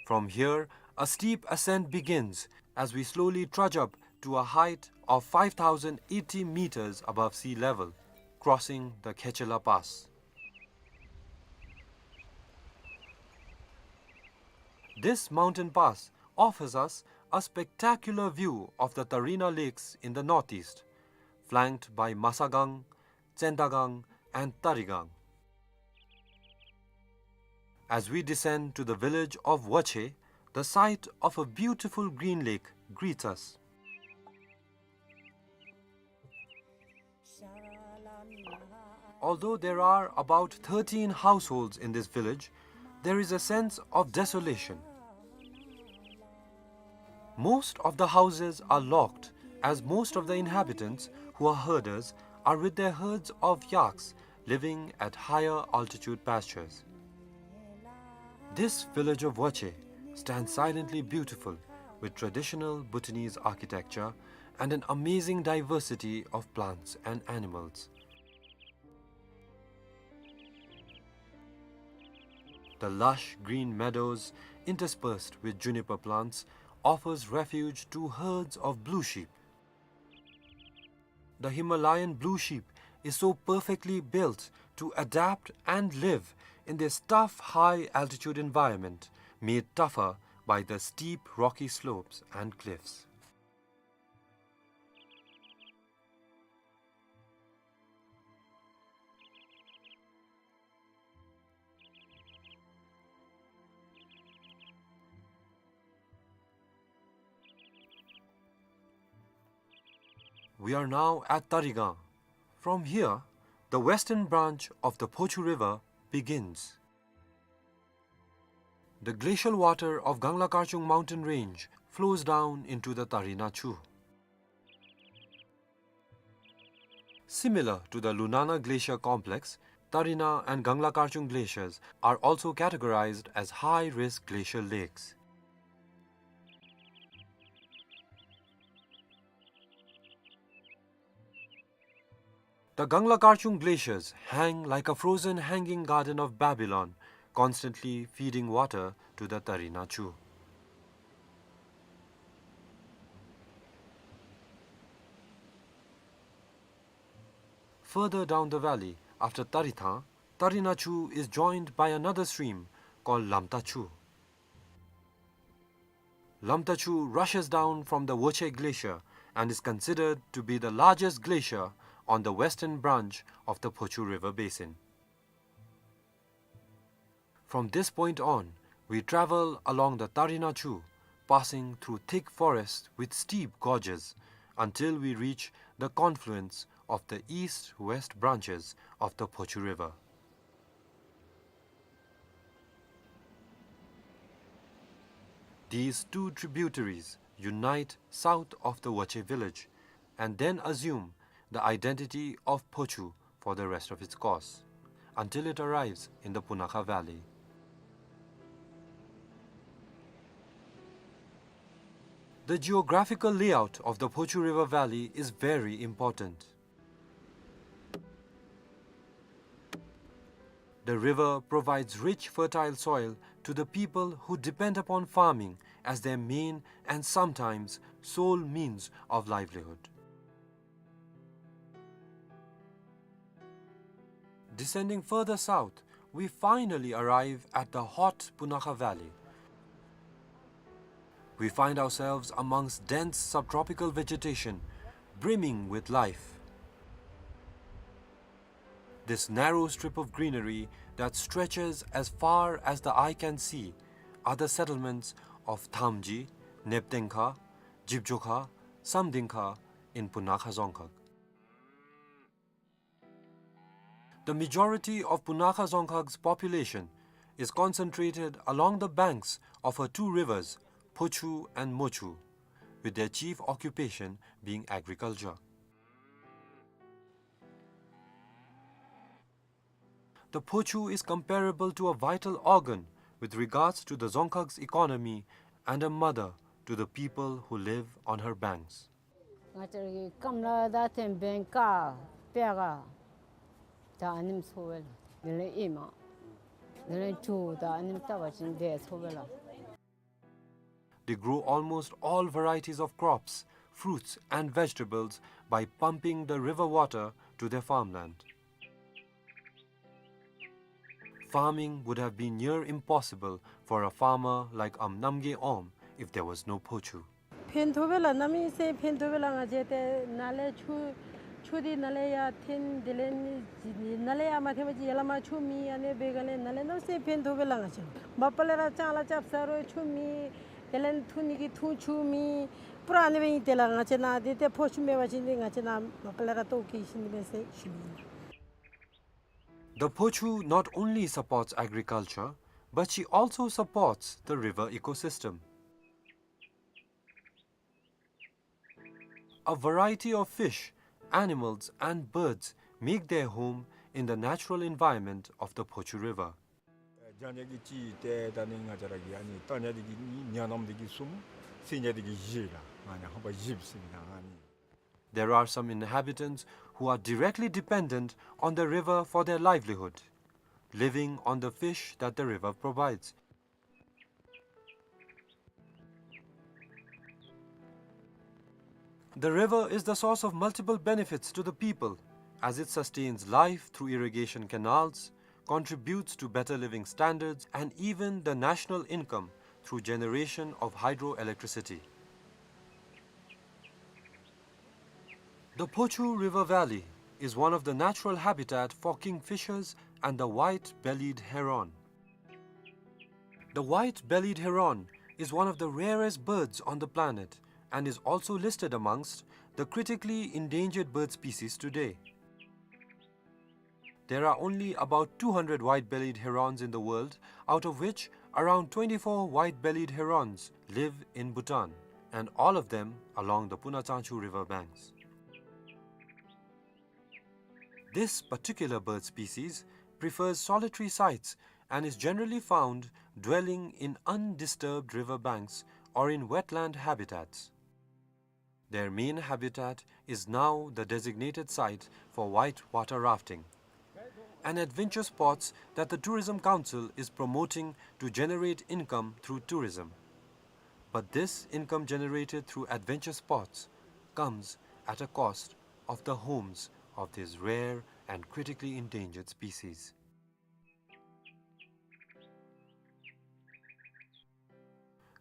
From here, a steep ascent begins as we slowly trudge up to a height of five thousand eighty meters above sea level, crossing the Khechela Pass. This mountain pass offers us a spectacular view of the Tarina Lakes in the northeast, flanked by Masagang, Tsendagang, and Tarigang. As we descend to the village of Wache, the sight of a beautiful green lake greets us. Although there are about thirteen households in this village, there is a sense of desolation. Most of the houses are locked, as most of the inhabitants, who are herders, are with their herds of yaks living at higher altitude pastures. This village of Wache stands silently beautiful, with traditional Bhutanese architecture and an amazing diversity of plants and animals. The lush green meadows, interspersed with juniper plants, offers refuge to herds of blue sheep. The Himalayan blue sheep is so perfectly built to adapt and live in this tough high-altitude environment, made tougher by the steep rocky slopes and cliffs. We are now at Tarigang. From here, the western branch of the Phochu River begins. The glacial water of Gangla Karchung mountain range flows down into the Tarina Chu. Similar to the Lunana Glacier complex, Tarina and Gangla Karchung glaciers are also categorized as high-risk glacial lakes. The Gangla Karchung glaciers hang like a frozen hanging garden of Babylon, constantly feeding water to the Tarina Chu. Further down the valley, after Tarithang, Tarina Chu is joined by another stream called Lamta Chu. Lamta Chu rushes down from the Woche Glacier and is considered to be the largest glacier on the western branch of the Phochu River basin. From this point on, we travel along the Tarina Chu, passing through thick forests with steep gorges, until we reach the confluence of the east-west branches of the Phochu River. These two tributaries unite south of the Wache village and then assume the identity of Phochu for the rest of its course, until it arrives in the Punakha Valley. The geographical layout of the Phochu River Valley is very important. The river provides rich, fertile soil to the people who depend upon farming as their main and sometimes sole means of livelihood. Descending further south, we finally arrive at the hot Punakha Valley. We find ourselves amongst dense subtropical vegetation, brimming with life. This narrow strip of greenery that stretches as far as the eye can see are the settlements of Thamji, Neptengkha, Jibjokha, Samdingkha in Punakha Dzongkhag. The majority of Punakha Dzongkhag's population is concentrated along the banks of her two rivers, Phochu and Mochu, with their chief occupation being agriculture. The Phochu is comparable to a vital organ with regards to the Dzongkhag's economy and a mother to the people who live on her banks. ང་བཅས་ར་གི་སྐམ་ལ་ད་ཐེམ་བེན་ཀ་པེ་ག་ད་ཨ་ནེམ་ཚོ་བེ་ལ། དེ་ལས་ཨེ་མ་དེ་ལས་ཆུ་ད་ཨ་ནེམ་ད་བ་ཅིན་དེ་ཚོ་བེ་ལ། They grow almost all varieties of crops, fruits and vegetables by pumping the river water to their farmland. Farming would have been near impossible for a farmer like Am Namgay Om if there was no Phochu. ཕན་ཐོགས་པེ་ལ་གནམ་མེད་ས་མེད་ཕན་ཐོགས་པེ་ལ། ང་བཅས་ཏེ་ནཱ་ལས་ཆུ་ཆུ་འདི་ནཱ་ལས་ཡར་འཐེན། དེ་ལས་ནི་ནཱ་ལས་ཡར་མ་འཐེན་པ་ཅིན་ཡར་ལས་མར་ཆུ་མེད། ཨ་ནི་འབད་ག་ལས་ནཱ་ལས་གནམ་མེད་ས་མེད་ཕན་ཐོགས་པེ་ལ། ང་བཅས་མ་པ་ལས་ར་ལྕང་ལཱ་རྐྱབ་ས་རུང་ཆུ་མེད། དེ་ལས་འཐུང་ནི་གི་འཐུང་ཆུ་མེད། པུ་ར་ཨ་ནི་སྦེ་ཨིན། དེ་ལས་ང་བཅས་ནཱ་འདི་ཏེ་ཕོ་ཆུ་མེད་པ་ཅིན་འདི་ང་བཅས་ནཱ་མ་པ་ལས་ར་ལྟོཝ་བཀྱེས་ཤི་ནི་མས་ཟེར་ཞུ་ནི་ཨིན། The Phochu not only supports agriculture, but she also supports the river ecosystem. A variety of fish, animals and birds make their home in the natural environment of the Phochu River. རྒྱང་རྒྱང་གི་ཅིག་ཏེ་ད་ནི་ང་བཅས་ར་གི་ཨ་ནི་རྟ་ཉ་འདི་གིས་ཉ་ནམ་འདི་གིས་གསུམ། སེང་གེ་འདི་གིས་བཞི་ལགས། ང་ནི་ཧམ་པ་བཞི་ཟེར་ནི་ཨ་ནི། There are some inhabitants who are directly dependent on the river for their livelihood, living on the fish that the river provides. The river is the source of multiple benefits to the people, as it sustains life through irrigation canals, contributes to better living standards, and even the national income through generation of hydroelectricity. The Phochu River Valley is one of the natural habitat for kingfishers and the white-bellied heron. The white-bellied heron is one of the rarest birds on the planet and is also listed amongst the critically endangered bird species today. There are only about two hundred white-bellied herons in the world, out of which around twenty-four white-bellied herons live in Bhutan, and all of them along the Puna Tsangchu river banks. This particular bird species prefers solitary sites and is generally found dwelling in undisturbed river banks or in wetland habitats. Their main habitat is now the designated site for white water rafting, an adventure sports that the Tourism Council is promoting to generate income through tourism. But this income generated through adventure sports comes at a cost of the homes of these rare and critically endangered species.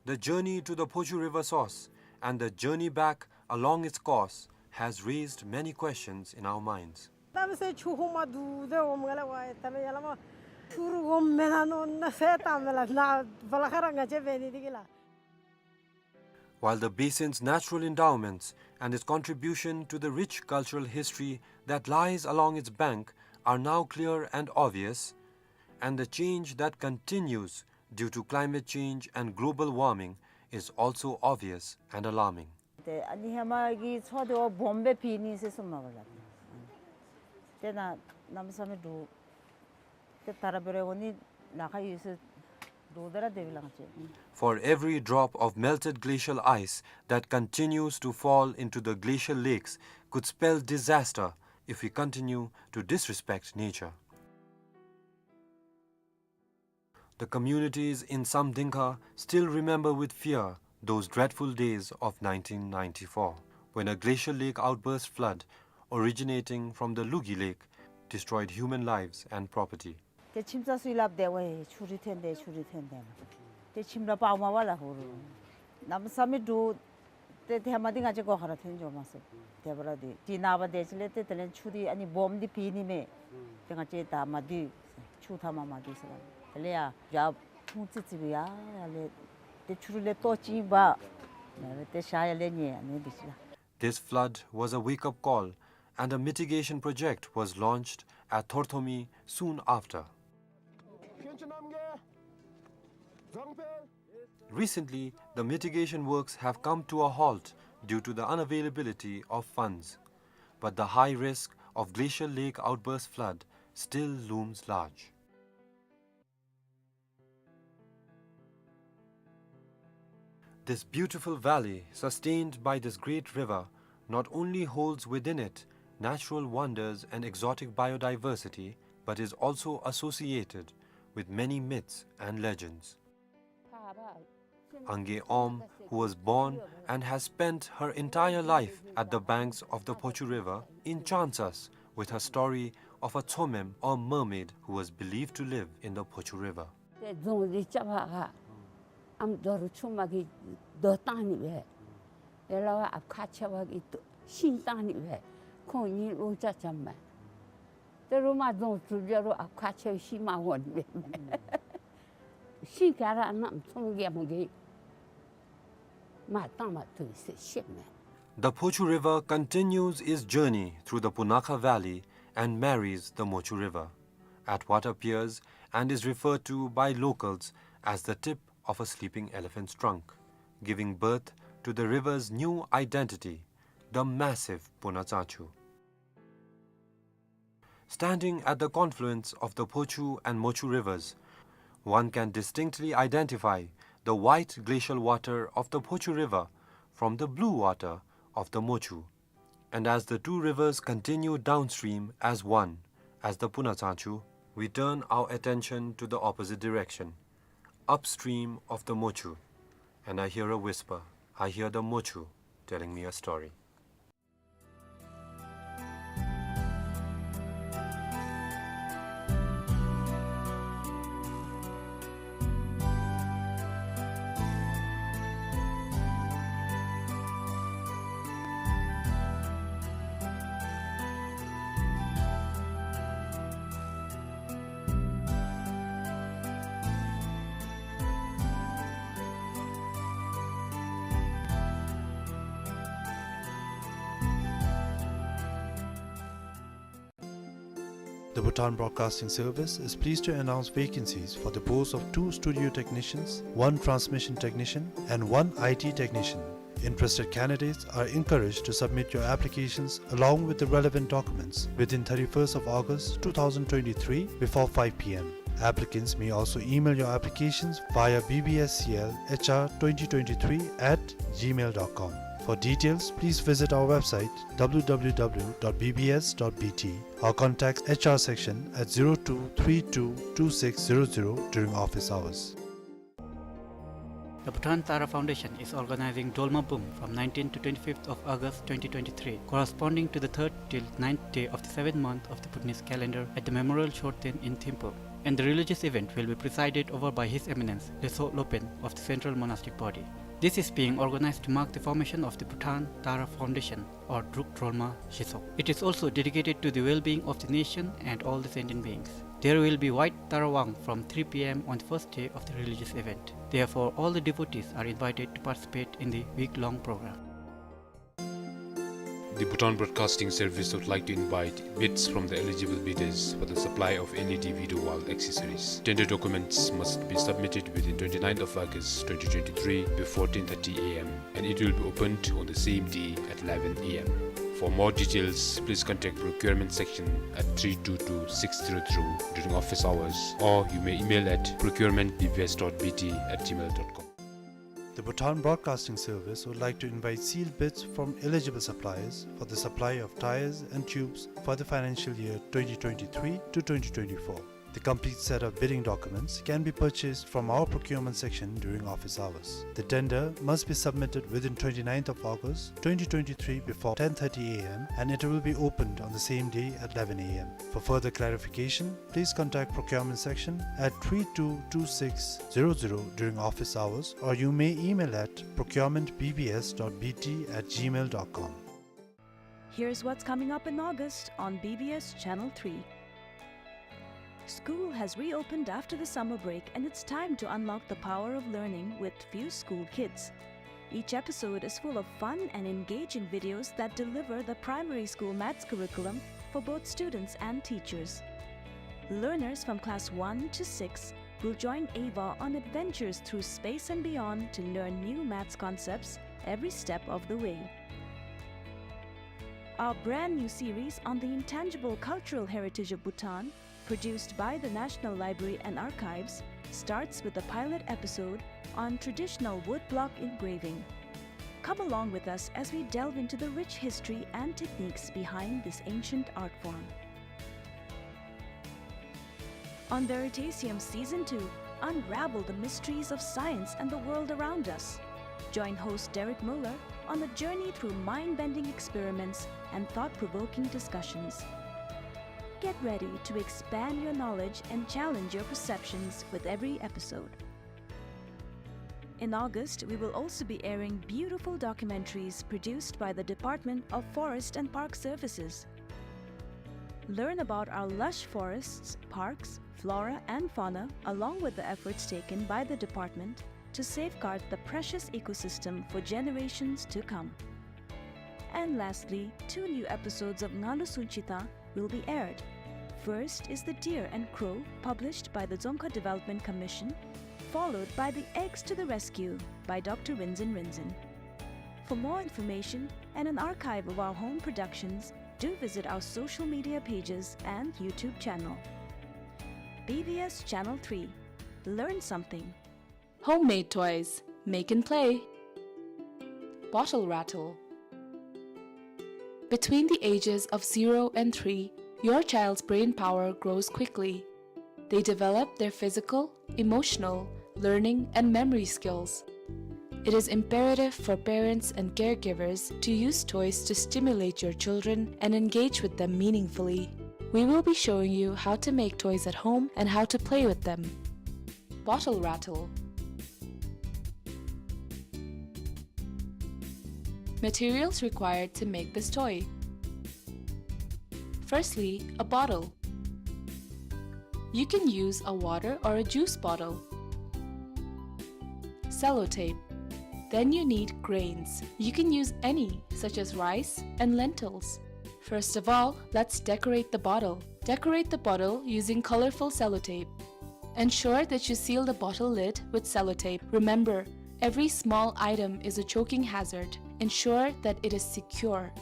The journey to the Phochu River source and the journey back along its course has raised many questions in our minds. ད་མི་སེར་ཆུ་ཧོ་མ་དུ་དེ་འོ་མ་ག་ལ་བ་ད་ལ་ཡ་ལ་མ་ཆུ་རུ་འོ་མེ་ན་ནོ་ན་ཧེ་ད་མེ་ལ་ན་བ་ལ་ཁ་ར་ང་ཅེ་བེ་ནི་དི་གི་ལ། While the basin's natural endowments and its contribution to the rich cultural history that lies along its bank are now clear and obvious, and the change that continues due to climate change and global warming is also obvious and alarming. ཏེ་ཨ་ནི་ཧེ་མ་གི་མཚོ་དེ་བ་སྦོམ་སྦེ་ཕི་ནི་ཟེར་གསུངམ་མས་ལགས། ཏེ་ན་གནམ་མེད་ས་མེད་འདྲོག། ཏེ་ད་ར་འབད་རུང་འོ་ནི་ལཱ་ཁག་ཡོད་ཟེར་འདྲོག་སྟེ་ར་སྡོདཔ་ལགས་ང་བཅས། For every drop of melted glacial ice that continues to fall into the glacial lakes could spell disaster if we continue to disrespect nature. The communities in Samdingkha still remember with fear those dreadful days of nineteen ninety-four, when a glacial lake outburst flood originating from the Lugi Lake destroyed human lives and property. ཏེ་ཁྱིམ་ཚང་ཚུ་སླབ་སྟེ་ཝའེ་ཆུ་རུད་ཐོན་ཏེ་ཆུ་རུད་ཐོན་ཏེ་ཏེ་ཁྱིམ་ར་སྤརཝ་མ་པ་ལགས་ཧོར་གནམ་མེད་ས་མེད་འདྲོག། ཏེ་ཏེ་མ་འདི་ང་བཅས་སྒོ་ཁར་ཐོན་འགྱོ་མ་ཚུགས། དེ་སྦེ་ར་འདི་ཏེ་ནངས་པ་དེ་ཅིག་ལས་ཏེ་དེ་ལས་ཆུ་འདི་ཨ་ནི་སྦོམ་འདི་ཕུད་ནི་མས། ཏེ་ང་བཅས་ད་མ་སྡོད། ཆུ་མཐའ་མ་མ་སྡོད་ཟེར་ལགས། དེ་ལས་ཡར་ཡར་ཕུང་ཙི་ཙི་སྦེ་ཡར་ཡར་ལས་ཏེ་ཆུ་རུད་ལས་ལྟོ་ཅིག་འབག། ཏེ་ཤར་ཡར་ལས་ཉལ་ཨ་ནི་འདི་ཅིག་ལགས། This flood was a wake-up call, and a mitigation project was launched at Thorthomi soon after. Recently, the mitigation works have come to a halt due to the unavailability of funds, but the high risk of glacial lake outburst flood still looms large. This beautiful valley, sustained by this great river, not only holds within it natural wonders and exotic biodiversity, but is also associated with many myths and legends. Angay Om, who was born and has spent her entire life at the banks of the Phochu River, enchants us with her story of a Tsomem or mermaid who was believed to live in the Phochu River. ཏེ་རྫོང་འདི་རྐྱབ་པར་ཨམ་རྡོ་རུ་ཆུང་མ་གིས་རྡོ་བཏང་ནི་སྦེ། ཡ་ལ་བ་ཨཔ་ཁ་ཆེ་བ་གིས་ཤིང་བཏང་ནི་སྦེ། ཁོང་གཉིས་ལོ་ཅ་ཅམ་མས། ཏེ་རུང་མ་རྫོང་གྲུབ་རྒྱུ་རུང་ཨཔ་ཁ་ཆེ་བ་ཤིང་མ་འོང་ནི་སྦེ། ཤིང་ག་ར་ནམ་ཚོང་རྒྱལ་མོ་གིས་མ་བཏང་མ་ཐུབ་ཟེར་བཤད་མས། The Phochu River continues its journey through the Punakha Valley and marries the Mochu River at what appears and is referred to by locals as the tip of a sleeping elephant's trunk, giving birth to the river's new identity, the massive Punatsachu. Standing at the confluence of the Phochu and Mochu rivers, one can distinctly identify the white glacial water of the Phochu River from the blue water of the Mochu. And as the two rivers continue downstream as one, as the Punatsachu, we turn our attention to the opposite direction, upstream of the Mochu. And I hear a whisper. I hear the Mochu telling me a story. The Bhutan Broadcasting Service is pleased to announce vacancies for the post of two studio technicians, one transmission technician, and one I T technician. Interested candidates are encouraged to submit your applications along with the relevant documents within thirty-first of August two thousand twenty-three before five P M. Applicants may also email your applications via B B S C L H R twenty twenty-three at gmail dot com. For details, please visit our website W W W dot B B S dot B T or contact H R section at zero two three two two six zero zero during office hours. The Bhutan Tara Foundation is organizing Dolma Bum from nineteenth to twenty-fifth of August twenty twenty-three, corresponding to the third till ninth day of the seventh month of the Bhutanese calendar at the Memorial Shorten in Thimphu. And the religious event will be presided over by His Eminence Letsho Lopen of the Central Monastic Body. This is being organized to mark the formation of the Bhutan Tara Foundation, or Druk Drolma Shesok. It is also dedicated to the well-being of the nation and all the sentient beings. There will be White Tara Wang from three P M on the first day of the religious event. Therefore, all the devotees are invited to participate in the week-long program. The Bhutan Broadcasting Service would like to invite bids from the eligible bidders for the supply of L E D video wall accessories. Tender documents must be submitted within twenty-ninth of August twenty twenty-three before ten thirty A M, and it will be opened on the same day at eleven A M. For more details, please contact procurement section at three two two six zero zero during office hours, or you may email at procurement B B S dot B T at gmail dot com. The Bhutan Broadcasting Service would like to invite sealed bids from eligible suppliers for the supply of tires and tubes for the financial year twenty twenty-three to twenty twenty-four. The complete set of bidding documents can be purchased from our procurement section during office hours. The tender must be submitted within twenty-ninth of August twenty twenty-three before ten thirty a m and it will be opened on the same day at eleven a m. For further clarification, please contact procurement section at three two two six zero zero during office hours, or you may email at procurement B B S dot B T at gmail dot com. Here's what's coming up in August on B B S Channel three. School has reopened after the summer break, and it's time to unlock the power of learning with Fuse School Kids. Each episode is full of fun and engaging videos that deliver the primary school maths curriculum for both students and teachers. Learners from class one to six will join Ava on adventures through space and beyond to learn new maths concepts every step of the way. Our brand new series on the intangible cultural heritage of Bhutan, produced by the National Library and Archives, starts with a pilot episode on traditional woodblock engraving. Come along with us as we delve into the rich history and techniques behind this ancient art form. On Veritasium Season two, unravel the mysteries of science and the world around us. Join host Derek Muller on a journey through mind-bending experiments and thought-provoking discussions. Get ready to expand your knowledge and challenge your perceptions with every episode. In August, we will also be airing beautiful documentaries produced by the Department of Forest and Park Services. Learn about our lush forests, parks, flora, and fauna, along with the efforts taken by the department to safeguard the precious ecosystem for generations to come. And lastly, two new episodes of Ngalu Sunchita will be aired. First is The Deer and Crow, published by the Dzongkha Development Commission, followed by The Eggs to the Rescue by Doctor Rinzin Rinzin. For more information and an archive of our home productions, do visit our social media pages and YouTube channel. B B S Channel three. Learn something. Homemade toys. Make and play. Bottle rattle. Between the ages of zero and three, your child's brain power grows quickly. They develop their physical, emotional, learning, and memory skills. It is imperative for parents and caregivers to use toys to stimulate your children and engage with them meaningfully. We will be showing you how to make toys at home and how to play with them. Bottle rattle. Materials required to make this toy. Firstly, a bottle. You can use a water or a juice bottle. Sellotape. Then you need grains. You can use any, such as rice and lentils. First of all, let's decorate the bottle. Decorate the bottle using colorful sellotape. Ensure that you seal the bottle lid with sellotape. Remember, every small item is a choking hazard. Ensure that it is secure.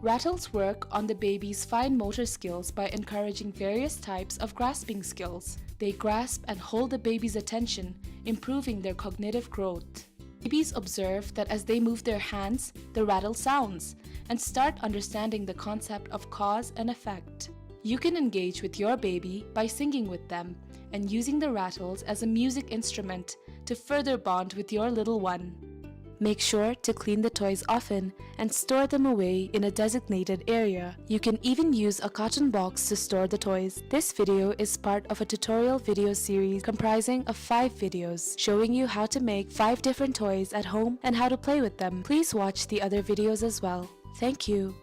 Rattles work on the baby's fine motor skills by encouraging various types of grasping skills. They grasp and hold the baby's attention, improving their cognitive growth. Babies observe that as they move their hands, the rattle sounds, and start understanding the concept of cause and effect. You can engage with your baby by singing with them and using the rattles as a music instrument to further bond with your little one. Make sure to clean the toys often and store them away in a designated area. You can even use a carton box to store the toys. This video is part of a tutorial video series comprising of five videos showing you how to make five different toys at home and how to play with them. Please watch the other videos as well. Thank you.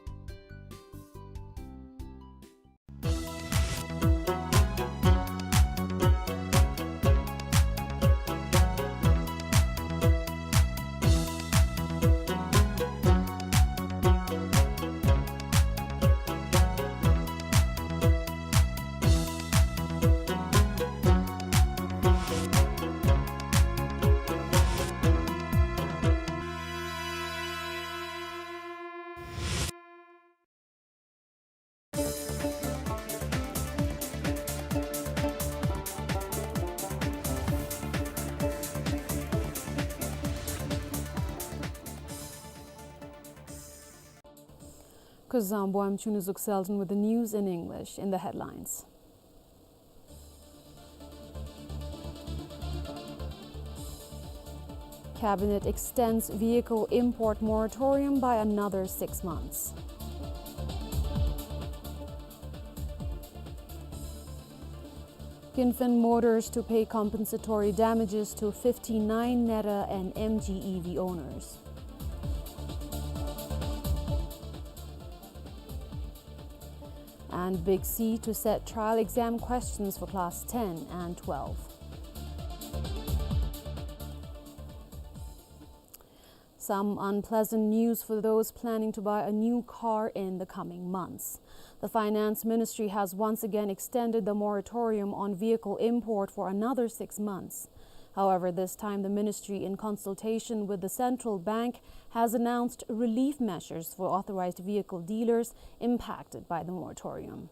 Kuzuzangpo, I'm Chunu Zuk Selden with the news in English. In the headlines. Cabinet extends vehicle import moratorium by another six months. Kin Fin Motors to pay compensatory damages to fifty-nine Neta and M G E V owners. And Big C to set trial exam questions for class ten and twelve. Some unpleasant news for those planning to buy a new car in the coming months. The Finance Ministry has once again extended the moratorium on vehicle import for another six months. However, this time the ministry, in consultation with the central bank, has announced relief measures for authorized vehicle dealers impacted by the moratorium.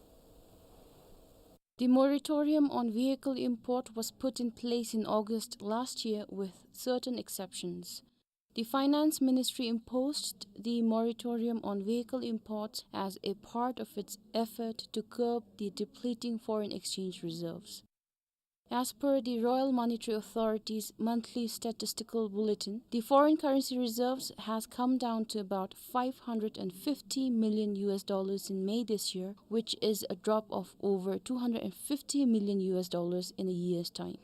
The moratorium on vehicle import was put in place in August last year with certain exceptions. The Finance Ministry imposed the moratorium on vehicle imports as a part of its effort to curb the depleting foreign exchange reserves. As per the Royal Monetary Authority's monthly statistical bulletin, the foreign currency reserves has come down to about five hundred and fifty million U S dollars in May this year, which is a drop of over two hundred and fifty million U S dollars in a year's time.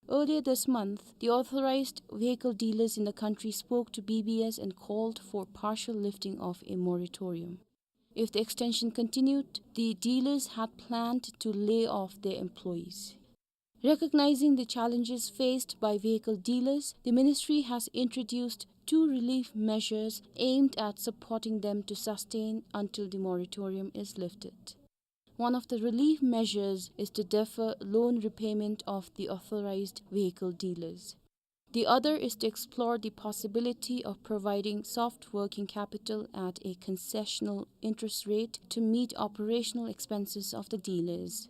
Earlier this month, the authorized vehicle dealers in the country spoke to B B S and called for partial lifting of a moratorium. If the extension continued, the dealers had planned to lay off their employees. Recognizing the challenges faced by vehicle dealers, the ministry has introduced two relief measures aimed at supporting them to sustain until the moratorium is lifted. One of the relief measures is to defer loan repayment of the authorized vehicle dealers. The other is to explore the possibility of providing soft working capital at a concessional interest rate to meet operational expenses of the dealers.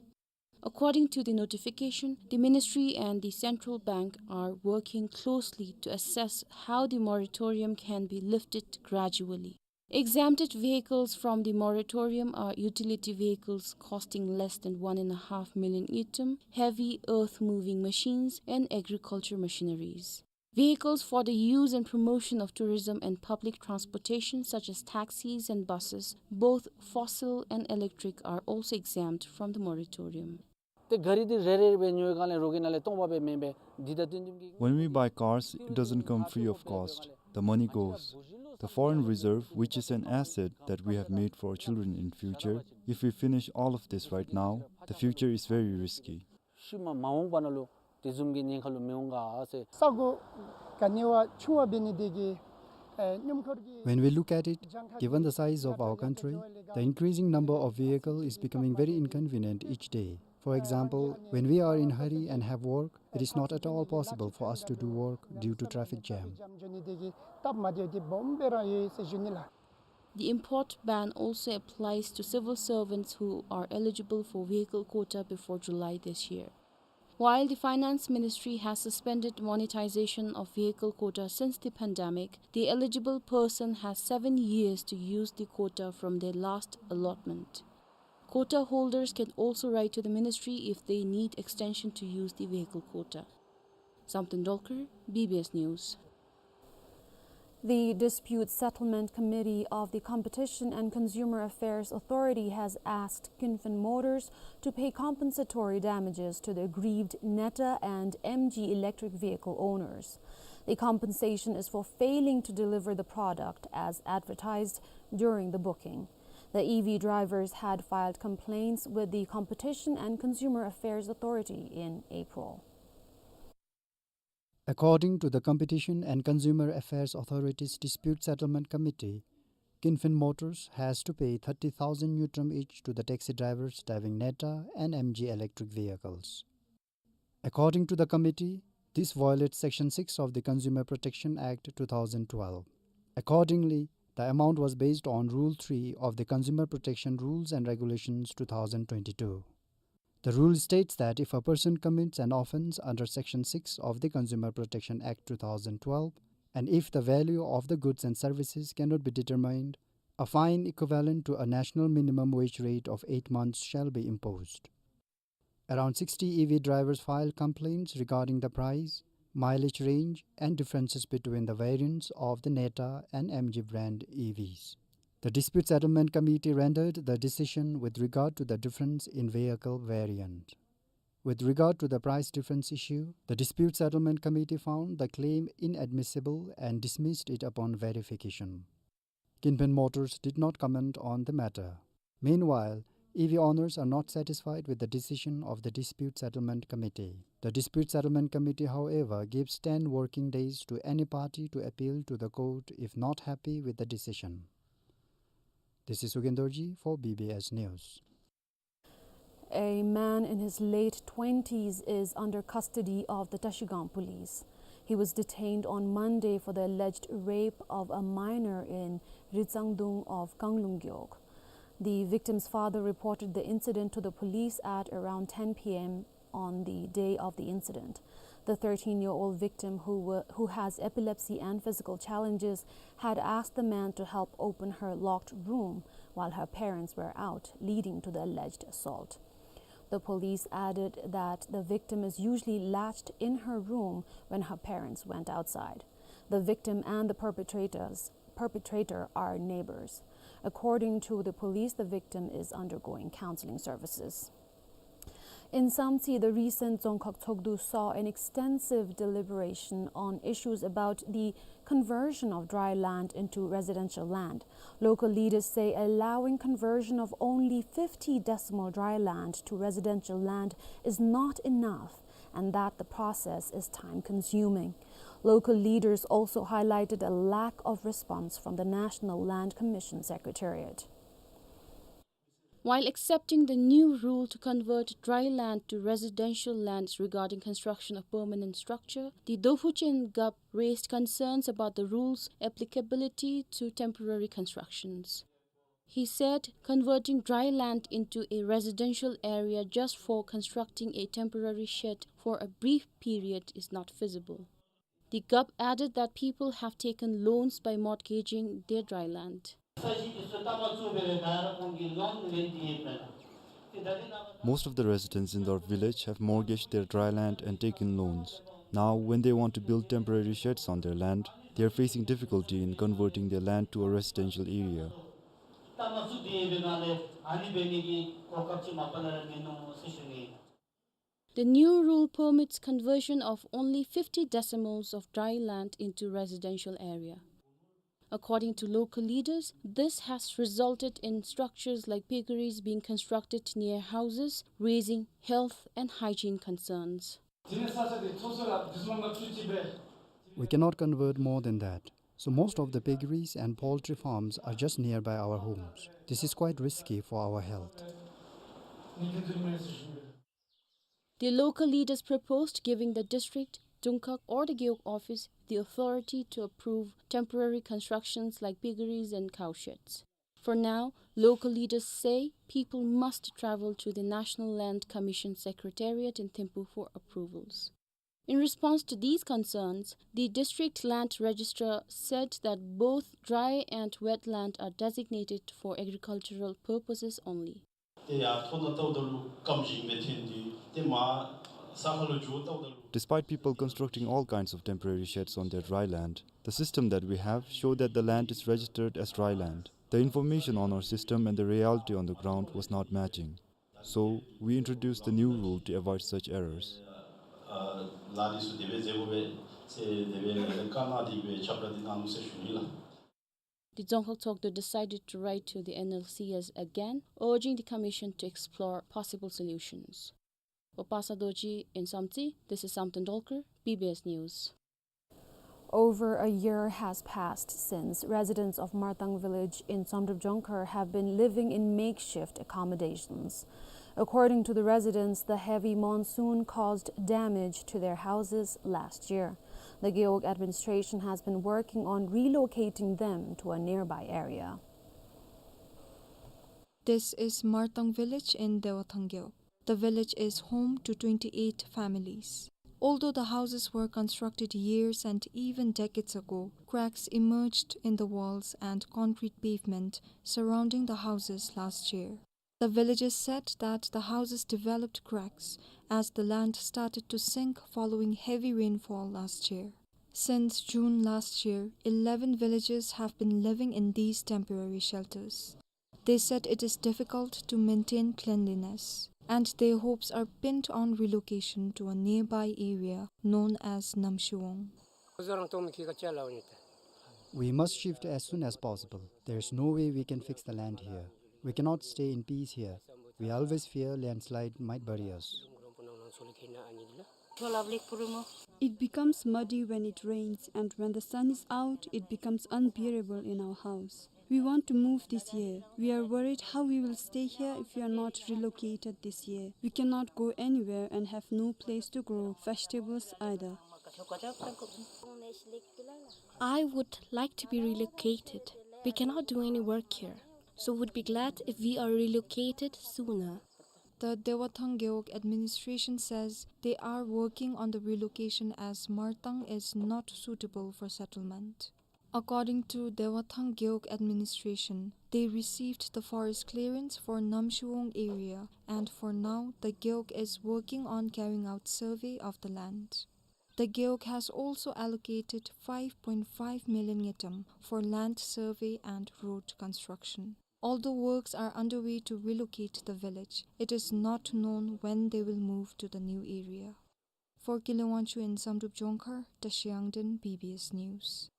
According to the notification, the ministry and the central bank are working closely to assess how the moratorium can be lifted gradually. Exempted vehicles from the moratorium are utility vehicles costing less than one and a half million ngultrum, heavy earth-moving machines, and agriculture machineries. Vehicles for the use and promotion of tourism and public transportation, such as taxis and buses, both fossil and electric, are also exempt from the moratorium. ཏེ་གཱ་རི་འདི་རེ་རེ་སྦེ་ཉོ་བའི་སྒང་ལས་རོགས་ཀྱིས་ནཱ་ལས་སྟོང་པ་སྦེ་མེན་པས། འདི་དང་དེ་འདི་གི། When we buy cars, it doesn't come free of cost. The money goes. The foreign reserve, which is an asset that we have made for our children in future, if we finish all of this right now, the future is very risky. ཤུལ་མ་མ་འོངས་པ་ནང་ལུ་དེ་བཟུམ་གྱི་ཉེན་ཁ་ལུ་མི་འོང་ག་ཟེར། ས་གོ་ག་ནི་བ་ཆུང་བ་འབད་ནི་དེ་གིས་ཨེ་སྣུམ་འཁོར་གྱི། When we look at it, given the size of our country, the increasing number of vehicle is becoming very inconvenient each day. For example, when we are in hurry and have work, it is not at all possible for us to do work due to traffic jam. འགྱོ་ནི་དེ་གིས་སྟབས་མ་བདེཝ་འདི་སྦོམ་སྦེ་ར་ཡོད་ཟེར་ཞུ་ནི་ལགས། The import ban also applies to civil servants who are eligible for vehicle quota before July this year. While the Finance Ministry has suspended monetization of vehicle quota since the pandemic, the eligible person has seven years to use the quota from their last allotment. Quota holders can also write to the ministry if they need extension to use the vehicle quota. Samten Dolkar, B B S News. The Dispute Settlement Committee of the Competition and Consumer Affairs Authority has asked Kin Fin Motors to pay compensatory damages to the aggrieved Neta and M G electric vehicle owners. The compensation is for failing to deliver the product as advertised during the booking. The E V drivers had filed complaints with the Competition and Consumer Affairs Authority in April. According to the Competition and Consumer Affairs Authority's Dispute Settlement Committee, Kin Fin Motors has to pay thirty thousand ngultrum each to the taxi drivers driving Neta and M G electric vehicles. According to the committee, this violates Section six of the Consumer Protection Act two thousand twelve. Accordingly, the amount was based on Rule three of the Consumer Protection Rules and Regulations two thousand twenty-two. The rule states that if a person commits an offence under Section six of the Consumer Protection Act two thousand twelve, and if the value of the goods and services cannot be determined, a fine equivalent to a national minimum wage rate of eight months shall be imposed. Around sixty E V drivers filed complaints regarding the price, mileage range, and differences between the variants of the Neta and M G brand E Vs. The Dispute Settlement Committee rendered the decision with regard to the difference in vehicle variant. With regard to the price difference issue, the Dispute Settlement Committee found the claim inadmissible and dismissed it upon verification. Kin Phen Motors did not comment on the matter. Meanwhile, E V owners are not satisfied with the decision of the Dispute Settlement Committee. The Dispute Settlement Committee, however, gives ten working days to any party to appeal to the court if not happy with the decision. This is Sugen Dorji for B B S News. A man in his late twenties is under custody of the Trashigang police. He was detained on Monday for the alleged rape of a minor in Ritsangdung of Kanglung Gewog. The victim's father reported the incident to the police at around ten p m on the day of the incident. The thirteen-year-old victim, who wa-, who has epilepsy and physical challenges, had asked the man to help open her locked room while her parents were out, leading to the alleged assault. The police added that the victim is usually latched in her room when her parents went outside. The victim and the perpetrators, perpetrator are neighbors. According to the police, the victim is undergoing counseling services. In Samtse, the recent Dzongkhag Tshogdu saw an extensive deliberation on issues about the conversion of dry land into residential land. Local leaders say allowing conversion of only fifty decimal dry land to residential land is not enough and that the process is time-consuming. Local leaders also highlighted a lack of response from the National Land Commission Secretariat. While accepting the new rule to convert dry land to residential lands regarding construction of permanent structure, the Dophuchen Gap raised concerns about the rule's applicability to temporary constructions. He said converting dry land into a residential area just for constructing a temporary shed for a brief period is not feasible. The Gap added that people have taken loans by mortgaging their dry land. Most of the residents in their village have mortgaged their dry land and taken loans. Now, when they want to build temporary sheds on their land, they are facing difficulty in converting their land to a residential area. The new rule permits conversion of only fifty decimals of dry land into residential area. According to local leaders, this has resulted in structures like piggeries being constructed near houses, raising health and hygiene concerns. We cannot convert more than that. So most of the piggeries and poultry farms are just nearby our homes. This is quite risky for our health. The local leaders proposed giving the district, Dungkhag or the Gewog office the authority to approve temporary constructions like piggeries and cow sheds. For now, local leaders say people must travel to the National Land Commission Secretariat in Thimphu for approvals. In response to these concerns, the district land registrar said that both dry and wet land are designated for agricultural purposes only. Despite people constructing all kinds of temporary sheds on their dry land, the system that we have showed that the land is registered as dry land. The information on our system and the reality on the ground was not matching. So, we introduced the new rule to avoid such errors. The Dzongkhag Tshogdu decided to write to the N L C S again, urging the commission to explore possible solutions. Opasa Dorji in Samtse, this is Samten Dolkar, B B S News. Over a year has passed since residents of Martang village in Somdrup Jongkhar have been living in makeshift accommodations. According to the residents, the heavy monsoon caused damage to their houses last year. The Gewog administration has been working on relocating them to a nearby area. This is Martang village in Dewathang Gewog. The village is home to twenty-eight families. Although the houses were constructed years and even decades ago, cracks emerged in the walls and concrete pavement surrounding the houses last year. The villagers said that the houses developed cracks as the land started to sink following heavy rainfall last year. Since June last year, eleven villagers have been living in these temporary shelters. They said it is difficult to maintain cleanliness, and their hopes are pinned on relocation to a nearby area known as Namshiwong. We must shift as soon as possible. There is no way we can fix the land here. We cannot stay in peace here. We always fear landslide might bury us. It becomes muddy when it rains, and when the sun is out, it becomes unbearable in our house. We want to move this year. We are worried how we will stay here if we are not relocated this year. We cannot go anywhere and have no place to grow vegetables either. I would like to be relocated. We cannot do any work here, so would be glad if we are relocated sooner. The Dewathang Gewog administration says they are working on the relocation as Martang is not suitable for settlement. According to Dewathang Gewog administration, they received the forest clearance for Namshiwong area, and for now, the Gewog is working on carrying out survey of the land. The Gewog has also allocated five point five million ngultrum for land survey and road construction. Although works are underway to relocate the village, it is not known when they will move to the new area. For Gile Wangchuk in Samdrup Jongkhar, Tashi Yangden, B B S News.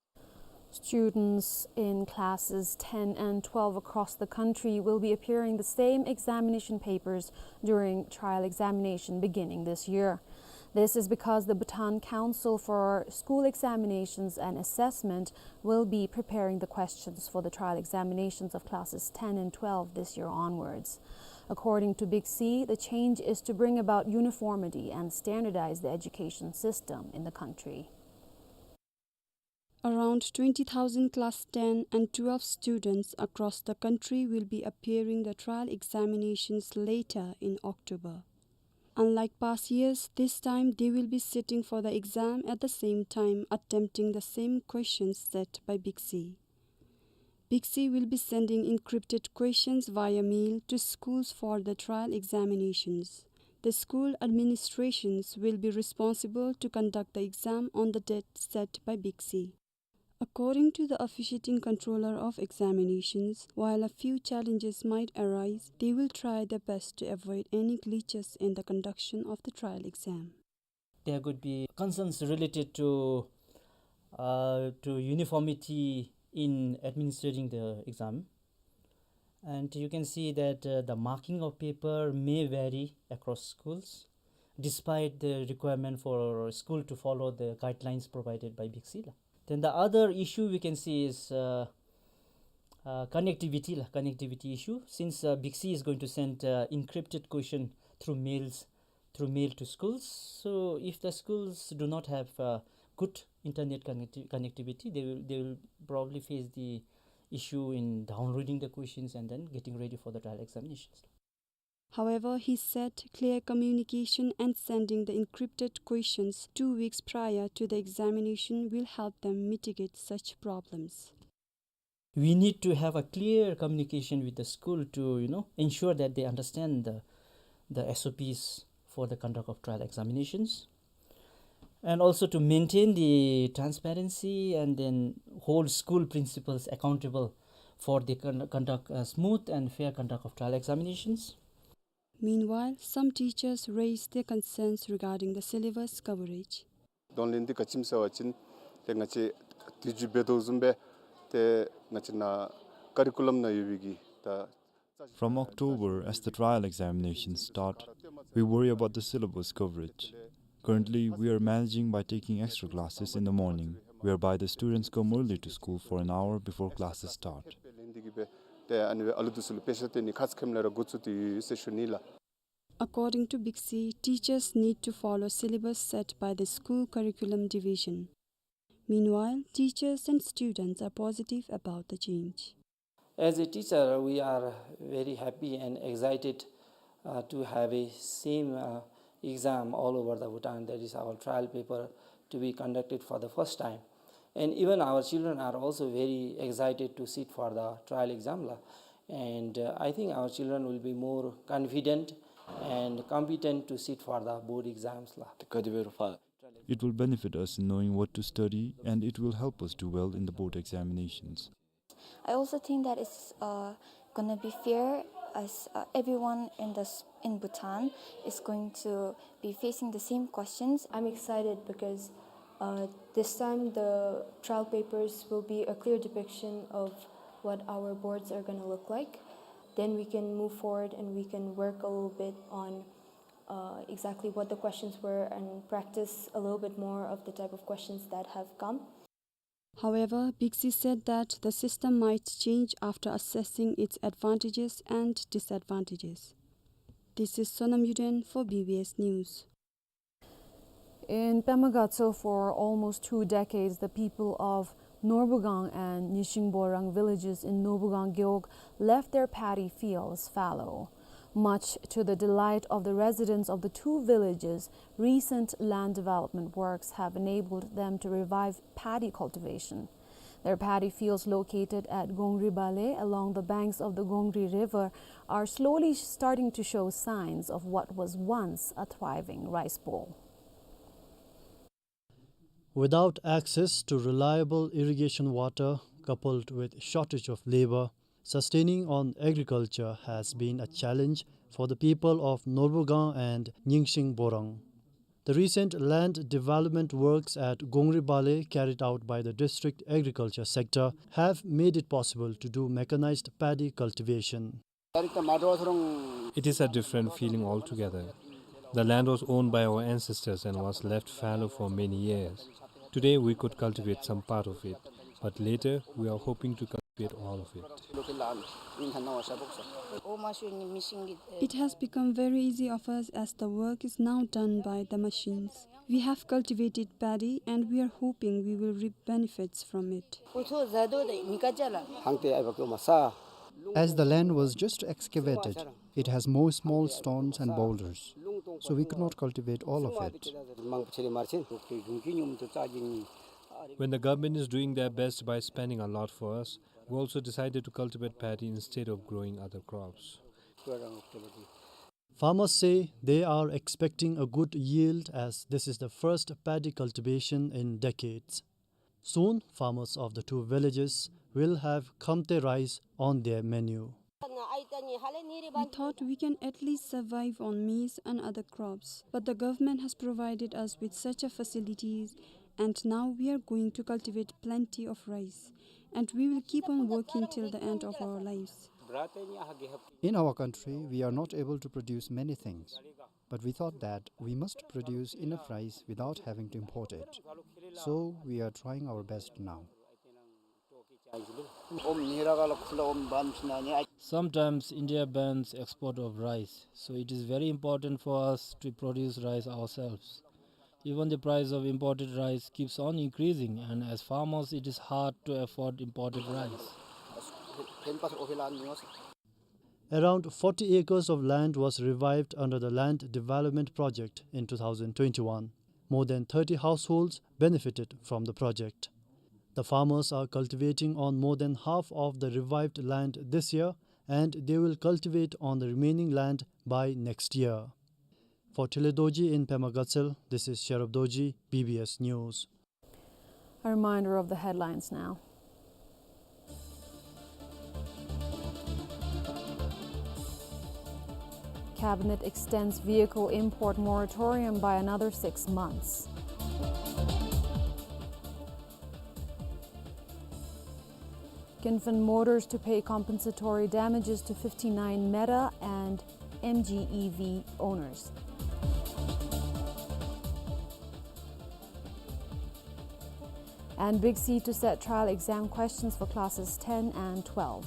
Students in classes ten and twelve across the country will be appearing the same examination papers during trial examination beginning this year. This is because the Bhutan Council for School Examinations and Assessment will be preparing the questions for the trial examinations of classes ten and twelve this year onwards. According to Big C, the change is to bring about uniformity and standardize the education system in the country. Around twenty thousand class ten and twelve students across the country will be appearing the trial examinations later in October. Unlike past years, this time they will be sitting for the exam at the same time, attempting the same questions set by Big C. Big C will be sending encrypted questions via mail to schools for the trial examinations. The school administrations will be responsible to conduct the exam on the date set by Big C. According to the officiating controller of examinations, while a few challenges might arise, they will try their best to avoid any glitches in the conduction of the trial exam. There could be concerns related to, uh, to uniformity in administering the exam. And you can see that, uh, the marking of paper may vary across schools, despite the requirement for school to follow the guidelines provided by Big C la. Then the other issue we can see is, uh, uh, connectivity la, connectivity issue. Since, uh, Big C is going to send, uh, encrypted question through mails, through mail to schools. So if the schools do not have, uh, good internet connecti-, connectivity, they will, they will probably face the issue in downloading the questions and then getting ready for the trial examinations. However, he said clear communication and sending the encrypted questions two weeks prior to the examination will help them mitigate such problems. We need to have a clear communication with the school to, you know, ensure that they understand the, the S O Ps for the conduct of trial examinations, and also to maintain the transparency and then hold school principals accountable for the con-, conduct, uh, smooth and fair conduct of trial examinations. Meanwhile, some teachers raised their concerns regarding the syllabus coverage. གདོང་ལེན་འདི་ག་ཅི་སྨོ་ཟེར་བ་ཅིན་ཏེ་ང་བཅས་དུས་ཅི་འབད་དོ་བཟུམ་སྦེ་ཏེ་ང་བཅས་ནཱ་ཀ་རི་ཀུ་ལམ་ནང་ཡོད་པའི་གི་ད། From October, as the trial examinations start, we worry about the syllabus coverage. Currently, we are managing by taking extra classes in the morning, whereby the students come early to school for an hour before classes start. དཔེ་ལེན་འདི་གིས་སྦེ་ཏེ་ཨ་ནི་སྦེ་ཨ་ལུ་འདི་ཚུ་ལུ་དཔེ་ཆ་སྟོན་ནི་ཁ་ཙ་ཁེམ་ལས་ར་འགོ་བཙུགས་ཏེ་ཡོད་ཟེར་ཞུ་ནི་ལགས། According to Big C, teachers need to follow syllabus set by the school curriculum division. Meanwhile, teachers and students are positive about the change. As a teacher, we are very happy and excited, uh, to have a same, uh, exam all over the Bhutan, that is our trial paper to be conducted for the first time. And even our children are also very excited to sit for the trial exam la. And, uh, I think our children will be more confident and competent to sit for the board exams la. It will benefit us in knowing what to study, and it will help us do well in the board examinations. I also think that it's, uh, gonna be fair, as, uh, everyone in the s-, in Bhutan is going to be facing the same questions. I'm excited because, uh, this time the trial papers will be a clear depiction of what our boards are gonna look like. Then we can move forward and we can work a little bit on, uh, exactly what the questions were and practice a little bit more of the type of questions that have come. However, Bixi said that the system might change after assessing its advantages and disadvantages. This is Sonam Yuden for B B S News. In Pema Gatshel, for almost two decades, the people of Norbugang and Nyishingborang villages in Norbugang Gewog left their paddy fields fallow. Much to the delight of the residents of the two villages, recent land development works have enabled them to revive paddy cultivation. Their paddy fields, located at Gongri Bale along the banks of the Gongri River, are slowly starting to show signs of what was once a thriving rice bowl. Without access to reliable irrigation water, coupled with shortage of labor, sustaining on agriculture has been a challenge for the people of Norbugang and Nyingshing Borang. The recent land development works at Gongri Bale, carried out by the district agriculture sector, have made it possible to do mechanized paddy cultivation. It is a different feeling altogether. The land was owned by our ancestors and was left fallow for many years. Today we could cultivate some part of it, but later we are hoping to cultivate all of it. It has become very easy of us as the work is now done by the machines. We have cultivated paddy and we are hoping we will reap benefits from it. As the land was just excavated, it has more small stones and boulders, so we could not cultivate all of it. When the government is doing their best by spending a lot for us, we also decided to cultivate paddy instead of growing other crops. Farmers say they are expecting a good yield, as this is the first paddy cultivation in decades. Soon, farmers of the two villages will have khamte rice on their menu. We thought we can at least survive on maize and other crops, but the government has provided us with such a facilities, and now we are going to cultivate plenty of rice, and we will keep on working till the end of our lives. In our country, we are not able to produce many things, but we thought that we must produce enough rice without having to import it. So we are trying our best now. Sometimes India bans export of rice, so it is very important for us to produce rice ourselves. Even the price of imported rice keeps on increasing, and as farmers, it is hard to afford imported rice. Around forty acres of land was revived under the Land Development Project in two thousand twenty-one. More than thirty households benefited from the project. The farmers are cultivating on more than half of the revived land this year, and they will cultivate on the remaining land by next year. For Tile Dorji in Pema Gatshel, this is Sherab Dorji, B B S News. A reminder of the headlines now. Cabinet extends vehicle import moratorium by another six months. Kinfen Motors to pay compensatory damages to fifty-nine Meta and M G E V owners. And Big C to set trial exam questions for classes ten and twelve.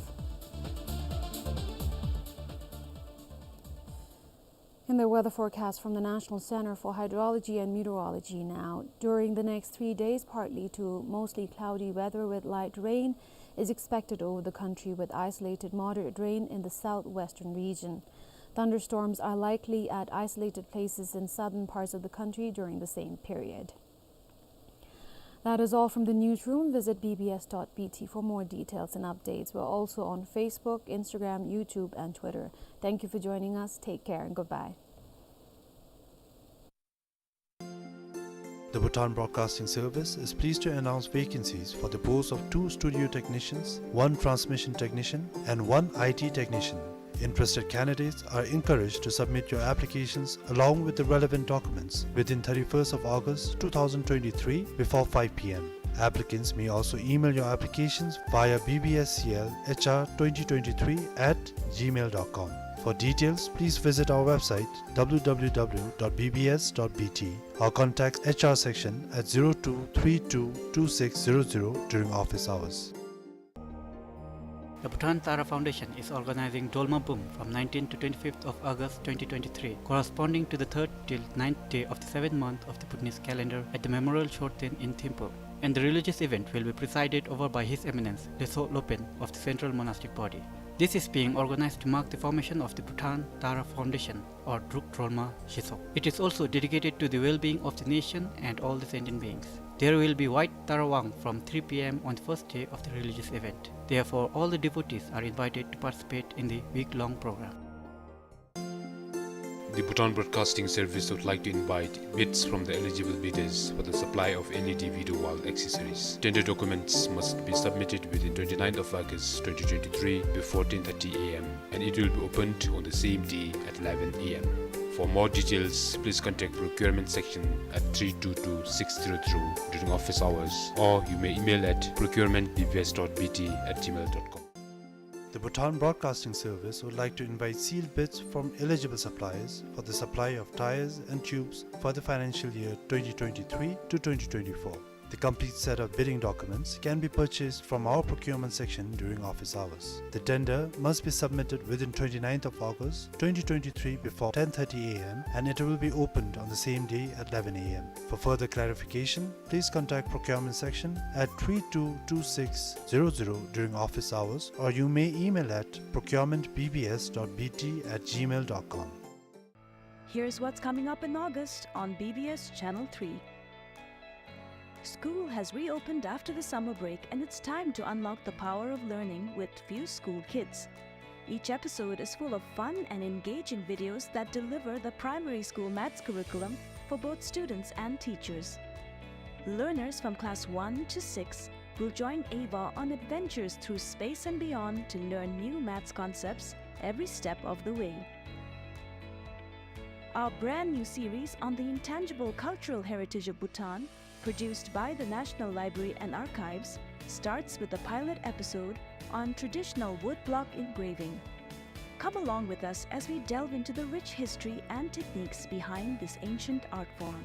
In the weather forecast from the National Center for Hydrology and Meteorology now, during the next three days, partly to mostly cloudy weather with light rain is expected over the country, with isolated moderate rain in the southwestern region. Thunderstorms are likely at isolated places in southern parts of the country during the same period. That is all from the newsroom. Visit B B S dot B T for more details and updates. We're also on Facebook, Instagram, YouTube, and Twitter. Thank you for joining us. Take care and goodbye. The Bhutan Broadcasting Service is pleased to announce vacancies for the post of two studio technicians, one transmission technician, and one I T technician. Interested candidates are encouraged to submit your applications along with the relevant documents within thirty-first of August two thousand twenty-three before five P M. Applicants may also email your applications via B B S C L H R twenty twenty-three at gmail dot com. For details, please visit our website W W W dot B B S dot B T or contact H R section at zero two three two two six zero zero during office hours. The Bhutan Tara Foundation is organizing Dolma Bum from nineteenth to twenty-fifth of August twenty twenty-three, corresponding to the third till ninth day of the seventh month of the Bhutanese calendar at the Memorial Shorten in Thimphu. And the religious event will be presided over by His Eminence Leytshog Lopen of the Central Monastic Body. This is being organized to mark the formation of the Bhutan Tara Foundation, or Druk Drolma Shitsog. It is also dedicated to the well-being of the nation and all the sentient beings. There will be White Tara Wang from three P M on the first day of the religious event. Therefore, all the devotees are invited to participate in the week-long program. The Bhutan Broadcasting Service would like to invite bids from the eligible bidders for the supply of L E D video wall accessories. Tender documents must be submitted within twenty-ninth of August twenty twenty-three before ten thirty A M, and it will be opened on the same day at eleven A M. For more details, please contact procurement section at three two two six zero zero during office hours, or you may email at procurement B B S dot B T at gmail dot com. The Bhutan Broadcasting Service would like to invite sealed bids from eligible suppliers for the supply of tyres and tubes for the financial year twenty twenty-three to twenty twenty-four. The complete set of bidding documents can be purchased from our procurement section during office hours. The tender must be submitted within twenty-ninth of August twenty twenty-three before ten thirty A M, and it will be opened on the same day at eleven A M. For further clarification, please contact procurement section at three two two six zero zero during office hours, or you may email at procurement B B S dot B T at gmail dot com. Here's what's coming up in August on B B S Channel three. School has reopened after the summer break, and it's time to unlock the power of learning with Few School Kids. Each episode is full of fun and engaging videos that deliver the primary school maths curriculum for both students and teachers. Learners from class one to six will join Ava on adventures through space and beyond to learn new maths concepts every step of the way. Our brand new series on the intangible cultural heritage of Bhutan, produced by the National Library and Archives, starts with a pilot episode on traditional woodblock engraving. Come along with us as we delve into the rich history and techniques behind this ancient art form.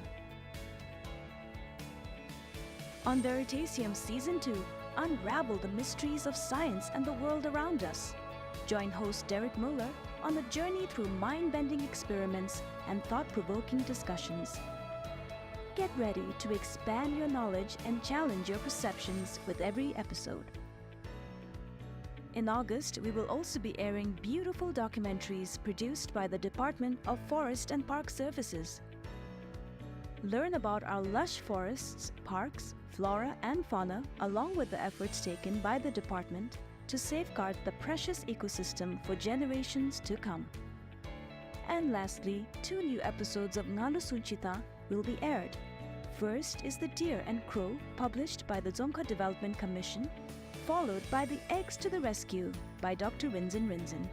On Veritasium Season two, unravel the mysteries of science and the world around us. Join host Derek Muller on a journey through mind-bending experiments and thought-provoking discussions. Get ready to expand your knowledge and challenge your perceptions with every episode. In August, we will also be airing beautiful documentaries produced by the Department of Forest and Park Services. Learn about our lush forests, parks, flora, and fauna, along with the efforts taken by the department to safeguard the precious ecosystem for generations to come. And lastly, two new episodes of Ngalu Sunchita will be aired. First is The Deer and Crow, published by the Dzongkha Development Commission, followed by The Eggs to the Rescue by Doctor Rinzin Rinzin.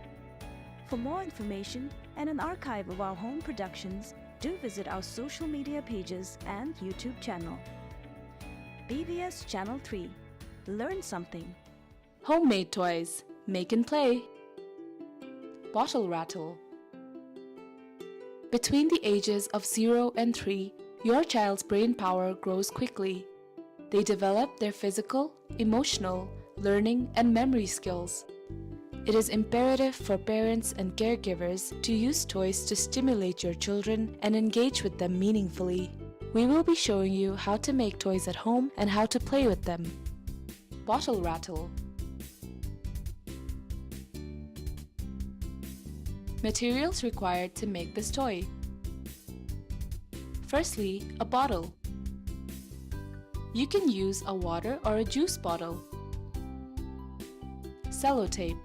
For more information and an archive of our home productions, do visit our social media pages and YouTube channel. B B S Channel three. Learn something. Homemade toys. Make and play. Bottle rattle. Between the ages of zero and three, your child's brain power grows quickly. They develop their physical, emotional, learning, and memory skills. It is imperative for parents and caregivers to use toys to stimulate your children and engage with them meaningfully. We will be showing you how to make toys at home and how to play with them. Bottle rattle. Materials required to make this toy. Firstly, a bottle. You can use a water or a juice bottle. Sellotape.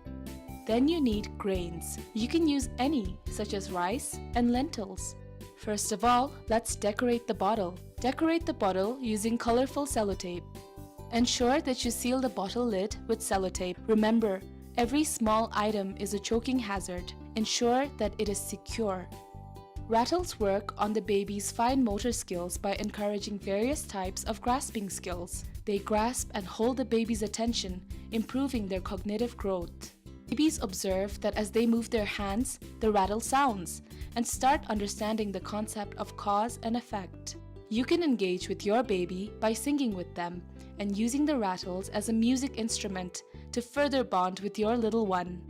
Then you need grains. You can use any, such as rice and lentils. First of all, let's decorate the bottle. Decorate the bottle using colorful sellotape. Ensure that you seal the bottle lid with sellotape. Remember, every small item is a choking hazard. Ensure that it is secure. Rattles work on the baby's fine motor skills by encouraging various types of grasping skills. They grasp and hold the baby's attention, improving their cognitive growth. Babies observe that as they move their hands, the rattle sounds, and start understanding the concept of cause and effect. You can engage with your baby by singing with them and using the rattles as a music instrument to further bond with your little one.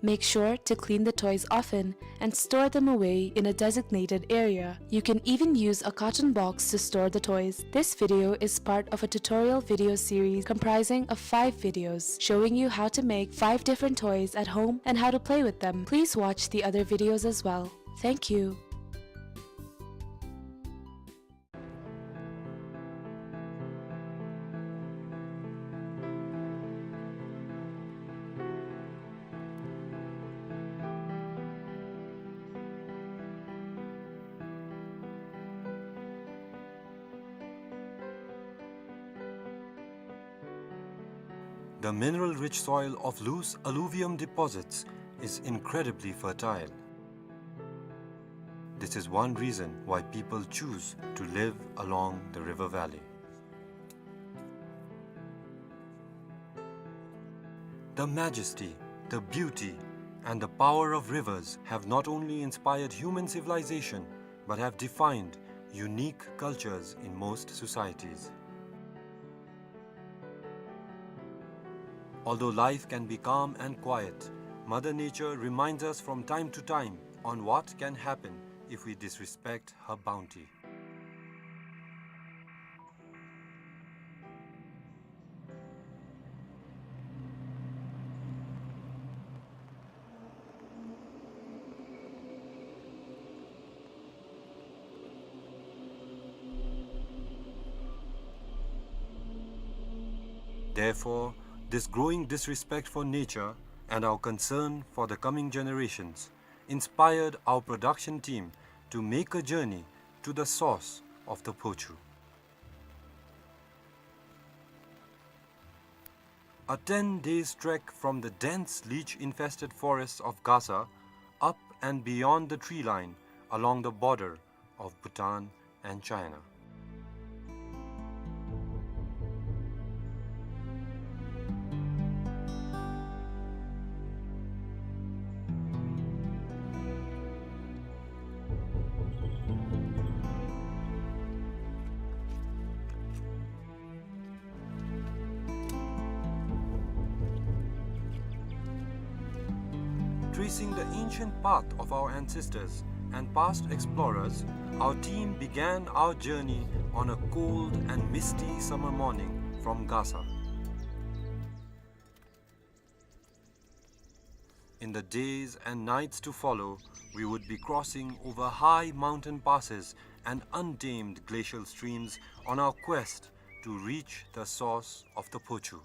Make sure to clean the toys often and store them away in a designated area. You can even use a carton box to store the toys. This video is part of a tutorial video series comprising of five videos showing you how to make five different toys at home and how to play with them. Please watch the other videos as well. Thank you. The mineral-rich soil of loose alluvium deposits is incredibly fertile. This is one reason why people choose to live along the river valley. The majesty, the beauty, and the power of rivers have not only inspired human civilization, but have defined unique cultures in most societies. Although life can be calm and quiet, Mother Nature reminds us from time to time on what can happen if we disrespect her bounty. Therefore, this growing disrespect for nature and our concern for the coming generations inspired our production team to make a journey to the source of the Phochu. A ten days trek from the dense leech-infested forests of Gasa, up and beyond the tree line, along the border of Bhutan and China. Tracing the ancient path of our ancestors and past explorers, our team began our journey on a cold and misty summer morning from Gasa. In the days and nights to follow, we would be crossing over high mountain passes and untamed glacial streams on our quest to reach the source of the Phochu.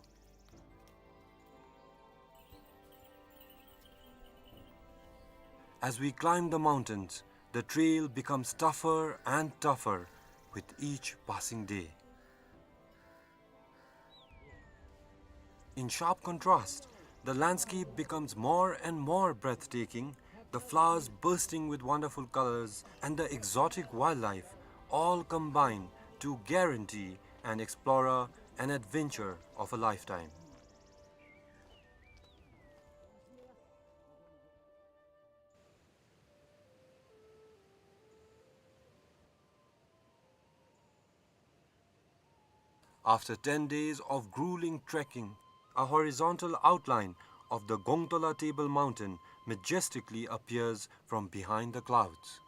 As we climb the mountains, the trail becomes tougher and tougher with each passing day. In sharp contrast, the landscape becomes more and more breathtaking, the flowers bursting with wonderful colors and the exotic wildlife all combine to guarantee an explorer an adventure of a lifetime. After ten days of grueling trekking, a horizontal outline of the Gongtola Table Mountain majestically appears from behind the clouds.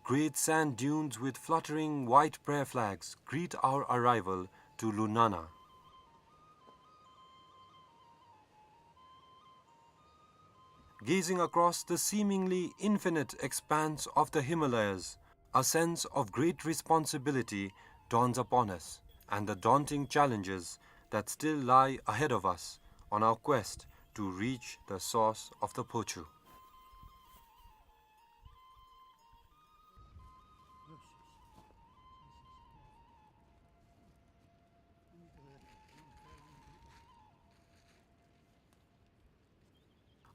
Great sand dunes with fluttering white prayer flags greet our arrival to Lunana. Gazing across the seemingly infinite expanse of the Himalayas, a sense of great responsibility dawns upon us, and the daunting challenges that still lie ahead of us on our quest to reach the source of the Phochu.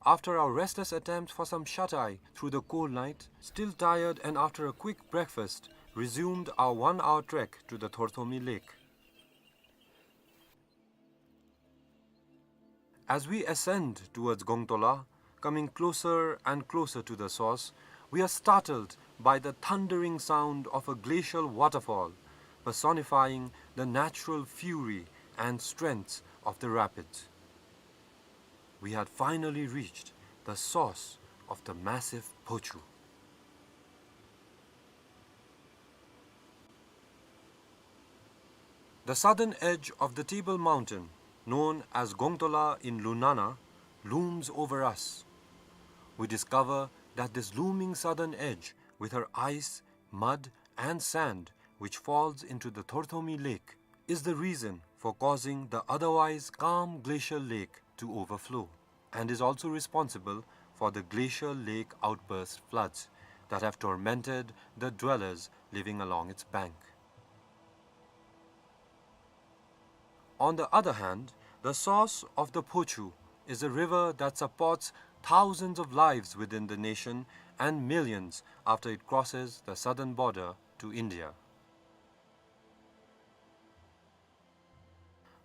After our restless attempt for some shut-eye through the cold night, still tired and after a quick breakfast, resumed our one-hour trek to the Thorthomi Lake. As we ascend towards Gongtola, coming closer and closer to the source, we are startled by the thundering sound of a glacial waterfall, personifying the natural fury and strength of the rapids. We had finally reached the source of the massive Phochu. The southern edge of the Table Mountain, known as Gongtola in Lunana, looms over us. We discover that this looming southern edge, with her ice, mud, and sand, which falls into the Thorthomi Lake, is the reason for causing the otherwise calm glacial lake to overflow, and is also responsible for the glacial lake outburst floods that have tormented the dwellers living along its bank. On the other hand, the source of the Phochu is a river that supports thousands of lives within the nation and millions after it crosses the southern border to India.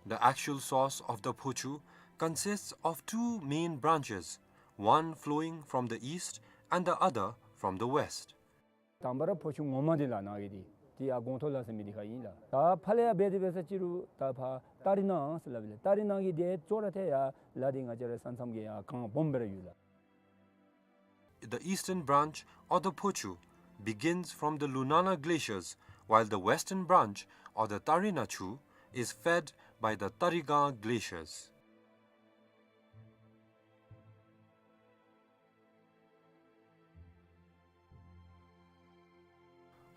The actual source of the Phochu consists of two main branches, one flowing from the east and the other from the west. དང་པ་ར་ཕོ་ཆུ་ངོ་མ་འདི་ལགས་ནཱ་གི་འདི་འདི་ཡར་སྒོང་ཐོག་ལ་ཟེར་མི་འདི་ཁར་ཨིན་ལགས། ད་ཕར་ལས་ཡར་འབད་དེ་འབད་ས་ཅིག་རུང་ད་ཕར་ཏ་རི་ན་ཟེར་སླབ་ཨིན་ལགས། ཏ་རི་ན་གི་འདི་ཅོག་ར་ཐད་ཡར་ལ་འདི་ང་བཅས་ར་ས་མཚམས་ཀྱི་ཡར་གངས་སྦོམ་སྦེ་ར་ཡོད་ལགས། The eastern branch of the Phochu begins from the Lunana glaciers, while the western branch of the Tarina Chu is fed by the Tarigang glaciers.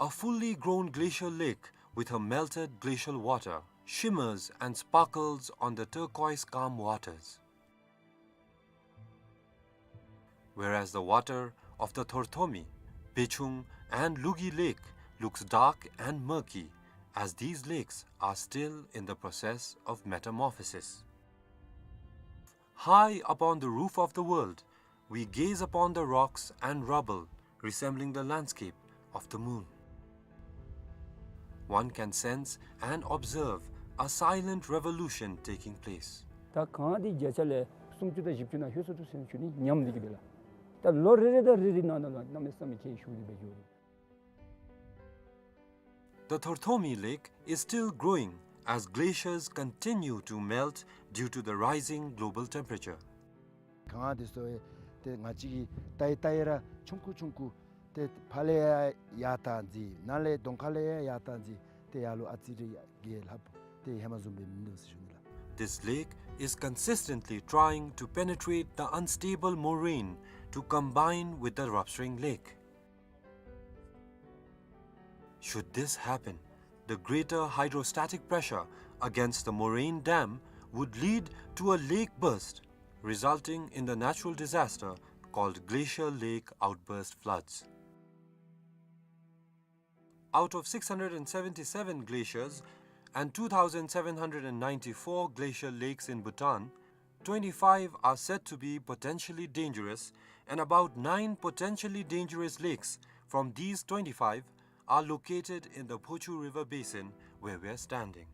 A fully grown glacial lake with her melted glacial water shimmers and sparkles on the turquoise calm waters. Whereas the water of the Thorthomi, Bechung, and Lugi Lake looks dark and murky, as these lakes are still in the process of metamorphosis. High upon the roof of the world, we gaze upon the rocks and rubble resembling the landscape of the moon. One can sense and observe a silent revolution taking place. ད་གངས་འདི་བརྒྱ་ཆ་ལས་སུམ་ཅུ་དང་བཞི་བཅུ་ནང་ལྷོད་སོང་འདུག་ཟེར་ཞུ་ནི་ཉམས་འདི་གིས་སྦེ་ལགས། ད་ལོ་རེ་རེ་དང་རེ་རེ་ནང་ན་ལུ་གནམ་མེད་ས་མེད་ཁྱད་ཞུགས་ཏེ་སྦེ་འགྱོ་རེ། The Thorthomi Lake is still growing as glaciers continue to melt due to the rising global temperature. གངས་འདི་ཚུ་ཏེ་ང་བཅས་ཀྱིས་བལྟ་ཡི་བལྟ་ཡི་ར་ཆུང་ཀུ་ཆུང་ཀུ་ཏེ་ཕར་ལས་ཡར་ཡར་བལྟ་ནི་ནཱ་ལས་གདོང་ཁ་ལས་ཡར་ཡར་བལྟ་ནི་ཏེ་ཡར་ལུ་ཨ་ཙི་རེ་ཡར་རྒྱས་ལྷགཔ་ཏེ་ཧེ་མ་བཟུམ་སྦེ་མིན་འདུག་ཟེར་ཞུ་ནི་ལགས། This lake is consistently trying to penetrate the unstable moraine to combine with the Ravsring Lake. Should this happen, the greater hydrostatic pressure against the moraine dam would lead to a lake burst, resulting in the natural disaster called glacial lake outburst floods. Out of six hundred and seventy-seven glaciers and two thousand seven hundred and ninety-four glacial lakes in Bhutan, twenty-five are said to be potentially dangerous, and about nine potentially dangerous lakes from these twenty-five are located in the Phochu River basin where we are standing.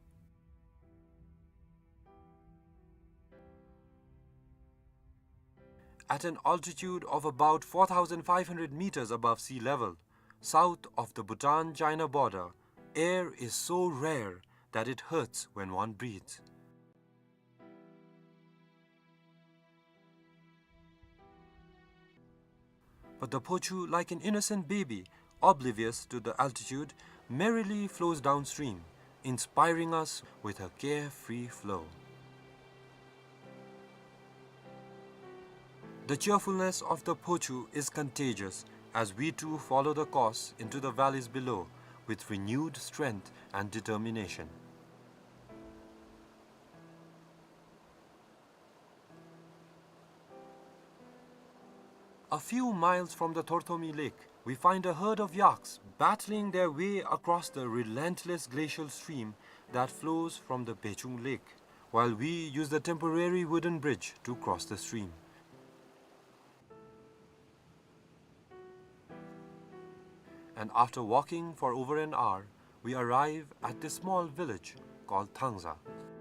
At an altitude of about four thousand five hundred meters above sea level, south of the Bhutan-China border, air is so rare that it hurts when one breathes. But the Phochu, like an innocent baby, oblivious to the altitude, merrily flows downstream, inspiring us with her carefree flow. The cheerfulness of the Phochu is contagious as we too follow the course into the valleys below with renewed strength and determination. A few miles from the Thorthomi Lake, we find a herd of yaks battling their way across the relentless glacial stream that flows from the Bechung Lake, while we use the temporary wooden bridge to cross the stream. And after walking for over an hour, we arrive at this small village called Thangza.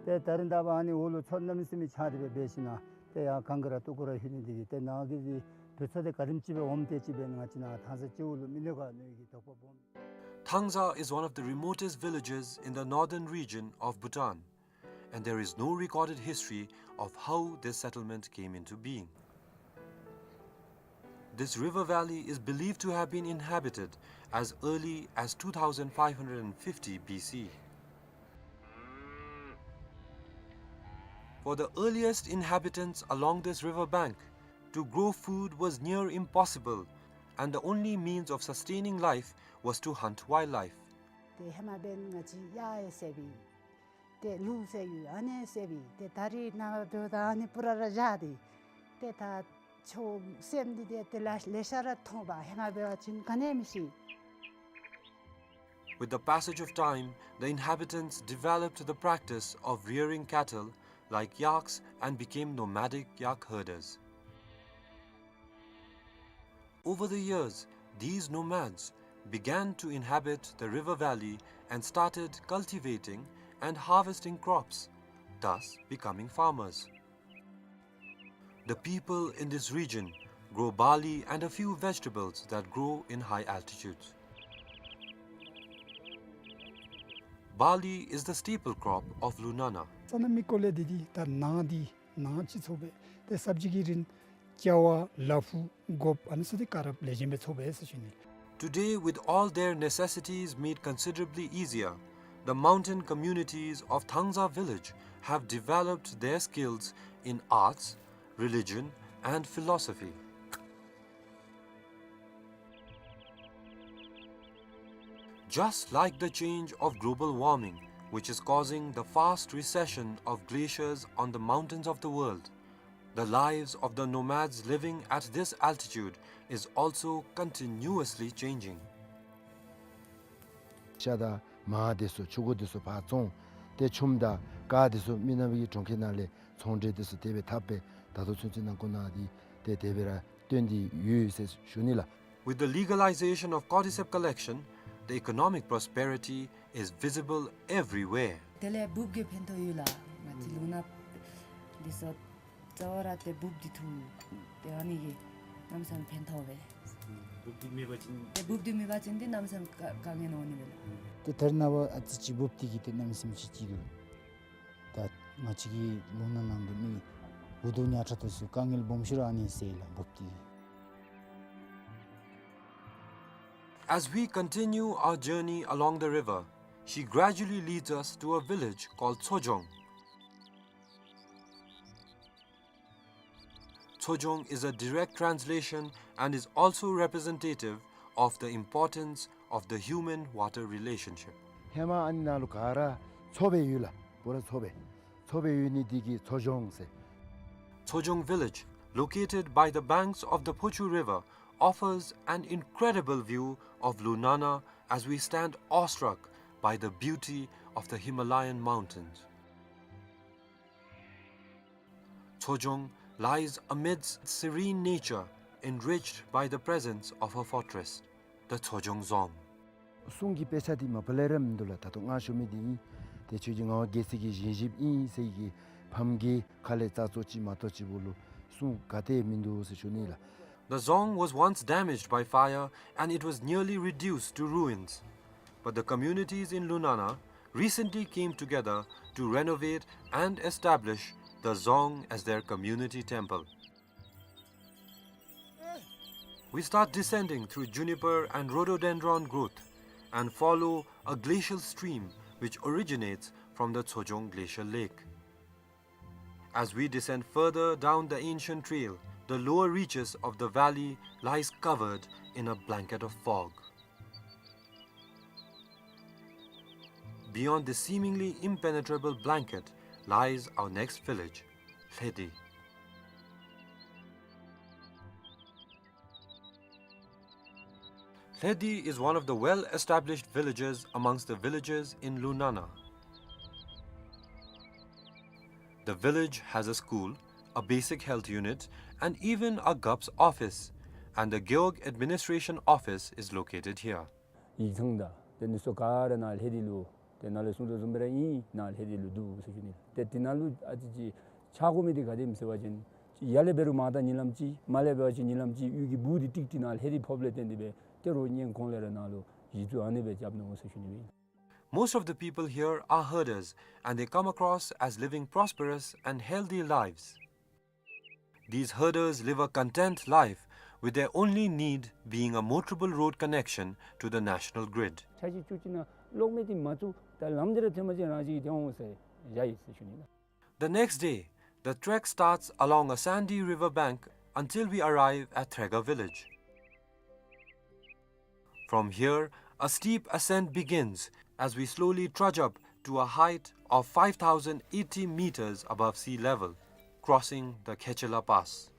ཏེ་ད་རིས་ད་འབདན་ཨ་ནི་འོག་ལུ་མཚོ་གནམ་མེད་ས་མེད་ཆགས་ཏེ་སྦེ་འབད་ཞིནམ་ཏེ་ཡར་གངས་ཀྱི་ར་སྟུག་པོ་ར་ལྷོད་ནི་འདི་གིས་ཏེ་ནཱ་གི་འདི་བོད་མཚོ་འདི་ག་དེམ་ཅིག་སྦེ་འོངམ་དེ་ཅིག་སྦེ་ང་བཅས་ནཱ་ཐང་ས་སྤྱི་བོ་ལུ་མི་གནོད་ག་མནོ་ནི་གི་དོགས་པ་སྦོམ། Thangza is one of the remotest villages in the northern region of Bhutan, and there is no recorded history of how this settlement came into being. This river valley is believed to have been inhabited as early as two thousand five hundred fifty B C. For the earliest inhabitants along this river bank, to grow food was near impossible, and the only means of sustaining life was to hunt wildlife. ཏེ་ཧེ་མ་འབདན་ང་བཅས་གཡག་ཡང་བསད་པས། ཏེ་ལུག་བསད་ཡོད། ཨ་ནི་བསད་པས། ཏེ་ད་རིས་ནངས་པ་འབདཝ་ད་ཨ་ནི་པུ་ར་ར་བཞག་སྟེ། ཏེ་ད་ཆོས་སེམས་འདི་ཏེ་ཏེ་ལ་ལེ་ཤ་ར་མཐོང་པ། ཧེ་མ་འབད་བ་ཅིན་ག་ནི་མི་ཤེས། With the passage of time, the inhabitants developed the practice of rearing cattle like yaks and became nomadic yak herders. Over the years, these nomads began to inhabit the river valley and started cultivating and harvesting crops, thus becoming farmers. The people in this region grow barley and a few vegetables that grow in high altitudes. Barley is the staple crop of Lunana. ས་གནས་མི་སྐོར་ལས་འདི་འདི་ད་ནཱ་འདི་ནཱ་ཅིག་ཚོགས་པས། ཏེ་སབ་ཇི་གི་རིན་ཀྱ་བ་ལ་ཕུག་གོཔ་ཨ་ནི་ཚུ་འདི་ག་ར་ལེགས་ཤོམ་སྦེ་ཚོགས་པས་ཟེར་ཞུ་ནི། Today, with all their necessities made considerably easier, the mountain communities of Thangza village have developed their skills in arts, religion, and philosophy. Just like the change of global warming, which is causing the fast recession of glaciers on the mountains of the world, the lives of the nomads living at this altitude is also continuously changing. ཤ་དང་མར་དེ་ཚུ་ཕྱུར་གུ་དེ་ཚུ་ཕར་བཙོང་། ཏེ་ཆུམ་དང་ཀར་དེ་ཚུ་མི་ནག་པའི་གྲོང་ཁྱེར་ནང་ལས་ཚོང་འབྲེལ་དེ་ཚུ་དེ་སྦེ་འཐབ་སྦེ་ད་ལྟོ་ཚུན་ཚོད་ནང་འཁོད་ནང་འདི་ཏེ་དེ་སྦེ་ར་སྟོན་ཏེ་ཡོད་ཟེར་ཞུ་ནི་ལགས། With the legalization of cordyceps collection, the economic prosperity is visible everywhere. དེ་ལས་འབུཔ་གི་ཕན་ཐོགས་ཡོད་ལགས། ང་བཅས་ལུང་ནག་འདི་ཚུ་རྩ་བ་ར་ཏེ་འབུཔ་འདི་འཐུ་སྟེ་ཨ་ནི་གིས་གནམ་མེད་ས་མེད་ཕན་ཐོགས་པས། འབུཔ་འདི་མེད་པ་ཅིན་ཏེ་འབུཔ་འདི་མེད་པ་ཅིན་ཏེ་གནམ་མེད་ས་མེད་དཀའ་དཀའ་ངལ་འོང་ནི་མས་ལགས། ཏེ་ད་རེས་ནངས་པ་ཨ་ཙི་ཅིག་འབུཔ་འདི་གིས་ཏེ་གནམ་མེད་ས་མེད་ཅིག་སྐྱིད་འདུག། ད་ང་བཅས་ཀྱི་ལུང་ནག་ནང་གི་མི་འུ་སྡུག་ཉག་ཕྲ་དེ་ཚུ་དཀའ་ངལ་སྦོམ་ཤོས་ར་ཨ་ནི་སེལ་ལགས་འབུཔ་འདི་གིས། As we continue our journey along the river, she gradually leads us to a village called Tsojong. Tsojong is a direct translation and is also representative of the importance of the human-water relationship. ཧེ་མ་ཨ་ནི་ནང་ལུ་ག་ར་མཚོ་སྦེ་ཡོད་ལགས། པུ་ར་མཚོ་སྦེ། མཚོ་སྦེ་ཡོད་ནི་འདི་གིས་མཚོ་ལྗོངས་ཟེར། Tsojong village, located by the banks of the Phochu River, offers an incredible view of Lunana as we stand awestruck by the beauty of the Himalayan mountains. Tsojong lies amidst serene nature, enriched by the presence of her fortress, the Tsojong Dzong. སྲུང་གི་དཔེ་ཆ་འདི་མ་པ་ལས་ར་མིན་འདུག་ལགས། ད་ལྟོ་ང་ཞུ་མི་འདི་ཨིན། ཏེ་ཁྱོད་ཀྱི་ངག་དབང་རྒྱལ་སྲས་ཀྱི་བཞེངས་གཞིཔ་ཨིན་ཟེར་གྱི་ཕམ་གྱི་ཁ་ལས་རྩ་ཚོ་ཅིག་མ་གཏོགས་ཅིག་པོ་ལུ་སྲུང་ག་ཏེ་མིན་འདུག་ཟེར་ཞུ་ནི་ལགས། The dzong was once damaged by fire and it was nearly reduced to ruins. But the communities in Lunana recently came together to renovate and establish the dzong as their community temple. We start descending through juniper and rhododendron growth and follow a glacial stream which originates from the Tsojong Glacial Lake. As we descend further down the ancient trail, The lower reaches of the valley lies covered in a blanket of fog. Beyond this seemingly impenetrable blanket lies our next village, Lhedi. Lhedi is one of the well-established villages amongst the villages in Lunana. The village has a school, a basic health unit, and even a Gap's office, and the Gewog administration office is located here. ཡིག་ཚང་དང་དེ་ནི་སོ་ག་ར་ནཱ་ལྷེ་དི་ལུ་དེ་ནཱ་ལས་གསུང་དོ་བཟུམ་སྦེ་ར་ཨིན། ནཱ་ལྷེ་དི་ལུ་འདུག་ཟེར་ཞུ་ནི། ཏེ་དེ་ནང་ལུ་ཨ་ཙི་ཅིག་ཆགས་དགོ་མི་འདི་ག་དེམ་ཟེར་བ་ཅིན་ཡར་ལས་འབད་རུང་མར་ད་ཉིན་ལམ་ཅིག་མར་ལས་འབད་བ་ཅིན་ཉིན་ལམ་ཅིག་གཡུས་ཀྱི་སྦུག་འདི་ཏིག་ཏི་ནཱ་ལྷེ་དི་ཕོགཔ་ལས་བརྟེན་ཏེ་སྦེ་ཏེ་རོགས་སྔོན་གོང་ལས་ར་ནཱ་ལུ་གཞི་བཙུགས་ཨ་ནི་སྦེ་རྐྱབ་ནུག་ཟེར་ཞུ་ནི་ཨིན། Most of the people here are herders, and they come across as living prosperous and healthy lives. These herders live a content life, with their only need being a motorable road connection to the national grid. འཆར་གཞི་བཅུ་གཅིག་ནང་གློག་མེ་འདི་མ་བཙུགས་ད་ལམ་འདི་ར་ཐོན་པ་ཅིན་རང་བཞིན་གྱིས་ཐོན་འོང་ཟེར་བཞག་ཡི་ཟེར་ཞུ་ནི་ལགས། The next day, the trek starts along a sandy river bank until we arrive at Threga village. From here, a steep ascent begins as we slowly trudge up to a height of five thousand eighty meters above sea level, crossing the Khechela Pass.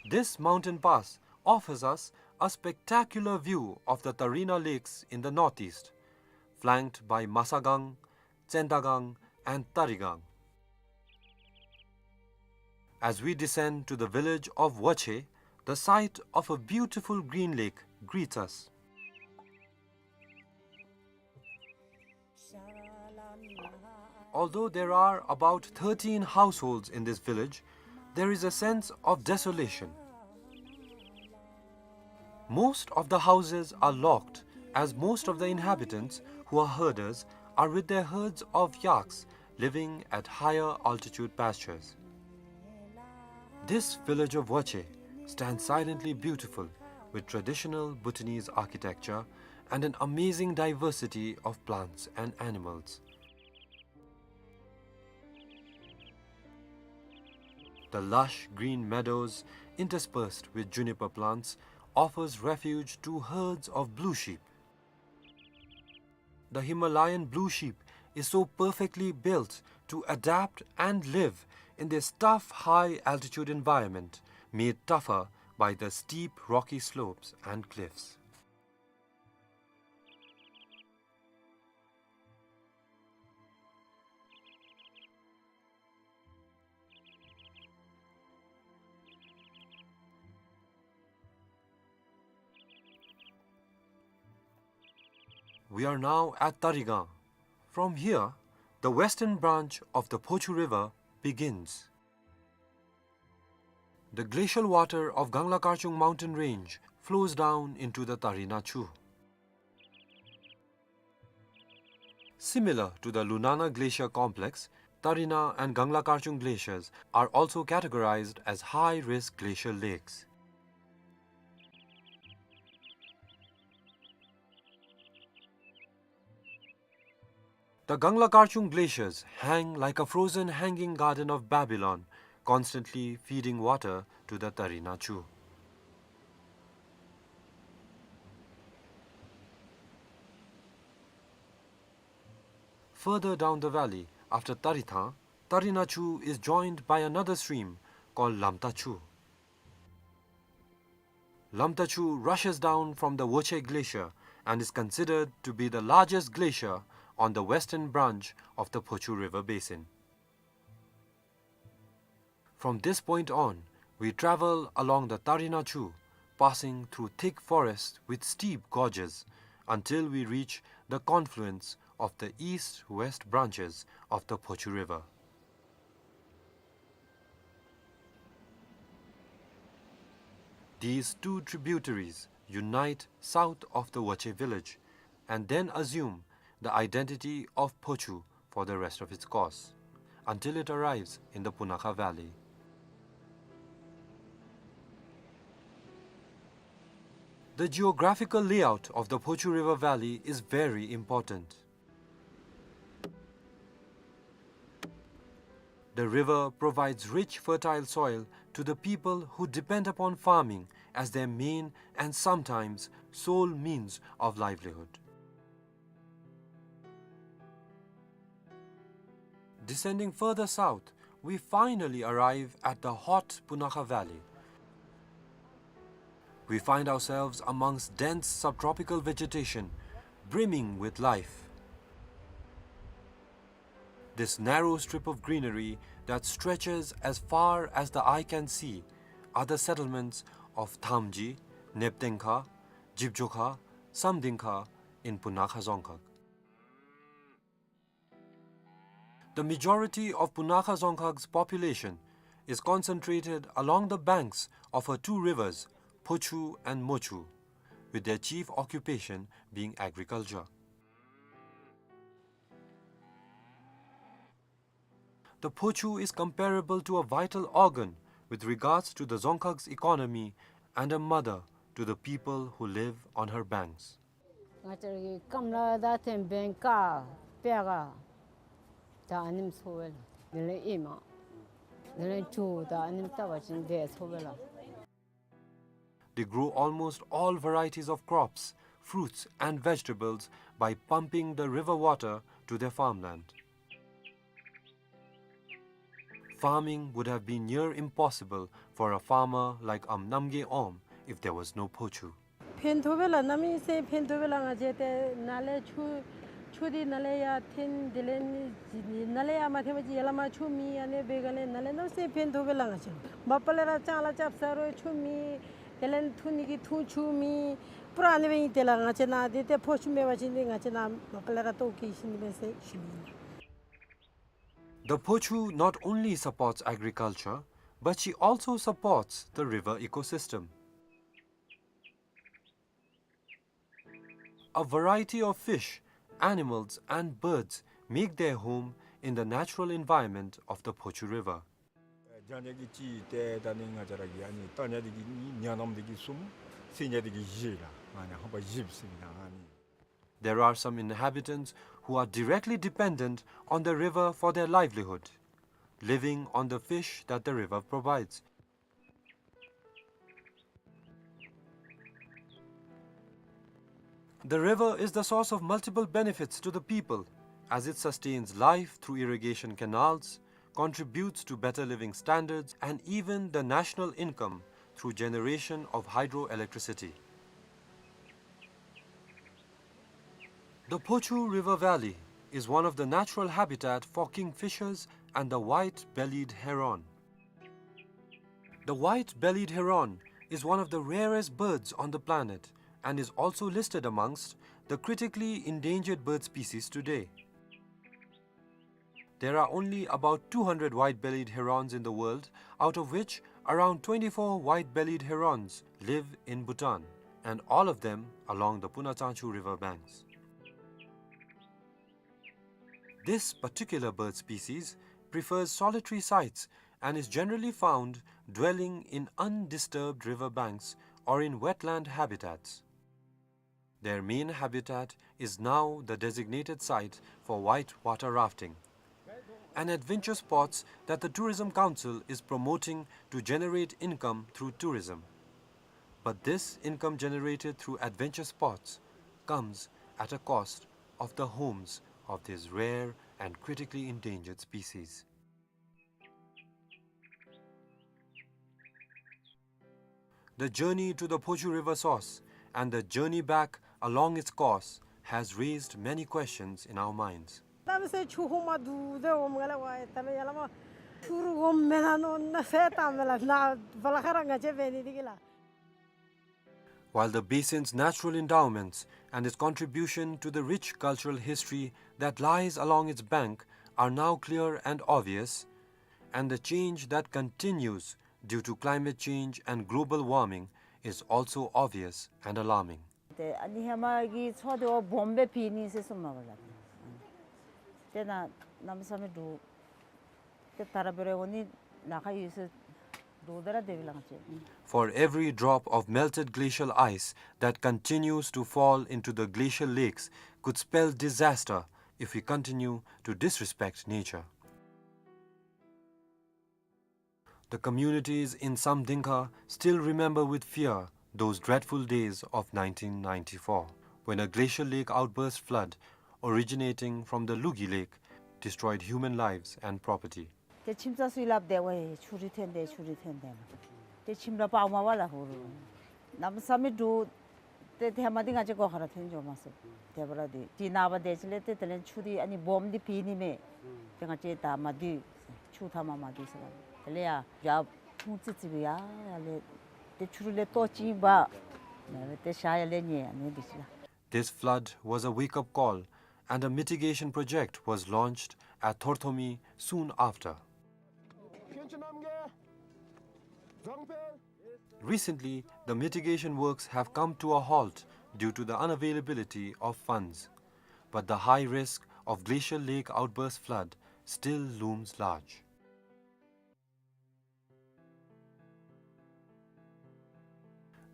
This mountain pass offers us a spectacular view of the Tarina Lakes in the northeast, flanked by Masagang, Tsendagang, and Tarigang. As we descend to the village of Wache, the sight of a beautiful green lake greets us. Although there are about thirteen households in this village, there is a sense of desolation. Most of the houses are locked, as most of the inhabitants, who are herders, are with their herds of yaks living at higher altitude pastures. This village of Wache stands silently beautiful, with traditional Bhutanese architecture and an amazing diversity of plants and animals. The lush green meadows, interspersed with juniper plants, offers refuge to herds of blue sheep. The Himalayan blue sheep is so perfectly built to adapt and live in this tough high-altitude environment, made tougher by the steep rocky slopes and cliffs. We are now at Tarigang. From here, the western branch of the Phochu River begins. The glacial water of Gangla Karchung mountain range flows down into the Tarina Chu. Similar to the Lunana Glacier Complex, Tarina and Gangla Karchung glaciers are also categorized as high-risk glacial lakes. The Gangla Karchung glaciers hang like a frozen hanging garden of Babylon, constantly feeding water to the Tarina Chu. Further down the valley, after Tarithang, Tarina Chu is joined by another stream called Lamta Chu. Lamta Chu rushes down from the Woche Glacier and is considered to be the largest glacier on the western branch of the Phochu River basin. From this point on, we travel along the Tarina Chu, passing through thick forests with steep gorges, until we reach the confluence of the east-west branches of the Phochu River. These two tributaries unite south of the Woche village and then assume the identity of Phochu for the rest of its course, until it arrives in the Punakha Valley. The geographical layout of the Phochu River Valley is very important. The river provides rich, fertile soil to the people who depend upon farming as their main and sometimes sole means of livelihood. Descending further south, we finally arrive at the hot Punakha Valley. We find ourselves amongst dense subtropical vegetation, brimming with life. This narrow strip of greenery that stretches as far as the eye can see are the settlements of Thamji, Neptengkha, Jibjokha, Samdingkha in Punakha Dzongkhag. The majority of Punakha Dzongkhag's population is concentrated along the banks of her two rivers, Phochu and Mochu, with their chief occupation being agriculture. The Phochu is comparable to a vital organ with regards to the Dzongkhag's economy and a mother to the people who live on her banks. ང་བཅས་ར་གི་སྐམ་ལ་དང་ཐེམ་བེང་ཀ་པེ་ག་ད་ཨ་ནེམ་འཚོ་བས་ལགས། དེ་ལས་ཨེ་མ་དེ་ལས་ཇོ་ད་ཨ་ནེམ་བཏབ་པ་ཅིན་དེ་འཚོ་བས་ལགས། They grow almost all varieties of crops, fruits and vegetables by pumping the river water to their farmland. Farming would have been near impossible for a farmer like Amnamgay Om if there was no Phochu. ཕན་ཐོགས་པས་ལགས། གནམ་མེད་ས་མེད་ཕན་ཐོགས་པས་ལགས། ང་བཅས་ཏེ་ནཱ་ལས་ཆུ་ཆུ་འདི་ནཱ་ལས་ཡར་འཐེན། དེ་ལས་ནི་ནཱ་ལས་ཡར་མ་འཐེན་པ་ཅིན་ཡར་ལས་མར་ཆུ་མེད། ཨ་ནི་འབད་ག་ལས་ནཱ་ལས་གནམ་མེད་ས་མེད་ཕན་ཐོགས་པས་ལགས། ང་བཅས་མ་པ་ལས་ར་ལྕང་ལཱ་རྐྱབ་ས་རུང་ཆུ་མེད། དེ་ལས་འཐུང་ནི་གི་འཐུང་ཆུ་མེད། པུ་ར་ཨ་ནི་སྦེ་ཨིན། དེ་ལས་ང་བཅས་ནཱ་འདི་ཏེ་ཕོ་ཆུ་མེད་པ་ཅིན་འདི་ང་བཅས་ནཱ་མ་པ་ལས་ར་ལྟོཝ་བཀྱེས་ཤི་ནི་མས་ཟེར་ཞུ་ནི་ཨིན། The Phochu not only supports agriculture, but she also supports the river ecosystem. A variety of fish, animals and birds make their home in the natural environment of the Phochu River. ཨེ་ཇ་ཉ་གི་ཅིག་ཏེ་ད་ནི་ང་བཅས་ར་གི་ཨ་ནི་ཏ་ཉ་འདི་གི་ཉ་ནམ་འདི་གི་གསུམ། སེང་ཉ་འདི་གི་བཞི་ལགས། ཨ་ནི་ཧམ་པ་བཞི་ཟེར་ཨིན་ན་ཨ་ནི། There are some inhabitants who are directly dependent on the river for their livelihood, living on the fish that the river provides. The river is the source of multiple benefits to the people, as it sustains life through irrigation canals, contributes to better living standards, and even the national income through generation of hydroelectricity. The Phochu River Valley is one of the natural habitat for kingfishers and the white-bellied heron. The white-bellied heron is one of the rarest birds on the planet and is also listed amongst the critically endangered bird species today. There are only about two hundred white-bellied herons in the world, out of which around twenty-four white-bellied herons live in Bhutan, and all of them along the Puna Tsangchu river banks. This particular bird species prefers solitary sites and is generally found dwelling in undisturbed river banks or in wetland habitats. Their main habitat is now the designated site for white water rafting, an adventure sports that the Tourism Council is promoting to generate income through tourism. But this income generated through adventure sports comes at a cost of the homes of these rare and critically endangered species. The journey to the Phochu River source and the journey back along its course has raised many questions in our minds. ད་མི་སེར་ཆུ་ཧོ་མ་དུ་དེ་འོ་མ་ག་ལ་བ་ད་མི་ཡ་ལ་མ་ཆུ་རུ་འོ་མ་མེད་ན་ནོ་ན་ཟེར་ད་མི་ལ་ན་བ་ལ་ཁ་ར་ང་བཅས་འབད་ནི་དེ་གི་ལགས། While the basin's natural endowments and its contribution to the rich cultural history that lies along its bank are now clear and obvious, and the change that continues due to climate change and global warming is also obvious and alarming. ཏེ་ཨ་ནི་ཧེ་མ་གི་མཚོ་དེ་བ་སྦོམ་སྦེ་ཕི་ནི་ཟེར་གསུངམ་མས་ལགས། ཏེ་ན་གནམ་མེད་ས་མེད་འདྲོག། ཏེ་ད་ར་འབད་རུང་འོ་ནི་ལཱ་ཁག་ཡོད་ཟེར་འདྲོག་སྟེ་ར་སྡོད་པས་ལགས་ང་བཅས། For every drop of melted glacial ice that continues to fall into the glacial lakes could spell disaster if we continue to disrespect nature. The communities in Samdingkha still remember with fear those dreadful days of nineteen ninety-four, when a glacial lake outburst flood originating from the Lugi Lake destroyed human lives and property. ཏེ་ཁྱིམ་ཚང་ཚུ་སླབ་སྟེ་ཝའེ་ཆུ་རུད་ཐོན་ཏེ་ཆུ་རུད་ཐོན་ཏེ་མ། ཏེ་ཁྱིམ་ར་པར་མ་པ་ལ་ཧུ་རུ། གནམ་མེད་ས་མེད་འདྲོག། ཏེ་ཧེ་མ་འདི་ང་བཅས་སྒོ་ཁར་ཐོན་འགྱོ་མ་ཚུགས། ཏེ་བར་འདི་ཏེ་ནངས་པ་དེ་ཅིག་ལས་ཏེ་དེ་ལས་ཆུ་འདི་ཨ་ནི་སྦོམ་འདི་ཕྱེ་ནི་མས། ཏེ་ང་བཅས་ད་མ་སྡོད། ཆུ་མཐའ་མ་མ་སྡོད་ཟེར་ལ། དེ་ལས་ཡར་ཡར་ཁུང་ཙི་ཙི་སྦེ་ཡར་ཡར་ལས་ཏེ་ཆུ་རུད་ལས་ལྟོ་ཅིག་འབག། ཏེ་ཤར་ཡར་ལས་ཉལ་ཨ་ནི་འདི་ཅིག་ལགས། This flood was a wake-up call, and a mitigation project was launched at Thorthomi soon after. Recently, the mitigation works have come to a halt due to the unavailability of funds, but the high risk of glacial lake outburst flood still looms large.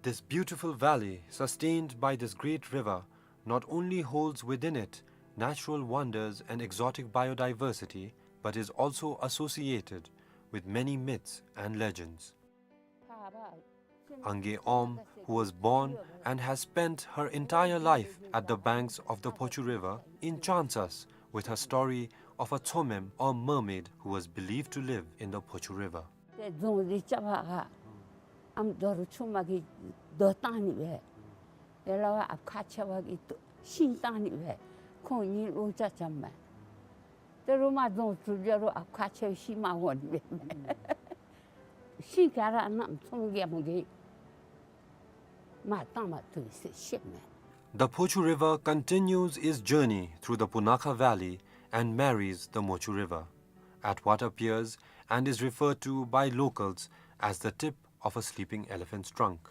This beautiful valley, sustained by this great river, not only holds within it natural wonders and exotic biodiversity, but is also associated with many myths and legends. Angay Om, who was born and has spent her entire life at the banks of the Phochu River, enchants us with her story of a Tsomem or mermaid who was believed to live in the Phochu River. ཏེ་རྫོང་འདི་རྐྱབ་པར་ཨམ་རྡོ་རུ་ཆུང་མ་གིས་རྡོ་བཏང་ནི་སྦེ། ཡ་ལ་བ་ཨཔ་ཁ་ཆེ་བ་གིས་རྡོ་ཤིང་བཏང་ནི་སྦེ། ཁོང་གཉིས་ལོ་ཅ་ཅམ་མས། ཏེ་རུ་མ་རྫོང་ཚུ་ལས་རུང་ཨཔ་ཁ་ཆེ་བའི་ཤིང་མ་འོང་ནི་སྦེ། ཤིང་ག་ར་གནམ་ཚོང་རྒྱལ་མོ་གིས་མར་བཏང་མ་བཏུབ་ཟེར་བཤད་མས། The Phochu River continues its journey through the Punakha Valley and marries the Mochu River at what appears and is referred to by locals as the tip of a sleeping elephant's trunk,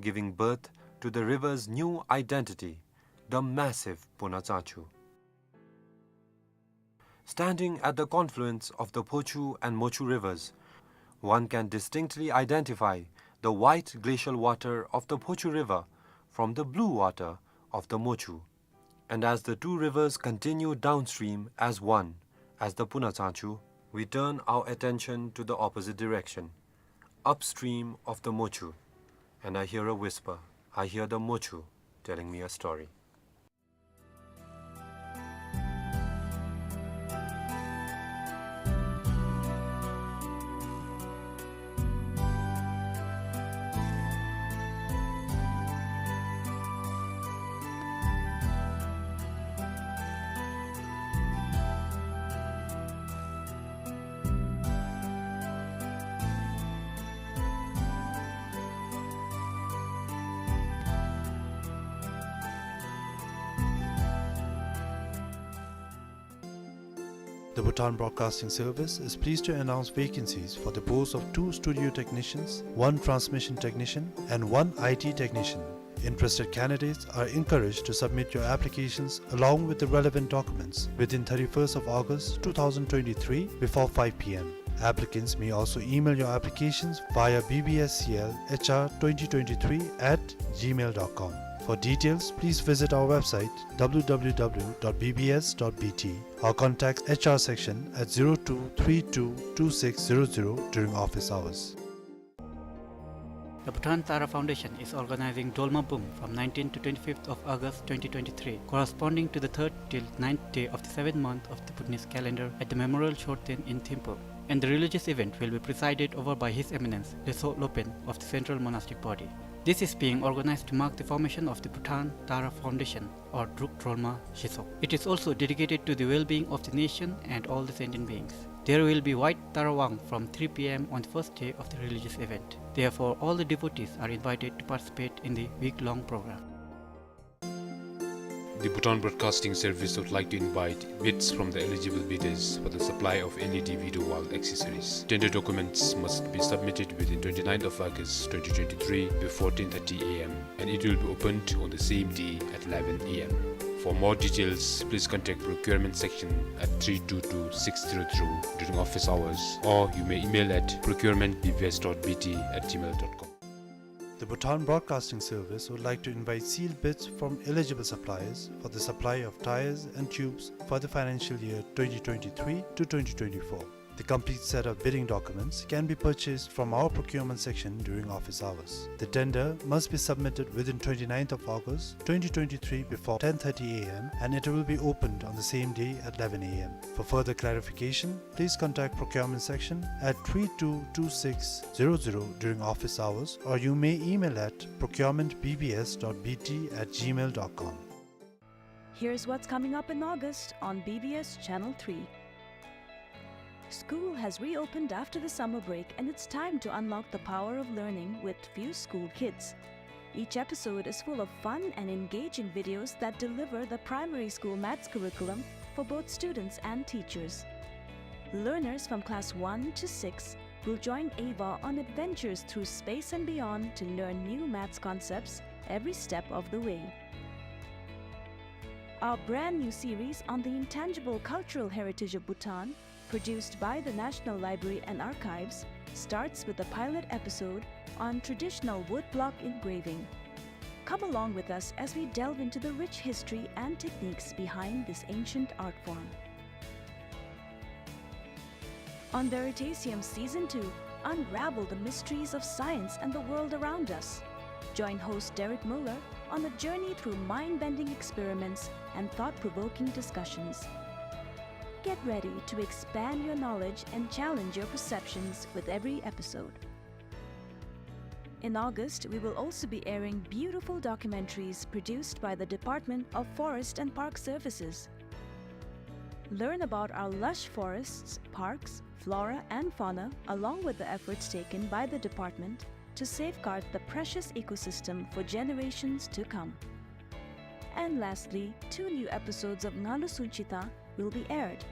giving birth to the river's new identity, the massive Punatsachu. Standing at the confluence of the Phochu and Mochu rivers, one can distinctly identify the white glacial water of the Phochu River from the blue water of the Mochu. And as the two rivers continue downstream as one, as the Punatsachu, we turn our attention to the opposite direction, upstream of the Mochu. And I hear a whisper. I hear the Mochu telling me a story. The Bhutan Broadcasting Service is pleased to announce vacancies for the post of two studio technicians, one transmission technician, and one I T technician. Interested candidates are encouraged to submit your applications along with the relevant documents within thirty-first of August two thousand twenty-three before five P M. Applicants may also email your applications via B B S C L H R twenty twenty-three at gmail dot com. For details, please visit our website, W W W dot B B S dot B T, or contact H R section at zero two three two two six zero zero during office hours. The Bhutan Tara Foundation is organizing Dolma Bum from nineteenth to twenty-fifth of August twenty twenty-three, corresponding to the third till ninth day of the seventh month of the Bhutanese calendar at the Memorial Chorten in Thimphu. And the religious event will be presided over by His Eminence Letsho Lopen of the Central Monastic Body. This is being organized to mark the formation of the Bhutan Tara Foundation, or Druk Drolma Shesok. It is also dedicated to the well-being of the nation and all the sentient beings. There will be White Tara Wang from three P M on the first day of the religious event. Therefore, all the devotees are invited to participate in the week-long program. The Bhutan Broadcasting Service would like to invite bids from the eligible bidders for the supply of L E D video wall accessories. Tender documents must be submitted within twenty-ninth of August twenty twenty-three before ten thirty A M, and it will be opened on the same day at eleven A M. For more details, please contact procurement section at three two two six zero zero during office hours, or you may email at procurement B B S dot B T at gmail dot com. The Bhutan Broadcasting Service would like to invite sealed bids from eligible suppliers for the supply of tyres and tubes for the financial year twenty twenty-three to twenty twenty-four. The complete set of bidding documents can be purchased from our procurement section during office hours. The tender must be submitted within twenty-ninth of August twenty twenty-three before ten thirty a m and it will be opened on the same day at eleven a m. For further clarification, please contact procurement section at three two two six zero zero during office hours, or you may email at procurement B B S dot B T at gmail dot com. Here's what's coming up in August on B B S Channel three. School has reopened after the summer break, and it's time to unlock the power of learning with Fuse School Kids. Each episode is full of fun and engaging videos that deliver the primary school maths curriculum for both students and teachers. Learners from class one to six will join Ava on adventures through space and beyond to learn new maths concepts every step of the way. Our brand new series on the intangible cultural heritage of Bhutan, produced by the National Library and Archives, starts with a pilot episode on traditional woodblock engraving. Come along with us as we delve into the rich history and techniques behind this ancient art form. On Veritasium Season two, unravel the mysteries of science and the world around us. Join host Derek Muller on a journey through mind-bending experiments and thought-provoking discussions. Get ready to expand your knowledge and challenge your perceptions with every episode. In August, we will also be airing beautiful documentaries produced by the Department of Forest and Park Services. Learn about our lush forests, parks, flora, and fauna, along with the efforts taken by the department to safeguard the precious ecosystem for generations to come. And lastly, two new episodes of Ngalu Sunchita will be aired.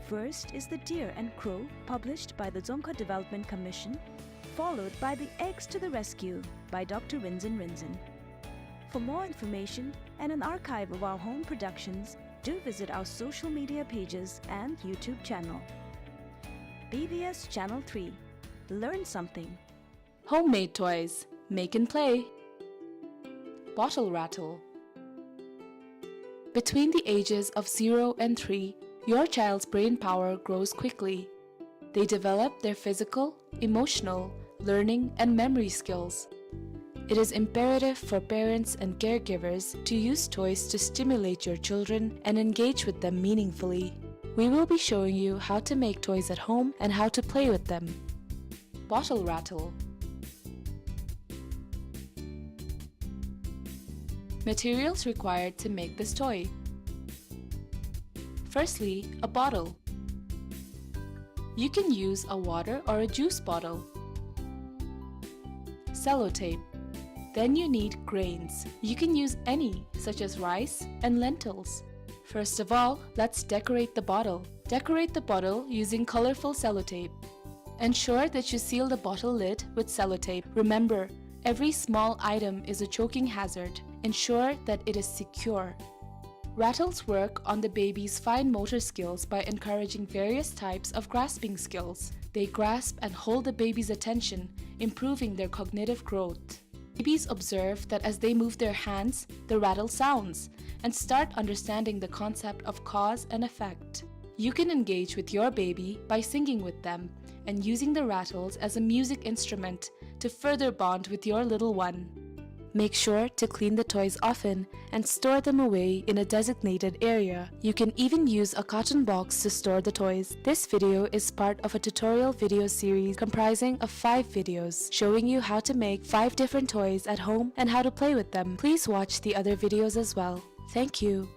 First is The Deer and Crow, published by the Dzongkha Development Commission, followed by The Eggs to the Rescue by Doctor Rinzin Rinzin. For more information and an archive of our home productions, do visit our social media pages and YouTube channel. B B S Channel three. Learn something. Homemade toys. Make and play. Bottle rattle. Between the ages of zero and three, your child's brain power grows quickly. They develop their physical, emotional, learning, and memory skills. It is imperative for parents and caregivers to use toys to stimulate your children and engage with them meaningfully. We will be showing you how to make toys at home and how to play with them. Bottle rattle. Materials required to make this toy. Firstly, a bottle. You can use a water or a juice bottle. Sellotape. Then you need grains. You can use any, such as rice and lentils. First of all, let's decorate the bottle. Decorate the bottle using colorful sellotape. Ensure that you seal the bottle lid with sellotape. Remember, every small item is a choking hazard. Ensure that it is secure. Rattles work on the baby's fine motor skills by encouraging various types of grasping skills. They grasp and hold the baby's attention, improving their cognitive growth. Babies observe that as they move their hands, the rattle sounds, and start understanding the concept of cause and effect. You can engage with your baby by singing with them and using the rattles as a music instrument to further bond with your little one. Make sure to clean the toys often and store them away in a designated area. You can even use a carton box to store the toys. This video is part of a tutorial video series comprising of five videos showing you how to make five different toys at home and how to play with them. Please watch the other videos as well. Thank you.